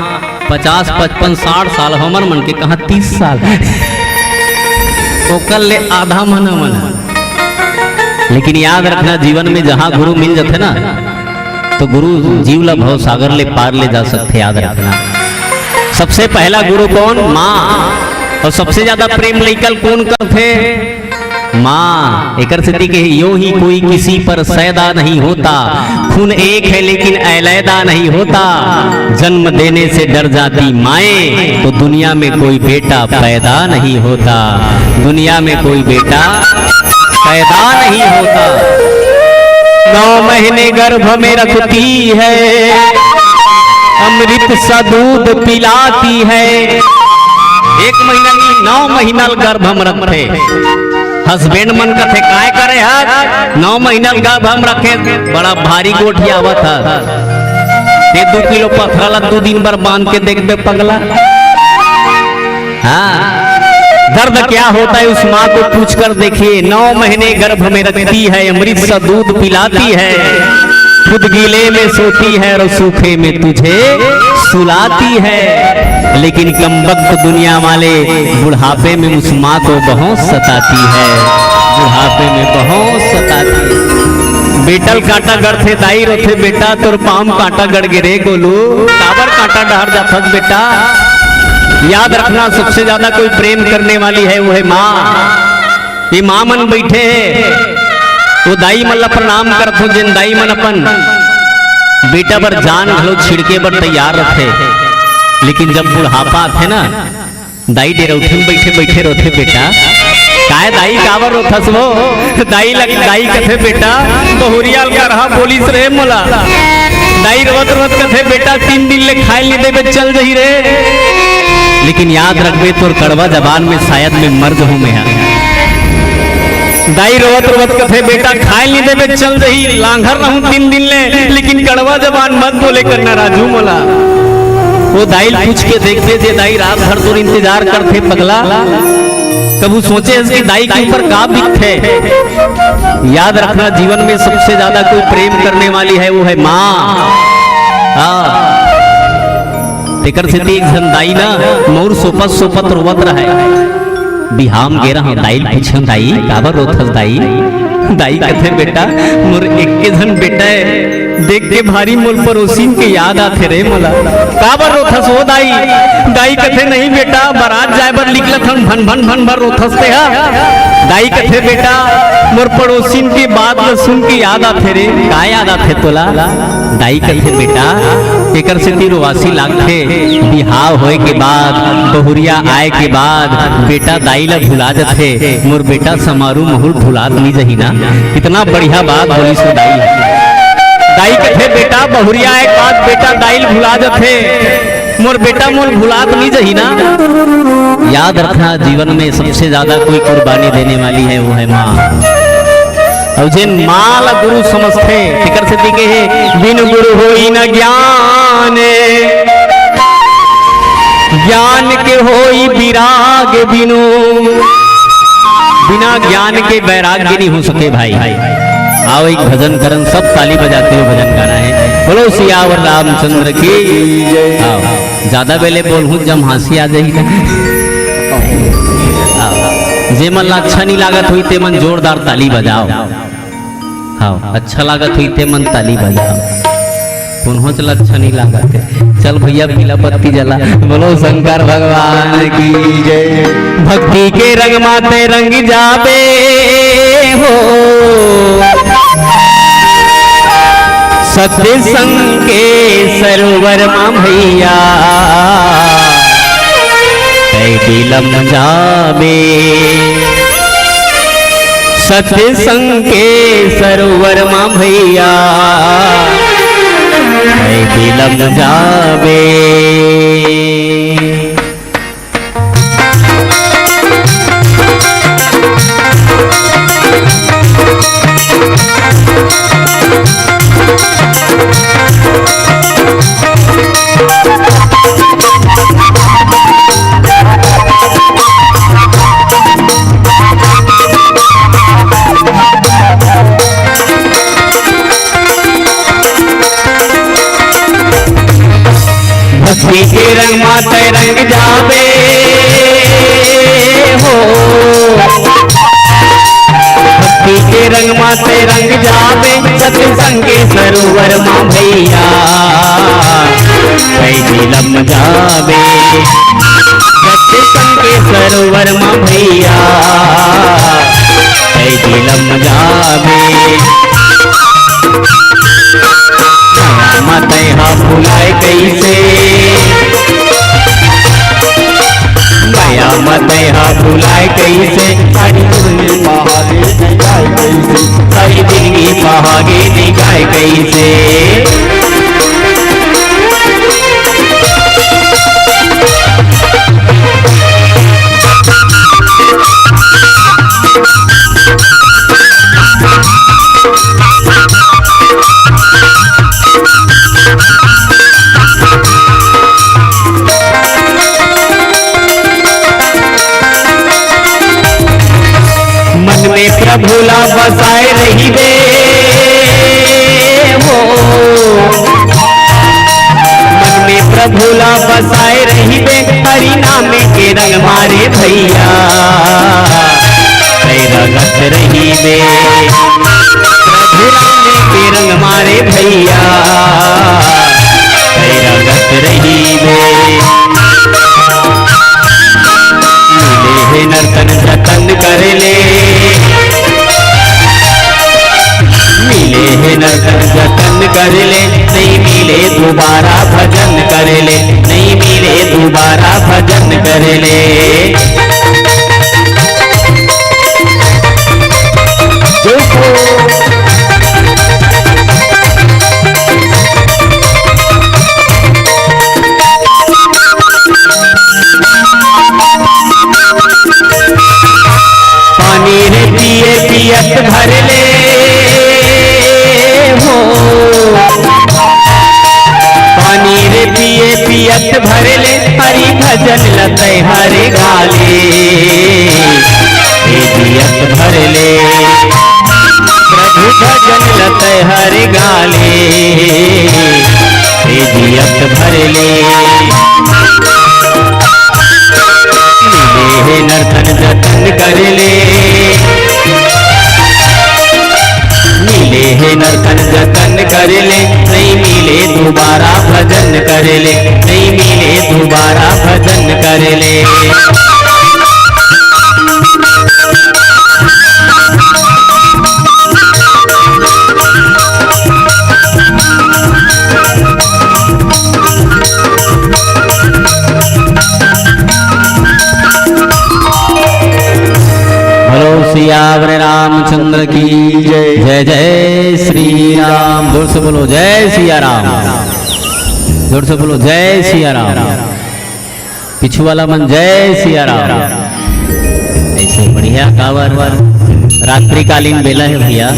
पचास, पचपन, साठ साल, हमर मन के कहाँ तीस साल। ओकर ले आधा मन हमन। लेकिन याद रखना, जीवन में जहाँ गुरु मिल जाथे ना, तो गुरु जीव ला भवसागर ले पार ले जा सकथे। याद रखना, सबसे पहला गुरु कोन? माँ। अउ सबसे ज्यादा प्रेम लइका ल कोन करथे? माँ। एकर सेती कहे, यूं ही कोई किसी पर सैदा नहीं होता, खून एक है लेकिन अलैदा नहीं होता, जन्म देने से डर जाती माएँ, तो दुनिया में कोई बेटा पैदा नहीं होता, दुनिया में कोई बेटा पैदा नहीं होता। नौ महीने गर्भ में रखती है, अमृत सा दूध पिलाती है। एक महीना नहीं, नौ महीना ल गर्भ में रखथे। हस्बैंड मन कथे, "काय करे हस? नौ महीना ल गर्भ में रखे, बड़ा भारी गोठियावत हस। ते दू किलो पथरा ला दू दिन बर बांध के देख बे पगला।" हाँ, दर्द क्या होता है उस माँ को पूछ कर देखिए। नौ महीने गर्भ में रखती है, अमृत सा दूध पिलाती है, खुद गीले में सोती है और सूखे में तुझे सुलाती है। लेकिन कमबख्त दुनिया वाले बुढ़ापे में उस माँ को बहुत सताती है, बुढ़ापे में बहुत सताती है। बेटा ल कांटा गड़थे, दाई रोथे, "बेटा तोर पाँव म कांटा गड़ गे रे गोलू, काबर कांटा डहर जाथस बेटा?" याद रखना, सबसे ज्यादा कोई प्रेम करने वाली है, वो है माँ। ये माँ मन बैठे हे, वो दाई मन ला प्रणाम करथों, जेन दाई मन अपन बेटा बर जान घलो छिड़के बर तैयार रथे, लेकिन जब बुढ़ापा आथे ना, दाई डेरौठी में बैठे बैठे रोथे बेटा। "काय दाई, काबर रोथस वो?" दाई लग, दाई कथे, "बेटा, बहुरिया ल करहा बोलिस रे मोला।" दाई रोवत रोवत कथे, "बेटा, तीन दिन ले खाए ल नइ देबे, चल जही रे।" लेकिन याद रखबे, तोर कड़वा जबान में शायद मैं मर जहूं मैं हा। दाई रोवत रोवत कथे, "बेटा, खाए ल नइ देबे, चल जही, लांघर रहूं तीन दिन ले, लेकिन कड़वा जबान मत बोले करना राजू मोला।" वो दाई ल पूछ के देखबे, जे दाई रात भर तोर इंतजार करथे पगला, कभू सोचे हस कि दाई के ऊपर का बीतथे? याद रखना, जीवन में सबसे ज्यादा कोई प्रेम करने वाली है, वो है माँ। हाँ। तेकर सेती एक झन दाई ना मउर सोपत सोपत रोवत रहय। बिहाव म गे रहंव, दाई ल पूछेंव, "दाई, काबर रोथस दाई?" दाई कथे, "बेटा, मोर एक्के झन बेटा हे, देख के भारी मोर पड़ोसिन के याद आथे रे मोला।" "काबर रोथस ओ दाई?" दाई कथे, "नहीं बेटा, बरात जाय बर निकलत हन, भन भन भन भन रोथस तेहा।" दाई कथे, "बेटा, मोर पड़ोसिन के बात ल सुन के याद आथे रे।" "का याद आथे तोला?" दाई कथे, "बेटा, एकर सेती रोवासी लागथे, बिहाव होए के बाद, बहुरिया आए के बाद बेटा दाई ला भुला जथे, मोर बेटा समारू महू ल भुलात नइ जही ना।" कितना बढ़िया बात बोलिस वो दाई। दाई कथे, "बेटा, बहुरिया आए के बाद बेटा दाई ल भुला जथे, मोर बेटा मोर भुलात नइ जही ना।" याद रखना, जीवन में सबसे ज्यादा कोई कुर्बानी देने वाली है, वो है माँ। अउ जेन माँ ला गुरु समझथे, तेकर सेती कहे, "बिनु गुरु होई न ज्ञान, ज्ञान के होई विराग बिनु।" बिना ज्ञान के वैराग्य नहीं हो सके भाई। आओ, एक भजन करन, सब ताली बजाते हुए भजन गाना है। बोलो सियावर रामचंद्र की। आओ, ज्यादा बेले बोलहूँ, जम हंसी आ जाही। हाँ, जे मन ला अच्छा नहीं लागत होई, ते मन जोरदार ताली बजाओ। हाँ, अच्छा लागत होई, ते मन ताली बजाओ। कोन्होच ला अच्छा नहीं लागत हे। चल भैया, पीला पत्ती जला। बोलो शंकर भगवान की जय। भक्ति के रंग मा तैं रंग जाबे हो, सत्संग के सरोवर मा भैया। तैं बिलम जाबे सत्संग के सरोवर मा भैया, तैं बिलम जाबे। भक्ति के रंग मा तैं रंग जाबे हो, भक्ति के रंग मा तैं रंग जाबे, सत्संग के सरोवर मा भैया, तैं बिलम जाबे। सत्संग के सरोवर मा भैया, तैं बिलम जाबे। मया मा तैं हा भुलाए कइसे, मया मा तैं हा भुलाए कइसे, हरि तुझ पहागे नइ जाए कइसे, हरि जिनगी पहागे नइ जाए कइसे। मन में प्रभु ला बसाए रहिबे हो, मन में प्रभु ला बसाए रहिबे, हरि नाम के रंग मा रे भैया, तैं रंगत रहिबे। प्रभु नाम के रंग मा रे भैया, तैं रंगत रहिबे। मिले हे नर तन जतन कर ले, मिले हे नर तन जतन कर ले, नइ मिले दुबारा भजन कर ले, नइ मिले दुबारा भजन कर ले। पानी रे पिए पियत भर ले हो, पानी रे पिए पियत भर ले, हरि भजन ल तैं हर गा ले। हे जियत भर ले, प्रभु भजन ल तैं हर गा ले। हे जियत भर ले, मिले हे नर तन जतन कर ले, मिले हे नर तन जतन कर ले, नइ मिले दुबारा भजन कर ले, नइ मिले दुबारा भजन कर ले। सियावर रामचंद्र की जय। जय जय श्री राम। जोर से बोलो, जय सिया राम। जोर से बोलो, जय सिया राम। पीछू वाला मन, जय सिया राम। ऐसे बढ़िया काबर, रात्रिकालीन बेला हे भैया,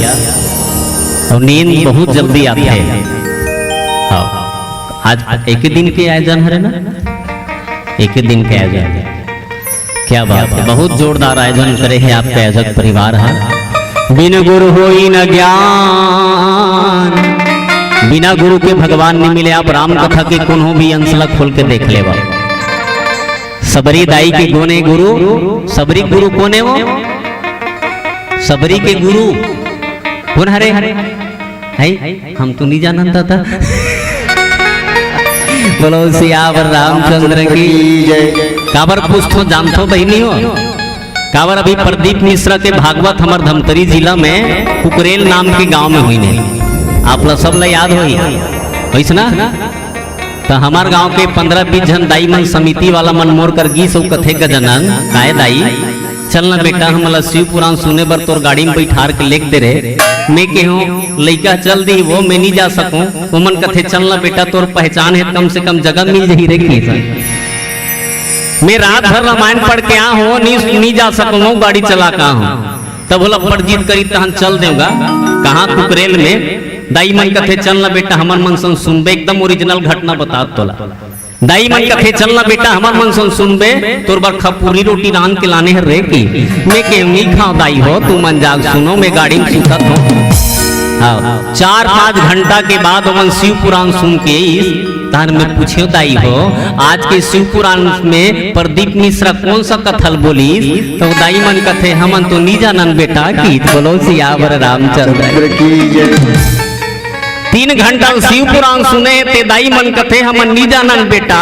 अउ नींद बहुत जल्दी आथे। हाँ, आज एक दिन के आयोजन हरे ना, एक दिन के आयोजन। क्या बात है, बहुत जोरदार आयोजन करे हे आपके आयोजक परिवार ह। बिन गुरु होई न ज्ञान, बिना गुरु के भगवान नइ मिले। आप राम कथा के कोनो भी अंश ला खोल के देख लेवा। सबरी दाई के कोन ए गुरु, सबरी गुरु कोन ए वो? सबरी के गुरु कोन हरे? है? हम तो नइ जानन दादा। बोलो सियावर रामचंद्र की जय। काबर पूछथो, जानथो बहिनी हो? काबर अभी प्रदीप मिश्रा के भागवत हमर धमतरी जिला में कुकरेल नाम के गांव में होइने। आप ला सब ला याद होही, होइस ना? त हमर गांव के पंद्रह बीस झन दाई मन, समिति वाला मन मोर कर गीस अउ कथे, "गजानन, काय दाई, चल ना बेटा, हमला शिव पुराण सुने बर तोर गाड़ी में बैठार के लेग दे रे।" मैं केहूं, "लइका चल दी वो, मैं नइ जा सकूं।" ओमन कथे, "चल ना बेटा, तोर पहचान हे, कम से कम जगह मिल जही रे।" कि मैं रात भर रामायण पढ़ के आ हों, नइ, नइ जा सकूं, गाड़ी चला के आ हों। तब ओला बड़ जिद करी, तहन चल देंव गा। कहां? कुकरेल में। दाई मन कथे, "चल ना बेटा, हमर मन संग सुनबे, एकदम original घटना बतात तोला।" दाई मन कथे, "चल ना बेटा, हमर मन संग सुनबे, तोर बर खपूरी रोटी रांध के लाने हंव रे।" कि मैं केहूं, "नइ खांव दाई हो, तुमन जाग सुनो, मैं गाड़ी में सुतत हों।" हाँ, चार पांच घंटा के बाद ओमन शिव पुराण सुन के आइस, तहन मैं पूछेंव, "दाई हो, आज के शिव पुराण में प्रदीप मिश्रा कोन सा कथा ल बोलिस?" त दाई मन कथे, "हमन तो नइ जानन बेटा।" कि बोलो सियावर रामचंद्र की जय। तीन घंटा शिव पुराण सुने ते दाई मन कथे, "हमन नइ जानन बेटा।"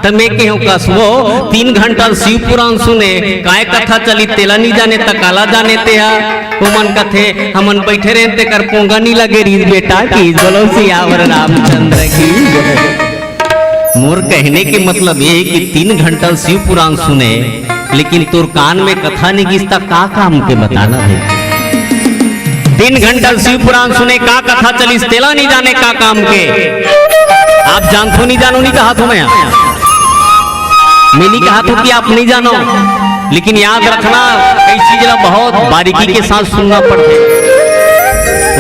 त मैं केहूं, "कस वो, तीन घंटा शिव पुराण सुने, काय कथा चली तेला नइ जाने त काला जाने तेहा?" ओमन कथे, "हमन बैठे रहेन तेकर पोंगा नइ लगे रिहिस बेटा।" कि बोलो सियावर रामचंद्र की। मोर कहने के मतलब ये हे कि तीन घंटा शिव पुराण सुने, लेकिन तोर कान में कथा नइ गिस त का काम के, बताना हे। तीन घंटा शिव पुराण सुने, का कथा चलिस तेला नइ जाने का काम के। आप जानथो नइ जानो नइ कहत हों मैं, मैं नइ कहत हों कि आप नइ जानो, लेकिन याद रखना, कई चीज ला बहुत बारीकी के साथ सुनना पड़थे।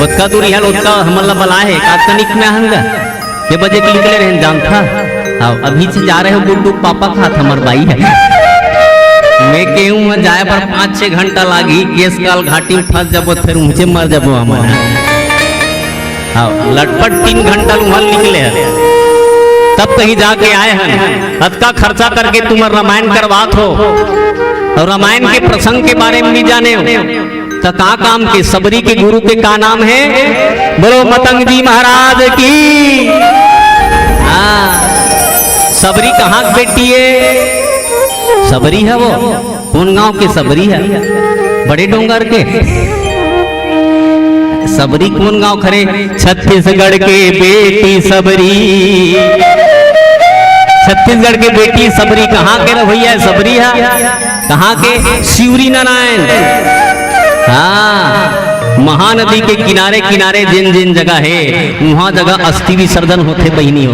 ओतका दूरी हल ओतका हमन ला बला हे, का तनिक में आहंगा। के बजे के निकले रहेन जानथा? हाँ, अभी से जा रहे हो गुड्डू, पापा खात हमर बाई हे। मैं केहूं, वहां जाए बर पांच छह घंटा लागही, केस काल घाटी में फंस जाबो, फेर उहेंच मर जाबो हमन। हाँ, लटपट तीन घंटा उहां निकले हन, तब कहीं जाके आए हन। अतका खर्चा करके तुमन रामायण करवात हो अउ रामायण के प्रसंग के बारे में नइ जाने हो। त का काम के? सबरी के गुरु के का नाम हे? बोलो मतंग जी महाराज की। हाँ, सबरी कहां के बेटी हे? सबरी हे वो? कोन गांव के सबरी हे? बड़े डोंगर के? सबरी कोन गांव के हरे? छत्तीसगढ़ के बेटी सबरी। छत्तीसगढ़ के बेटी सबरी कहां के रहवइया हे? सबरी हे कहां के? शिवरी नारायण। हाँ, महानदी के किनारे किनारे जेन जेन जगह हे, उहां जगह अस्थि विसर्जन होथे बहिनी हो।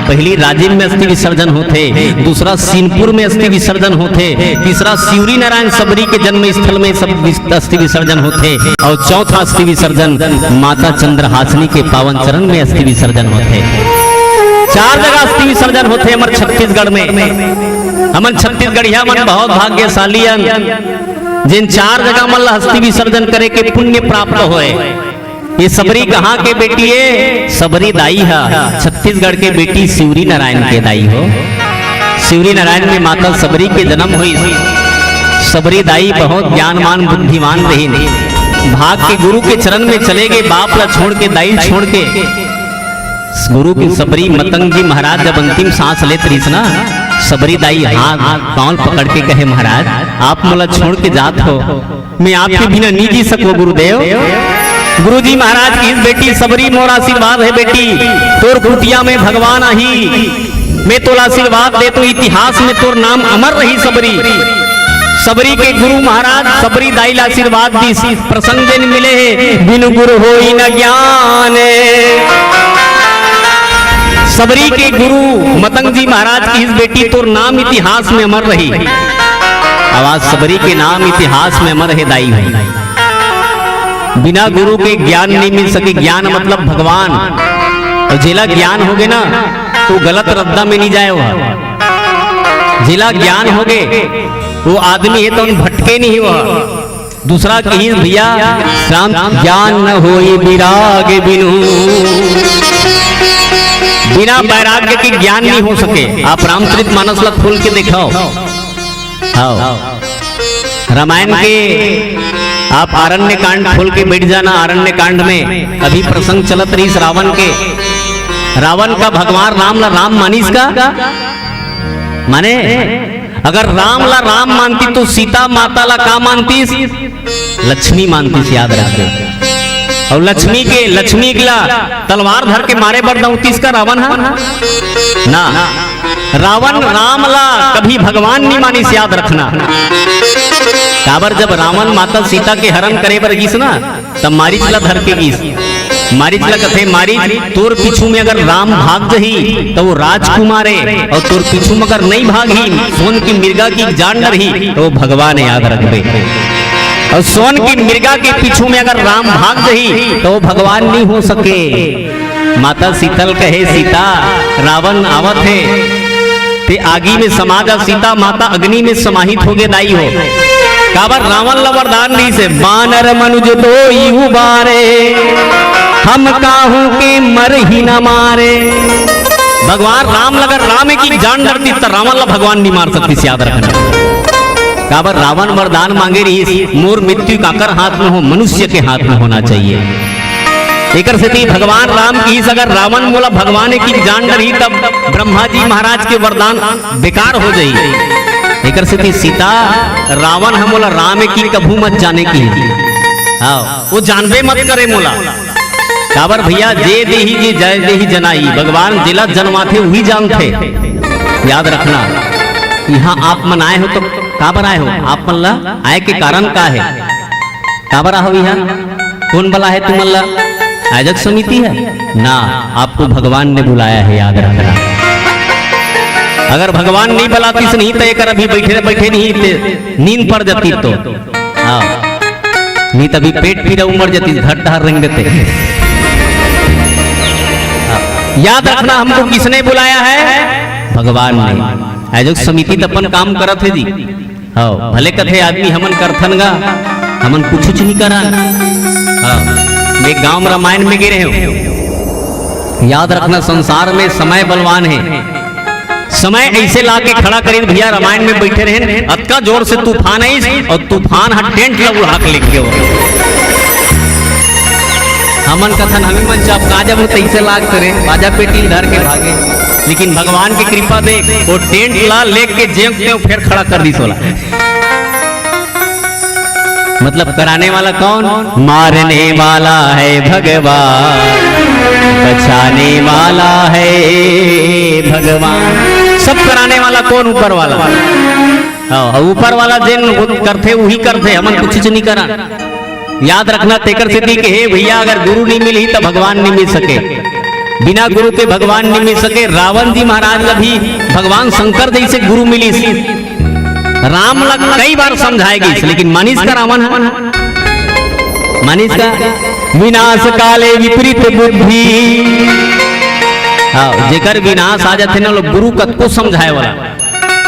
पहली राजिम में अस्थि विसर्जन होथे, दूसरा सीनपुर में अस्थि विसर्जन होथे, तीसरा शिवरी नारायण सबरी के जन्म स्थल में सब विस-, अस्थि विसर्जन होथे, अउ चौथा अस्थि विसर्जन माता चंद्रहासिनी के पावन चरण में अस्थि विसर्जन होथे। चार जगह अस्थि विसर्जन होथे हमर छत्तीसगढ़ में। हमन छत्तीसगढ़िया मन बहुत भाग्यशाली हन, जेन चार जगह मन ला अस्थि विसर्जन करे के पुण्य प्राप्त होय। ये सबरी कहाँ के बेटी हे? सबरी दाई ह छत्तीसगढ़ के बेटी शिवरी नारायण के दाई हो। शिवरी नारायण में माता सबरी के जन्म होइस। सबरी दाई बहुत ज्ञानवान बुद्धिमान रहिन। भाग के गुरु के चरण में चले गे, बाप ला छोड़ के, दाई छोड़ के। गुरु के सबरी मतंग जी महाराज जब अंतिम सांस लेत रहिस ना, सबरी दाई हाथ पाँव पकड़ के कहे, "महाराज, आप मोला छोड़ के जात हो, मैं आपके बिना नहीं जी सको गुरुदेव।" गुरुजी महाराज की, "बेटी सबरी मोर आशीर्वाद हे बेटी, तोर कुटिया में भगवान आही, मैं तोला आशीर्वाद देत हों, इतिहास में तोर नाम अमर रही सबरी।" सबरी के गुरु महाराज सबरी दाई ला आशीर्वाद दिस, प्रसंग जेन मिले हे, बिनु गुरु होई न ज्ञान। सबरी के गुरु मतंग जी महाराज किहिस, बेटी तोर नाम इतिहास में अमर रही। अब आज सबरी के नाम इतिहास में अमर हे दाई हो। बिना गुरु के ज्ञान नहीं मिल सके। ज्ञान मतलब भगवान। अउ जेला ज्ञान होगे ना, तो गलत रद्दा में नहीं जाए। वह जेला ज्ञान होगे, वो आदमी हे तो भटके नहीं वह। दूसरा कही भैया, राम ज्ञान न होई विराग बिनु। बिना वैराग्य के ज्ञान नहीं हो सके। आप रामचरित मानस ला खोल के देखाओ। हाँ। रामायण के आप आरण्य कांड खोल के बैठ जाना। आरण्य कांड में अभी प्रसंग चलत रहिस रावण के। रावण का भगवान राम ला राम मानिस का? माने, अगर राम ला राम मानती तो सीता माता ला का मानतीस? लक्ष्मी मानतीस, याद रखबे। अउ लक्ष्मी के, लक्ष्मी ला तलवार धर के मारे बर दौतीस का रावण हा? ना। रावण राम ला कभी भगवान नहीं मानिस, याद रखना। काबर जब रावण माता सीता के हरण करे बर गिस ना, तब मारीच ला धर के गिस। मारीच ला कथे, मारीच, तोर पीछू में अगर राम भाग जही, तो वो राजकुमार हे, अउ तोर पीछू में अगर नहीं भागही, सोन की मिर्गा की जान डरही, तो वो भगवान हे, याद रखबे। अउ सोन की मिर्गा के पीछू में अगर राम भाग जही, तो वो भगवान नहीं हो सके। माता सीता ल कहे, सीता, रावण आवत हे, ते आगी में समा जा। सीता माता अग्नि में समाहित होगे दाई हो। काबर रावण ला वरदान दिस हे, "बानर मनुज दोई उबारे, हम काहू के मरही न मारे।" भगवान राम ला अगर राम एक ही जान डरतीस त रावण ला भगवान नहीं मार सकतीस, याद रखना। काबर रावण वरदान मांगे रहिस, "मोर मृत्यु काकर हाथ में हो, मनुष्य के हाथ में होना चाहिए।" एकर सेती भगवान राम किहिस, "अगर रावण मोला भगवान एक ही जान डरही, तब ब्रह्मा जी महाराज के वरदान बेकार हो जाही।" एकर सेती सीता, "रावण ह मोला राम एक ही कभू मत जाने," किहिस। हाँ, वो जानबे मत करे मोला। काबर भैया, जे देही, जे जय देही जनाई, भगवान जेला जनवाथे, वही जानथे। याद रखना, यहाँ आप मन आए हो तो काबर आए हो? आप मन ला आए के कारण का हे? काबर आए हो यहाँ? कोन बलाय हे तुमन ला? आयोजक समिति हे ना, आपको भगवान ने बुलाया है, याद रखना। अगर भगवान नहीं बलातीस नहीं तो एकर अभी बैठे बैठे नहीं ते नींद पड़ जाती तो। हाँ। नहीं तो अभी पेट पीरा उमड़ जाती, घर डहर रेंग देते। हाँ। याद रखना, हमको किसने बुलाया है? भगवान ने। आयोजक समिति तो अपन काम करत हे जी। हाँ, भले कथे आदमी, "हमन करथन गा, हमन कुछुच नहीं करन।" हाँ, मैं गांव रामायण में गे रहेंव। याद रखना, संसार में समय बलवान हे। समय ऐसे ला के खड़ा करिन भैया, रामायण में बैठे रहेन, अतका जोर से तूफान आइस अउ तूफान ह टेंट ला उड़ा के लेके हो। हमन कथन, हमी मन चपका जब तैसे लाग करे, बाजा पेटी धर के भागे, लेकिन भगवान की कृपा देख, वो टेंट ला लेके जेंग के फेर खड़ा कर दिस ओला। मतलब कराने वाला कौन? मारने वाला है भगवान, बचाने वाला है भगवान। सब कराने वाला कौन? ऊपर वाला। हाँ, ऊपर वाला जेन करथे, वही करथे, हमन कुछ नहीं करा। याद रखना, तेकर सेती के हे भैया, अगर गुरु नहीं मिलही त भगवान नहीं मिल सके। बिना गुरु के भगवान नहीं मिल सके। रावण जी महाराज ला भी भगवान शंकर जैसे गुरु मिलिस। राम ला कई बार समझाए गिस, लेकिन मानिस का रावण ह? मानिस का? विनाश काले विपरीत बुद्धि। हाँ, जेकर विनाश आ जाथे ना, लोग गुरु कतको समझाए वाला।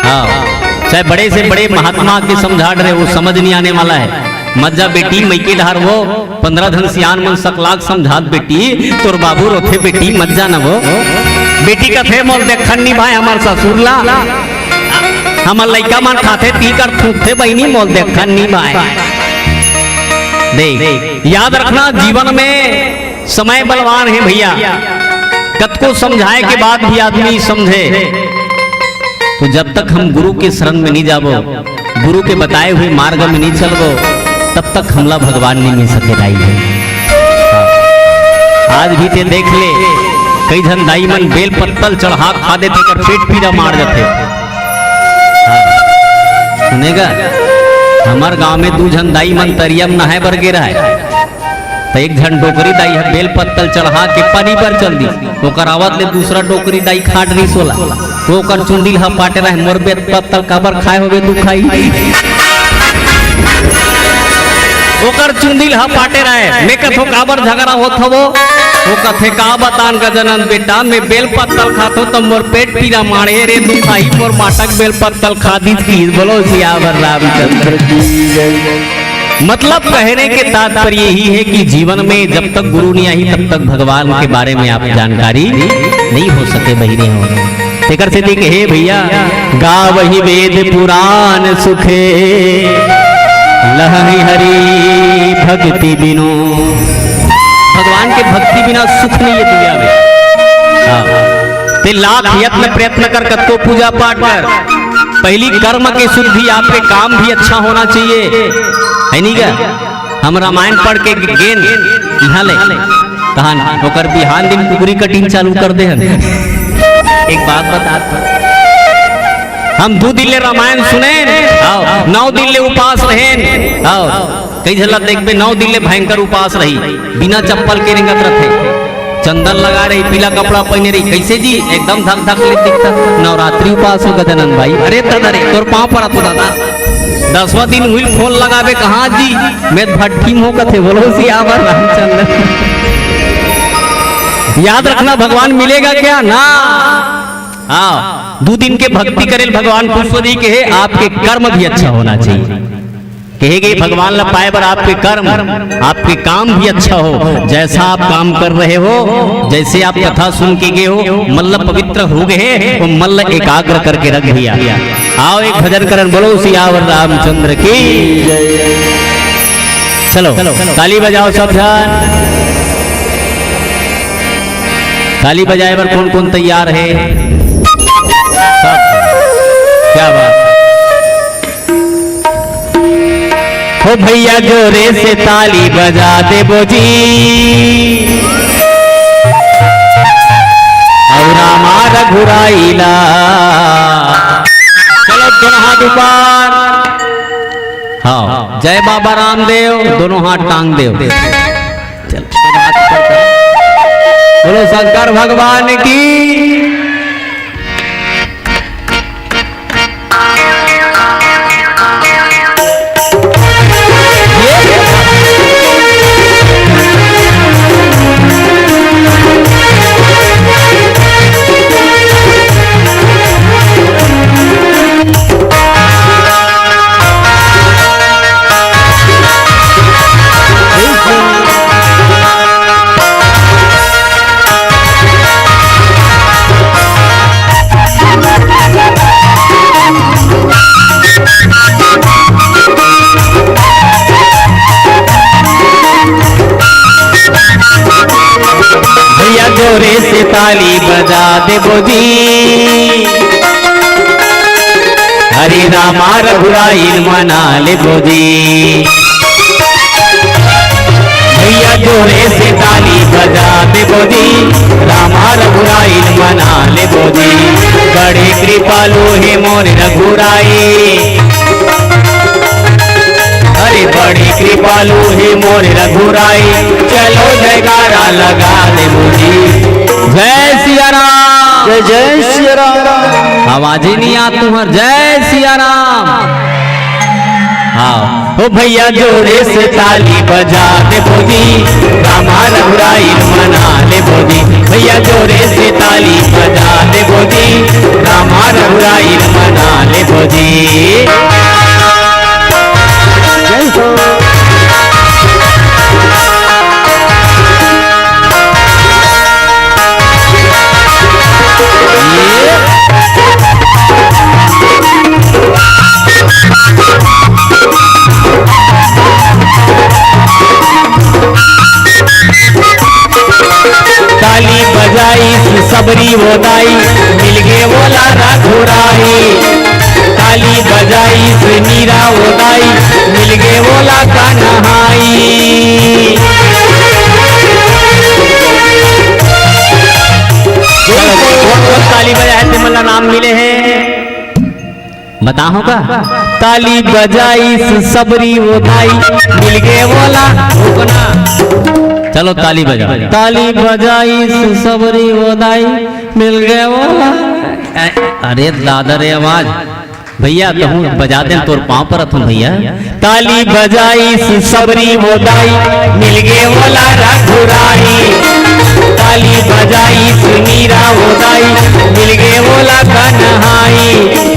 हाँ, चाहे बड़े से बड़े महात्मा के समझा डरे, वो समझ नहीं आने वाला है। मत जा बेटी, मइके डहर वो पंद्रह झन सियान मन सकलाग समझात, "बेटी, तोर बाबू रोथे बेटी, मत जाना वो।" बेटी कथे, "मोर देखन नहीं भाई, हमर ससुर ला, हमर लइका मन खाथे, ती कर थूकथे बहिनी, मोर देखन नहीं भाई।" देख, याद रखना, जीवन में समय बलवान है भैया, कतको समझाए के बाद भी आदमी समझे, तो जब तक हम गुरु के शरण में नहीं जाबो, गुरु के बताए हुए मार्ग में नहीं चलबो, तब तक हमला भगवान नहीं मिल सके दाई है। आज भी ते देख ले, कई झन दाई मन बेल पत्तल चढ़ा खा देथे, कर पेट पीरा मार जाथे। हाँ। सुनेगा? हमर गांव में दू झन दाई मन तरिया म नहाए बर गे रहय, त एक झन डोकरी दाई ह बेल पत्तल चढ़ा के पानी बर चल दिस। ओकर आवत ले दूसरा डोकरी दाई खाट दिस ओला। वो ओकर चुंदी ल हपाटे रहय, "मोर बेल पत्तल काबर खाए होबे दुखाई?" ओकर चुंदी ल हपाटे रहय, मैं कथों, "काबर झगड़ा होत हवो?" वो कथे, "का बतान गजानन बेटा, मैं बेल पत्तल खाथों त मोर पेट पीरा माड़े रे दुखाई, मोर माटक बेल पत्तल खा दिस।" बोलो सियावर रामचंद्र की जय। मतलब कहने के तात्पर्य यही है कि जीवन में जब तक गुरु नहीं आई, तब तक भगवान के बारे में आप जानकारी नहीं हो सके, बहिनी हो। तेकर सेती कहे भैया, "गावहि वेद पुराण सुखे, लहहि हरि भक्ति बिनु।" भगवान के भक्ति बिना सुख नहीं है दुनिया में। हाँ। ते लाख यत्न प्रयत्न कर, कतको पूजा पाठ कर, पहली कर्म के शुद्धि, आपके काम भी अच्छा होना चाहिए, है नहीं क्या? हम रामायण पढ़ के गेन इहाँ ले, तहन ओकर बिहान दिन कुकरी कटिंग चालू कर दे हन। एक बात बता, हम दू दिन ले रामायण सुनेन, आओ, नौ दिन ले उपास रहेन, आओ, कई झन ला देखबे, नौ दिन ले भयंकर उपास रही, बिना चप्पल के रेंगत रथे। चंदन लगा रही, पीला कपड़ा पहने रही, कैसे जी? एकदम धक धक ले दिखता। नवरात्रि उपास हो गजानन भाई। अरे दादा रे, तोर पाँव पड़त हो दादा। दसवां दिन हुई फोन लगाबे, "कहाँ जी?" "मैं भट्ठी में हो," कथे। बोलो सियावर रामचंद्र। याद रखना, भगवान मिलेगा क्या? ना। हाँ, दू दिन के भक्ति करेल भगवान खुश हो जाई, कहे, "आपके कर्म भी अच्छा होना चाहिए।" कहे गए, भगवान ला पाए बर आपके कर्म, आपके काम भी अच्छा हो, जैसा आप काम कर रहे हो, जैसे आप कथा सुन के गए हो, मल्ल पवित्र हो गए, वो मल्ल एकाग्र करके रख भैया। आओ एक भजन करन, बोलो सियावर रामचंद्र की। चलो, ताली बजाओ सब झन। ताली बजाए बर कौन कौन तैयार है? सब। क्या बात। हो भैया जोरे से ताली बजा देबो जी, अउ रामा रघुराई ला। चलो दोनों हाथ ऊपर। हाँ, जय बाबा रामदेव, दोनों हाथ टांग देव। चलो, दोनों हाथ ऊपर करो। बोलो शंकर भगवान की। भैया जोरे से ताली बजा देबो जी, हरे रामा रघुराइन मना लेबो जी। भैया जोरे से ताली बजा देबो जी, रामा रघुराइन मना लेबो जी। बड़े कृपालु हे मोर रघुराई, अरे बड़े कृपालु हे मोर रघुराई, चलो जयकारा लगा देबो जी। जय सिया राम। जय जय सिया राम। आवाज ही नहीं आ तुम्हार। जय सिया राम। हाँ। ओ भैया जोरे से ताली बजा देबो जी, रामा रघुराई मना लेबो जी। भैया जोरे से ताली बजा देबो जी, रामा रघुराई मना लेबो जी। जय हो। ताली बजाइस सबरी वो दाई, मिलगे वोला रघुराई। ताली बजाइस नीरा वो दाई, मिलगे वोला कन्हाई। चलो, बहुत बहुत ताली बजाए थे, मला नाम मिले हैं। बताहूं का? ताली बजाइस सबरी वो दाई, मिल गे वोला। रुको ना। चलो, ताली बजा। ताली बजाइस सबरी वो दाई, मिल गे वोला। अरे दादा रे आवाज। भैया, कहूँ बजा दें, तोर पाँव परत हूँ भैया। ताली बजाइस सबरी वो दाई, मिल गे वोला रघुराई। ताली बजाइस मीरा वो दाई, मिल गे वोला कन्हाई।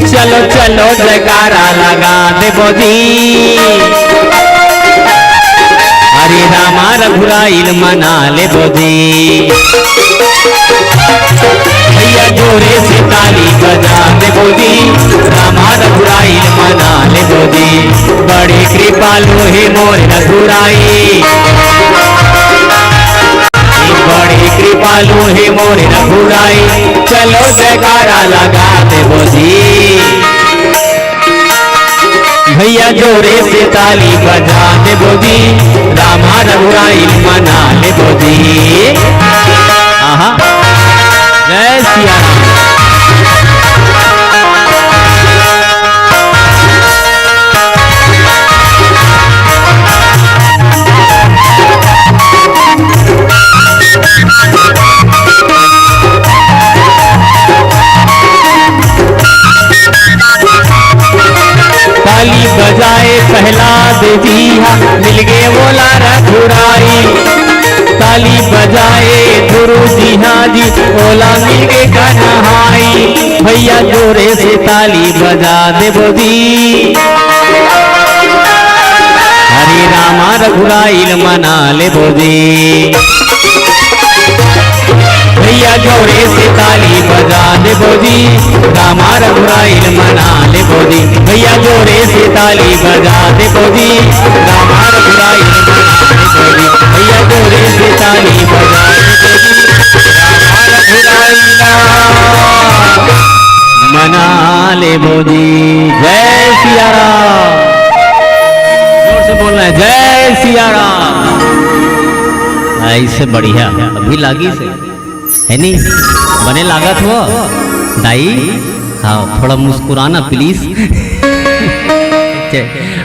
चलो चलो जयकारा लगा देबो जी। हरे रामा रघुराई ल मना लेबो जी। भैया जोरे से ताली बजा देबो जी, रामा रघुराई ल मना लेबो जी। बड़े कृपालु हे मोर रघुराई, बड़े कृपालु हे मोर रघुराई, चलो जयकारा लगा देबो जी। भैया जोरे से ताली बजा देबो जी, रामा रघुराई मना लेबो जी। आहा, जय सिया राम। ताली बजाए प्रहलाद जी हा, मिल गे वोला रघुराई। ताली बजाए गुरु जी हा जी, ओला मिल गे कन्हाई। भैया जोरे से ताली बजा देबो जी। हरे रामा रघुराई ल मना लेबो जी। भैया जोरे से ताली बजा देबो जी, रामा रघुराई ल मना लेबो जी। भैया जोरे से ताली बजा देबो जी, रामा रघुराई ल मना लेबो जी। भैया जोरे से ताली बजा देबो जी, रामा रघुराई ल मना लेबो जी। जय सिया राम। जोर से बोलना है, जय सिया राम। ऐसे बढ़िया अभी लागी से है नी, बने लागत हो दाई। हाँ, थोड़ा मुस्कुराना प्लीज।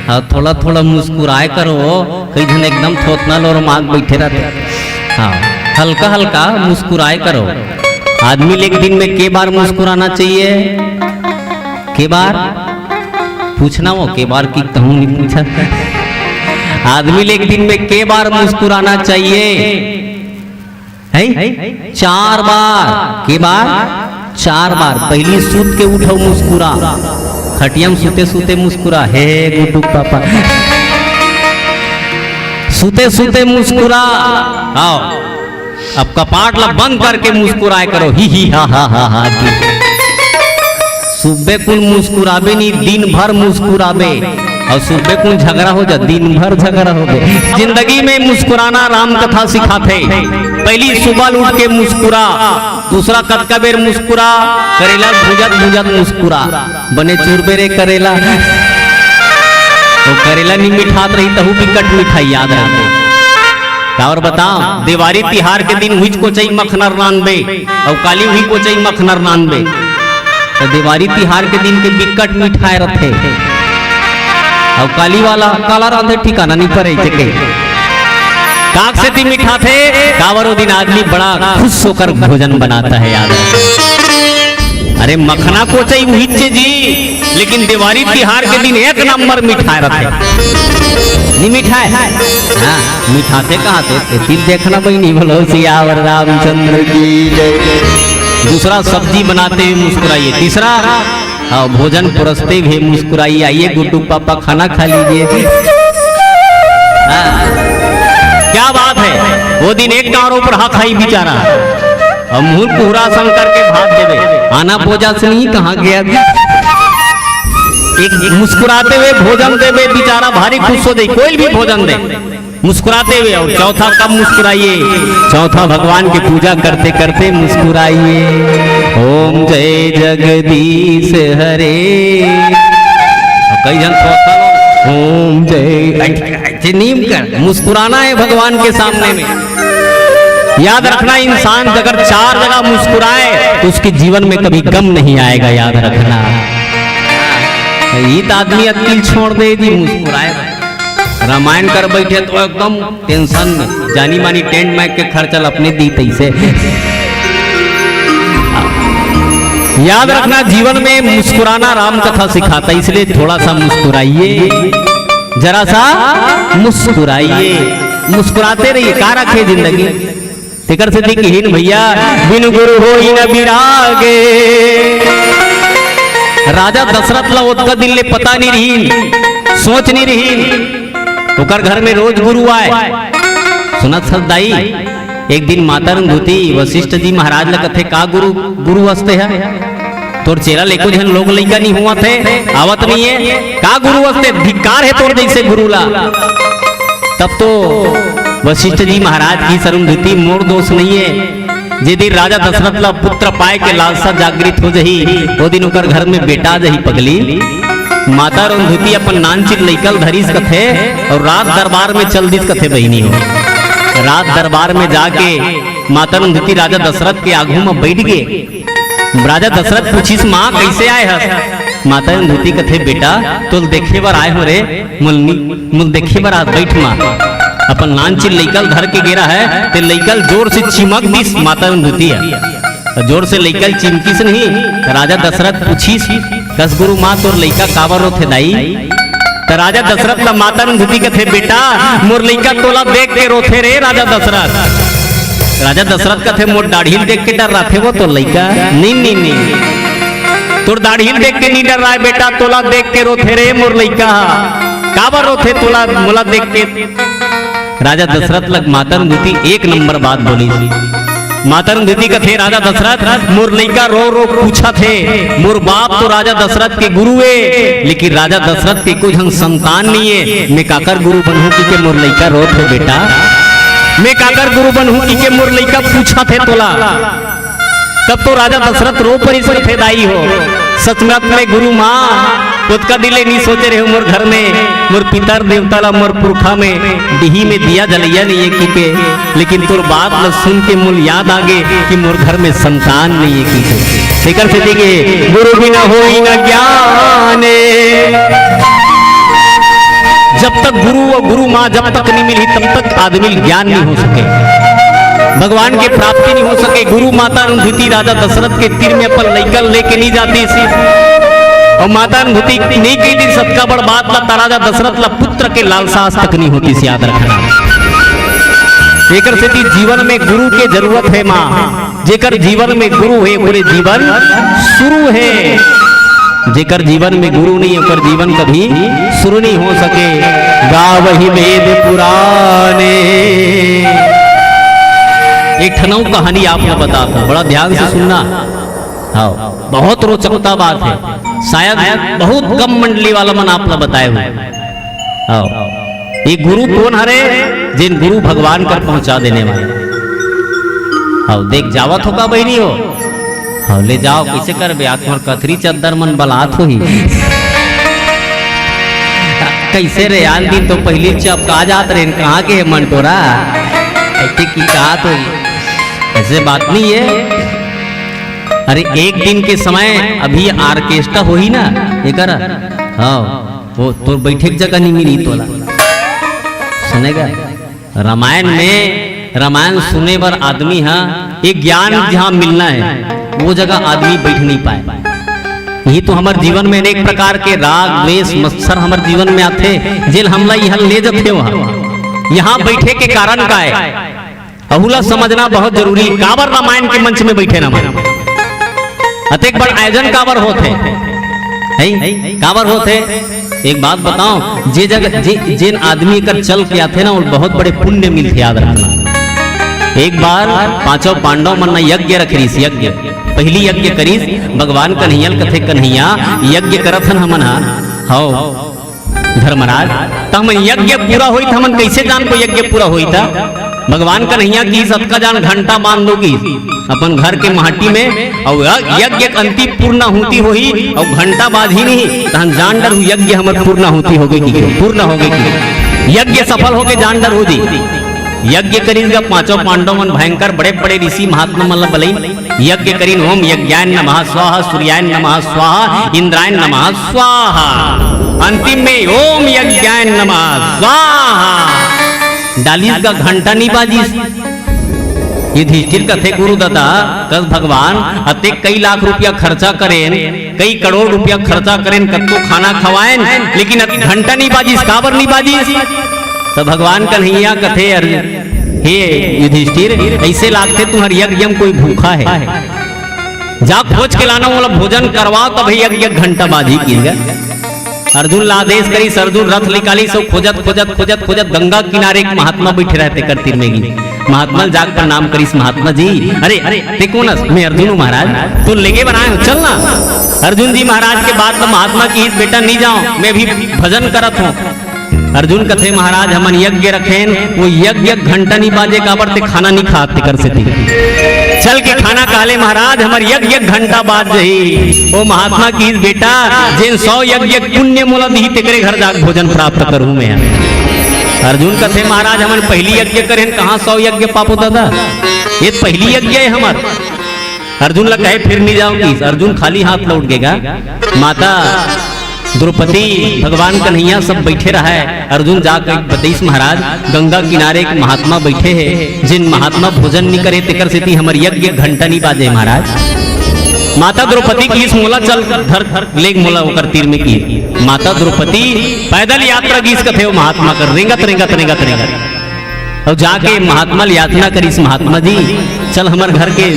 हाँ, थोड़ा थोड़ा मुस्कुराए करो, कई झन एकदम थोथना लोर माग बैठे रहते। हाँ, हल्का हल्का मुस्कुराए करो। आदमी ल एक दिन में के बार मुस्कुराना चाहिए? के बार? पूछना वो के बार की कहूँ नहीं पूछा। आदमी ल एक दिन में के बार मुस्कुराना चाहिए? है? चार बार। के बार? चार बार। पहली सूत के उठो मुस्कुरा। खटिया में सूते सूते मुस्कुरा। हे गुड्डू पापा। सूते सूते मुस्कुरा। आओ। अब कपाट ला बंद करके मुस्कुराए करो, ही ही हा हा हा हा की। सुबह कुल मुस्कुराबे नी, दिन भर मुस्कुराबे, और सुबह कुल झगड़ा हो जा, दिन भर झगड़ा होबे। जिंदगी में मुस्कुराना राम कथा सिखाथे। पहली सुबह उठ के मुस्कुरा, दूसरा कतका बेर मुस्कुरा, करेला भुजत भुजत मुस्कुरा, बने चूरबे रे करेला। वो करेला नी मिठात रही तहू बिकट मिठाई याद रहे। काबर बताओ, देवारी तिहार के दिन हुईच कोचई मखनर रांधबे, अउ काली हुई कोचई मखनर रांधबे। तो देवारी तिहार के दिन के बिकट मिठाए रथे। अउ काली वाला काला रांधे ठिकाना नहीं परे चके। काक सेती मिठाथे, काबर वो दिन आदमी बड़ा खुश होकर भोजन बनाता है यार। अरे मखना कोचई उहिच्चे जी, लेकिन देवारी तिहार के दिन एक नंबर मिठाए रथे। नहीं मिठाए? हाँ, मिठाते कहाँ थे? ए, तिल देखना भाई नहीं बोलो, सियावर रामचंद्र की जय। दूसरा सब्जी बनाते हुए मुस्कुराइए। तीसरा, हाँ, भोजन परोसते हुए मुस्कुराइए। आइए गुड्डू पापा खाना खा लीजिए। हाँ, क्या बात है? वो दिन एक गाँव पर हा खाई बेचारा। अब मुंह कुहरा संग करके भात देवे। आना पूजा से नहीं कहाँ गया? एक मुस्कुराते हुए भोजन देवे, बेचारा भारी खुश हो जाए, कोई भी भोजन दे, मुस्कुराते हुए। और चौथा कब मुस्कुराइए? चौथा भगवान की पूजा करते करते मुस्कुराइए। ओम जय जगदीश हरे। और कई जन चौथा लोग, ओम जय, ऐसे नीम कर, मुस्कुराना है भगवान के सामने में। याद रखना, इंसान अगर चार जगह मुस्कुराए तो उसके जीवन में कभी गम नहीं आएगा, याद रखना। इत आदमी अक्किल छोड़ दे जी, मुस्कुराए। रामायण कर बैठे तो एकदम टेंशन में, जानी मानी टेंट माइक के खर्चा ल अपने दी तैसे। याद रखना, जीवन में मुस्कुराना राम कथा सिखाता, इसलिए थोड़ा सा मुस्कुराइए, जरा सा मुस्कुराइए, मुस्कुराते रहिए। का रखे जिंदगी? तेकर सेती किहिन भैया, बिनु गुरु होई न बिरागे। राजा दशरथ ला ओतका दिन ले पता नहीं रहिन, सोच नहीं रहिन, ओकर घर में रोज गुरु आए। सुनत हस दाई, एक दिन माता अरुंधति वशिष्ठ जी महाराज ला कथे, "का गुरु, गुरु हस ते ह? तोर चेला ले एको झन लोग लइका नहीं होवत हे, आवत नहीं हे, का गुरु हस ते? धिक्कार हे तोर जैसे गुरु ला।" तब तो वशिष्ठ जी महाराज किहिस, "अरुंधति, मोर दोष नहीं हे, जे दिन राजा दशरथ ला पुत्र पाए के लालसा जागृत हो जही, ओ दिन ओकर घर में बेटा आ जही पगली।" माता अरुंधति अपन नानचिन लइका ल धरिस कथे अउ राज दरबार में चल दिस कथे बहिनी हो। राज दरबार में जाके माता अरुंधति राजा दशरथ के आगू में बैठ गे। राजा दशरथ पूछिस, "माँ, कैसे आए हस?" माता अरुंधति कथे, "बेटा, तोल देखे बर आए हो रे, मोल नी-, मोल देखे बर आ, बैठ माँ।" अपन नानचिन लइका ल धर के गे रहय, ते लइका ल जोर से चिमक दिस माता अरुंधति ह। त जोर से लइका ल चिमकिस नहीं, त राजा दशरथ पूछिस, "कस गुरु माँ, तोर लइका काबर रोथे दाई?" त राजा दशरथ ला माता अरुंधति कथे, "बेटा, मोर लइका तोला देख के रोथे रे राजा दशरथ।" राजा दशरथ कथे, "मोर दाढ़ी ल देख के डर्राथे वो तोर लइका?" "नहीं, नहीं, नहीं, तोर दाढ़ी ल देख के नहीं डर्राय बेटा, तोला देख के रोथे रे मोर लइका ह।" "काबर रोथे तोला, मोला देख के?" राजा दशरथ लग माता अरुंधति एक नंबर बात बोलिस। माता अरुंधति कथे, "राजा दशरथ, मोर लइका रो रो पूछत हे, मोर बाप तो राजा दशरथ के गुरु ए, लेकिन राजा दशरथ के एको झन संतान नहीं हे। मैं काकर गुरु बनहूं कि के मोर लइका रोत हे बेटा? मैं काकर गुरु बनहूं कि के मोर लइका पूछत हे तोला?" तब तो राजा दशरथ रो परिस कथे दाई हो। सचमुच में गुरु माँ, ओतका दिन ले नहीं सोचे रहे हो मोर घर में, मोर पितर देवता ला, मोर पुरखा में डीही में दिया जलइया नहीं हे कि के, लेकिन तोर बात ला सुन के मोल याद आ गे कि मोर घर में संतान नहीं हे कि के। तेकर सेती के गुरु बिना होई न ज्ञान। जब तक गुरु अउ गुरु माँ जब तक नहीं मिलही, तब तक आदमी ल ज्ञान नहीं हो सके, भगवान के प्राप्ति नहीं हो सके। गुरु माता अरुंधति राजा दशरथ के तीर में अपन लइका ल लेके नहीं जातिस। अउ माता अरुंधति नहीं कहितिस अतका बड़ बात ला, त राजा दशरथ ला पुत्र के लालसा आज तक नहीं होतिस, याद रखना। एकर सेती जीवन में गुरु के जरूरत हे माँ। जेकर जीवन में गुरु हे, ओकरे जीवन शुरू हे। जेकर जीवन में गुरु नहीं, ओकर जीवन कभी शुरू नहीं हो सके। गावही वेद पुराने। एक ठन अउ कहानी आप ला बताता हूँ, बड़ा ध्यान से सुनना। हाँ, बहुत रोचकता बात हे, शायद बहुत कम मंडली वाला मन आप ला बताए हुए। हाँ, ये गुरु कोन हरे? जेन गुरु भगवान कर पहुंचा देने वाले। हाँ, देख जावत हो का बहिनी हो? हाँ, ले जाव, कइसे करबे? आज तुम्हर कथरी चद्दर मन बलात होही। कइसे रे, आन दिन तो पहिली चपका जात रहे, कहाँ के हे मन टोरा? अइसे की बात होही, अइसे बात नहीं हे। अरे, एक दिन के समय अभी orchestra होही ना, एकर, हाँ, वो तोर बैठे के जगह नहीं मिली तोला। सुनेगा? रामायण में, रामायण सुने बर आदमी हा, एक ज्ञान जहाँ मिलना हे, वो जगह आदमी बैठ नहीं पाए। ये तो हमर जीवन में अनेक प्रकार के राग, द्वेष, मत्सर हमर जीवन में आथे, जेल हमला इहाँ ले जथे वहाँ। यहाँ बैठे के कारण का हे? अहू ला समझना बहुत जरूरी, काबर रामायण के मंच में बैठे ना मन। अतेक बड़ आयोजन काबर होथे? हैं? काबर होथे? एक बात बताओ, जे जगह, जे, जेन आदमी एकर चल के आथे ना, वो बहुत बड़े पुण्य मिलथे, याद रखना। एक बार पांचों पांडव मन ना यज्ञ रख रिस, यज्ञ, पहली यज्ञ करिस, भगवान कन्हैया ल कथे, "कन्हैया, यज्ञ करत हन हमन हा।" हव। धर्मराज, त हमन यज्ञ पूरा होई त हमन कइसे जानबो यज्ञ पूरा होई त? भगवान कन्हैया किहिस अतका जान घंटा बांध दो किहिस अपन घर के माटी में, अउ य-, यज्ञ के अंतिम पूर्णाहुति होही अउ घंटा बाजही नहीं, त हम जान डरहू यज्ञ हमर पूर्णाहुति होगे कि पूर्ण होगे कि यज्ञ सफल होगे जान डरहू जी। यज्ञ करिस गा पांचों पांडव मन, भयंकर बड़े बड़े ऋषि महात्मा मन ला बलइन। यज्ञ करिन, ओम यज्ञाय नमः स्वाहा, सूर्याय नमः स्वाहा, इंद्राय नमः स्वाहा। अंतिम में ओम यज्ञाय नमः स्वाहा। डालिस गा घंटा नी बाजिस। युधिष्ठिर कथे, गुरु दादा, कस भगवान, अतेक कई लाख रुपया खर्चा करेन, कई करोड़ रुपया खर्चा करेन, कतको खाना खवाएन, लेकिन अत घंटा नी बाजिस, काबर नी बाजिस? त भगवान कन्हैया कथे, अर-, हे युधिष्ठिर, अइसे लागथे तुंहर यज्ञ म कोई भूखा हे। जा खोज के लाना, ओला भोजन करवाओ, तब यज्ञ घंटा बाजही, किहिस गा। अर्जुन ला आदेश करिस, अर्जुन रथ निकालिस, अउ खोजत, खोजत, खोजत, खोजत गंगा किनारे एक महात्मा बइठे रहय, तेकर तीर में गिस। महात्मा ल जाके प्रणाम करिस, महात्मा जी, अरे, अरे, तें कोन हस? मैं अर्जुन हूं महाराज, तोर लेगे बर आए हंव, चल ना। अर्जुन जी महाराज के बात ल महात्मा किहिस, बेटा नी जांव, मैं अभी भजन करत हंव। अर्जुन कथे, महाराज, हमन यज्ञ रखेन, ओ यज्ञ घंटा नी बाजे, काबर तें खाना नी खात, तेकर सेती। चल के खाना खा ले महाराज, हमर यज्ञ घंटा बाज जही। ओ महात्मा किहिस, बेटा, जेन सौ यज्ञ पुण्य मोला दिही, तेकरे घर जाके भोजन प्राप्त करहूं मैं। अर्जुन कथे, महाराज, हमन पहिली यज्ञ करेन, कहां सौ यज्ञ पाबो दादा, ये पहिली यज्ञ हे हमर। अर्जुन ला कहे, फिर नी जांव किहिस, अर्जुन खाली हाथ लौट गे गा। माता द्रौपदी, भगवान कन्हैया सब बइठे रहय। अर्जुन जाके बतइस, महाराज, गंगा किनारे एक महात्मा बइठे हे, जेन महात्मा भोजन नी करे, तेकर सेती हमर यज्ञ घंटा नी बाजे, महाराज। माता द्रौपदी किहिस, मोला चल धर, धर, लेग मोला ओकर तीर में, किहिस। माता द्रौपदी पैदल यात्रा गिस कथे ओ महात्मा कर, रेंगत, रेंगत, रेंगत, रेंगत। अउ जाके महात्मा ल याचना करिस, महात्मा जी, चल हमर घर के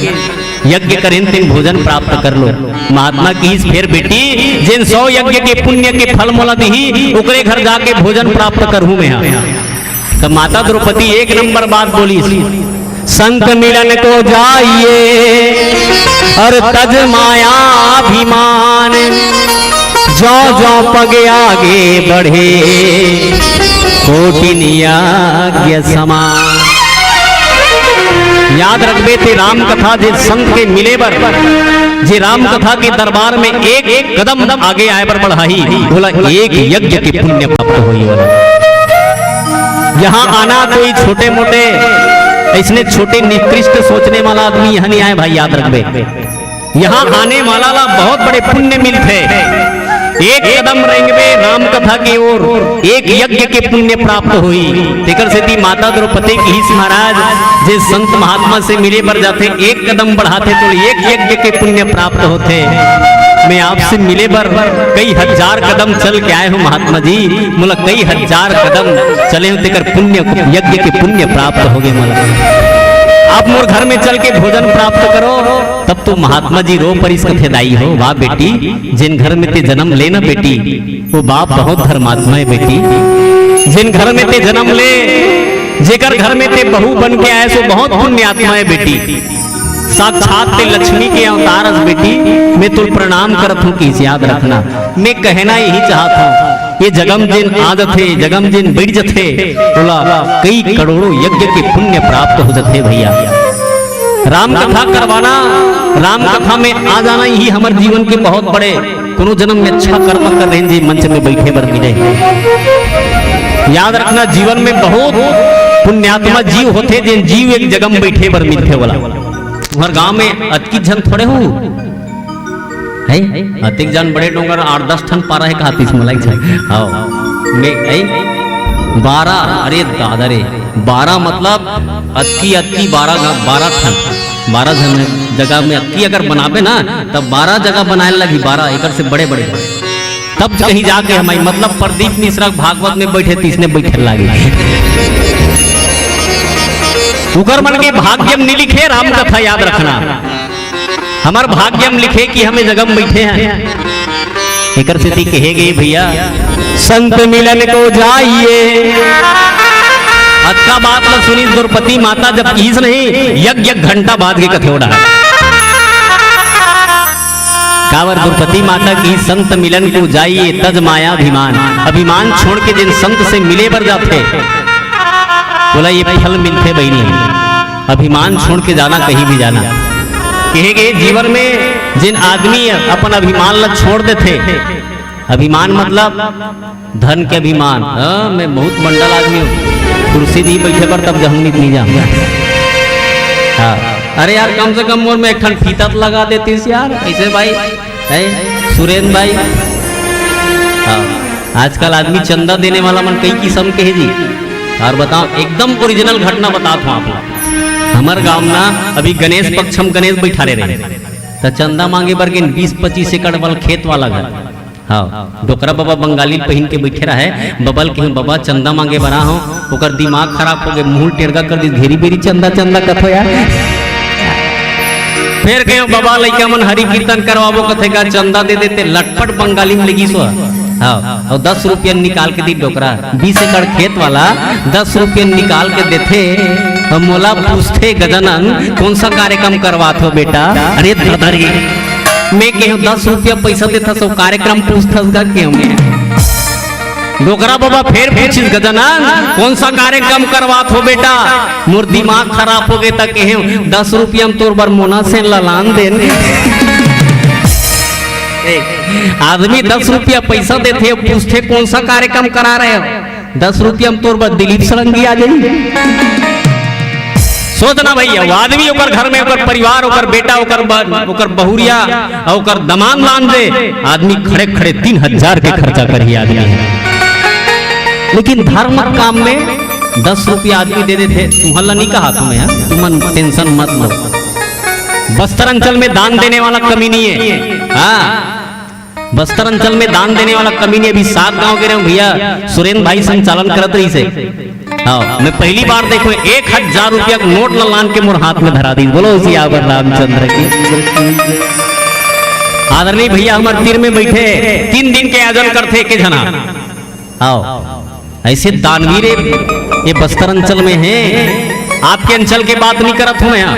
यज्ञ करेन, तेन भोजन प्राप्त कर लो। महात्मा किहिस, फेर बेटी, जेन सौ यज्ञ के पुण्य के फल मोला दिही, ओकरे घर जाके भोजन प्राप्त करहूं मैं हा। त माता द्रौपदी एक नंबर बात बोलिस, संत मिलन को जाइए और तज माया अभिमान, जो जो पग आगे बढ़े कोटिन यज्ञ समान। याद रखबे, तें राम कथा जे संत के मिले बर, जे राम कथा के दरबार में एक, एक कदम आगे आए बर बढ़ाही, ओला एक यज्ञ के पुण्य प्राप्त होही ओला। यहां आना कोई छोटे मोटे, अइसने छोटे निकृष्ट सोचने वाला आदमी यहां नी आए भाई, याद रखबे। यहां आने वाला ला बहुत बड़े पुण्य मिलथे। एक कदम रेंगबे राम कथा के ओर, एक यज्ञ के पुण्य प्राप्त होही। तेकर सेती माता द्रौपदी किहिस, महाराज, जे संत महात्मा से मिले बर जाथे, एक कदम बढ़ाथे त एक यज्ञ के पुण्य प्राप्त होथे। मैं आपसे मिले बर कई हजार कदम चल के आए हूं महात्मा जी, मोला कई हजार कदम चले हूं, तेकर पुण्य, यज्ञ के पुण्य प्राप्त होगे मोला। आप मोर घर में चल के भोजन प्राप्त करो। तब तो महात्मा जी रो परिस कथे, दाई हो, वाह बेटी, जेन घर में तें जनम ले ना बेटी, ओ बाप बहुत धर्मात्मा हे बेटी। जेन घर में तें जनम ले, जेकर घर में तें बहू बन के आए, सो बहुत पुण्यात्मा हे बेटी। साक्षात तें लक्ष्मी के अवतार हस बेटी, मैं तोर प्रणाम करत हूं, किहिस याद रखना। मैं कहना यही चाहत हूं, ये जगम जेन आ जथे, जगम जेन बइठ जथे, ओला कई करोड़ों यज्ञ के पुण्य प्राप्त हो जथे भैया। राम कथा करवाना, राम कथा में आ जाना, यही हमर जीवन के बहुत बड़े, कोनो जन्म में अच्छा कर्म कर रहे हैं जी, मंच में बैठे बर मिले। याद रखना, जीवन में बहुत पुण्यात्मा जीव होथे, जेन जीव एक जगह में बैठे बर मिलथे वाला। तुम्हर गांव में अतकी झन थोड़े हो, है? अतिक झन बड़े डोंगर आठ दस ठन पारा है, कहातीस मलाई झन। हाँ, मैं, है? बारह, अरे दादा रे, बारह मतलब अतकी, अतकी बारह गा-, बारह ठन, बारह झन जगह में अतकी अगर बनाबे ना, तब बारह जगह बनाए लगी, बारह एकड़ से बड़े बड़े। तब कहीं जाके हम, मतलब प्रदीप मिश्रा भागवत में बैठे, तीसने बैठे लागे। उकर मन के भाग्य में नहीं लिखे राम कथा, याद रखना। हमर भाग्य में लिखे कि हमें जगह में बैठे हैं। एकर सेती कहे गए भैया, संत मिलन को जाइए। अतका बात ल सुनिस द्रौपदी माता जब किहिस नहीं, यज्ञ घंटा बाज के कथे ओड़ा। काबर द्रौपदी माता किहिस संत मिलन को जाइए, तज माया अभिमान। अभिमान छोड़ के जिन संत से मिले बर जाथे, बोला ये फल मिलथे बहिनी। अभिमान छोड़ के जाना, कहीं भी जाना। कहे गए जीवन में जिन आदमी अपन अभिमान ला छोड़ देथे, अभिमान मतलब धन के अभिमान। हाँ, मैं बहुत मंडल आदमी हूँ, कुर्सी दी बैठे बर तब जहूँ नहीं जा। हाँ, अरे यार, कम से कम मोर में एक ठन फीता तो लगा देतीस यार। कैसे भाई? है सुरेंद्र भाई? हाँ, आजकल आदमी चंदा देने वाला मन कई किस्म के हे जी। और बताओ, एकदम ओरिजिनल घटना बतात हूँ आप ला। हमर गांव ना अभी गणेश पक्ष म गणेश बैठारे रहे, त चंदा मांगे बर गेन, बीस पच्चीस एकड़ वाला खेत वाला घर। हाँ, डोकरा बबा बंगाली पहिन के बैठे रहे। बबा ल कहेंव, "बबा, चंदा मांगे बर आए हंव।" ओकर दिमाग खराब हो गे, मुंह टेड़गा कर दिस, "घेरी बेरी चंदा चंदा कथो यार।" फेर कहेंव, "बबा, लइका मन हरि कीर्तन करवाबो कथे का, चंदा दे देते।" लटपट बंगाली म लेगिस ओ। हाँ, अउ दस रुपया निकाल के दिस डोकरा, बीस एकड़ खेत वाला दस रुपया निकाल के देथे, अउ मोला पूछथे, "गजानन, कौन सा कार्यक्रम करवात हो बेटा?" अरे दादा रे, मैं कहेंव, "दस रुपया पैसा देथस अउ कार्यक्रम पूछथस का?" कहेंव मैं। डोकरा बबा फेर पूछिस, "गजानन, कौन सा कार्यक्रम करवात हो बेटा?" मोर दिमाग खराब हो गे, त कहेंव, "दस रुपया म तोर बर मोना सेन ला लान देन।" ए, आदमी दस रुपया पैसा देथे, पूछथे, "कौन सा कार्यक्रम करा रहे हो?" दस रुपया म तोर बर दिलीप षडंगी आ जाही। सोचना भैया, वो आदमी, ओकर घर में ओकर परिवार, ओकर बेटा, ओकर ब-, ओकर बहुरिया, ओकर दमांद लान दे, आदमी खड़े खड़े तीन हजार के खर्चा करही आदमी ह। लेकिन धर्म काम में दस रुपया आदमी दे देथे, तुहन ला नहीं कहा तुम्हें, हाँ? तुमन टेंशन मत लो। बस्तर अंचल में दान देने वाला कमी नहीं है। हाँ, बस्तर अंचल में दान देने वाला कमी नहीं। अभी सात गांव गे रहेंव भैया, सुरेंद्र भाई संचालन करत रहिसे। हाँ, मैं पहली बार देखेंव, एक हजार रुपया के नोट ला लान के मोर हाथ में धरा दिस। बोलो सियावर रामचंद्र की। आदरणीय भैया हमर तीर में बैठे, तीन दिन के आयोजन करथे एके झना। हाँ, ऐसे दानवीर ए, ए बस्तर अंचल में हे। आपके अंचल के बात नहीं करत हूँ मैं, हाँ।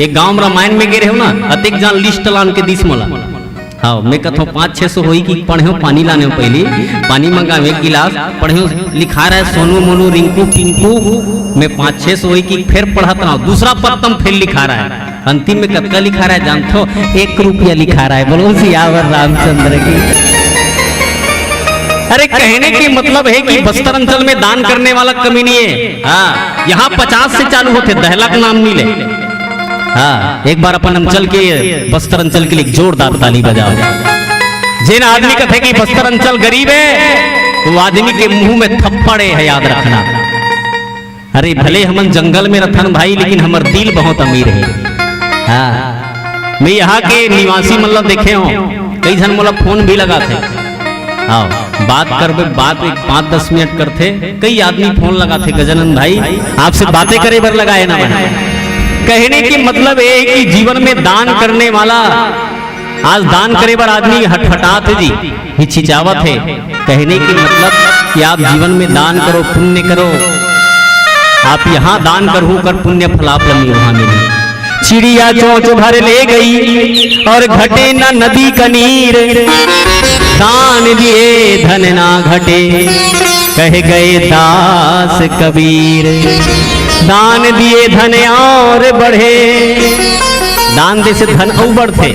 एक गांव रामायण में गे रहेंव ना, अतेक जान लिस्ट लान के दिस मोला। हाँ, मैं कथंव पाँच छह सौ होही कि पढ़ेंव, पानी लानेंव, पहली पानी मंगाएंव एक गिलास, पढ़ेंव लिखा रहा है सोनू मोनू रिंकू पिंकू। मैं पाँच छह सौ होही कि फेर पढ़त रहेंव, दूसरा पत्तम फेर लिखा रहा है, अंतिम में कतका लिखा रहा है जानथो? एक रुपया लिखा रहा है। बोलो सियावर रामचंद्र की। अरे, कहने की मतलब है कि बस्तर अंचल में दान करने वाला कमी नहीं है। हाँ, यहाँ पचास से चालू होथे, दहला के नाम नहीं ले। हाँ, एक बार अपन अंचल के, बस्तर अंचल के लिए जोरदार ताली बजाओ। जेन आदमी कथे कि बस्तर अंचल गरीब है, वो आदमी के मुंह में थप्पड़ है, याद रखना। अरे, भले हमन जंगल में रथन भाई, लेकिन हमर दिल बहुत अमीर है। हाँ, मैं यहाँ के निवासी मन ला देखे हूँ, कई झन मोला फोन भी लगाथे। हाँ, बात करबे, बात एक पाँच दस मिनट करथे, कई आदमी फोन लगाथे, "गजानन भाई, आपसे बातें करे बर लगाए ना मैं।" कहने की मतलब ये है कि जीवन में दान करने वाला, आज दान करे बर आदमी हटहटात है जी, हिचकिचावत है। कहने की मतलब कि आप जीवन में दान करो, पुण्य करो, आप यहाँ दान करहू, ओकर पुण्य फल आप ला वहाँ मिली। चिड़िया चोंच भर ले गई और घटे न नदी का नीर, दान दिए धन ना घटे, कह गए दास कबीर। दान दिए धन और बढ़े, दान दे से धन अउ बढ़थे,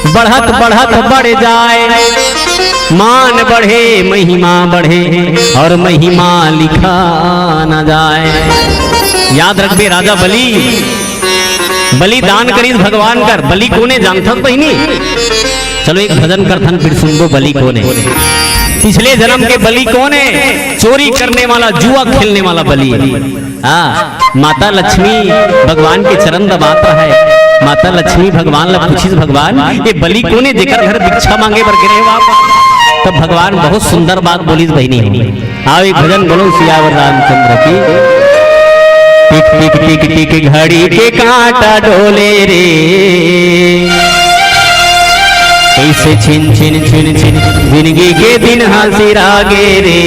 बढ़त बढ़त बढ़ जाए, मान बढ़े महिमा बढ़े, और महिमा लिखा न जाए। याद रखबे राजा बलि, बलि दान करिस भगवान कर। बलि कोने जानथस बहिनी? चलो एक भजन करथन, फिर सुनबो बलि कोने। पिछले जन्म के बलि कोने? चोरी करने वाला, जुआ खेलने वाला बलि। हाँ, माता लक्ष्मी भगवान के चरण दबात हे। माता लक्ष्मी भगवान ला पूछिस, "भगवान, ये बलि कोने जेकर घर भिक्षा मांगे बर गे रहे हो आप?" तब भगवान बहुत सुंदर बात बोलिस बहिनी। आओ एक भजन बोलो सियावर रामचंद्र की। टिक टिक टिक टिक घड़ी के कांटा डोले रे, कैसे छिन छिन छिन छिन जिंदगी के दिन हासिर आगे रे।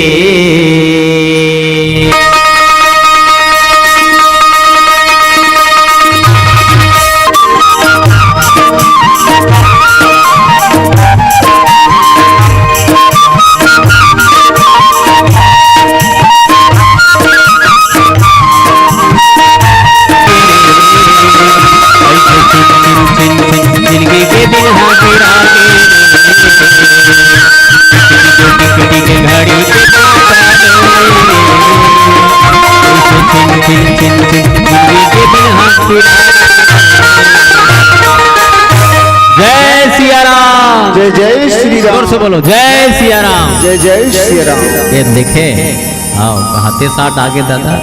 जिंदगी के दिन हासिर आगे रे। जय सिया राम। जय जय श्री राम। जोर से बोलो, जय सिया राम। जय जय श्री राम। ये देखे, आओ, हाथे साथ आगे दादा,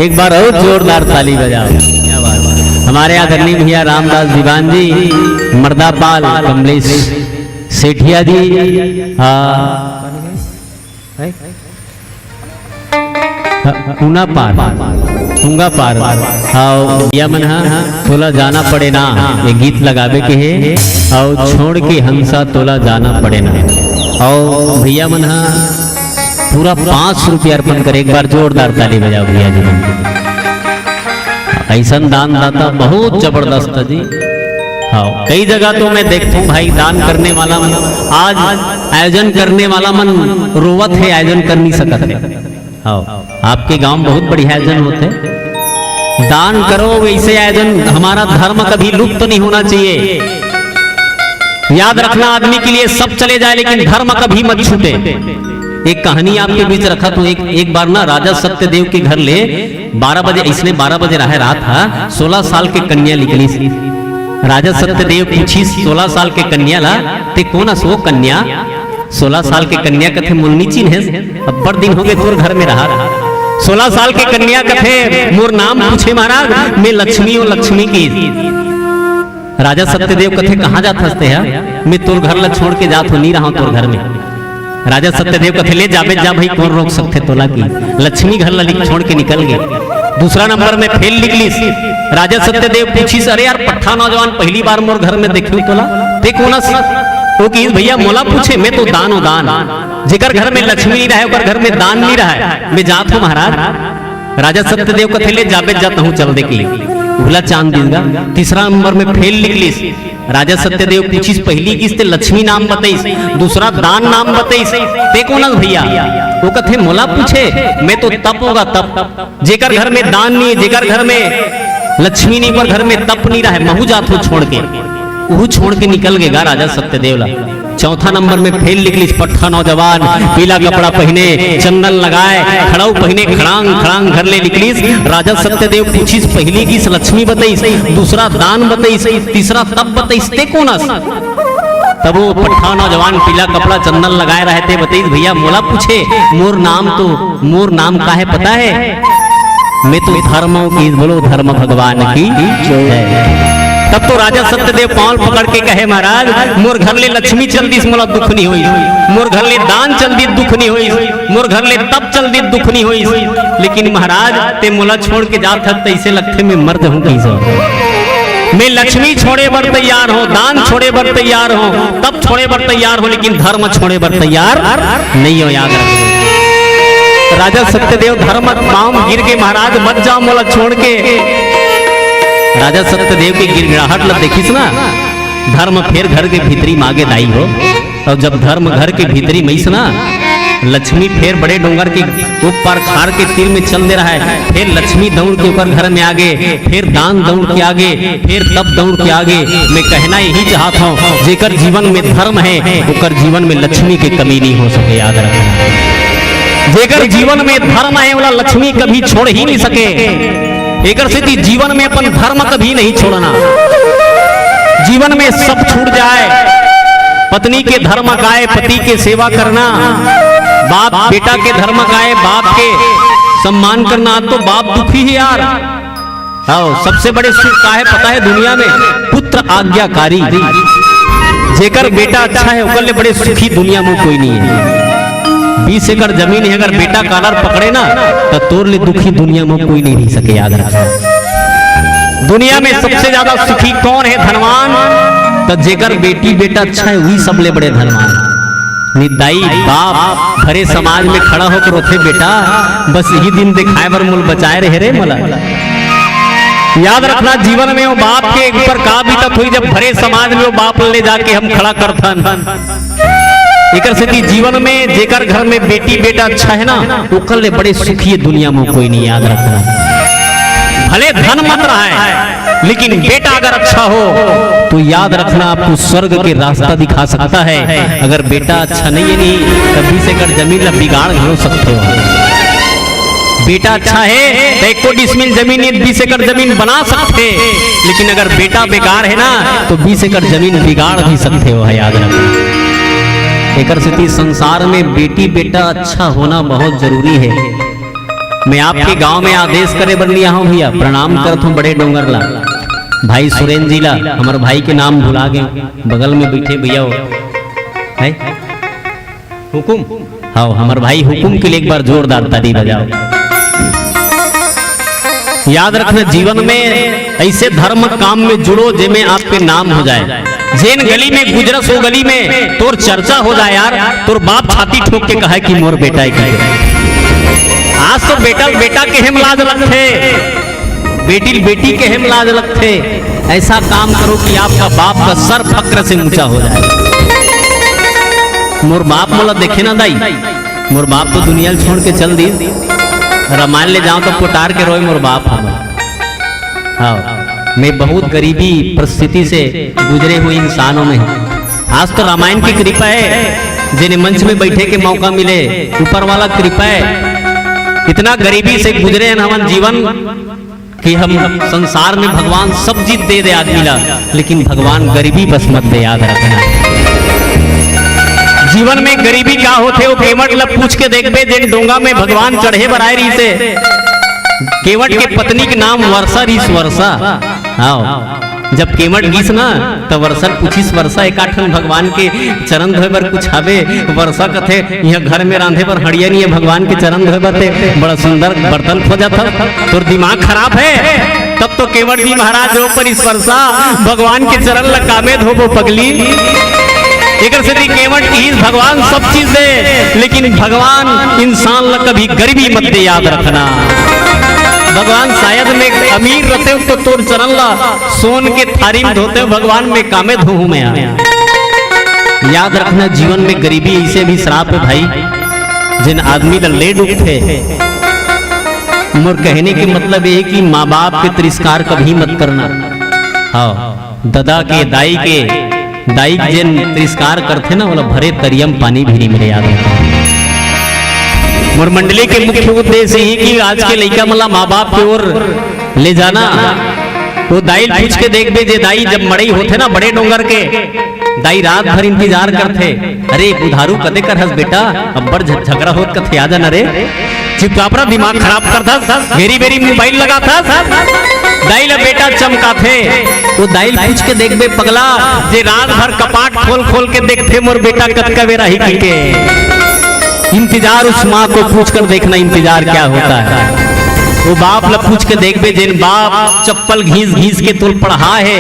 एक बार और जोरदार ताली बजाओ। क्या बात है। हमारे आदरणीय भैया रामदास दीवान जी, मर्दापाल कमलेश सेठिया जी, आ, हाँ, ऊना पार, ऊंगा पार। आओ भैया मन हा, तोला जाना पड़े ना, ये गीत लगावे के हे। आओ छोड़ के हंसा, तोला जाना पड़े ना। आओ भैया मन हा, पूरा पाँच सौ रुपया अर्पण करे। एक बार जोरदार ताली बजाओ भैया जी मन के। ऐसन दानदाता बहुत जबरदस्त है जी। हाँ, कई जगह तो मैं देखता हूँ भाई, दान करने वाला मन, आज आयोजन करने वाला मन रोवत है, आयोजन कर नहीं सकत है। हाँ, आपके गांव में बहुत बढ़िया आयोजन होते हैं। दान करो, वैसे आयोजन। हमारा धर्म कभी लुप्त नहीं होना चाहिए। याद रखना, आदमी के लिए सब चले जाए, लेकिन धर्म कभी मत छूटे। एक कहानी आपके बीच रखा तो, एक, एक बार ना राजा सत्यदेव के घर ले बारह बजे, इसने बारह बजे रहा रात हा, सोलह साल के कन्या निकलिस। राजा सत्यदेव पूछिस सोलह साल के कन्या ला, "ते कोन अस ओ कन्या?" सोलह साल के कन्या कथे, "मोला नी चिन्हेस, अब्बड़ दिन होगे तोर घर में रहा।" सोलह साल के कन्या कथे, "मोर नाम पूछे महाराज, मैं लक्ष्मी हूँ, लक्ष्मी की।" राजा सत्यदेव कथे, "कहाँ जात हस ते हा?" "मैं तोर घर ला छोड़ के जात हूँ, नी रहा तोर घर में।" राजा सत्यदेव कथे, "ले जाबे जा भाई, कोन रोक सकथे तोला?" कि लक्ष्मी घर ला लिख छोड़ के निकल गे। दूसरा नंबर में फेल निकलिस। राजा सत्यदेव पूछिस, "अरे यार, पट्ठा नौजवान, पहली बार मोर घर में देखियो तोला, ते कोन अस?" ओ किहिस, "भैया मोला पूछे, मैं तो दान हूँ दान। जेकर घर में लक्ष्मी नहीं रहे, ओकर घर में दान नहीं रहे। मैं जात हूँ महाराज।" राजा सत्यदेव कथे, "ले जाबे जा तहूँ चल दे।" कि भूला चांद दिन गा। तीसरा नंबर में फेल निकलिस। राजा सत्यदेव पूछिस, "पहली किस्त लक्ष्मी नाम बतइस, दूसरा दान नाम बतइस, ते कोन अस भैया?" ओ कथे, "मोला पूछे, मैं तो तप हूँ गा तप। जेकर घर में दान नहीं, जेकर घर में लक्ष्मी नहीं, ओकर घर में तप नहीं रहे, महूँ जात हूँ छोड़ के।" उहू छोड़ के निकल गे गा राजा सत्यदेव ला। चौथा नंबर में फेल निकलिस, पट्ठा नौजवान, पीला कपड़ा पहिने, चंदन लगाए, खड़ाऊ पहिने, खड़ांग खड़ांग घर ले निकलिस। राजा सत्यदेव पूछिस, "पहली किस्त लक्ष्मी बतइस, दूसरा दान बतइस, तीसरा तप बतइस, ते कोन अस?" तब ओ पट्ठा नौजवान पीला कपड़ा चंदन लगाए रहे ते बतइस, "भैया मोला पूछे, मोर नाम तो, मोर नाम का हे पता हे?" "मैं तो धर्म हूँ।" कि बोलो धर्म भगवान की जय। तब तो राजा सत्यदेव पाँव पकड़ के कहे, "महाराज, मोर घर ले लक्ष्मी चल दिस, मोला दुख नहीं होइस, मोर घर ले दान चल दिस, दुख नहीं होइस, मोर घर ले तप चल दिस, दुख नहीं होइस, लेकिन महाराज, ते मोला छोड़ के जात हस, तइसे लगथे मैं मर जाहूँ कइसे। मैं लक्ष्मी छोड़े बर तैयार हूँ, दान छोड़े बर तैयार हूँ, तप छोड़े बर तैयार हूँ, लेकिन धर्म छोड़े बर तैयार नहीं हूँ।" याद रख। राजा सत्यदेव धर्म पाँव गिर के, "महाराज मत जाओ मोला छोड़ के।" राजा सत्यदेव के गिड़गिड़ाहट ला देखिस ना, धर्म फेर घर के भीतरी मागे दाई हो। और जब धर्म घर के भीतरी मइस ना, लक्ष्मी फेर बड़े डोंगर के ओ पार खार के तीर में चल दे रहा है, फेर लक्ष्मी दौड़ के ओकर घर में आगे, फेर दान दौड़ के आगे, फेर तप दौड़ के आगे। मैं कहना यही चाहत हूँ, जेकर जीवन में धर्म है, ओकर जीवन में लक्ष्मी के कमी नहीं हो सके। याद रखना, जेकर जीवन में धर्म है, ओला लक्ष्मी कभी छोड़ ही नहीं सके। एकर सेती जीवन में अपन धर्म कभी नहीं छोड़ना। जीवन में सब छूट जाए, पत्नी के धर्म काय, पति के सेवा करना, बाप बेटा के धर्म काय, बाप के सम्मान करना, तो बाप दुखी है यार। आओ, सबसे बड़े सुख का है पता है दुनिया में? पुत्र आज्ञाकारी। जेकर बेटा अच्छा है, ओकर ले बड़े सुखी दुनिया में कोई नहीं है। बीस एकड़ जमीन है, अगर बेटा कालर पकड़े ना, तो तोर ले दुखी दुनिया में कोई नहीं रह सके। याद रख, दुनिया में सबसे ज्यादा सुखी कौन है? धनवान। तो जेकर बेटी बेटा अच्छा है, वही सबले बड़े धनवान। निदाई बाप भरे समाज में खड़ा होकर रोथे, "बेटा, बस यही दिन दिखाए बर मोल बचाए रहे रे मोला।" याद रखना, जीवन में वो बाप के ऊपर का बीतत हुई, जब भरे समाज में वो बाप ले जाके हम खड़ा करथन। एकर सेती जीवन में जेकर घर में बेटी बेटा अच्छा है ना, ओकर ले बड़े सुखी दुनिया में कोई नहीं। याद रखना, भले धन मत रहा है, लेकिन बेटा अगर अच्छा हो, तो याद रखना, आपको स्वर्ग के रास्ता दिखा सकता है। अगर बेटा अच्छा नहीं है, नहीं, तब बीस एकड़ जमीन ला बिगाड़ घलो सकते हो। बेटा अच्छा हे, त एको डिसमिल जमीन, बीस एकड़ जमीन बना सकथे, लेकिन अगर बेटा बेकार हे ना, तो बीस एकड़ जमीन बिगाड़ भी सकथे। वो हे, याद रखना। एकर सेती संसार में बेटी बेटा अच्छा होना बहुत जरूरी हे। मैं आपके गांव में आदेश करे बर नइ आहूं भैया, प्रणाम करत हूं बड़े डोंगर ला, भाई सुरेंद्र जी ला, हमर भाई के नाम भुला गेंव, बगल में बइठे भैया हो, हे? हुकुम। हाँ, हमर भाई हुकुम के लिए एक बार जोरदार ताली बजाओ। याद रखना, जीवन में ऐसे धर्म काम में जुड़ो, जेमे आपके नाम हो जाए। जेन गली में गुजरस, वो गली में तोर चर्चा हो जाए यार, तोर बाप छाती ठोक के कहे कि मोर बेटा हे। आज तो बेटा, बेटा कहे म लाज लगथे, बेटी ल बेटी कहे म लाज लगथे। ऐसा काम करो कि आपका बाप का सर फक्र से ऊंचा हो जाए। मोर बाप मोला देखे ना दाई, मोर बाप तो दुनिया ल छोड़ के चल दिस। रामायण ले जांव तो पोटार के रोय मोर बाप हमर। हाँ, मैं बहुत गरीबी परिस्थिति से गुजरे हुए इंसानों में हूँ। आज तो रामायण की कृपा हे, जेने मंच में बैठे के मौका मिले, ऊपर वाला कृपा हे। इतना गरीबी से गुजरे हन हमन जीवन कि हम संसार में भगवान सब चीज दे दे आदमी ला, लेकिन भगवान गरीबी बस मत दे, याद रखना। जीवन में गरीबी का होथे, वो केवट ला पूछ के देखबे, जेन डोंगा में भगवान चढ़े बर आए रहिसे। केवट के पत्नी के नाम वर्षा रहिस, वर्षा। हाँ, जब केवट गिस ना, त वर्षा ल पूछिस, वर्षा, एकाठन भगवान के चरण धोए बर कुछ हावे? वर्षा कथे, "इहाँ घर में रांधे बर हड़िया नइ हे, भगवान के चरण धोए बर ते बड़ा सुंदर बर्तन खोजत हस, तोर दिमाग खराब हे।" तब तो केवट जी महाराज रो परिस, "वर्षा, भगवान के चरण ल कामे धोबो पगली।" एकर सेती केवट किहिस, "भगवान सब चीज दे, लेकिन भगवान इंसान ल कभी गरीबी मत दे, याद रखना।" भगवान शायद मैं अमीर रहतेंव तो तोर चरण ला सोन के थारी में धोतेंव, भगवान मैं कामे धोहूं मैं। याद रखना, जीवन में गरीबी ऐसे भी श्राप हे भाई, जेन आदमी ला ले डूबथे। मोर कहने के मतलब ये हे कि माँ बाप के तिरस्कार कभी मत करना। हाँ, ददा के, दाई के, दाई के जेन तिरस्कार करथे ना, ओला भरे तरिया म पानी भी नइ मिले, याद रखना। मोर मंडली के मुख्य उद्देश्य यही कि आज के लइका मन ला माँ बाप के ओर ले जाना। वो दाई ल पूछ के देखबे, जे दाई जब मड़ई होथे ना बड़े डोंगर के, दाई रात भर इंतजार करथे, "अरे बुधारू, कते कर हस बेटा, अब्बड़ झ-, झगड़ा होत कथे, आ जाना रे।" चुपचाप रह, दिमाग खराब करथस, बेरी बेरी मोबाइल लगाथस। दाई ल बेटा चमकाथे, वो दाई ल पूछ के देखबे पगला, जे रात भर कपाट खोल खोल के देखथे मोर बेटा कतका बेरा ही के। इंतजार उस माँ को पूछकर देखना, इंतजार क्या होता है। वो बाप ल पूछ के देखबे, जेन बाप चप्पल घीस घीस के तोल पढ़ा हे,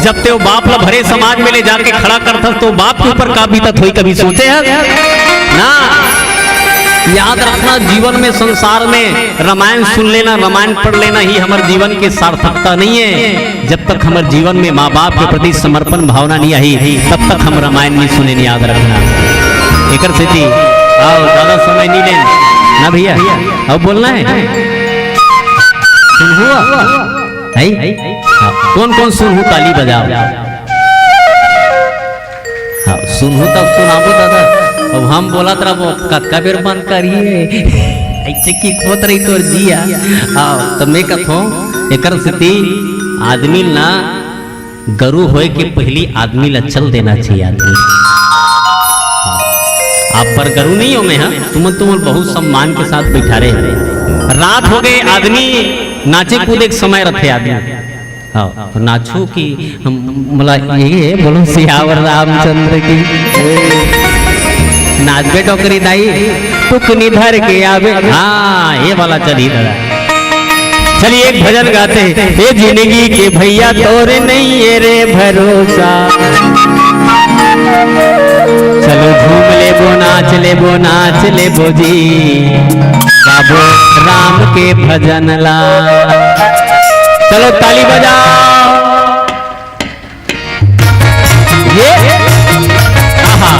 जब ते वो बाप ल भरे समाज में ले जाके खड़ा करथस, तो बाप के ऊपर का बीतत होही, कभी सोचे हस? ना। याद रखना, जीवन में, संसार में रामायण सुन लेना, रामायण पढ़ लेना ही हमर जीवन के सार्थकता नहीं है। जब तक हमर जीवन में माँ बाप के प्रति समर्पण भावना नहीं आई, तब तक हम रामायण नहीं सुने, नहीं, याद रखना। एकर सेती, आओ, ज्यादा समय नहीं लेन ना भैया, अब बोलना है। सुनहू? है? हाँ, कौन कौन सुनहू ताली बजाओ। हाँ, सुनहू तब सुनाबो दादा। अब हम बोलत रहबो, कतका बेर बंद करिए। ऐसे की खोत रही तोर जिया। हाँ, तो मैं कथो, एकर सेती आदमी ना, गरु होए के पहली आदमी ला चल देना चाहिए आदमी। हाँ, आप पर गरु नहीं हो मैं, हाँ, तुमन, तुमन बहुत सम्मान के साथ बैठा रहे। रात हो गए, आदमी नाचे कूदे के समय रखे आदमी। हाँ, तो नाचो कि हम, मला ये बोलो सियावर रामचंद्र की। नाचबे टोकरी दाई, टुकनी धर के आवे। हाँ, ये वाला चली दादा। चलिए एक भजन गाते हैं। ए जिंदगी के भैया तोरे नहीं है रे भरोसा। चलो झूम लेबो, नाच लेबो, नाच लेबो जी। गाबो राम के भजन ला। चलो ताली बजाओ। ये, आहा।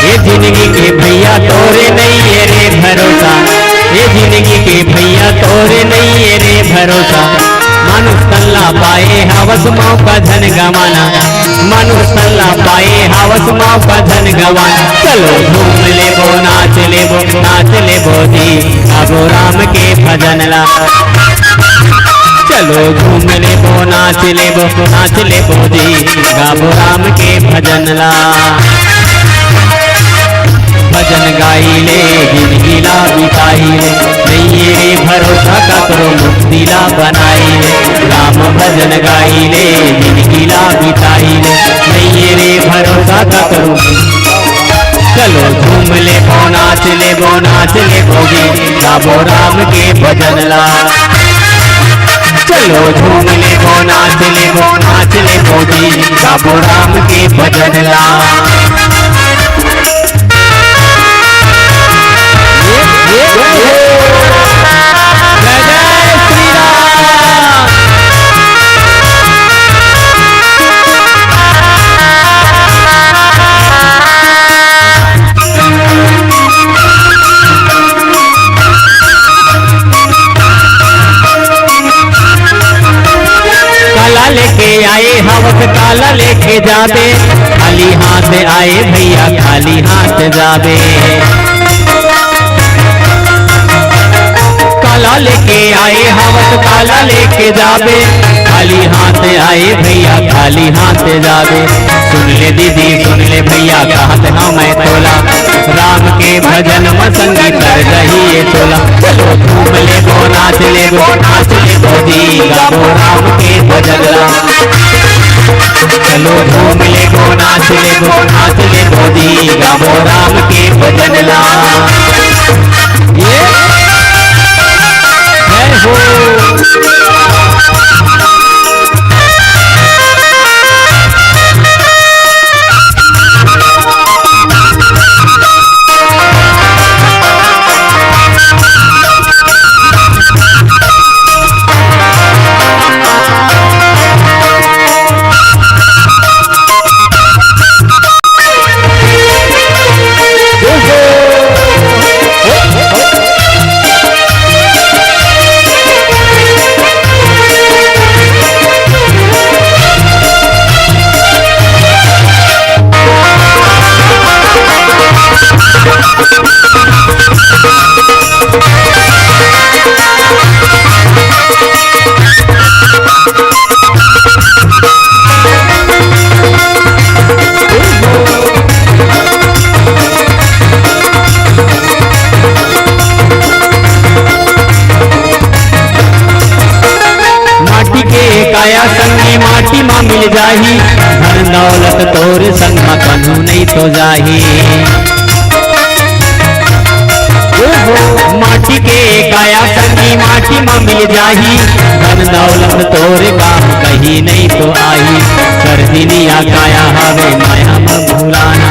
ये जिंदगी के भैया तोरे नहीं है रे भरोसा, ये जिंदगी के भैया तोरे नहीं है रे भरोसा। मानुष तन ला पाए हवस मौका झन गवाना, मानुष तन ला पाए हवस मौका झन गवाना। चलो झूम लेबो नाच लेबो नाच लेबो जी, गाबो राम के भजन ला। चलो झूम लेबो नाच लेबो नाच लेबो जी, गाबो राम के भजन ला। भजन गाई ले, जिनगी ला बिताई ले, नइये रे भरोसा ककरो मुक्ति ला बनाई ले। राम भजन गाई ले, जिनगी ला बिताई ले, नइये रे भरोसा ककरो। चलो झूम लेबो नाच लेबो नाच लेबो जी, गाबो राम के भजन ला। चलो झूम लेबो नाच लेबो नाच लेबो जी, गाबो राम के भजन ला। जय जय श्री राम। काला लेके आए हवस, काला लेके जाबे, खाली हाथ आए भैया, खाली हाथ जाबे। काला लेके आए हवस, काला लेके जाबे, खाली हाथ आए भैया, खाली हाथ जाबे। सुन ले दीदी, सुन ले भैया, कहत हँव मैं तोला, राम के भजन म संगी तर जाही ए टोला। चलो झूम लेबो, नाच लेबो, नाच लेबो जी, गाबो राम के भजन ला। चलो झूम लेबो, नाच लेबो, नाच लेबो जी, गाबो राम के भजन ला। ये जय हो। माटी के काया संगी माटी मा मिल जाही, धन दौलत तोर संग मा कभू नइ तो जाही। ओहो, माटी के काया संगी माटी मा मिल जाही, धन दौलत तोर काम कहीं नइ तो आही। कर दिनिया काया हवे माया मा भुलाना,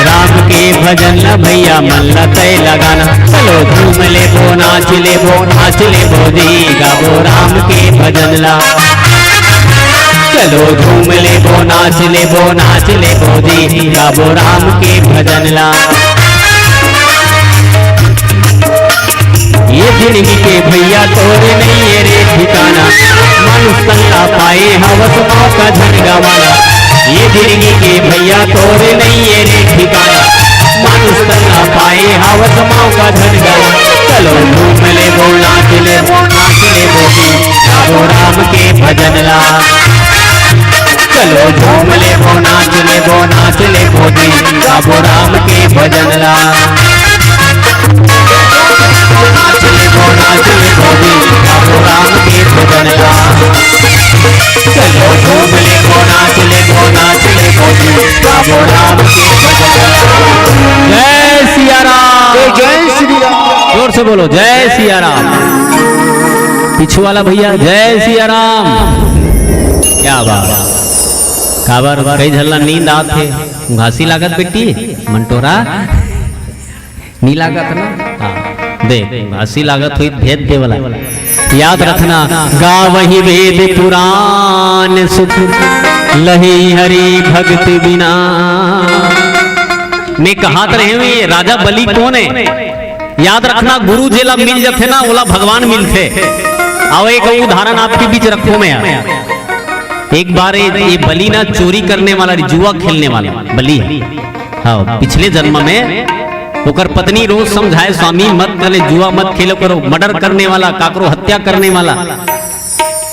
राम के भजन ला भैया मन ला तय लगाना। चलो झूम लेबो, नाच लेबो, नाच लेबो जी, गाबो राम के भजन ला। चलो झूम लेबो, नाच लेबो, नाच लेबो जी, गाबो राम के भजन ला। ये जिंदगी के भैया तोर नइये रे ठिकाना, मानुष तन ला पाए हवस मौका झन गवाना। ये जिंदगी के भैया तोर नइये रे ठिकाना, मानुष तन ला पाए हवस मौका झन गवाना। चलो झूम लेबो, नाच लेबो, नाच लेबो जी, गाबो राम के भजन ला। चलो झूम लेबो, नाच लेबो, नाच लेबो जी, गाबो राम के भजन ला। नाच लेबो, नाच लेबो जी, गाबो राम के भजन ला। चलो झूम लेबो, नाच लेबो, नाच लेबो जी, गाबो राम के भजन ला। जय सिया राम। जय श्री राम। जोर से बोलो, जय सिया राम। पीछू वाला भैया, जय सिया राम। क्या बात। काबर कई झन ला नींद आत हे, उघासी लागत बेटी, मंटोरा नी लागत ना? हाँ, देख, उघासी लागत होही, भेद दे वाला। याद रखना, गावही वेद पुराण सुत, लही हरि भगत बिना। मैं कहत रहेंव, ये राजा बलि कोन हे? याद रखना, गुरु जेला मिल जथे ना, ओला भगवान मिलथे। आओ, एक उदाहरण आपके बीच रखूं मैं यार। एक बार ये, ये बलि ना चोरी करने वाला, जुआ खेलने वाला बलि है। हाँ, पिछले जन्म में ओकर पत्नी रोज समझाए, "स्वामी, मत करे, जुआ मत खेलो करो, मर्डर करने वाला, काकरो हत्या करने वाला।"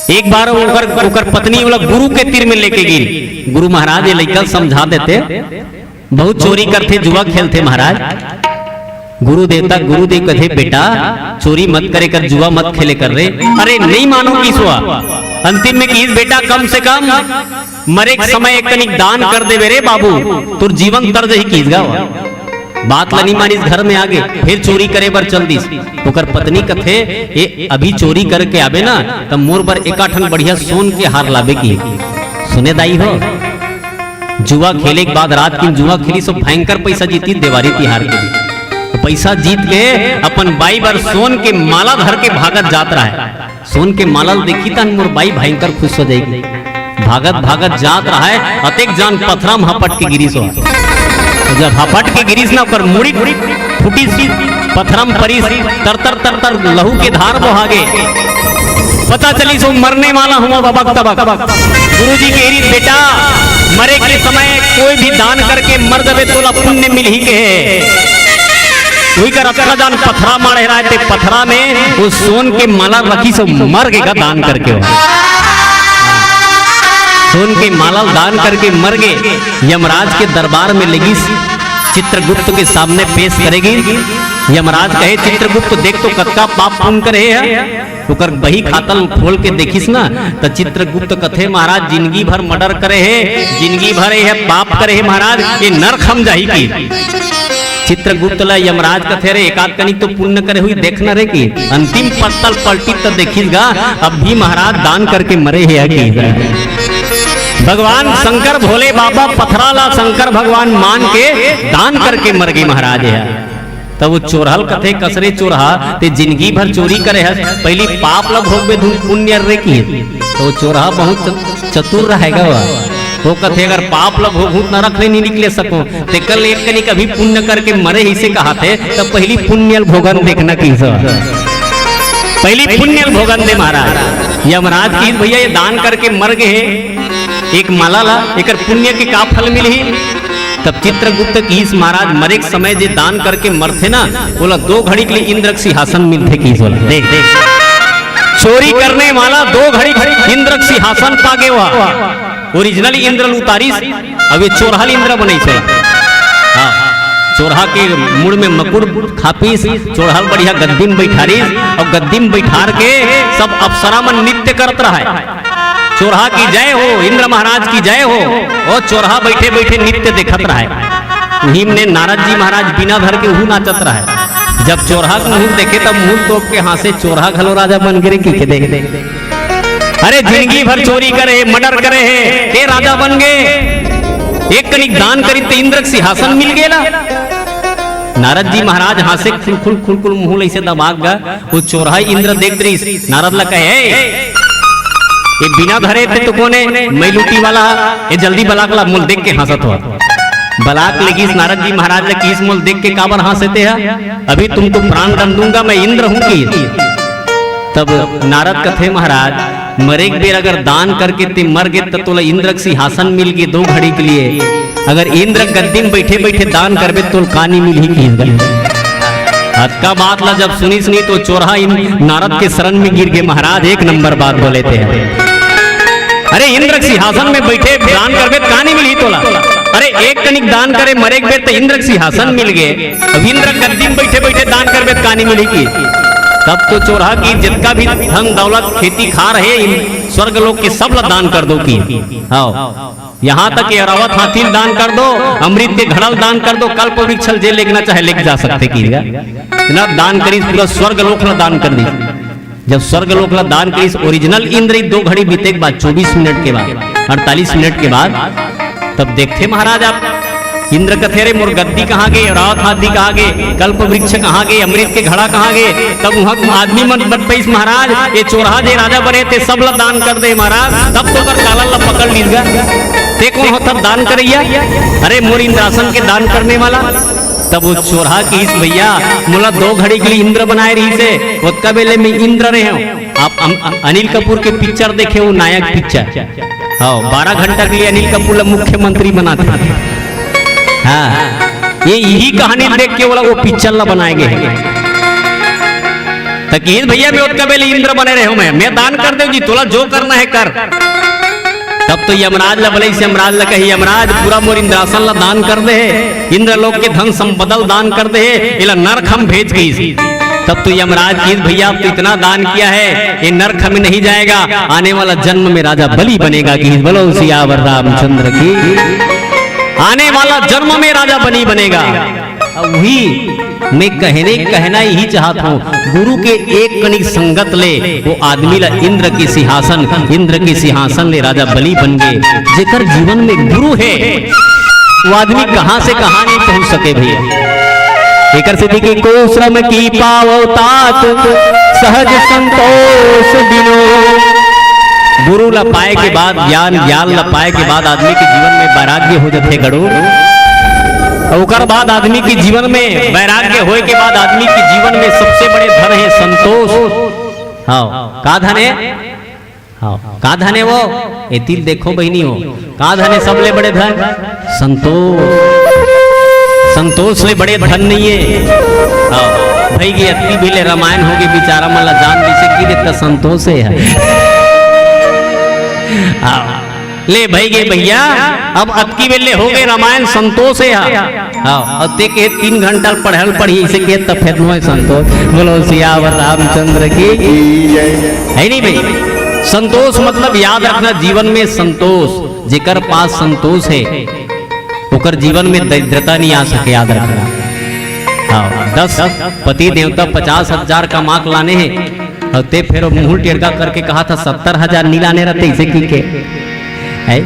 एक बार ओकर, ओकर पत्नी वाला गुरु के तीर में लेके गिरी। गुरु महाराज ये लइका समझा देते, बहुत चोरी करथे, जुआ खेलथे महाराज। गुरु देवता, गुरुदेव कथे, "बेटा, चोरी मत करे कर, जुआ मत खेले कर रे।" अरे, नहीं मानो किस हुआ। अंतिम में किस, "बेटा, कम से कम मरे के समय एक कनिक दान कर देवे रे बाबू, तोर जीवन तर जही," किस गा। बात ला नहीं मानिस, घर में आगे, फिर चोरी करे बर चल दिस। ओकर पत्नी कथे, "ए, अभी चोरी करके आबे ना, त मोर बर एकाठन बढ़िया सोन के हार लाबे," किस। सुने दाई हो, जुआ खेले के बाद रात किन जुआ खेलिस, भयंकर पैसा जीतिस देवारी तिहार के दिन। तो पैसा जीत के अपन बाई बर सोन के माला धर के भागत जात रहा है। सोन के माला ल देखी तहन मोर बाई भयंकर खुश हो जाएगी। भागत भागत जात रहा है, अतेक जान पथरा म हपट के गिरिस हो। तो जब हपट के गिरिस ना, ओकर मुड़ी फुटिस, पथरा म परिस, तर तर तर तर लहू के धार बोहा गे। पता चलिस वो मरने वाला हूँ अब अबक तबक। गुरुजी कहे रिहिस, "बेटा, मरे के समय कोई भी दान करके मर जाबे, तोला पुण्य मिलही," कहे। वही कर अतका जान पथरा माढ़े रहा है, ते पथरा में वो सोन के माला रखिस, मर गे का दान करके हो। सोन के माला दान करके मर गे। यमराज के दरबार में लेगिस, चित्रगुप्त के सामने पेश करे गिस। यमराज कहे, "चित्रगुप्त, देख तो कतका पाप पुण्य करे हे।" ओकर बही खाता ल खोल के देखिस ना, त चित्रगुप्त कथे, "महाराज, जिंदगी भर मर्डर करे हे, जिंदगी भर ये पाप करे हे महाराज, ये नरक म जाही," किस। चित्रगुप्त ला यमराज कथे, "रे, एकाध कनिक तो पुण्य करे होही, देख ना रे," किस। अंतिम पत्ता ल पलटिस त देखिस गा, अब भी महाराज दान करके मरे हे, किस। भगवान शंकर भोले बाबा पथरा ला शंकर भगवान मान के दान करके मर गे महाराज हे। तब वो चोरहा ल कथे, "कस रे चोरहा, ते जिंदगी भर चोरी करे हस, पहिली पाप ल भोगबे धुन पुण्य रे," किस। तो वो चोरहा बहुत च-, चतुर रहेगा वा। वो कथे, "अगर पाप ल भोगहूं त नरक ले नहीं निकले सकों, तेकर ले एक कनिक अभी पुण्य करके मरे हे अइसे कहत हे, त पहिली पुण्य ल भोगन दे," किस। पहिली पुण्य ल भोगन दे महाराज। यमराज किस, "भैया, ये दान करके मर गे हे, एक माला ला, एकर पुण्य के का फल मिलही?" तब चित्रगुप्त किस, "महाराज, मरे के समय जे दान करके मरथे ना, ओला दो घड़ी के लिए इंद्र के सिंहासन मिलथे," किस ओला। देख, देख, चोरी करने वाला दो घड़ी इंद्र के सिंहासन पागे हुआ। ओरिजिनल इंद्र ल उतारिस, अब ये चोरहा ल इंद्र बनइस हे। हाँ, चोरहा के मुड़ में मकुड़ खापिस, चोरहा ल बढ़िया गद्दी में बैठारिस, अउ गद्दी में बैठार के सब अप्सरा मन नृत्य करत रहय। चोरहा की जय हो, इंद्र महाराज की जय हो। ओ चोरहा बैठे बैठे नृत्य देखत रहय। उही में नारद जी महाराज बीना धर के उहू नाचत रहय। जब चोरहा के मुंह देखे, तब मुंह तोप के हाँसे, "चोरहा घलो राजा बन गे रे," किके देख दे। अरे, जिंदगी भर चोरी करे हे, मर्डर करे हे, ते राजा बन गे, एक कनिक दान करिस ते इंद्र के सिंहासन मिल गे ला। नारद जी महाराज हाँसे, खुलखुल खुलखुल मुंह ल अइसे दबा के गा, वो चोरहा इंद्र देख रिहिस, नारद ला कहे, "ए, ये बीना धरे ते तो कोन ए, मैं लूटी वाला, ये जल्दी बलाक ला, मोला देख के हाँसत हो।" बलाक लेगिस नारद जी महाराज ला, किस, "मोला देख के काबर हाँसे ते हा? अभी तुमको प्राण दंड दूंगा, मैं इंद्र हूँ," किस। तब नारद कथे, "महाराज, मरे के बेर अगर दान करके ते मर गे, त तोला इंद्र के सिंहासन मिल गे दो घड़ी के लिए। अगर इंद्र गद्दी में बैठे बैठे दान करबे, तोला का नहीं मिलही," किस। अतका बात ला जब सुनिस नहीं, तो चोरहा इन नारद के शरण में गिर गे, "महाराज, एक नंबर बात बोले ते।" अरे, इंद्र के सिंहासन में बैठे दान करबे त का नहीं मिलही तोला? अरे, एक कनिक दान करे मरे के बेर त इंद्र के सिंहासन मिल गे, अब इंद्र गद्दी में बैठे बैठे दान करबे त का नहीं मिलही किस। तब तो चोरहा किस, "जितका भी धन दौलत खेती खार हे, इन स्वर्ग लोक के सब ला दान कर दो," किस। हाँ, यहाँ तक कि ऐरावत हाथी ल दान कर दो, अमृत के घड़ा ल दान कर दो, कल्प वृक्ष ल जे लेगना चाहे लेके जा सकथे किस। इतना दान करिस, पूरा स्वर्ग लोक ला दान कर दिस। जब स्वर्ग लोक ला दान करिस, ओरिजिनल इंद्र ही दो घड़ी बीते के बाद, चौबीस मिनट के बाद, अड़तालीस मिनट के बाद, तब देखथे महाराज आप, इंद्र कथे, "अरे, मोर गद्दी कहाँ गे, ऐरावत हाथी कहाँ गे, कल्प वृक्ष कहाँ गे, अमृत के घड़ा कहाँ गे?" तब उहाँ आदमी मन बतपइस, "महाराज, ये चोरहा जे राजा बने ते सब ला दान कर दे महाराज," तब तो ओकर कालर ला पकड़ लीस गा। "ते कोन होथस दान करइया? अरे, मोर इंद्रासन के दान करने वाला।" तब वो चोरहा किस, "भैया, मोला दो घड़ी के लिए इंद्र बनाए रहिस हे, ओतका बेले मैं इंद्र रहे हूँ।" आप अम-, अम-, अनिल कपूर के पिक्चर देखे हो, नायक पिक्चर? हाँ, बारह घंटा के लिए अनिल कपूर ला मुख्यमंत्री बनाथे। हाँ, ये इही कहानी देख के ओला वो पिक्चर ला बनाए गे हे। त किहिस, "भैया, मैं ओतका बेले इंद्र बने रहेंव, मैं, मैं दान कर देंव जी, तोला जो करना हे कर।" तब तो यमराज ला बोलिस, यमराज ला कहिस, "यमराज, पूरा मोर इंद्रासन ला दान कर दे हे, इंद्रलोक के धन संपदा ल दान कर दे हे, एला नरक म भेज," कहिस। तब तो यमराज किहिस, "भैया, अब तो इतना दान किया है, ये नरक में नहीं जाएगा, आने वाला जन्म में राजा बलि बनेगा," किहिस। बोलो सियावर रामचंद्र की। आने वाला जन्म में राजा बलि बनेगा। अब वही मैं कहने, कहना यही चाहत हूँ, गुरु के एक कनिक संगत ले वो आदमी ला इंद्र के सिंहासन, इंद्र के सिंहासन ले राजा बलि बन गे। जेकर जीवन में गुरु हे, वो आदमी कहाँ से कहाँ नहीं पहुँच सके भैया। एकर सेती कि "को श्रम की पावो तात, सहज संतोष बिनु।" गुरु ला पाए के बाद, ज्ञान, ज्ञान ला पाए के बाद आदमी के जीवन में वैराग्य हो जाथे गड़ू। अउ ओकर बाद आदमी के जीवन में वैराग्य होए के बाद आदमी के जीवन में सबसे बड़े धन हे संतोष। हाँ, का धन हे? हाँ, का धन हे वो? एती ल देखो बहिनी हो, का धन हे सबले बड़े धन? संतोष। संतोष ले बड़े धन नहीं हे। हाँ, भई गे अतकी भी ले रामायण हो गे, बिचारा मन ला जान जैसे की देता संतोष हे। हाँ, ले भई गे भैया, अब अतकी बेले हो गे रामायण, संतोष हे हा। हाँ, अउ ते के तीन घंटा पढ़ल पढ़ी, इसे के त फेर मोय संतोष। बोलो सियावर रामचंद्र की। हे नहीं भई, संतोष मतलब याद रखना, जीवन में संतोष। जेकर पास संतोष हे, ओकर जीवन में दरिद्रता नहीं आ सके, याद रखना। हाँ, दस पति देवता पचास हजार कमा के लाने हे, अउ ते फेर मुंह टेड़का करके कहा था, "सत्तर हजार नी लाने रहते, इसे की के?" है?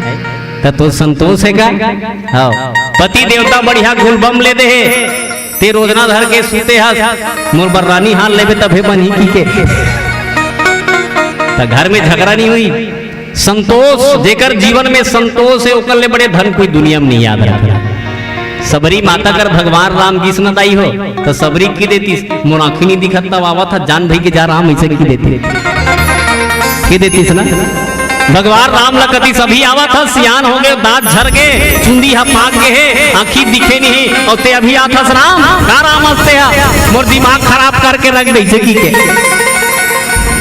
त तो संतोष हे का? हाँ। पति देवता बढ़िया गुलबम ले दे हे, ते रोजना धर के सूते हस, "मोर बर रानी हार लेबे तभे बनही," की के। त घर में झगड़ा नहीं होई। संतोष, जेकर जीवन में संतोष हे, ओकर ले बड़े धन कोई दुनिया में नहीं, याद रखना। सबरी माता कर भगवान राम गिस न दाई हो, त सबरी की देतिस, "मोर आँखी नहीं दिखत, तब आवत ह, जान भई के जा राम," इसे की देतिस, की देतिस ना। भगवान राम ला कतिस, "अभी आवत ह, सियान हो गे, दांत झर गे, चुंदी ह पाक गे हे, आँखी दिखे नहीं, अउ ते अभी आत हस राम, का राम हस ते ह, मोर दिमाग खराब करके रख दे," इसे की के।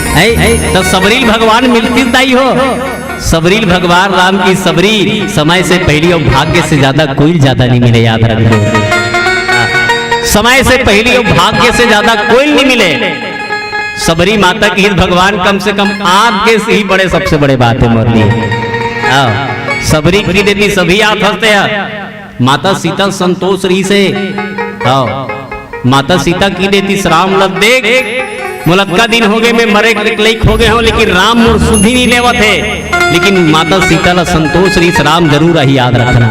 है, है, त सबरी भगवान मिलतिस दाई हो। सबरी ल भगवान राम की सबरी समय से पहली अउ भाग्य से ज्यादा कोई ल ज्यादा नहीं मिले, याद रख लो। समय से पहली अउ भाग्य से ज्यादा कोई ल नहीं मिले। सबरी माता किहिस, भगवान कम से कम आत गे, इही बड़े सबसे बड़े बात हे मोर लिए। हाँ, सबरी की देतिस अभी आत हस ते ह। माता सीता संतोष रहिस हे। हाँ, माता सीता की देतिस राम ल, "देख, मोला अतका दिन हो गे, मैं मरे के लइक हो गे हंव, लेकिन राम मोर सुधि नहीं लेवत हे।" लेकिन माता सीता ला संतोष रहिस, राम जरूर आही, याद रखना।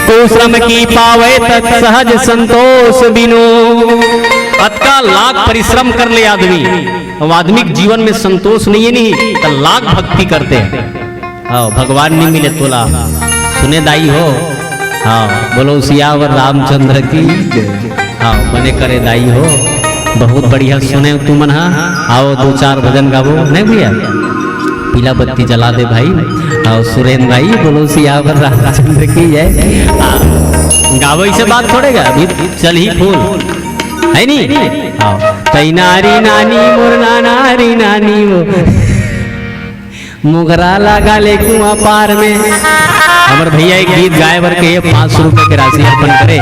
"को श्रम की पावे तत सहज संतोष बिनु।" अतका लाख परिश्रम कर ले आदमी, अब आदमी के जीवन में संतोष नहीं हे, नहीं त लाख भक्ति करते हैं। हाँ, भगवान नहीं मिले तोला। सुने दाई हो। हाँ, बोलो सियावर रामचंद्र की। हाँ, बने करे दाई हो। बहुत बढ़िया सुने तुमन हा। आओ दो चार भजन गावो, नहीं भैया? पीला बत्ती जला दे भाई। आओ सुरेन भाई, बोलो सियावर रामचंद्र की जय। हाँ, गावो, इसे बात थोड़े गा, अभी चल ही फूल। है नी? आओ। तई नारी नानी मोर ना नारी नानी वो। मोगरा लगा ले कुआं पार में। हमर भैया एक गीत गाए बर के पाँच सौ रुपए के राशि अर्पण करे।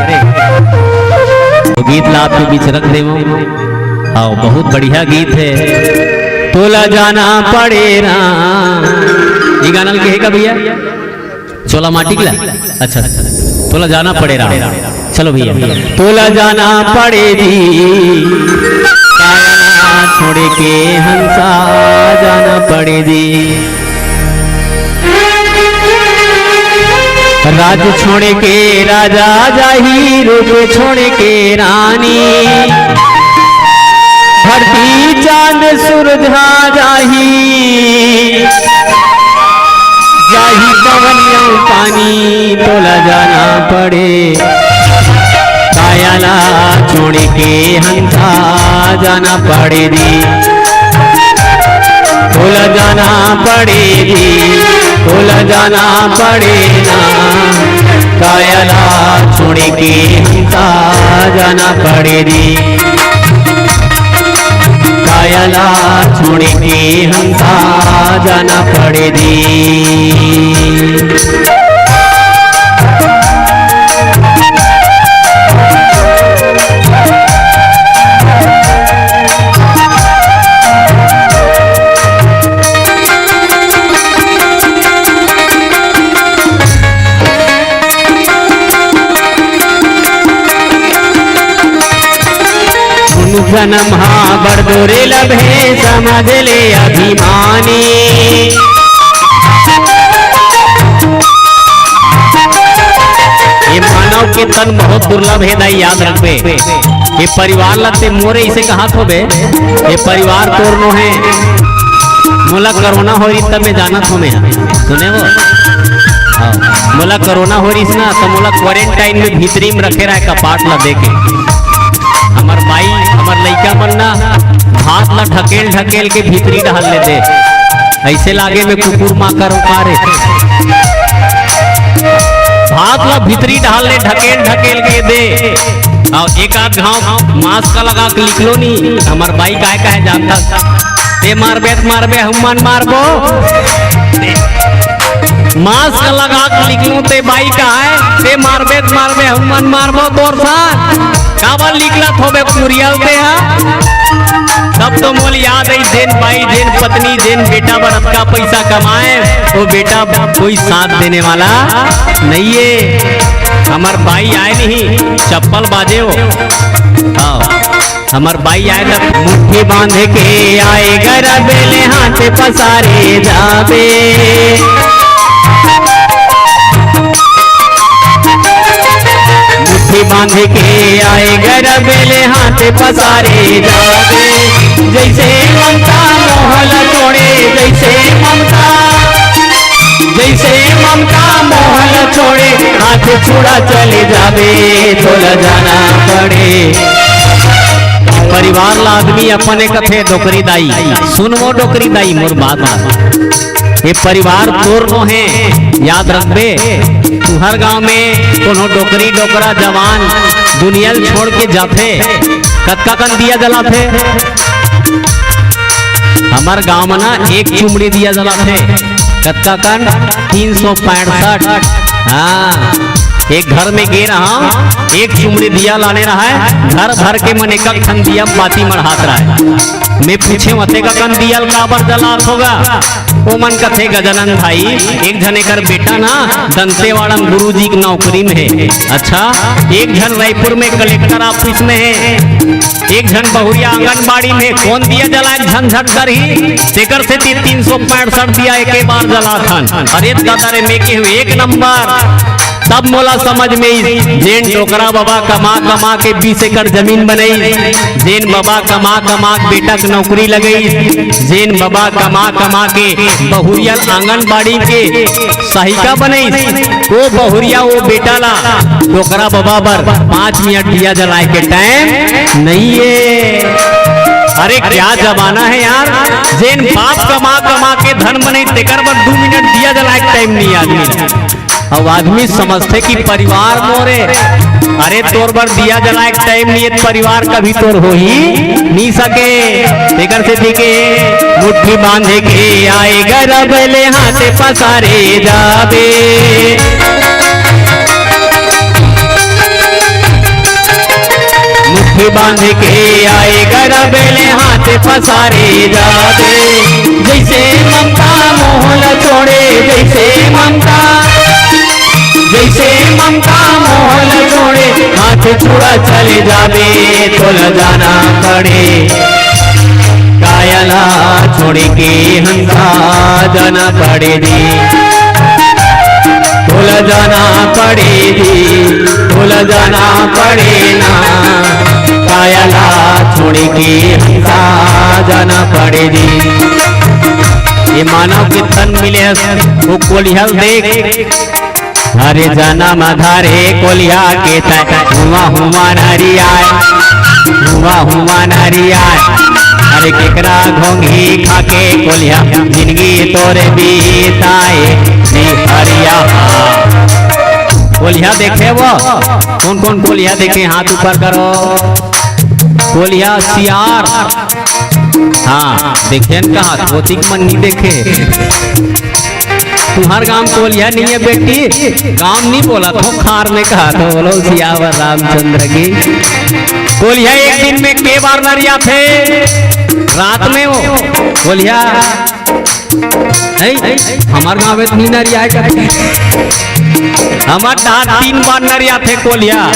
तो गीत ला आपके बीच रख देवो। आओ, बहुत बढ़िया गीत है। तोला जाना पड़े राम। ये गाना ल कहे का भैया? चोला माटी के ला? अच्छा, अच्छा। तोला जाना पड़े राम। चलो भैया। तोला जाना पड़े जी, काया छोड़ के हंसा जाना पड़े जी। राज छोड़ के राजा जाही, रूप छोड़ के रानी, धरती चांद सूरज हा जाही, जाही पवन अउ पानी, तोला जाना पड़े। काया ला छोड़ के हंसा जाना पड़े जी। तोला जाना पड़े जी, तोला जाना पड़े ना, काया ला छोड़ के हमका जाना पड़े जी, काया ला छोड़ के हमका जाना पड़े जी। जन्म हा बड़ दुर्लभ हे, समझ ले अभिमानी। ये मानव के तन बहुत दुर्लभ हे दाई, याद रखबे। ये परिवार ला ते मोरे इसे कहात होबे, ये परिवार तोर नो हे। मोला कोरोना हो रही तब मैं जानत हो मैं, सुने वो? हाँ। मोला कोरोना हो रही ना, तो मोला क्वारंटाइन में भीतरी में रखे रहे कपाट ला देके। हमर माई, हमर लइका मन ना भात ला ढकेल ढकेल के भीतरी डाल ले दे। ऐसे लागे में कुकुर माकर उकारे। भात ला भीतरी डाल ले, ढकेल ढकेल के दे। और एक आध घाव मास्क लगा के लिख लो नी, हमर बाई काय कहे जानता। ते मारबे त मारबे, हम मन मारबो। मास्क लगा के लिख लूं, ते बाई कहे, ते मारबे त मारबे, हम मन मारबो तोर साथ। काबर लिखलत होबे कुरियल ते हा? तब तो मोल याद आई, जेन बाई, जेन पत्नी, जेन बेटा बर अतका पैसा कमाए, वो बेटा कोई साथ देने वाला नहीं है। हमर बाई आए नहीं, चप्पल बाजे हो। हाँ। हमर बाई आए त मुट्ठी बांध के आए, गरबे ले हाथ पसारे जाबे। मुट्ठी बांध के आए, गरबे ले हाथ पसारे जाबे। जैसे ममता मोहल तोड़े, जैसे ममता जैसे ममता मोहल छोड़े, हाथ छुड़ा चले जाबे, तोला जाना पड़े। परिवार ला आदमी अपने कथे डोकरी दाई, सुन वो डोकरी दाई मोर बात ला। ये परिवार तोर नो हे, याद रखबे। तुहर गांव में कोनो डोकरी डोकरा जवान दुनिया ल छोड़ के जाथे, कतका कन दिया जलाथे? हमर गांव में ना एक चुमड़ी दिया जलाथे। कतका कन? तीन सौ पैंसठ। हाँ, एक घर में गे रहा, एक चुमड़ी दिया लाने रहा है, घर भर के मन एक ठन दिया बाती मढ़ात रहा है। मैं पूछे, "अतेक कन दिया ल काबर जलात होगा?" ओमन कथे, "गजानन भाई, एक झन एकर बेटा ना दंतेवाड़ा म गुरुजी के नौकरी में हे।" अच्छा, एक झन रायपुर में कलेक्टर ऑफिस में हे, एक झन बहुरिया आंगनबाड़ी में, कोन दिया जलाए झंझट करही? तेकर सेती तीन सौ पैंसठ दिया एके बार जलाथन। अरे दादा रे, मैं केहूं एक नंबर। तब मोला समझ में आइस, जेन डोकरा बबा कमा कमा के बीस एकड़ जमीन बनई, जेन बबा कमा कमा के बेटा के नौकरी लगई, जेन बबा कमा कमा के बहुरिया ल आंगनबाड़ी के सहायिका बनई, वो बहुरिया वो बेटा ला डोकरा बबा बर पाँच मिनट दिया जलाए के टाइम नहीं है। अरे क्या जमाना है यार, जेन बाप कमा कमा के धन बनई तेकर बर दू मिनट दिया जलाए के टाइम नहीं आदमी ला। अब आदमी समझथे कि परिवार मोरे, अरे तोर बर दिया जलाए के टाइम नहीं है, परिवार कभी तोर हो ही नहीं सके। तेकर सेती के मुट्ठी बांध के आए, गरब ले हाथ पसारे जाबे। मुट्ठी बांध के आए, गरब ले हाथ पसारे जाबे। जैसे ममता मोहल छोड़े, जैसे ममता, जैसे ममता मोहल छोड़े, हाथ छुड़ा चले जाबे, तोला जाना पड़े। काया ला छोड़ के हमका जाना पड़े जी, तोला जाना पड़े जी, तोला जाना पड़े ना। काया ला छोड़ के हमका जाना पड़े जी। ये मानव के तन मिले हस, वो कोलिहल देख। अरे जनम धरे कोलिया के तय, हुआ हुआ नारी आय, हुआ हुआ नारी आय। अरे केकरा घोंघी खाके कोलिहा, जिंदगी तोरे बीताए जी हरिया। कोलिहा देखे वो, कौन कौन कोलिहा देखे, हाथ ऊपर करो। कोलिहा सियार, हाँ देखे न कहा, धोती के मन नहीं देखे। तुम्हार गांव कोलिहा नहीं है बेटी, गांव नहीं बोला तो खार में कहा तो बोलो सियावर रामचंद्र की। कोलिहा एक दिन में के बार नरिया थे, रात में वो कोलिहा है, हमार गांव में नहीं नरिया है कभी। हमार डहार तीन बार नरिया थे कोलिहा।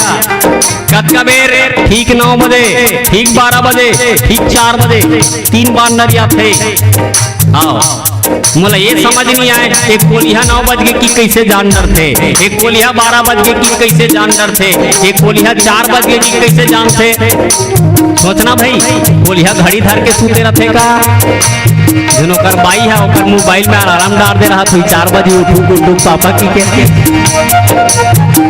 कतका बेर? ठीक नौ बजे, ठीक बारह बजे, ठीक चार बजे, तीन बार नरिया थे। हाँ, मोला ये समझ नहीं आए, एक कोलिहा नौ बज गे कि कैसे जान डरथे, एक कोलिहा बारह बज गे कि कैसे जान डरथे, एक कोलिहा चार बज गे कि कैसे जानथे। सोचना भाई, कोलिहा घड़ी धर के सूते रथे का? जनो कर बाई है, ओकर मोबाइल में अलार्म डाल दे रहा, तू चार बजे उठू, उठू पापा की के।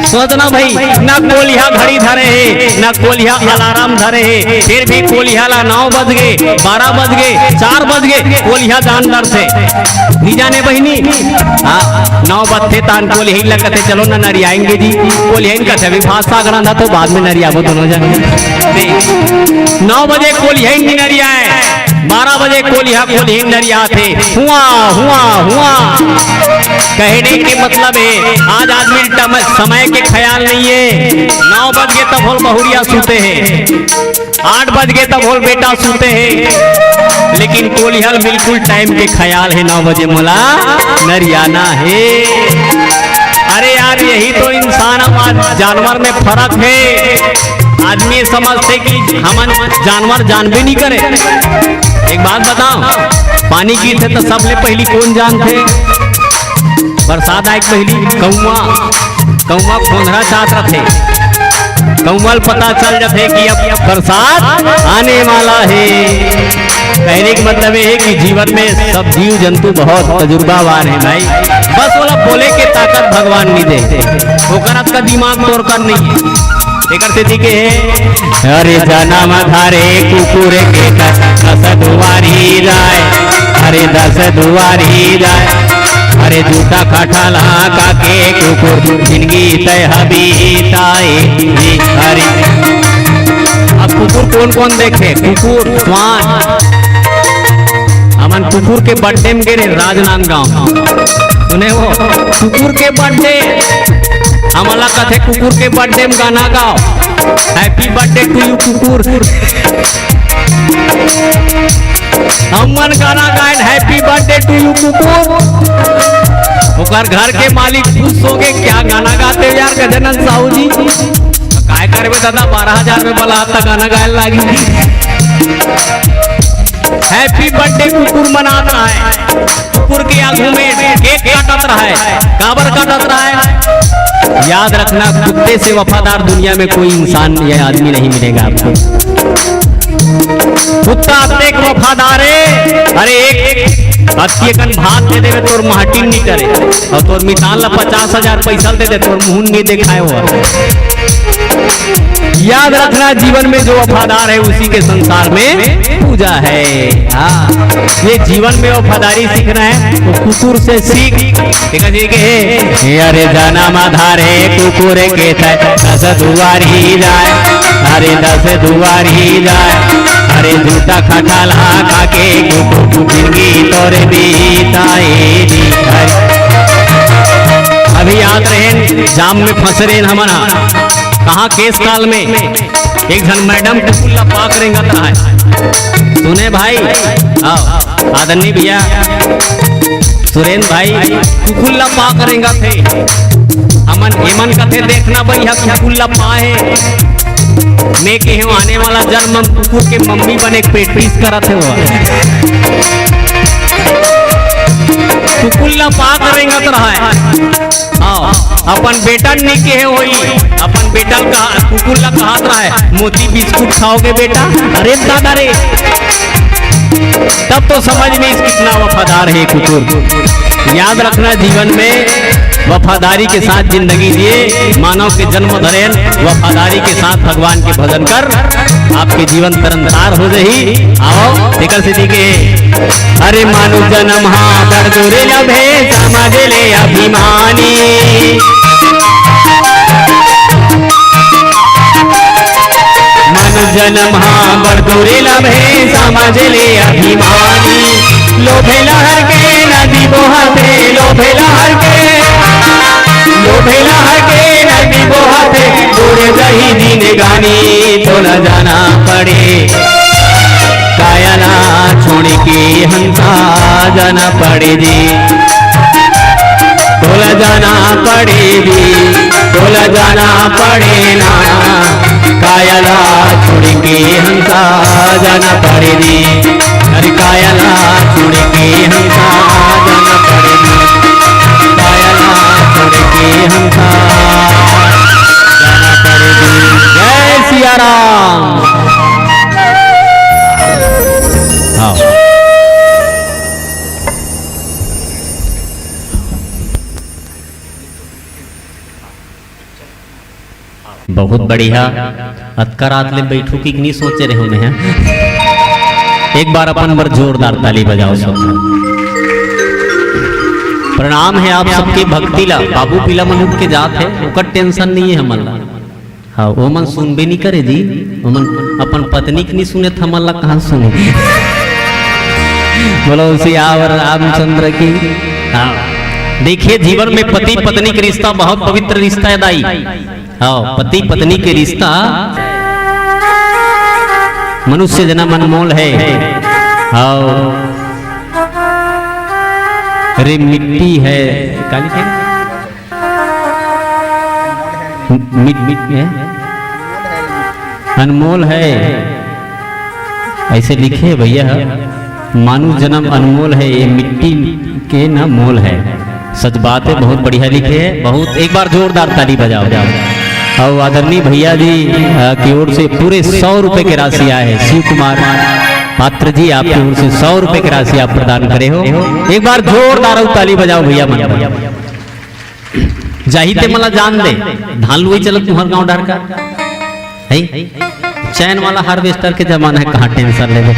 सोचना भाई, ना कोलिहा घड़ी धरे है, ना कोलिहा अलार्म धरे है, फिर भी कोलिहा ला नौ बज गे, बारह बज गे, चार बज गे, कोलिहा जान डरथे। नहीं जाने बहिनी, हाँ, नौ बजथे तान कोलिहा ला कथे, "चलो ना नरियाएंगे जी।" कोलिहा कथे, "अभी भात साग रांधा तो बाद में नरियाबो दोनों जन।" नहीं, नौ बजे कोलिहा नहीं नरियाए, बारह बजे कोलिहा, कोलिहा नरियाथे, "हुआ, हुआ, हुआ।" कहने के मतलब है, आज आदमी टम-, समय के ख्याल नहीं है। नौ बज गे तब होल बहुरिया सूते हैं, आठ बज गे तब होल बेटा सूते हैं, लेकिन कोलिहा ल बिल्कुल टाइम के ख्याल है, नौ बजे मोला नरियाना है। अरे यार, यही तो इंसान अउ जानवर में फर्क है। आदमी समझथे कि हमन जानवर जानबे नहीं करे। एक बात बताओ, पानी गिरथे तो सबले पहली कौन जानथे? बरसात आए के पहली कौआ, कौआ खोंधरा चाहत रथे। कौआ ल पता चल जाथे कि अब बरसात आने वाला है। कहने का मतलब ये है कि जीवन में सब जीव जंतु बहुत तजुर्बावार हैं भाई। बस ओला बोले के ताकत भगवान नहीं दे, ओकर अतका दिमाग तोर कर नहीं है। एकर सेती के हे, अरे जनम धरे कुकुर के त दस दुवारी जाए, अरे दस दुवारी जाए, अरे जूता खटला का के कुकुर जिंदगी तय हबीताए जी हरी। अब कुकुर कौन कौन देखे? कुकुर, श्वान। हमन कुकुर के बर्थडे में गे रहे राजनांदगांव, सुने हो, कुकुर के बर्थडे, हमन ला कथे कुकुर के बर्थडे में गाना गाओ, Happy birthday to you कुकुर। हमन गाना गाएन Happy birthday to you कुकुर। ओकर घर के मालिक खुश हो गए, क्या गाना गाते हो यार गजानन साहू जी? काय करबे दादा, बारह हजार में बला त गाना गाए लागी। Happy birthday कुकुर मनात रहे, कुकुर के आगू में केक काटत रहे। काबर काटत रहे? याद रखना, कुत्ते से वफादार दुनिया में कोई इंसान या आदमी नहीं मिलेगा आपको। कुत्ता अतेक वफादार है, अरे एक, एक अतिकन भात दे देवे तोर महटिन नहीं करे, और तोर मितान ला पचास हजार पैसा दे दे, तोर मुहून नहीं देखाए हो। याद रखना, जीवन में जो वफादार है उसी के संसार में पूजा है। हाँ, ये जीवन में वफादारी सीखना है तो कुकुर से सीख। ठीक है जी, के हे, अरे जनम धरे कुकुर के तय दस दुवारी जाए, अरे दस दुवारी जाए, अरे जूता खटला का के कुकुर जिंदगी तोरे बीताए जी हरी। अभी याद रहेन, जाम में फंस रहेन हमन हा। कहाँ केस काल में एक झन मैडम कुकुर ला पाक रेंगत रहा है। सुने भाई, आओ, आदरणीय भैया सुरेंद्र भाई, कुकुर ला पाक रेंगत हे। हमन एमन कथे देखना बइहा कुकुर ला पाए। मैं कहे आने वाला जन्म में कुकुर के मम्मी बने के practice करत हे वो। कुकुर ला पाक रेंगत रहा है। हाँ, अपन बेटा नी कहे होई, अपन बेटा ल कहा, कुकुर ला कहत रहा है, "मोती बिस्कुट खाओगे बेटा?" अरे दादा रे, तब तो समझ में इस कितना वफादार है कुकुर। याद रखना, जीवन में वफादारी के साथ जिंदगी जिए, मानव के जन्म धरेन, वफादारी के साथ भगवान के भजन कर, आपके जीवन तरनतार हो जाही। आओ, तेकर सेती के, अरे मानुष जन्म हा बड़ दुर्लभ हे, समझ ले अभिमानी। मानुष जन्म हा बड़ दुर्लभ हे, समझ ले अभिमानी। लोभे लहर के नदी बोहत हे, लोभे लहर के, लोभे लहर के नदी बोहत हे, बूड़ जाही जिनगानी, तोला जाना पड़े। काया ला छोड़ के हंसा जाना पड़े जी, तोला जाना पड़े जी, तोला जाना पड़े ना। काया ला छोड़ के हंसा जाना पड़े जी, अरे काया ला छोड़ के हंसा जाना पड़े जी, काया ला छोड़ के हंसा जाना पड़े जी। जय सिया राम। हाँ। बहुत बढ़िया। अतका रात ले बैठू कि नहीं सोचे रहे मैं। एक बार अपन बर जोरदार ताली बजाओ सब। प्रणाम है आप सबके भक्ति ला। बाबू पीला मन उठ के जात है, ओकर टेंशन नहीं है हमन ला। हाँ, ओमन सुनबे नहीं करे जी, ओमन अपन पत्नी के नहीं सुने, त हमन ला कहाँ सुने? बोलो सियावर रामचंद्र की। हाँ, देखिए, जीवन में पति पत्नी के रिश्ता बहुत पवित्र रिश्ता है दाई। हाँ, पति पत्नी के रिश्ता मनुष्य जन्म अनमोल है। हाँ, अरे मिट्टी है, का लिखे? मिट, मिट है, अनमोल है। ऐसे लिखे है भैया, मानुष जन्म अनमोल है, ये मिट्टी के ना मोल है। सच बात है, बहुत बढ़िया लिखे है, बहुत। एक बार जोरदार ताली बजाओ। और आदरणीय भैया जी, अ, की ओर से पूरे सौ रुपए की राशि आए है। शिव कुमार पात्र जी, आपकी ओर से सौ रुपए की राशि आप प्रदान करे हो। एक बार जोरदार अउ ताली बजाओ भैया मन। जाही ते मला जान दे, धान लुवई चलत तुंहर गांव डहर का। है? चैन वाला हार्वेस्टर के जमाना है, कहाँ टेंशन लेबे।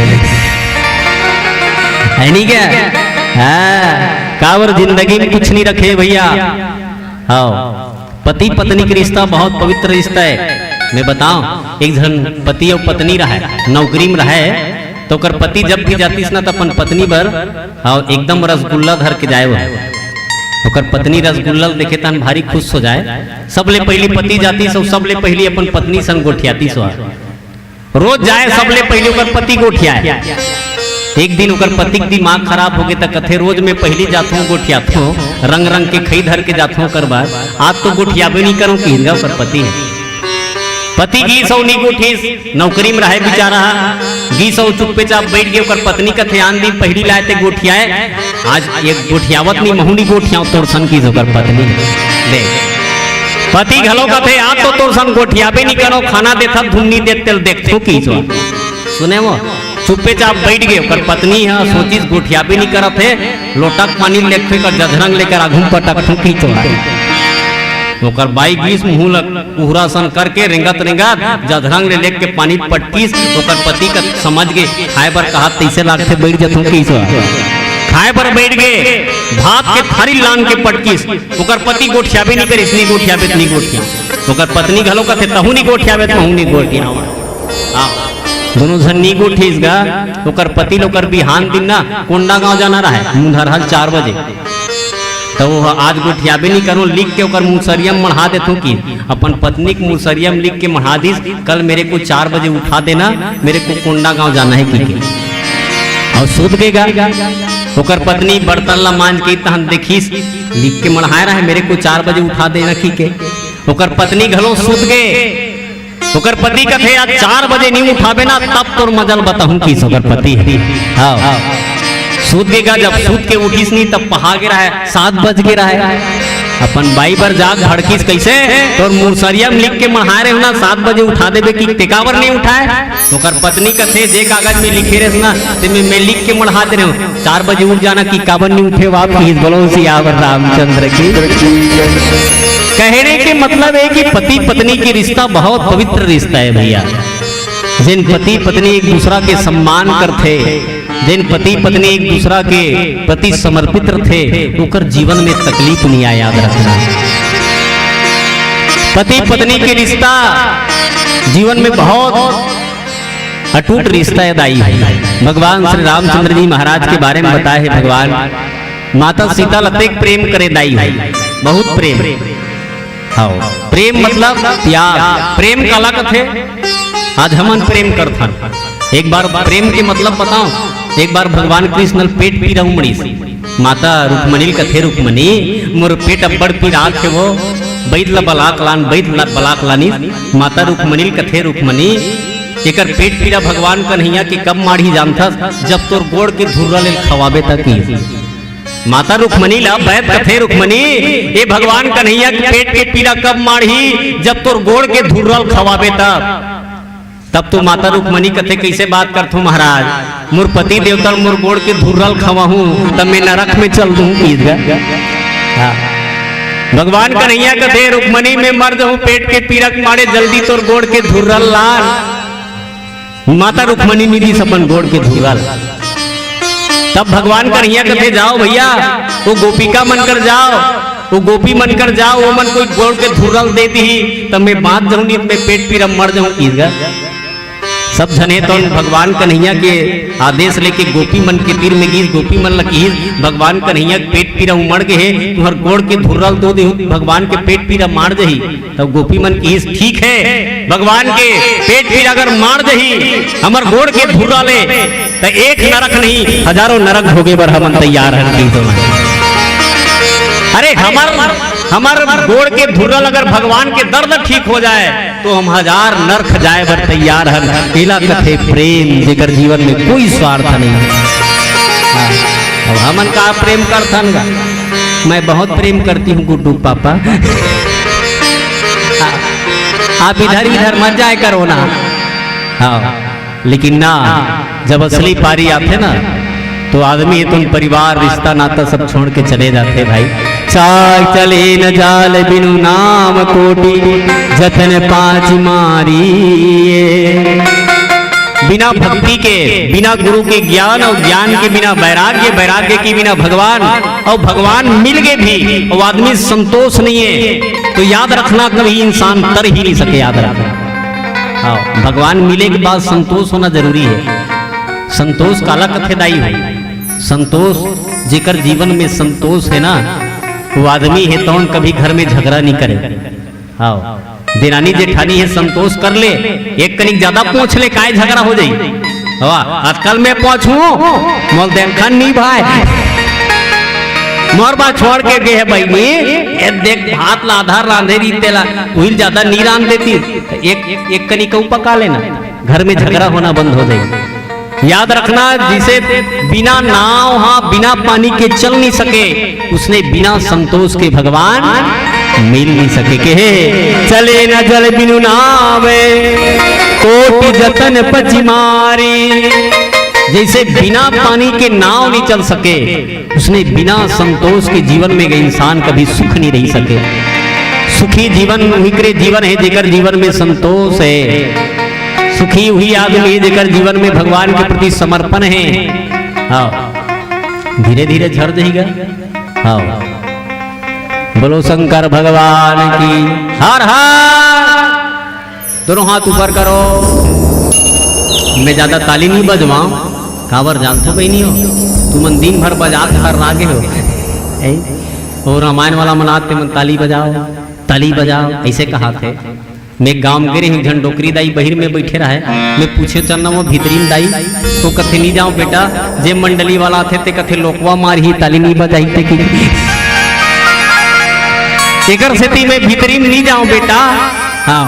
है नहीं क्या? हाँ, काबर जिंदगी में कुछ नहीं रखे भैया। हाँ, पति पत्नी के रिश्ता बहुत पवित्र रिश्ता है। मैं बताऊं, एक झन पति अउ पत्नी रहे, नौकरी में रहे, तो ओकर पति जब भी जातिस ना, तो अपन पत्नी बर, हाँ, एकदम रसगुल्ला धर के जाए वो। ओकर पत्नी रसगुल्ला ल देखे तहन भारी खुश हो जाए। सबले पहिली पति जातिस अउ सबले पहिली अपन पत्नी संग गोठियातिस। रोज जाए, सबले पहिली ओकर पति गोठियाए। एक दिन ओकर पति के दिमाग खराब हो गे, त कथे, "रोज मैं पहिली जाथों, गोठियाथों, रंग रंग के खई धर के जाथों ओकर बर, आज तो गोठियाबे नहीं करों," किहिस गा ओकर पति ह। पति गीस अउ नी गोठिस, नौकरी में रहे बेचारा, गीस अउ चुप्पे चाप बैठ गे। ओकर पत्नी कथे, "आन दिन पहिली लाए ते गोठियाए, आज एक गोठियावत नी, महू नी गोठियाव तोर सन," किहिस ओकर पत्नी। ले, पति घलो कथे, "आज तो तोर सन गोठियाबे नी करों, खाना देथस धुन नी देत तेला देखथों," किहिस। सुने वो, चुप्पे चाप बैठ गे। ओकर पत्नी ह सोचिस, "गोठियाबे नी करत हे, लोटा के पानी लेके कर जझरंग लेकर आघू म पटकथों," किहिस। ओकर बाई गीस मुहूं ल कुहरा सन करके रेंगत रेंगत जधरंग ले लेके पानी पटकीस। ओकर पति का समझ गे, खाए बर कहत तइसे लागथे, बैठ जथों किहिस। खाए बर बैठ गे, भात के थारी लान के पटकीस। ओकर पति गोठियाबे नी करिस, "नी गोठियाबे त नी गोठिया।" ओकर पत्नी घलो कथे, "तहूं नी गोठियाबे त महूं नी गोठिया।" हाँ, दोनों झन नी गोठिस गा। ओकर पति ल ओकर बिहान दिन ना कोंडागांव जाना रहे, मुंधरहल चार बजे। त वो ह आज गोठियाबे नी करों, लिख के ओकर मुसरिया म मढ़ा देथों कि अपन पत्नी के मुसरिया म लिख के मढ़ा दिस, "कल मेरे को चार बजे उठा देना, मेरे को कोंडागांव जाना है," कहिके। अउ सुत गे गा। ओकर पत्नी बर्तन ला मांज के तहन देखिस, लिख के मढ़ाए रहे, "मेरे को चार बजे उठा देना," कहिके। ओकर पत्नी घलो सुत गे। ओकर पति कथे, "आज चार बजे नी उठाबे ना, तब तोर मजा ल बताहूं," किहिस ओकर पति ह। हाँ। सूत गे गा, जब सूत के उठिस नी, तब पहा गे रहे, सात बज गे रहे। अपन बाई बर जाग भड़किस कइसे? तोर मुसरिया में लिख के मढ़ाए रहे हो ना, सात बजे उठा देबे कि ते काबर नहीं उठाए? ओकर पत्नी कथे, "जे कागज में लिखे रहे ना, ते में मैं लिख के मढ़ा दे रहे हो, चार बजे उठ जाना कि काबर नहीं उठे हो आप?" किहिस। बोलो सियावर रामचंद्र की। कहने के मतलब है कि पति पत्नी की रिश्ता बहुत पवित्र रिश्ता है भैया। जेन पति पत्नी एक दूसरा के सम्मान करथे, जेन पति पत्नी एक दूसरा के प्रति समर्पित रथे, ओकर जीवन में तकलीफ नहीं आए, याद रखना। पति पत्नी के रिश्ता जीवन में बहुत अटूट रिश्ता है दाई। भगवान श्री रामचंद्र जी महाराज के बारे में बताए है भगवान, माता सीता ल अतेक प्रेम करे दाई, बहुत प्रेम। हाँ, प्रेम मतलब प्यार। प्रेम काला कथे? आज हमन प्रेम करथन। एक बार प्रेम के मतलब बताओ। एक बार भगवान कृष्ण ल पेट पीरा उमड़िस। माता रुक्मणी ल कथे, "रुक्मणी, मोर पेट अब्बड़ पीरात हे वो, वैद ल बलाक लान।" वैद ल बलाक लानिस। माता रुक्मणी ल कथे, "रुक्मणी, एकर पेट पीरा भगवान कन्हैया के कब माड़ही जानथस? जब तोर गोड़ के धुर्रा ले खवाबे तक ही।" माता रुक्मणी ला वैद कथे, "रुक्मणी, ए भगवान कन्हैया के पेट के पीरा कब माड़ही? जब तोर गोड़ के धुर्रा ल खवाबे तब।" तब तो माता रुक्मणी कथे, "कइसे बात करथो महाराज, मोर पति देवता ल मोर गोड़ के धुर्रा ल खवाहूं, तब मैं नरक में चल दूं।" ईद गा। हाँ। भगवान कन्हैया कथे, "रुक्मणी, मैं मर जाऊं पेट के पीरा के मारे, जल्दी तोर गोड़ के धुर्रा ल लान।" माता रुक्मणी नइ दिस अपन गोड़ के धुर्रा ल। तब भगवान कन्हैया कथे, "जाओ भैया, वो गोपिका मन कर जाओ, वो गोपी मन कर जाओ, वो मन कोई गोड़ के धुर्रा ल दे दिही, तब मैं बांच जाऊं, नहीं मैं पेट पीरा मर जाऊं।" ईद गा। सब झने तो भगवान कन्हैया के आदेश लेके गोपी मन के तीर में गिस, गोपी मन ल किहिस, "भगवान कन्हैया के पेट पीरा उमड़ गे हे, तुम्हर गोड़ के धुर्रा ल दो देहू, भगवान के पेट पीरा माड़ जही।" तब गोपी मन किहिस, "ठीक है, भगवान के पेट पीरा अगर माड़ जही हमर गोड़ के धुर्रा ले, त एक नरक नहीं, हजारों नरक भोगे बर हमन तैयार हन।" की तो अरे, हमर, हमर गोड़ के धुर्रा ल अगर भगवान के दर्द ठीक हो जाए, तो हम हजार नरक जाए बर तैयार हन। एला कथे प्रेम, जेकर जीवन में कोई स्वार्थ नहीं है। हाँ, अब हमन का प्रेम करथन गा? मैं बहुत प्रेम करती हूँ गुड्डू पापा। आप इधर इधर मत जाए करो ना। हाँ, लेकिन ना, जब असली पारी आथे ना, तो आदमी हे तुम परिवार, रिश्ता नाता सब छोड़ के चले जाते भाई। चाल चले न जाल बिनु नाम कोटि जतन पाँच मारी। बिना भक्ति के, बिना गुरु के ज्ञान और ज्ञान के बिना वैराग्य, वैराग्य के बिना भगवान और भगवान मिल के भी वो आदमी संतोष नहीं है, तो याद रखना कभी इंसान तर ही नहीं सके। याद रखना। हाँ, भगवान मिले के बाद संतोष होना जरूरी है। संतोष काला कथे दाई हो? संतोष, जेकर जीवन में संतोष है ना, वो आदमी है तौन कभी घर में झगड़ा नहीं करे। हाँ, देरानी जेठानी है, संतोष कर ले, एक कनिक ज्यादा पूछ ले, काय झगड़ा हो जाई। वाह, आजकल मैं पूछूं, मोल देखन नहीं भाई, मोर बा छोड़ के गे है बहिनी, ए देख भात ला आधा रांधे रही तेला, उहिल ज्यादा नहीं रांध देती, तो एक, एक कनिक अउ पका लेना, घर में झगड़ा होना बंद हो जाएगी। याद रखना, जिसे बिना नाव हा, बिना पानी के चल नहीं सके, उसने बिना संतोष के भगवान मिल नहीं सके। कहे, "चले न जल बिनु नाव, कोटि जतन पचि मारी।" जैसे बिना पानी के नाव नहीं चल सके, उसने बिना संतोष के जीवन में गए इंसान कभी सुख नहीं रह सके। सुखी जीवन उहिकरे जीवन है, जेकर जीवन में संतोष है। सुखी उही आदमी है, जेकर जीवन में भगवान के प्रति समर्पण है। हाँ, धीरे धीरे झर जाएगा। हाँ, बोलो शंकर भगवान की। हर हर। दोनों हाथ ऊपर करो। मैं ज्यादा ताली नहीं बजवाऊं, काबर जानथो बहिनी हो, तुमन दिन भर बजात हर लागे हो। ए? और रामायण वाला मनात ते मन ताली बजाओ, ताली बजाओ, ऐसे कहा थे। मैं गांव गे रही हूँ, झन डोकरी दाई बहिर में बैठे रहे, मैं पूछे चलना वो भीतरी में दाई, तो कथे नहीं जाओ बेटा, जे मंडली वाला थे ते कथे लोकवा मारही ताली नहीं बजाई ते की। एकर सेती मैं भीतरी में नहीं जाऊं बेटा। हाँ,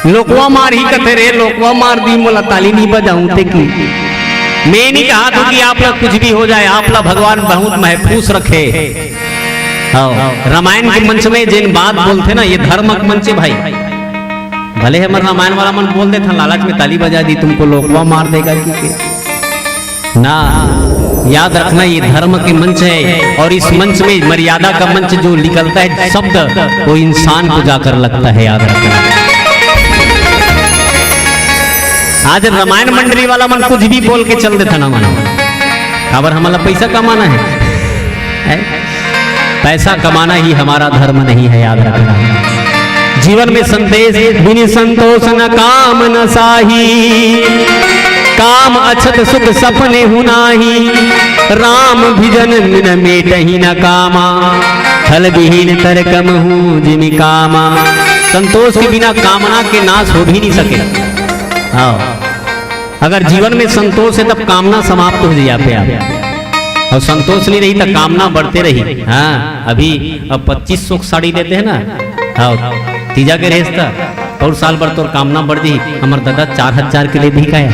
लोकवा मारही कथे रे, लोकवा मार दी मोला ताली नहीं बजाऊं ते की। मैं नहीं कहा था कि आप लोग कुछ भी हो जाए, आप लोग भगवान बहुत महफूज रखे। हाँ, रामायण के मंच में जेन बात बोलथे ना, ये धर्म के मंच हे भाई। भले हमर रामायण वाला मन बोल देथे, लालच में ताली बजा दी, तुमको लोकवा मार देगा कि के। ना, याद रखना, ये धर्म के मंच है और इस मंच में मर्यादा का मंच जो निकलता है शब्द, वो इंसान को जाकर लगता है, याद रखना। आज रामायण मंडली वाला मन कुछ भी बोल के चल देथे ना मन, काबर हमला पैसा कमाना है, है? पैसा कमाना ही हमारा धर्म नहीं है, याद रखना। जीवन में संदेश, बिन संतोष न काम न साही, काम अछत सुख सपने हु नाही, राम भजन बिन मेटहि न कामा, फल विहीन तर कमहु जिमि कामा। संतोष के बिना कामना के नाश हो भी नहीं सके। हाँ, अगर जीवन में संतोष है, तब कामना समाप्त हो जाई आपे आप। और संतोष नहीं रही, तो कामना बढ़ते रही। हाँ, अभी अब पच्चीस सौ के साड़ी लेते हैं ना, हाँ, तीजा के रेस था, पौर साल भर तोर कामना बढ़ जाई, हमर दादा चार हजार के ले दी का है।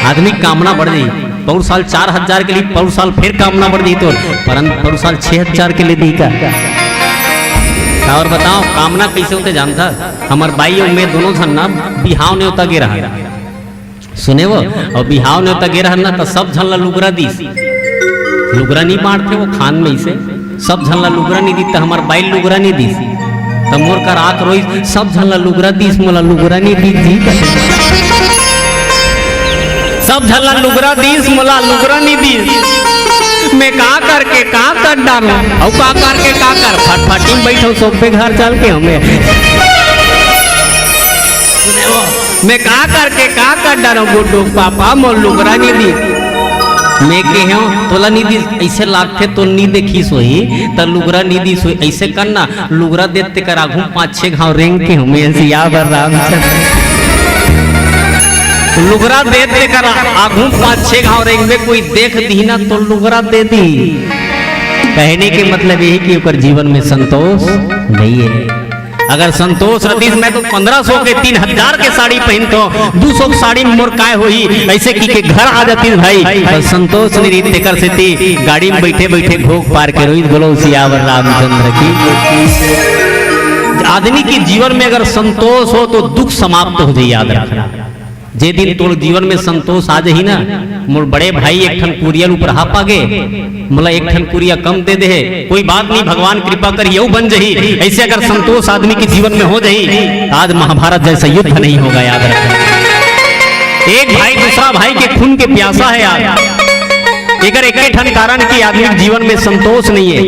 आदमी कामना बढ़ जाई, पौर साल चार हजार के लिए, पौर साल फिर कामना बढ़ जाई तोर, परन पौर साल छह हजार के ले दी का। और बताओ, कामना कैसे होते जानता? हमर बाई अउ मैं दोनों झन ना बिहाव नेवता गे रहा। सुने वो, अउ बिहाव नेवता गे रहा ना, त सब झन ला लुगरा दीस। लुगरा नहीं बांटथे वो खान में से, सब झन ला लुगरा नहीं दीस, त हमर बाई लुगरा नहीं दीस। त मोर कर आंख रोइस, सब झन ला लुगरा दीस, मोला लुगरा नहीं दीस जी। सब झन ला लुगरा दीस, मोला लुगरा नहीं दीस। मैं का करके का कर डारूं, अउ का करके का कर, फटफटी में बैठो, सोफे घर चल के हमें। मैं का करके का कर डारूं, गुड्डू के पापा मोर लुगरा नहीं दीस। मैं कहेंव, तोला नहीं दीस, ऐसे लागथे तो नहीं देखिस होही, त लुगरा नहीं दीस होही, ऐसे करना, लुगरा देते कर आघू पाँच छह घाव रेंग के हमें सियावर रामचंद्र। लुगरा देते कर आघू पाँच छह घाव रेंग में कोई देख दी ना तो लुगरा दे दी। कहने के मतलब यही कि ओकर जीवन में संतोष नहीं है। अगर संतोष रतीस, मैं तो पन्द्रह सौ के, तीन हजार के साड़ी पहनतो, दू सौ के साड़ी में मोर काय होही, ऐसे की के घर आ जातीस भाई। पर संतोष नहीं रही, तेकर सेती गाड़ी में बैठे बैठे घोघ पार के रोइस। बोलो सियावर रामचंद्र की। आदमी के जीवन में अगर संतोष हो तो दुख समाप्त हो जाए, याद रखना। जे दिन तोर जीवन में संतोष आ जाही ना, मोर बड़े भाई एक ठन कुरिया ल उपरहा पागे, मोला एक ठन कुरिया कम दे देहे, कोई बात नहीं, भगवान कृपा कर यहू बन जाही। ऐसे अगर संतोष आदमी के जीवन में हो जाही, तो आज महाभारत जैसा युद्ध नहीं होगा, याद रखना। एक भाई दूसरा भाई के खून के प्यासा है यार। एकर एक ठन कारण कि आदमी के जीवन में संतोष नहीं है।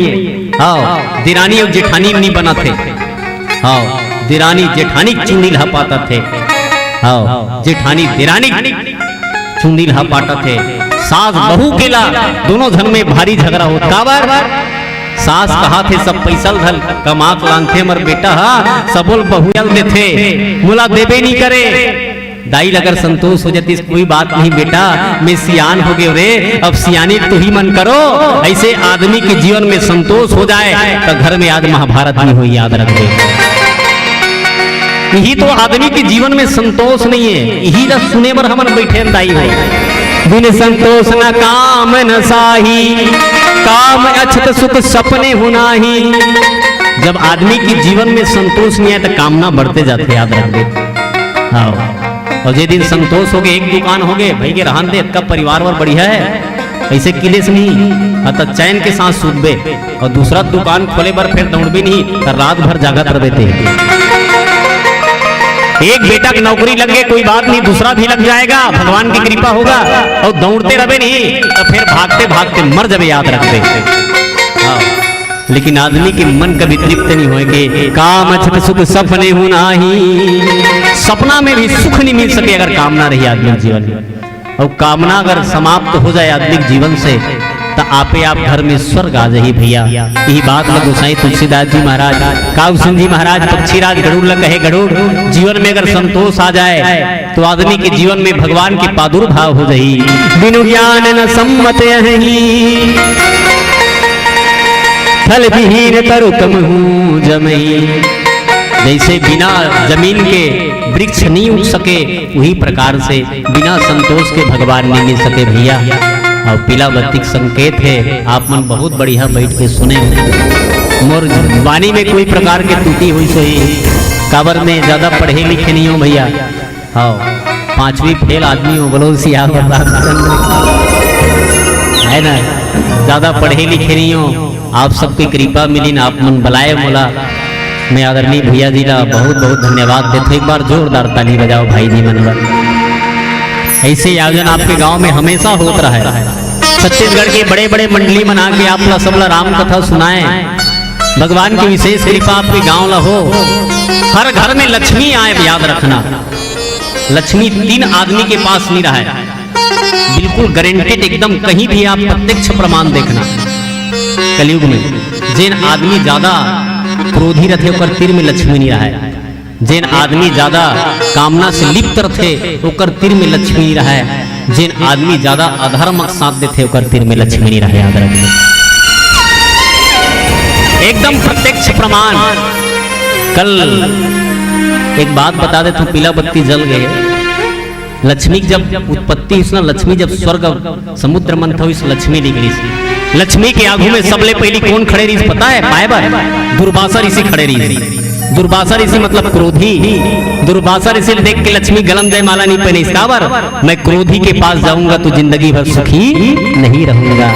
हाँ, दिरानी अउ जेठानी नहीं बनत हे। हाँ, दिरानी जेठानी चुंदी ल हपाटत हे। हाँ, जेठानी दिरानी चुंदी ल हपाटत हे। सास बहू के ला दोनों झन में भारी झगरा होत। काबर? सास कहाथे, "सब पैसा ल धर कमा के लानथे हमर बेटा हा, सबो ल बहुरिया ल देथे, मोला देबे नहीं करे।" दाई ल अगर संतोष हो जातीस, "कोई बात नहीं बेटा, मैं सियान हो गयो रे, अब सियानी तुही मन करो।" ऐसे आदमी के जीवन में संतोष हो जाए, तो घर में आज महाभारत नहीं होही, याद रखबे। यही तो आदमी के जीवन में संतोष नहीं है, यही ला सुने बर हमन बैठे हन दाई हो। बिन संतोष न काम न साही, काम अछत सुख सपने हु नाही। जब आदमी के जीवन में संतोष नहीं आए, तो कामना बढ़ते जाथे, याद रखबे। हाँ। अउ जे दिन संतोष होगे, एक दुकान होगे, भई गे रहन दे, अतका परिवार बर बढ़िया हे, अइसे किलेस नहीं, हाँ, त चैन के सांस सूतबे, अउ दूसरा दुकान खोले बर फेर दउड़बे नहीं, त रात भर जागत रहिबे ते। एक बेटा के नौकरी लग गे, कोई बात नहीं, दूसरा भी लग जाएगा, भगवान की कृपा होगा, अउ दउड़ते रहिबे नहीं, त फेर भागते भागते मर जाबे, याद रखबे। हाँ। लेकिन आदमी के मन कभी तृप्त नहीं होय के, काम अछत सुख सपने हु नाही। सपना में भी सुख नहीं मिल सके अगर कामना रही आदमी के जीवन में। अउ कामना अगर समाप्त हो जाए आदमी के जीवन से, त आपे आप घर में स्वर्ग आ जाही भैया। यही बात ल गोसाई तुलसीदास जी महाराज, काग सिंह जी महाराज, पक्षीराज गरुड़ ल कहे, गरुड़, जीवन में अगर संतोष आ जाए, तो आदमी के जीवन में भगवान के प्रादुर्भाव हो जाही। बिनु ज्ञान न सम्मत अहही, फल विहीन तरु कमहू जमई। जैसे बिना जमीन के वृक्ष नहीं उग सके, वही प्रकार से बिना संतोष के भगवान नहीं मिल सके भैया। अउ पीला बत्ती के संकेत हे। आप मन बहुत बढ़िया बैठ के सुने हो। मोर वाणी में कोई प्रकार के त्रुटि होइस होही, काबर मैं ज्यादा पढ़े लिखे नहीं हूँ भैया। हाँ, पांचवी फेल आदमी हूँ, बोलो सियावर रामचंद्र की। है ना, ज्यादा पढ़े लिखे नहीं हूँ, आप सबकी कृपा मिलिन, आप मन बलाए मोला। मैं आदरणीय भैया जी ला बहुत बहुत धन्यवाद देथों। एक बार जोरदार ताली बजाओ भाई जी मन बर। ऐसे आयोजन आपके गांव में हमेशा होत रहे। छत्तीसगढ़ के बड़े बड़े मंडली मन आके आप ला, सब ला राम कथा सुनाए। भगवान की विशेष कृपा आपके गांव ला हो। हर घर में लक्ष्मी आए, याद रखना, लक्ष्मी तीन आदमी के पास नहीं रहे। बिल्कुल गारंटीड, एकदम कहीं भी आप प्रत्यक्ष प्रमाण देखना। कलयुग में जेन आदमी ज्यादा क्रोधी रथे, ओकर तीर में लक्ष्मी नहीं रहे। जेन आदमी ज्यादा कामना से लिप्त रथे, ओकर तीर में लक्ष्मी नहीं रहे। जेन आदमी ज्यादा अधर्म के साथ देथे, ओकर तीर में लक्ष्मी नहीं रहे। याद रखना, एकदम प्रत्यक्ष प्रमाण। कल एक बात बता देथों, पीला बत्ती जल गए। लक्ष्मी के जब उत्पत्ति होइस ना, लक्ष्मी जब स्वर्ग समुद्र मंथन होइस, लक्ष्मी निकलिस। लक्ष्मी के आगू में सबले पहली कौन खड़े रहिस पता है? पाए बर दुर्वासा ऋषि खड़े रहिस। दुर्वासा ऋषि मतलब क्रोधी। दुर्वासा ऋषि देख के लक्ष्मी गलम जयमाला नहीं पहनिस। काबर? मैं क्रोधी के पास जाऊंगा तो जिंदगी भर सुखी नहीं रहूंगा।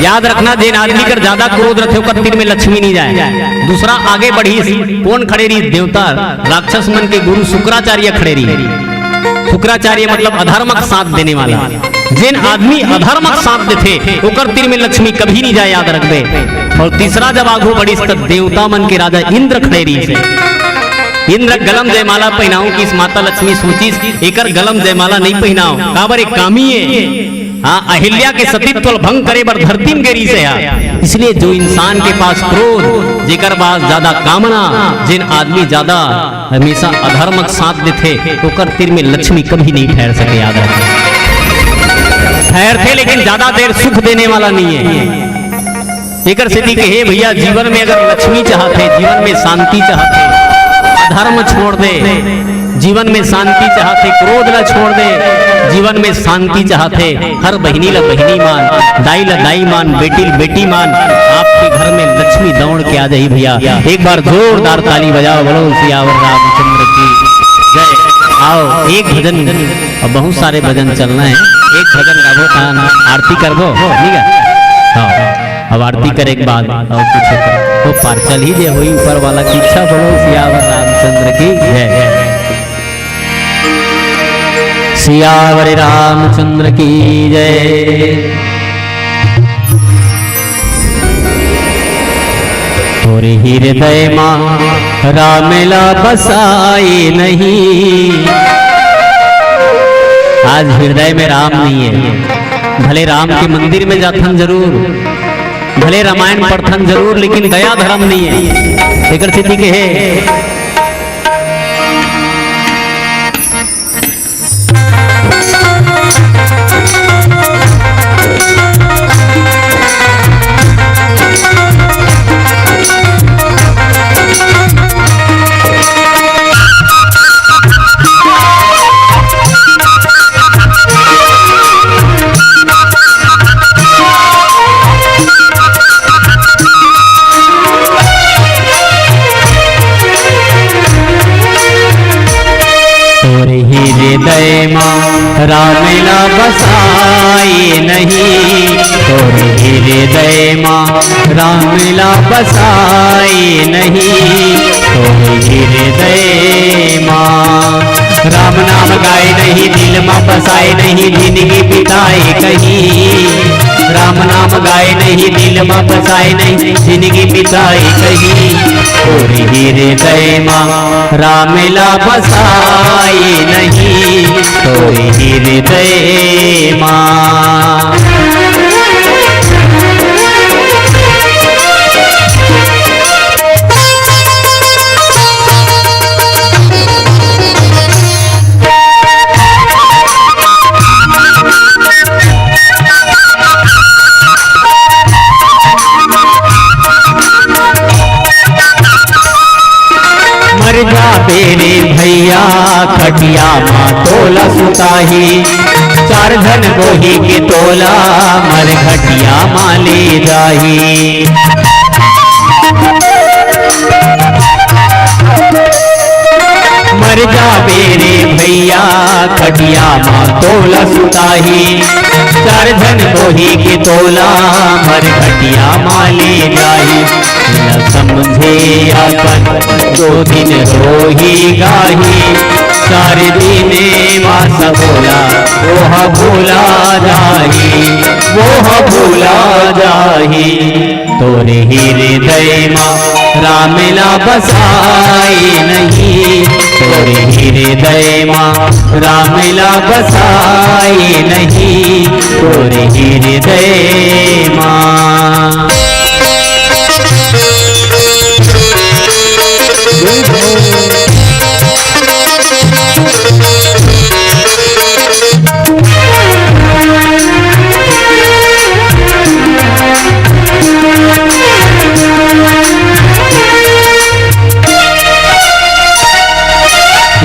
याद रखना, जेन आदमी कर ज्यादा क्रोध रथे, ओकर तीर में लक्ष्मी नहीं जाए। दूसरा आगे बढ़िस, कौन खड़े रहिस? देवता, राक्षस मन के गुरु शुक्राचार्य खड़े रहिस। शुक्राचार्य मतलब अधर्म का साथ देने वाला। जेन आदमी अधर्म का साथ देथे, ओकर तीर में लक्ष्मी कभी नहीं जाए, याद रखबे। और तीसरा जब आगू बढ़िस, तब देवता मन के राजा इंद्र खड़े रहिस। इंद्र गलम जयमाला पहनाऊं कि इस माता लक्ष्मी सोचिस, एकर गलम जयमाला नहीं पहनाओ, काबर एक कामी है। हाँ, अहिल्या के सतीत्व ल भंग करे बर धरती में गे रिहिस हे। इसलिए जो इंसान के पास क्रोध, जेकर पास ज्यादा कामना, जेन आदमी ज्यादा हमेशा अधर्म के साथ देथे, ओकर तीर में लक्ष्मी कभी नहीं ठहर सके। याद रखना, ठहरथे लेकिन ज्यादा देर सुख देने वाला नहीं है। एकर सेती कहे भैया, जीवन में अगर लक्ष्मी चाहत हे, जीवन में शांति चाहत हे, अधर्म छोड़ दे, जीवन में शांति चाहत हे, क्रोध ला छोड़ दे, जीवन में शांति चाहत हे, हर बहिनी ला बहिनी मान, दाई ला दाई मान, बेटी ला बेटी मान, आपके घर में लक्ष्मी दौड़ के आ जाही भैया। एक बार जोरदार ताली बजाओ, बोलो सियावर रामचंद्र की जय। आओ, एक भजन, अब बहुत सारे भजन चलना है, एक भजन गाबो, तहन आरती करबो, ठीक है? हाँ। अब आरती करे के बाद और कुछ वो पार चल ही जे होई ऊपर वाला की इच्छा। बोलो सियावर रामचंद्र की जय। सियावर रामचंद्र की जय। तोर हृदय मा राम ला बसाए नहीं। आज हृदय में राम नहीं है। भले राम के मंदिर में जाथन जरूर, भले रामायण पढ़थन जरूर, लेकिन दया धर्म नहीं है। एकर सेती के हे। तोर हृदय मा राम ला बसाए नहीं, तोर हृदय मा राम ला बसाए नहीं, तोर हृदय मा। राम नाम गाए नहीं, दिल मा बसाए नहीं, जिंदगी बिताए कहीं। राम नाम गाए नहीं, दिल मा बसाए नहीं, जिंदगी बिताए कहीं। तोर हृदय मा राम ला बसाए नहीं, तोर हृदय मा। मर जाबे रे भैया, खटिया मा तोला सुताही। चार झन बोही के तोला मरघटिया मा ले जाही। मर जाबे रे भैया, खटिया मा तोला सुताही। चार झन बोही के तोला मरघटिया मा ले जाही। न समझे अपन दो दिन रोही गाही। चार दिन मा सबोला ओह भूला जाही, ओह भूला जाही। तोरे हृदय मा राम ला बसाए नहीं, तोरे हृदय मा राम ला बसाए नहीं, तोरे हृदय मा।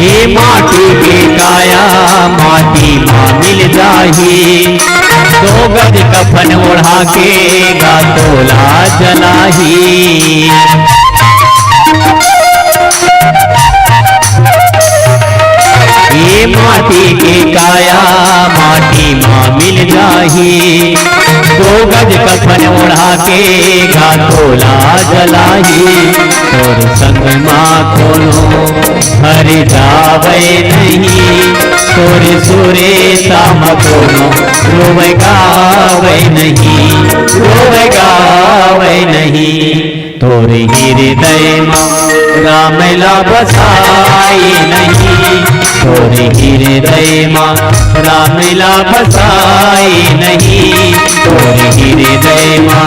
ये माटी के काया माटी मा मिल जाही, दो गज कफन ओढ़ा के गा तोला जलाही। ये माटी के काया माटी मा मिल जाही, दो गज कफन ओढ़ा के गा तोला जलाही। तोर संग मा कोनो हर जावे नहीं, तोर सुरेता मा कोनो रोवे गावे नहीं, रोवे गावे नहीं। तोरे हृदय मा राम ला बसाए नहीं, तोरे हृदय मा राम ला बसाए नहीं, तोरे हृदय मा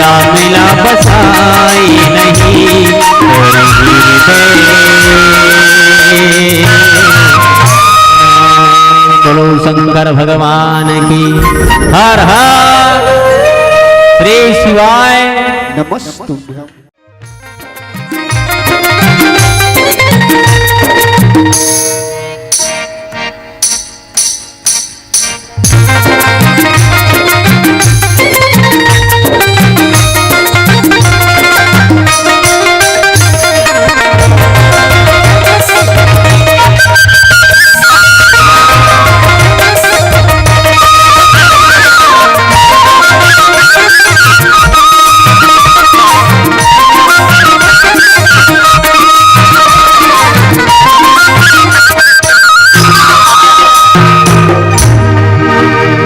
राम ला बसाए नहीं, तोरे हृदय। बोलो शंकर भगवान की। हर हर श्री शिवाय। नमस्तुभ्यं।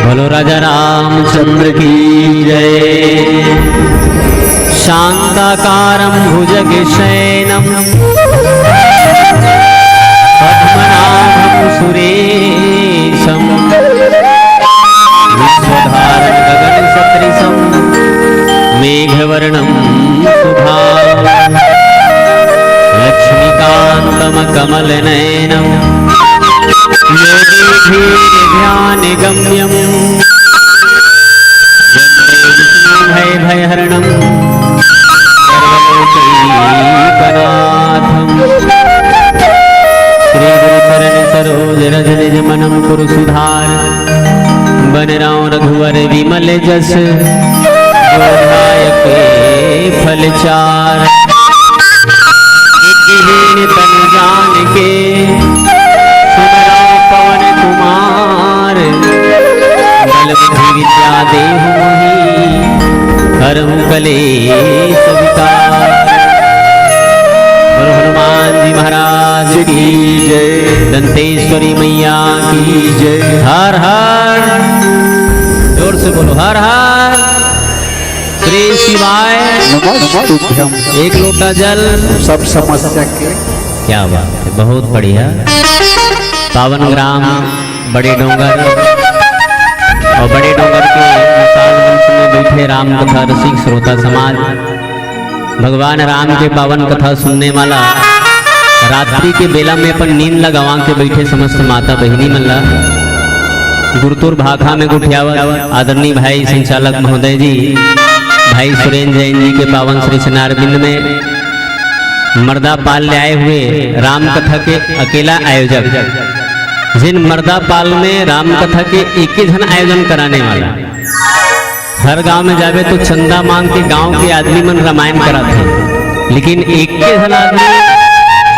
बोलो राजा रामचंद्र की जय। शांताकारं भुजगशयनं पद्मनाभं सुरेशं विश्वधारं गगनसदृशं मेघवर्णं शुभांगं लक्ष्मीकांतं कमलनयनं योगी धीर ध्यान गम्यम वंदे विष्णु भय भय हरणम सर्वलोकैकनाथम। श्री गुरु चरण सरोज रज निज मनम कुरु सुधार। बन राम रघुवर विमल जस जो ध्याय के फल चार। विघ्न तन जान के सुमरौ पवन कुमार। बल बुद्धि विद्या देहु मोहि हरहु कलेश विकार। बोलो हनुमान जी महाराज की जय। दंतेश्वरी मैया की जय। हर हर। जोर से बोलो, हर हर श्री शिवाय। नमस्तुभ्यम। एक लोटा जल। सब समस्या के। क्या बात है, बहुत बढ़िया। पावन ग्राम बड़े डोंगर और बड़े डोंगर के विशाल मंच में बैठे राम कथा रसिक श्रोता समाज, भगवान राम के पावन कथा सुनने वाला रात्रि के बेला में अपन नींद ला गंवा के बैठे समस्त माता बहिनी मन ला गुरतुर भाखा में गोठियावत आदरणीय भाई संचालक महोदय जी, भाई सुरेंद्र जैन जी के पावन श्री चरणारविंद में मर्दा पाल ले आए हुए राम कथा के अकेला आयोजक जेन मर्दापाल में राम कथा के एके झन आयोजन कराने वाला। हर गांव में जाबे तो चंदा मांग के गांव के आदमी मन रामायण कराथे, लेकिन एके झन आदमी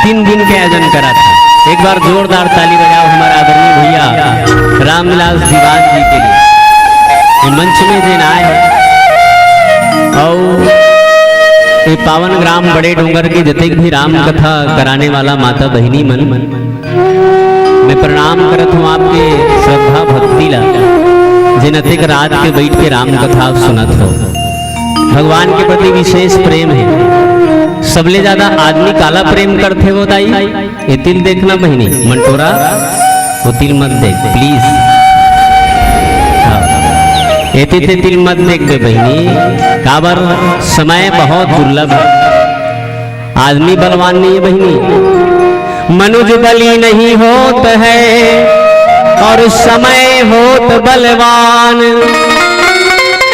तीन दिन के आयोजन कराथे। एक बार जोरदार ताली बजाओ हमारा आदरणीय भैया रामविलास दीवान जी के लिए। ये मंच में जेन आए हैं और ये पावन ग्राम बड़े डोंगर के जतेक भी राम कथा कराने वाला माता बहिनी मन, मैं प्रणाम करत हूँ आपके श्रद्धा भक्ति ला, जेन अतेक रात के बैठ के राम कथा आप सुनत हो। भगवान के प्रति विशेष प्रेम है। सबले ज्यादा आदमी काला प्रेम करथे वो दाई? ये तिल देखना बहिनी, मंटोरा, वो तिल मत देख, please। हाँ। ये तिल, ये तिल मत देख बे बहिनी, काबर समय बहुत दुर्लभ है। आदमी बलवान नहीं है बहिनी, मनुज बली नहीं होत है और समय होत बलवान।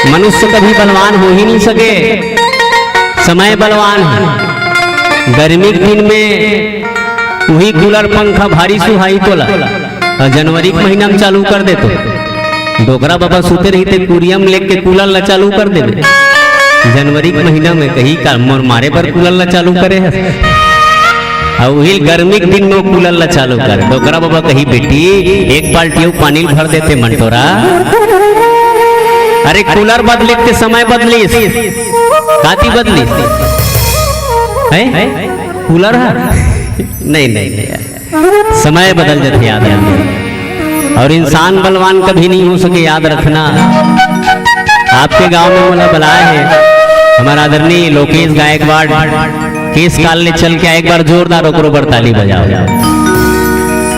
मनुष्य कभी बलवान हो ही नहीं सके, समय बलवान है। गर्मी के दिन में वही कूलर पंखा भारी सुहाई तोला, और जनवरी के महीना में चालू कर देतो। डोकरा बाबा सुते रहिथे, कुरिया में लेके कूलर ला चालू कर देबे। जनवरी के महीना में कही का मोर मारे बर कूलर ला चालू करे हस? अउ उही गर्मी के दिन में वो कूलर ला चालू कर। डोकरा बाबा कही, "बेटी, एक बाल्टी अउ पानी भर देते मंटोरा।" अरे कूलर बदलिस ते समय बदलिस, काती बदलिस? हैं? कूलर है? नहीं, नहीं, नहीं। समय बदल जाथे याद रखना। और इंसान बलवान कभी नहीं हो सके, याद रखना। आपके गांव में मोला बलाए है हमारा आदरणीय लोकेश गायकवाड़, केस काल ले चल के आए, एक बार जोरदार ओकरो बर ताली बजाओ।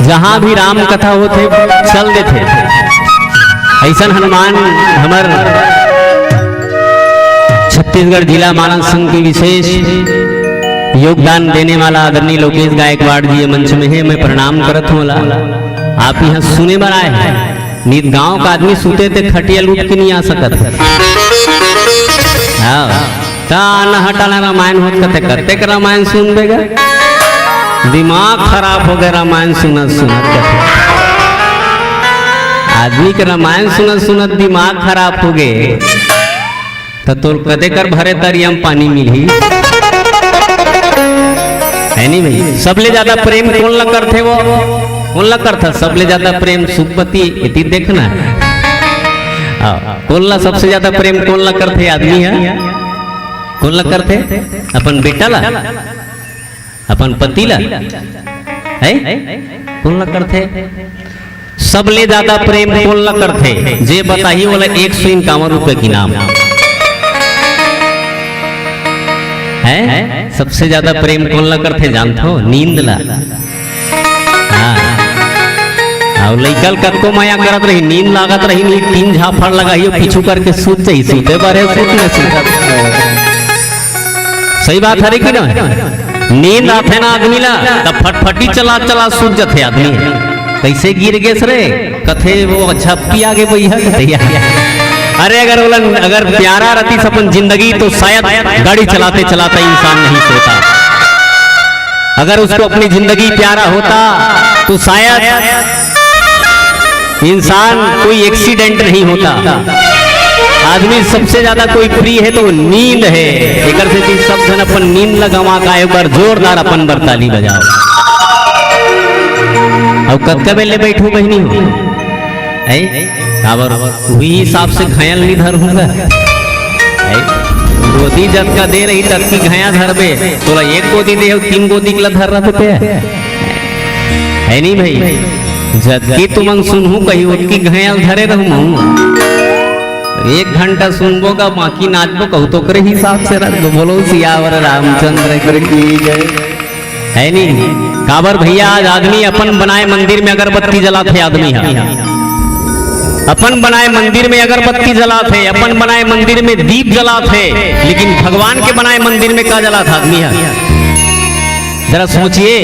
जहां भी राम कथा होथे, चल देथे। ऐसन हनुमान हमर छत्तीसगढ़ जिला मानस संघ के विशेष योगदान देने वाला आदरणीय लोकेश गायकवाड़ जी ये मंच में है, मैं प्रणाम करत हूँ ला। आप यहाँ सुने बर आए हैं, नित गांव का आदमी सुते ते खटिया लूट के नहीं आ सकत। हाँ, ता न हटाना रामायण होत कते, कतेक रामायण सुन देगा, दिमाग खराब हो गया रामायण सुनत सुनत कते। आदमी के रामायण सुनत सुनत दिमाग खराब हो गए, त तोर कते कर भरे तरिया म पानी मिलही? है नहीं भाई? सबले ज्यादा प्रेम कौन ला करथे वो? कौन ला करथा सबले ज्यादा प्रेम? सुखपति, एती देखना। हाँ, कौन ला सबसे ज्यादा प्रेम कौन ला करथे आदमी ह? कौन ला करथे? अपन बेटा ला? अपन पति ला? है? कौन ला करथे? सबले ज्यादा प्रेम कोन ला करथे? जे बताही ओला एक सौ इक्यावन रुपए के इनाम। हैं? सबसे ज्यादा प्रेम कोन ला करथे जानथो? नींद ला। हाँ। अउ लइका ल कतको मया करत रही, नींद लागत रही, नी तीन झापड़ लगाही, पीछू करके सूत जाही, सूते बर हे, सूत न सूत। सही बात हरे कि ना? नींद आथे ना आदमी ला, तब फटफटी चला चला सूत जथे आदमी। कैसे गिर गेस रे? कथे वो झप्पी आगे बइहा कथे। अरे अगर ओला, अगर प्यारा रहती अपन जिंदगी तो शायद गाड़ी चलाते चलाते इंसान नहीं सोता। अगर उसको अपनी जिंदगी प्यारा होता तो शायद इंसान कोई एक्सीडेंट नहीं होता। आदमी सबसे ज्यादा कोई प्रिय है तो वो नींद है। एकर सेती सब झन अपन नींद ला गंवा का एक बार जोरदार अपन बर ताली बजाओ। अउ कतका बेर ले बैठू बहिनी हो? ऐ? काबर उही हिसाब से घायल नहीं धर हूँगा। ऐ? गोदी जतका दे रही ततकी घाया धरबे, तोला एक गोदी दे हो, तीन गोदी के ला धर रहते। है नहीं भाई? जतकी तुमन सुनहू कही ओतकी घायल धरे रहूँ। एक घंटा सुनबो का बाकी नाचबो कहू तो ओकरे हिसाब से रखबो। बोलो सियावर रामचंद्र की जय। है नहीं? काबर भैया, आज आदमी अपन बनाए मंदिर में अगरबत्ती जलाथे आदमी ह। अपन बनाए मंदिर में अगरबत्ती जलाथे, अपन बनाए मंदिर में दीप जलाथे, लेकिन भगवान के बनाए मंदिर में का जलाथा आदमी ह? जरा सोचिए,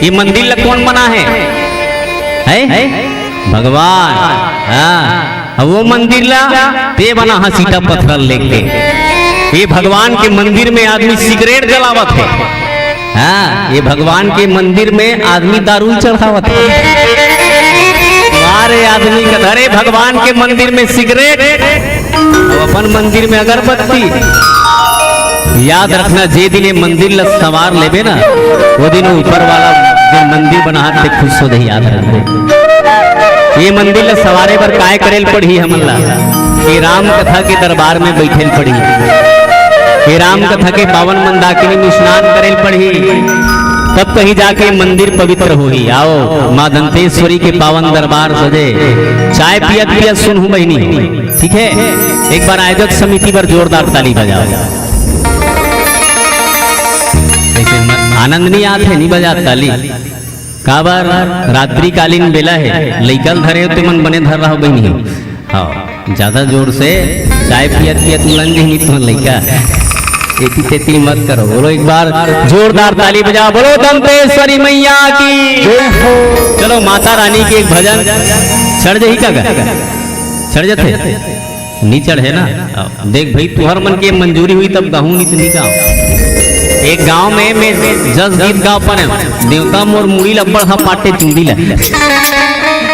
ये मंदिर ला कौन बना है? है? भगवान। हाँ। अब वो मंदिर ला ते बना हा सीता पत्थर लेके। ये भगवान के मंदिर में आदमी सिगरेट जलावत है। हाँ, ये भगवान के मंदिर में आदमी दारू चढ़ावत है। अरे आदमी का धरे भगवान के मंदिर में सिगरेट, अउ अपन मंदिर में अगरबत्ती। याद रखना, जे दिन ये मंदिर ला संवार लेबे ना, वो दिन वो ऊपर वाला जो मंदिर बनात हे खुश हो जाही। याद रखना, ये मंदिर ला संवारे बर काय करे ल पड़ही हमन ला? ये राम कथा के दरबार में बैठे ल पड़ही, ये राम कथा के पावन मंदाकिनी में स्नान करे ल पड़ही, तब कहीं जाके मंदिर पवित्र होही। आओ, माँ दंतेश्वरी के पावन दरबार सजे। चाय पियत पियत सुनहू बहिनी, ठीक है? एक बार आयोजक समिति बर जोरदार ताली बजाओ। ऐसे म-, आनंद नहीं आत हे, नहीं बजात ताली। काबर? रात्रिकालीन बेला हे, लइका ल धरे हो ते मन बने धर रहा बहिनी। हाँ, ज्यादा जोर से चाय पियत पियत उलंग जही तुमन लइका। एती तेती मत करो। बोलो एक बार जोरदार ताली बजाओ, बोलो दंतेश्वरी मैया की। जय हो। चलो माता रानी के एक भजन। चढ़ जही का गा? चढ़ जथे? नी चढ़े ना? देख भाई, तुहर मन के मंजूरी होही तब गाहूं, नी त नी गाहूं। एक गांव में मैं जस गीत गांव पर हूं, देवता मोर मुड़ी ल अब्बड़ हा पाटे चुंदी ला।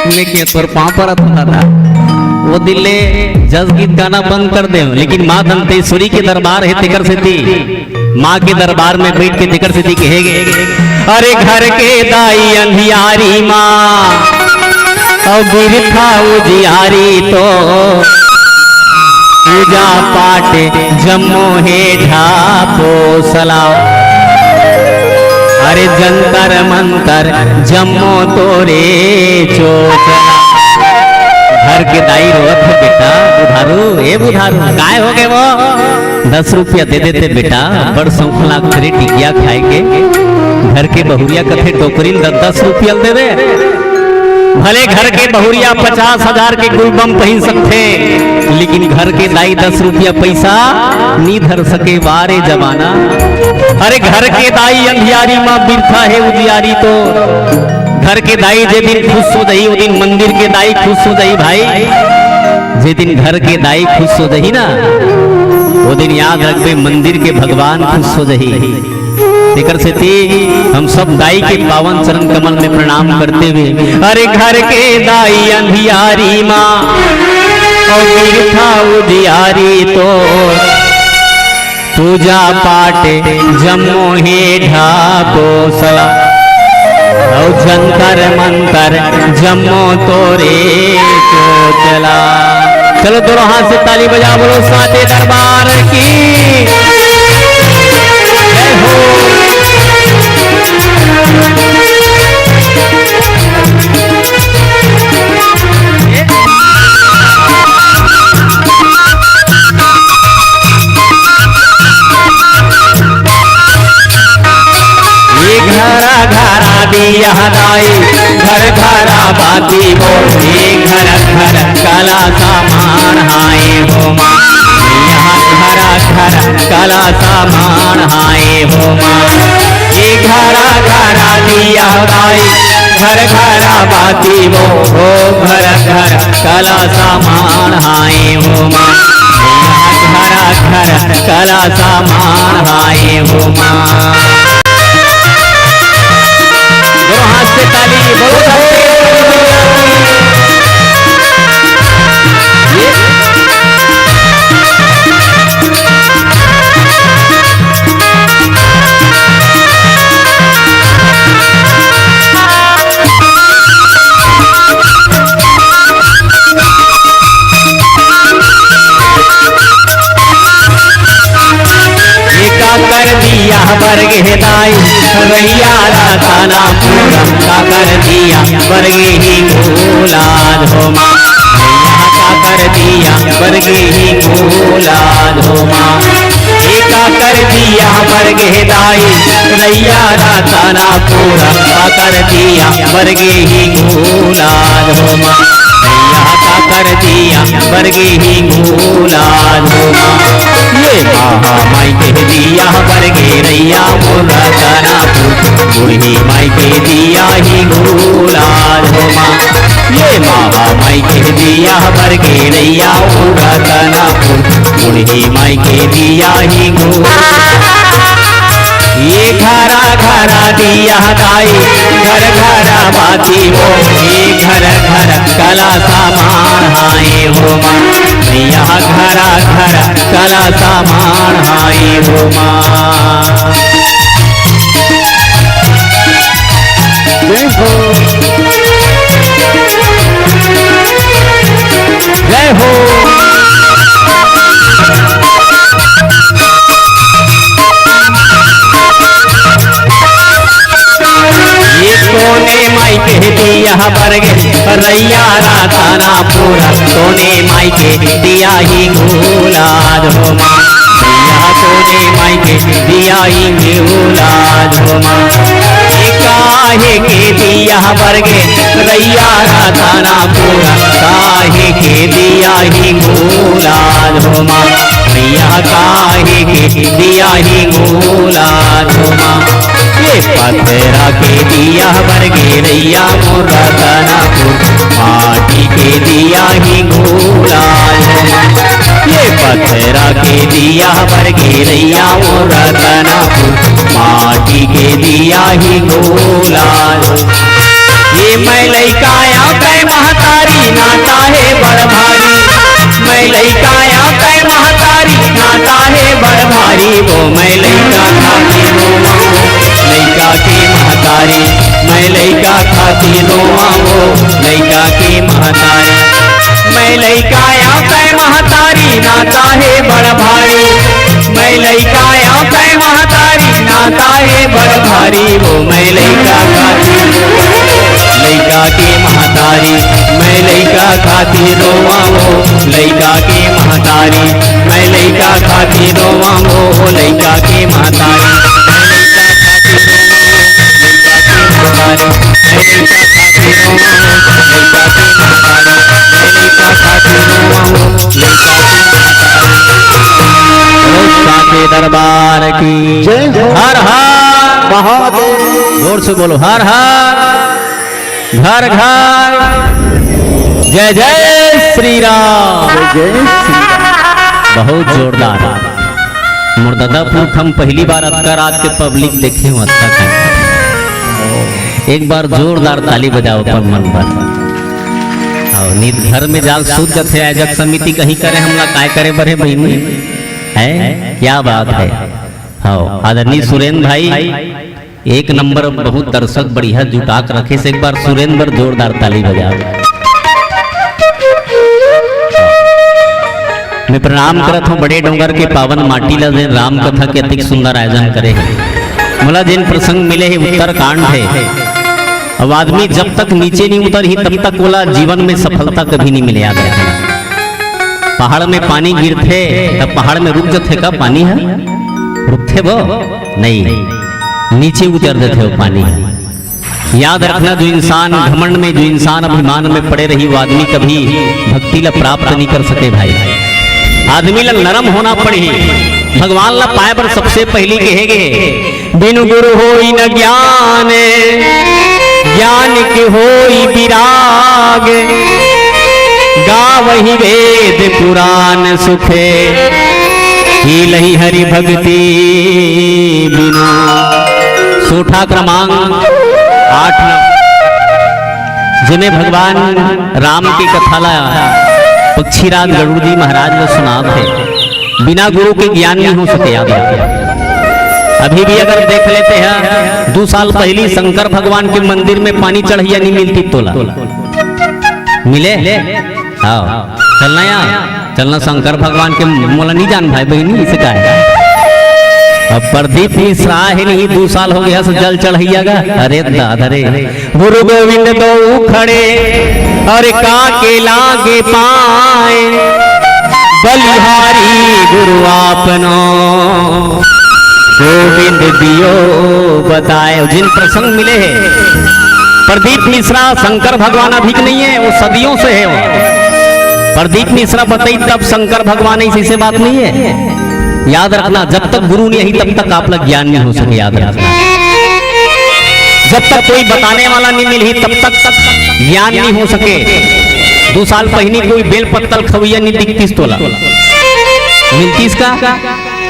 मैं के तोर पांव परत हंव दादा। वो दिन ले जस गीत गाना बंद कर दे हंव, लेकिन माँ दंतेश्वरी के दरबार हे तेकर सेती, माँ के दरबार में बैठ के तेकर सेती कहे गे, अरे घर के दाई अंधियारी माँ, अउ बिरथा उजियारी तो, पूजा पाठ जम्मो हे ढापोसला। अरे जंतर मंतर जम्मो तोरे चोचला। घर के दाई रोवत हे, बेटा बुधारू, ए बुधारू, काय हो गे वो? दस रुपया दे देते बेटा, बड़ सौंख लागथे रे टिकिया खाए के। घर के बहुरिया कथे टोकरी ल दस दस रुपया ल दे दे। भले घर के बहुरिया पचास हजार के गुलबम पहिन सकथे, लेकिन घर के दाई दस रुपया पैसा नी धर सके। वारे जमाना। अरे घर के दाई अंधियारी माँ बिरथा हे उजियारी तो, घर के दाई जे दिन खुश हो जाही, वो दिन मंदिर के दाई खुश हो जाही भाई। जे दिन घर के दाई खुश हो जाही ना, वो दिन याद रखबे, मंदिर के भगवान खुश हो जाही। तेकर सेती हम सब दाई के पावन चरण कमल में प्रणाम करते हुए, अरे घर के दाई अंधियारी माँ, अउ बिरथा उजियारी तो, पूजा पाठ जम्मो हे ढापोसला, अउ जंतर मंतर जम्मो तोरे चोचला। चलो दोनों हाथ से ताली बजा, बोलो साचे दरबार की जय हो। ये घरा घरा दिया दाई, घर घरा बाती वो। ये घर घर कला सामान हाय हो माँ, यहाँ घरा घर कला सामान हाय हो माँ। ये घरा घरा दिया दाई, घर घरा बाती वो, हो घर घर कला सामान हाय हो माँ। यहाँ घरा घर कला सामान हाय हो माँ। दोनों हाथ से ताली, बोलो सबके। एका कर दिया बर गे दाई, रैया रतना पूरा का कर दिया बर गे ही भूला धोमा। का कर दिया बर गे ही भूला धोमा। एका कर दिया बर गे दाई, रैया रतना पूरा का कर दिया बर गे ही भूला धोमा। रैया का कर दिया बर गे ही भूला धोमा। ये महा माई के दिया बर गे रैया मोर रतना पूरा, बूढ़ी माई के दिया ही भूला धोमा। ये महा माई के दिया बर गे रैया मोर रतना पूरा, बूढ़ी माई के दिया ही भूला। ये घरा घरा दिया दाई, घर घर बाती हो। ये घर घर कला सामान हाय हो माँ, मैया घरा घर कला सामान हाय हो माँ। जय हो। जय हो। ये कोने माई के दिया बर गे, रैया राताना पूरा। कोने माई के दिया ही गुलाब हो माँ, दिया कोने माई के दिया ही गुलाब हो माँ। ये काहे के दिया बर गे, रैया राताना पूरा। काहे के दिया ही गुलाब हो माँ, मैया काहे के दिया ही गुलाब हो माँ। ये पत्थरा के दिया बर गे रैया मोर रतनपुर, माटी के दिया ही गुलाल हो माँ। ये पत्थरा के दिया बर गे रैया मोर रतनपुर, माटी के दिया ही गुलाल हो। ये मैं लइका या कै महतारी, नाता हे बड़ भारी। मैं लइका या कै महतारी, नाता हे बड़ भारी। वो मैं लइका खातिर रोवां वो लइका के महतारी, मैं लइका खातिर रोवां वो लइका के महतारी। मैं लइका या कै महतारी, नाता हे बड़ भारी। मैं लइका या कै महतारी, नाता हे बड़ भारी। वो मैं लइका खातिर, लइका के महतारी, मैं लइका खातिर रोवां वो लइका के महतारी। मैं लइका खातिर रोवां वो लइका के महतारी, मैं लइका खातिर रोवां वो लइका के महतारी। मैं लइका खातिर रोवां वो लइका के महतारी, मैं लइका खातिर रोवां वो लइका के महतारी। बोलो साचे दरबार की जय हो। हर हर महादेव। जोर से बोलो, हर हर, घर घर, जय जय श्री राम। जय जय श्री राम। बहुत जोरदार। मोर ददा पुरख हम पहली बार अतका रात के पब्लिक देखे हों, अतका कन। एक बार जोरदार ताली बजाओ अपन मन बर। अउ नित घर में जाल सूत जथे, आयोजक समिति कहीं करे हमला काय करे बर हे बहिनी, हैं? क्या बात है। हाँ, आदरणीय सुरेंद्र भाई, एक नंबर, बहुत दर्शक बढ़िया जुटा के रखे से, एक बार सुरेंद्र बर जोरदार ताली बजाओ। मैं प्रणाम करत हों बड़े डोंगर के पावन माटी ला, जेन राम कथा के अतिक सुंदर आयोजन करे हे। मोला जेन प्रसंग मिले हे उत्तरकांड हे। अब आदमी जब तक नीचे नहीं उतरही तब तक ओला जीवन में सफलता कभी नहीं मिले। याद रखना, पहाड़ में पानी गिरथे तब पहाड़ में रुक जथे का पानी ह? रुकथे वो? नहीं, नीचे उतर देथे वो पानी ह। याद रखना, जो इंसान घमंड में, जो इंसान अभिमान में पड़े रही, वो आदमी कभी भक्ति ला प्राप्त नहीं कर सके भाई। आदमी ला नरम होना पड़ही। भगवान ला पाए बर सबसे पहली कहे गे, बिनु गुरु होई न ज्ञान, ज्ञान के होई विराग। गावहि वेद पुराण सुखे, कीलहि हरि भक्ति बिनु। सोठा क्रमांक आठ नंबर, जेमे भगवान राम के कथा ला पक्षीराज गरुड़ जी महाराज ला सुनात हे। बिना गुरु के ज्ञान नहीं हो सके। याद रखो, अभी भी अगर देख लेते हैं, दो साल पहली शंकर भगवान के मंदिर में पानी चढ़ैया नहीं मिलती तोला। मिले? हाँ, चलना यार, चलना शंकर भगवान के, मोला नहीं जान भाई बहिनी, इसे का है? अब प्रदीप मिश्रा हे नहीं, दो साल हो गया से जल चढ़ैया गा। अरे दादा रे, गुरु गोविंद दो खड़े, अरे काके लागे पाए, बलिहारी गुरु आपनो, गोविंद दियो बताए। जिन प्रसंग मिले हे, प्रदीप मिश्रा शंकर भगवान अभी के नहीं है, वो सदियों से है वो। प्रदीप मिश्रा बताई तब शंकर भगवान ऐसी से बात नहीं है। याद रखना, जब तक गुरु नहीं आई तब तक आप लोग ज्ञान नहीं हो सके। याद रखना, जब तक कोई बताने वाला नहीं मिलही तब तक, तक ज्ञान नहीं हो सके। दो साल पहली कोई बेल पत्तल खवैया नहीं दिखतीस तोला, मिलतीस का?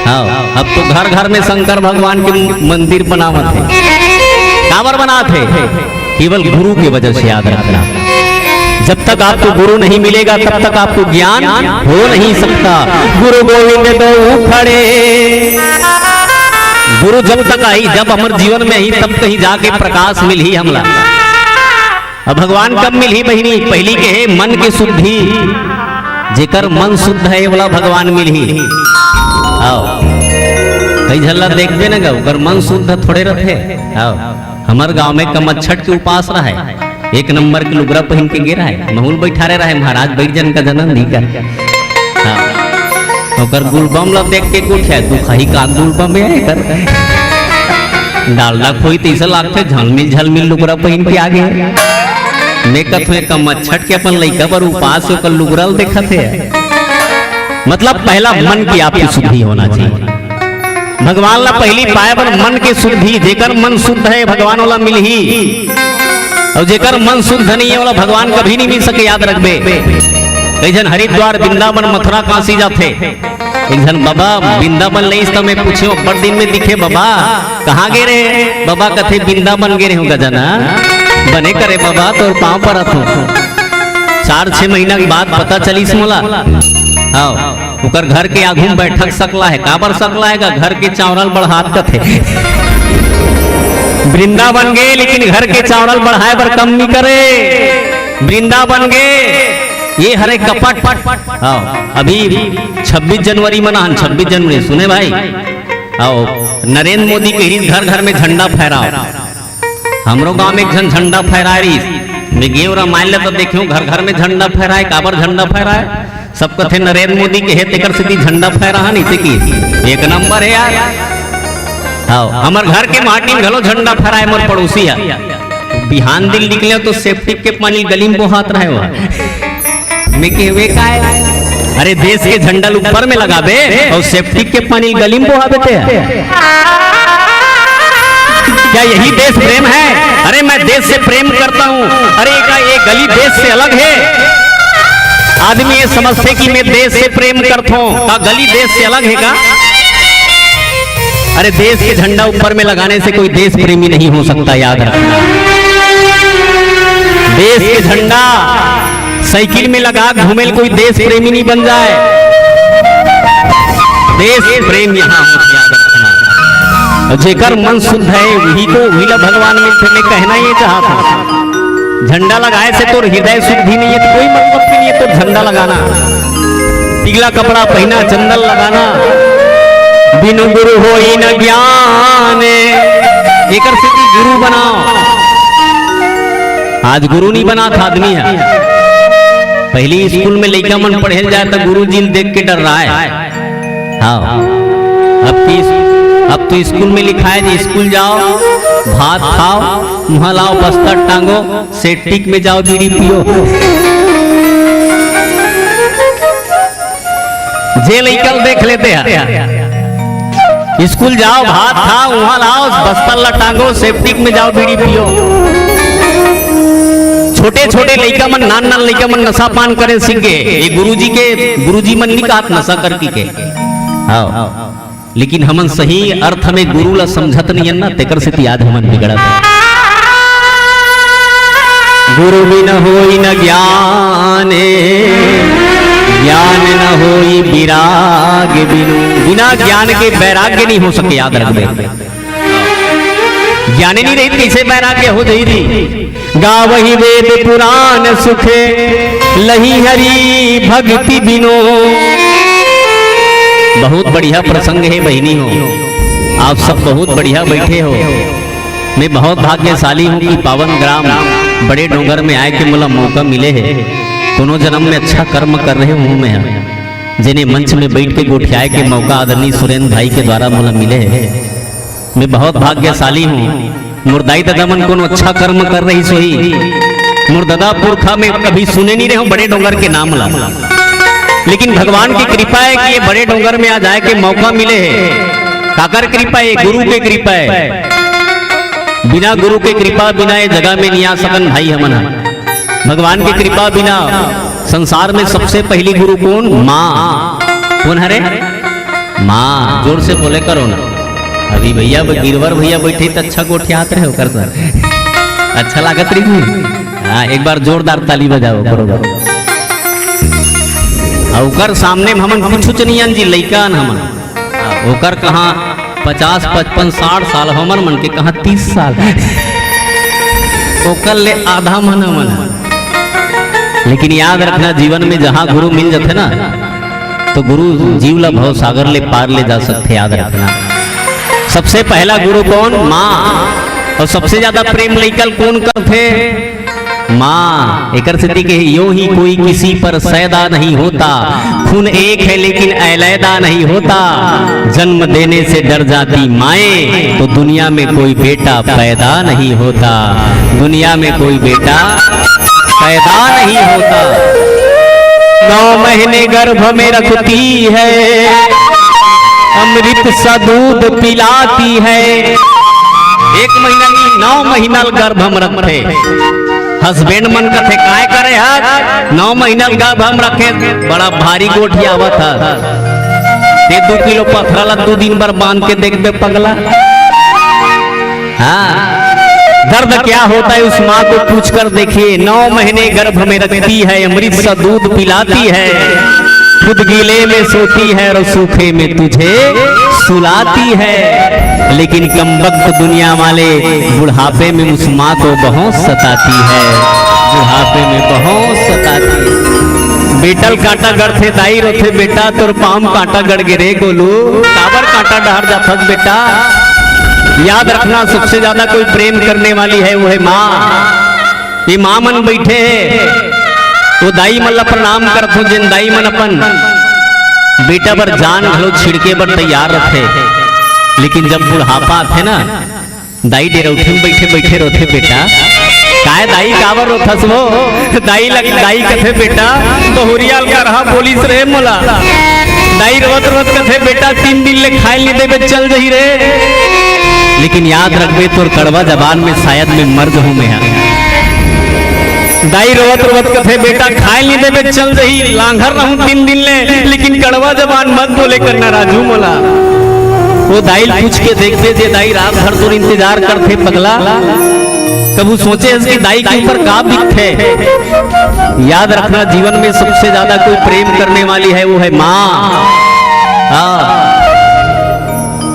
हाँ, अब तो घर घर में शंकर भगवान के मंदिर बनावत हे। काबर बनात हे? केवल गुरु के वजह से, याद रखना। जब तक आपको गुरु नहीं मिलेगा, तब तक आपको ज्ञान हो नहीं सकता। गुरु गोविंद दो खड़े, गुरु जब तक आई, जब हमर जीवन में आई, तब कहीं जाके प्रकाश मिलही हमला। अब भगवान कब मिलही बहिनी? पहली के हे मन के शुद्धि, जेकर मन शुद्ध है, ये वाला भगवान मिलही। आओ, कई झल्ला देखबे न गा, ओकर मन शुद्ध थोड़े रथे। आओ, हमर गांव में कमच्छठ के उपास रहे, एक नंबर के लुगरा पहन के गे रहे, महूल बैठारे रहे, महाराज बैठ जन का जनम नहीं कर। हाँ। ओकर गुलबम ला देख के कुछ है, दुखाही का गुलबम है कर। डालडा खोई तैसे लागथे, झलमिल झलमिल लुगरा पहन के आ गे। मैं कथों, एक मच्छर के अपन लइका बर उपास ओकर लुगरा ल देखत हे। मतलब, पहला मन की आपकी शुद्धि होना चाहिए। भगवान ला पहली पाए बर मन के शुद्धि, जेकर मन शुद्ध है, भगवान वाला मिलही। और जेकर मन शुद्ध नहीं है, वाला भगवान कभी नहीं मिल सके, याद रखबे। कई झन हरिद्वार, वृंदावन, मथुरा, काशी जाथे। एक झन बाबा वृंदावन ले इस, त मैं पूछे, "बड़ दिन में दिखे बाबा, कहाँ गे रहे?" बाबा कथे, "वृंदावन गे रहे हूँ गजाना।" "बने करे बाबा, तोर पाँव परत हूँ।" चार छह महीना के बाद पता चलिस मोला। हाँ, ओकर घर के आगू में बैठक सकला है, काबर सकला है गा? घर के चावरल बढ़ात कथे। वृंदावन गे, लेकिन घर के चावरल बढ़ाए बर कम नहीं करे। वृंदावन गे, ये हरे कपट। हाँ, अभी छब्बीस जनवरी मनाहन, छब्बीस जनवरी, सुने भाई? आओ, नरेंद्र मोदी कहिस घर घर में झंडा फहराओ। हमरो गांव में एक झन झंडा फहराए रहिस। मैं गेंव रामायण ले तो देखेंव, घर घर में झंडा फहराए। काबर झंडा फहराए? सब कथे नरेंद्र मोदी के हे, तेकर सेती झंडा फहराहन, इसे कि एक नंबर है यार। हाँ, हमर घर के माटी में घलो झंडा फहराए मोर पड़ोसी ह। बिहान दिन निकले तो सेप्टिक के पानी गली में बोहात रहे हुआ। मैं कहे, "वे का है?" "अरे, देश के झंडा ल ऊपर में लगाबे और सेप्टिक के पानी ल गली में बोहाबे ते।" क्या यही देश प्रेम है? अरे, मैं देश से प्रेम करता हूँ। अरे, का ये गली देश से अलग है? आदमी ये समझथे कि मैं देश से प्रेम करता हूँ, का गली देश से अलग है का? अरे, देश के झंडा ऊपर में लगाने से कोई देश प्रेमी नहीं हो सकता, याद रखना। देश के झंडा साइकिल में लगा घूमे ल कोई देश प्रेमी नहीं बन जाए। देश प्रेम यहाँ हो, याद रखना। और जेकर मन शुद्ध है, वही को, वही ला भगवान मिलथे। मैं कहना ये चाहत हूँ, झंडा लगाए से तोर हृदय शुद्धि नहीं है, तो कोई मतलब भी नहीं है तोर झंडा लगाना। पीला कपड़ा पहना, चंदन लगाना, बिनु गुरु होई न ज्ञान, एकर सेती गुरु बनाओ। आज गुरु नहीं बनात आदमी ह। पहली स्कूल में लइका मन पढ़े ल जाए त गुरु जी ल देख के डर्राए। हाँ, अब की, अब तो स्कूल में लिखाए जे स्कूल जाओ, भात खाओ, मुँह लाओ, बस्तर टांगो, सेटिक में जाओ, बीड़ी पियो। जे लइका ल देख लेते हैं, स्कूल जाओ, भात खाओ, उहाँ लाओ, बस्तर ला टांगो, सेप्टिक में जाओ, बीड़ी पियो। छोटे छोटे लइका मन, नान नान लइका मन नशा पान करे सीख गए। ये गुरुजी के, गुरुजी मन नहीं कहत नशा करके के। हाँ, लेकिन हमन सही अर्थ में गुरु ला समझत नहीं है ना, तेकर सेती आज हमन बिगड़त है। गुरु बिन होई न ज्ञान, ज्ञान न होई विराग बिनु। बिना ज्ञान के वैराग्य नहीं हो सके, याद रखबे। ज्ञाने नहीं रही, कैसे वैराग्य हो जाई रही? गावही वेद पुराण सुख, लही हरि भक्ति बिनो। बहुत बढ़िया प्रसंग है बहिनी हो, आप सब बहुत बढ़िया बैठे हो। मैं बहुत भाग्यशाली हूँ कि पावन ग्राम बड़े डोंगर में आए के मोला मौका मिले है। कोनो जन्म में अच्छा कर्म कर रहे हूँ मैं, जेने मंच में बैठ के गोठियाए के मौका आदरणीय सुरेंद्र भाई के द्वारा मोला मिले है। मैं बहुत भाग्यशाली हूँ। मोर दाई ददा मन कोनो अच्छा कर्म कर रहिस होही। मोर ददा पुरखा में कभी सुने नहीं रहे हूँ बड़े डोंगर के नाम ला, लेकिन भगवान की कृपा है कि ये बड़े डोंगर में आज आए के मौका मिले है। काकर कृपा है? गुरु के कृपा है। बिना गुरु के कृपा बिना ये जगह में नहीं आ सकन भाई हमन ह। भगवान की कृपा बिना संसार में सबसे पहली गुरु कौन? माँ। कौन हरे? माँ, जोर से बोले करो ना। अभी भैया, गिरवर भैया बैठे त अच्छा गोठियात रहे ओकर सर। अच्छा लागत रही। हाँ, एक बार जोरदार ताली बजाओ, बरोबर। अउ ओकर सामने में हमन कुछ नहीं जी, लइका हन हमन। हाँ, ओकर कहाँ पचास, पचपन, साठ साल, हमर मन के कहाँ तीस साल। ओकर ले आधा मन हमन। लेकिन याद रखना, जीवन में जहाँ गुरु मिल जाथे ना, तो गुरु जीव ला भव सागर ले पार ले जा सकथे। याद रखना, सबसे पहला गुरु कौन? माँ। अउ सबसे ज्यादा प्रेम लइका ल कौन करथे? माँ। एकर सेती के यूं ही कोई किसी पर सैदा नहीं होता, खून एक है लेकिन अलैदा नहीं होता। जन्म देने से डर जाती माएँ, तो दुनिया में कोई बेटा पैदा नहीं होता, दुनिया में कोई बेटा पैदा नहीं होता। नौ महीने गर्भ में रखती है, अमृत सा दूध पिलाती है। एक महीना नहीं, नौ महीना ल गर्भ में रखथे। हस्बैंड मन कथे, "काय करे हस? नौ महीना ल गर्भ में रखे, बड़ा भारी गोठियावत हस। ते दू किलो पथरा ला दू दिन बर बांध के देखबे पगला।" हाँ, दर्द क्या होता है उस माँ को पूछ कर देखिए। नौ महीने गर्भ में रखती है, अमृत सा दूध पिलाती है, खुद गीले में सोती है और सूखे में तुझे सुलाती है। लेकिन कमबख्त दुनिया वाले बुढ़ापे में उस माँ को बहुत सताती है, बुढ़ापे में बहुत सताती है। बेटा ल कांटा गड़थे, दाई रोथे, "बेटा, तोर पाँव म कांटा गड़ गे रे गोलू, काबर कांटा डहर जाथस बेटा?" याद रखना, सबसे ज्यादा कोई प्रेम करने वाली है, वो है माँ। ये माँ मन बैठे हे, वो दाई मन ला प्रणाम करथों, जेन दाई मन अपन बेटा बर जान घलो छिड़के बर तैयार रथे, लेकिन जब बुढ़ापा आथे ना, दाई डेरौठी में बैठे बैठे रोथे बेटा। "काय दाई, काबर रोथस वो?" दाई लग, दाई कथे, "बेटा, बहुरिया ल करहा बोलिस रे मोला।" दाई रोवत रोवत कथे, "बेटा, तीन दिन ले खाए ल नइ देबे, चल जही रे।" लेकिन याद रखबे, तोर कड़वा जबान में शायद मैं मर जहूं मैं हा। दाई रोवत रोवत कथे, "बेटा, खाए ल नइ देबे, चल जही, लांघर रहूं तीन दिन ले, लेकिन कड़वा जबान मत बोले करना राजू मोला।" वो दाई ल पूछ के देखबे, जे दाई रात भर तोर इंतजार करथे पगला, कभू सोचे हस कि दाई के ऊपर का बीतथे? याद रखना, जीवन में सबसे ज्यादा कोई प्रेम करने वाली है, वो है माँ। हाँ,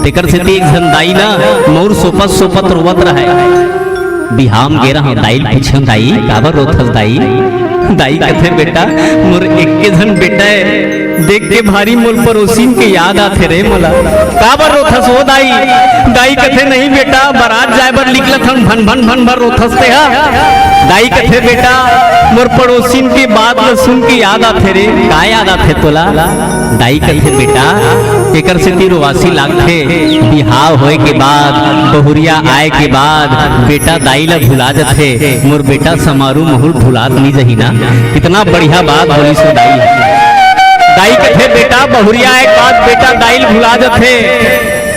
तेकर सेती एक झन दाई ना मउर सोपत सोपत रोवत रहय। बिहाव म गे रहंव, दाई ल पूछेंव, "दाई, काबर रोथस दाई?" दाई कथे, "बेटा, मोर एक्के झन बेटा हे, देख के भारी मोर पड़ोसिन के याद आथे रे मोला।" "काबर रोथस हो दाई?" दाई कथे, "नहीं बेटा, बरात जाए बर निकलत हन, भन भन भन भन रोथस तेहा।" दाई कथे, "बेटा, मोर पड़ोसिन के बात ल सुन के याद आथे रे।" "का याद आथे तोला?" दाई कथे, "बेटा, एकर सेती रोवासी लागथे, बिहाव होए के बाद, बहुरिया आए के बाद बेटा दाई ला भुला जथे। मोर बेटा समारू महुर भुलात नी जही ना।" कितना बढ़िया बात बोलिस वो दाई। दाई कथे, "बेटा बहुरिया आए के बाद बेटा दाई ल भुला जथे,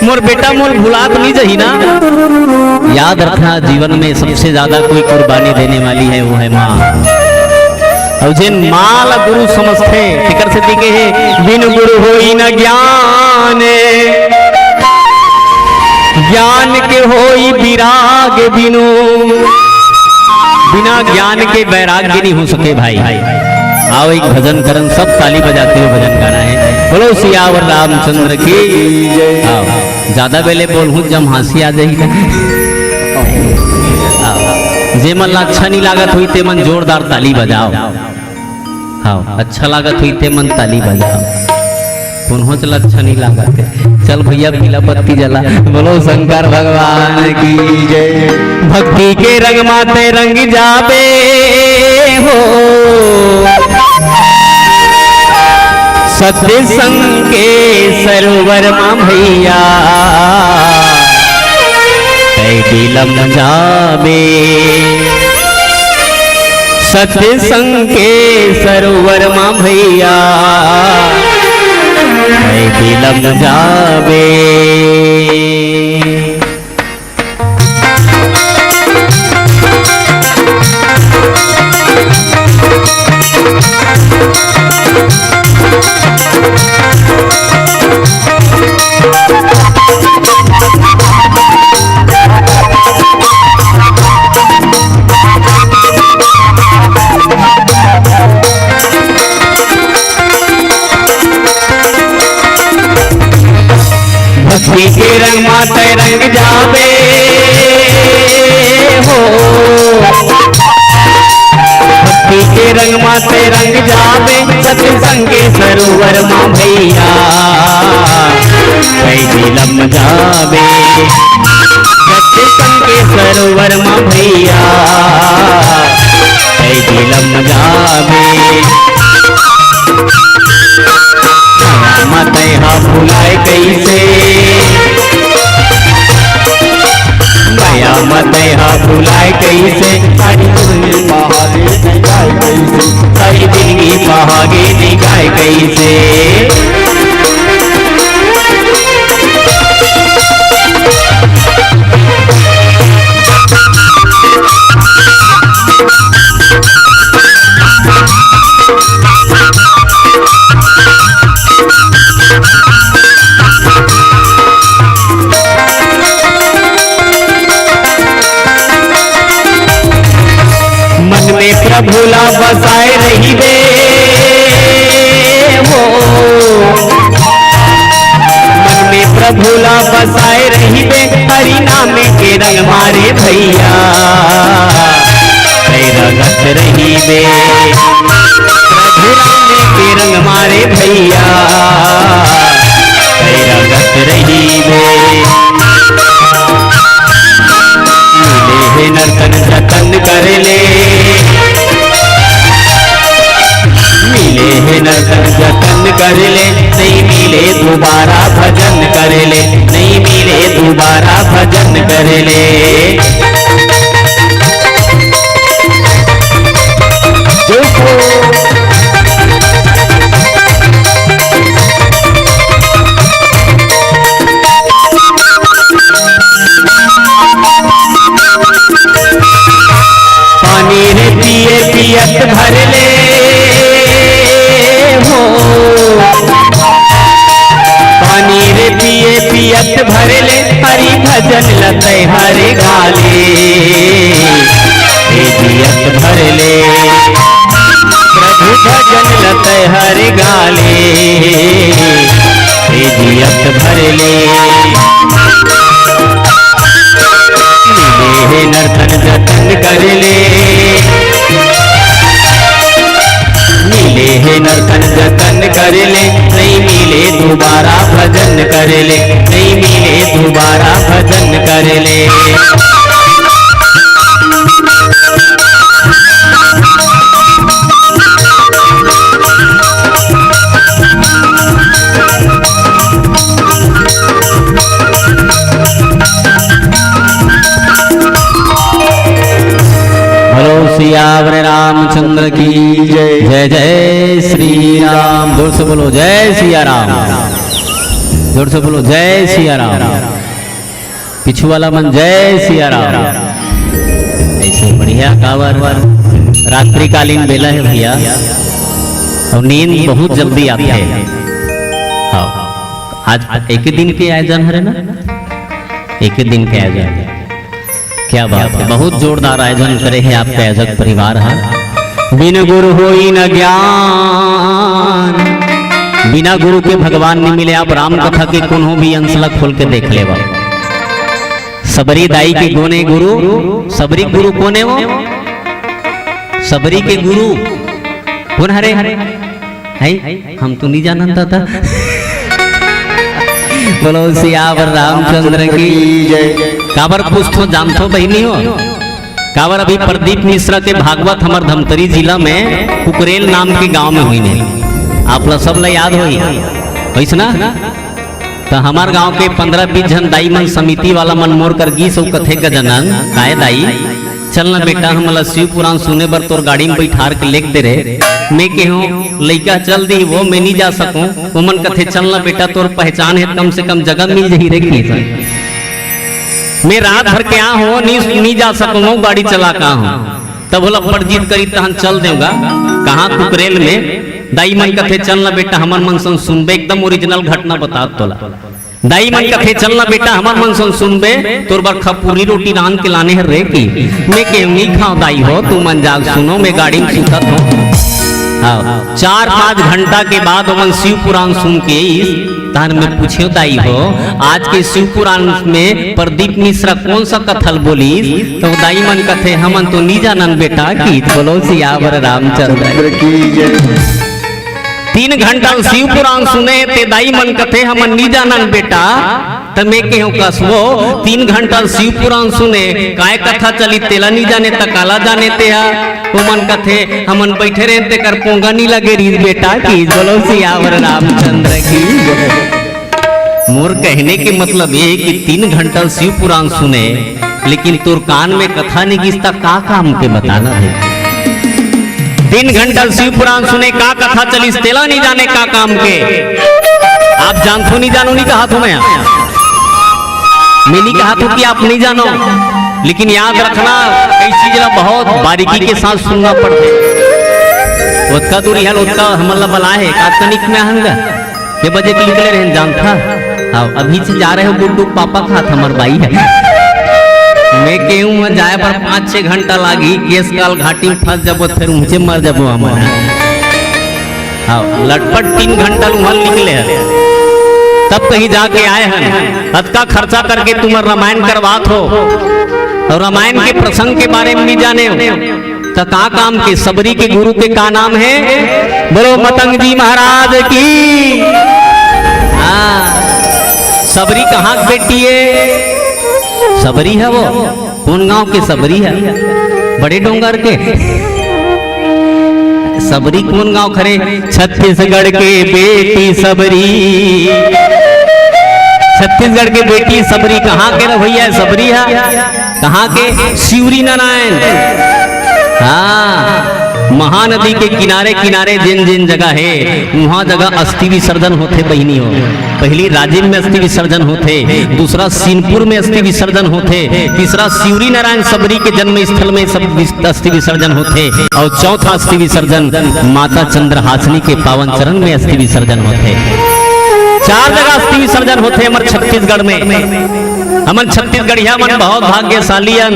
मोर बेटा मोल भुलात नी जही ना।" याद रखना, जीवन में सबसे ज्यादा कोई कुर्बानी देने वाली है, वो है माँ। अउ जेन माँ ला गुरु समझथे, तेकर सेती कहे, "बिनु गुरु होई न ज्ञान, ज्ञान के होई विराग बिनु।" बिना ज्ञान के वैराग्य नहीं हो सके भाई। आओ एक भजन करन, सब ताली बजाते हुए भजन गाना है। बोलो सियावर रामचंद्र की। आओ। ज्यादा बेले बोलहूँ, जम हंसी आ जाही ना। हाँ। जे मन ला अच्छा नहीं लागत होही, ते मन जोरदार ताली बजाओ। हाँ, अच्छा लागत होही, ते मन ताली बजाओ। कोनहोच ला अच्छा नहीं लागत हे। चल भैया, पीला बत्ती जला। बोलो शंकर भगवान की जय। भक्ति के रंग माते रंग जाबे हो, सत्संग के सरोवर मा भैया, तै बिलम जाबे। सत्संग के सरोवर मा भैया, तै बिलम जाबे। भक्ति के रंग मा तै रंग जाबे हो, भक्ति के रंग मा तै रंग जाबे, सत्संग के सरोवर मा भैया, कई दिलम जाबे। सत्संग के सरोवर मा भैया, कई दिलम जाबे। मया मा तै हा भुलाय कइसे, मया मा तै हा भुलाय कइसे, सारी जिंदगी पहागे नइ जाय कइसे, सारी जिंदगी पहागे नइ जाय कइसे। मन में प्रभु ला बसाए रहिबे हो, मन में प्रभु ला बसाए रहिबे, हरि नाम के रंग मा रे भैया, कई रंगत रहिबे। प्रभु राम के रंग मा रे भैया, कई रंगत रहिबे। मिले हे नर तन जतन कर ले, मिले हे नर तन जतन कर ले, नइ मिले दुबारा भजन कर ले, नइ मिले दुबारा भजन कर ले। पानी रे पिए पियत भर ले हो, पानी रे पिए पियत भर ले, हरि भजन ल तै हर गा ले, हे जियत भर ले। प्रभु भजन ल तै हर गा ले, हे जियत भर ले। मिले हे नर तन जतन कर ले, मिले हे नर तन जतन कर ले, नइ मिले दुबारा भजन कर ले, नइ मिले दुबारा भजन कर ले। बोलो सियावर रामचंद्र की जय। जय जय श्री राम। जोर से बोलो, जय सिया राम। जोर से बोलो, जय सिया राम। पीछू वाला मन, जय सिया राम। ऐसे बढ़िया कावर, रात्रिकालीन बेला हे भैया, अउ नींद बहुत जल्दी आथे। हाँ, आज एक दिन के आयोजन हरे ना, एक दिन के आयोजन। क्या बात है, बहुत जोरदार आयोजन करे हे आपके आयोजक परिवार हा। बिन गुरु होई न ज्ञान, बिना गुरु के भगवान नइ मिले। आप राम कथा के कोनो भी अंश ला खोल के देख लेवा। सबरी दाई के कोन ए गुरु? सबरी गुरु कोन ए वो? सबरी के गुरु कोन हरे? हैं? हम तो नइ जानन दादा। बोलो सियावर रामचंद्र की जय। काबर पूछथो जानथो बहिनी हो? काबर अभी प्रदीप मिश्रा के भागवत हमर धमतरी जिला में कुकरेल नाम के गांव में होइने। आप ला सब ला याद होही, होइस ना? त हमर गांव के पंद्रह बीस झन दाई मन समिति वाला मन मोर कर गीस अउ कथे, "गजानन, काय दाई, चल ना बेटा, हमला शिव पुराण सुने बर तोर गाड़ी में बैठार के लेग दे रे।" मैं केहों, "लइका चल दी वो, मैं नइ जा सकूं।" ओमन कथे, "चल ना बेटा, तोर पहचान हे, कम से कम जगह मिल जही रे।" कि मैं रात भर के आ हों, नइ, नइ जा सकूं, गाड़ी चला का हों। तब ओला बड़ जिद करी, तहन चल देंव गा। कहां कुकरेल में। दाई मन कथे, "चल ना बेटा, हमर मन सन सुनबे, एकदम original घटना बतात तोला।" दाई मन कथे, "चल ना बेटा, हमर मन सन सुनबे, तोर बर खपुरी रोटी रांध के लाने हर रे।" कि मैं केहों, "नइ खांव दाई हो, तुमन जाग सुनो, मैं गाड़ी में सुतत हों।" हाँ, चार पांच घंटा के बाद ओमन शिव पुराण सुन के आइस। तहन मैं पूछेंव, दाई हो, आज के शिव पुराण में प्रदीप मिश्रा कौन सा कथा ल बोलिस? तो दाई मन कथे, हमन तो नी जानन बेटा, कि बोलो सियावर रामचंद्र की जय। तीन घंटा शिव पुराण सुने ते दाई मन कथे, हमन नी जानन बेटा। त मैं केहेंव, कसबो, तीन घंटा शिव पुराण सुने, काय कथा चली तेला नी जाने, त काला जाने तेहा? ओमन कथे, हमन बइठे रहेन तेकर पोंगा नी लगे रिहिस बेटा, कि बोलो सियावर रामचंद्र की। मोर कहने के मतलब ये है कि तीन घंटा शिव पुराण सुने, लेकिन तोर कान में कथा नी गिस त का काम के, बताना हे। तीन घंटा शिव पुराण सुने, का कथा चलिस तेला नी जाने, का काम के। आप जानथो नी जानो नी कहाथों मैं, मैं नी कहाथों कि आप नी जानो, लेकिन याद रखना, कई चीज ला बहुत बारीकी के साथ सुनना पड़थे। ओतका दूरी हल ओतका हमन ला बला हे, का तनिक में आहन गा। के बजे के निकले रहेन जानथा? हाँ, अभी से जा रहे हो गुड्डू, पापा खात हमर बाई हे। मैं केहेंव जाए बर पाँच छह घंटा लागही, केस काल घाटी में फंस जाबो, फेर उहेंचे मर जाबो हमन। हाँ, लटपट तीन घंटा ल उहाँ निकले हन, तब कहीं जाके आए हन। अतका खर्चा करके तुमन रामायण करवात हो, अउ रामायण के प्रसंग के बारे में नी जाने हो। त का काम के? सबरी के गुरु के का नाम हे? बोलो मतंग जी महाराज की। हाँ, सबरी कहाँ के बेटी हे? सबरी हे वो। कोन गांव के सबरी हे? बड़े डोंगर के। सबरी कोन गांव खरे? छत्तीसगढ़ के बेटी सबरी। छत्तीसगढ़ के बेटी सबरी कहाँ के रहोइया हे? सबरी हे। कहाँ के? शिवरी नारायण। हाँ, महानदी के किनारे किनारे जेन जेन जगह हे, उहाँ जगह अस्थि विसर्जन होथे बहिनी हो। पहली राजिम में अस्थि विसर्जन होथे, दूसरा सीनपुर में अस्थि विसर्जन होथे, तीसरा शिवरी नारायण सबरी के जन्म स्थल में सब विस-, अस्थि विसर्जन होथे, अउ चौथा अस्थि विसर्जन माता चंद्रहासिनी के पावन चरण में अस्थि विसर्जन होथे। चार जगह अस्थि विसर्जन होथे हमर छत्तीसगढ़ में। हमन छत्तीसगढ़िया मन बहुत भाग्यशाली हन,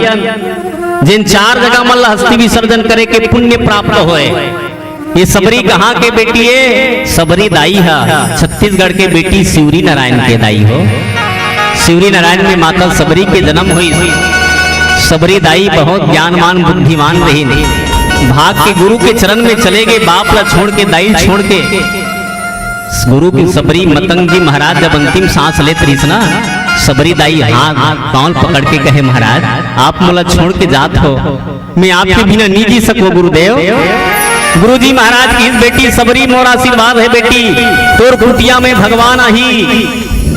जेन चार जगह मन ला अस्थि विसर्जन करे के पुण्य प्राप्त होय। ये सबरी कहाँ के बेटी हे? सबरी दाई हा छत्तीसगढ़ के बेटी शिवरी नारायण के दाई हो। शिवरी नारायण में माता सबरी के जन्म होइस। सबरी दाई बहुत ज्ञानवान बुद्धिमान रहिन। भाग के गुरु के चरण में चले गे, बाप ला छोड़ के, दाई छोड़ के। गुरु के सबरी मतंग जी महाराज जब अंतिम सांस लेत रहिस ना, सबरी दाई हाथ पाँव पकड़ के कहे, महाराज, आप मोला छोड़ के जात हो, मैं आपके बिना नी जी सको गुरुदेव। गुरुजी महाराज कहिस, बेटी सबरी मोर आशीर्वाद हे बेटी, तोर कुटिया में भगवान आही,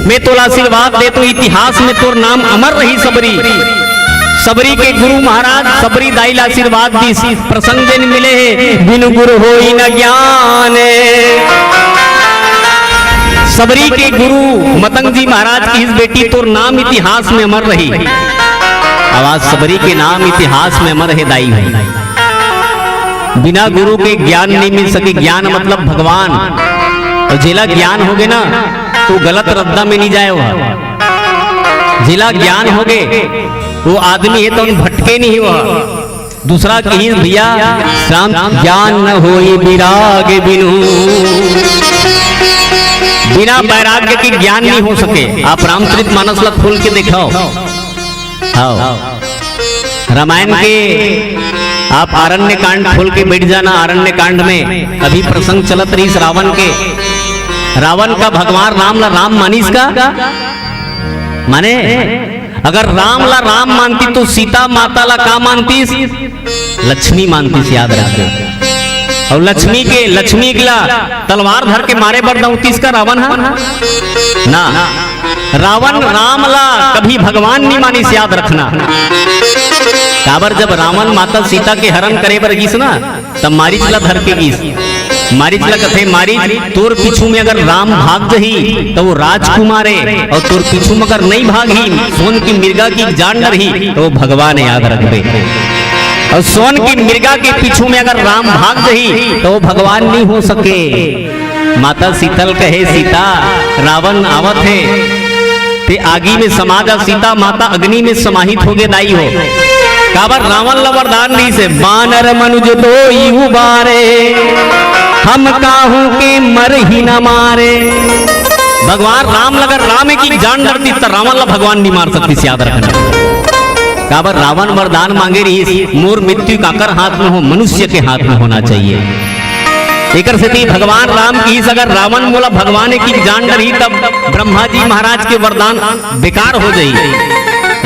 मैं तोला आशीर्वाद देत हों, इतिहास में तोर नाम अमर रही सबरी। सबरी के गुरु महाराज सबरी दाई ला आशीर्वाद दिस, प्रसंग जेन मिले हे, बिनु गुरु होई न ज्ञान। सबरी के गुरु मतंग जी महाराज कहिस, बेटी तोर नाम इतिहास में अमर रही। अब आज सबरी के नाम इतिहास में अमर हे दाई हो। बिना गुरु के ज्ञान नहीं मिल सके। ज्ञान मतलब भगवान। अउ जेला ज्ञान होगे ना, तो गलत रद्दा में नहीं जाए वो। जेला ज्ञान होगे, वो आदमी हे तो भटके नहीं वो। दूसरा कहिस, भैया, शांत ज्ञान न होई विराग बिनु। बिना वैराग्य के ज्ञान नहीं हो सके। आप रामचरित मानस ला खोल के देखाओ। हाँ। रामायण के आप आरण्य कांड खोल के बैठ जाना। आरण्य कांड में अभी प्रसंग चलत रहिस रावण के। रावण का भगवान राम ला राम मानिस का? माने, अगर राम ला राम मानती तो सीता माता ला का मानतीस? लक्ष्मी मानतीस, याद रखबे। अउ लक्ष्मी के, लक्ष्मी के ला तलवार धर के मारे बर दौतीस का रावण हा? ना। रावण राम ला कभी भगवान नहीं मानिस, याद रखना। काबर जब रावण माता सीता के हरण करे बर गिस ना, तब मारीच ला धर के गिस। मारीच ला कथे, मारीच, तोर पीछू में अगर राम भाग जही, त वो राजकुमार हे, अउ तोर पीछू में अगर नहीं भागही, सोन की मिर्गा की जान डरही, त वो भगवान हे, याद रखबे। अउ सोन की मिर्गा के पीछू में अगर राम भाग जही, त वो भगवान नहीं हो सके। माता सीता ल कहे, सीता, रावण आवत हे, ते आगी में समा जा। सीता माता अग्नि में समाहित होगे दाई हो। काबर रावण ला वरदान दिस हे, बानर मनुज दोई उबारे, हम काहू के मरही न मारे। भगवान राम ल अगर राम एक एक जान डरतिस त रावण ला भगवान नहीं मार सकतिस, याद रखना। काबर रावण वरदान मांगे रहिस, "मोर मृत्यु काकर हाथ में हो, मनुष्य के हाथ में होना चाहिए।" एकर सेती भगवान राम किहिस, "अगर रावण मोला भगवान एक एक जान डरही तब ब्रह्मा जी महाराज के वरदान बेकार हो जाही।"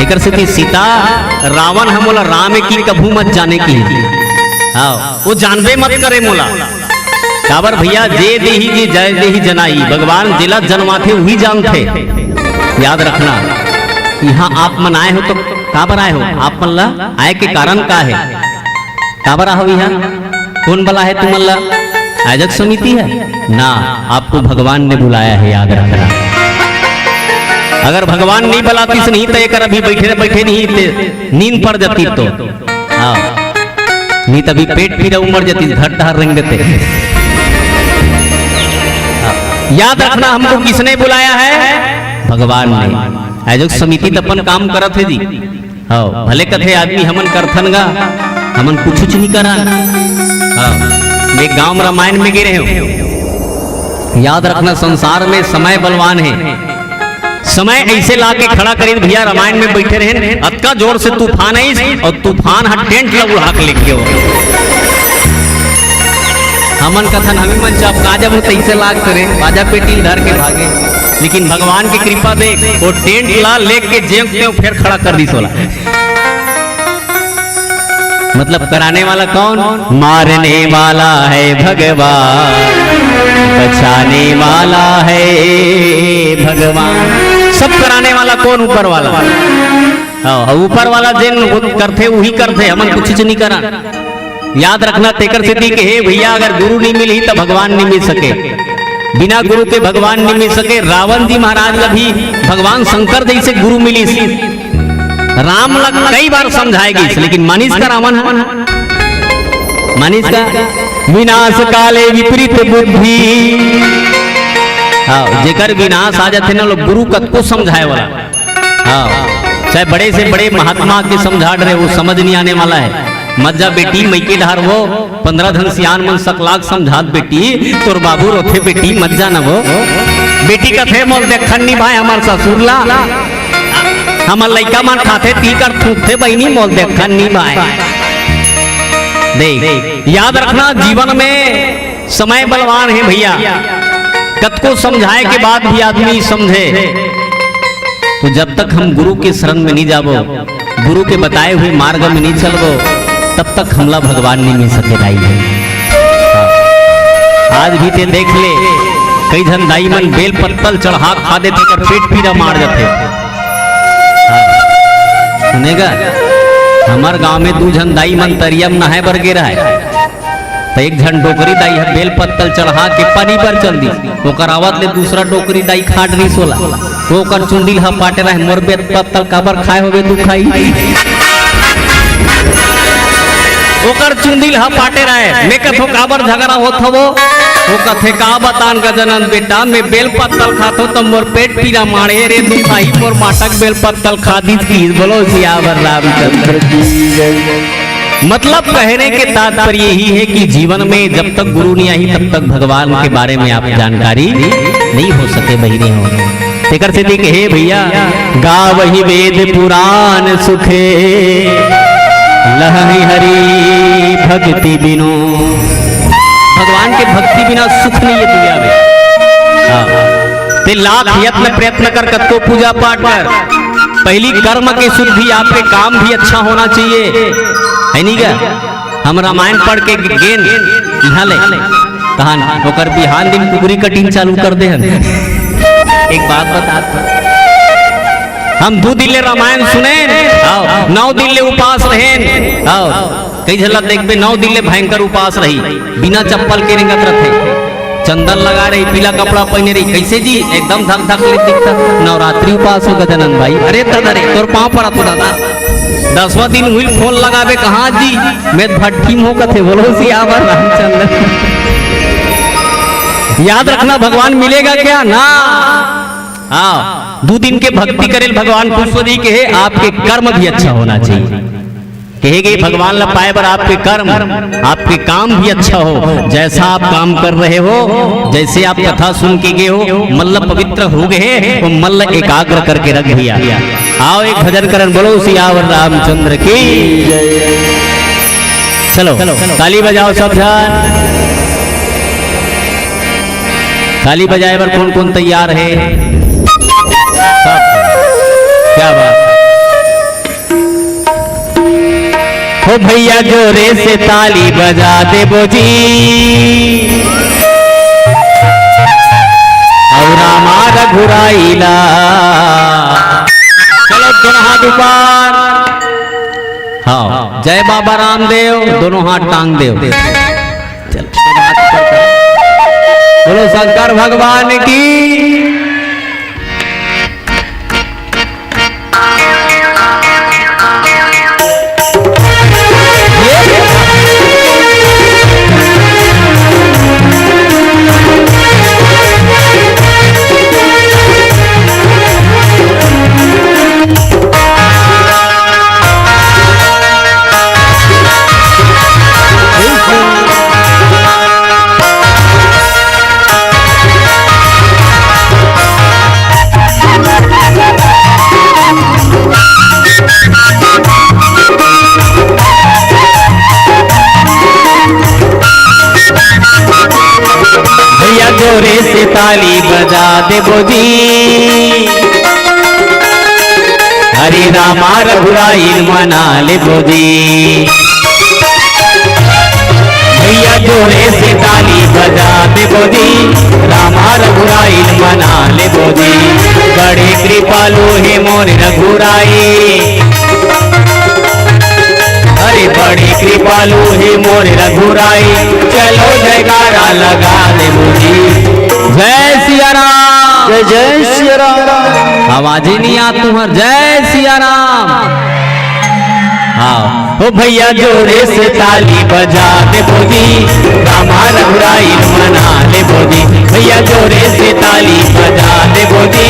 एकर सेती सीता, "रावण ह मोला राम एक एक कभू मत जाने," किहिस। हाँ, वो जानबे मत करे मोला। काबर भैया, जे देही जे जय देही जनाई, भगवान जेला जनवाथे उही जानथे। याद रखना, यहाँ आप मन आए हो तो काबर आए हो? आप मन ला आए के कारण का है? काबर आए हो यहाँ? कौन बला है तुमन ला? आयोजक समिति है ना, आपको भगवान ने बुलाया है, याद रखना। अगर भगवान नहीं बुलातिस नहीं तो एकर अभी बैठे बैठे नहीं ते नींद पड़ जाती तो। हाँ, नहीं तभी पेट पीरा उमड़ जाती, धर धार रेंग देते। हाँ। याद रखना, हमको किसने बुलाया है? भगवान ने। आयोजक समिति तो अपन काम करत है जी। हाँ, भले कथे आदमी हमन करथन गा, हमन कुछ नहीं करन। हाँ, मैं गांव रामायण में गे रहे हूँ। याद रखना, संसार में समय बलवान है। समय ऐसे ला के खड़ा करिन भैया, रामायण में बैठे रहेन, अतका जोर से तूफान आइस और तूफान ह टेंट ला उड़ा के लेके हो। हमन कथन हमी मन चपका जब तैसे लाग करे, बाजा पेटी धर के भागे, लेकिन भगवान की कृपा देख, वो टेंट ला लेके जेंग तेंग फेर खड़ा कर दिस ओला। मतलब कराने वाला कौन? मारने वाला है भगवान, बचाने वाला है भगवान। सब कराने वाला कौन? ऊपर वाला। हाँ, ऊपर वाला जेन वो करथे, वही करथे, हमन कुछ नहीं करा। याद रखना, तेकर सेती के हे भैया, अगर गुरु नहीं मिलही त भगवान नहीं मिल सके। बिना गुरु के भगवान नहीं मिल सके। रावण जी महाराज ला भी भगवान शंकर जैसे गुरु मिलिस। राम ला कई बार समझाए गइस, लेकिन मानिस का रावण ह? मानिस का? विनाश काले विपरीत बुद्धि। हाँ, जेकर विनाश आ जाथे ना, लोग गुरु कतको समझाए वाला। हाँ, चाहे बड़े से बड़े महात्मा के समझा डरे, वो समझ नहीं आने वाला है। मत जा बेटी, मइके डहार वो, पंद्रह झन सियान मन सकलाक समझात बेटी, तोर बाबू रोथे बेटी, मत जा ना वो। बेटी कथे, "मोल देखन नी भाई, हमर ससुर ला, हमर लइका मन खाथे, ती कर थूकथे बहिनी, मोल देखन नी भाई।" देख, याद रखना, जीवन में समय बलवान है भैया, कतको समझाए के बाद भी आदमी समझे, तो जब तक हम गुरु के शरण में नहीं जाबो, गुरु के बताए हुए मार्ग में नहीं चलबो, तब तक हमला भगवान नहीं मिल सके दाई है। आज भी ते देख ले, कई झन दाई मन बेल पत्तल चढ़ा खा देथे, कर पेट पीरा मार जाथे। हाँ। सुनेगा, हमर गांव में दू झन दाई मन तरिया में नहाए बर गे रहय, त एक झन डोकरी दाई ह बेल पत्तल चढ़ा के पानी बर चल दिस। ओकर आवत ले दूसरा डोकरी दाई खाट दिस ओला। ओकर चुंदी ल हपाटे रहय, "मोर बेल पत्तल काबर खाए होबे तू खाई?" ओकर चुंदी ल हपाटे रहय, मैं कथों, "काबर झगड़ा होत हवो?" वो कथे, "का बतान गजानन बेटा, मैं बेल पत्तल खाथों त मोर पेट पीरा माढ़े रे दुखाई, मोर माटक बेल पत्तल खा दिस।" की बोलो सियावर रामचंद्र की जय। मतलब कहने के तात्पर्य यही है कि जीवन में जब तक गुरु नहीं आई, तब तक भगवान के बारे में आप जानकारी नहीं हो सके, बहिनी हो। तेकर सेती कहे भैया, "गावहि वेद पुराण सुखे, लहहि हरि भक्ति बिनु।" भगवान के भक्ति बिना सुख नहीं है दुनिया में। हाँ। ते लाख यत्न प्रयत्न कर, कतको पूजा पाठ कर, पहली कर्म के शुद्धि, आपके काम भी अच्छा होना चाहिए, है नहीं क्या? हम रामायण पढ़ के गेन इहाँ ले, तहन ओकर बिहान दिन कुकरी कटिंग चालू कर दे हन। एक बात बता, हम दू दिन ले रामायण सुनेन, आओ, नौ दिन ले उपास रहेन, आओ, कई झन ला देखबे नौ दिन ले भयंकर उपास रही, बिना चप्पल के रेंगत रथे। चंदन लगा रही, पीला कपड़ा पहने रही, "कैसे जी?" "एकदम धक धक ले दिखता।" "नवरात्रि उपास हो गजानन भाई?" "अरे दादा रे, तोर पाँव पड़त हो दादा।" दसवां दिन हुई फोन लगाबे, "कहाँ जी?" "मैं भट्ठी में हो," कथे। बोलो सियावर रामचंद्र। याद रखना, भगवान मिलेगा क्या? ना। हाँ, दू दिन के भक्ति करेल भगवान खुश हो जाई के हे, आपके कर्म भी अच्छा होना चाहिए। कहे गए, भगवान ला पाए बर आपके कर्म, आपके काम भी अच्छा हो। जैसा आप काम कर रहे हो, जैसे आप कथा सुन के गए हो, मल्ल पवित्र हो गए, वो मल्ल एकाग्र करके रख दिया। आओ, एक भजन करन, बोलो सियावर रामचंद्र की। चलो, ताली बजाओ सब झन। ताली बजाए बर कौन कौन तैयार है? सब। क्या बात। हो भैया, जोरे से ताली बजा देबो जी, अउ रामा रघुराई ला। चलो, दोनों हाथ ऊपर। हाँ, जय बाबा रामदेव, दोनों हाथ टांग देव। चलो, बोलो शंकर भगवान की। भैया, जोरे से ताली बजा देबो जी, हरे रामा रघुराई ल मना लेबो जी। भैया, जोरे से ताली बजा देबो जी, रामा रघुराई ल मना लेबो जी। बड़े कृपालु हे मोर रघुराई, अरे बड़े कृपालु हे मोर रघुराई, चलो जयकारा लगा देबो जी। जय सिया राम। जय जय सिया राम। आवाज ही नहीं आ तुम्हार। जय सिया राम। हाँ, ओ भैया, जोरे से ताली बजा देबो जी, रामा रघुराई ल मना लेबो जी। भैया, जोरे से ताली बजा देबो जी,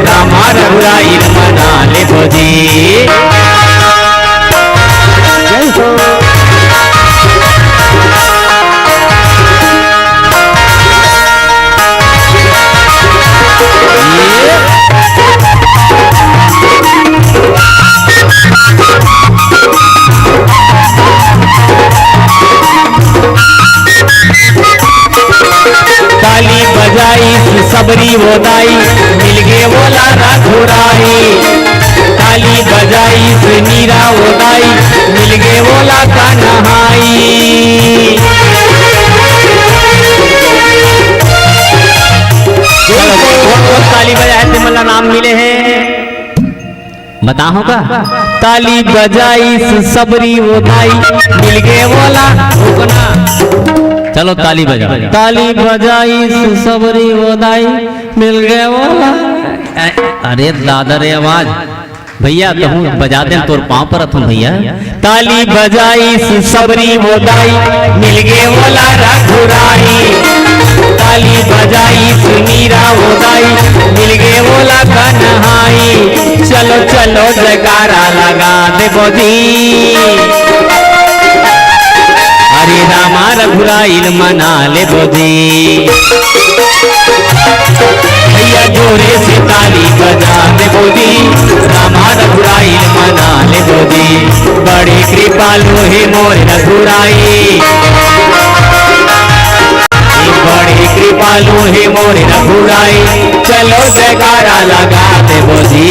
रामा रघुराई ल मना लेबो जी। जय हो। ताली बजाइस सबरी ओ दाई, मिलगे ओला रघुराई। ताली बजाइस नीरा ओ दाई, मिलगे ओला कन्हाई। चलो, कोन कोन ताली बजाए हे, तेमन ला नाम मिले हे। बताहूं का? ताली बजाइस सबरी ओ दाई, मिलगे ओला रुकना। चलो, ताली बजा। ताली बजाइस सबरी ओ दाई, मिलगे ओला। अरे दादा रे आवाज। भैया, कहूँ बजा दे, तोर पाँव परत हूँ भैया। ताली बजाइस सबरी ओ दाई, मिलगे ओला रघुराई। ताली बजाइस नीरा ओ दाई, मिलगे ओला कन्हाई। चलो चलो जयकारा लगा देबो जी, हरे रामा रघुराई ल मना लेबो जी। भैया जोरे से ताली बजा देबो जी, रामा रघुराई ल मना लेबो जी। बड़े कृपालु हे मोर रघुराई, बड़े कृपालु हे मोर रघुराई, चलो जयकारा लगा देबो जी।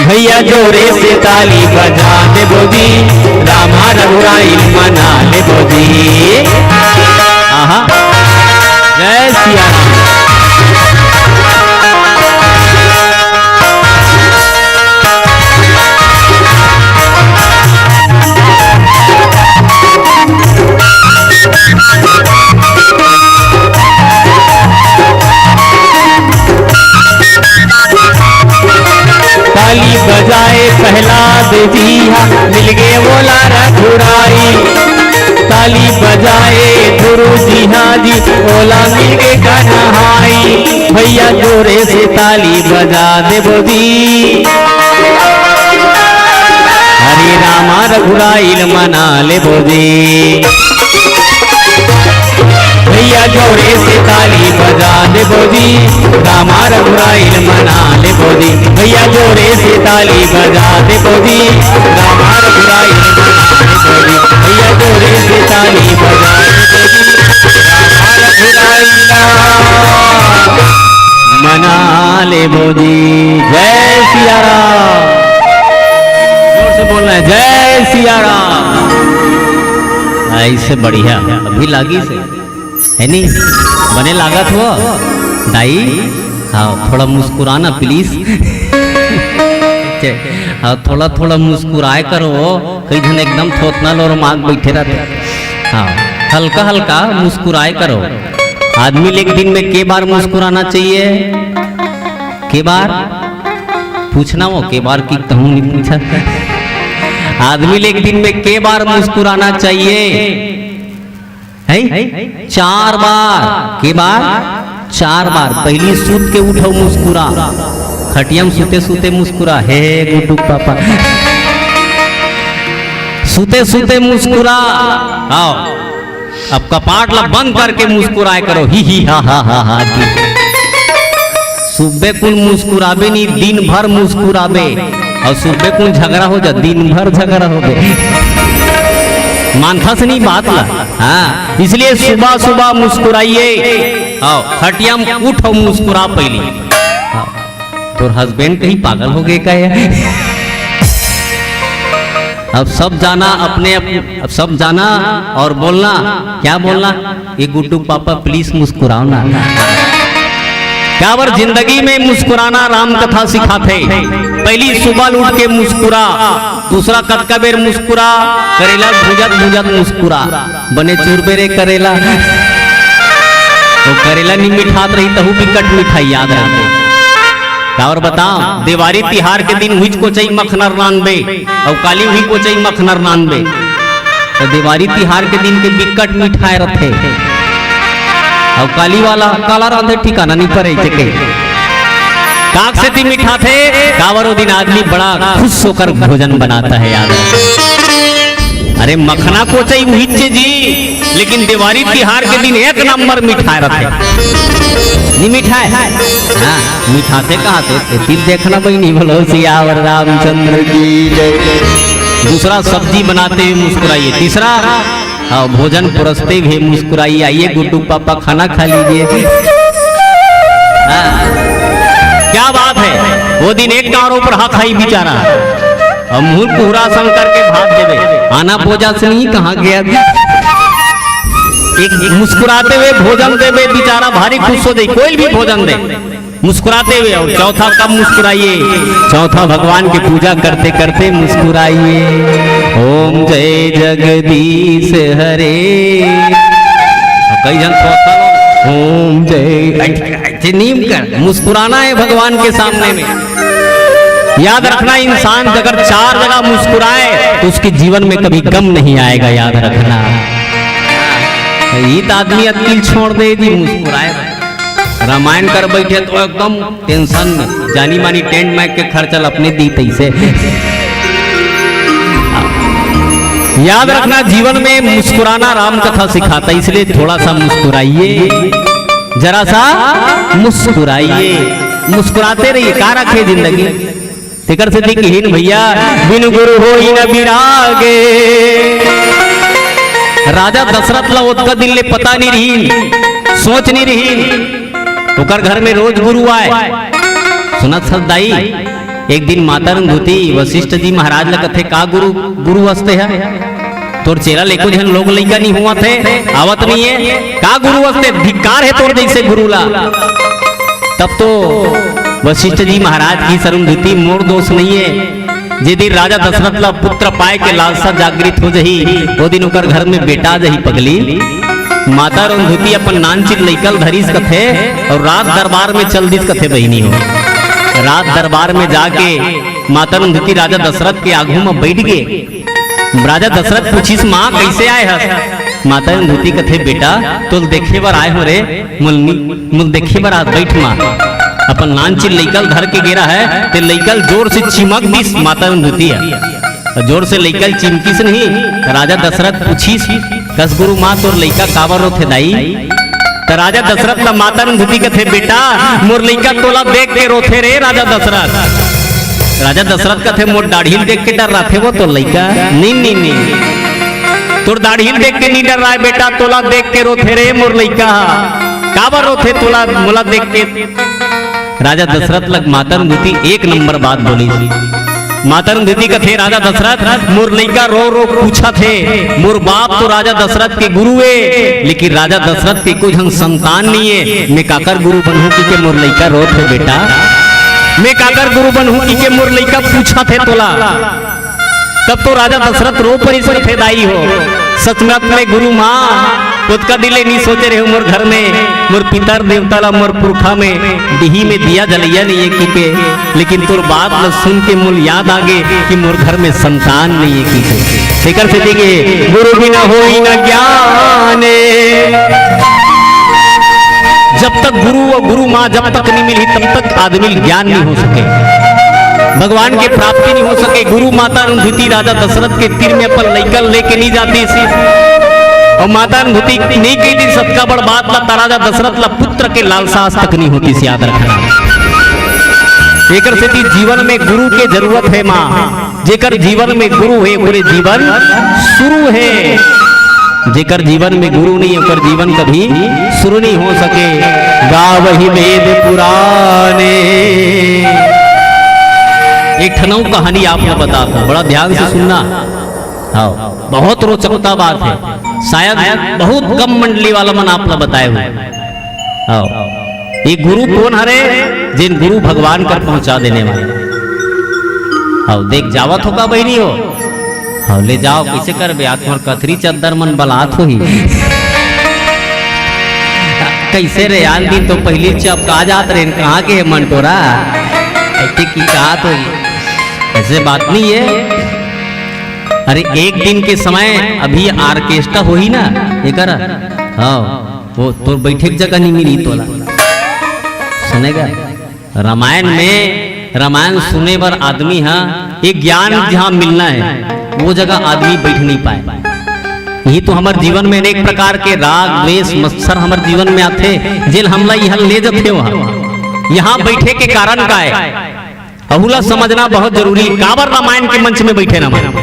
भैया जोरे से ताली बजा देबो जी, रामा रघुराई ल मना लेबो जी। आहा, जय सिया राम। ताली बजाए प्रहलाद जी हा, मिलगे ओला रघुराई। ताली बजाए गुरु जी हा जी, ओला मिलगे कन्हाई। भैया जोरे से ताली बजा देबो जी। हरे रामा रघुराई ल मना ले भौजी। भैया जोरे से ताली बजा दे भौजी। रामा रघुराई ल मना ले भौजी। भैया जोरे से ताली बजा दे भौजी। रामा रघुराई ल मना ले भौजी। भैया जोरे से ताली बजा दे भौजी। रामा रघुराई ल मना ले भौजी। जय सिया राम। जोर से बोलना है, जय सिया राम। ऐसे बढ़िया अभी लागी से, है नी? बने लागत हो दाई। हाँ, थोड़ा मुस्कुराना प्लीज। हाँ, थोड़ा थोड़ा मुस्कुराए करो। कई झन एकदम थोथना लोर माग बैठे रहते। हाँ, हल्का हल्का मुस्कुराए करो। आदमी ल एक दिन में के बार मुस्कुराना चाहिए? के बार? पूछना हो के बार की कहूँ नहीं पूछा। आदमी ल एक दिन में के बार मुस्कुराना चाहिए? है चार बार। के बार? चार बार। पहली सूत के उठो मुस्कुरा। खटिया में सूते सूते मुस्कुरा, हे गुड्डू पापा। सूते सूते मुस्कुरा। आओ, अब कपाट ला बंद करके मुस्कुराए करो, ही ही हा हा हा हा की। सुबह कुन मुस्कुराबे नी, दिन भर मुस्कुराबे। और सुबह कुन झगड़ा हो जा, दिन भर झगड़ा होबे। मानथा से नहीं बात ला। हाँ, इसलिए सुबह सुबह मुस्कुराइए। आओ, खटिया में उठ और मुस्कुरा पहली। आओ, तोर हस्बैंड कहीं पागल हो गए का है? अब सब जाना अपने, अब सब जाना और बोलना। क्या बोलना? ये गुड्डू पापा प्लीज मुस्कुराओ ना। क्या बार जिंदगी में मुस्कुराना राम कथा सिखाथे। पहली सुबह उठ के मुस्कुरा, दूसरा कतका बेर मुस्कुरा, करेला भुजत भुजत मुस्कुरा। बने चूर बेरे करेला। वो करेला नी मिठात रही तहू बिकट मिठाई याद रहे। का और बताओ, देवारी तिहार के दिन हुईच कोचई मखनर रानबे, अउ काली हुई कोचई मखनर रानबे। तो देवारी तिहार के दिन के बिकट मिठाए रथे। अउ काली वाला काला रांधे ठिकाना नहीं पड़े जेके। काक सेती मिठाथे, काबर ओ दिन आदमी बड़ा खुश होकर भोजन बनाता है यार। अरे मखना कोचई उहिच जी, लेकिन देवारी तिहार के दिन एक नंबर मिठाए रथे। नहीं मिठाए? हाँ, मिठाथे कहा थे, ते फिर देखना बहिनी बोलो सियावर रामचंद्र की जय। दूसरा सब्जी बनाते हुए मुस्कुराइए, तीसरा हाँ, भोजन परोसते हुए मुस्कुराइए, आइए गुड्डू पापा खाना खा लीजिए। हाँ, क्या बात है, वो दिन एक कारों पर हाथ आई बेचारा, हम मुंह कुहरा संग करके भात देवे, आना बोजा से नहीं कहाँ गया। एक मुस्कुराते हुए भोजन देवे, बेचारा भारी खुश हो जाए, कोई भी भोजन दे। मुस्कुराते हुए, और चौथा कब मुस्कुराइए? चौथा भगवान की पूजा करते करते मुस्कुराइए। ओम जय जगदीश हरे। कई जन सोचता हो, ओम जय, ऐसे नीम कर, मुस्कुराना है भगवान के सामने में। याद रखना, इंसान अगर चार जगह मुस्कुराए तो उसके जीवन में कभी गम नहीं आएगा, याद रखना। इत आदमी अतकिल छोड़ दे जी, मुस्कुराए। रामायण कर बैठे तो एकदम टेंशन में, जानी मानी टेंट में के खर्चा ल अपने दी तैसे। याद रखना, जीवन में मुस्कुराना राम कथा सिखाता, इसलिए थोड़ा सा मुस्कुराइए, जरा सा मुस्कुराइए, मुस्कुराते रहिए। का रखे जिंदगी? तेकर से दिखहीन भैया, बिनु गुरु होई न बिरागे। राजा दशरथ ला ओतका दिन ले पता नहीं रही, सोच नहीं रही, ओकर घर में रोज गुरु आए। सुनत हस दाई, एक दिन माता रंधुती वशिष्ठ जी महाराज ला कथे, "का गुरु, गुरु हस्ते है? तोर चेला ले एको झन लोग लइका नहीं हुआ थे, आवत नहीं है, का गुरु हस्ते? धिक्कार है तोर जैसे गुरु ला।" तब तो वशिष्ठ जी महाराज की शर्म धुती, मोर दोष नहीं है। जे दिन राजा दशरथ ला पुत्र पाए के लालसा जागृत हो जही, वो दिन ओकर घर में बेटा आ जही पगली। माता रंधुती अपन नानचिन लइकल धरिस कथे और राज दरबार में चल दिस कथे बहिनी हो। राज दरबार में जाके माता रंधुती राजा दशरथ के आगू में बैठ गए। राजा दशरथ पूछिस, "माँ, कैसे आए हस?" माता रंधुती कथे, "बेटा, तोल देखे बर आए हो रे, मुल, मुल देखे बर आ, बैठ माँ।" अपन नानचिन लइकल धर के गेरा है, ते लइकल जोर से चिमक दिस माता रंधुती है। जोर से लइका ल चिमकिस नहीं, त राजा दशरथ पूछिस, "कस गुरु माँ, तोर लइका काबर रोथे दाई?" त राजा दशरथ ला माता अरुंधति कथे, "बेटा, मोर लइका तोला देख के रोथे रे राजा दशरथ।" राजा दशरथ कथे, "मोर दाढ़ी ल देख के डर्राथे वो तोर लइका?" "नी, नी, नी, तोर दाढ़ी ल देख के नी डर्राय बेटा, तोला देख के रोथे रे मोर लइका ह।" "काबर रोथे तोला, मोला देख के?" राजा दशरथ लग माता अरुंधति एक नंबर बात बोलिस। माता अरुंधति कथे, "राजा दशरथ, मोर लइका रो रो पूछत हे, मोर बाप तो राजा दशरथ के गुरु ए, लेकिन राजा दशरथ के एको झन संतान नइ ए, मैं काकर गुरु बनहूं कि के मोर लइका रोत हे बेटा, मैं काकर गुरु बनहूं कि के मोर लइका पूछत हे तोला।" तब तो राजा दशरथ रो परिस कथे, "दाई हो, सचमुच में गुरु माँ, ओतका दिन ले नी सोचे रहेंव मोर घर में, मोर पितर देवता ला, मोर पुरखा में, डीही में दिया जलइया नइ ए किके, लेकिन तोर बात ला सुन के मोला याद आगे कि मोर घर में संतान नइ ए किके।" तेकर सेती के गुरु बिना होई न ज्ञान। जब तक गुरु अउ गुरु माँ जब तक नइ मिलही, तब तक आदमी ल ज्ञान नइ हो सके, भगवान के प्राप्ति नइ हो सके। गुरु माता अरुंधति राजा दशरथ के तीर में अपन लइका ल लेके नइ जातिस, अउ माता अरुंधति नइ कहितिस अतका बड़ बात ला, त राजा दशरथ ला पुत्र के लालसा आज तक नइ होतिस, याद रखना। एकर सेती जीवन में गुरु के जरूरत हे माँ। जेकर जीवन में गुरु हे, ओकरे जीवन शुरू हे। जेकर जीवन में गुरु नइ, ओकर जीवन कभी शुरू नइ हो सके। गावही वेद पुराने। एक ठन अउ कहानी आप ला बताथंव, बड़ा ध्यान से सुनना। हाँ, बहुत रोचकता बात हे, शायद बहुत कम मंडली वाला मन आप ला बताए होही। हाँ, ये गुरु कोन हरे? जेन गुरु भगवान कर पहुंचा देने वाला। हाँ, देख, जावत हो का बहिनी हो? हाँ, ले जाव, कइसे करबे? आज तुम्हर कथरी चद्दर मन बलात होही। कइसे रे, आन दिन तो पहिली चपका जात रहेन, कहाँ गे हे मन टोरा? अइसे किकात होही, अइसे बात नइ ए। अरे, एक दिन के समय, अभी ऑर्केस्ट्रा होही ना, एकर, हाँ, वो तोर बइठे के जगह नइ मिलही तोला। सुनेगा? रामायण में, रामायण सुने बर आदमी ह, ये ज्ञान जहाँ मिलना हे, वो जगह आदमी बइठ नइ पाए। इही तो हमर जीवन में अनेक प्रकार के राग, द्वेष, मत्सर हमर जीवन में आथे, जेन हमला इहाँ ले जथे वहाँ। यहाँ बइठे के कारण का हे? अहू ला समझना बहुत जरूरी। काबर रामायण के मंच में बइठे ना मन?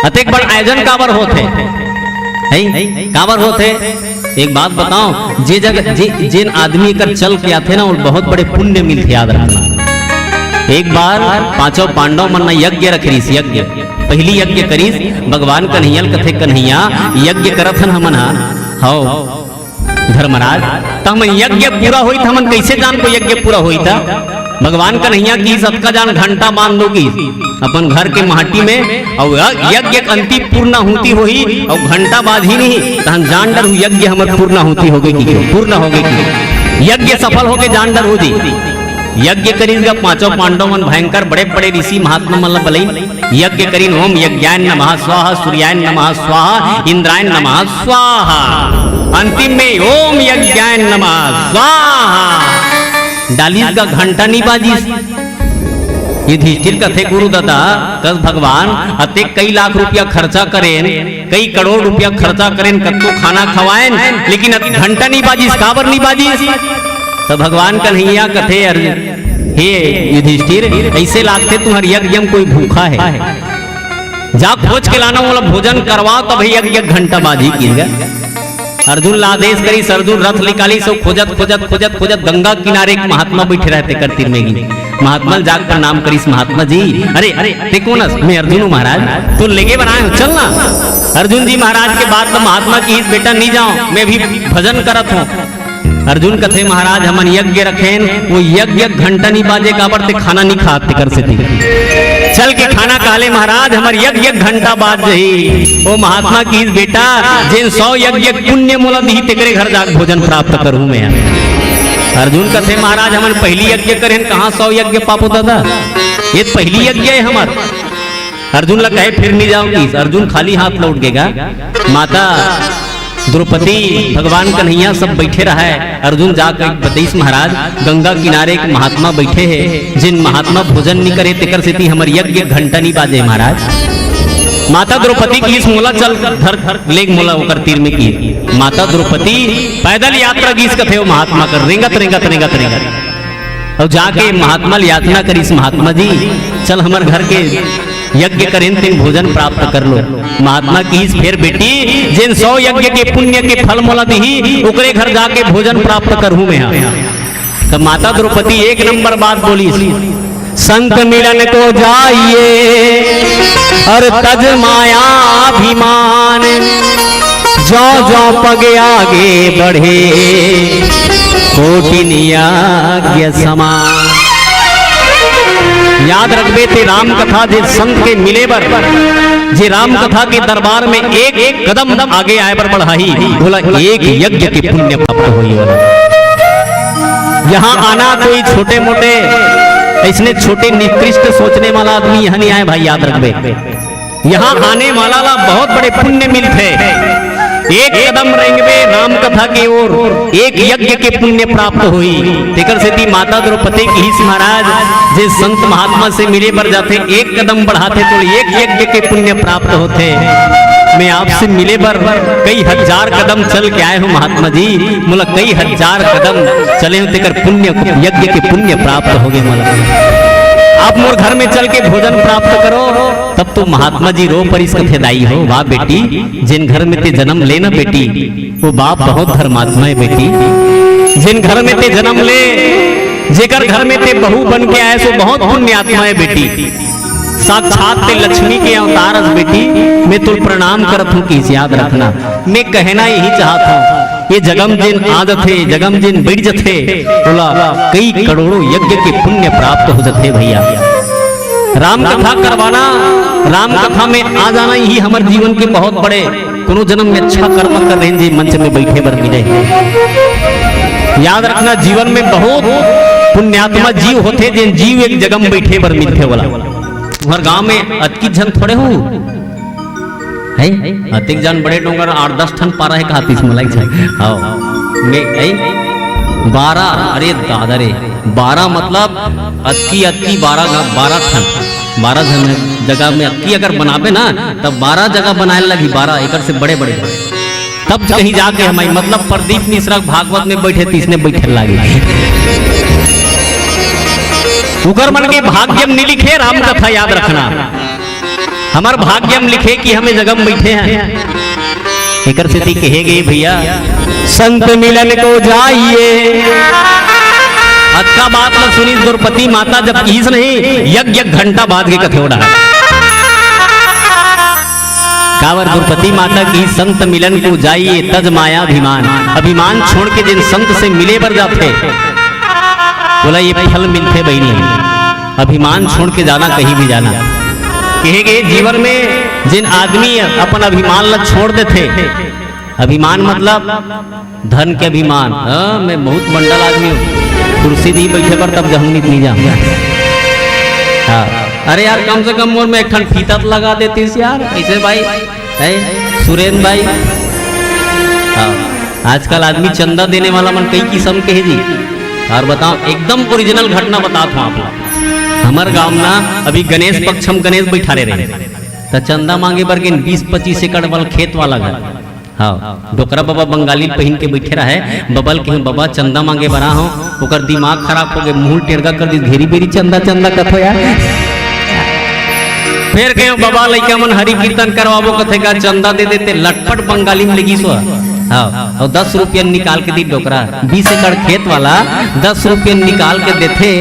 अतेक बड़ आयोजन काबर होथे? हैं? काबर होथे? एक बात बताओ, जे जगह, जे, जेन आदमी एकर चल के आथे ना, वो बहुत बड़े पुण्य मिलथे, याद रखना। एक बार पांचों पांडव मन न यज्ञ रखे रिहिस, यज्ञ, पहिली यज्ञ करिस। भगवान कन्हैया ल कथे, "कन्हैया, यज्ञ करत हन हमन ह।" "हव धर्मराज, त हमन यज्ञ पूरा होही, त हमन कइसे जानबो यज्ञ पूरा होही त?" भगवान कन्हैया किहिस, "अतका जान घंटा बांध दो," किहिस, "अपन घर के माटी में, अउ य-, यज्ञ के अंतिम पूर्णाहुति होही, अउ घंटा बाजही नहीं, तहन जान डरहू यज्ञ हमर पूर्णाहुति होगे कि, पूर्ण होगे कि, यज्ञ सफल होगे जान डरहू जी।" यज्ञ करिस गा, पांचों पांडव मन भयंकर बड़े-बड़े ऋषि महात्मा मन ल बलइन, यज्ञ करिन, "ओम यज्ञाय नमः स्वाहा, सूर्याय नमः स्वाहा, इंद्राय नमः स्वाहा।" अंतिम में, "ओम यज्ञाय नमः स्वाहा।" डालिस गा, घंटा नइ बाजिस। युधिष्ठिर कथे, "गुरु दादा, कस भगवान, अतेक कई लाख रुपया खर्चा करेन, कई करोड़ रुपया खर्चा करेन, कतको खाना खवाएन, लेकिन अत घंटा नइ बाजिस, काबर नइ बाजिस?" त भगवान कन्हैया कथे, "अरे हे युधिष्ठिर, अइसे लागथे तुम्हर यज्ञ म कोई भूखा हे। जा खोज के लाना, ओला भोजन करवाओ, तब यज्ञ घंटा बाजही," किहिस गा। अर्जुन ला आदेश करिस, अर्जुन रथ निकालिस, अउ खोजत, खोजत, खोजत, खोजत गंगा किनारे एक महात्मा बइठे रहय, तेकर तीर में गिस। महात्मा ल जाके प्रणाम करिस, "महात्मा जी।" "अरे, अरे, तें कोन अस?" "मैं अर्जुन हूँ महाराज, तोला लेगे बर आए हूँ, चल ना।" अर्जुन जी महाराज के बात ल महात्मा किहिस, "बेटा नइ जांव, मैं अभी भजन करत हूँ।" अर्जुन कथे, "महाराज, हमन यज्ञ रखेन, वो यज्ञ घंटा नइ बाजे, काबर तें खाना नइ खात, तेकर सेती चल के खाना खा ले महाराज, हमर यज्ञ घंटा बाज जही।" ओ महात्मा किहिस, "बेटा, जेन सौ यज्ञ पुण्य मोला दिही, तेकरे घर जाके भोजन प्राप्त करहूँ मैं।" अर्जुन कथे, "महाराज, हमन पहिली यज्ञ करेन, कहाँ सौ यज्ञ पाबो दादा? ये पहिली यज्ञ हे हमर।" अर्जुन ला कहे, "फिर नइ जांव," किहिस। अर्जुन खाली हाथ लौट गे गा। माता द्रौपदी, भगवान कन्हैया सब बैठे रहय। अर्जुन जाके बतइस महाराज, गंगा किनारे एक महात्मा बैठे हे, जिन महात्मा भोजन नी करे, तेकर सेती हमर यज्ञ घंटा नी बाजे महाराज। माता द्रौपदी कहिस, "मोला चल धर, धर, लेग मोला ओकर तीर में," कहिस। माता द्रौपदी पैदल यात्रा गिस कथे ओ महात्मा कर, रेंगत, रेंगत, रेंगत, रेंगत। अउ जाके महात्मा ले याचना करिस, "महात्मा जी, चल हमर घर के यज्ञ करेन, तेन भोजन प्राप्त कर लो।" महात्मा कहिस, "फेर बेटी, जेन सौ यज्ञ के पुण्य के फल मोला दिही, ओकरे घर जाके भोजन प्राप्त करहूं मैं हा।" त माता द्रौपदी एक नंबर बात बोलिस, "संत मिलन को जाइए और तज माया अभिमान, जो जो पग आगे बढ़े कोटिन यज्ञ समान।" याद रखबे ते राम कथा जे संत के मिले बर, जे राम कथा के दरबार में एक, एक कदम आगे आए बर बढ़ाही, बोला एक यज्ञ के पुण्य प्राप्त होई वाला। यहाँ आना कोई छोटे मोटे, इसने छोटे निकृष्ट सोचने वाला आदमी यहाँ नहीं आए भाई, याद रखबे। यहाँ आने वाला ला बहुत बड़े पुण्य मिलथे। एक कदम रेंगबे राम कथा के ओर, एक यज्ञ के पुण्य प्राप्त होई। तेकर सेती माता द्रौपदी कहिस महाराज, जे संत महात्मा से मिले बर जाथे, एक कदम बढ़ाथे तो एक यज्ञ के पुण्य प्राप्त होथे। मैं आपसे मिले बर कई हजार कदम चल के आए हूँ महात्मा जी, मोला कई हजार कदम चले हूँ, तेकर पुण्य, यज्ञ के पुण्य प्राप्त होगे मोला। आप मोर घर में चल के भोजन प्राप्त करो। तब तो महात्मा जी रो परिस कथे, "दाई हो, वाह बेटी, जेन घर में ते जन्म ले ना बेटी, वो बाप बहुत धर्मात्मा है बेटी। जेन घर में ते जन्म ले, जेकर घर में ते बहू बन के आए, सो बहुत पुण्यात्मा है बेटी। साक्षात ते लक्ष्मी के अवतार हस बेटी, मैं तो प्रणाम करत हूँ।" कहिस, याद रखना, मैं कहना यही चाहत हूँ, ये जगम जेन आ जथे, जगम जेन बैठ जथे, ओला कई करोड़ों यज्ञ के पुण्य प्राप्त हो जथे भैया। राम कथा करवाना, राम कथा में आ जाना ही हमर जीवन के बहुत बड़े, कोनो जन्म में अच्छा कर्म कर रहे हैं जी, मंच में बैठे बर मिले। याद रखना, जीवन में बहुत पुण्यात्मा जीव होथे, जेन जीव एक जगम बैठे बर मिलथे वाला। तुम्हर गांव में अतकी झन थोड़े हो, है? अतेक जान बड़े डोंगर आठ दस ठन पारा है, कहातीस मलाई छाई। हाँ, मैं, ऐ? बारह, अरे दादा रे, बारह मतलब अतकी, अतकी बारह गा-, बारह ठन, बारह झन जगह में अतकी अगर बनाबे ना, तब बारह जगह बनाए लगी, बारह एकड़ से बड़े, बड़े। तब कहीं जाके हमारी, मतलब, प्रदीप मिश्रा भागवत में बैठे, तीसने बैठे लागे। उकर मन के भाग्य में नहीं लिखे, राम कथा याद रखना। हमर भाग्य में लिखे कि हमें जगम बैठे हैं। एकर सेती कहे गए भैया, संत मिलन को जाइए। अतका बात ल सुनिस द्रौपदी माता जब किहिस नहीं, यज्ञ घंटा बाज के कथे ओढ़ा। काबर द्रौपदी माता की संत मिलन को जाइए तज माया अभिमान। अभिमान छोड़ के जिन संत से मिले बर जाथे, बोला ये फल मिलथे बहिनी। अभिमान छोड़ के जाना कहीं भी जाना। कहे गए जीवन में जिन आदमी अपन अभिमान ला छोड़ देथे, अभिमान मतलब धन के अभिमान। हाँ, मैं बहुत बंडल आदमी हूँ, कुर्सी नहीं बैठे पर तब जहूँ नहीं, नहीं जाऊँ। हाँ, अरे यार, कम से कम मोर में एक ठन फीता तो लगा देतीस यार, कैसे भाई? है सुरेंद्र भाई? हाँ, आजकल आदमी चंदा देने वाला मन कई किस्म के है जी। और बताओ, एकदम ओरिजिनल घटना बतात हूँ आप ला। हमर गांव ना अभी गणेश पक्ष में गणेश बैठारे रहे, त चंदा मांगे बर गेन बीस पच्चीस एकड़ वाला खेत वाला घर। हाँ, डोकरा बाबा बंगाली पहिन के बैठे रहे। बाबा ल कहे, "बाबा, चंदा मांगे बर आ हूँ।" ओकर दिमाग खराब हो गए, मुंह टेढ़ा कर दी, "घेरी बेरी चंदा चंदा कथो यार।" फिर कहे, "बाबा, लइका मन हरि कीर्तन करवाबो," कथे का, "चंदा दे देते।" लटपट बंगाली में लगी सो। हाँ, और दस रुपया निकाल के दी डोकरा, बीस एकड़ खेत वाला दस रुपया निकाल के देथे।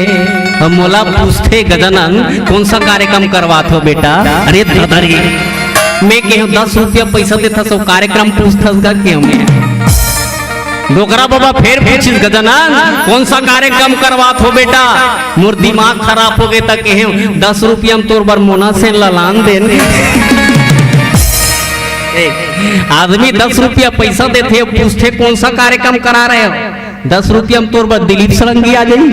और मोला पूछथे, "गजानन, कौन सा कार्यक्रम करवात हो बेटा?" अरे दादा रे, मैं कहे, "दस रुपया पैसा देथा, सो कार्यक्रम पूछथस गा?" कहे मैं। डोकरा बाबा फिर पूछिस, "गजानन, कौन सा कार्यक्रम करवात हो बेटा?" मोर दिमाग खराब हो गए, त कहे, "दस रुपया में तोर बर मोना सेन ला लान देन।" ए, आदमी दस रुपया पैसा देथे, पूछथे, "कौन सा कार्यक्रम करा रहे हो?" "दस रुपया में तोर बर दिलीप षडंगी आ जाही।"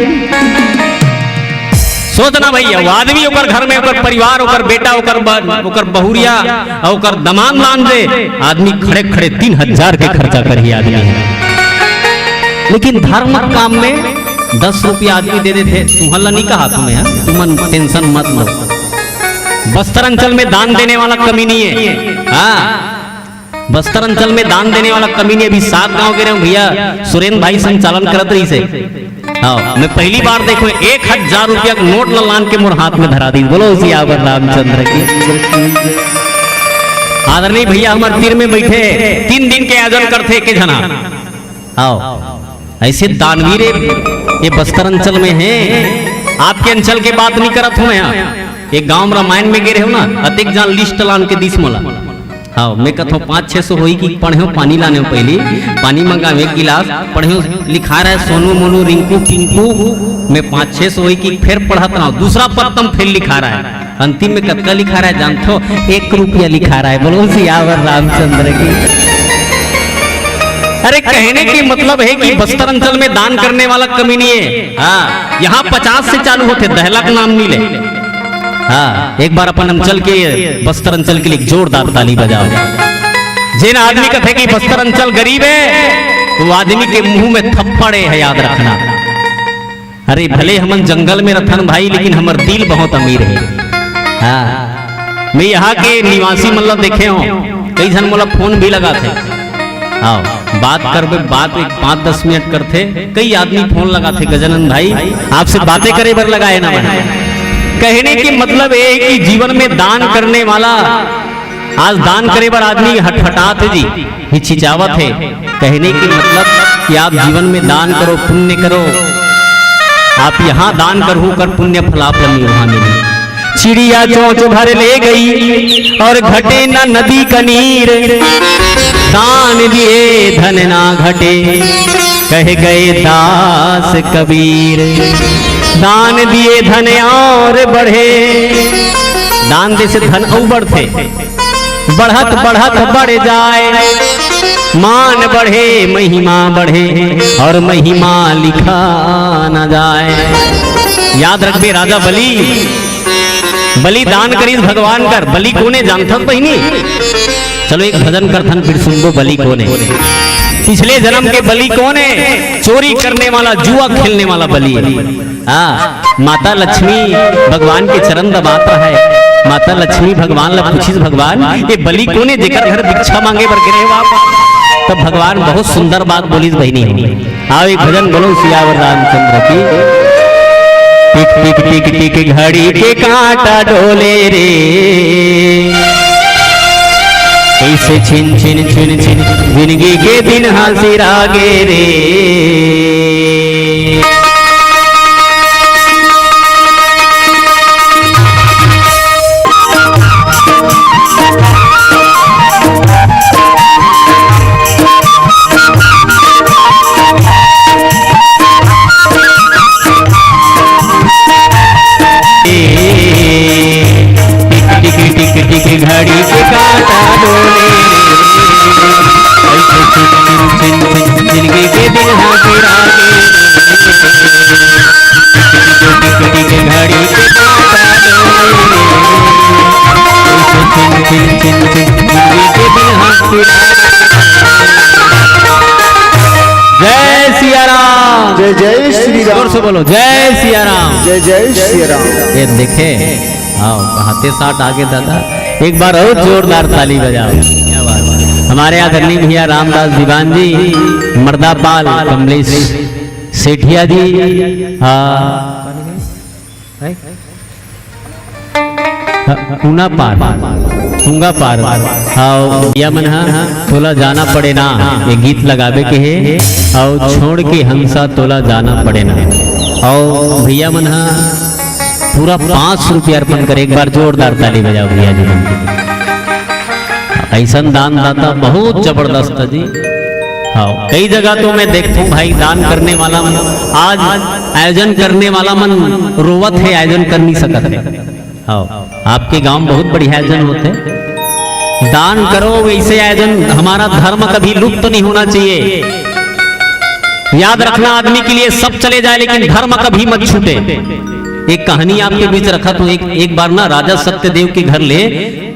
सोचना भैया, वो आदमी, ओकर घर में ओकर परिवार, ओकर बेटा, ओकर ब-, ओकर बहुरिया, ओकर दमांद लान दे, आदमी खड़े खड़े तीन हजार के खर्चा करही आदमी है। लेकिन धार्मिक काम में दस रुपया आदमी दे देथे, तुमन ला नहीं कहा तुम्हें, हाँ? तुमन टेंशन मत लो। बस्तर अंचल में दान देने वाला कमी नहीं है। हाँ, बस्तर अंचल में दान देने वाला कमी नहीं। अभी सात गांव गे रहेंव भैया, सुरेंद्र भाई संचालन करत रहिसे। हाँ, मैं पहली बार देखो एक हजार रुपया के नोट ला लान के मोर हाथ में धरा दीस। बोलो सियावर रामचंद्र की। आदरणीय भैया हमर तीर में बैठे, तीन दिन के आयोजन करथे एक झना। आओ, ऐसे दानवीर ये बस्तर अंचल में है। आपके अंचल के बात नहीं करत हूँ मैं, यहाँ एक गांव रामायण में गे रहेंव ना, अतेक जान लिस्ट लान के दीस मोला। हाँ, मैं कथों पाँच छह सौ होई कि पढ़ेंव, पानी लानेंव, पहली पानी मंगाएंव एक गिलास, पढ़ेंव लिखा रहा है सोनू मोनू रिंकू टिंकू। मैं पाँच छह सौ होई कि फेर पढ़त रहा हूँ, दूसरा पत्तम फेर लिखा रहा है। अंतिम में कतका लिखा रहा है जानथो? एक रुपया लिखा रहा है। बोलो सियावर रामचंद्र की। अरे, कहने की मतलब है कि बस्तर अंचल में दान करने वाला कमी नहीं है। हाँ, यहाँ पचास से चालू होथे, दहला के नाम नहीं ले। हाँ, एक बार अपन अंचल के, बस्तर अंचल के लिए एक जोरदार ताली बजाओ। जेन आदमी कथे कि बस्तर अंचल गरीब है, वो आदमी के मुंह में थप्पड़ है, याद रखना। अरे, भले हमन जंगल में रथन भाई, लेकिन हमर दिल बहुत अमीर है। हाँ, मैं यहाँ के निवासी मन ला देखे हूँ, कई झन मोला फोन भी लगाथे। आओ, बात करबे, बात एक पाँच दस मिनट करथे, कई आदमी फोन लगाथे, "गजानन भाई, आपसे बातें करे बर लगाए ना मैं।" कहने की मतलब ये है कि जीवन में दान करने वाला, आज दान करे बर आदमी हटहटात हे जी, हिचकिचावत हे। कहने की मतलब कि आप जीवन में दान करो, पुण्य करो। आप यहाँ दान करहू, ओकर पुण्य फल आप ला वहाँ मिली। चिड़िया चोंच भर ले गई और घटे न नदी का नीर, दान दिए धन ना घटे, कह गए दास कबीर। दान दिए धन और बढ़े, दान दे से धन अउ बढ़थे, बढ़त बढ़त बढ़ जाए, मान बढ़े, महिमा बढ़े, और महिमा लिखा न जाए। याद रखबे, राजा बलि, बलि दान करिस भगवान कर। बलि कोने जानथस बहिनी? चलो एक भजन करथन, फिर सुनबो बलि कोने। पिछले जन्म के बलि कोने? चोरी करने वाला, जुआ खेलने वाला बलि है। हाँ, माता लक्ष्मी भगवान के चरण दबात रहे। माता लक्ष्मी भगवान ला पूछिस, "भगवान, ये बलि कोने जेकर घर भिक्षा मांगे बर गिरे हो आप?" तब भगवान बहुत सुंदर बात बोलिस बहिनी। आओ एक भजन बोलो सियावर रामचंद्र की। टिक टिक टिक टिक घड़ी के कांटा डोले रे, कैसे छिन छिन छिन छिन जिंदगी के दिन हासिरा गे रे। टिक टिक टिक टिक घड़ी के कांटा डोले रे। ऐसे छिन छिन छिन छिन जिंदगी के दिन हासिरा गे रे। टिक टिक टिक घड़ी के कांटा डोले रे। ऐसे छिन छिन छिन छिन जिंदगी के दिन हासिरा गे रे। जय सिया राम। जय जय श्री राम। जोर से बोलो, जय सिया राम। जय जय सिया राम। ये देखे, आओ, हाथे साथ आगे दादा, एक बार और जोरदार ताली बजाओ। क्या बात है। हमारे आदरणीय भैया रामदास दीवान जी, मर्दापाल कमलेश सेठिया जी, आ, हैं? हाँ, ऊना पार, ऊंगा पार। हाँ, भैया मन हा, "तोला जाना पड़े ना", ये गीत लगावे के हे। अउ "छोड़ के हंसा तोला जाना पड़े ना", अउ भैया मन हा पूरा पाँच सौ रुपया अर्पण करे। एक बार जोरदार ताली बजाओ भैया जी मन। ऐसन दानदाता बहुत जबरदस्त है जी। हाँ, कई जगह तो मैं देखता हूँ भाई, दान करने वाला मन, आज आयोजन करने वाला मन रोवत है, आयोजन कर नहीं सकत है। हाँ, आपके गांव में बहुत बढ़िया आयोजन होते। दान करो, वैसे आयोजन, हमारा धर्म कभी लुप्त नहीं होना चाहिए। याद रखना, आदमी के लिए सब चले जाए, लेकिन धर्म कभी मत छूटे। एक कहानी आपके बीच रखत हूँ। एक, एक बार ना राजा सत्यदेव के घर ले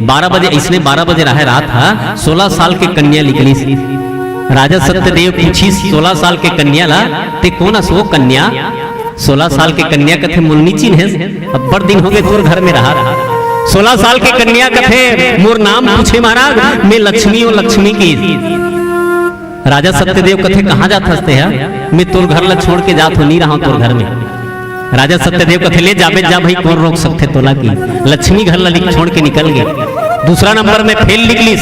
बारह बजे, इसने बारह बजे रहे रात हा, सोलह साल के कन्या निकलिस। राजा सत्यदेव पूछिस सोलह साल के कन्या ला, "ते कोन अस ओ कन्या?" सोलह साल के कन्या कथे, "मोला नी चिन्हेस, अब्बड़ दिन होगे तोर घर में रहा।" सोलह साल के कन्या कथे, "मोर नाम पूछे महाराज, मैं लक्ष्मी हूँ, लक्ष्मी की।" राजा सत्यदेव कथे, "कहाँ जात हस ते हा?" "मैं तोर घर ला छोड़ के जात हूँ, नी रहा तोर घर में।" राजा सत्यदेव कथे, "ले जाबे जा भाई, कोन रोक सकथे तोला?" कि लक्ष्मी घर ला छोड़ के निकल गे। दूसरा नंबर में फेल निकलिस।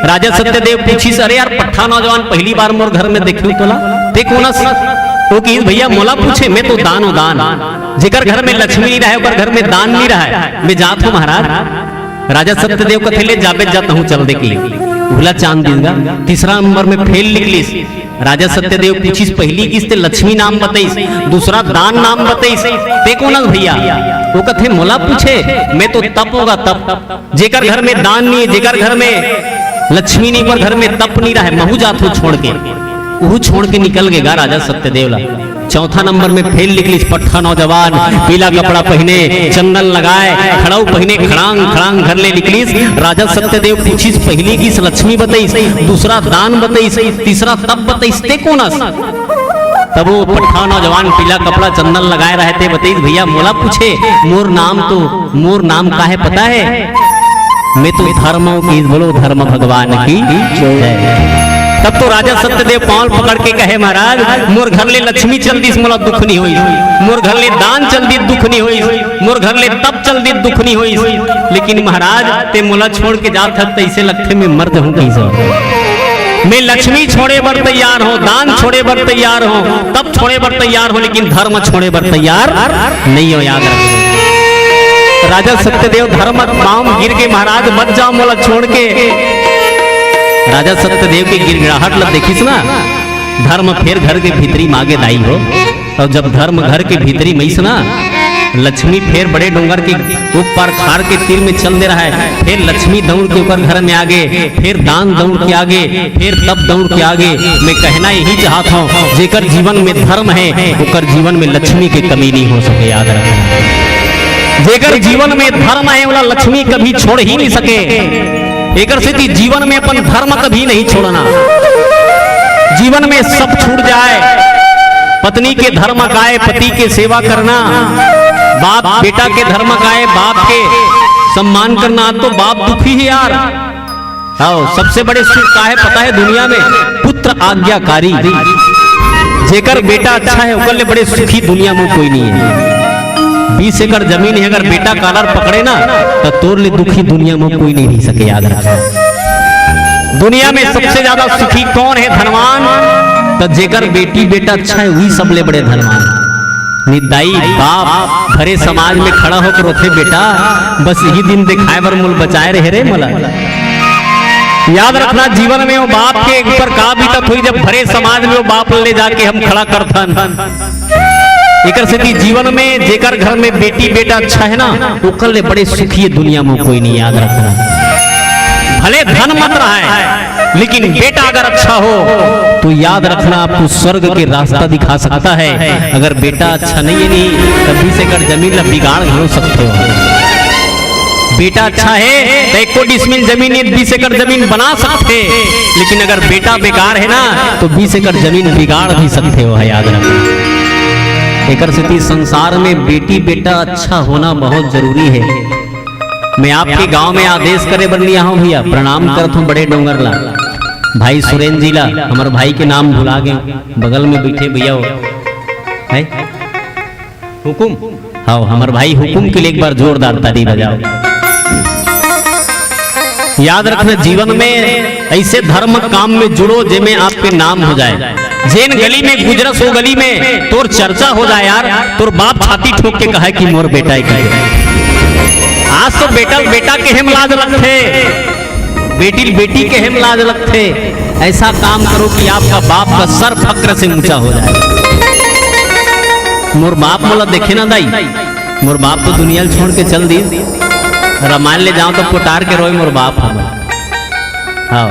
राजा सत्यदेव पूछिस, "अरे यार, पट्ठा नौजवान, पहली बार मोर घर में देखियो तोला, ते कोन अस?" ओ किहिस, "भैया, मोला पूछे, मैं तो दान हूँ, दान। जेकर घर में लक्ष्मी नी रहे, ओकर घर में दान नी रहे। मैं जात हूँ महाराज।" राजा सत्यदेव कथे, "ले जाबे जा, तहूँ चल दे।" कि उहला चांद दिस गा। तीसरा नंबर में फेल निकलिस। राजा सत्यदेव पूछिस, "पहली किस ते लक्ष्मी नाम बतइस, दूसरा दान नाम बतइस, ते कोन अस भैया?" ओ कथे, "मोला पूछे, मैं तो तप हूँ गा, तप। जेकर घर में दान नी, जेकर घर में लक्ष्मी नी, ओकर घर में तप नी रहे, महूँ जात हूँ छोड़ के।" उहू छोड़ के निकल गे गा राजा सत्यदेव ला। चौथा नंबर में फेल निकलिस, पट्ठा नौजवान, पीला कपड़ा पहिने, चंदन लगाए, खड़ाऊ पहिने, खड़ांग खड़ांग घर ले निकलिस। राजा सत्यदेव पूछिस, "पहली किस लक्ष्मी बतइस, दूसरा दान बतइस, तीसरा तप बतइस, ते कोन अस?" तब ओ पट्ठा नौजवान पीला कपड़ा चंदन लगाए रहे ते बतइस, "भैया, मोला पूछे, मोर नाम तो, मोर नाम का हे पता हे?" "मैं तो धर्म हूँ" किहिस। बोलो धर्म भगवान की जय। तब तो राजा सत्यदेव पाँव पकड़ के कहे, "महाराज, मोर घर ले लक्ष्मी चल दिस, मोला दुख नी होइस। मोर घर ले दान चल दिस, दुख नी होइस। मोर घर ले तप चल दिस, दुख नी होइस। लेकिन महाराज, ते मोला छोड़ के जात हस, त अइसे लगथे मैं मर जाहूँ" किहिस। "मैं लक्ष्मी छोड़े बर तैयार हूँ, दान छोड़े बर तैयार हूँ, तप छोड़े बर तैयार हूँ, लेकिन धर्म छोड़े बर तैयार नहीं हूँ।" याद रख। राजा सत्यदेव धर्म पाँव गिर के, "महाराज, मत जाव मोला छोड़ के।" राजा सत्यदेव के गिड़गिड़ाहट ल देखिस ना, धर्म फेर घर के भीतरी म आगे दाई हो। अउ जब धर्म घर के भीतरी म आइस ना, लक्ष्मी फेर बड़े डोंगर के ऊपर खार के तीर में चल दे रहा है, फेर लक्ष्मी दौड़ के ओकर घर में आगे, फेर दान दौड़ के आगे, फेर तप दौड़ के आगे। मैं कहना यही चाहत हूँ, जेकर जीवन में धर्म है, ओकर जीवन में लक्ष्मी के कमी नहीं हो सके। याद रखना, जेकर जीवन में धर्म है, ओला लक्ष्मी कभी छोड़ ही नहीं सके। एकर सेती जीवन में अपन धर्म कभी नहीं छोड़ना। जीवन में सब छूट जाए, पत्नी के धर्म काय, पति के सेवा करना, बाप बेटा के धर्म काय, बाप के सम्मान करना, तो बाप दुखी है यार। आओ, सबसे बड़े सुख का है पता है दुनिया में? पुत्र आज्ञाकारी। जेकर बेटा अच्छा है, ओकर ले बड़े सुखी दुनिया में कोई नहीं है। बीस एकड़ जमीन है, अगर बेटा कालर पकड़े ना, तो तोर ले दुखी दुनिया में कोई नहीं रह सके। याद रख, दुनिया में सबसे ज्यादा सुखी कौन है? धनवान। तो जेकर बेटी बेटा अच्छा है, वही सबले बड़े धनवान। निदाई बाप भरे समाज में खड़ा होकर रोथे, "बेटा, बस यही दिन दिखाए बर मोल बचाए रहे रे मोला।" याद रखना, जीवन में वो बाप के ऊपर का बीतत हुई, जब भरे समाज में वो बाप ले जाके हम खड़ा करथन। एकर सेती जीवन में जेकर घर में बेटी बेटा अच्छा है ना, ओकर ले बड़े सुखी ये दुनिया में कोई नहीं। याद रखना, भले धन मत रहा है, लेकिन बेटा अगर अच्छा हो, तो याद रखना, आपको स्वर्ग के रास्ता दिखा सकता है। अगर बेटा अच्छा नहीं है, नहीं, तब बीस एकड़ जमीन ला बिगाड़ घलो सकते हो। बेटा अच्छा है, तो एको डिसमिल जमीन, बीस एकड़ जमीन बना सकते, लेकिन अगर बेटा बेकार है ना, तो बीस एकड़ जमीन बिगाड़ भी सकते हो, है, याद रखना। एकर सेती संसार में बेटी बेटा अच्छा होना बहुत जरूरी है। मैं आपके गांव में आदेश करे बर नहीं आया हूं भैया, प्रणाम करत हूं बड़े डोंगर ला, भाई सुरेंद्र जी ला, हमर भाई के नाम भुला गए, बगल में बैठे भैया हो, है हुकुम। हाँ, हमर भाई हुकुम के लिए एक बार जोरदार ताली बजाओ। याद रखना, जीवन में ऐसे धर्म काम में जुड़ो जेमे आपके नाम हो जाए। जेन गली में गुजरस, वो गली में तोर चर्चा हो जाए यार, तोर बाप छाती ठोक के कहे कि मोर बेटा है। आज तो बेटा बेटा के हम लाज लगथे, बेटी बेटी के हम लाज लगथे। ऐसा काम करो कि आपका बाप का सर फक्र से ऊंचा हो जाए। मोर बाप मोला देखे ना दाई, मोर बाप तो दुनिया ल छोड़ के चल दी। रामायण ले जाओ तो पुटार के रोए मोर बाप हमर। हाँ,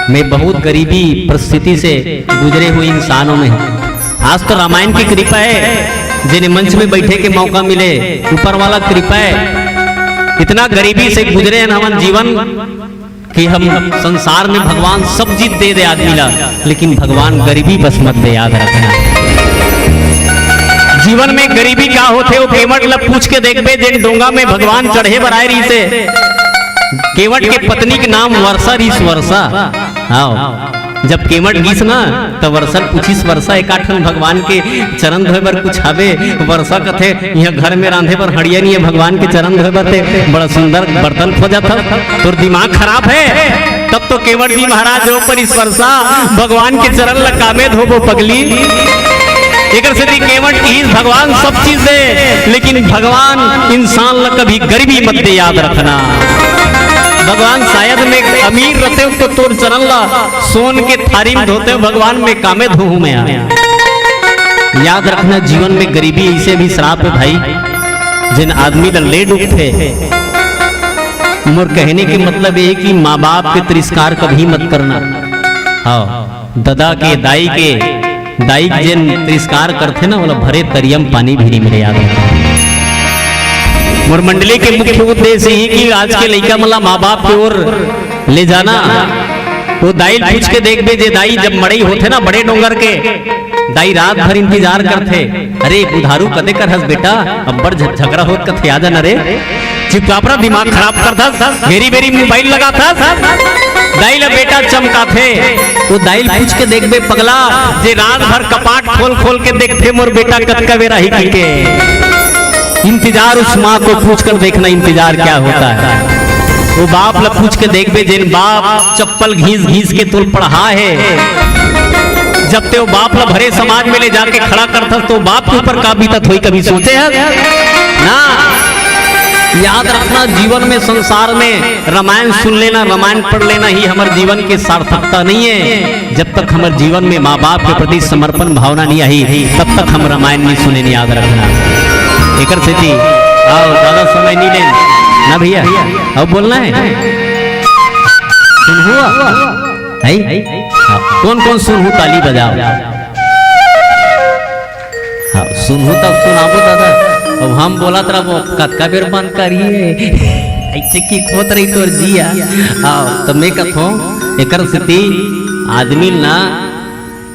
मैं बहुत गरीबी परिस्थिति से गुजरे हुए इंसानों में हूँ। आज तो रामायण की कृपा है, जेने मंच में बैठे के मौका मिले, ऊपर वाला कृपा है। इतना गरीबी से गुजरे हन हमन जीवन कि हम संसार में भगवान सब चीज दे दे आदमी ला, लेकिन भगवान गरीबी बस मत दे, याद रखना। जीवन में गरीबी का होथे, वो केवट ला पूछ के देखबे, जेन डोंगा में भगवान चढ़े बर आए रहिस हे। केवट के पत्नी के नाम वर्षा रहिस, वर्षा। हाँ, जब केवट गिस ना, त वर्षा ल पूछिस, "वर्षा, एकाठन भगवान के चरण धोए बर कुछ हावे?" वर्षा कथे, "इहाँ घर में रांधे बर हड़िया नहीं है, भगवान के चरण धोए बर ते बड़ा सुंदर बर्तन खोजत हस, तोर दिमाग खराब है।" तब तो केवट जी महाराज रो परिस, "वर्षा, भगवान के चरण ल कामे धोबो पगली?" एकर सेती केवट किहिस, "भगवान सब चीज दे, लेकिन भगवान इंसान ल कभी गरीबी मत दे, याद रखना।" भगवान शायद में अमीर रहते तो तोर चरण ला सोन के थारी में धोते, भगवान में कामे धोहूं मैं। याद रखना, जीवन में गरीबी ऐसे भी श्राप है भाई, जेन आदमी ला ले डूबथे। मोर कहने के मतलब ये है कि माँ बाप के तिरस्कार कभी मत करना। हाँ, ददा के, दाई के, दाई के जेन तिरस्कार करथे ना, ओला भरे तरिया म पानी भी नहीं मिले, याद रखना। मोर मंडली के मुख्य उद्देश्य यही कि आज के लइका मन ला माँ बाप के ओर ले जाना। वो दाई ल पूछ के देखबे, जे दाई जब मड़ई होथे ना बड़े डोंगर के, दाई रात भर इंतजार करथे, "अरे बुधारू, कदे कर हस बेटा, अब्बड़ झ-, झगड़ा होत कथे, आ जाना रे।" चिपकापरा दिमाग खराब करथस, बेरी बेरी मोबाइल लगाथस। दाई ला बेटा चमकाथे, वो दाई ल पूछ के देखबे पगला, जे रात भर कपाट खोल खोल के देखथे, "मोर बेटा कतका बेरा ही?" कहिके। इंतजार उस माँ को पूछकर देखना, इंतजार क्या होता है। वो बाप ला पूछ के देखबे, जेन बाप चप्पल घीस घीस के तोल पढ़ा है, जब ते वो बाप ला भरे समाज में ले जाके खड़ा करथस, तो बाप के ऊपर का बीतत होई, कभी सोचे हस? ना। याद रखना, जीवन में, संसार में रामायण सुन लेना, रामायण पढ़ लेना ही हमर जीवन के सार्थकता नहीं है। जब तक हमर जीवन में माँ बाप के प्रति समर्पण भावना नहीं आई, तब तक हम रामायण नहीं सुने, नहीं, याद रखना। एकर सेती, आओ, ज्यादा समय नहीं लेन ना भैया, अब बोलना है। सुनहू? है? हाँ, कौन कौन सुनहू ताली बजाओ। हाँ, सुनहू तब सुनाबो दादा। अब हम बोलत रहबो, कतका बेर बंद करिए। ऐसे की होत रही तोर जिया। हाँ, तो मैं कथो, एकर सेती आदमी ना,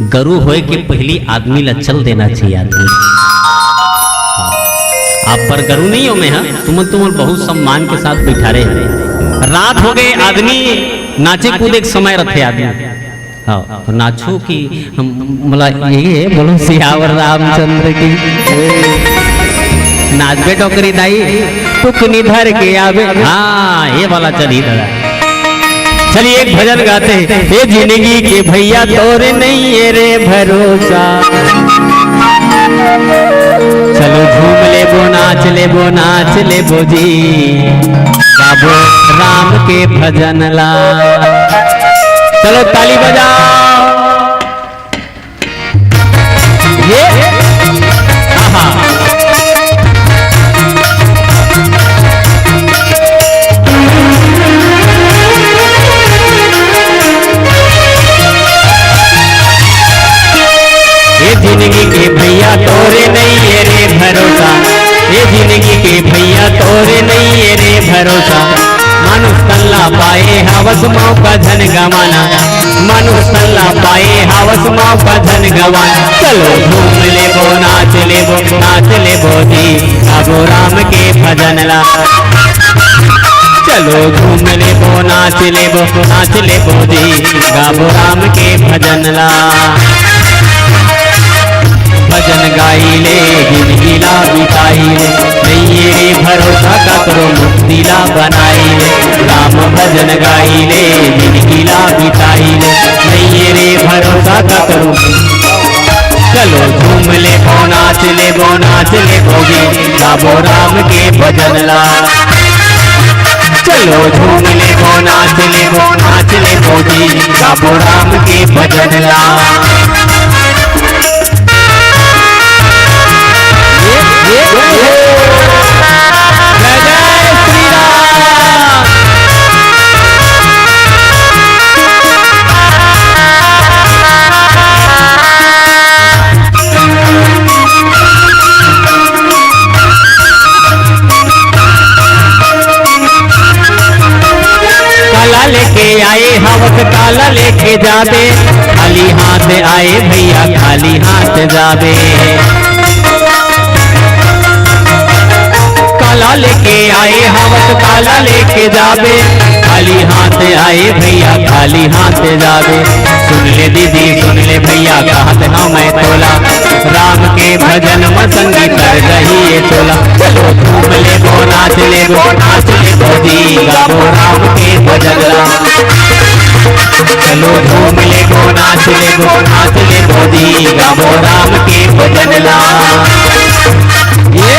गरु होए के पहली आदमी ला चल देना चाहिए आदमी। हाँ, आप पर गरु नहीं हो मैं, हाँ, तुमन, तुमन बहुत सम्मान के साथ बैठा रहे। रात हो गए, आदमी नाचे कूदे के समय रखे आदमी। हाँ, तो नाचो कि हम, मोला ये बोलो, सियावर रामचंद्र की। नाचबे टोकरी दाई, टुकनी धर के आवे। हाँ, ये वाला चली दादा। चलिए, एक भजन गाते हैं। "हे जिंदगी के भैया तोरे नहीं है रे भरोसा, चलो झूम लेबो, नाच लेबो, नाच लेबो जी, गाबो राम के भजन ला।" चलो ताली बजाओ। ये, आहा। ये जिंदगी के भैया तोरे नहीं है रे भरोसा, ये जिंदगी के भैया तोरे नहीं है रे भरोसा। मानुष तन ला पाए हवस मौका झन गवाना, मानुष तन ला पाए हवस मौका झन गवाना। चलो झूम लेबो, नाच लेबो, नाच लेबो जी, गाबो राम के भजन ला। चलो झूम लेबो, नाच लेबो, नाच लेबो जी, गाबो राम के भजन ला। भजन गाई ले, जिंदगी ला बिताई ले, नइये रे भरोसा काकरो मुक्ति ला बनाई ले। राम भजन गाई ले, जिंदगी ला बिताई ले, नइये रे भरोसा काकरो। चलो झूम लेबो, नाच लेबो, नाच लेबो जी, गाबो राम के भजन ला। चलो झूम लेबो, नाच लेबो, नाच लेबो जी, गाबो राम के भजन ला। ये, ये, ये। जय जय श्री राम। काला लेके जाबे, खाली हाथ आए भैया, खाली हाथ जाबे। काला लेके आए हवस, काला लेके जाबे, खाली हाथ आए भैया, खाली हाथ जाबे। सुन ले दीदी, सुन ले भैया, कहत हँव मैं तोला, राम के भजन म संगी तर जही ए टोला। चलो झूम लेबो, नाच लेबो, नाच लेबो जी, गाबो राम के भजन ला। चलो झूम लेबो, नाच लेबो, नाच लेबो जी, गाबो राम के भजन ला। ये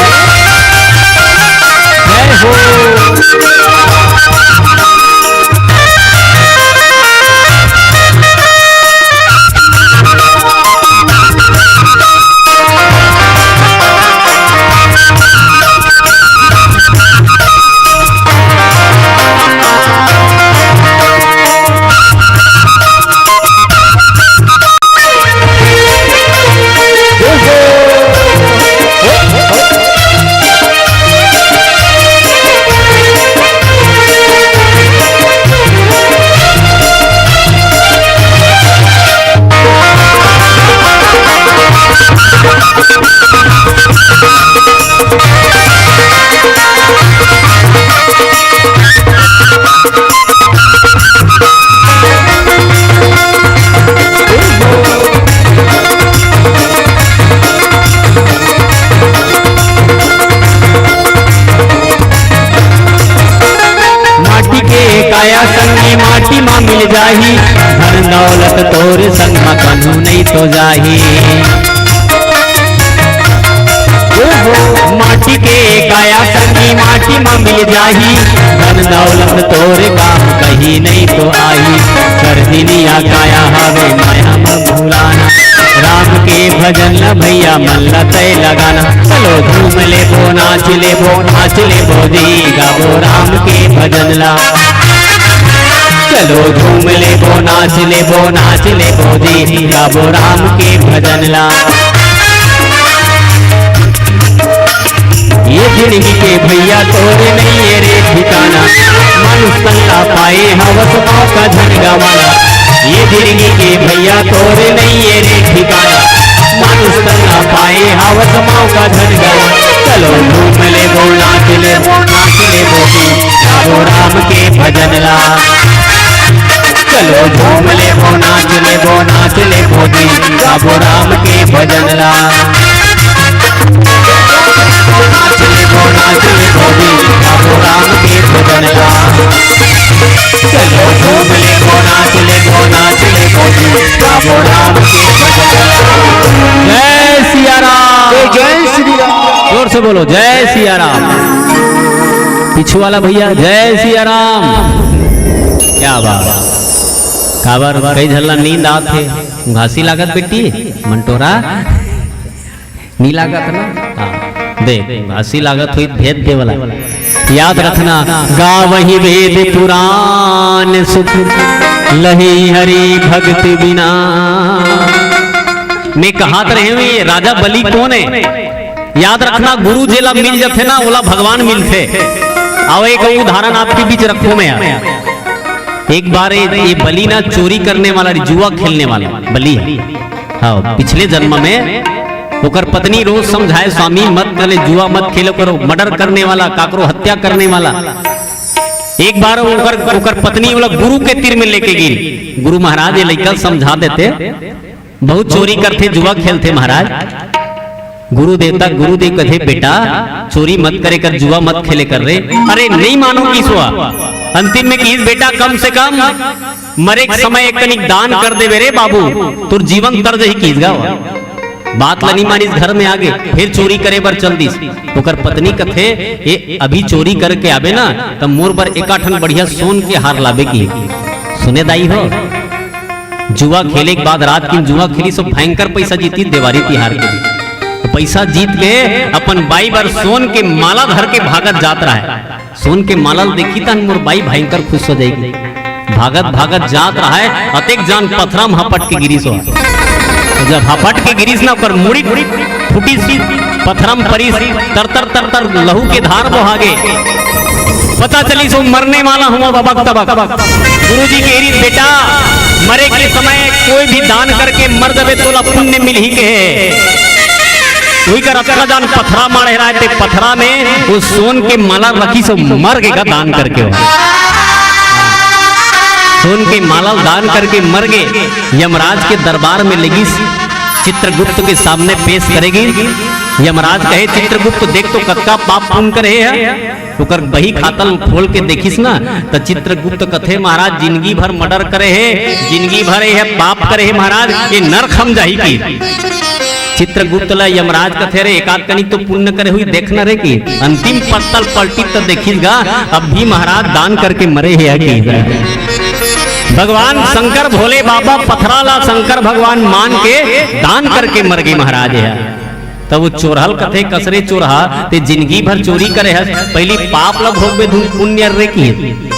जय हो। माटी के काया संगी माटी मा मिल जाही, धन दौलत तोर संग मा कभू नइ तो जाही। माटी के काया संगी माटी मा मिल जाही, धन दौलत तोर काम कहीं नइ तो आही। कर दिनिया काया हवे माया मा भुलाना, राम के भजन ला भैया मन ला तय लगाना। चलो झूम लेबो, नाच लेबो, नाच लेबो जी, गाबो राम के भजन ला। चलो झूम लेबो, नाच लेबो, नाच लेबो जी, गाबो राम के भजन ला। ये जिंदगी के भैया तोर नइये रे ठिकाना, मानुष तन ला पाए हवस मौका झन गवाना। ये जिंदगी के भैया तोर नइये रे ठिकाना, मानुष तन ला पाए हवस मौका झन गवाना। चलो झूम लेबो, नाच लेबो, नाच लेबो जी, गाबो राम के भजन ला। चलो झूम लेबो, नाच लेबो, नाच लेबो जी, गाबो राम के भजन ला। नाच लेबो, नाच लेबो जी, गाबो राम के भजन ला। चलो झूम लेबो, नाच लेबो, नाच लेबो जी, गाबो राम के भजन ला। जय सिया राम। जय, जय श्री राम। जोर से बोलो, जय सिया राम। पीछू वाला भैया, जय सिया राम। क्या बात। काबर कई झन ला नींद आत हे, घासी लागत बेटी, मंटोरा नी लागत ना? हाँ, दे, घासी लागत हुई भेद दे वाला। याद रखना, गावही वेद पुराण सुख, लही हरि भगत बिना। मैं कहत रहे हँव, ये राजा बलि कोन हे? याद रखना, गुरु जेला मिल जथे ना, ओला भगवान मिलथे। आओ, एक अउ उदाहरण आपके बीच रखूँ मैं यार। एक बार ये, ये बलि ना चोरी करने वाला, जुआ खेलने वाला बलि हे। हाँ, पिछले जन्म में ओकर पत्नी रोज समझाए, "स्वामी मत करे, जुआ मत खेलो करो, murder करने वाला, काकरो हत्या करने वाला।" एक बार ओकर, ओकर पत्नी ओला गुरु के तीर में लेके गिरी। गुरु महाराज ये लइका समझा देते, बहुत चोरी करथे, जुआ खेलथे महाराज। गुरुदेव तक, गुरुदेव कथे, "बेटा, चोरी मत करे कर, जुआ मत खेले कर रे।" अरे, नहीं मानो किस हुआ। अंतिम में किस, "बेटा, कम से कम मरे के समय एक कनिक दान कर देवे रे बाबू, तोर जीवन तर जही," किस गा। बात ल नी मानिस, घर में आगे, फिर चोरी करे बर चल दिस। ओकर पत्नी कथे, "ए, अभी चोरी करके आबे ना, त मोर बर एकाठन बढ़िया सोन के हार लाबे," किस। सुने दाई हो, जुआ खेले के बाद रात के जुआ खेलिस, भयंकर पैसा जीतिस देवारी तिहार के दिन। तो पैसा जीत के अपन बाई बर सोन के माला धर के भागत जात रहय। सोन के माला ल देखही तहन मोर बाई भयंकर खुश हो जाही। भागत भागत जात रहय, अतेक जान पथरा म हपट के गिरिस हो। जब हपट के गिरिस ना, ओकर मुड़ी फूटिस, पथरा म परिस, तर तर तर तर लहू के धार बोहागे। पता चलिस ओ मरने वाला हवय बबक तबक। गुरुजी कहे रहिस, "बेटा, मरे के समय कोई भी दान करके मर जाबे, तोला पुण्य मिलही," कहे। उही कर अतका जान पथरा माढ़े रहय, ते पथरा में ओ सोन के माला रखिस, ओ मर गे गा दान करके ओ। सोन के माला दान करके मर गे। यमराज के दरबार में लेगिस, चित्रगुप्त के सामने पेश करे गिस। यमराज कहे, "चित्रगुप्त, देख तो कतका पाप पुण्य करे हे।" ओकर बही खाता ल खोल के देखिस ना, त चित्रगुप्त कथे, "महाराज, जिनगी भर murder करे हे, जिनगी भर ये पाप करे हे महाराज, ये नरक हम जाही," कहिस। चित्रगुप्त ला यमराज कथे, "रे, एकाध कनिक तो पुण्य करे होही, देख न रे," कहिस। अंतिम पत्ता ल पलटिस त देखिस गा, अब भी महाराज दान करके मरे हे, कहिस। भगवान शंकर भोले बाबा पथरा ला शंकर भगवान मान के दान करके मर गे महाराज हे। तब ओ चोरहा ल कथे, "कस रे चोरहा, ते जिनगी भर चोरी करे हस, पहिली पाप ल भोगबे धुन पुण्य रे," कहिस।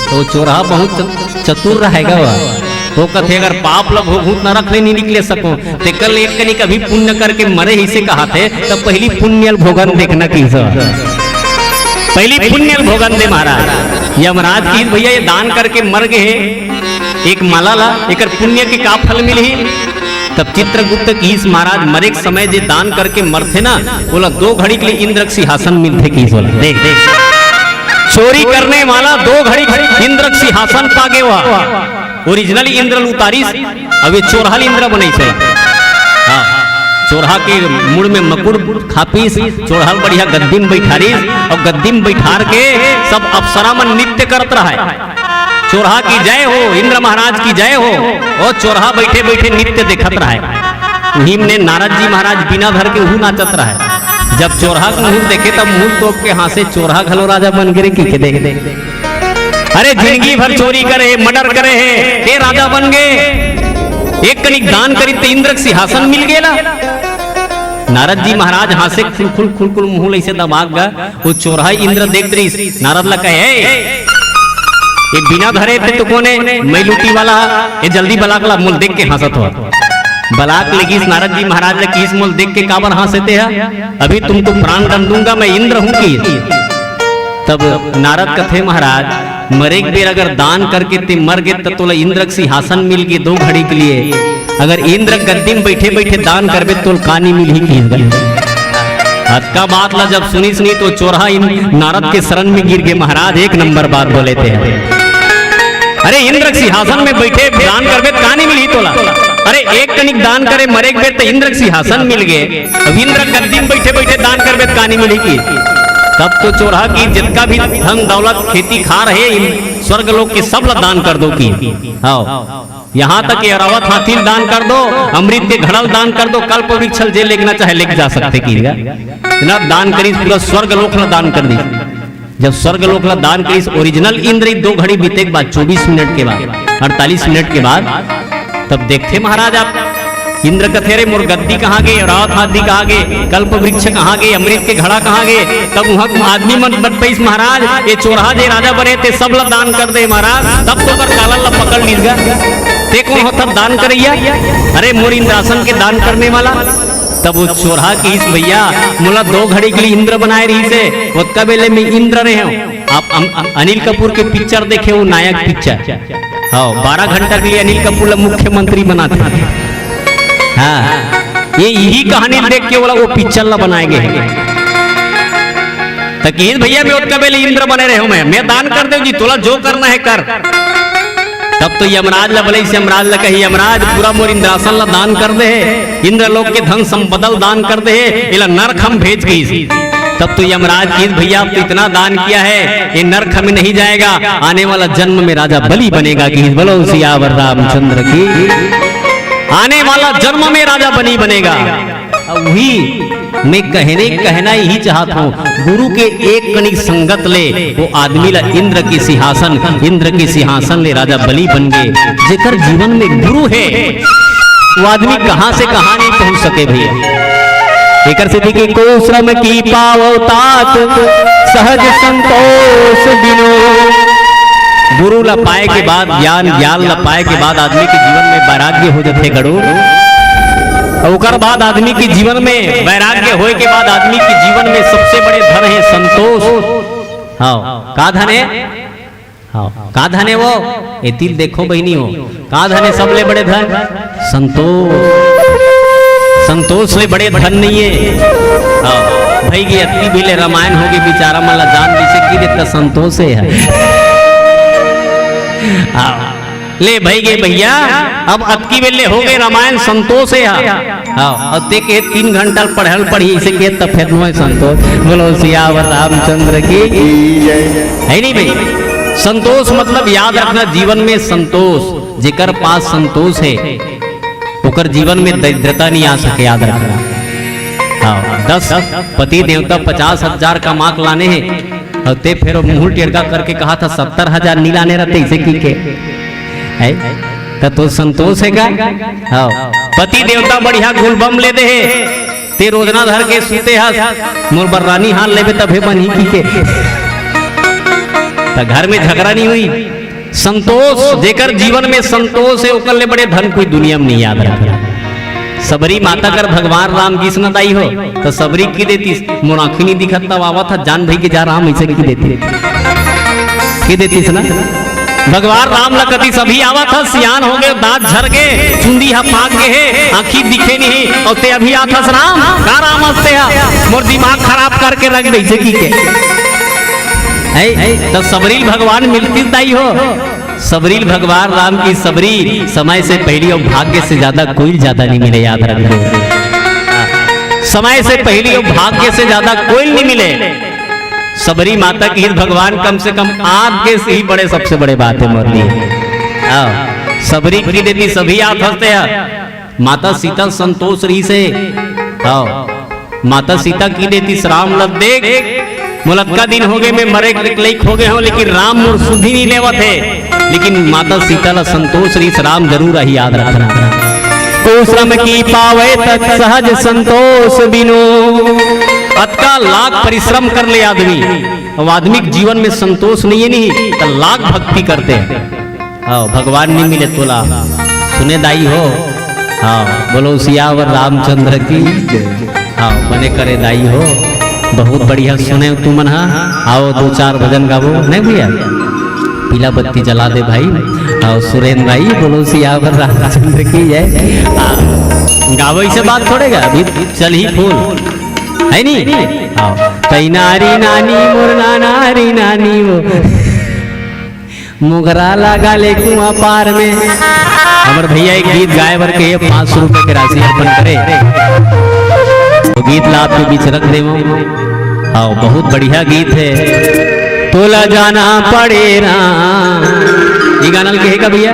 त ओ चोरहा बहुत च-, चतुर रहय गा ओ। ओ कथे, "अगर पाप ल भोगहूं त नरक ले नइ निकले सकंव, तेकर ले एक कनिक अभी पुण्य करके मरे हंव कहिके कहत हे, त पहिली पुण्य ल भोगन दे ना," कहिस। पहिली पुण्य ल भोगन दे महाराज। यमराज कहिस, "भइया, ये दान करके मर गे हे, एक माला ला, एकर पुण्य के का फल मिलही?" तब चित्रगुप्त कहिस, "महाराज, मरे के समय जे दान करके मरथे ना, ओला दो घड़ी के लिए इंद्र के सिंहासन मिलथे," कहिस ओला। देख, देख, चोरी करने वाला दो घड़ी इंद्र के सिंहासन पा गे ओ। Original इंद्र ल उतारिस, अब ये चोरहा ल इंद्र बनाइस हे। हाँ, चोरहा के मुड़ में मकुड़ थापिस, चोरहा ल बढ़िया गद्दी में बइठारिस, अउ गद्दी में बइठार के सब अप्सरा मन नृत्य करत रहय। चोरहा की जय हो, इंद्र महाराज की जय हो। ओ चोरहा बइठे बइठे नृत्य देखत रहय। उही में नारद जी महाराज बीना धर के उहू नाचत रहय। जब चोरहा के मुंह देखे, तब मुंह तोप के हांसे, "चोरहा घलो राजा बन गे रे," कहिके देख। "अरे, जिनगी भर चोरी करे हे, murder करे हे, ते राजा बन गे। एक कनिक दान करिस त इंद्र के सिंहासन मिल गे ना।" नारद जी महाराज हांसे, खुलखुल खुलखुल मुंह ल अइसे दबा के गा। ओ चोरहा इंद्र देखत रहिस, नारद ला कहे, "ए, ये बीना धरे ते तो कोन ए? मइलूटी वाला, ये जल्दी बला के ला, मोला देख के हांसत हे।" बला के लेगिस, नारद जी महाराज ला कहिस, "मोला देख के काबर हांसे ते हा? अभी तुमको प्राण दंड दूंगा, मैं इंद्र हूं," कहिस। तब नारद कथे, "महाराज, मरे के बेर अगर दान करके ते मर गे, त तोला इंद्र के सिंहासन मिल गे दो घड़ी के लिए। अगर इंद्र गद्दी में बइठे बइठे दान करबे, त तोला का नइ मिलही," कहिस। अतका बात ला जब सुनिस नहीं, त चोरहा इन नारद के शरण में गिर गे, "महाराज, एक नंबर बात बोले ते हा। अरे, इंद्र के सिंहासन में बइठे दान करबे, त का नइ मिलही तोला? अरे, एक कनिक दान करे मरे के बेर, त इंद्र के सिंहासन मिल गे।" अब इंद्र गद्दी में बइठे बइठे दान करबे त का नइ मिलही कहिस। तब तो चोरहा कहिस, "जतका भी धन दौलत खेती खार हे, इन स्वर्ग लोक के सब ला दान कर दो," कहिस। हाँ, यहां तक कि ऐरावत हाथी ल दान कर दो, अमृत के घड़ा ल दान कर दो, कल्प वृक्ष ल जे लेगना चाहे लेके जा सकथे कहिस। इतना दान करिस, पूरा स्वर्ग लोक ला दान कर दिस। जब स्वर्ग लोक ला दान करिस original इंद्र, दो घड़ी बीते के बाद, चौबीस मिनट के बाद, अड़तालीस मिनट के बाद, तब देखथे महाराज आप, इंद्र कथे, "रे, मोर गद्दी कहां गे, ऐरावत हाथी कहां गे, कल्प वृक्ष कहां गे, अमृत के घड़ा कहां गे?" तब उहां आदमी मन बतपइस, "महाराज, ये चोरहा जे राजा बने ते सब ला दान कर दे महाराज।" तब तो ओकर कालर ला पकड़ लीस गा, "ते कोन होथस दान करइया? अरे, मोर इंद्रासन के दान करने वाला।" तब ओ चोरहा कहिस, "भइया, मोला दो घड़ी के लिए इंद्र बनाए रहिस हे, ओतका बेले में इंद्र रहेंव।" आप अम-, अम-, अनिल कपूर के पिक्चर देखे हो, नायक पिक्चर। हाँ, बारह घंटा के लिए अनिल कपूर ला मुख्यमंत्री बनाथे। हाँ, ये इही कहानी देख के ओला ओ पिक्चर ला बनाए गे हे। त कहिस, "भइया, मैं ओतका बेले इंद्र बने रहेंव, मैं, मैं दान कर देंव जी, तोला जो करना हे कर।" तब तो यमराज ला बलइस, यमराज ला कहिस, "यमराज, पूरा मोर इंद्रासन ला दान कर दे हे, इंद्रलोक के धन संपदा ल दान कर दे हे, एला नरक हम भेज," कहिस। तब तो यमराज कहिस, "भइया, अब तो इतना दान किया है, ये नरक में नहीं जाएगा, आने वाला जन्म में राजा बलि बनेगा," कहिस। बोलो सियावर रामचंद्र की, आने वाला जन्म में राजा बलि बनेगा। अब उही मैं कहने, कहना इही चाहत हंव, गुरु के एक कनिक संगत ले ओ आदमी ला इंद्र के सिंहासन, इंद्र के सिंहासन ले राजा बलि बन गे। जेकर जीवन में गुरु हे, वो आदमी कहां से कहां नहीं पहुंच सके भइया। एकर सेती कि को श्रम की पावो तात, सहज संतोष बिनु। गुरु ला पाए के बाद, ज्ञान, ज्ञान ला पाए के बाद आदमी के जीवन में वैराग्य हो जाथे गड़ू। अउ ओकर बाद आदमी के जीवन में वैराग्य होए के बाद आदमी के जीवन में सबसे बड़े धन हे संतोष। हाँ, का धन हे? हाँ, का धन हे वो? एती ल देखो बहिनी हो, का धन हे सबले बड़े धन? संतोष। संतोष ले बड़े धन नइ हे। हाँ, भई गे अतकी बेर ले रामायण होगे, बिचारा मन ला जान जइसे की देता संतोष हे। हाँ, ले भई गे भइया, अब अतकी बेर ले होगे रामायण, संतोष हे। हाँ, अउ तें कहे तीन घंटा पढ़े ल पड़ही, अइसे कहे त फेर नोहे संतोष। बोलो सियावर रामचंद्र की। हे नहीं भई, संतोष मतलब याद रखना, जीवन में संतोष। जेकर पास संतोष हे, ओकर जीवन में दरिद्रता नइ आ सके, याद रखना। हाँ, दस पति देवता पचास हजार कमा के लाने हे, अउ तें फेर मुंह टेड़का करके कहत हस सत्तर हजार नइ लाने रहते, अइसे कहिके। हे? त तोर संतोष हे का? हाँ। पति देवता बढ़िया गुलबम ले दे हे, तें रोजना धर के सुते हस, मोर बर रानी हार लेबे तभे बनही कहिके। त घर में झगड़ा नइ होही। संतोष, जेकर जीवन में संतोष हे, ओकर ले बड़े धन कोई दुनिया में नइ हे, याद रखना। सबरी माता कर भगवान राम गिस न दाई हो, त सबरी कहि देतिस, "मोर आँखी नइ दिखत, तब आवत हस, जान भई के जा राम," अइसे कहि देतिस। कहि देतिस ना? भगवान राम ला कतिस, "अभी आवत हस, सियान होगे, दांत झर गे, चुंदी ह पाक गे हे, आँखी दिखे नइ हे, अउ तें अभी आथस राम, का राम हस तें ह, मोर दिमाग खराब करके रख दे," अइसे कहिके। हे, त सबरी ल भगवान मिलतिस दाई हो। सबरी ल भगवान राम कहिस, सबरी, समय से पहिली अउ भाग्य से ज्यादा कोई ल ज्यादा नइ मिले, याद रखबे। समय से पहिली अउ भाग्य से ज्यादा कोई ल नइ मिले। सबरी माता कहिस, भगवान कम से कम आत गेस, इही बड़े, सबसे बड़े बात हे मोर लिए। हाँ, सबरी कहि देतिस, "अभी आथस तें ह।" माता सीता ल संतोष रहिस हे। हाँ, माता सीता कहि देतिस राम ल, "देख, मोला अतका दिन होगे, मैं मरे के लइक होगे हंव, लेकिन राम मोर सुधि नइ लेवत हे।" लेकिन माता सीता ला संतोष रहिस, राम जरूर आही, याद रखना। "को श्रम की पावे तत सहज संतोष बिनु।" अतका लाख परिश्रम कर ले आदमी, अब आदमी के जीवन में संतोष नइ हे, नहीं त लाख भक्ति करते हे। हाँ, भगवान नइ मिले तोला। सुने दाई हो। हाँ, बोलो सियावर रामचंद्र की। हाँ, बने करे दाई हो। बहुत बढ़िया सुने तुमन हा। आओ दो चार भजन गावो, नहीं भैया? पीला बत्ती जला दे भाई। आओ सुरेंद्र भाई, बोलो सियावर रामचंद्र की जय। हाँ, गावो, इसे बात थोड़े गा, अभी चलही फूल। हे नहीं? हाँ। तई नारी नानी मोर ना नारी नानी वो। मोगरा लगा ले कुआं पार में। हमर भैया एक गीत गाए बर कहे, पाँच सौ रुपए के राशि अर्पण करे। वो गीत ला आपके बीच रख देवो। हाँ, बहुत बढ़िया गीत हे। तोला जाना पड़े राम। ये गाना ल कहे का भैया?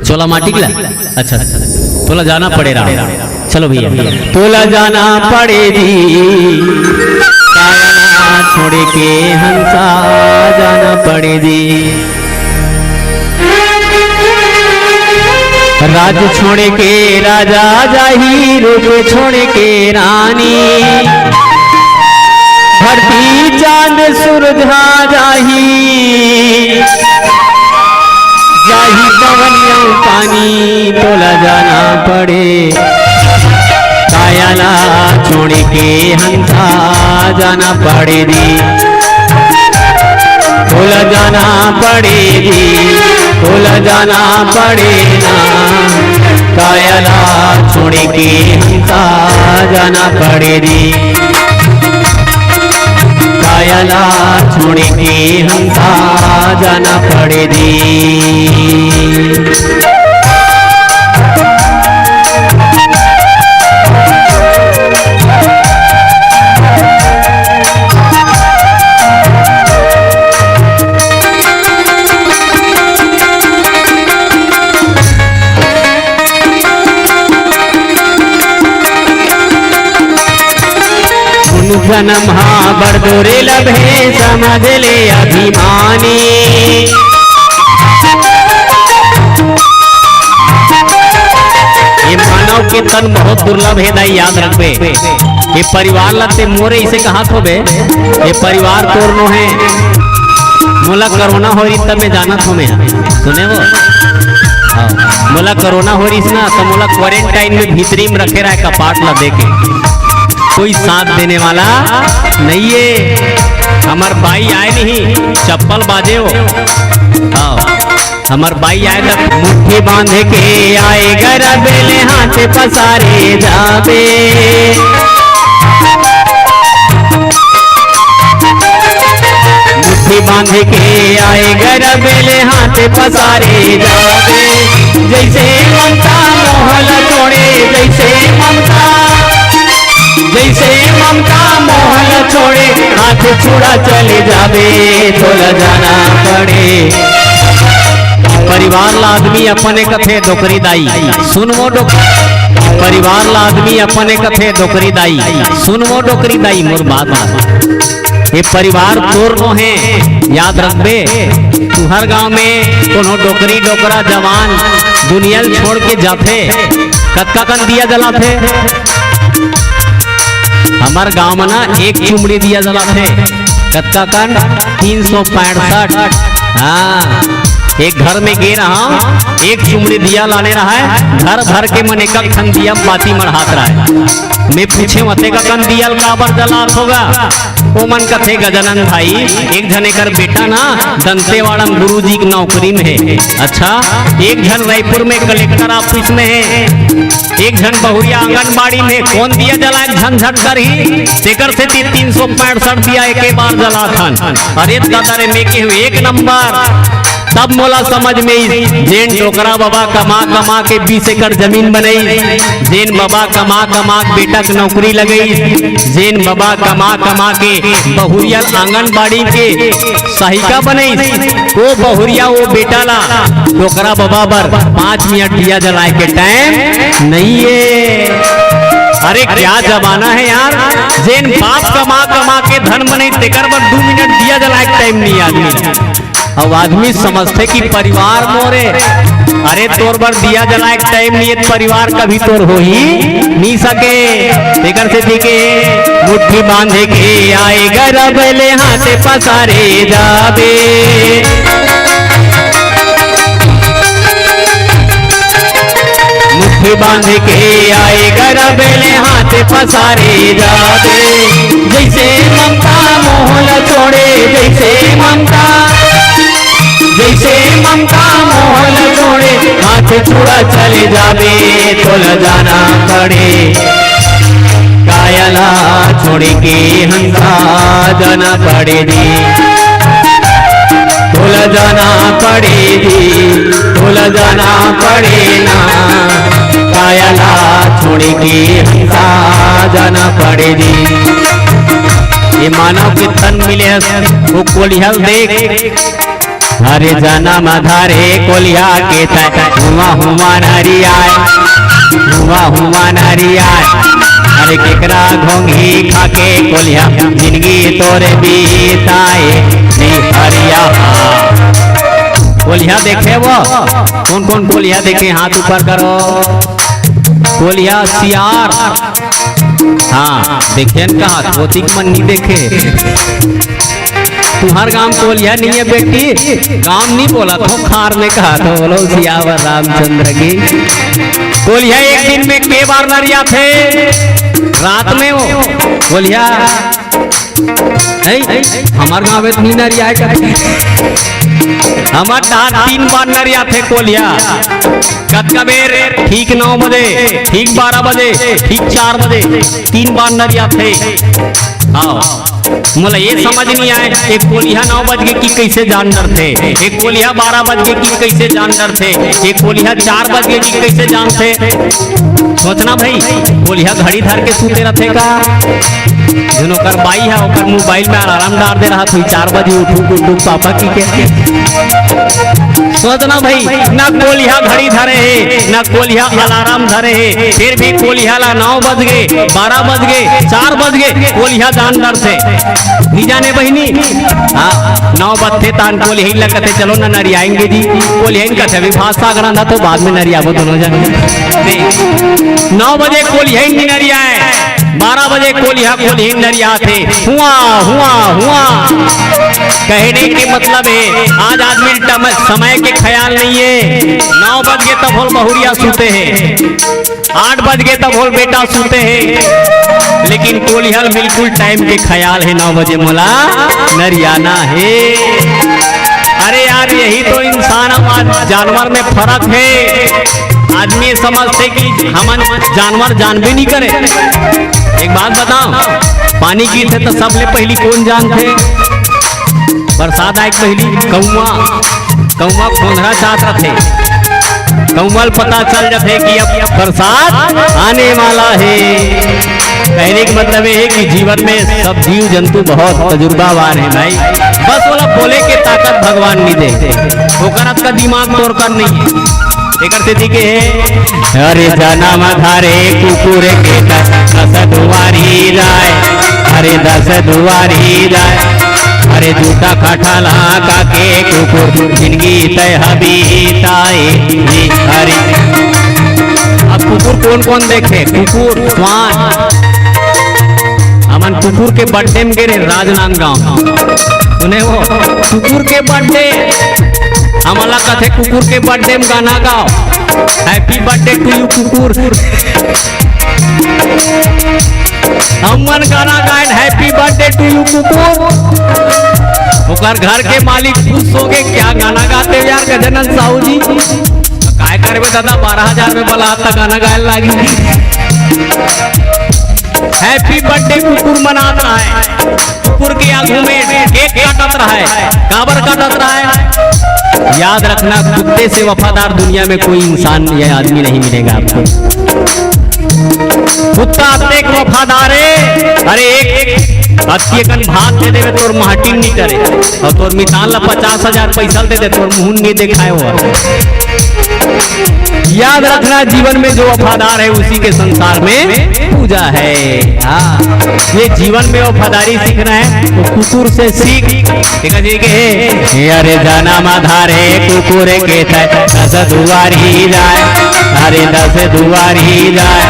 चोला माटी के ला? अच्छा, अच्छा। तोला जाना पड़े राम। चलो भैया। तोला जाना पड़े जी, काया छोड़ के हंसा जाना पड़े जी। राज छोड़ के राजा जाही, रूप छोड़ के रानी। धरती चांद सूरज हा जाही, जाही पवन अउ पानी, तोला जाना पड़े। काया ला छोड़ के हंसा जाना पड़े जी। तोला जाना पड़े जी, तोला जाना पड़े ना। काया ला छोड़ के हंसा जाना पड़े जी। काया ला छोड़ के हंसा जाना पड़े जी। पुन जन्म हा बड़ दोरे लभे, समझ ले अभिमानी। ये मानव के तन बहुत दुर्लभ हे दाई, याद रखबे। ये परिवार ला ते मोरे इसे कहात होबे, ये परिवार तोर नोहे। मोला कोरोना होय रहिस त मैं जानत हों मैं। सुने वो? हाँ। मोला कोरोना होय रहिस ना, त मोला क्वारंटाइन में भीतरी में रखे रहय कपाट ला देके। कोई साथ देने वाला नहीं है। हमर बाई आय नहीं, चप्पल बाजे हो। हाँ, हमर बाई आय त मुट्ठी बांध के आय गरबेले हाथ पसारे जाबे। मुट्ठी बांध के आय गरबेले हाथ पसारे जाबे। जैसे ममता मोहल छोड़े, जैसे ममता, जैसे ममता मोहल छोड़े, हाथ छुड़ा चले जाबे, तोला जाना पड़े। परिवार ला आदमी अपने कथे डोकरी दाई, सुन वो डोक-, परिवार ला आदमी अपने कथे डोकरी दाई, सुन वो डोकरी दाई मोर बात। ये परिवार तोर नो हे, याद रखबे। तुहर गांव में कोनो डोकरी डोकरा जवान दुनिया ल छोड़ के जाथे, कतका कन दिया जलाथे? हमर गांव में ना एक चुमड़ी दिया जलाथे। कतका कन? तीन सौ पैंसठ। हाँ, एक घर में गे रहा, एक चुमड़ी दिया लाने रहा है, घर भर के मन एक ठन दिया बाती मढ़ात रहा है। मैं पूछे, "अतेक कन दिया ल काबर जलात होगा?" ओ मन कथे, "गजानन भाई, एक झन एकर बेटा ना दंतेवाड़ा में गुरुजी के नौकरी में हे।" अच्छा, एक झन रायपुर में कलेक्टर ऑफिस में हे, एक झन बहुरिया आंगनबाड़ी में, कोन दिया जलाए झंझट करही, तेकर सेती तीन सौ पैंसठ दिया एके बार जलाथन। अरे दादा रे, मैं केहूं एक नंबर। तब मोला समझ में आइस, जेन डोकरा बबा कमा कमा के बीस एकड़ जमीन बनई, जेन बबा कमा कमा के बेटा के नौकरी लगई, जेन बबा कमा कमा के बहुरिया आंगनबाड़ी के सहायिका बनई, वो बहुरिया वो बेटा ला डोकरा बबा बर पाँच मिनट दिया जलाए के टाइम नहीं है। अरे क्या जमाना है यार, जेन बाप कमा कमा के धन बनई तेकर बर दू मिनट दिया जलाए के टाइम नहीं आदमी। अब आदमी समझथे कि परिवार मोरे, अरे तोर बर दिया जलाए के टाइम नहीं है, परिवार कभी तोर हो ही नहीं सके। तेकर सेती के मुट्ठी बांधे के आए गरबेले हाथ पसारे जाबे। मुट्ठी बांध के आए गरबेले हाथ पसारे जाबे। जैसे ममता मोहल छोड़े, जैसे ममता, जैसे ममता मोहल छोड़े, हाथ छुड़ा चले जाबे, तोला जाना पड़े। काया ला छोड़ के हंसा जाना पड़े जी, तोला जाना पड़े जी, तोला जाना पड़े ना। काया ला छोड़ के हंसा जाना पड़े जी। ये मानव के तन मिले हस, वो कोलिहा ल देख। अरे जनम धरे कोलिहा के तय, हुआ हुआ नरियाय, हुआ हुआ नरियाय। अरे केकरा घोंघी खाके कोलिहा, जिंदगी तोरे बीताए निहरिया। कोलिहा देखे वो, कौन कौन कोलिहा देखे, हाथ ऊपर करो। कोलिहा सियार, हाँ, देखे न कहा, धोती के मन नहीं देखे। तुहर गांव कोलिहा नहीं है बेटी, गांव नहीं बोला थो, खार में कहा थो, बोलो सियावर रामचंद्र की। कोलिहा एक दिन में के बार नरियाथे? रात में वो कोलिहा, नहीं, हमार गांव में नहीं नरियाए का। हमार डहार तीन बार नरियाथे कोलिहा। कतका बेर? ठीक नौ बजे, ठीक बारह बजे, ठीक चार बजे, तीन बार नरियाथे। हाँ, मोला ये समझ नहीं आए, एक कोलिहा नौ बज गे कि कैसे जान डरथे, एक कोलिहा बारह बज गे कि कैसे जान डरथे, एक कोलिहा चार बज गे कि कैसे जानथे। सोचना भाई, कोलिहा घड़ी धर के सूते रथे का? जोन ओकर बाई ह, ओकर मोबाइल में अलार्म डार दे रहा, तू चार बजे उठू, उठू पापा की के। सोचना भाई, ना कोलिहा घड़ी धरे हे, ना कोलिहा अलार्म धरे हे, फिर भी कोलिहा ला नौ बज गे, बारह बज गे, चार बज गे, कोलिहा जान डरथे। नहीं जाने बहिनी? हाँ, नौ बजथे तान कोलिहा ला कथे, "चलो ना नरियाएंगे जी।" कोलिहा कथे, "अभी भात साग रांधा तो बाद में नरियाबो दोनों जन।" नहीं, नौ बजे कोलिहा नहीं नरियाए। बारह बजे कोलिहा कोलिहिन नरियाथे, हुआ हुआ हुआ। कहने के मतलब है, आज आदमी टम-, समय के ख्याल नहीं है। नौ बज गए तब होल बहुरिया सूते हैं, आठ बज गए तब होल बेटा सूते हैं, लेकिन कोलिहा ल बिल्कुल टाइम के ख्याल है, नौ बजे मोला नरियाना है। अरे यार, यही तो इंसान अउ जानवर में फर्क है। आदमी समझथे कि हमन जानवर जानबे नहीं करे। एक बात बताओ, पानी गिरथे त सबले पहिली कोन जानथे? बरसात आए के पहिली कौआ, कौआ खोंधरा चाहत रथे। कौआ ल पता चल जाथे कि अब बरसात आने वाला है। कहने का मतलब ये है कि जीवन में सब जीव जंतु बहुत तजुर्बावार हैं भाई। बस ओला बोले के ताकत भगवान नहीं दे, ओकर अतका दिमाग तोर कर नहीं है। एकर सेती के है, अरे जनम धारे कुकुर के त दस दुआरी जाए, अरे दस दुआरी जाए, अरे जूता खटाला काके कुकुर जिंदगी तय हबीताए। अरे अब कुकुर कौन कौन देखे? कुकुर, श्वान। हमन कुकुर के बर्थडे में गे रहे राजनांदगांव। सुने हो, कुकुर के बर्थडे, हमला कथे कुकुर के बर्थडे में गाना गाओ, Happy birthday to you कुकुर। हमन गाना गायन Happy birthday to you कुकुर। ओकर घर के मालिक खुश हो गए, क्या गाना गाते हो यार गजानन साहू जी? काय करबे दादा, बारह हजार में बलात त गाना गाए लागी। Happy birthday कुकुर मनात रहे, कुकुर के आगू में केक काटत रहे। काबर काटत रहे? याद रखना, कुत्ते से वफादार दुनिया में कोई इंसान या आदमी नहीं मिलेगा आपको। कुत्ता अतेक वफादार है, अरे एक, एक अतियकन भात दे देवे तोर महटिन नहीं करे, और तोर मितान ला पचास हजार पैसा दे दे, तोर मुंह नहीं दिखाए हो। याद रखना, जीवन में जो वफादार है उसी के संसार में पूजा है। हाँ, ये जीवन में वफादारी सीखना है तो कुकुर से सीख। ठीक है जी के, अरे जनम धारे कुकुर के तय दस दुआरी जाए, अरे दस दुआरी जाए,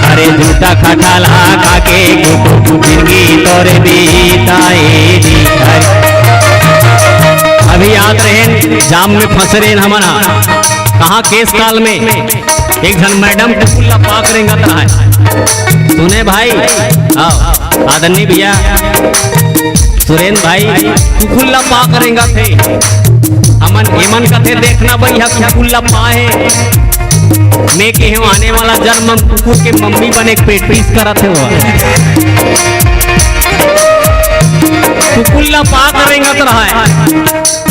अरे जूता खटाला काके कुकुर जिंदगी तोरे बीताए जी। अरे अभी याद रहे, जाम में फंस रहे हमन हा। कहाँ केस काल में एक झन मैडम कुकुर ला पाक रेंगत रहा है। सुने भाई, आओ, आदरणीय भैया सुरेंद्र भाई, कुकुर ला पाक रेंगत हे। हमन एमन कथे, देखना भैया कुकुर ला पाए। मैं के हूँ आने वाला जन्म में कुकुर के मम्मी बने के practice करत हे वो। कुकुर ला पाक रेंगत रहा है।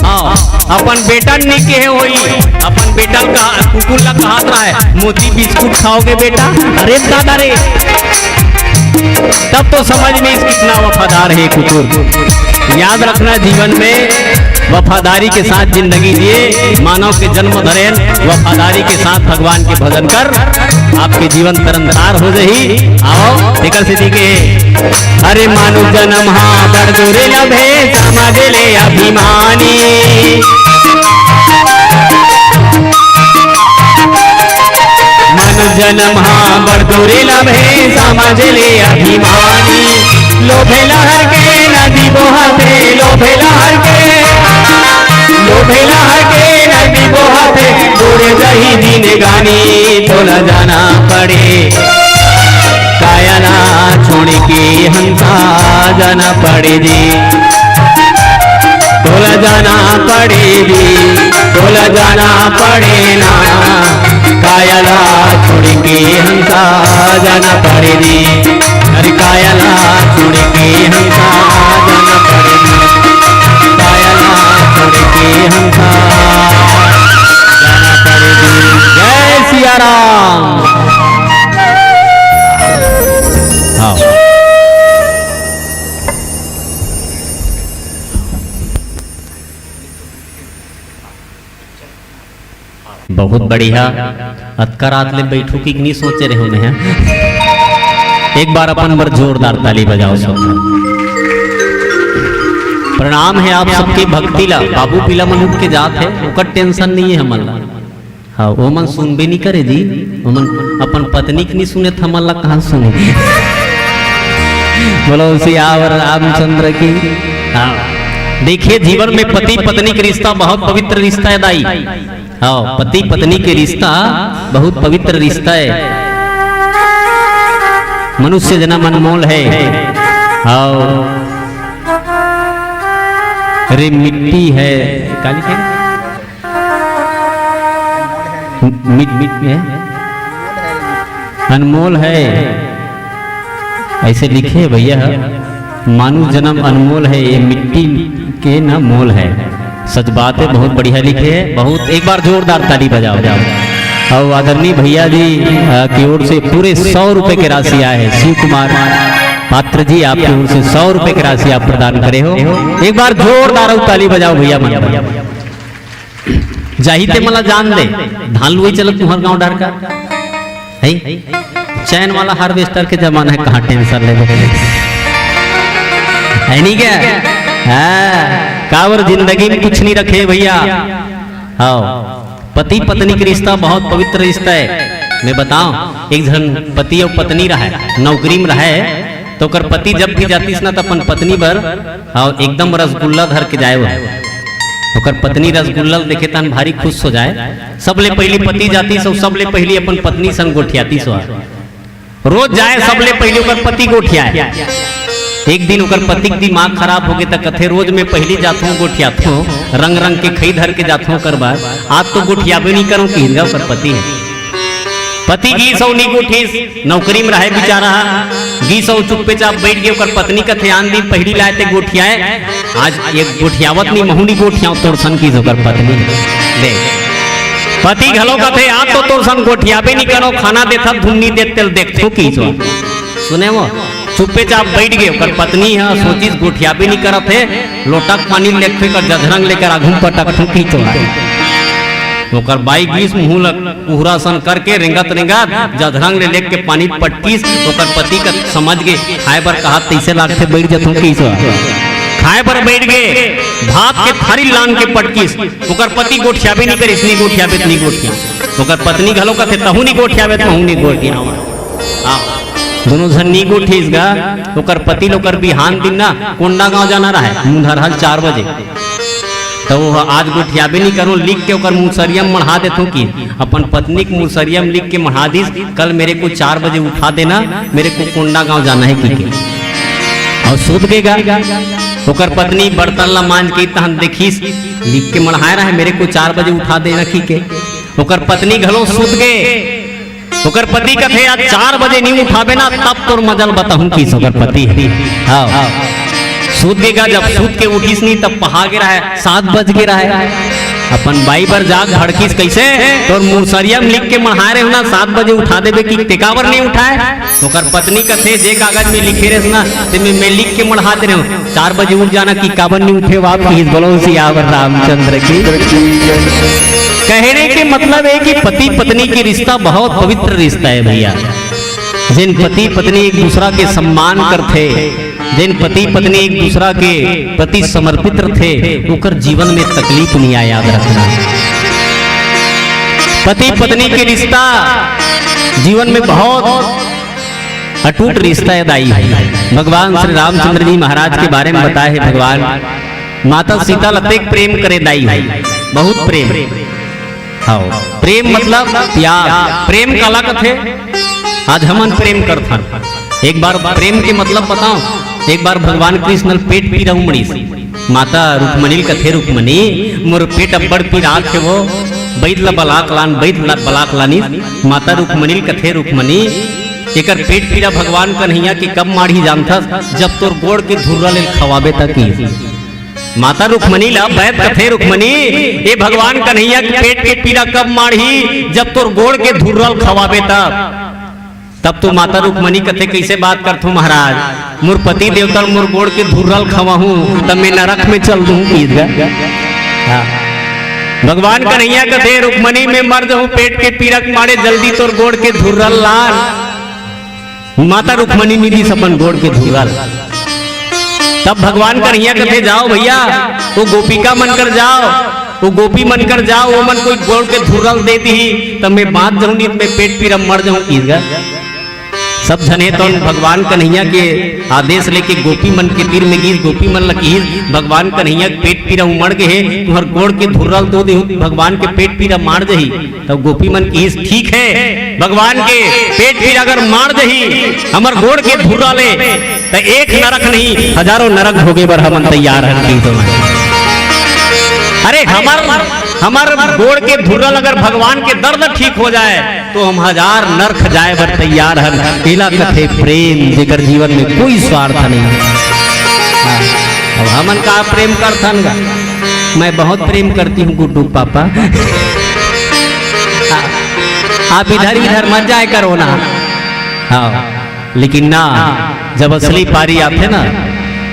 हाँ, अपन बेटा नी केहे होई, अपन बेटा ल कहा, कुकुर ला कहत रहा है, "मोती बिस्कुट खाओगे बेटा?" अरे दादा रे, तब तो समझ में इस कितना वफादार है कुकुर। याद रखना, जीवन में वफादारी के साथ जिंदगी जिए, मानव के जन्म धरेन, वफादारी के साथ भगवान के भजन कर, आपके जीवन तरनतार हो जाही। आओ, एकर सेती के, अरे मानुष जन्म हा बड़ दुर्लभ हे, समझ ले अभिमानी। मानुष जन्म हा बड़ दुर्लभ हे, समझ ले अभिमानी। लोभे लहर के नदी बोहत हे, लोभे लहर के, लोभे लहर के नदी बोहत हे, बूड़ जही जिनगानी। तोला जाना पड़े, काया ला छोड़ के हमका जाना पड़े जी। तोला जाना पड़े जी, तोला जाना पड़े ना, काया ला छोड़ के हमका जाना पड़े जी। अरे काया ला छोड़ के हमका जाना पड़े जी, काया ला छोड़ के हमका जाना पड़े जी। जय सिया राम। हाँ। बहुत बढ़िया। अतका रात ले बैठू कि नहीं सोचे रहे मैं। एक बार अपन बर जोरदार ताली बजाओ सब। प्रणाम है आप सबके भक्ति ला। बाबू पीला मन उठ के जात है, ओकर tension नहीं है हमन ला। हाँ, ओमन सुनबे नहीं करे जी, ओमन अपन पत्नी के नहीं सुने, त हमन ला कहाँ सुने? बोलो सियावर रामचंद्र की। हाँ, देखिए, जीवन में पति पत्नी के रिश्ता बहुत पवित्र रिश्ता है दाई। हाँ, पति पत्नी के रिश्ता बहुत पवित्र रिश्ता है। मनुष्य जन्म अनमोल है। हाँ, रे मिट्टी है, का लिखे? मिट मिट है, अनमोल है। ऐसे लिखे भैया, मानुष जन्म अनमोल है, ये मिट्टी के ना मोल है। सच बात है, बहुत बढ़िया लिखे है, बहुत। एक बार जोरदार ताली बजाओ, जाओ। और आदरणीय भैया जी, अ, की ओर से पूरे सौ रुपए की राशि आए है। शिव कुमार पात्र जी, आपकी ओर से सौ रुपए की राशि आप प्रदान करे हो। एक बार जोरदार ताली बजाओ भैया मन। जाही ते मला जान दे, धान लुवई चलत तुंहर गांव डहर का है। चैन वाला हार्वेस्टर के जमाना है, कहाँ टेंशन लेबे। है नहीं क्या? हाँ, काबर जिंदगी में कुछ नहीं रखे भैया। हाँ, पति पत्नी के रिश्ता बहुत पवित्र रिश्ता है। मैं बताऊं, एक झन पति और पत्नी रहे, नौकरी में रहे, तो ओकर पति जब भी जातिस ना, तो अपन पत्नी बर, हाँ, एकदम रसगुल्ला धर के जाए वो। ओकर पत्नी रसगुल्ला ल देखे तहन भारी खुश हो जाए। सबले पहली पति जातिस अउ सबले पहली अपन पत्नी संग गोठियातिस। रोज जाए, सबले पहली ओकर पति गोठियाए। एक दिन ओकर पति के दिमाग खराब हो गे, त कथे, "रोज मैं पहली जाथों, गोठियाथों, रंग रंग के खई धर के जाथों ओकर बर, आज तो गोठियाबे नहीं करों," किहिस गा ओकर पति ह। पति गीस अउ नी गोठिस, नौकरी में रहे बेचारा ह। गीस अउ चुप्पे चाप बैठ गे। ओकर पत्नी कथे, "आन दिन पहिली लाए ते गोठियाए, आज एक गोठियावत नी, महू नी गोठियाव तोर सन," किस ओकर पत्नी। दे, पति घलो कथे, "आज तो तोर सन गोठियाबे नी करो, खाना देथस धुन नी देत तेल देखथो," किस। सुने वो, चुप्पे चाप बैठ गे। ओकर पत्नी ह सोचिस, "गोठियाबे नी करत हे, लोटा के पानी लेके कर जझरंग लेकर आघू म पटकथों," किस। ओकर बाई गीस मुंह ल कुहरा सन करके रेंगत रेंगत जधरंग ले लेके पानी पटकिस। ओकर पति का समझ गे, खाए बर कहत तइसे लागथे, बैठ जथों किस। खाए बर बैठ गे, भात के थारी लान के पटकिस। ओकर पति गोठियाबे नी करिस, नी गोठियाबे त नी गोठिया। ओकर पत्नी घलो कथे, "तहू नी गोठियाबे त महू नी गोठिया।" हाँ, दोनों झन नी गोठिस गा। ओकर पति ल ओकर बिहान दिन ना कोंडागांव जाना रहे, मुंधरहल चार बजे। त वो आज गोठियाबे नी करो, लिख के ओकर मुसरिया म मढ़ा देथों कि अपन पत्नी के मुसरिया म लिख के मढ़ा दिस, "कल मेरे को चार बजे उठा देना, मेरे को कोंडागांव जाना है," किके। अउ सुत गे गा। ओकर पत्नी बर्तन ला मांज के तहन देखिस, लिख के मढ़ाए रहे, "मेरे को चार बजे उठा देना," किके। ओकर पत्नी घलो सुत गे। ओकर पति कथे, "आज चार बजे नी उठाबे ना, तब तोर मजा ल बताहूं," किस ओकर पति ह। हाँ। सुत गे गा, जब सुत के उठिस नी, तब पहा गे रहे, सात बज गे रहे। अपन बाई बर जाग भड़किस, "कइसे? तोर मुसरिया म लिख के मढ़ाए रहेंव ना, सात बजे उठा देबे कि ते काबर नी उठाए?" ओकर पत्नी कथे, "जे कागज में लिखे रहेस ना, ते में मैं लिख के मढ़ा दे रहेंव, चार बजे उठ जाना कि काबर नी उठे हो आप?" किस। बोलो सियावर रामचंद्र की। कहने के मतलब है कि पति पत्नी के रिश्ता बहुत पवित्र रिश्ता है भैया। जेन पति पत्नी एक दूसरा के सम्मान करथे, जेन पति पत्नी एक दूसरा के प्रति समर्पित रथे, ओकर जीवन में तकलीफ नहीं आए, याद रखना। पति पत्नी के रिश्ता जीवन में बहुत अटूट रिश्ता है दाई। भगवान श्री रामचंद्र जी महाराज के बारे में बताए है भगवान, माता सीता ल अतेक प्रेम करे दाई, बहुत प्रेम। हाँ, प्रेम मतलब प्यार। प्रेम काला कथे? आज हमन प्रेम करथन। एक बार प्रेम के मतलब बताओ। एक बार भगवान कृष्ण ल पेट पीरा उमड़िस। माता रुक्मणी ल कथे, "रुक्मणी, मोर पेट अब्बड़ पीरात हे वो, बैद ल बलाक लान।" बैद ल बलाक लानिस। माता रुक्मणी ल कथे, "रुक्मणी, एकर पेट पीरा भगवान कन्हैया के कब माढ़ी जानथस? जब तोर गोड़ के धुर्रा ले खवाबे त," किस। माता रुक्मणी ला बैद कथे, "रुक्मणी, ए भगवान कन्हैया के पेट के पीरा कब माढ़ी? जब तोर गोड़ के धुर्रा ल खवाबे तब।" तब तो माता रुक्मणी कथे, "कइसे बात करथो महाराज, मोर पति देवता ल मोर गोड़ के धुर्रा ल खवाहूं, तब मैं नरक में चल दूं," किस गा। हाँ। भगवान कन्हैया कथे, "रुक्मणी, मैं मर जाहूं पेट के पीरा के मारे, जल्दी तोर गोड़ के धुर्रा ल लान।" माता रुक्मणी नी दिस अपन गोड़ के धुर्रा ल। तब भगवान कन्हैया कथे, "जाओ भैया, वो गोपिका मन कर जाओ, वो गोपी मन कर जाओ, वो मन कोई गोड़ के धुर्रा ल दे दिही, तब मैं बांच जाहूं, नी त मैं पेट पीरा मर जाहूं," किस गा। तब झन हे तौन भगवान कन्हैया के आदेश लेके गोपी मन के तीर में गिस, गोपी मन ल किहिस, "भगवान कन्हैया के पेट पीरा उमड़ गे हे, तुंहर गोड़ के धुर्रा ल धो देहूं, भगवान के पेट पीरा माड़ जही।" तब गोपी मन किहिस, "ठीक हे, भगवान के पेट पीरा अगर माड़ जही हमर गोड़ के धुर्रा ले, त एक नरक नहीं, हजारों नरक भोगे बर हमन तैयार हन।" कहिस तो मैं, अरे, हमर, हमर गोड़ के धुर्रा ल अगर भगवान के दर्द ठीक हो जाए, तो हम हजार नरक जाए बर तैयार हन। एला कथे प्रेम, जेकर जीवन में कोई स्वार्थ नहीं। हाँ, अब हमन का प्रेम करथन गा? मैं बहुत प्रेम करती हूँ गुड्डू पापा। हाँ, आप इधर इधर मत जाए करो ना। हाँ, लेकिन ना, जब असली पारी आथे ना,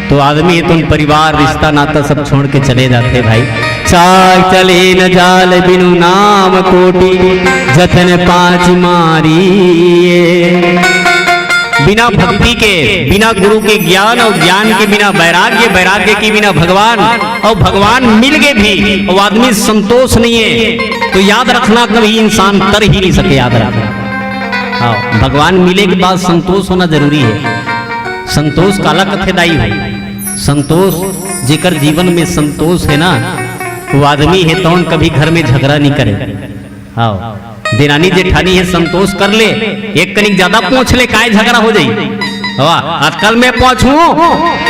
तो आदमी हे तौन परिवार, रिश्ता, नाता सब छोड़ के चले जाथे भाई। चाल चले न जाल बिनु नाम कोटि जतन पाँच मारी। बिना भक्ति के, बिना गुरु के ज्ञान अउ ज्ञान के बिना वैराग्य, वैराग्य के बिना भगवान, अउ भगवान मिल गे भी अउ आदमी संतोष नहीं हे, तो याद रखना, कभी इंसान तर ही नहीं सके। याद रखना, हाँ, भगवान मिले के बाद संतोष होना जरूरी हे। संतोष काला कथे दाई हो? संतोष, जेकर जीवन में संतोष हे ना, वो आदमी हे तौन कभी घर में झगड़ा नहीं करे। हाँ, देरानी जेठानी हे, संतोष कर ले, एक कनिक ज्यादा पोंछ ले, काय झगड़ा हो जाई? हवा, आजकल मैं पोंछहूं,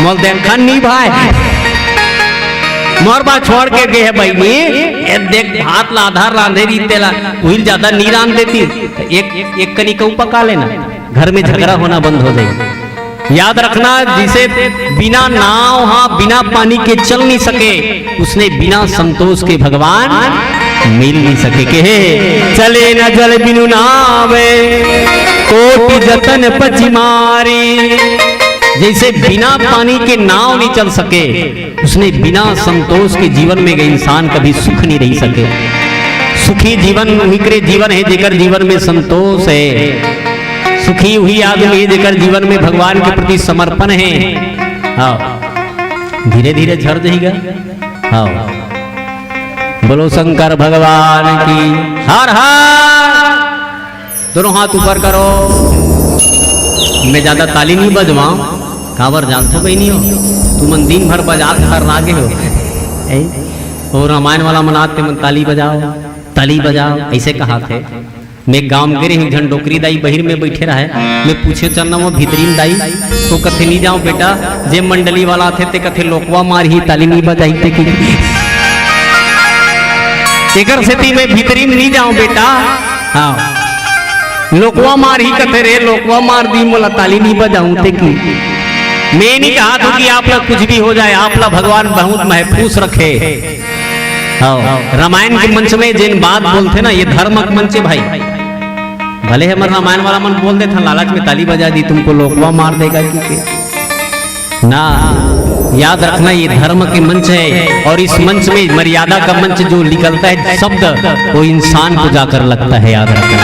मोल देखन नहीं भाई। मोर बा छोड़ के गे हे बहिनी, ए देख भात ला आधा रांधे रही तेला, उहिल ज्यादा नहीं रांध देती, एक, एक कनिक अउ पका लेना, घर में झगड़ा होना बंद हो जाई। याद रखना, जिसे बिना नाव हा, बिना पानी के चल नहीं सके, उसने बिना संतोष के भगवान मिल नहीं सके। कहे, "चले न जल बिनु नाव, कोटि जतन पचि मारी।" जैसे बिना पानी के नाव नहीं चल सके, उसने बिना संतोष के जीवन में गए इंसान कभी सुख नहीं रह सके। सुखी जीवन उही करे जीवन हे, जेकर जीवन में संतोष हे। सुखी उही आदमी हे, जेकर जीवन में भगवान के प्रति समर्पण हे। हाँ, धीरे धीरे झर जाएगा। हाँ, बोलो शंकर भगवान की। हर हर। दोनों हाथ ऊपर करो। मैं ज्यादा ताली नहीं बजवाऊं, काबर जानथो कहीं नहीं हो, तुमन दिन भर बजात हर लागे हो। ए? और रामायण वाला मन आथे, मन ताली बजाओ, ताली बजाओ, ऐसे कहाथे। मैं गांव गे रही, एक झन डोकरी दाई बहिर में बैठे रहे, मैं पूछे, "चल ना वो भीतरी में दाई," तो कथे, "नहीं जाओ बेटा, जे मंडली वाला आथे ते कथे लोकवा मारही, ताली नहीं बजाही ते की।" एकर सेती मैं भीतरी में नहीं जाऊं बेटा। हाँ, लोकवा मारही कथे रे, लोकवा मार दी, मोला ताली नहीं बजाऊं ते की। मैं नहीं कहा था कि आप लोग कुछ भी हो जाए, आप लोग भगवान बहुत महफूज रखे। हाँ, रामायण के मंच में जेन बात बोलथे ना, ये धर्म के मंच हे भाई। भले हमर रामायण वाला मन बोल देथे, लालच में ताली बजा दी, तुमको लोकवा मार देगा क्योंकि ना, याद रखना, ये धर्म के मंच है और इस मंच में मर्यादा का मंच जो निकलता है शब्द, वो इंसान को जाकर लगता है। याद रखना,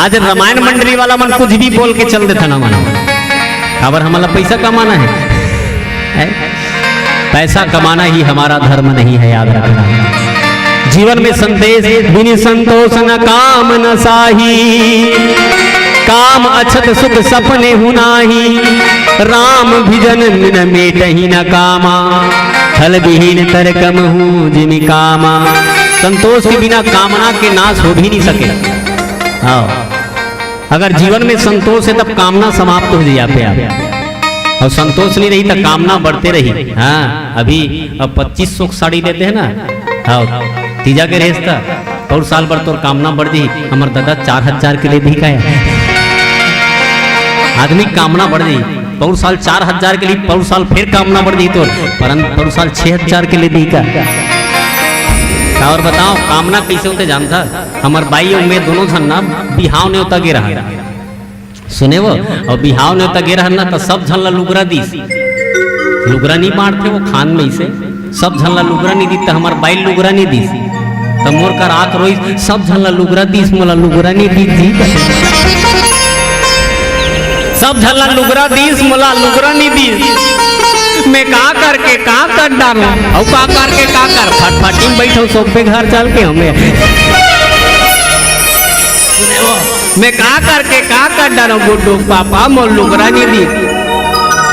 आज रामायण मंडली वाला मन कुछ भी बोल के चल देथे ना, मानो काबर हमला पैसा कमाना है, है? पैसा कमाना ही हमारा धर्म नहीं है, याद रखना। जीवन में संदेश, "बिन संतोष न काम न साही, काम अछत सुख सपने हुनाही, राम भजन बिन मेटही न कामा, फल विहीन तर कमहू जिमि कामा।" संतोष के बिना कामना के नाश हो भी नहीं सके। हाँ, अगर जीवन में संतोष है तब कामना समाप्त हो जाए आप। और संतोष नहीं रही तो कामना बढ़ते रही। हाँ, अभी अब पच्चीस सौ की साड़ी लेते हैं ना, हाँ, तीजा के रेस था, पौर साल भर तोर कामना बढ़ जाही, हमर दादा चार हजार के ले दी का है? आदमी कामना बढ़ जाही, पौर साल चार हजार के लिए, पौर साल फिर कामना बढ़ जाही तोर, परन पौर साल छह हजार के ले दी का? और बताओ, कामना कैसे होते जानता? हमर बाई अउ मैं दोनों झन ना बिहाव नेवता गे रहन। सुने वो, अउ बिहाव नेवता गे रहन ना, त सब झन ला लुगरा दीस। लुगरा नी बांटथे वो खान में इसे, सब झन ला लुगरा नी दीस, त हमर बाई लुगरा नी दीस। त मोर कर आंख रोइस, सब झन ला लुगरा दीस, मोला लुगरा नी दीस जी। सब झन ला लुगरा दीस, मोला लुगरा नी दीस। मैं का करके का कर डारूं, अउ का करके का कर, फटफटी में बैठो, सोपे घर चल के हमें। सुने वो, मैं का करके का कर डारो गुड्डू पापा, मोर लुगरा नी दिस।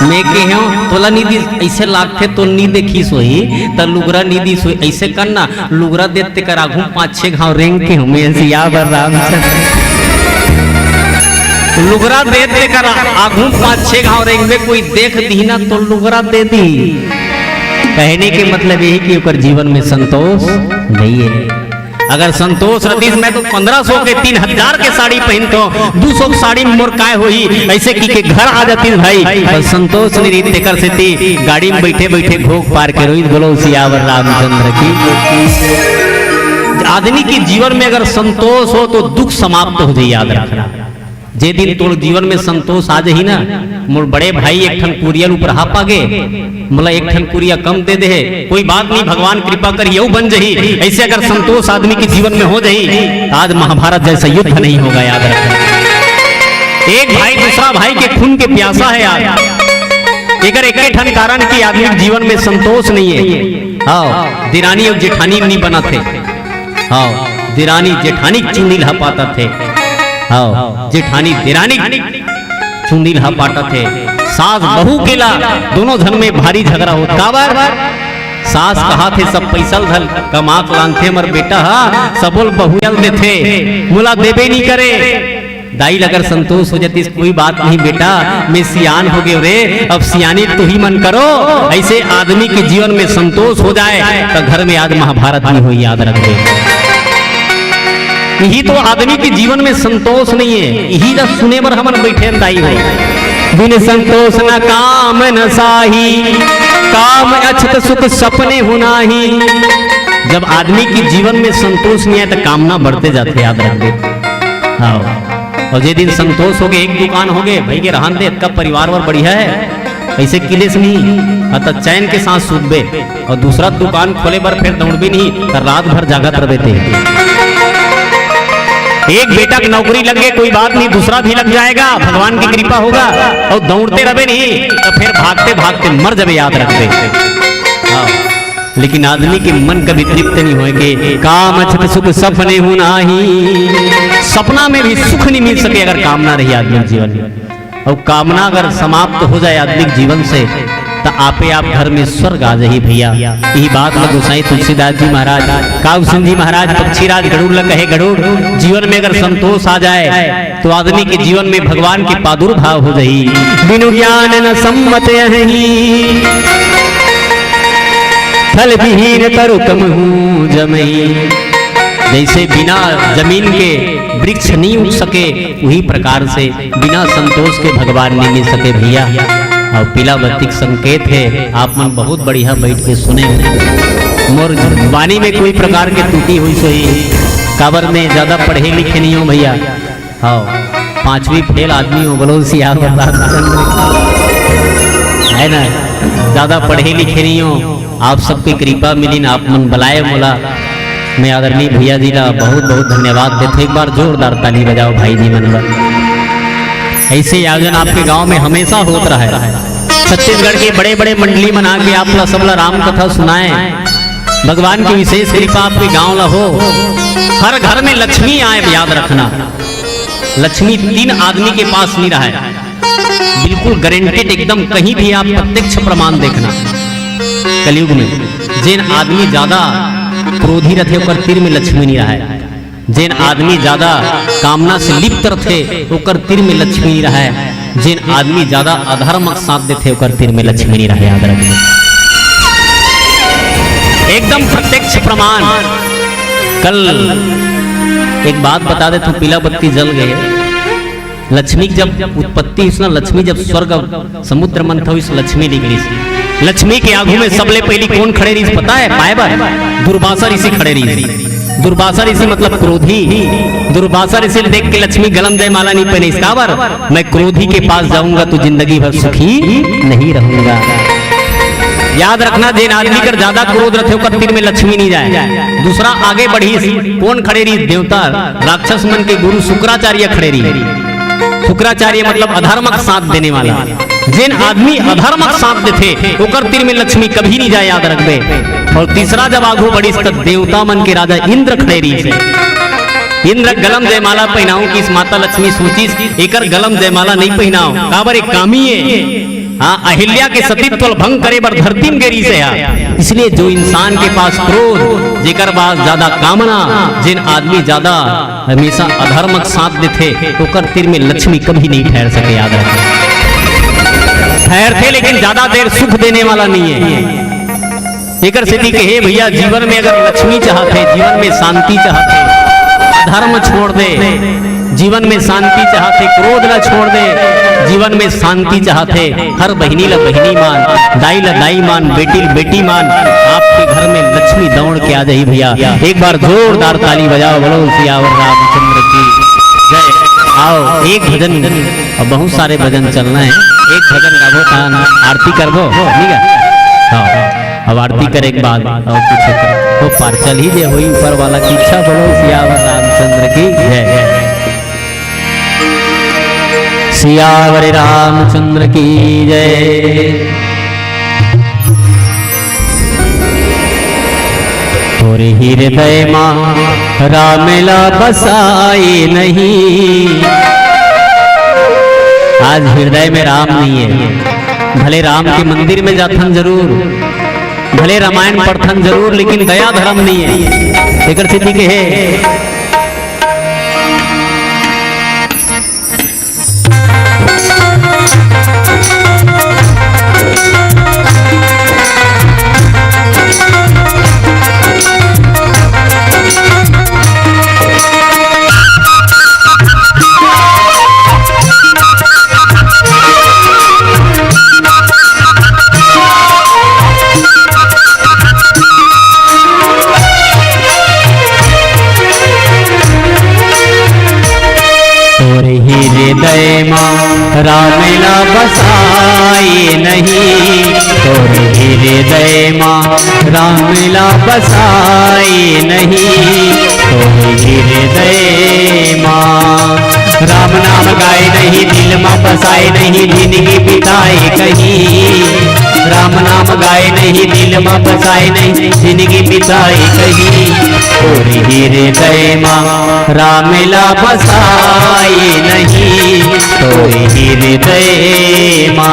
मैं केहेंव तोला नी दिस, अइसे लागथे तो नी देखिस होही, त लुगरा नी दिस होही, अइसे करना, लुगरा देत तेकर आघू पाँच छे घांव रेंग केहेंव मैं सियावर रामचंद्र। लुगरा देत तेकर आघू पाँच छे घांव रेंगबे, कोई देख दिही ना तो लुगरा दे दिही। कहने के मतलब यही कि ओकर जीवन में संतोष नहीं है। अगर संतोष रतिस, मैं तो पन्द्रह सौ के, तीन हजार के साड़ी पहिनथंव, दू सौ के साड़ी में मोर काय होही, अइसे कहिके घर आ जातिस भाई। पर संतोष नइ रहिस, तेकर सेती गाड़ी में बइठे बइठे घोघ पार के रोइस। बोलो सियावर रामचंद्र की। आदमी के जीवन में अगर संतोष हो तो दुख समाप्त हो जाही, याद रखना। जे दिन तोर जीवन में संतोष आ जाही ना, मोर बड़े भाई एक ठन कुरिया ल उपरहा पागे, मोला एक ठन कुरिया कम दे दे हे, कोई बात नहीं, भगवान कृपा करही अउ बन जाही। अइसे अगर संतोष आदमी के जीवन में हो जाही, त आज महाभारत जैसा युद्ध नहीं होगा, याद रखना। एक भाई दूसरा भाई के खून के प्यासा हे यार। एकर एके ठन कारण कि आदमी के जीवन में संतोष नहीं है। हाँ, देरानी अउ जेठानी नहीं बनत हे। हाँ, देरानी जेठानी चुंदी ल हपाटत हे। हाँ, जेठानी देरानी चुंदी ल हपाटत हे। सास बहू के ला, दोनों झन में भारी झगरा होत। काबर? सास कहाथे सब पइसा ल धर, कमा के लानथे हमर बेटा हा, सबो ल बहुरिया ल देथे, मोला देबे नी करे। दाई ल अगर संतोष हो जातिस, कोई बात नहीं बेटा, मैं सियान हो गेंव रे, अब सियानी तुही मन करो। अइसे आदमी के जीवन में संतोष हो जाए, त घर में आज महाभारत नहीं होही, याद रखबे। इही तो आदमी के जीवन में संतोष नहीं है, इही ला सुने बर हमन बइठे हन दाई हो। बिन संतोष न काम न साही, काम अछत सुख सपनेहु नाही। जब आदमी के जीवन में संतोष नहीं आए, त कामना बढ़ते जाथे, याद रखबे। हाँ। अउ जे दिन संतोष होगे, एक दुकान होगे, भइगे रहन दे, अतका परिवार बर बढ़िया हे, अइसे किलेस नहीं, अत चैन के साथ सूतबे। अउ दूसरा दुकान खोले बर फेर दउड़बे नहीं, त रात भर जागत रहिबे ते। एक बेटा के नौकरी लग गे, कोई बात नहीं, दूसरा भी लग जाएगा, भगवान की कृपा होगा। अउ दउड़ते रहिबे नहीं, त फेर भागते भागते मर जाबे, याद रखबे। हाँ। लेकिन आदमी के मन कभी तृप्त नहीं होय के, काम अछत सुख सपनेहु नाही। सपना में भी सुख नहीं मिल सके अगर कामना रही आदमी के जीवन में। अउ कामना अगर समाप्त हो जाए आदमी के जीवन से, त आपे आप घर में स्वर्ग आ जाही भइया। इही बात ल गोसाई तुलसीदास जी महाराज, काग सिंह जी महाराज, पक्षीराज गरुड़ ल कहे, गरुड़, जीवन में अगर संतोष आ जाए, तो आदमी के जीवन में भगवान के प्रादुर्भाव हो जाही। बिनु ज्ञान न सम्मत अहही, थल विहीन तरु कमहू जमही। जइसे बिना जमीन के वृक्ष नहीं उग सके, उही प्रकार से बिना संतोष के भगवान नहीं मिल सके भइया। अउ पीला बत्ती के संकेत हे, आप मन बहुत बढ़िया बइठ के सुने। मोर वाणी में कोई प्रकार के त्रुटि होइस होही, काबर मैं ज्यादा पढ़े लिखे नहीं हों भइया। हाँ, पांचवी फेल आदमी हों, बोलो सियावर रामचंद्र। हे ना, ज्यादा पढ़े लिखे नहीं हों, आप सबके कृपा मिलिन, आप मन बलाए मोला। मैं आदरणीय भइया जी ला बहुत बहुत धन्यवाद देथों। एक बार जोरदार ताली बजाओ भाई जी मन बर। अइसे आयोजन आपके गांव में हमेशा होत रहय। छत्तीसगढ़ के बड़े बड़े मंडली मन आके आप ला, सब ला राम कथा सुनाए, भगवान की विशेष कृपा आपके गांव ला हो। हर घर में लक्ष्मी आए, याद रखना, लक्ष्मी तीन आदमी के पास नहीं रहय। बिल्कुल गारंटीड, एकदम कहीं भी आप प्रत्यक्ष प्रमाण देखना। कलयुग में जेन आदमी ज्यादा क्रोधी रथे, ओकर तीर में लक्ष्मी नहीं रहय। जेन आदमी ज्यादा कामना से लिप्त रथे, ओकर तीर में लक्ष्मी नहीं रहय। जेन आदमी ज्यादा अधर्म के साथ देथे, ओकर तीर में लक्ष्मी नहीं रहय। याद रखना, एकदम प्रत्यक्ष प्रमाण। कल एक बात बता देथों, पीला बत्ती जल गे। लक्ष्मी के जब उत्पत्ति होइस ना, लक्ष्मी जब स्वर्ग समुद्र मंथन होइस, लक्ष्मी निकलिस। लक्ष्मी के आगू में सबले पहिली कोन खड़े रहिस पता हे? पाए बर दुर्वासा ऋषि खड़े रहिस। दुर्वासा ऋषि मतलब क्रोधी। दुर्वासा ऋषि ल देख के लक्ष्मी गला म जयमाला नहीं पहिनिस। काबर? मैं क्रोधी के पास जाऊंगा तो जिंदगी भर सुखी नहीं रहूंगा। याद रखना, जेन आदमी कर ज्यादा क्रोध रथे, ओकर तीर में लक्ष्मी नहीं जाए। दूसरा आगे बढ़िस, कोन खड़े रहिस? देवता, राक्षस मन के गुरु शुक्राचार्य खड़े रहिस। शुक्राचार्य मतलब अधर्म का साथ देने वाला। जेन आदमी अधर्म का साथ देथे, ओकर तीर में लक्ष्मी कभी नहीं जाए, याद रखबे। और तीसरा जब आगू बढ़िस, त देवता मन के राजा इंद्र खड़े रहिस। इंद्र गलम जयमाला पहिनाऊं किस, माता लक्ष्मी सोचिस, एकर गलम जयमाला नहीं पहिनाओ, काबर एक कामी है। हाँ, अहिल्या के सतीत्व ल भंग करे बर धरती म गे रिहिस हे हा। इसलिए जो इंसान के पास क्रोध, जेकर पास ज्यादा कामना, जेन आदमी ज्यादा हमेशा अधर्म के साथ देथे, ओकर तीर में लक्ष्मी कभी नहीं ठहर सके, याद रखना। ठहरथे, लेकिन ज्यादा देर सुख देने वाला नहीं है। एकर सेती कहे भैया, जीवन में अगर लक्ष्मी चाहत हे, जीवन में शांति चाहत हे, अधर्म छोड़ दे, जीवन में शांति चाहत हे, क्रोध ला छोड़ दे, जीवन में शांति चाहत हे, हर बहिनी ला बहिनी मान, दाई ला दाई मान, बेटी ला बेटी मान, आपके घर में लक्ष्मी दौड़ के आ जाही भैया। एक बार जोरदार ताली बजाओ, बोलो सियावर रामचंद्र की जय। आओ, एक भजन, अब बहुत सारे भजन चलना है, एक भजन गाबो, तान आरती करबो, ठीक है? हाँ। अब आरती करे के बाद और कुछ होता। तो पार चल ही जे होई ऊपर वाला की इच्छा, बोलो सियावर रामचंद्र की जय। सियावर रामचंद्र की जय। तोरे हृदय मा राम ला बसाए नहीं। आज हृदय में राम नहीं है, भले राम के मंदिर में जाथन जरूर, भले रामायण पढ़थन जरूर, लेकिन दया धर्म नहीं है। एकर सेती के हे। तोर हृदय मा राम ला बसाए नहीं, तोर हृदय मा राम ला बसाए नहीं, तोर हृदय मा राम नाम गाए नहीं, दिल मा बसाए नहीं, जिंदगी बिताए कहीं। राम नाम गाए नहीं, दिल मा बसाए नहीं, जिंदगी बिताए कहीं। तोर हृदय मा राम ला बसाए नहीं, तोर हृदय मा।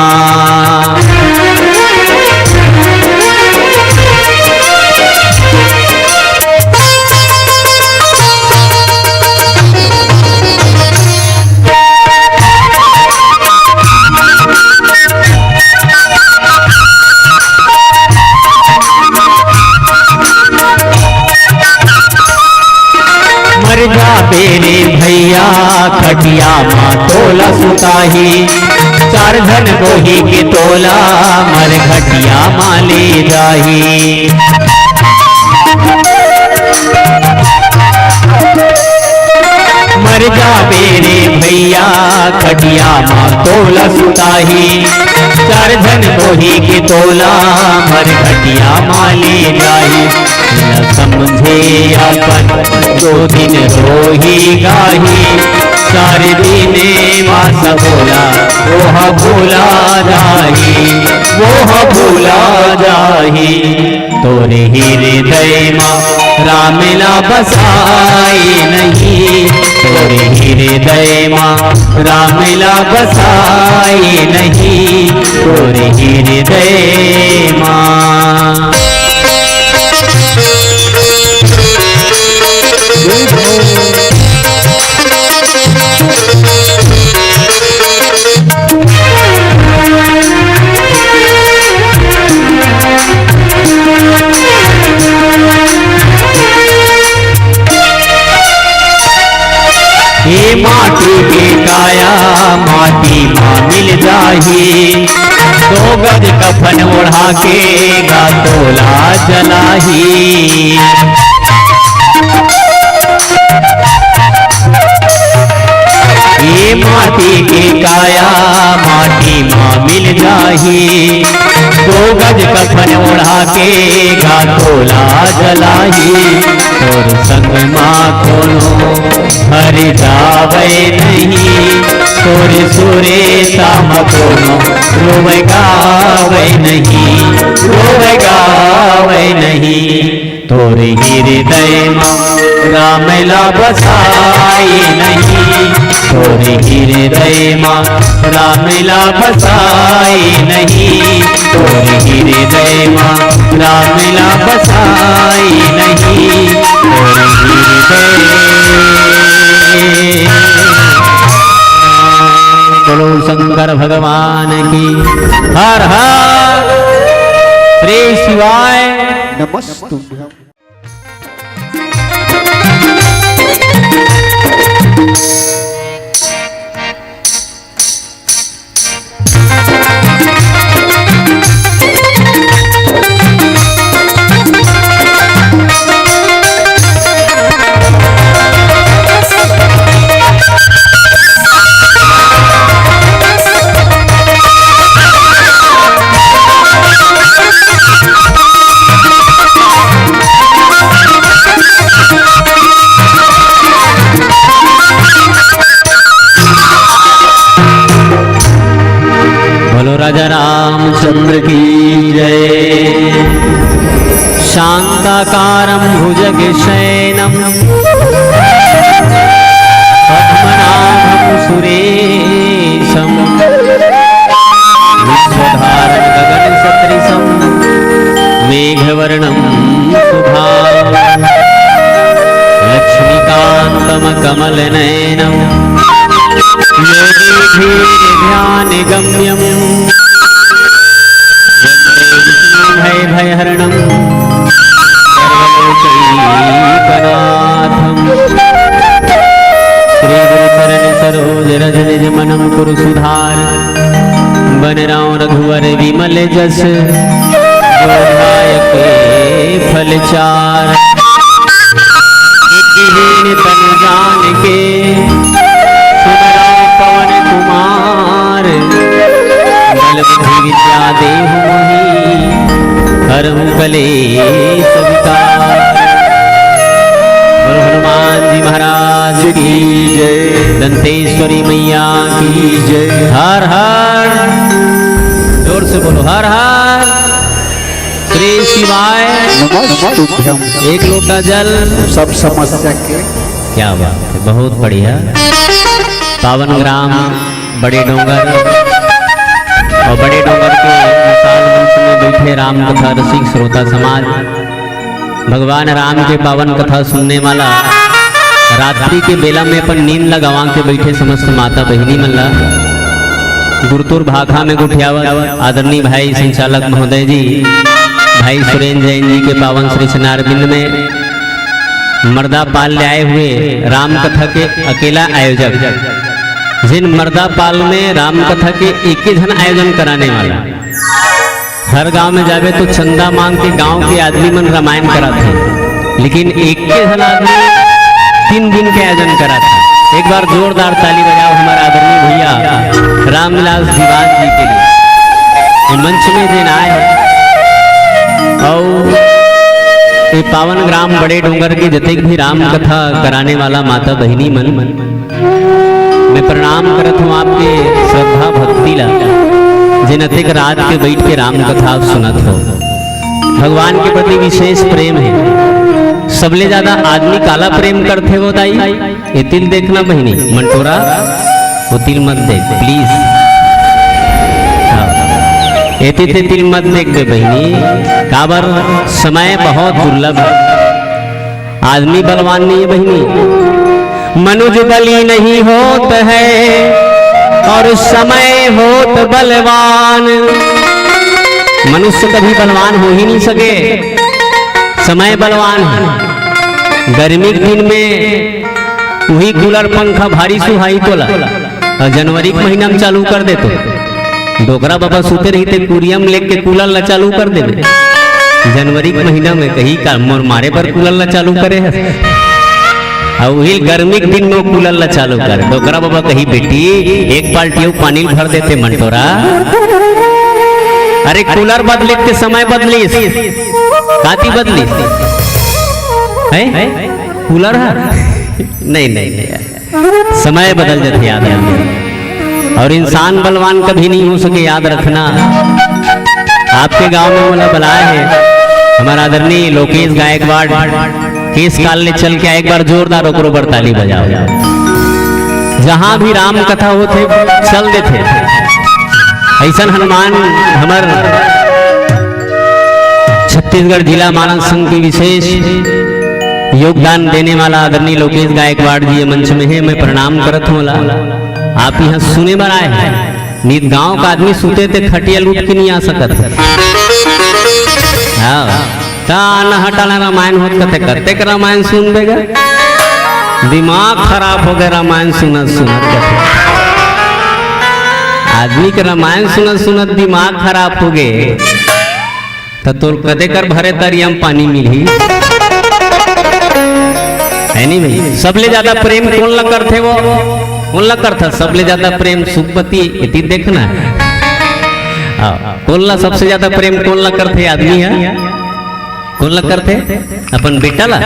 मर जाबे रे भैया, खटिया मा तोला सुताही, चार झन बोही के तोला मर घटिया मा ले जाही। मर जाबे रे भैया, खटिया मा तोला सुताही, चार झन बोही के तोला मर घटिया मा ले जाही। न समझे अपन दो दिन रोही गाही, चार दिन मा सबोला ओह भूला जाही, ओह भूला जाही। तोर हृदय मा राम ला बसाए नहीं, तोर हृदय मा राम ला बसाए नहीं, तोर हृदय मा। ये माटी के काया माटी मा मिल जाही, दो गज कफन ओढ़ा के गा तोला जलाही। ये माटी के काया माटी मा मिल जाही, दो गज कफन ओढ़ा के गा तोला जलाही। तोर संग मा कोनो हर जावे नहीं, तोर सुरेता मा कोनो रोवे गावे नहीं, रोवे गावे नहीं। तोर हृदय मा राम ला बसाए नहीं तोर हृदय मा, राम ला बसाए नहीं तोर हृदय मा, राम ला बसाए नहीं तोर हृदय। बोलो शंकर भगवान की। हर हर श्री शिवाय। नमस्तुभ्यं। बोलो राजा रामचंद्र की जय। शांताकारं भुजगशयनं पद्मनाभं सुरेशं विश्वधारं गगनसदृशं मेघवर्णं शुभांगं लक्ष्मीकांतं कमलनयनं योगिभिर्ध्यानगम्यं वन्दे विष्णुं भयभयहरणं सर्वलोकैकनाथं। श्री गुरु चरण सरोज रज निज मन मुकुर सुधार। बन रहो रघुवर विमल जस, जो ध्याय के फल चार। बुद्धिहीन तन जान के, सुन रहो पवन कुमार। बल बुद्धि विद्या देहु मोहि, हरहु कलेश विकार। बोलो हनुमान जी महाराज की जय। दंतेश्वरी मैया की जय। हर हर, जोर से बोलो, हर हर श्री शिवाय। नमस्तुभ्यं। एक लोटा जल। सब समस्या के। क्या बात है, बहुत बढ़िया। पावन ग्राम बड़े डोंगर और बड़े डोंगर के विशाल मंच में बैठे राम कथा रसिक श्रोता समाज, भगवान राम के पावन कथा सुनने वाला, रात्रि के बेला में अपन नींद ला गंवा के बैठे समस्त माता बहिनी मन ला गुरुतुर भाखा में गुठियावत आदरणीय भाई संचालक महोदय जी, भाई सुरेंद्र जैन जी के पावन श्री चरणारविंद में मर्दा पाल ले आए हुए राम कथा के अकेला आयोजक, जिन मर्दा पाल में राम कथा के एक ही झन आयोजन कराने वाला, हर गांव में जाबे तो चंदा मांग के गांव के आदमी मन रामायण कराथे, लेकिन एक के झन आदमी तीन दिन के आयोजन कराथे। एक बार जोरदार ताली बजाओ हमारा आदरणीय भैया रामविलास दीवान जी के लिए। ये मंच में जेन आए हैं और ये पावन ग्राम बड़े डोंगर के जतेक भी राम कथा कराने वाला माता बहिनी मन, मैं प्रणाम करत हूँ आपके श्रद्धा भक्ति ला, जेन अतेक रात के बैठ के राम कथा आप सुनत हो। भगवान के प्रति विशेष प्रेम है। सबले ज्यादा आदमी काला प्रेम करथे वो दाई? ये तिल देखना बहिनी, मंटोरा, वो तिल मत देख, please। हाँ। एती ते तिल मत देख दे बहिनी, काबर समय बहुत दुर्लभ है। आदमी बलवान नहीं है बहिनी, मनुज बली नहीं होत है और समय होत बलवान। मनुष्य कभी बलवान हो ही नहीं सके, समय बलवान है। गर्मी के दिन में वही कूलर पंखा भारी सुहाई तोला, और जनवरी के महीना में चालू कर देतो। डोकरा बाबा सुते रहिथे, कुरिया में लेके कूलर ला चालू कर देबे। जनवरी के महीना में कही का मोर मारे बर कूलर ला चालू करे हस? अउ वही गर्मी के दिन में वो कूलर ला चालू कर। डोकरा बाबा कही, "बेटी, एक बाल्टी अउ पानी भर देते मंटोरा।" अरे कूलर बदलिस के समय बदलिस, काती बदलिस? हैं? कूलर है? नहीं, नहीं, नहीं। समय बदल जाथे यार। और इंसान बलवान कभी नहीं हो सके, याद रखना। आपके गांव में मोला बलाए हे, हमारा आदरणीय लोकेश गायकवाड़ केश काल ले चल के आए, एक बार जोरदार ओकरो बर ताली बजाओ। जहां भी राम कथा होथे, चल देथे। अइसन हनुमान हमर छत्तीसगढ़ जिला मानव संघ के विशेष योगदान देने वाला आदरणीय लोकेश गायकवाड़ जी ये मंच में हे, मैं प्रणाम करत हूं ला। आप यहां सुने बर आए हैं, नित गांव का आदमी सुते ते खटिया लूट के नहीं आ सकत हे। हाँ, का न हटाना रामायण होत कथे, कतेक रामायण सुनबे गा? दिमाग खराब हो गए रामायण सुनत सुनत कथे। आदमी के रामायण सुनत सुनत दिमाग खराब हो गए, त तोर कदे कर भरे तरिया म पानी मिलही? है नहीं भाई? सबले ज्यादा प्रेम कोन ला करथे वो? कोन ला करथे सबले ज्यादा प्रेम? सुखपति, एती देखना। हाँ, कोन ला सबसे ज्यादा प्रेम कोन ला करथे आदमी ह? कोन ला करथे? अपन बेटा ला?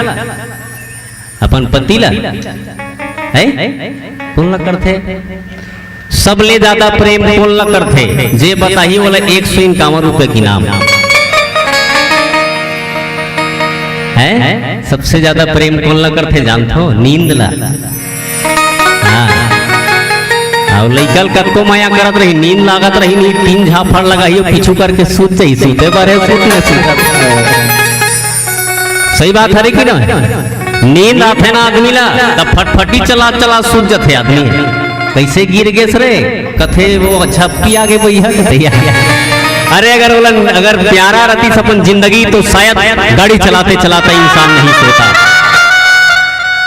अपन पति ला? है? कोन ला करथे? सबले ज्यादा प्रेम कोन ला करथे? जे बताही ओला एक सौ इक्यावन रुपए के इनाम। है? सबसे ज्यादा प्रेम कोन ला करथे जानथो? नींद ला। हाँ। अउ लइका ल कतको मया करत रही, नींद लागत रही, नहीं तीन झापड़ लगाही, पीछू करके सूत जाही, सूते बर हे, सूत न सूत। सही बात हरे कि ना? नींद आथे ना आदमी ला, त फटफटी चला चला सूत जथे आदमी। कैसे गिर गेस रे? कथे वो झप्पी आगे बइहा कथे। अरे अगर ओला, अगर प्यारा रहती अपन जिंदगी तो शायद गाड़ी चलाते चलाते इंसान नहीं सोता।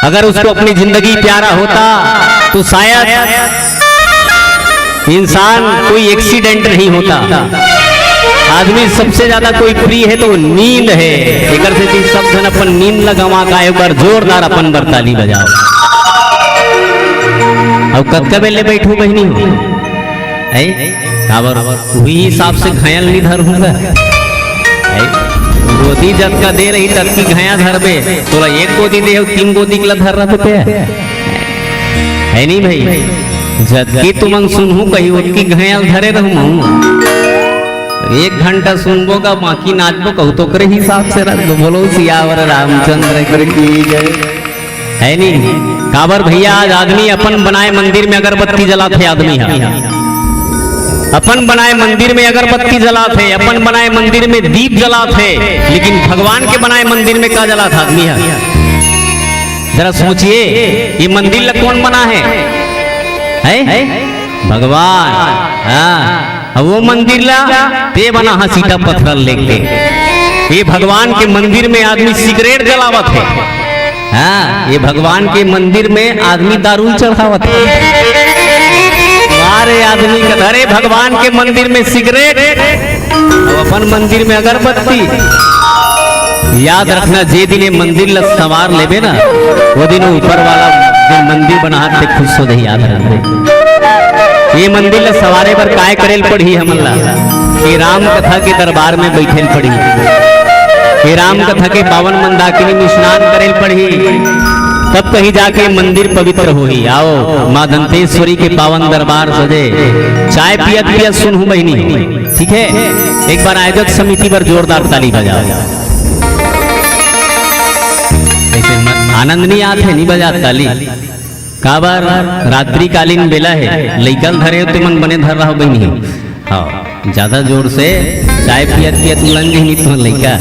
अगर उसको अपनी जिंदगी प्यारा होता तो शायद इंसान कोई एक्सीडेंट नहीं होता। आदमी सबसे ज्यादा कोई प्रिय है तो वो नींद है। एकर सेती सब झन अपन नींद ल गंवा का एक बार जोरदार अपन बर ताली बजाओ। अब कतका बेले बैठू बहिनी हो? है? काबर उही हिसाब से घायल नहीं धर हूँगा। है? गोदी जतका दे रही ततकी घाया धरबे, तोला एक गोदी दे हो, तीन गोदी के ला धर रहा तो है नहीं भाई? जतकी तुमन सुनहू कही, ओतकी घायल धरे रहूँ। एक घंटा सुनबो का, बाकी नाचबो कहू तो ओकरे हिसाब से रख दो। बोलो सियावर रामचंद्र की जय। है नहीं? काबर भैया, आज आदमी अपन बनाए मंदिर में अगरबत्ती जलाथे, आदमी ह अपन बनाए मंदिर में अगरबत्ती जलाथे, अपन बनाए मंदिर में दीप जलाथे, लेकिन भगवान के बनाए मंदिर में का जलाथे आदमी ह? जरा सोचिए, ये मंदिर ला कौन बना है? है? भगवान। हाँ। अब वो मंदिर ला ते बना हा सीता पत्थर लेके। ये भगवान के मंदिर में आदमी सिगरेट जलावत है। हाँ, ये भगवान के मंदिर में आदमी दारू चढ़ावत है। अरे आदमी का, अरे भगवान के मंदिर में सिगरेट, अब अपन मंदिर में अगरबत्ती। याद रखना, जे दिन ये मंदिर ला संवार लेबे ना, वो दिन ऊपर वाला जे मंदिर बनाहत ते खुश हो जाही। याद रखना, ये मंदिर ला संवारे बर काय करेल पड़ही हमन ला? ये राम कथा के दरबार में बैठेल पड़ही, ये राम कथा के पावन मंदाकिनी में स्नान करेल पड़ही, तब कहीं जाके मंदिर पवित्र होही। आओ, माँ दंतेश्वरी के पावन दरबार सजे, चाय पियत पियत सुनहू बहिनी। ठीक है, एक बार आयोजक समिति बर जोरदार ताली बजाओ। ऐसे म-, आनंद नहीं आत हे, नहीं बजात ताली। काबर रात्रिकालीन बेला हे, लइका ल धरे हो ते मन बने धर रहा बहिनी। हाँ, ज्यादा जोर से चाय पियत पियत लंग ही नहीं तो लइका।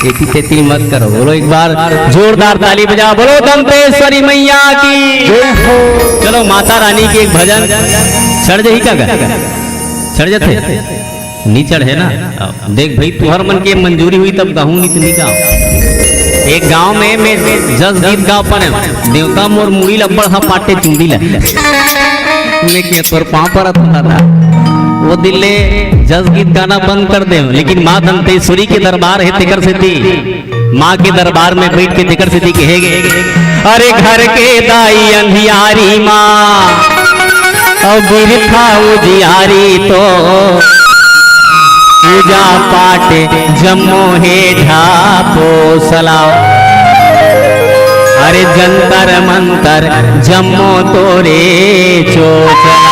एती तेती मत करो, बोलो एक बार जोरदार ताली बजाओ, बोलो दंतेश्वरी मैया की। जय हो। चलो माता रानी के एक भजन चढ़ जाही का गा? चढ़ जाथे? नी चढ़े ना। देख भाई, तुहर मन के मंजूरी हुई तब गाहूं, नी तो नी गाओ। एक गांव में मैं जस गीत गाओ पने, देवता मोर मुड़ी लब्बड़ हा पाटे चुंदी ला। मैं के तोर पांव पर था। वो दिन ले जस गीत गाना बंद कर दे, लेकिन माँ दंतेश्वरी के दरबार है तेकर सेती माँ के दरबार में बैठ के जेकर सेती कहे गे, अरे घर के दाई अंधियारी माँ, अउ बिरथा उजियारी तो, पूजा पाठ जम्मो हे ढापोसला, अरे जंतर मंतर जम्मो तोरे चोचला।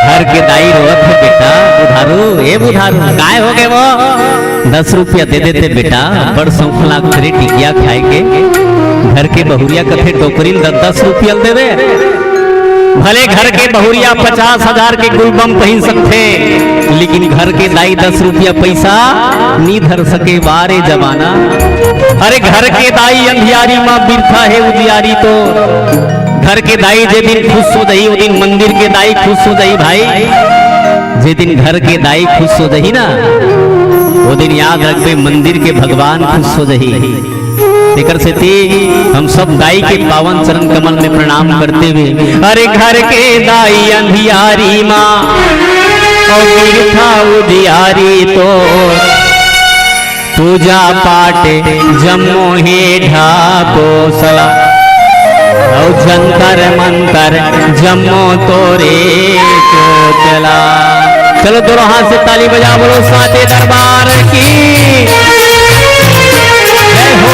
घर के दाई रोवत हे बेटा, बुधारू, ए बुधारू, काय हो गए वो? दस रुपया दे देते बेटा, बड़ शौक लागत रे टिकिया खाए के। घर के बहुरिया कथे टोकरी ल दस दस रुपया ल देवे। भले घर के बहुरिया पचास हजार के गुलबम पहिन सकथे, लेकिन घर के दाई दस रुपया पैसा नी धर सके। वारे जमाना, अरे घर के दाई अंधियारी म बिरथा हे उजियारी तो। घर के दाई जे दिन खुश हो जाही, वो दिन मंदिर के दाई खुश हो जाही भाई। जे दिन घर के दाई खुश हो जाही ना, वो दिन याद रखबे, मंदिर के भगवान खुश हो जाही। तेकर सेती हम सब दाई के पावन चरण कमल में प्रणाम करते हुए, अरे घर के दाई अंधियारी मा, और बिरथा उजियारी तो, पूजा पाठ जम्मो हे ढाकोसला, अउ जंतर मंतर जम्मो तोरे चोचला। चलो दोनों हाथ से ताली बजा, बोलो साचे दरबार की जय हो।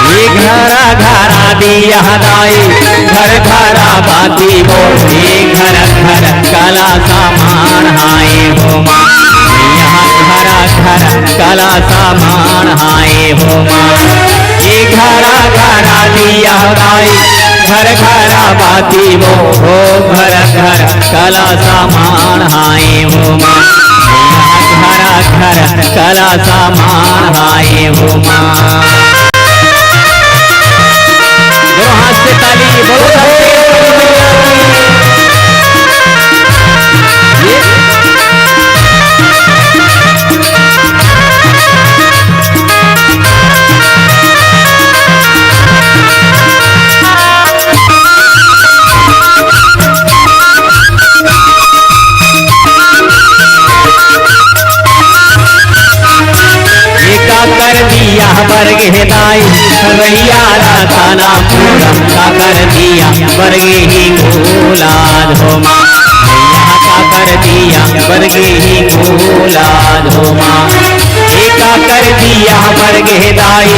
ये घरा घरा दिया दाई, घर घरा बाती बोल, ये घर घर कला सामान हाय हो माँ। यहाँ घरा घर कला सामान हाय हो माँ। ये घरा घरा दिया दाई, घर घरा बाती बोल, ओ घर घर कला सामान हाय हो माँ। यहाँ घरा घर कला सामान हाय हो माँ। दोनों हाथ से ताली, बोलो धरती। एका कर दिया बर गे दाई, रैया रतना पूरम का कर दिया बर गे ही गुलाल हो माँ। रैया का कर दिया बर गे ही गुलाल हो माँ। एका कर दिया बर गे दाई,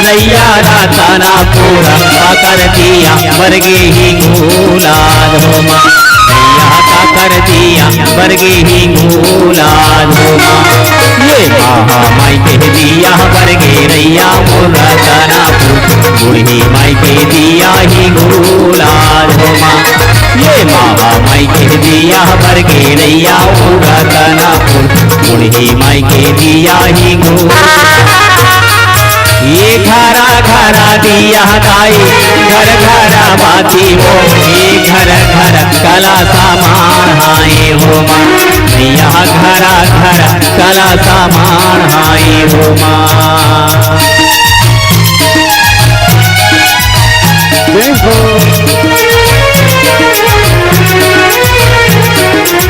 रैया रतना पूरम का कर दिया बर गे ही गुलाल हो माँ। रैया का कर दिया बर गे ही गुलाल हो माँ। ये महा माई के दिया बर गे रैया मोर रतनापुर, बूढ़ी माई के दिया ही गुलाल हो माँ। ये महा माई के दिया बर गे रैया मोर रतनापुर, बूढ़ी माई के दिया ही गुलाल। ये घरा घरा दिया दाई, घर घरा बाती हो, ये घर घर कला सामान हाय हो माँ। यहाँ घरा घर कला सामान हाय हो माँ। जय हो।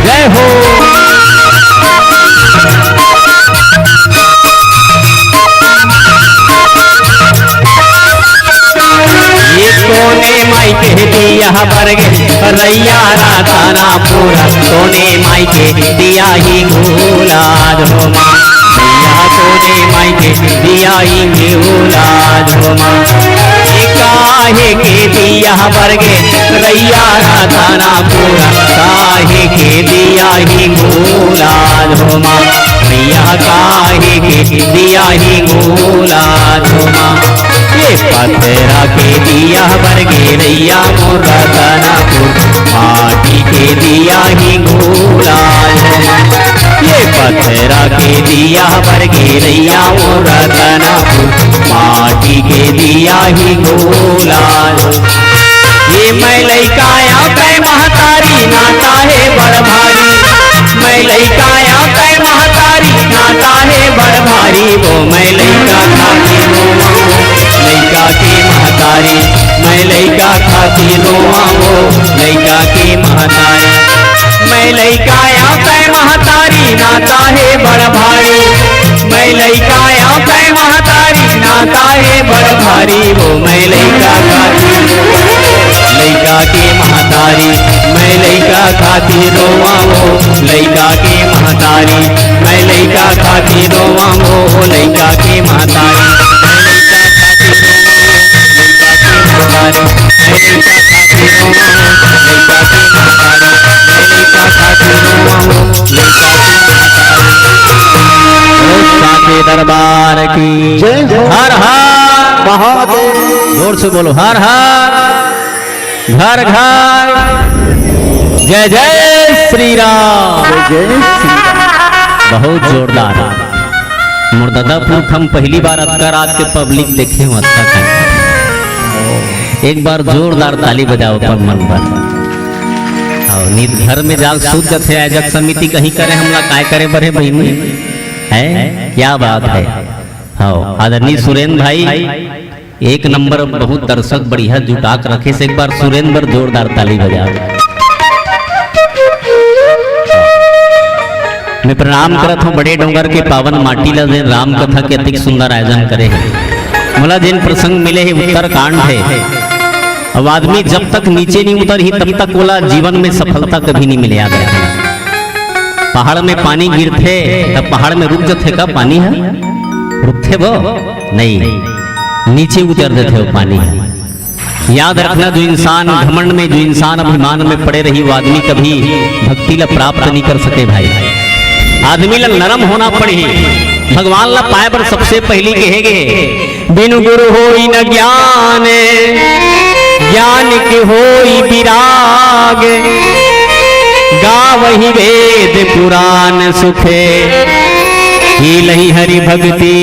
जय हो। ये कोने माई के दिया बर गे रैया रतनापुर, कोने माई के दिया ही गुलाल हो माँ। रैया कोने माई के दिया ही गुलाल हो माँ। ये काहे के दिया बर गे रैया रतनापुर, काहे के दिया ही गुलाल हो माँ। रैया काहे के दिया ही गुलाल हो माँ। ये पथरा के दिया बर गे रैया मोर रतनापुर, माटी के दिया ही गुलाल हो माँ। ये पथरा के दिया बर गे रैया मोर रतनापुर, माटी के दिया ही गुलाल हो। ये मैं लइका आँव तैं महतारी, नाता हे बड़ भारी। मैं लइका आँव तैं महतारी, नाता हे बड़ भारी। वो मैं लइका खातिर रोवँव, लइका के महतारी। मैं लइका खातिर रोवँव, लइका के महतारी। मैं लइका आँव तैं महतारी, नाता हे बड़ भारी। मैं लइका आँव तैं महतारी, नाता हे बड़ भारी। वो मैं लइका खातिर, लइका के महतारी। मैं लइका खातिर रोवांव, लइका के महतारी, मैं लइका खातिर रोवांव, लइका के महतारी, मैं लइका खातिर रोवांव, लइका के महतारी, मैं लइका खातिर रोवांव, लइका के महतारी, मैं लइका खातिर रोवांव, लइका के महतारी। ओ साचे दरबार की जय हो। हर हर महादेव। जोर से बोलो, हर हर। घर घर जय जय श्री राम। जय जय श्री राम। बहुत जोरदार। मोर ददा पुरख, हम पहली बार अतका रात के पब्लिक देखे हूँ, अतका खाए। एक बार जोरदार ताली बजाओ अपन मन पर। अउ नित घर में जाल सूत जथे, आयोजक समिति कहीं करे हमला काय करे बर हे बहिनी, है क्या बात है। हाँ, आदरणीय सुरेंद्र भाई, एक नंबर, बहुत दर्शक बढ़िया जुटा के रखे से, एक बार सुरेंद्र बर जोरदार ताली बजा। मैं प्रणाम करत हूँ बड़े डोंगर के पावन माटी ला, जेन राम कथा के अतिक सुंदर आयोजन करे हे। मोला जेन प्रसंग मिले हे, उत्तरकांड हे। अब आदमी जब तक नीचे नहीं उतरही, तब तक ओला जीवन में सफलता कभी नहीं मिले, याद रखना। पहाड़ में पानी गिरथे, तब पहाड़ में रुक जथे का पानी ह? रुकथे वो? नहीं, नीचे उतर देथे वो पानी ह। याद रखना, जो इंसान घमंड में, जो इंसान अभिमान में पड़े रही, वो आदमी कभी भक्ति ला प्राप्त नहीं कर सके भाई। आदमी ला नरम होना पड़ही। भगवान ला पाए बर सबसे पहली कहे गे, बिनु गुरु होई न ज्ञान, ज्ञान के होई विराग। गावही वेद पुराण सुखे, हीलही हरि भक्ति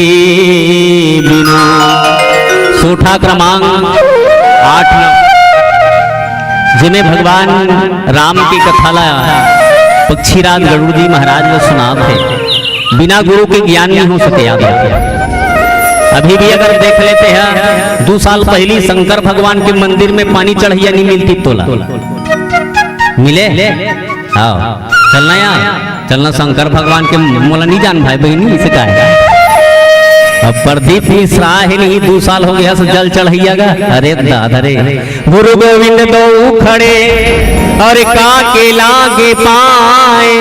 बिनु। सोठा क्रमांक आठ नंबर, जेमे भगवान राम की कथा ला पक्षीराज गरुड़ जी महाराज ला सुनात हे। बिना गुरु के ज्ञान नहीं हो सके, याद रखिए। अभी भी अगर देख लेते हैं, दो साल पहली शंकर भगवान के मंदिर में पानी चढ़ैया नहीं मिलती तोला। मिले? हाँ, चलना यार, चलना शंकर भगवान के, मोला नहीं जान भाई बहिनी, इसे का है? अब प्रदीप मिश्रा हे नहीं, दो साल हो गया से जल चढ़ैया का। अरे दादा रे, गुरु गोविंद दो खड़े और काके लागे पाए,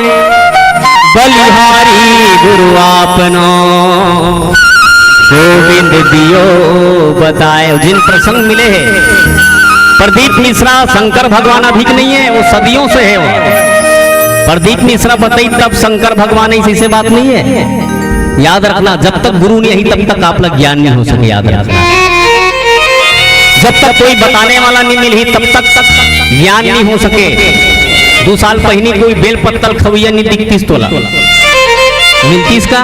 बलिहारी गुरु आपनो गोविंद दियो बताए। जिन प्रसंग मिले हे प्रदीप मिश्रा, शंकर भगवान अभी के नहीं है, वो सदियों से है वो। प्रदीप मिश्रा बताई तब शंकर भगवान, ऐसी से बात नहीं है। याद रखना, जब तक गुरु नहीं आई तब तक आप लोग ज्ञान नहीं हो सके, याद रखना। जब तक कोई बताने वाला नहीं मिलही, तब तक ज्ञान नहीं हो सके। दो साल पहिली कोई बेल पत्तल खवैया नहीं दिखतीस तोला, मिलतीस का?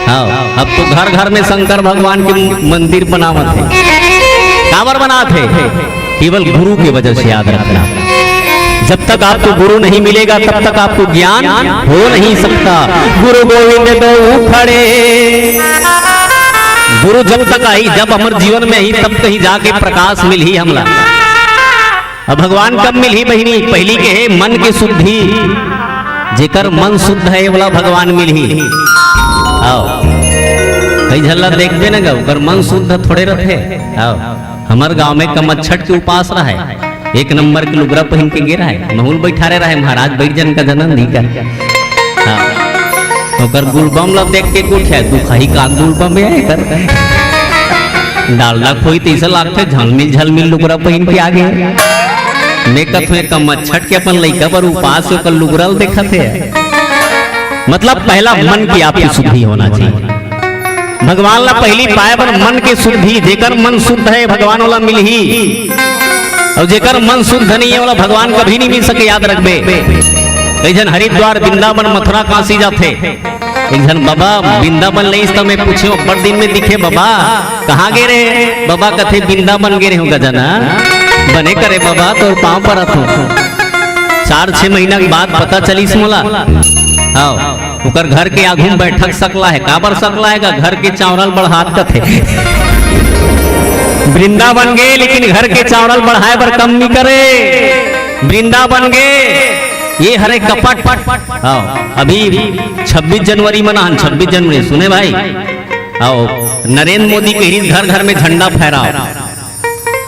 हाँ, अब तो घर घर में शंकर भगवान के मंदिर बनावत है। काबर बनात है? केवल गुरु की वजह से, याद रखना। जब तक आपको गुरु नहीं मिलेगा, तब तक आपको ज्ञान हो नहीं सकता। गुरु गोविंद दो खड़े। गुरु जब तक आई, जब हमर जीवन में ही, तब कहीं जाके प्रकाश मिलही हमला। अब भगवान कब मिलही बहिनी? पहली के हे मन के शुद्धि, जेकर मन शुद्ध है, ओला भगवान मिलही। आओ, कई झल्ला देखबे ना गा, ओकर मन शुद्ध थोड़े रथे। आओ, हमर गांव में कमच्छठ के उपास रहे, एक नंबर के लुगरा पहिन के गे रहे, महूल बैठारे रहे, महाराज बैठ जन का जनम दी का। हाँ। ओकर गुलबम ला देख के गोठिया, दुखाही का गुलबम है कर। डालडा खोई तैसे लागथे, झलमिल झलमिल लुगरा पहिन के आ गे। मैं कथों, एक कमच्छठ के अपन लइका बर उपास हे, ओकर लुगरा ल देखत हे। मतलब पहला मन की आपकी शुद्धि होना चाहिए। भगवान ला पहली पाए बर मन के शुद्धि, जेकर मन शुद्ध है भगवान ओला मिलही, और जेकर मन शुद्ध नहीं है ओला भगवान कभी नहीं मिल सके, याद रखबे। कई झन हरिद्वार, वृंदावन, मथुरा, काशी जाथे, एक झन बाबा वृंदावन ले इस तमे पूछे, बड़ दिन में दिखे बाबा, कहाँ गे रहे? बाबा कथे वृंदावन गे रहे हो गजाना। बने करे बाबा, तोर पाँव परत हो। चार छह महीना के बाद पता चलिस मोला। हाँ, ओकर घर के आगू में बैठक सकला है, काबर सकला है का? घर के चावरल बढ़ात कथे। वृंदावन गे लेकिन घर के चावरल बढ़ाए बर कम नहीं करे। वृंदावन गे, ये हरे कपट। हाँ, अभी छब्बीस जनवरी मनाहन, छब्बीस जनवरी सुने भाई। आओ, नरेंद्र मोदी कहिस घर घर में झंडा फहराओ।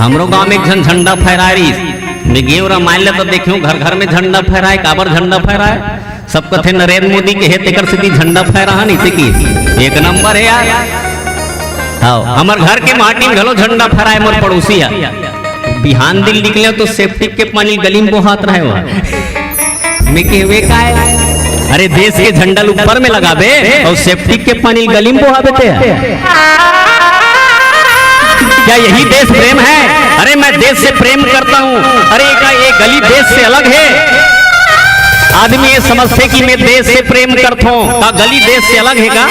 हमरो गांव में एक झन झंडा फहराए रहिस, मैं गेंव रामायण ला तो देखेंव, घर घर में झंडा फहराय। काबर झंडा फहराय? सब कथे नरेंद्र मोदी के हे, तेकर सेती झंडा फहरा, नहीं ते कि एक नंबर हे यार। हाँ, हमर घर के माटी में घलो झंडा फहराय मोर पड़ोसी ह। बिहान दिन निकलेंव तो सेप्टिक के पानी गली में बोहात रहय। मैं कहेंव, "ए काय?" अरे, देश के झंडा ल ऊपर में लगाबे अउ सेप्टिक के पानी ल गली में बोहाबे ते। क्या यही देश प्रेम है? अरे, मैं देश से प्रेम करता हूँ। अरे, का ये गली देश से अलग है? आदमी ये समझथे कि मैं देश से प्रेम करता हूँ, का गली देश से अलग है का?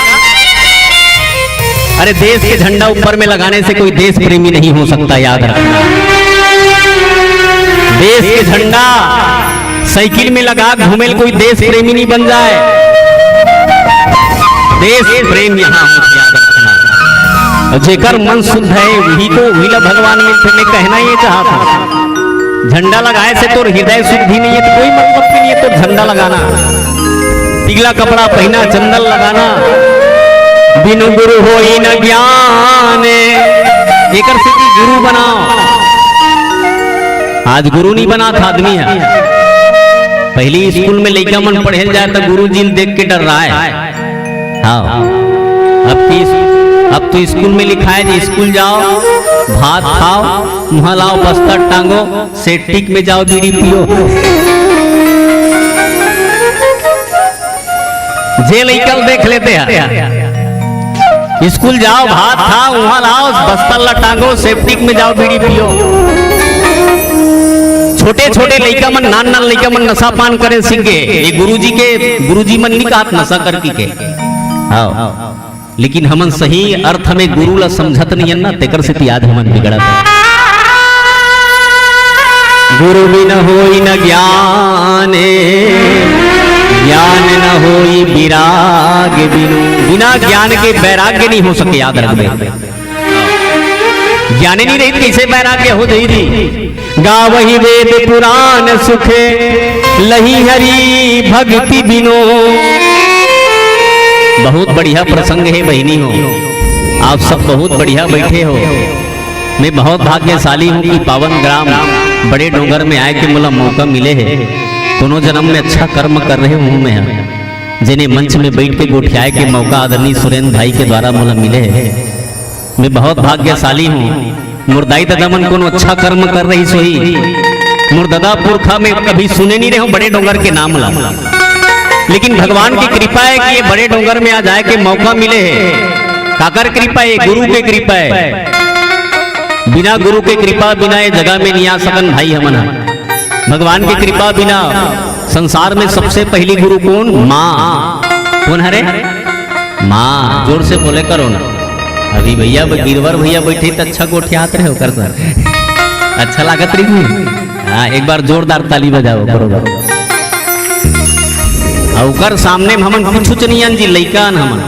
अरे, देश के झंडा ऊपर में लगाने से कोई देश प्रेमी नहीं हो सकता, याद रखना। देश के झंडा साइकिल में लगा घूमे ल कोई देश प्रेमी नहीं बन जाय। देश प्रेम यहाँ हो, याद रखना। अउ जेकर मन शुद्ध है, वही को, वही ला भगवान मिलथे। मैं कहना ये चाहत हूँ, झंडा लगाय से तोर हृदय शुद्धि नहीं है तो कोई मतलब भी नहीं है तोर झंडा लगाना। पीला कपड़ा पहिना, चंदन लगाना, बिनु गुरु होई न ज्ञान, एकर सेती गुरु बनाओ। आज गुरु नहीं बनात आदमी ह। पहिली स्कूल में लइका मन पढ़े ल जाय त गुरुजी ल देख के डर्राय। हाँ, अब की, अब तो स्कूल में लिखाय जे स्कूल जाओ, भात खाओ, मुँह लाओ, बस्तर टांगो, सेप्टिक में जाओ, बीड़ी पियो। जे लइका ल देख लेते हैं, स्कूल जाओ, भात खाओ, मुँह लाओ, बस्तर ला टांगो, सेप्टिक में जाओ, बीड़ी पियो। छोटे छोटे लइका मन, नान नान लइका मन नशा पान करे सीख गे। ये गुरुजी के, गुरुजी मन नहीं कहत नशा कर की के। हाँ, लेकिन हमन सही अर्थ में गुरु ला समझत नहीं हन ना, तेकर सेती आज हमन बिगड़त हन। गुरु बिन होई न ज्ञान, ज्ञान न होई विराग बिनु। बिना ज्ञान के वैराग्य नहीं हो सके, याद रखबे। ज्ञाने नहीं रही, कैसे वैराग्य हो जाई जी? गावही वेद पुराण सुख, लही हरि भक्ति बिनो। बहुत बढ़िया प्रसंग है बहिनी हो, आप सब बहुत बढ़िया बैठे हो। मैं बहुत भाग्यशाली हूँ कि पावन ग्राम बड़े डोंगर में आय के मोला मौका मिले है। कोनो जन्म में अच्छा कर्म कर रहे हूँ मैं, जेने मंच में बैठ के गोठियाय के मौका आदरणीय सुरेंद्र भाई के द्वारा मोला मिले है। मैं बहुत भाग्यशाली हूँ। मोर दाई ददा मन कोनो अच्छा कर्म कर रहिस होही। मोर ददा पुरखा में कभी सुने नहीं रहे हूँ बड़े डोंगर के नाम ला, लेकिन भगवान की कृपा है कि ये बड़े डोंगर में आज आय के मौका मिले है। काकर कृपा है? गुरु के कृपा है। बिना गुरु के कृपा बिना ये जगह में नहीं आ सकन भाई हमन ह। भगवान की कृपा बिना संसार में सबसे पहली गुरु कौन? माँ। कौन हरे? माँ। जोर से बोले करो ना। अभी भैया ब-, गिरवर भैया बैठे त अच्छा गोठियात रहे ओकर सर। अच्छा लागत रही। हाँ, एक बार जोरदार ताली बजाओ, बरोबर। आ ओकर सामने में हमन कुछ नहीं अन जी, लइका अन हमन।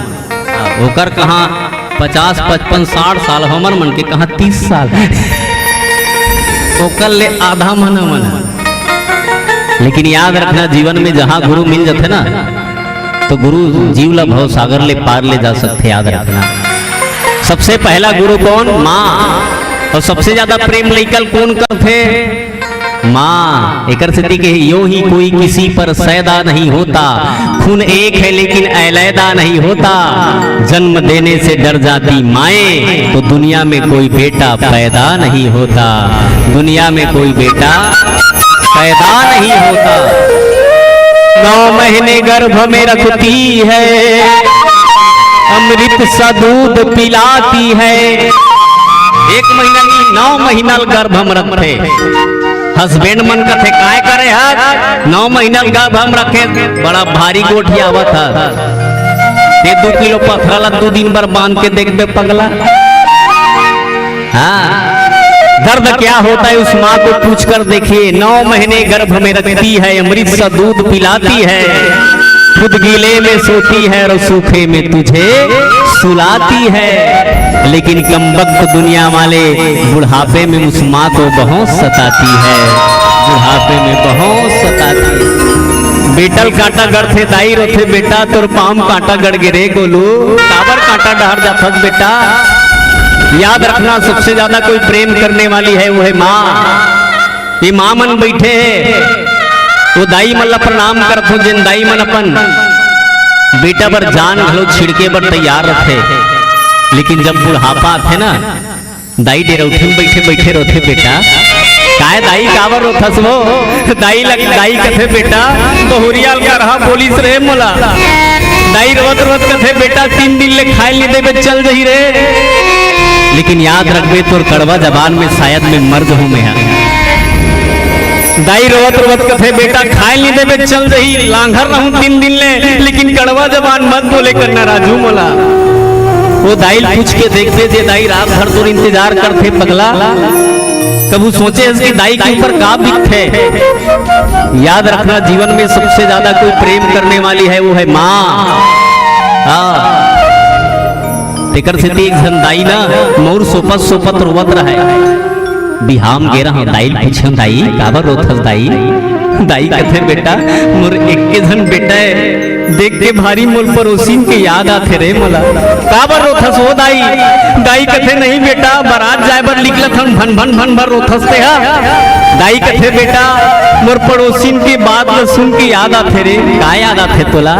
ओकर कहाँ पचास, पचपन, साठ साल, हमर मन के कहाँ तीस साल। ओकर ले आधा मन हमन। लेकिन याद रखना, जीवन में जहाँ गुरु मिल जाथे ना, तो गुरु जीव ला भव सागर ले पार ले जा सकथे। याद रखना, सबसे पहला गुरु कौन? माँ। और सबसे ज्यादा प्रेम लइका ल कौन करथे? माँ। एकर सेती कहे, "यूं ही कोई किसी पर सैदा नहीं होता, खून एक है लेकिन अलैदा नहीं होता। जन्म देने से डर जाती माएं, तो दुनिया में कोई बेटा पैदा नहीं होता, दुनिया में कोई बेटा पैदा नहीं होता।" नौ महीने गर्भ में रखती है, अमृत सा दूध पिलाती है। एक महीना नहीं, नौ महीना ल गर्भ में रखथे। हस्बैंड मन कथे, "काय करे हस? नौ महीना ल गर्भ में रखे, बड़ा भारी गोठियावत हस। ते दू किलो पथरा ला दू दिन बर बांध के देखबे पगला।" हाँ, दर्द क्या होता है उस माँ को पूछ कर देखिए। नौ महीने गर्भ में रखती है, अमृत सा दूध पिलाती है, खुद गीले में सोती है और सूखे में तुझे सुलाती है। लेकिन कमबख्त दुनिया वाले बुढ़ापे में उस माँ को बहुत सताती है, बुढ़ापे में बहुत सताती है। बेटा ल कांटा गड़थे, दाई रोथे, "बेटा तोर पाँव म कांटा गड़ गे रे गोलू, काबर कांटा डहर जाथस बेटा?" याद रखना, सबसे ज्यादा कोई प्रेम करने वाली है, वो है माँ। ये माँ मन बइठे हे, वो दाई मन ला प्रणाम करत हों, जेन दाई मन अपन बेटा बर जान घलो छिड़के बर तैयार रथे, लेकिन जब बुढ़ापा आथे ना, दाई डेरउठी में बइठे बइठे रोथे बेटा। "काय दाई, काबर रोथस वो?" दाई लग, दाई कथे, "बेटा, बहुरिया ल करहा बोलिस रे मोला।" दाई रोवत रोवत कथे, "बेटा, तीन दिन ले खाए ल नइ देबे, चल जही रे।" लेकिन याद रखबे, तोर कड़वा जबान में शायद मैं मर जहूं मैं हा। दाई रोवत रोवत कथे, "बेटा, खाए ल नइ देबे, चल जही, लांघर रहूं तीन दिन ले, लेकिन कड़वा जबान मत बोले करना राजू मोला।" वो दाई ल पूछ के देखबे, जे दाई रात भर तोर इंतजार करथे पगला, कभू सोचे हस कि दाई के ऊपर का बीतथे? याद रखना, जीवन में सबसे ज्यादा कोई प्रेम करने वाली है, वो है माँ। हाँ, तेकर सेती एक झन दाई ना मउर सोपत सोपत रोवत रहय। बिहाव म गे रहंव, दाई ल पूछेंव, "दाई, काबर रोथस दाई?" दाई कथे, "बेटा, मोर एक्के झन बेटा हे, देख के भारी मोर पड़ोसिन के याद आथे रे मोला।" "काबर रोथस वो दाई?" दाई कथे, "नहीं बेटा, बरात जाए बर निकलत हन, भन भन भन भन रोथस तेहा।" दाई कथे, "बेटा, मोर पड़ोसिन के बात ल सुन के याद आथे रे।" "का याद आथे तोला?"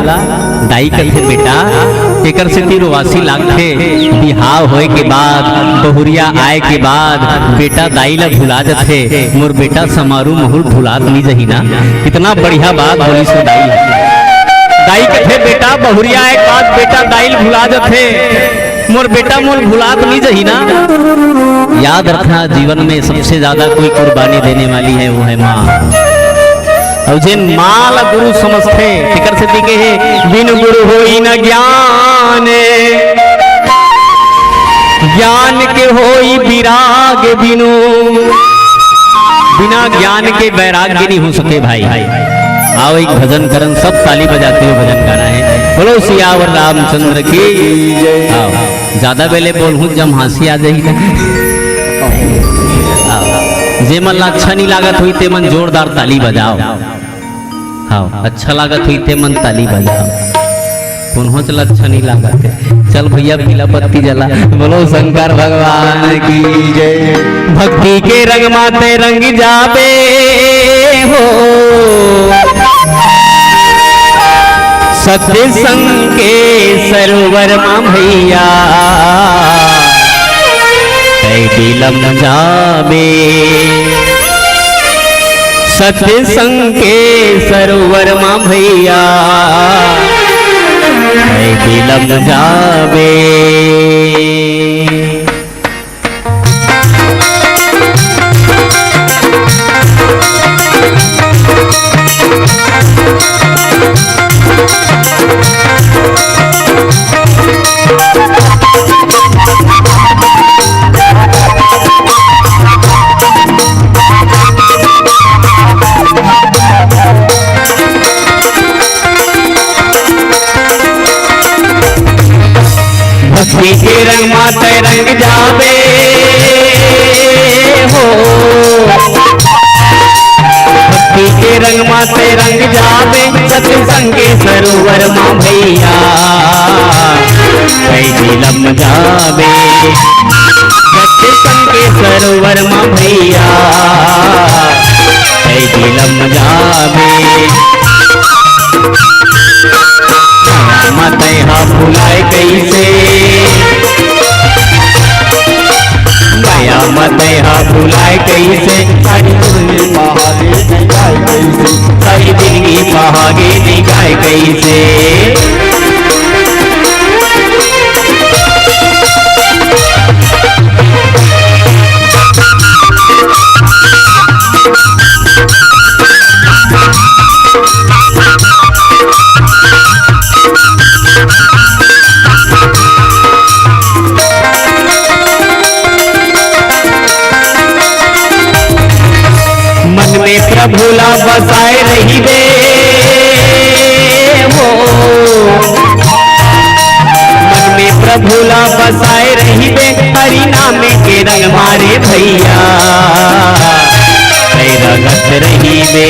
दाई कथे, "बेटा, एकर सेती रोवासी लागथे, बिहाव होए के बाद, बहुरिया आए के बाद बेटा दाई ला भुला जथे, मोर बेटा समारू महू ल भुलात नइ जही ना।" कितना बढ़िया बात बोलिस वो दाई। दाई कथे, "बेटा, बहुरिया आए के बाद बेटा दाई ल भुला जथे, मोर बेटा मोला भुलात नइ जही ना।" याद रखना, जीवन में सबसे ज्यादा कोई कुर्बानी देने वाली है, वो है माँ। अउ जेन माँ ला गुरु समझथे, तेकर सेती कहे, "बिनु गुरु होई न ज्ञान, ज्ञान के होई बिराग बिनु।" बिना ज्ञान के वैराग्य नहीं हो सके भाई। आओ, एक भजन करन, सब ताली बजाते हुए भजन गाना है। बोलो सियावर रामचंद्र की। आओ, ज्यादा बेले बोलहूँ, जम हाँसी आ जाही ना। आओ, जे मन ला अच्छा नहीं लागत होही, ते मन जोरदार ताली बजाओ। हाँ, अच्छा लागत होही ते मन ताली बजाओ। कोन्होच ला अच्छा नहीं लागत हे। चल भैया, पीला बत्ती जला। बोलो शंकर भगवान की जय। भक्ति के रंग मा तैं रंग जाबे हो, सत्संग के सरोवर मा भैया। तैं बिलम जाबे सत्संग के सरोवर मा भैया, तैं बिलम जाबे। भक्ति के रंग मा तैं रंग जाबे हो, भक्ति के रंग मा तैं रंग जाबे, सत्संग के सरोवर मा भैया, तैं बिलम जाबे। सत्संग के सरोवर मा भैया, तैं बिलम जाबे। मया मा तैं हा भुलाए कइसे, मया मा तैं हा भुलाए कइसे, सारी जिनगी पहागे नइ जाए कइसे, सारी जिनगी पहागे नइ जाए कइसे। मन में प्रभु ला बसाए रहिबे हो, मन में प्रभु ला बसाए रहिबे, हरि नाम के रंग मा रे भैया, तैं रंगत रहिबे।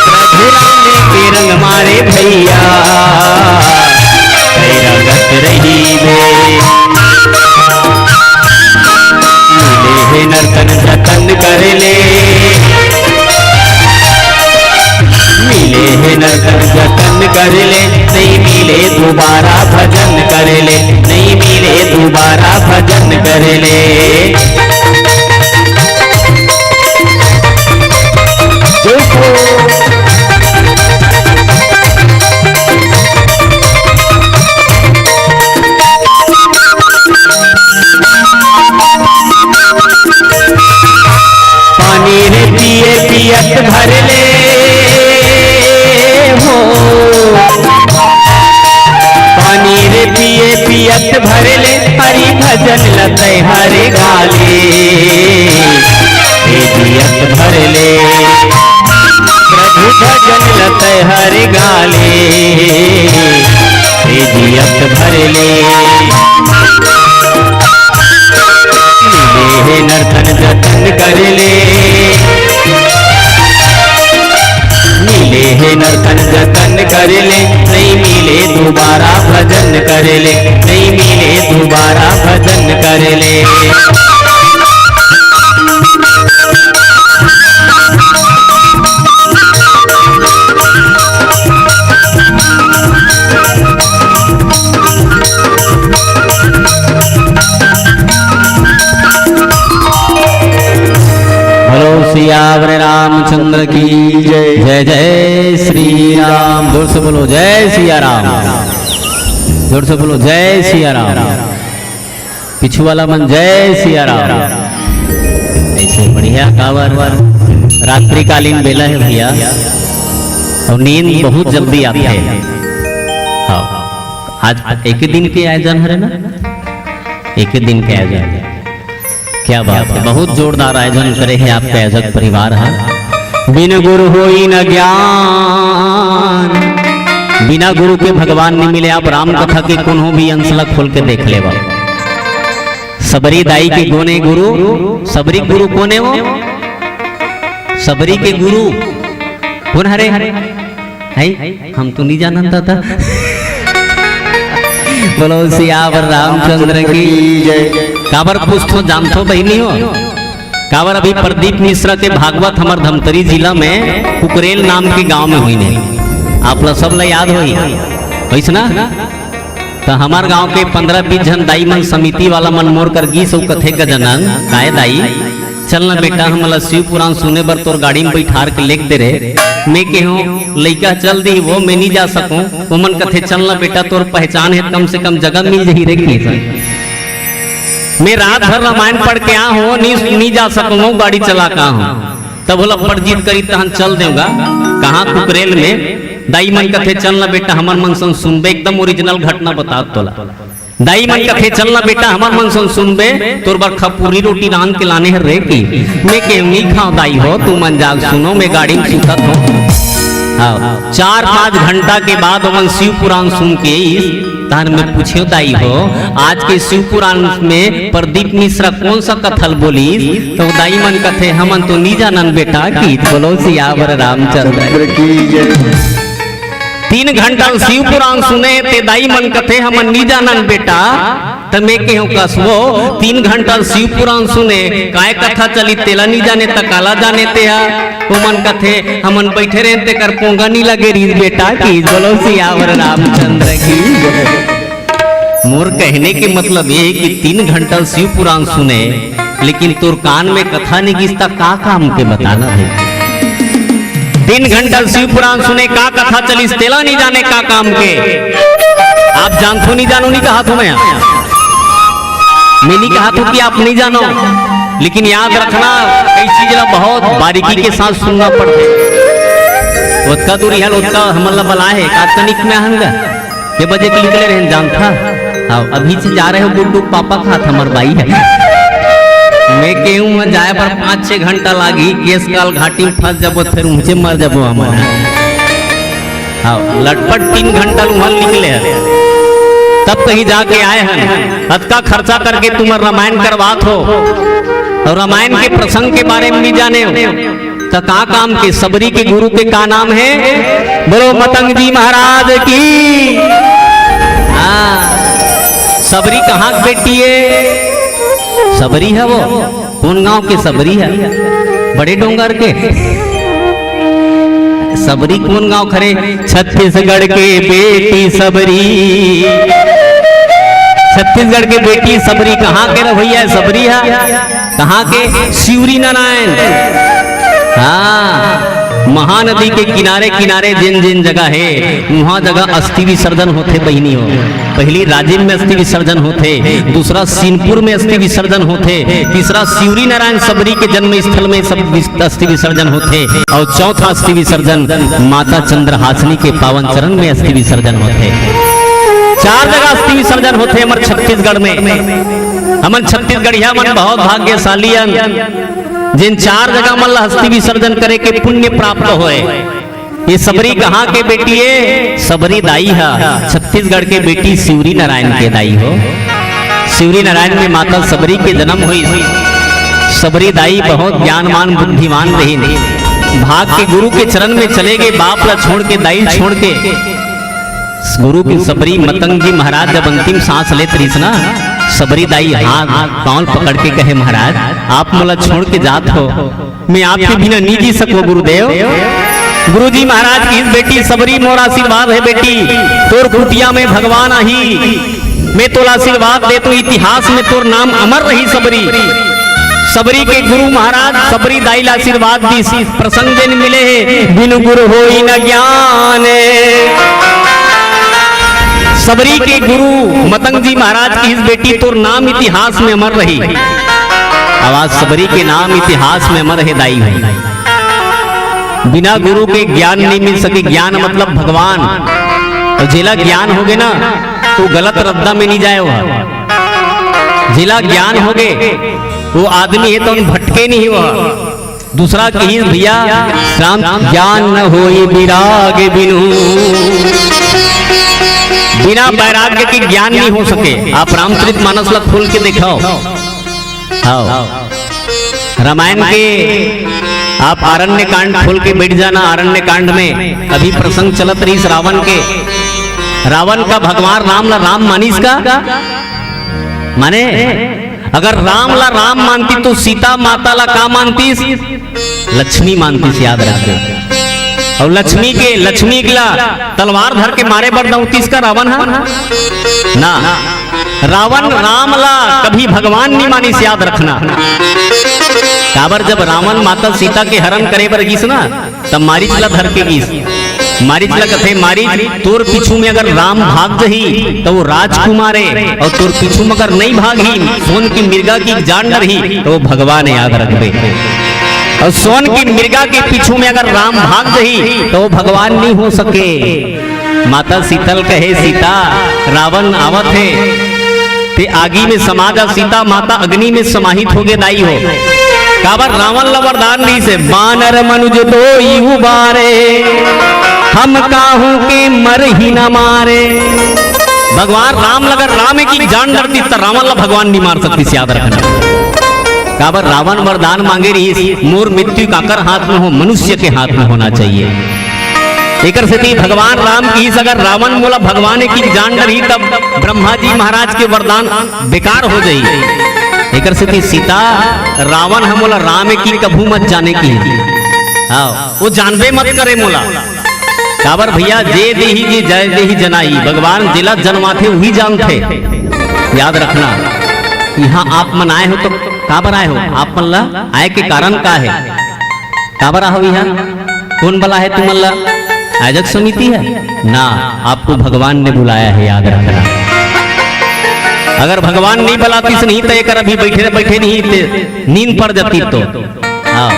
प्रभु नाम के रंग मा रे भैया, तैं रंगत रहिबे। मिले हे नर्तन जतन कर ले, दोबारा भजन कर ले, नहीं मिले दोबारा भजन कर ले। पानी रे पिए पियत भर ले हो, पानी रे पिए पियत भर ले, हरि भजन लतै हर गाले। हे जियत भर ले, प्रभु भजन लतै हर गाले। हे जियत भर ले, मिले हे नर्तन जतन कर ले, मिले हे नर्तन जतन कर ले, नहीं मिले दोबारा भजन कर ले, नहीं मिले दोबारा भजन कर ले। बोलो सियावर रामचंद्र की जय। जय जय श्री राम। जोर से बोलो, जय सिया राम। जोर से बोलो, जय सिया राम। पिछू वाला मन, जय सिया राम। ऐसे बढ़िया कावर, रात्रिकालीन बेला है भैया, और नींद बहुत जल्दी आती है। हाँ, आज एक दिन के आयोजन हरे ना, एक दिन के आयोजन। क्या बात है, बहुत जोरदार आयोजन करे हैं आपके आयोजक परिवार हा। बिन गुरु होई न ज्ञान, बिना गुरु के भगवान नहीं मिले। आप राम कथा के कोनो भी अंश ला खोल के देख लेवा। सबरी दाई के कोने गुरु, सबरी गुरु कोने वो? सबरी के गुरु कोन हरे? है? हम तो नहीं जानन दादा। बोलो सियावर रामचंद्र की जय। काबर पूछथो जानथो बहिनी हो? काबर अभी प्रदीप मिश्रा के भागवत हमर धमतरी जिला में कुकरेल नाम के गांव में होइने। आप ला सब ला याद होई, होइस ना? त हमर गांव के पंद्रह बीस झन दाई मन समिति वाला मन मोर कर गीस अउ कथे, "गजानन, काय दाई, चल न बेटा, हमला शिव पुराण सुने बर तोर गाड़ी में बैठार के लेग दे रे।" मैं केहूं, "लइका चल दी वो, मैं नी जा सकूं।" ओमन कथे, "चल न बेटा, तोर पहचान हे, कम से कम जगह मिल जही रे।" की मैं रात भर रामायण पढ़ के आ हो, नी, नी जा सकूं, गाड़ी चला के आ हो। तब ओला बड़ जिद करी, तहन चल देवगा। कहाँ कुकरेल में दाई मन कथे, "चल न बेटा, हमर मन संग सुनबे, एकदम original घटना बतात तोला।" दाई मन कथे, "चल न बेटा, हमर मन संग सुनबे, तोर बर खपूरी रोटी रांध के लाने हर रे।" की मैं के, "नी खाव दाई हो, तुमन जाग सुनो, मैं गाड़ी में सुतत हो।" हाँ, चार पाँच घंटा के बाद ओमन शिव पुराण सुन के आइस, तहन मैं पूछेंव, "दाई हो, आज के शिव पुराण में प्रदीप मिश्रा कौन सा कथा ल बोलिस?" तो दाई मन कथे, "हमन तो नी जानन बेटा।" की बोलो सियावर रामचंद्र की जय। तीन घंटा शिव पुराण सुने ते दाई मन कथे, "हमन नी जानन बेटा।" त मैं केहूं, "कस वो, तीन घंटा शिव पुराण सुने, काय कथा चली तेला नी जाने, त काला जाने ते हा?" ओमन कथे, "हमन बैठे रहेन तेकर पोंगा नी लगे रीस बेटा।" की बोलो सियावर रामचंद्र की। मोर कहने के मतलब ये है कि तीन घंटा शिव पुराण सुने, लेकिन तोर कान में कथा नी गिस त का काम के, बताना है। तीन घंटा शिव पुराण सुने, का कथा चलिस तेला नी जाने का काम के। आप जानथो नी जानो नी कहाथो मैं, मैं नी कहाथो कि आप नी जानो, लेकिन याद रखना, कई चीज ला बहुत बारीकी के साथ सुनना पड़थे। ओतका दूर इहल ओतका हमन ला बलाए हे, का तनिक में आहन गा। के बजे के निकले रहेन जानथा? हाँ, अभी से जा रहे हो गुड्डू, पापा खात हमर बाई है। मैं केहूं, मैं जाए बर पाँच छह घंटा लागी, केस काल घाटी में फंस जाबो, फिर ऊंचे मर जाबो हमन। हाँ, लटपट तीन घंटा उहल निकले हन, तब कहीं जाके आए हन। अतका खर्चा करके तुमन रामायण करवात हो और रामायण के प्रसंग के बारे में नी जाने हो। त का काम के? सबरी के गुरु के का नाम है? बोलो मतंग जी महाराज की। हाँ, सबरी कहाँ के बेटी है? सबरी है वो। कौन गांव के सबरी है? बड़े डोंगर के। सबरी कोन गांव खरे? छत्तीसगढ़ के बेटी सबरी। छत्तीसगढ़ के बेटी सबरी कहाँ के रे भैया? सबरी हा कहाँ के? सिवरी नारायण। हाँ, महानदी के किनारे किनारे जेन जेन जगह हे, उहाँ जगह अस्थि विसर्जन होथे बहिनी हो। पहली राजिम में अस्थि विसर्जन होथे, दूसरा सीनपुर में अस्थि विसर्जन होथे, तीसरा सिवरी नारायण सबरी के जन्म स्थल में सब विस-, अस्थि विसर्जन होथे, और चौथा अस्थि विसर्जन माता चंद्रहासिनी के पावन चरण में अस्थि विसर्जन होथे। चार जगह अस्थि विसर्जन होथे हमर छत्तीसगढ़ में। हमन छत्तीसगढ़िया मन बहुत भाग्यशाली अन, जिन चार जगह मन ला अस्थि विसर्जन करे के पुण्य प्राप्त होए। ये सबरी कहाँ के बेटी हे? सबरी दाई हा छत्तीसगढ़ के बेटी सिवरी नारायण के दाई हो। सिवरी नारायण में माता सबरी के जन्म होइस। सबरी दाई बहुत ज्ञानवान बुद्धिमान रहिन। भाग के गुरु के चरण में चले गे, बाप ला छोड़ के, दाई छोड़ के। गुरु के सबरी मतंग जी महाराज जब अंतिम सांस लेत रहिस ना, सबरी दाई हाथ पाँव पकड़ के कहे, "महाराज, आप मोला छोड़ के जात हो, मैं आपके बिना नहीं जी सको गुरुदेव।" गुरुजी महाराज की, "बेटी सबरी, मोर आशीर्वाद हे बेटी, तोर कुटिया में भगवान आही, मैं तोला आशीर्वाद देत हों, इतिहास में तोर नाम अमर रही सबरी।" सबरी के गुरु महाराज सबरी दाई ला आशीर्वाद दिस, प्रसंग जेन मिले हे, "बिनु गुरु होई न ज्ञान।" सबरी के गुरु मतंग जी महाराज की, "बेटी तोर नाम इतिहास में अमर रही।" आवाज सबरी के नाम इतिहास में अमर हे दाई हो। बिना गुरु के ज्ञान नहीं मिल सके। ज्ञान मतलब भगवान। और जेला ज्ञान होगे ना, तो गलत रद्दा में नहीं जाए हुआ। जेला ज्ञान होगे, वो आदमी हे तो भटके नहीं हुआ। दूसरा कही, "भैया, राम ज्ञान न होई विराग बिनु।" बिना वैराग्य के ज्ञान नहीं हो सके। आप रामचरित मानस ला खोल के देखाओ। हाँ। रामायण के आप आरण्य कांड खोल के बैठ जाना। आरण्य कांड में अभी प्रसंग चलत रहिस रावण के। रावण का भगवान राम ला राम मानिस का? माने, अगर राम ला राम मानती तो सीता माता ला का मानतीस? लक्ष्मी मानतीस, याद रखबे। और लक्ष्मी के, लक्ष्मी ला तलवार धर के मारे बर दौतीस का रावण हा? ना। रावण राम ला कभी भगवान नहीं मानिस, याद रखना। काबर, जब रावण माता सीता के हरण करे बर गिस ना, तब मारीच ला धर के गिस। मारीच ला कथे, "मारीच, तोर पीछू में अगर राम भाग जही, त वो राजकुमार हे, और तोर पीछू में अगर नहीं भागही, सोन की मिर्गा की जान डरही, त वो भगवान हे, याद रखबे।" और सोन की मिर्गा के पीछू में अगर राम भाग जही, त वो भगवान नहीं हो सके। माता सीता ल कहे, "सीता, रावण आवत हे, ते आगी में समा जा।" सीता माता अग्नि में समाहित होगे दाई हो। काबर, रावण ला वरदान दिस हे, "बानर मनुज दोई उबारे, हम काहू के मरही न मारे।" भगवान राम ला अगर राम की जान डरतीस त रावण ला भगवान नहीं मार सकतीस, याद रखना। काबर, रावण वरदान मांगे रहिस, "मोर मृत्यु काकर हाथ में हो, मनुष्य के हाथ में होना चाहिए।" एकर सेती भगवान राम किहिस, "अगर रावण मोला भगवान की जान डरही, तब ब्रह्मा जी महाराज के वरदान बेकार हो जाही।" एकर सेती सीता, "रावण ह मोला राम की कभू मत जाने" किहिस। हाँ, वो जानबे मत करे मोला। काबर भैया, "जे देही जी जय देही जनाई", भगवान जेला जनवाथे वही जानथे। याद रखना, यहाँ आप मन आए हो तो काबर आए हो? आप मन ला आए के कारण का हे? काबर आए हो यहाँ? कोन बलाय हे तुमन ला? आयोजक समिति हे ना, आपको भगवान ने बुलाया है, याद रखना। अगर भगवान नहीं बलातीस नहीं त एकर अभी बैठे बैठे नहीं ते नींद पड़ जाती तो। हाँ।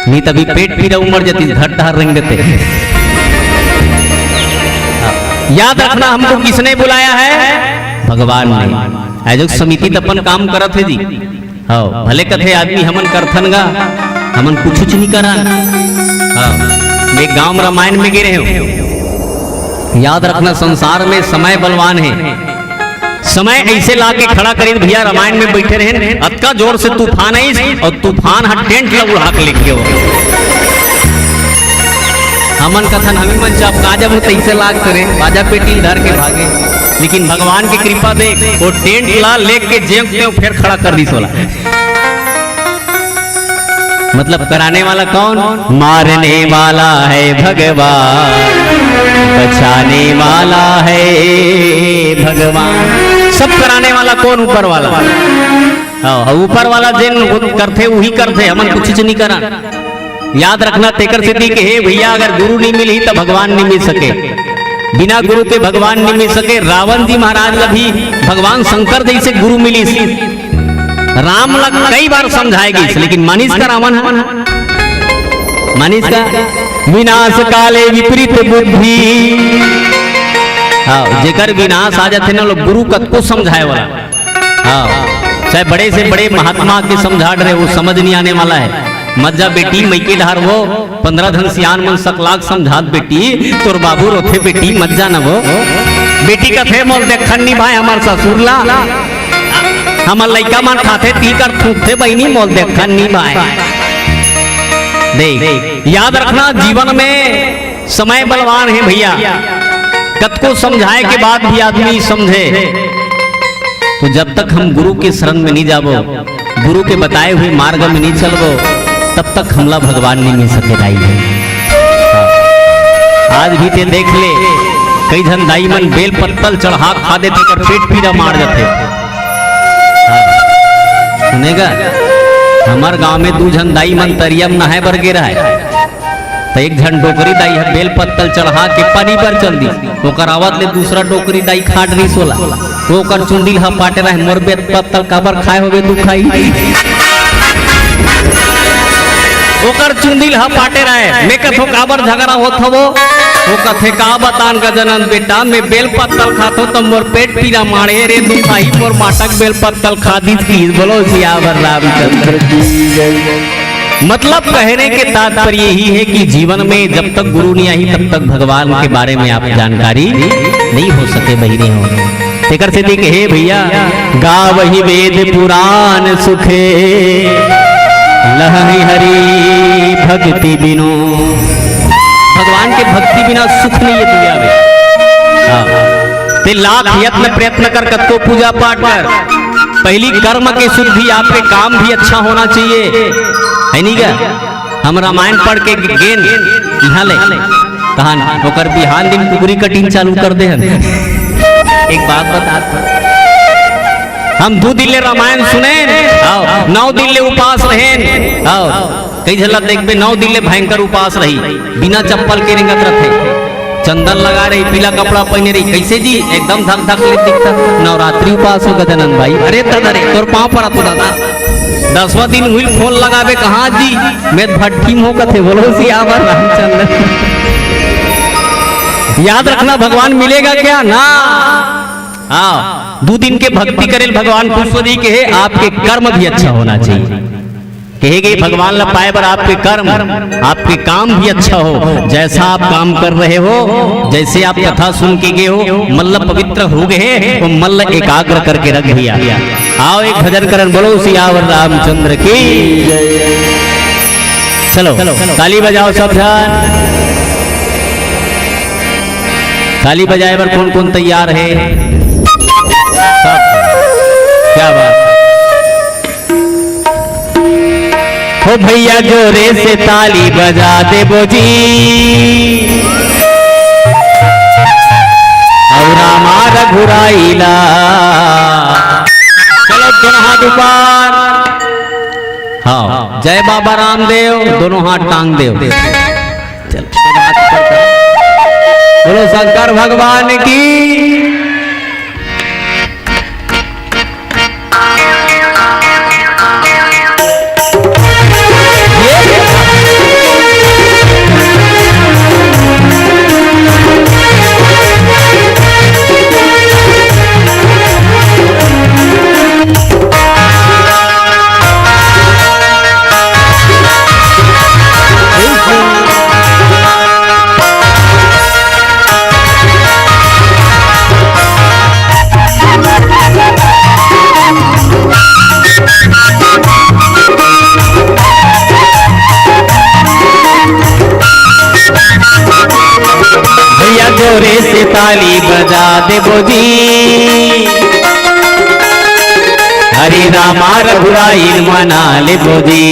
नहीं त अभी पेट पीरा उमड़ जाती, घर डहर रेंगते। हाँ। याद रखना, हमको किसने बुलाया है? भगवान ने। आयोजक समिति त अपन काम करत हे जी। हाँ, भले कथे आदमी, "हमन करथन गा, हमन कुछुच नहीं करन।" हाँ, मैं गांव रामायण में गे रहेंव। याद रखना, संसार में समय बलवान हे। समय ऐसे ला के खड़ा करिन भैया, रामायण में बैठे रहेन, अतका जोर से तूफान आइस और तूफान ह टेंट ला उड़ा के लेके हो। हमन कथन, हमी मन चपका जब तैसे लाग करे, बाजा पेटी धर के भागे, लेकिन भगवान की कृपा देख, वो टेंट ला लेके जेव तेव फेर खड़ा कर दिस ओला। मतलब कराने वाला कौन? मारने वाला है भगवान, बचाने वाला है भगवान। सब कराने वाला कौन? ऊपर वाला। हाँ, ऊपर वाला जेन करथे, वही करथे, हमन कुछ नहीं करा। याद रखना, तेकर सेती के हे भैया, अगर गुरु नहीं मिलही त भगवान नहीं मिल सके। बिना गुरु के भगवान नहीं मिल सके। रावण जी महाराज ला भी भगवान शंकर जैसे गुरु मिलिस। राम ला कई बार समझाए गइस, लेकिन मानिस का रावण ह? मानिस का? विनाश काले विपरीत बुद्धि। हाँ, जेकर विनाश आ जाथे ना, लोग गुरु कतको समझाए वाला। हाँ, चाहे बड़े से बड़े महात्मा के समझा डरे, वो समझ नहीं आने वाला है। मत जा बेटी, मइके डहार वो पंद्रह झन सियान मन सकलाक समझात बेटी, तोर बाबू रोथे बेटी, मत जा न वो। बेटी कथे, "मोल देखन नी भाई, हमर ससुर ला, हमर लइका मन खाथे, ती कर थूकथे बहिनी, मोल देखन नी भाई।" देख, याद रखना, जीवन में समय बलवान है भैया, कतको समझाए के बाद भी आदमी समझे, तो जब तक हम गुरु के शरण में नहीं जाबो, गुरु के बताए हुए मार्ग में नहीं चलबो, तब तक हमला भगवान नहीं मिल सके दाई भाई। आज भी ते देख ले, कई झन दाई मन बेल पत्तल चढ़ा खा देथे, कर पेट पीरा मार जाथे। हाँ। सुनेगा, हमार गांव में दू झन दाई मन तरिया में नहाए बर गे रहय। त एक झन डोकरी दाई ह बेल पत्तल चढ़ा के पानी बर चल दिस। ओकर आवत ले दूसरा डोकरी दाई खा डरिस ओला। ओकर चुंदी ल हपाटे रहय, "मोर बेल पत्तल काबर खाए होबे तू खाई?" ओकर चुंदी ल हपाटे रहय, "मैं कथों काबर झगड़ा होत हवो?" वो कथे, "का बतान गजानन बेटा, मैं बेल पत्तल खाथों त मोर पेट पीरा माढ़े रे दुखाई, मोर माटक बेल पत्तल खा दिस।" बोलो सियावर रामचंद्र की जय। मतलब कहने के तात्पर्य यही है कि जीवन में जब तक गुरु नहीं आई, तब तक भगवान के बारे में आप जानकारी नहीं हो सके, बहिनी हो। तेकर सेती कहे भैया, "गावहि वेद पुराण सुखे, लहहि हरि भक्ति बिनु।" भगवान के भक्ति बिना सुख नहीं है दुनिया में। हाँ। ते लाख यत्न प्रयत्न कर, कतको पूजा पाठ कर, पहली कर्म की शुद्धि, आपके काम भी अच्छा होना चाहिए, है नहीं क्या? हम रामायण पढ़ के गेन इहाँ ले, तहान ओकर बिहान दिन कुकरी कटिंग चालू कर दे हन। एक बात बता, हम दू दिन ले रामायण सुनेन, आओ, नौ दिन ले उपास रहेन, आओ, कई झन ला देखबे, नौ दिन ले भयंकर उपास रही, बिना चप्पल के रेंगत रथे। चंदन लगा रही, पीला कपड़ा पहने रही, कैसे जी? एकदम धक धक ले दिखता। नवरात्रि उपास हो गजानन भाई। अरे दादा रे, तोर पाँव पड़त हो दादा। दसवां दिन हुई फोन लगाबे, "कहाँ जी?" "मैं भट्ठी में हो," कथे। बोलो सियावर रामचंद्र। याद रखना, भगवान मिलेगा क्या? ना। हाँ, दू दिन के भक्ति करेल भगवान पुष्प जी के है, आपके कर्म भी अच्छा होना चाहिए। कहे गए, भगवान ला पाए बर आपके कर्म, आपके काम भी अच्छा हो। जैसा आप काम कर रहे हो, जैसे आप कथा सुन के गए हो, मन ला पवित्र हो गए हैं, वो मन ला एकाग्र करके रख भैया। आओ एक भजन करन, बोलो सियावर रामचंद्र की। चलो, ताली बजाओ सब झन। ताली बजाए बर कौन कौन तैयार है? सब। क्या बात। हो भैया, जोरे से ताली बजा देबो जी, अउ रामा रघुराई ला। चलो, दोनों हाथ ऊपर। हाँ, जय बाबा रामदेव, दोनों हाथ टांग देव। चल, बोलो शंकर भगवान की। भैया, जोरे से ताली बजा देबो जी, हरे रामा रघुराई मना लेबो जी।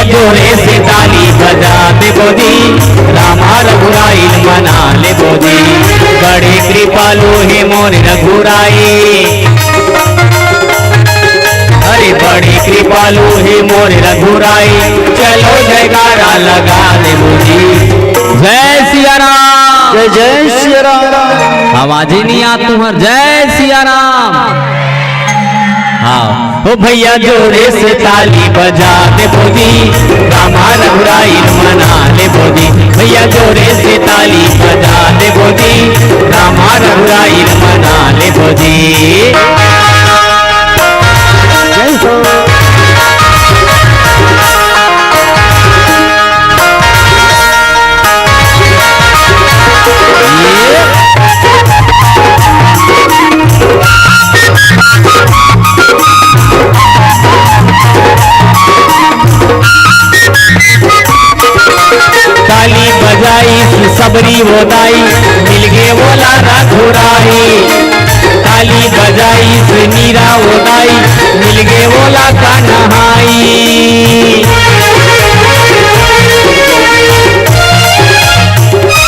जोरे से ताली बजा देबो जी, रामा रघुराई ल मना लेबो जी। बड़े कृपालु हे मोर रघुराई, अरे बड़े कृपालु हे मोर रघुराई, चलो जयकारा लगा देबो जी। जय सिया राम। जय जय सिया राम। आवाज ही नहीं आ तुम्हार। जय सिया राम। हाँ। ओ भैया जोरे से ताली बजा देबो जी, रामा रघुराई ल मना लेबो जी। भैया जोरे से ताली बजा देबो जी, रामा रघुराई ल मना लेबो जी। जय हो। ताली बजाइस सबरी वो दाई, मिलगे वोला रघुराई। ताली बजाइस मीरा वो दाई, मिलगे वोला कन्हाई।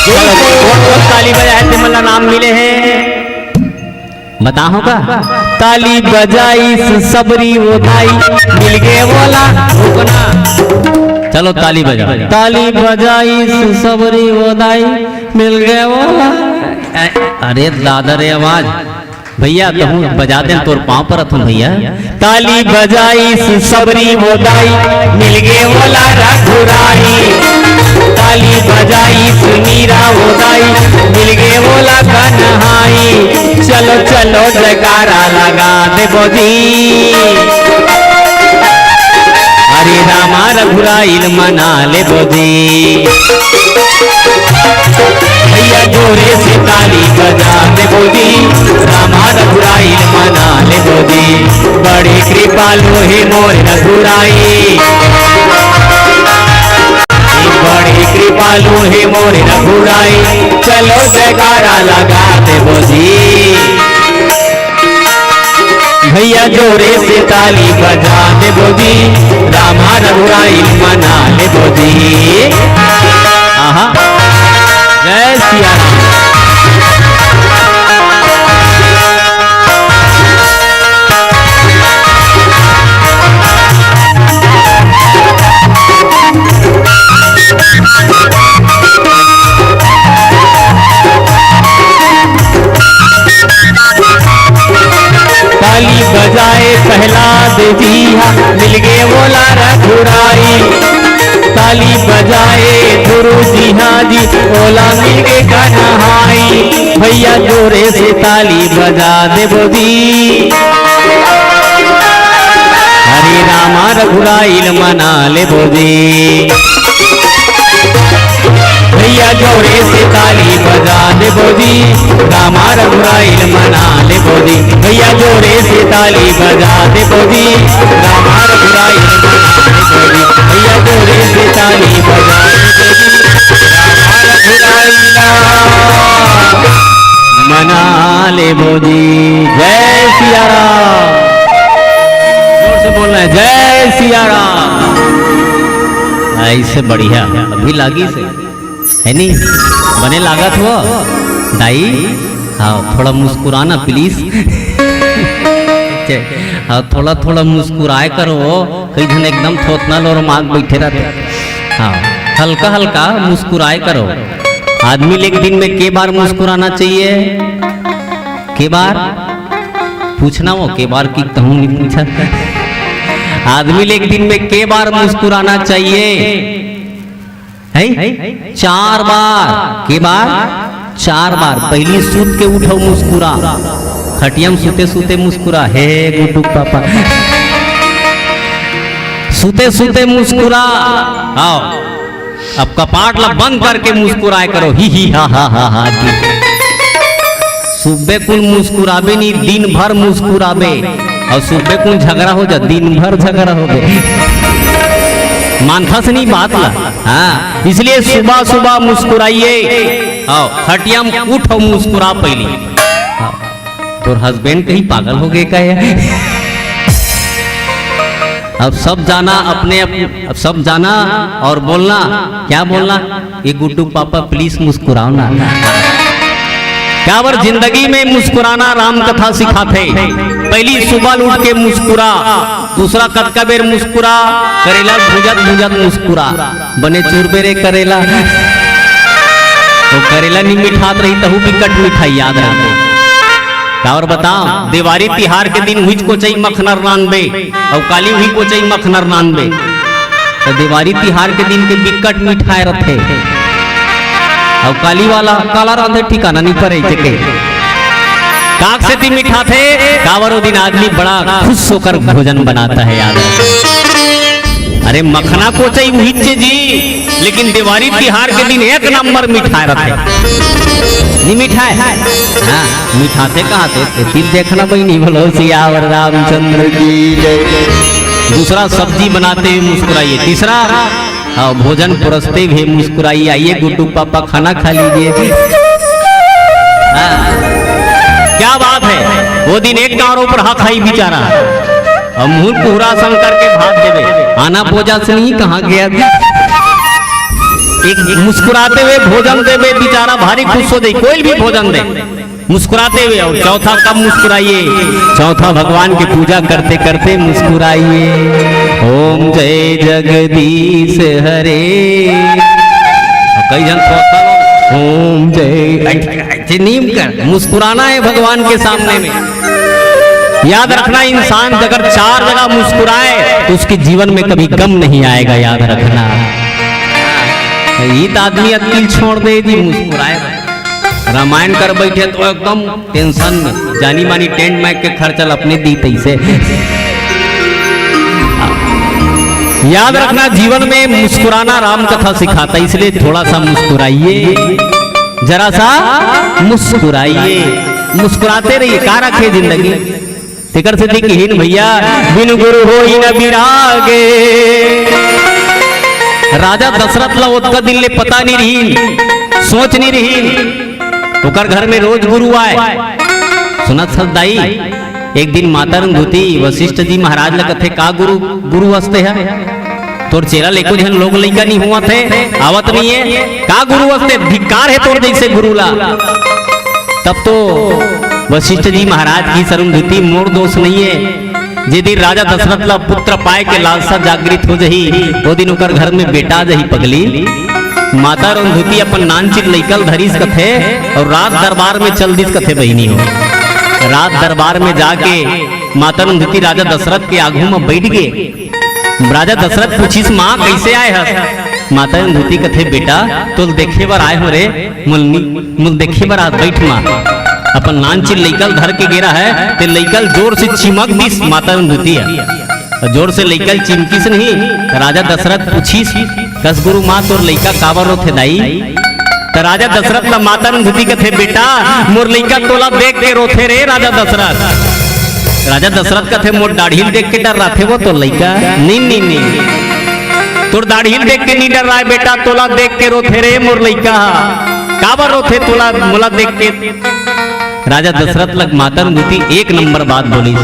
चलो, कोन कोन ताली बजाए हे, तेमन ला नाम मिले हे? बताहूं का? ताली बजाइस सबरी वो दाई, मिलगे वोला रुकना। चलो, ताली बजा। ताली बजाइस सबरी वो दाई, मिलगे वोला। अरे दादा रे आवाज। भैया, तहूं बजा देन, तोर पांव परत हंव भैया। ताली बजाइस सबरी वो दाई, मिलगे वोला रघुराई। ताली बजाइस मीरा वो दाई, मिलगे वोला कन्हाई। चलो, चलो, जयकारा लगा देबो जी। अरे रामा रघुराई ल मना लेबो जी। भैया जोरे से ताली बजा देबो जी, रामा रघुराई ल मना लेबो जी। बड़े कृपालु हे मोर रघुराई, बड़े कृपालु हे मोर रघुराई, चलो जयकारा लगा देबो जी। भैया जोरे से ताली बजा देबो जी, रामा रघुराई ल मना लेबो जी। आहा, जय सिया राम। ताली बजाए प्रहलाद जी हा, मिलगे वोला रघुराई। ताली बजाए गुरु जी हा जी, ओला मिलगे कन्हाई। भैया जोरे से ताली बजा देबो जी। हरे रामा रघुराई ल मना लेबो जी। भैया जोरे से ताली बजा देबो जी, रामा रघुराई ल मना लेबो जी। भैया जोरे से ताली बजा देबो जी, रामा रघुराई ल मना लेबो जी। भैया जोरे से ताली बजा देबो जी, रामा रघुराई ल मना लेबो जी। जय सिया राम। जोर से बोलना है, जय सिया राम। ऐसे बढ़िया अभी लागिस हे, है नी? बने लागत हो दाई? हाँ, थोड़ा मुस्कुराना please। हाँ, थोड़ा थोड़ा मुस्कुराए करो। कई झन एकदम थोथना लोर माग बैठे रहते। हाँ, हल्का हल्का मुस्कुराए करो। आदमी ल एक दिन में के बार मुस्कुराना चाहिए? के बार? पूछना वो के बार कि कहूँ नहीं पूछा। आदमी ल एक दिन में के बार मुस्कुराना चाहिए? हैं? चार बार। के बार? चार बार। पहली सूत के उठो, मुस्कुरा। खटिया में सूते सूते मुस्कुरा, हे गुड्डू पापा। सूते सूते मुस्कुरा। आओ, अब कपाट ला बंद करके मुस्कुराए करो, ही ही हा हा हा हा की। सुबह कुल मुस्कुराबे नी, दिन भर मुस्कुराबे, और सुबह कुल झगड़ा हो जा, दिन भर झगड़ा हो गए। मानथा से नहीं बात ला। हाँ, इसलिए सुबह सुबह मुस्कुराइए। आओ, खटिया में उठो, मुस्कुरा पहली। हाँ, तोर husband कहीं पागल हो गए का है? अब सब जाना अपने, अब सब जाना और बोलना। क्या बोलना? ये गुड्डू पापा, please मुस्कुराओ ना। क्या बार जिंदगी में मुस्कुराना राम कथा सिखाथे। पहली सुबह उठ के मुस्कुरा, दूसरा कतका बेर मुस्कुरा, करेला भुजत भुजत मुस्कुरा। बने चूर बेरे करेला। वो करेला नी मिठात रही, तहू बिकट मिठाई याद रहे। काबर बताओ, देवारी तिहार के दिन हुईच कोचई मखनर रांधबे, अउ काली हुई कोचई मखनर रांधबे। तो देवारी तिहार के दिन के बिकट मिठाई रथे। अउ काली वाला काला रांधे ठिकाना नहीं पड़े जेके। काक से ती मिठाथे, काबर वो दिन आदमी बड़ा खुश होकर भोजन बनाता है यार। अरे मखना कोचई उहिच्चे जी, लेकिन देवारी तिहार के दिन एक नंबर मिठाई रथे। नहीं मिठाई? हाँ, मिठाथे कहाँ थे? तो फिर देखना भाई नहीं बोलो सियावर रामचंद्र की जय। दूसरा सब्जी बनाते हुए मुस्कुराइए, तीसरा हाँ, भोजन परोसते हुए मुस्कुराइए, आइए गुड्डू पापा खाना खा लीजिए। हाँ, क्या बात है, वो दिन एक कारों पर हा खाई बेचारा। अब मुंह कुहरा सन करके भात देवे, आना पूजा से नहीं कहाँ गया। एक मुस्कुराते हुए भोजन देवे बेचारा, भारी खुश हो जाए कोई भी भोजन दे। मुस्कुराते हुए, और चौथा कब मुस्कुराइए? चौथा भगवान की पूजा करते करते मुस्कुराइए। ओम जय जगदीश हरे। और कई जन चौथा लोग, ओम जय, ऐसे नीम कर मुस्कुराना है भगवान के सामने में। याद रखना, इंसान अगर चार जगह मुस्कुराए तो उसके जीवन में कभी गम नहीं आएगा। याद रखना, ये तो आदमी अतिल छोड़ दे जी, मुस्कुराए। रामायण कर बैठे तो एकदम टेंशन में, जानी मानी टेंट माइक के खर्चा ल अपने दी तैसे। याद रखना, जीवन में मुस्कुराना राम कथा सिखाता, इसलिए थोड़ा सा मुस्कुराइए, जरा सा मुस्कुराइए। मुस्कुराते रहिए, का रखे जिंदगी। तेकर सेती किहिन भैया, बिनु गुरु होई न बिरागे। राजा दशरथ ला ओतका दिन ले पता नहीं रहिन, सोच नहीं रहिन, ओकर घर में रोज गुरु आए। सुनत हस दाई, एक दिन माता अरुंधति वशिष्ठ जी महाराज ला कथे, "का गुरु, गुरु हस ते ह? तोर चेला ले एको झन लोग लइका नहीं होवत हे, आवत नहीं हे, का गुरु हस ते? धिक्कार हे तोर जैसे गुरु ला।" तब तो वशिष्ठ जी महाराज किहिस, "अरुंधति, मोर दोष नहीं हे, जे दिन राजा दशरथ ला पुत्र पाए के लालसा जागृत हो जही, वो दिन ओकर घर में बेटा आ जही पगली।" माता अरुंधति अपन नानचिन लइका ल धरिस कथे और राज दरबार में चल दिस कथे बहिनी हो। राज दरबार में जाके माता अरुंधति राजा दशरथ के आगू में बैठ गे। राजा दशरथ पूछिस, "माँ, कैसे आए हस?" माता अरुंधति कथे, "बेटा, तोल देखे बर आए हो रे, मोल नी-, मोल देखे बर आ, बैठ माँ।" अपन नानचिन लइका ल धर के गे रहय, ते लइका ल जोर से चिमक दिस माता अरुंधति ह। जोर से लइका ल चिमकिस नहीं, त राजा दशरथ पूछिस, "कस गुरु माँ, तोर लइका काबर रोथे दाई?" त राजा दशरथ ला माता अरुंधति कथे, "बेटा, मोर लइका तोला देख के रोथे रे राजा दशरथ।" राजा दशरथ कथे, "मोर दाढ़ी ल देख के डर्राथे वो तोर लइका?" "नी, नी, नी, तोर दाढ़ी ल देख के नी डर्राय बेटा, तोला देख के रोथे रे मोर लइका ह।" "काबर रोथे तोला, मोला देख के?" राजा दशरथ लग माता अरुंधति एक नंबर बात बोलिस।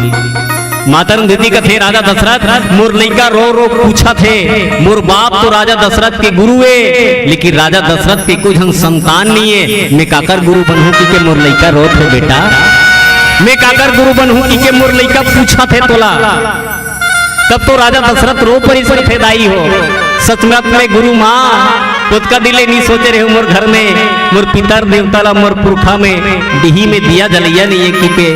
माता अरुंधति कथे, "राजा दशरथ, मोर लइका रो रो पूछत हे, मोर बाप तो राजा दशरथ के गुरु ए, लेकिन राजा दशरथ के एको झन संतान नहीं हे। मैं काकर गुरु बनहूं कि के मोर लइका रोत हे बेटा? मैं काकर गुरु बनहूं कि के मोर लइका पूछत हे तोला?" तब तो राजा दशरथ रो परिस कथे दाई हो। सचमुच में गुरु माँ, ओतका दिन ले नी सोचे रहेंव मोर घर में, मोर पितर देवता ला, मोर पुरखा में, डीही में दिया जलइया नहीं हे कि के,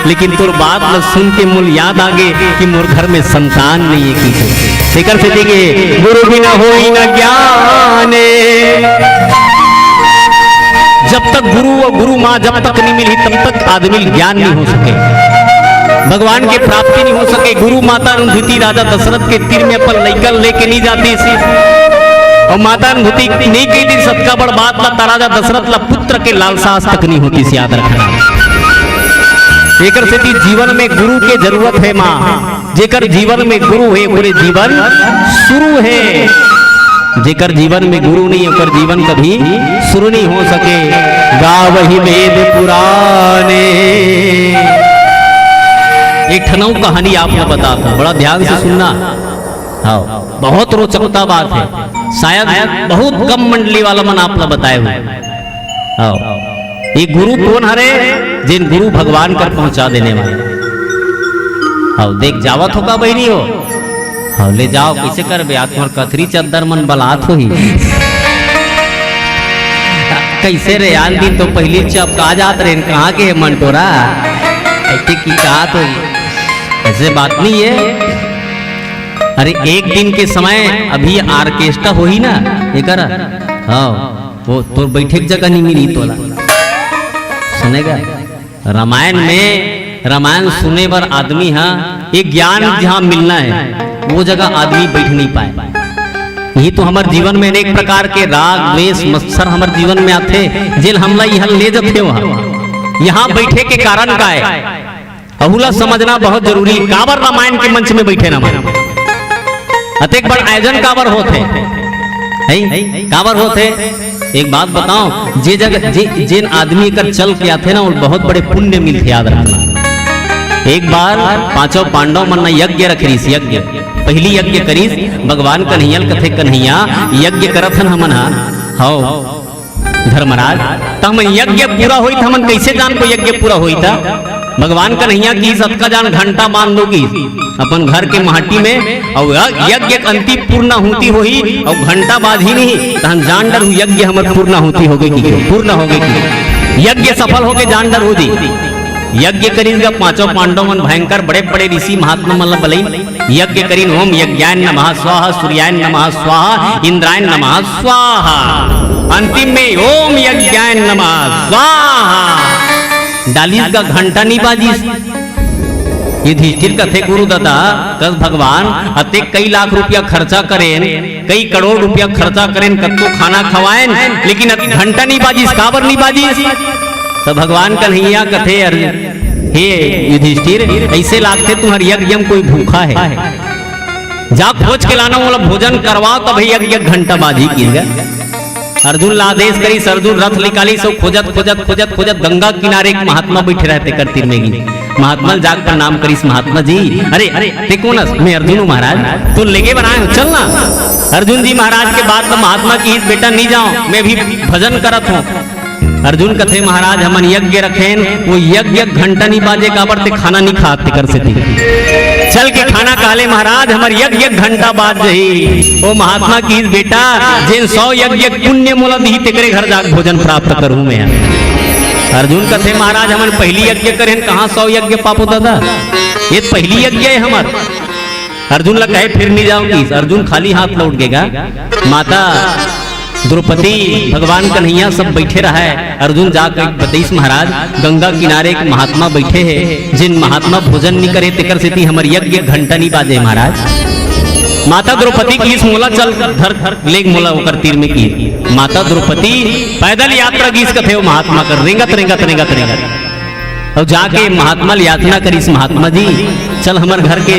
लेकिन तोर बात ला सुन के मोल याद आ गे कि मोर घर में संतान नहीं हे कि के। तेकर सेती के गुरु बिना होई न ज्ञान। जब तक गुरु और गुरु माँ जब तक नहीं मिली, तब तक आदमी ज्ञान नहीं हो सके, भगवान के प्राप्ति नहीं हो सके। गुरु माता अरुंधति राजा दशरथ के तीर में अपन लइका लेके नहीं जातिस। और माता अरुंधति नहीं कहितिस अतका बड़ बात ला, त राजा दशरथ ला पुत्र के लालसा आज तक नहीं होतिस, याद रखना। एकर सेती जीवन में गुरु के जरूरत हे माँ। जेकर जीवन में गुरु हे, ओकरे जीवन शुरू हे। जेकर जीवन में गुरु नहीं, ओकर जीवन कभी शुरू नहीं हो सके। गावही वेद पुराने। एक ठन अउ कहानी आप ला बताता हूँ, बड़ा ध्यान से सुनना। हाँ, बहुत रोचकता बात है। शायद बहुत कम मंडली वाला मन आप ला बताए हुए। हाँ, ये गुरु कोन हरे? जेन गुरु भगवान कर पहुंचा देने वाला। हाँ, देख जावत हो का बहिनी हो? हाँ, ले जाव, कइसे करबे? आज तुम्हर कथरी चद्दर मन बलात होही। कइसे रे, आन दिन तो पहिली चपका जात रहे, कहाँ के हे मन टोरा? ऐसे की बात होही, ऐसे बात नहीं है। अरे, एक दिन के समय अभी orchestra होही ना, एकर, हाँ, वो तोर बैठे के जगह नहीं मिली तोला। सुनेगा? रामायण में, रामायण सुने बर आदमी हा, एक ज्ञान जहाँ मिलना है, वो जगह आदमी बैठ नहीं पाए। ये तो हमर जीवन में अनेक प्रकार के राग, द्वेष, मत्सर हमर जीवन में आथे, जेल हमला यहाँ ले जथे वहाँ। यहाँ बैठे के कारण का है? अहू ला समझना बहुत जरूरी। काबर रामायण के मंच में बैठे ना मन? अतेक बड़ आयोजन काबर होत हे? हैं? काबर होत हे? एक बात बताओ, जे जगह, जे, जेन आदमी एकर चल के आथे ना, वो बहुत बड़े पुण्य मिलथे, याद रखना। एक बार पांचों पांडव मन ना यज्ञ रख रिस, यज्ञ, पहली यज्ञ करिस, भगवान कन्हैया ल कथे, "कन्हैया, यज्ञ करत हन हमन हा।" "हव।" धर्मराज, त हमन यज्ञ पूरा होई त हमन कइसे जानबो यज्ञ पूरा होई त? भगवान कन्हैया किहिस अतका जान घंटा बांध दो किहिस अपन घर के माटी में, अउ य-, यज्ञ के अंतिम पूर्णाहुति होही, अउ घंटा बाजही नहीं, त हम जान डरहू यज्ञ हमर पूर्णाहुति होगे कि पूर्ण होगे कि यज्ञ सफल होगे जान डरहू जी। यज्ञ करिस गा पांचों पांडव मन, भयंकर बड़े बड़े ऋषि महात्मा मन ल बलइन, यज्ञ करिन, "ओम यज्ञाय नमः स्वाहा, सूर्याय नमः स्वाहा, इंद्राय नमः स्वाहा।" अंतिम में "ओम यज्ञाय नमः स्वाहा।" डालिस गा घंटा नहीं बाजिस। युधिष्ठिर कथे, "गुरु दादा, कस भगवान, अतेक कई लाख रुपया खर्चा करेन, कई करोड़ रुपया खर्चा करेन, कत्तो खाना खवाएन, लेकिन अत घंटा नहीं बाजिस, काबर नहीं बाजिस?" तो भगवान कन्हैया कथे, "अरे, हे युधिष्ठिर, ऐसे लागथे तुम्हारे यज्ञ में कोई भूखा है। जा खोज के लाना, ओला भोजन करवाओ, तब यज्ञ घंटा बाजी की।" अर्जुन ला आदेश करिस, अर्जुन रथ निकालिस, खोजत, खोजत, खोजत, खोजत गंगा किनारे एक महात्मा बैठे रहते कर तीर में गिन। महात्मा ल जाके प्रणाम करिस, "महात्मा जी।" "अरे, अरे, ते कोन हस?" "मैं अर्जुन हूँ महाराज।" "तो लेगे बनाए हो, चल ना।" अर्जुन जी महाराज के बात तो महात्मा किहिस, "बेटा नहीं जाओ, मैं भी भजन करत हूँ।" अर्जुन कथे, "महाराज, हमन यज्ञ रखेन, वो यज्ञ घंटा नहीं बाजे, काबर ते खाना नहीं खात, तेकर सेती चल के खाना खा ले महाराज, हमर यज्ञ घंटा बाज जही।" ओ महात्मा किहिस, "बेटा, जेन सौ यज्ञ पुण्य मोला दिही, तेकरे घर जाके भोजन प्राप्त करहूँ मैं।" अर्जुन कथे, "महाराज, हमन पहली यज्ञ करेन, कहाँ सौ यज्ञ पाबो दादा? ये पहली यज्ञ है हमर।" अर्जुन ला कहे, "फिर नहीं जाओ किहिस।" अर्जुन खाली हाथ लौट गेगा। माता द्रौपदी, भगवान कन्हैया सब बैठे रहा है। अर्जुन जाके बतईस, "महाराज, गंगा किनारे एक महात्मा बैठे हैं, जिन महात्मा भोजन नहीं करे, तेकर सेती हमर यज्ञ घंटा नहीं बाजे महाराज।" माता द्रौपदी किहिस, "मोला चल धर, धर, लेग मोला ओकर तीर में की।" माता द्रौपदी पैदल यात्रा गिस कथे वो महात्मा कर, रेंगत, रेंगत, रेंगत, रेंगत। अउ जाके महात्मा ल याचना करिस, "महात्मा जी, चल हमर घर के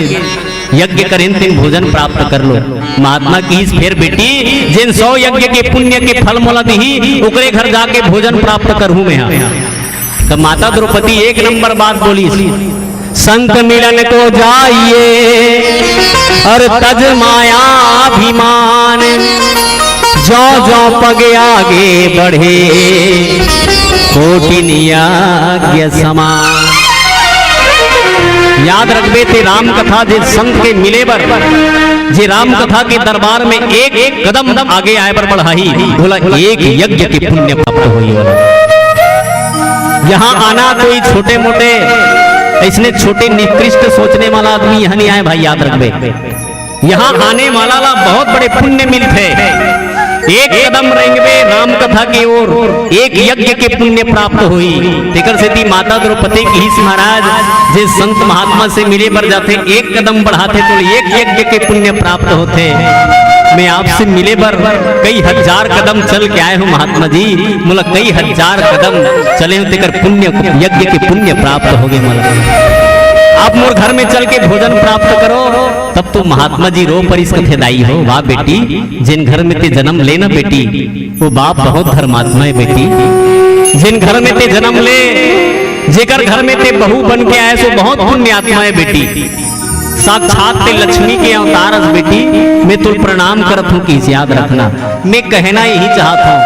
यज्ञ करेन, तेन भोजन प्राप्त कर लो।" महात्मा किहिस, "फेर बेटी, जेन सौ यज्ञ के पुण्य के फल मोला दिही, ओकरे घर जाके भोजन प्राप्त करहूँ मैं हा।" त माता द्रौपदी एक नंबर बात बोलिस, "संत मिलन को जाइए और तज माया अभिमान।" जो जो पग आगे बढ़े, कोटिन यज्ञ समान। याद रखबे ते राम कथा जे संत के मिले बर, जे राम कथा के दरबार में एक, एक कदम आगे आए बर बढ़ाही, बोला एक यज्ञ के पुण्य प्राप्त होही वाला। यहाँ आना कोई छोटे मोटे ऐसने छोटे निकृष्ट सोचने वाला आदमी यहाँ नहीं आए भाई, याद रखबे। यहाँ आने वाला ला बहुत बड़े पुण्य मिलथे। एक कदम रेंगबे राम कथा के ओर, एक यज्ञ के पुण्य प्राप्त होही। तेकर सेती माता द्रौपदी किहिस महाराज, जे संत महात्मा से मिले बर जाथे, एक कदम बढ़ाथे तो एक यज्ञ के पुण्य प्राप्त होथे। मैं आपसे मिले बर कई हजार कदम चल के आए हूँ महात्मा जी, मोला कई हजार कदम चले हूँ, तेकर पुण्य, यज्ञ के पुण्य प्राप्त होगे मोला। आप मोर घर में चल के भोजन प्राप्त करो। तब तो महात्मा जी रो परिस कथे, "दाई हो, वाह बेटी, जेन घर में ते जन्म ले ना बेटी, वो बाप बहुत धर्मात्मा है बेटी। जेन घर में ते जन्म ले, जेकर घर में ते बहू बन के आए, सो बहुत पुण्यात्मा है बेटी।" साक्षात ते लक्ष्मी के अवतार अस बेटी, मैं तोर प्रणाम करत हूँ, किस याद रखना। मैं कहना यही चाहत हूँ,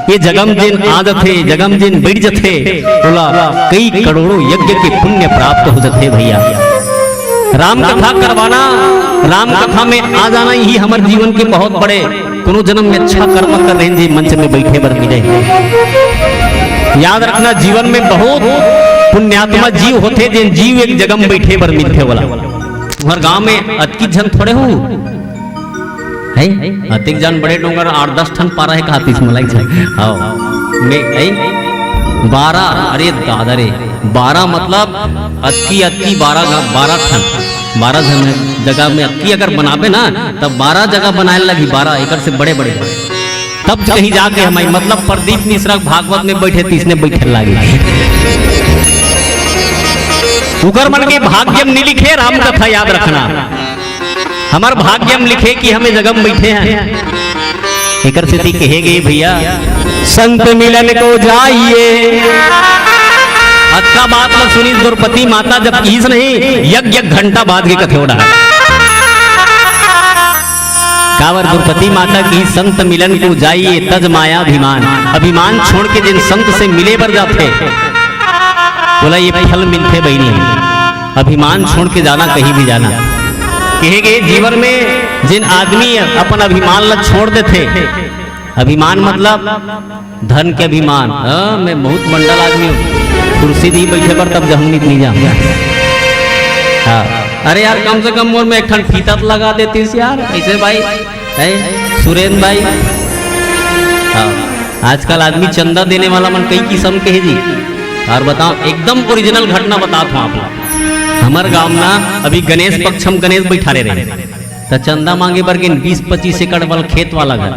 ये जगम जिन आ जथे, जगम जिन बैठ जथे, ओला कई करोड़ों यज्ञ के पुण्य प्राप्त हो जथे भैया। राम कथा करवाना, राम कथा में आ जाना, यही हमर जीवन के बहुत बड़े, कोनो जन्म में अच्छा कर्म कर रहे हैं जी, मंच में बैठे बर मिले। याद रखना, जीवन में बहुत पुण्यात्मा जीव होथे, जेन जीव एक जगम बैठे बर मिलथे वाला। तुम्हर गांव में अतकी झन थोड़े हो, है? अतिक झन बड़े डोंगर आठ दस ठन पारा है, कहातीस मलाई झन। आओ, मैं, है? बारह, अरे दादा रे, बारह मतलब अतकी, अतकी बारह गा-, बारह ठन, बारह झन जगह में अतकी अगर बनाबे ना, तब बारह जगह बनाए लगी, बारह एकड़ से बड़े बड़े। तब कहीं जाके हमारी, मतलब, प्रदीप मिश्रा भागवत में बैठे, तीसने बैठे लागे। उकर मन के भाग्य में नहीं लिखे राम कथा, याद रखना। हमर भाग्य में लिखे कि हमें जगम बैठे हैं। एकर सेती कहे गए भैया, संत मिलन को जाइए। अतका बात ला सुनी द्रौपदी माता जब किहिस नहीं, यज्ञ घंटा बाज के कथे उड़ा। काबर द्रौपदी माता की संत मिलन को जाइए तज माया अभिमान। अभिमान छोड़ के जिन संत से मिले बर जाथे, बोला ये फल मिलथे बहिनी। अभिमान छोड़ के जाना, कहीं भी जाना। कहे गए जीवन में जिन आदमी अपन अभिमान ला छोड़ देथे, अभिमान मतलब धन के अभिमान। हाँ, मैं बहुत मंडल आदमी हूँ, कुर्सी दी बैठे पर तब जहूँ नहीं जा। हाँ, अरे यार, कम से कम मोर में एक ठन फीता तो लगा देतीस यार, ऐसे भाई, है सुरेंद्र भाई। हाँ, आजकल आदमी चंदा देने वाला मन कई किस्म के है जी। और बताओ, एकदम ओरिजिनल घटना बतात हूँ आप ला। हमर गांव ना अभी गणेश पक्ष में गणेश बैठारे रहे, त चंदा मांगे बर गेन बीस पच्चीस एकड़ वाला खेत वाला घर।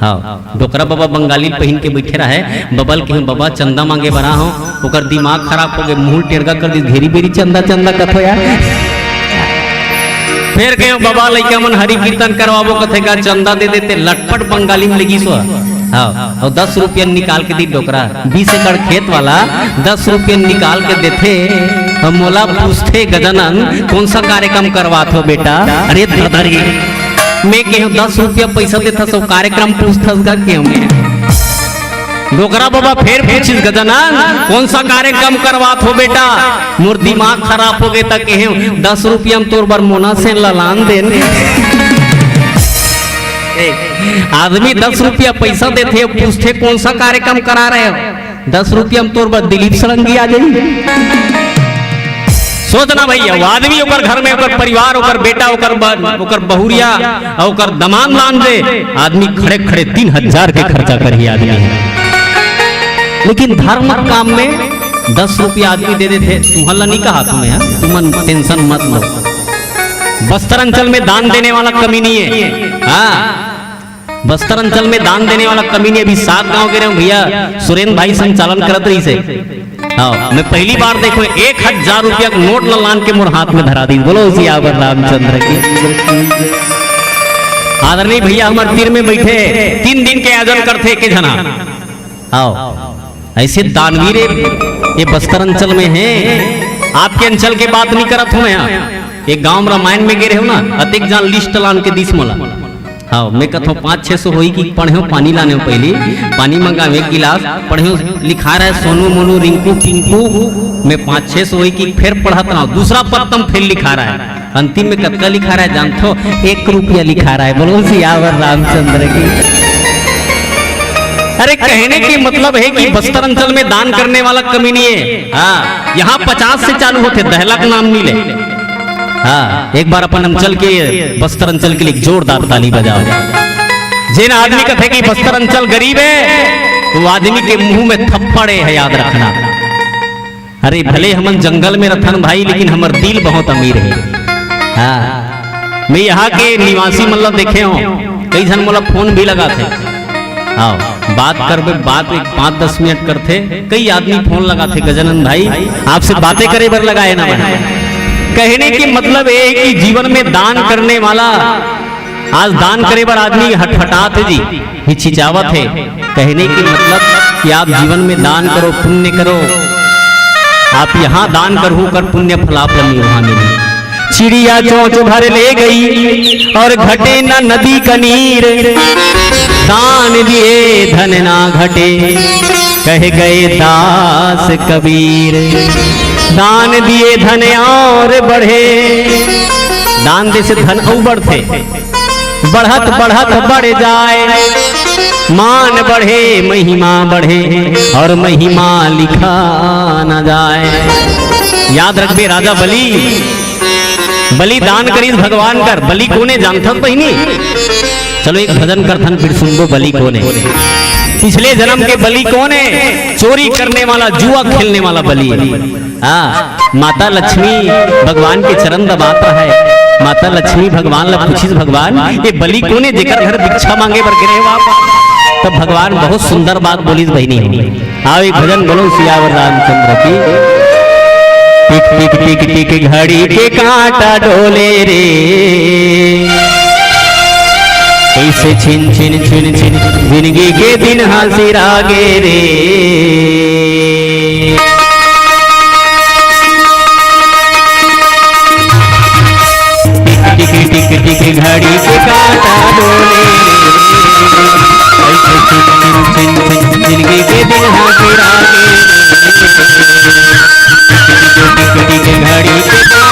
हाँ, डोकरा बबा बंगाली पहिन के बैठे रहे। बबा ल कहे, "बबा, चंदा मांगे बर आ हूँ।" ओकर दिमाग खराब हो गए, मुंह टेरगा कर दी, घेरी बेरी चंदा चंदा कथो यार। फिर कहे, "बबा, लइका मन हरि कीर्तन करवाबो," कथे का, "चंदा दे देते।" लटपट बंगाली में लगी सो। हाँ, और दस रुपया निकाल के दी डोकरा, बीस एकड़ खेत वाला दस रुपया निकाल के देथे। और मोला पूछथे, "गजानन, कौन सा कार्यक्रम करवात हो बेटा?" अरे दादा रे, मैं केहूँ दस रुपया पैसा देथस, सो कार्यक्रम पूछथस का केहूँ मैं? डोकरा बबा फेर पूछिस, "गजानन, कौन सा कार्यक्रम करवात हो बेटा?" मोर दिमाग खराब हो गए, त केहूँ, "दस रुपया में तोर बर मोना सेन ला लान देन।" ए, आदमी दस रुपया पैसा देथे, पूछथे, "कौन सा कार्यक्रम करा रहे हो?" दस रुपया में तोर बर दिलीप षडंगी आ जाई। सोचना भैया, वो आदमी, ओकर घर में, ओकर परिवार, ओकर बेटा, ओकर ब-, ओकर बहुरिया, और ओकर दमांद लान दे, आदमी खड़े खड़े तीन हजार के खर्चा करही आदमी है। लेकिन धर्म काम में दस रुपया आदमी दे देथे, तुहन ला नहीं कहा तुम्हें, हाँ? तुमन टेंशन मत लो। बस्तर अंचल में दान देने वाला कमी नहीं है। हाँ, बस्तर अंचल में दान देने वाला कमी नहीं। अभी सात गांव के रहे हूँ भैया, सुरेंद्र भाई संचालन करत रहिसे। हाँ, मैं पहली बार देखो एक हजार रुपया के नोट ला लान के मोर हाथ में धरा दी। बोलो सियावर रामचंद्र की। आदरणीय भैया हमर तीर में बैठे, तीन दिन के आयोजन करथे के जना। आओ, ऐसे दानवीर ये बस्तर अंचल में है। आपके अंचल के बात नहीं करत हूँ मैं यहाँ। एक गांव रामायण में गे रहे हो ना, अतेक जान लिस्ट लान के दिस मोला। हाँ, मैं कथों पाँच छह सौ होई कि पढ़े हो, पानी लाने हो पहली, पानी मंगावे एक गिलास, पढ़े हो लिखा रहा है सोनू मोनू रिंकू पिंकू, मैं पाँच छह सौ होई कि फिर पढ़त रहा हूँ, दूसरा पत्तम फेल लिखा रहा है। अंतिम में कतका लिखा रहा है जानथो? एक रुपया लिखा रहा है। बोलो सियावर रामचंद्र की। अरे कहने की मतलब है कि बस्तर अंचल में दान करने वाला कमी नहीं है। हाँ, यहाँ पचास से चालू होते, दहला के नाम नहीं ले। हाँ, एक बार अपन अंचल के, बस्तर अंचल के लिए जोरदार ताली बजाओ। जेन आदमी कथे कि बस्तर अंचल गरीब है, वो आदमी के मुंह में थप्पड़ है, याद रखना। अरे भले हमन जंगल में रथन भाई, लेकिन हमर दिल बहुत अमीर है। हाँ, मैं यहाँ के निवासी मन ला देखे हूँ, कई झन मोला फोन भी लगाथे। हाँ, बात करबे, बात एक पाँच दस मिनट करथे, कई आदमी फोन लगाथे, "गजानन भाई, आपसे बातें करे बर लगाए ना मैं।" कहने की मतलब ये है कि जीवन में दान करने वाला, आज दान करे बर आदमी हटहटात है जी, हिचकिचावत है। कहने की मतलब कि आप जीवन में दान करो, पुण्य करो। आप यहाँ दान करहू, कर पुण्य फल आप ला वहाँ मिले। चिड़िया चोंच भर ले गई और घटे न नदी का नीर। दान दिए धन ना घटे, कह गए दास कबीर। दान दिए धन और बढ़े, दान दे से धन अउ बढ़थे, बढ़त बढ़त बढ़ जाए, मान बढ़े महिमा बढ़े, और महिमा लिखा न जाए। याद रखबे राजा बलि, बलिदान करिस भगवान कर। बलि कोने जानथस बहिनी? चलो एक भजन करथन, फिर सुनबो बलि कोने। पिछले जन्म के बलि कोने? चोरी करने वाला, जुआ खेलने वाला बलि। हाँ, माता लक्ष्मी भगवान के चरण दबात हे। माता लक्ष्मी भगवान ला पूछिस, भगवान, ये बलि कोने जेकर घर भिक्षा मांगे बर गिरे हो आप? तब भगवान बहुत सुंदर बात बोलिस बहिनी। आओ एक भजन बोलो सियावर रामचंद्र की। टिक टिक टिक टिक घड़ी के कांटा डोले रे, कैसे छिन छिन छिन छिन जिंदगी के दिन हाजिर आगे रे। टिक टिक टिक घड़ी के कांटा डोले रे, ऐसे छिन छिन छिन छिन जिंदगी के दिन हाजिर आगे रे। टिक टिक टिक घड़ी के कांटा डोले रे,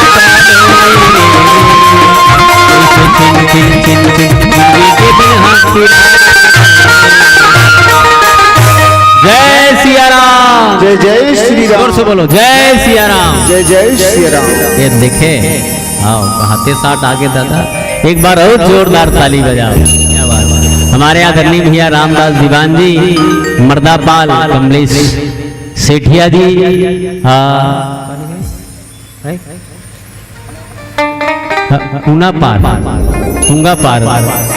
ऐसे छिन छिन छिन छिन जिंदगी के दिन हाजिर आगे रे। जय सिया राम। जय जय श्री राम। जोर से बोलो, जय सिया राम। जय जय सिया राम। ये देखे, आओ, हाथे साथ आगे दादा, एक बार और जोरदार ताली बजाओ। क्या बात है। हमारे आदरणीय भैया रामदास दीवान जी, मर्दापाल कमलेश सेठिया जी, हाँ, हाँ, ऊना पार, ऊंगा पार।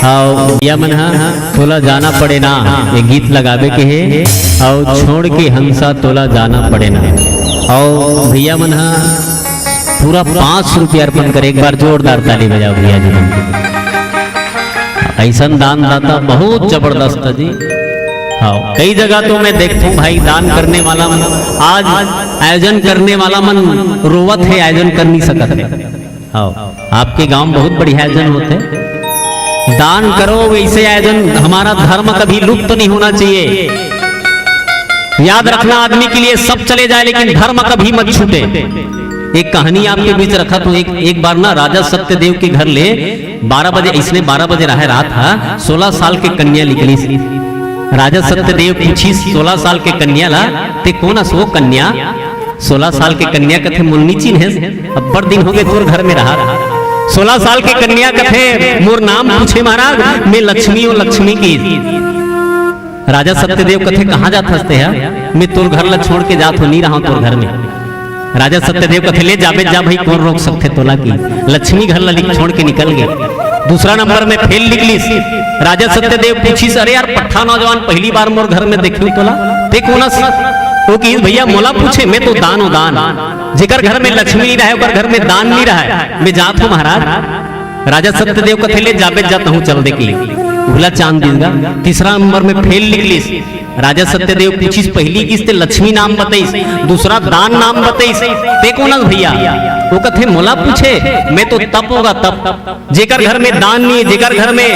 आओ, भैया मन हा, तोला जाना पड़े ना, ये गीत लगावे के हे। आओ, छोड़ के हंसा तोला जाना पड़े ना। आओ, भैया मन हा, पूरा पाँच सौ रुपया अर्पण करे। एक बार जोरदार ताली बजाओ भैया जी मन के। ऐसन दानदाता बहुत जबरदस्त हे जी। हाँ, कई जगह तो मैं देखता हूँ भाई, दान करने वाला मन, आज आयोजन करने वाला मन रोवत हे, आयोजन कर नहीं सकत हे। हाँ, आपके गांव में बहुत बढ़िया आयोजन होथे। दान करो, वैसे आयोजन, हमारा धर्म कभी लुप्त नहीं होना चाहिए। याद रखना, आदमी के लिए सब चले जाए, लेकिन धर्म कभी मत छूटे। एक कहानी आपके बीच रखत हूँ। एक, एक बार ना राजा सत्यदेव के घर ले बारह बजे, इसने बारह बजे रहे रात हा, सोलह साल के कन्या निकलिस। राजा सत्यदेव पूछिस सोलह साल के कन्या ला, "ते कोन अस ओ कन्या?" सोलह साल के कन्या कथे, "मोला नी चिन्हेस, अब्बड़ दिन होगे तोर घर में रहा।" सोलह साल के कन्या कथे, "मोर नाम पूछे महाराज, मैं लक्ष्मी हूँ, लक्ष्मी की।" राजा सत्यदेव कथे, "कहाँ जात हस ते हा? मैं तोर घर ला छोड़ के जात हूँ, नी रहा तोर घर में।" राजा सत्यदेव कथे, "ले जाबे जा भाई, कोन रोक सकथे तोला?" कि लक्ष्मी घर ला लिख छोड़ के निकल गे। दूसरा नंबर में फेल निकलिस। राजा सत्यदेव पूछिस, "अरे यार, पट्ठा नौजवान, पहली बार मोर घर में देखियो तोला, ते कोन अस?" वो किहिस, "भैया मोला पूछे, मैं तो दान हूँ दान। जेकर घर में लक्ष्मी नहीं रहे, ओकर घर में दान नहीं रहे। मैं जात हूँ महाराज।" राजा सत्यदेव कथे, "ले जाबे जा, तहूँ चल दे।" कि उहला चांद दिस गा। तीसरा नंबर में फेल निकलिस। राजा सत्यदेव पूछिस, "पहली किस ते लक्ष्मी नाम बतइस, दूसरा दान नाम बतइस, ते कोन अस भैया?" वो कथे, "मोला पूछे, मैं तो तप हूँ गा तप। जेकर घर में दान नहीं, जेकर घर में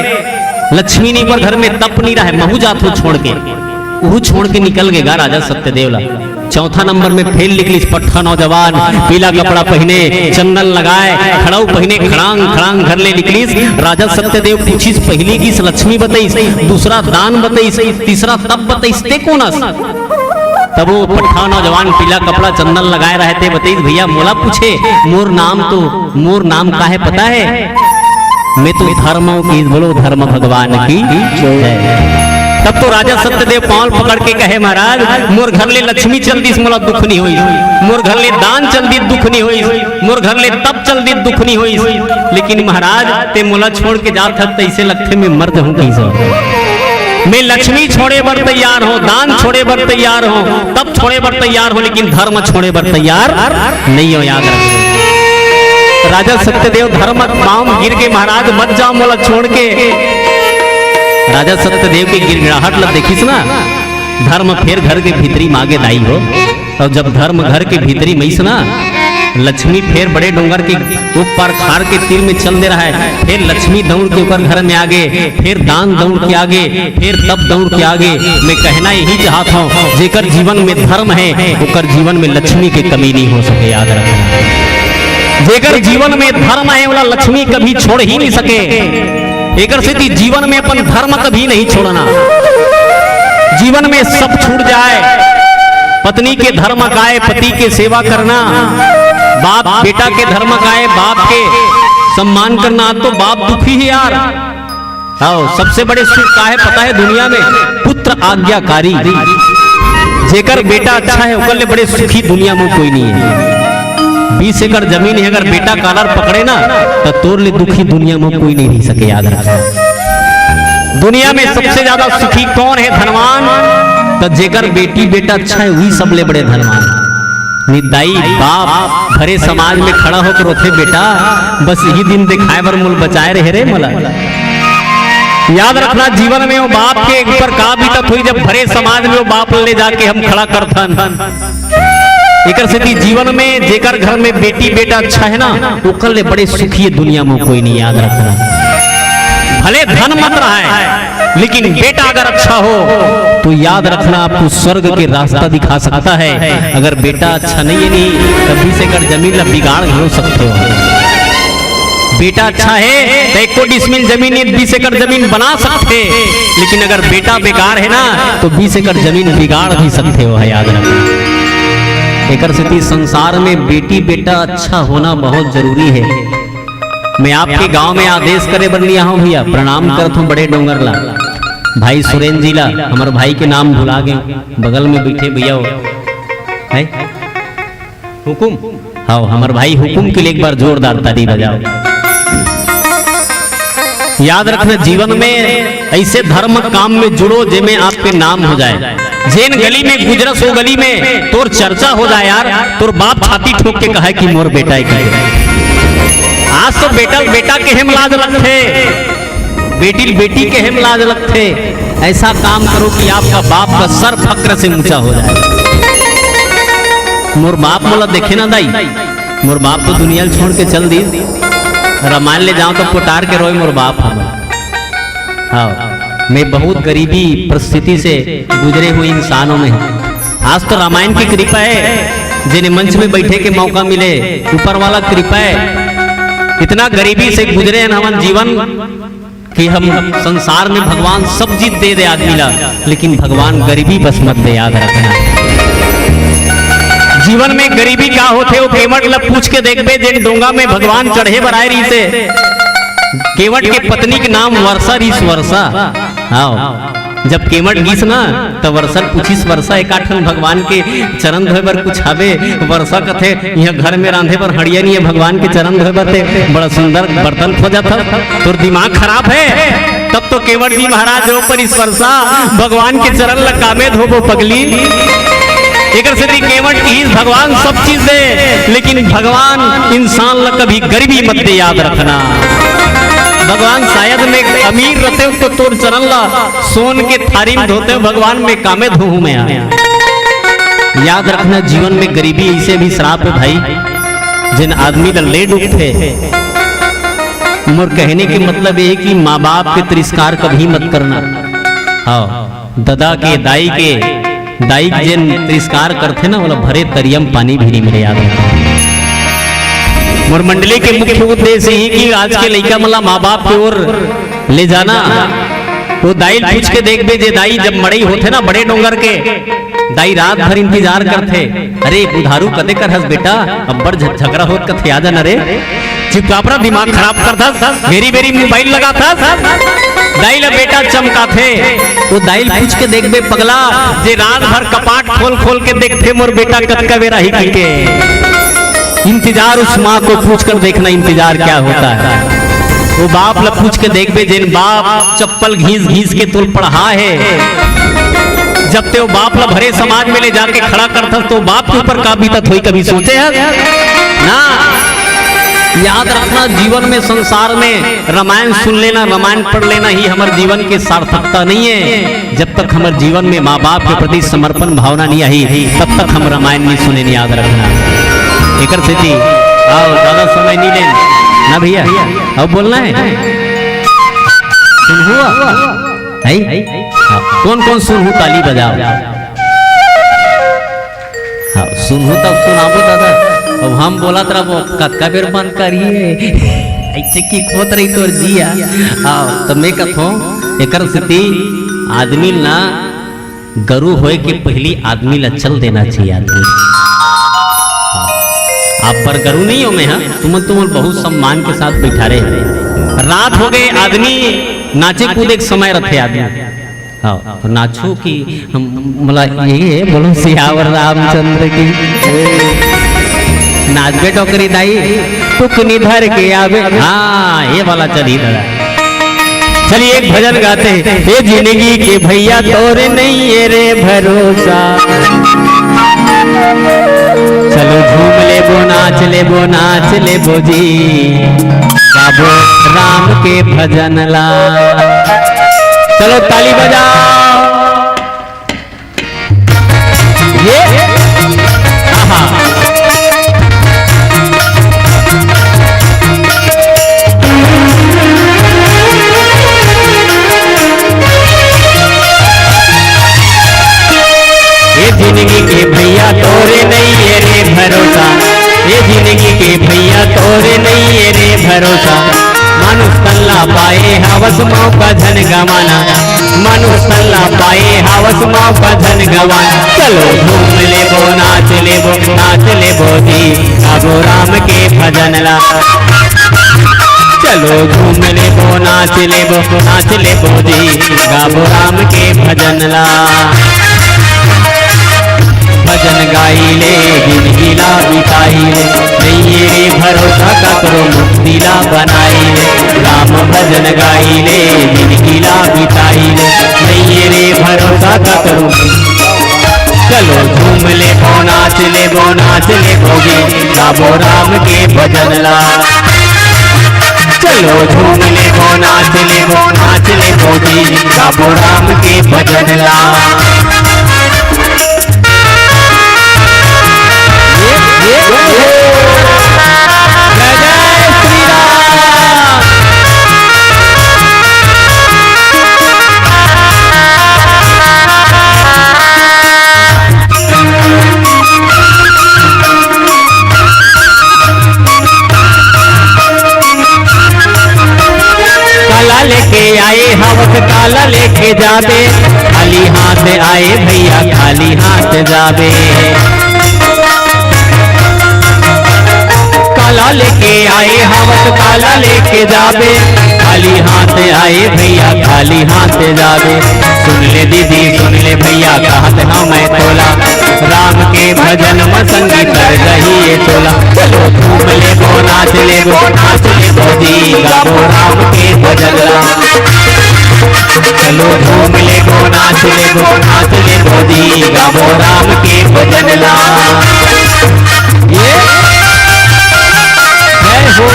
लक्ष्मी नहीं, ओकर घर में तप नहीं रहे, महूँ जात हूँ छोड़ के।" उहू छोड़ के निकल गे गा राजा सत्यदेव ला। चौथा नंबर में फेल निकलिस, पट्ठा नौजवान, पीला कपड़ा पहिने, चंदन लगाए, खड़ाऊ पहिने, खड़ांग खड़ांग घर ले निकलिस। राजा सत्यदेव पूछिस, "पहली किस लक्ष्मी बतइस, दूसरा दान बतइस, तीसरा तप बतइस, ते कोन अस?" तब वो पट्ठा नौजवान, पीला कपड़ा, चंदन लगाए रहे ते बतइस, "भैया मोला पूछे, मोर नाम तो, मोर नाम का हे पता हे?" "मैं तो धर्म हूँ।" कि बोलो धर्म भगवान की जय। तब तो राजा सत्यदेव पाँव पकड़ के कहे, "महाराज, मोर घर ले लक्ष्मी चल दिस, मोला दुख नहीं होइस। मोर घर ले दान चल दिस, दुख नहीं होइस। मोर घर ले तप चल दिस, दुख नहीं होइस। लेकिन महाराज, ते मोला छोड़ के जात हस, तइसे लगथे मैं मर जाहूँ कइसे। मैं लक्ष्मी छोड़े बर तैयार हूँ, दान छोड़े बर तैयार हूँ, तप छोड़े बर तैयार हूँ, लेकिन धर्म छोड़े बर तैयार नहीं हूँ।" याद रख। राजा सत्यदेव धर्म पाँव गिर के, "महाराज मत जाओ मोला छोड़ के।" राजा सत्यदेव के गिड़गिड़ाहट ला देखिस ना, धर्म फेर घर के भीतरी मागे दाई हो। और जब धर्म घर के भीतरी मइस ना, लक्ष्मी फेर बड़े डोंगर के ऊपर खार के तीर में चल दे रहा है, फेर लक्ष्मी दौड़ के ओकर घर में आगे, फेर दान दौड़ के आगे, फेर तप दौड़ के आगे। मैं कहना यही चाहत हूँ, जेकर जीवन में धर्म है, ओकर जीवन में लक्ष्मी के कमी नहीं हो सके। याद रखना, जेकर जीवन में धर्म है, ओला लक्ष्मी कभी छोड़ ही नहीं सके। एकर सेती जीवन में अपन धर्म कभी नहीं छोड़ना। जीवन में सब छूट जाए, पत्नी के धर्म काय, पति के सेवा करना, बाप बेटा के धर्म काय, बाप के सम्मान करना, तो बाप दुखी है यार। आओ, सबसे बड़े सुख का है पता है दुनिया में? पुत्र आज्ञाकारी। जेकर बेटा अच्छा है, ओकर ले बड़े सुखी दुनिया में कोई नहीं है। बीस एकड़ जमीन है, अगर बेटा कालर पकड़े ना, तो तोर ले दुखी दुनिया में कोई नहीं रह सके। याद रखना, दुनिया में सबसे ज्यादा सुखी कौन है? धनवान। तो जेकर बेटी बेटा अच्छा है, वही सबले बड़े धनवान। निदाई बाप भरे समाज में खड़ा होकर रोथे, "बेटा, बस यही दिन दिखाए बर मोल बचाए रहे रे मोला।" याद रखना, जीवन में वो बाप के ऊपर का बीतत होई, जब भरे समाज में वो बाप ले जाके हम खड़ा करथन। एकर सेती जीवन में जेकर घर में बेटी बेटा अच्छा है ना, ओकर ले बड़े सुखी ये दुनिया में कोई नहीं। याद रखना, भले धन मत रहा है, लेकिन बेटा अगर अच्छा हो, तो याद रखना, आपको स्वर्ग के रास्ता दिखा सकता है। अगर बेटा अच्छा नहीं है, नहीं, तो बीस एकड़ जमीन ला बिगाड़ घलो सकते हो। बेटा अच्छा है, तो एको डिसमिल जमीन, ये बीस एकड़ जमीन बना सकते, लेकिन अगर बेटा बेकार है ना, तो बीस एकड़ जमीन बिगाड़ भी सकते हो, है, याद रखना। एकर सेती संसार में बेटी बेटा अच्छा होना बहुत जरूरी है। मैं आपके गांव में आदेश करे बर नहीं आहूं भैया, प्रणाम करत हूं बड़े डोंगर ला, भाई सुरेंद्र जी ला, हमर भाई के नाम भुला गए, बगल में बैठे भैया हो, है हुकुम। हाँ, हमर भाई हुकुम के लिए एक बार जोरदार ताली बजाओ। याद रखना, जीवन में ऐसे धर्म काम में जुड़ो, जेमे आपके नाम हो जाए। जेन गली में गुजरस, वो गली में तोर चर्चा हो जाए यार, तोर बाप छाती ठोक के कहे कि मोर बेटा है करके। आज तो बेटा, बेटा के हम लाज लगथे, बेटी, बेटी के हम लाज लगथे। ऐसा काम करो कि आपका बाप का सर फक्र से ऊंचा हो जाए। मोर बाप मोला देखे ना दाई, मोर बाप तो दुनिया ल छोड़ के चल दी। रामायण ले जाओ तो पुटार के रोए मोर बाप हमर। हाँ, मैं बहुत गरीबी परिस्थिति से गुजरे हुए इंसानों में हूँ। आज तो रामायण की कृपा है, जिन्हें मंच में बैठे के मौका मिले, ऊपर वाला कृपा है। इतना गरीबी से गुजरे हैं हमन जीवन कि हम संसार में भगवान सब चीज दे दे आदमी ला, लेकिन भगवान गरीबी बस मत दे, याद रखना। जीवन में गरीबी का होथे, वो केवट ला पूछ के देखबे, जेन डोंगा में भगवान चढ़े बर आए रहिसे। केवट के पत्नी के नाम वर्षा रहिस, वर्षा। हाँ, जब केवट गिस ना, त वर्षा ल पूछिस, "वर्षा, एकाठन भगवान के चरण धोए बर कुछ हावे?" वर्षा कथे, "इहाँ घर में रांधे बर हड़िया नहीं है, भगवान के चरण धोए बर ते बड़ा सुंदर बर्तन खोजत हस, तोर दिमाग खराब है।" तब तो केवट जी महाराज रो परिस, "वर्षा, भगवान के चरण ल कामे धोबो पगली।" एकर सेती केवट कहिस, "भगवान सब चीज दे, लेकिन भगवान इंसान ल कभी गरीबी मत दे, याद रखना।" भगवान शायद मैं अमीर रहते तो तोर चरण ला सोन के थारी में धोते, भगवान मैं कामे धोहूं मैं। याद रखना, जीवन में गरीबी ऐसे भी श्राप है भाई, जेन आदमी ला ले डूबथे। मोर कहने के मतलब ये है कि माँ बाप के तिरस्कार कभी मत करना। हाँ, ददा के, दाई के, दाई के जेन तिरस्कार करथे ना, ओला भरे तरिया म पानी भी नहीं मिले, याद रखना। मोर मंडली के मुख्य उद्देश्य यही कि आज के लइका मन ला माँ बाप के ओर ले जाना। वो दाई ल पूछ के देखबे, जे दाई जब मड़ई होथे ना बड़े डोंगर के, दाई रात भर इंतजार करथे। "अरे बुधारू, कदे कर हस बेटा, अब्बड़ झ-, झगरा होत कथे, आ जाना रे।" चुपचाप रह, दिमाग खराब करथस, बेरी बेरी मोबाइल लगाथस। दाई ला बेटा चमकाथे, वो दाई ल पूछ के देखबे पगला, जे रात भर कपाट खोल खोल के देखथे मोर बेटा कतका बेरा ही के। इंतजार उस माँ को पूछ कर देखना, इंतजार क्या होता है। वो बाप ला पूछ के देखबे, जेन बाप चप्पल घीस घीस के तोल पढ़ा है, जब ते वो बाप ला भरे समाज में ले जाके खड़ा करथस, तो बाप के ऊपर का बीतत होई, कभी सोचे हस? ना। याद रखना, जीवन में, संसार में रामायण सुन लेना, रामायण पढ़ लेना ही हमर जीवन के सार्थकता नहीं है। जब तक हमर जीवन में माँ बाप के प्रति समर्पण भावना नहीं आई, तब तक हम रामायण नहीं सुने, नहीं, याद रखना। एकर सेती, आओ, ज्यादा समय नहीं लेन ना भैया। अब बोलना है, सुनहु है? हाँ, कौन कौन सुनहु, ताली बजाओ। हाँ, सुनहु तब सुनाबो दादा। अब हम बोलत रहबो, कतका बेर बंद करिए, ऐसे की होत रही तोर जिया। हाँ, तो मैं कथों, एकर सेती आदमी ना, गरु होए के पहली आदमी ला चल देना चाहिए आदमी। आप पर गरु नहीं हो मैं, हाँ, तुमन, तुमन बहुत सम्मान के साथ बैठा रहे। रात हो गए, आदमी नाचे कूदे के समय रखे आदमी। हाँ, तो नाचो कि हम, मला ये बोलो, सियावर रामचंद्र की। नाचबे टोकरी दाई, टुकनी धर के आवे। हाँ, ये वाला चली दादा। चलिए, एक भजन गाते हैं। ये जिंदगी के भैया तोरे नहीं है रे भरोसा, चलो झूम लेबो, नाच लेबो, नाच लेबो जी, गाबो राम के भजन ला। चलो ताली बजाओ। ये, आहा। ये जिंदगी के भैया तोरे नहीं है रे भरोसा, ये जिंदगी के भैया तोरे नहीं है रे भरोसा। मानुष तन ला पाए हवस मौका झन गवाना, मानुष तन ला पाए हवस मौका झन गवाना। चलो झूम लेबो, नाच लेबो, नाच लेबो जी, गाबो राम के भजन ला। चलो झूम लेबो, नाच लेबो, नाच लेबो जी, गाबो राम के भजन ला। भजन गाई ले, जिंदगी ला बिताई ले, नइये रे भरोसा ककरो मुक्ति ला बनाई ले। राम भजन गाई ले, जिंदगी ला बिताई ले, नइये रे भरोसा ककरो। चलो झूम लेबो, नाच लेबो, नाच लेबो गे, गाबो राम के भजन ला। चलो झूम लेबो, नाच लेबो, नाच लेबो जी, गाबो राम के भजन ला। जय जय श्री राम। काला लेके आए हवस, काला लेके जाबे, खाली हाथ आए भैया, खाली हाथ जाबे। काला लेके आए हवस, काला लेके जाबे, खाली हाथ आए भैया, खाली हाथ जाबे। सुन ले दीदी, सुन ले भैया, कहत हँव मैं तोला, राम के भजन म संगी कर जही ए टोला। चलो झूम लेबो, नाच लेबो, नाच लेबो जी, गाबो राम के भजन ला। चलो झूम लेबो, नाच लेबो, नाच लेबो जी, गाबो राम के भजन ला। ये जय हो।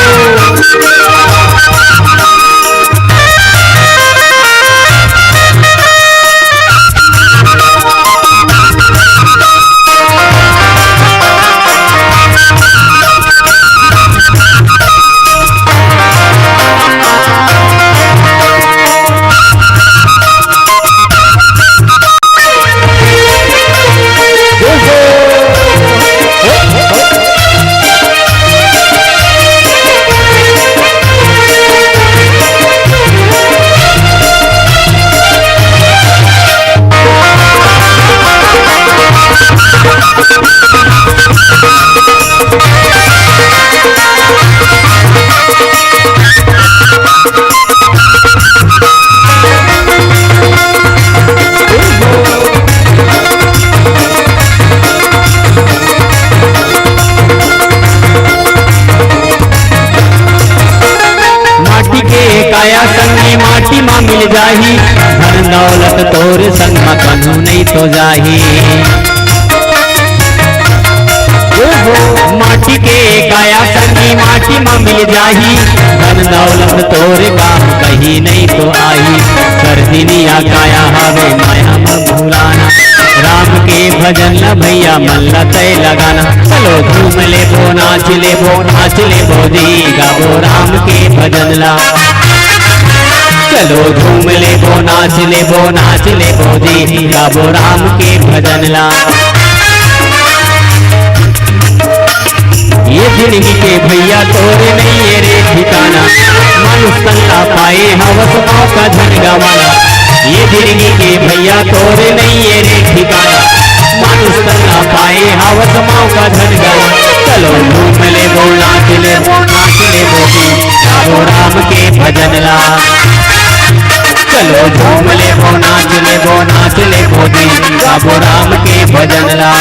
माटी के काया संगी माटी मा मिल जाही, धन दौलत तोर संग मा कन्हू नहीं तो जाही। ओहो, माटी के काया संगी माटी मा मिल जाही, धन दौलत तोर काम कहीं नहीं तो आही। कर दिनिया काया हवे माया मा भुलाना, राम के भजन ला भैया मन ला तय लगाना। चलो झूम लेबो, लेबो, नाच लेबो जी, गाबो राम के भजन ला। चलो झूम लेबो, नाच लेबो, नाच लेबो जी, गाबो राम के भजन ला। ये जिंदगी के भैया तोरे नइये रे ठिकाना, मानुष तन ला पाए हवस मौका झन गवाना। ये जिंदगी के भैया तोरे नइये रे ठिकाना, मानुष तन ला पाए हवस मौका झन गवाना। चलो झूम लेबो, नाच लेबो, नाच लेबो जी, गाबो राम के भजन ला। चलो झूम लेबो, नाच लेबो, नाच लेबो जी, गाबो राम के भजन ला।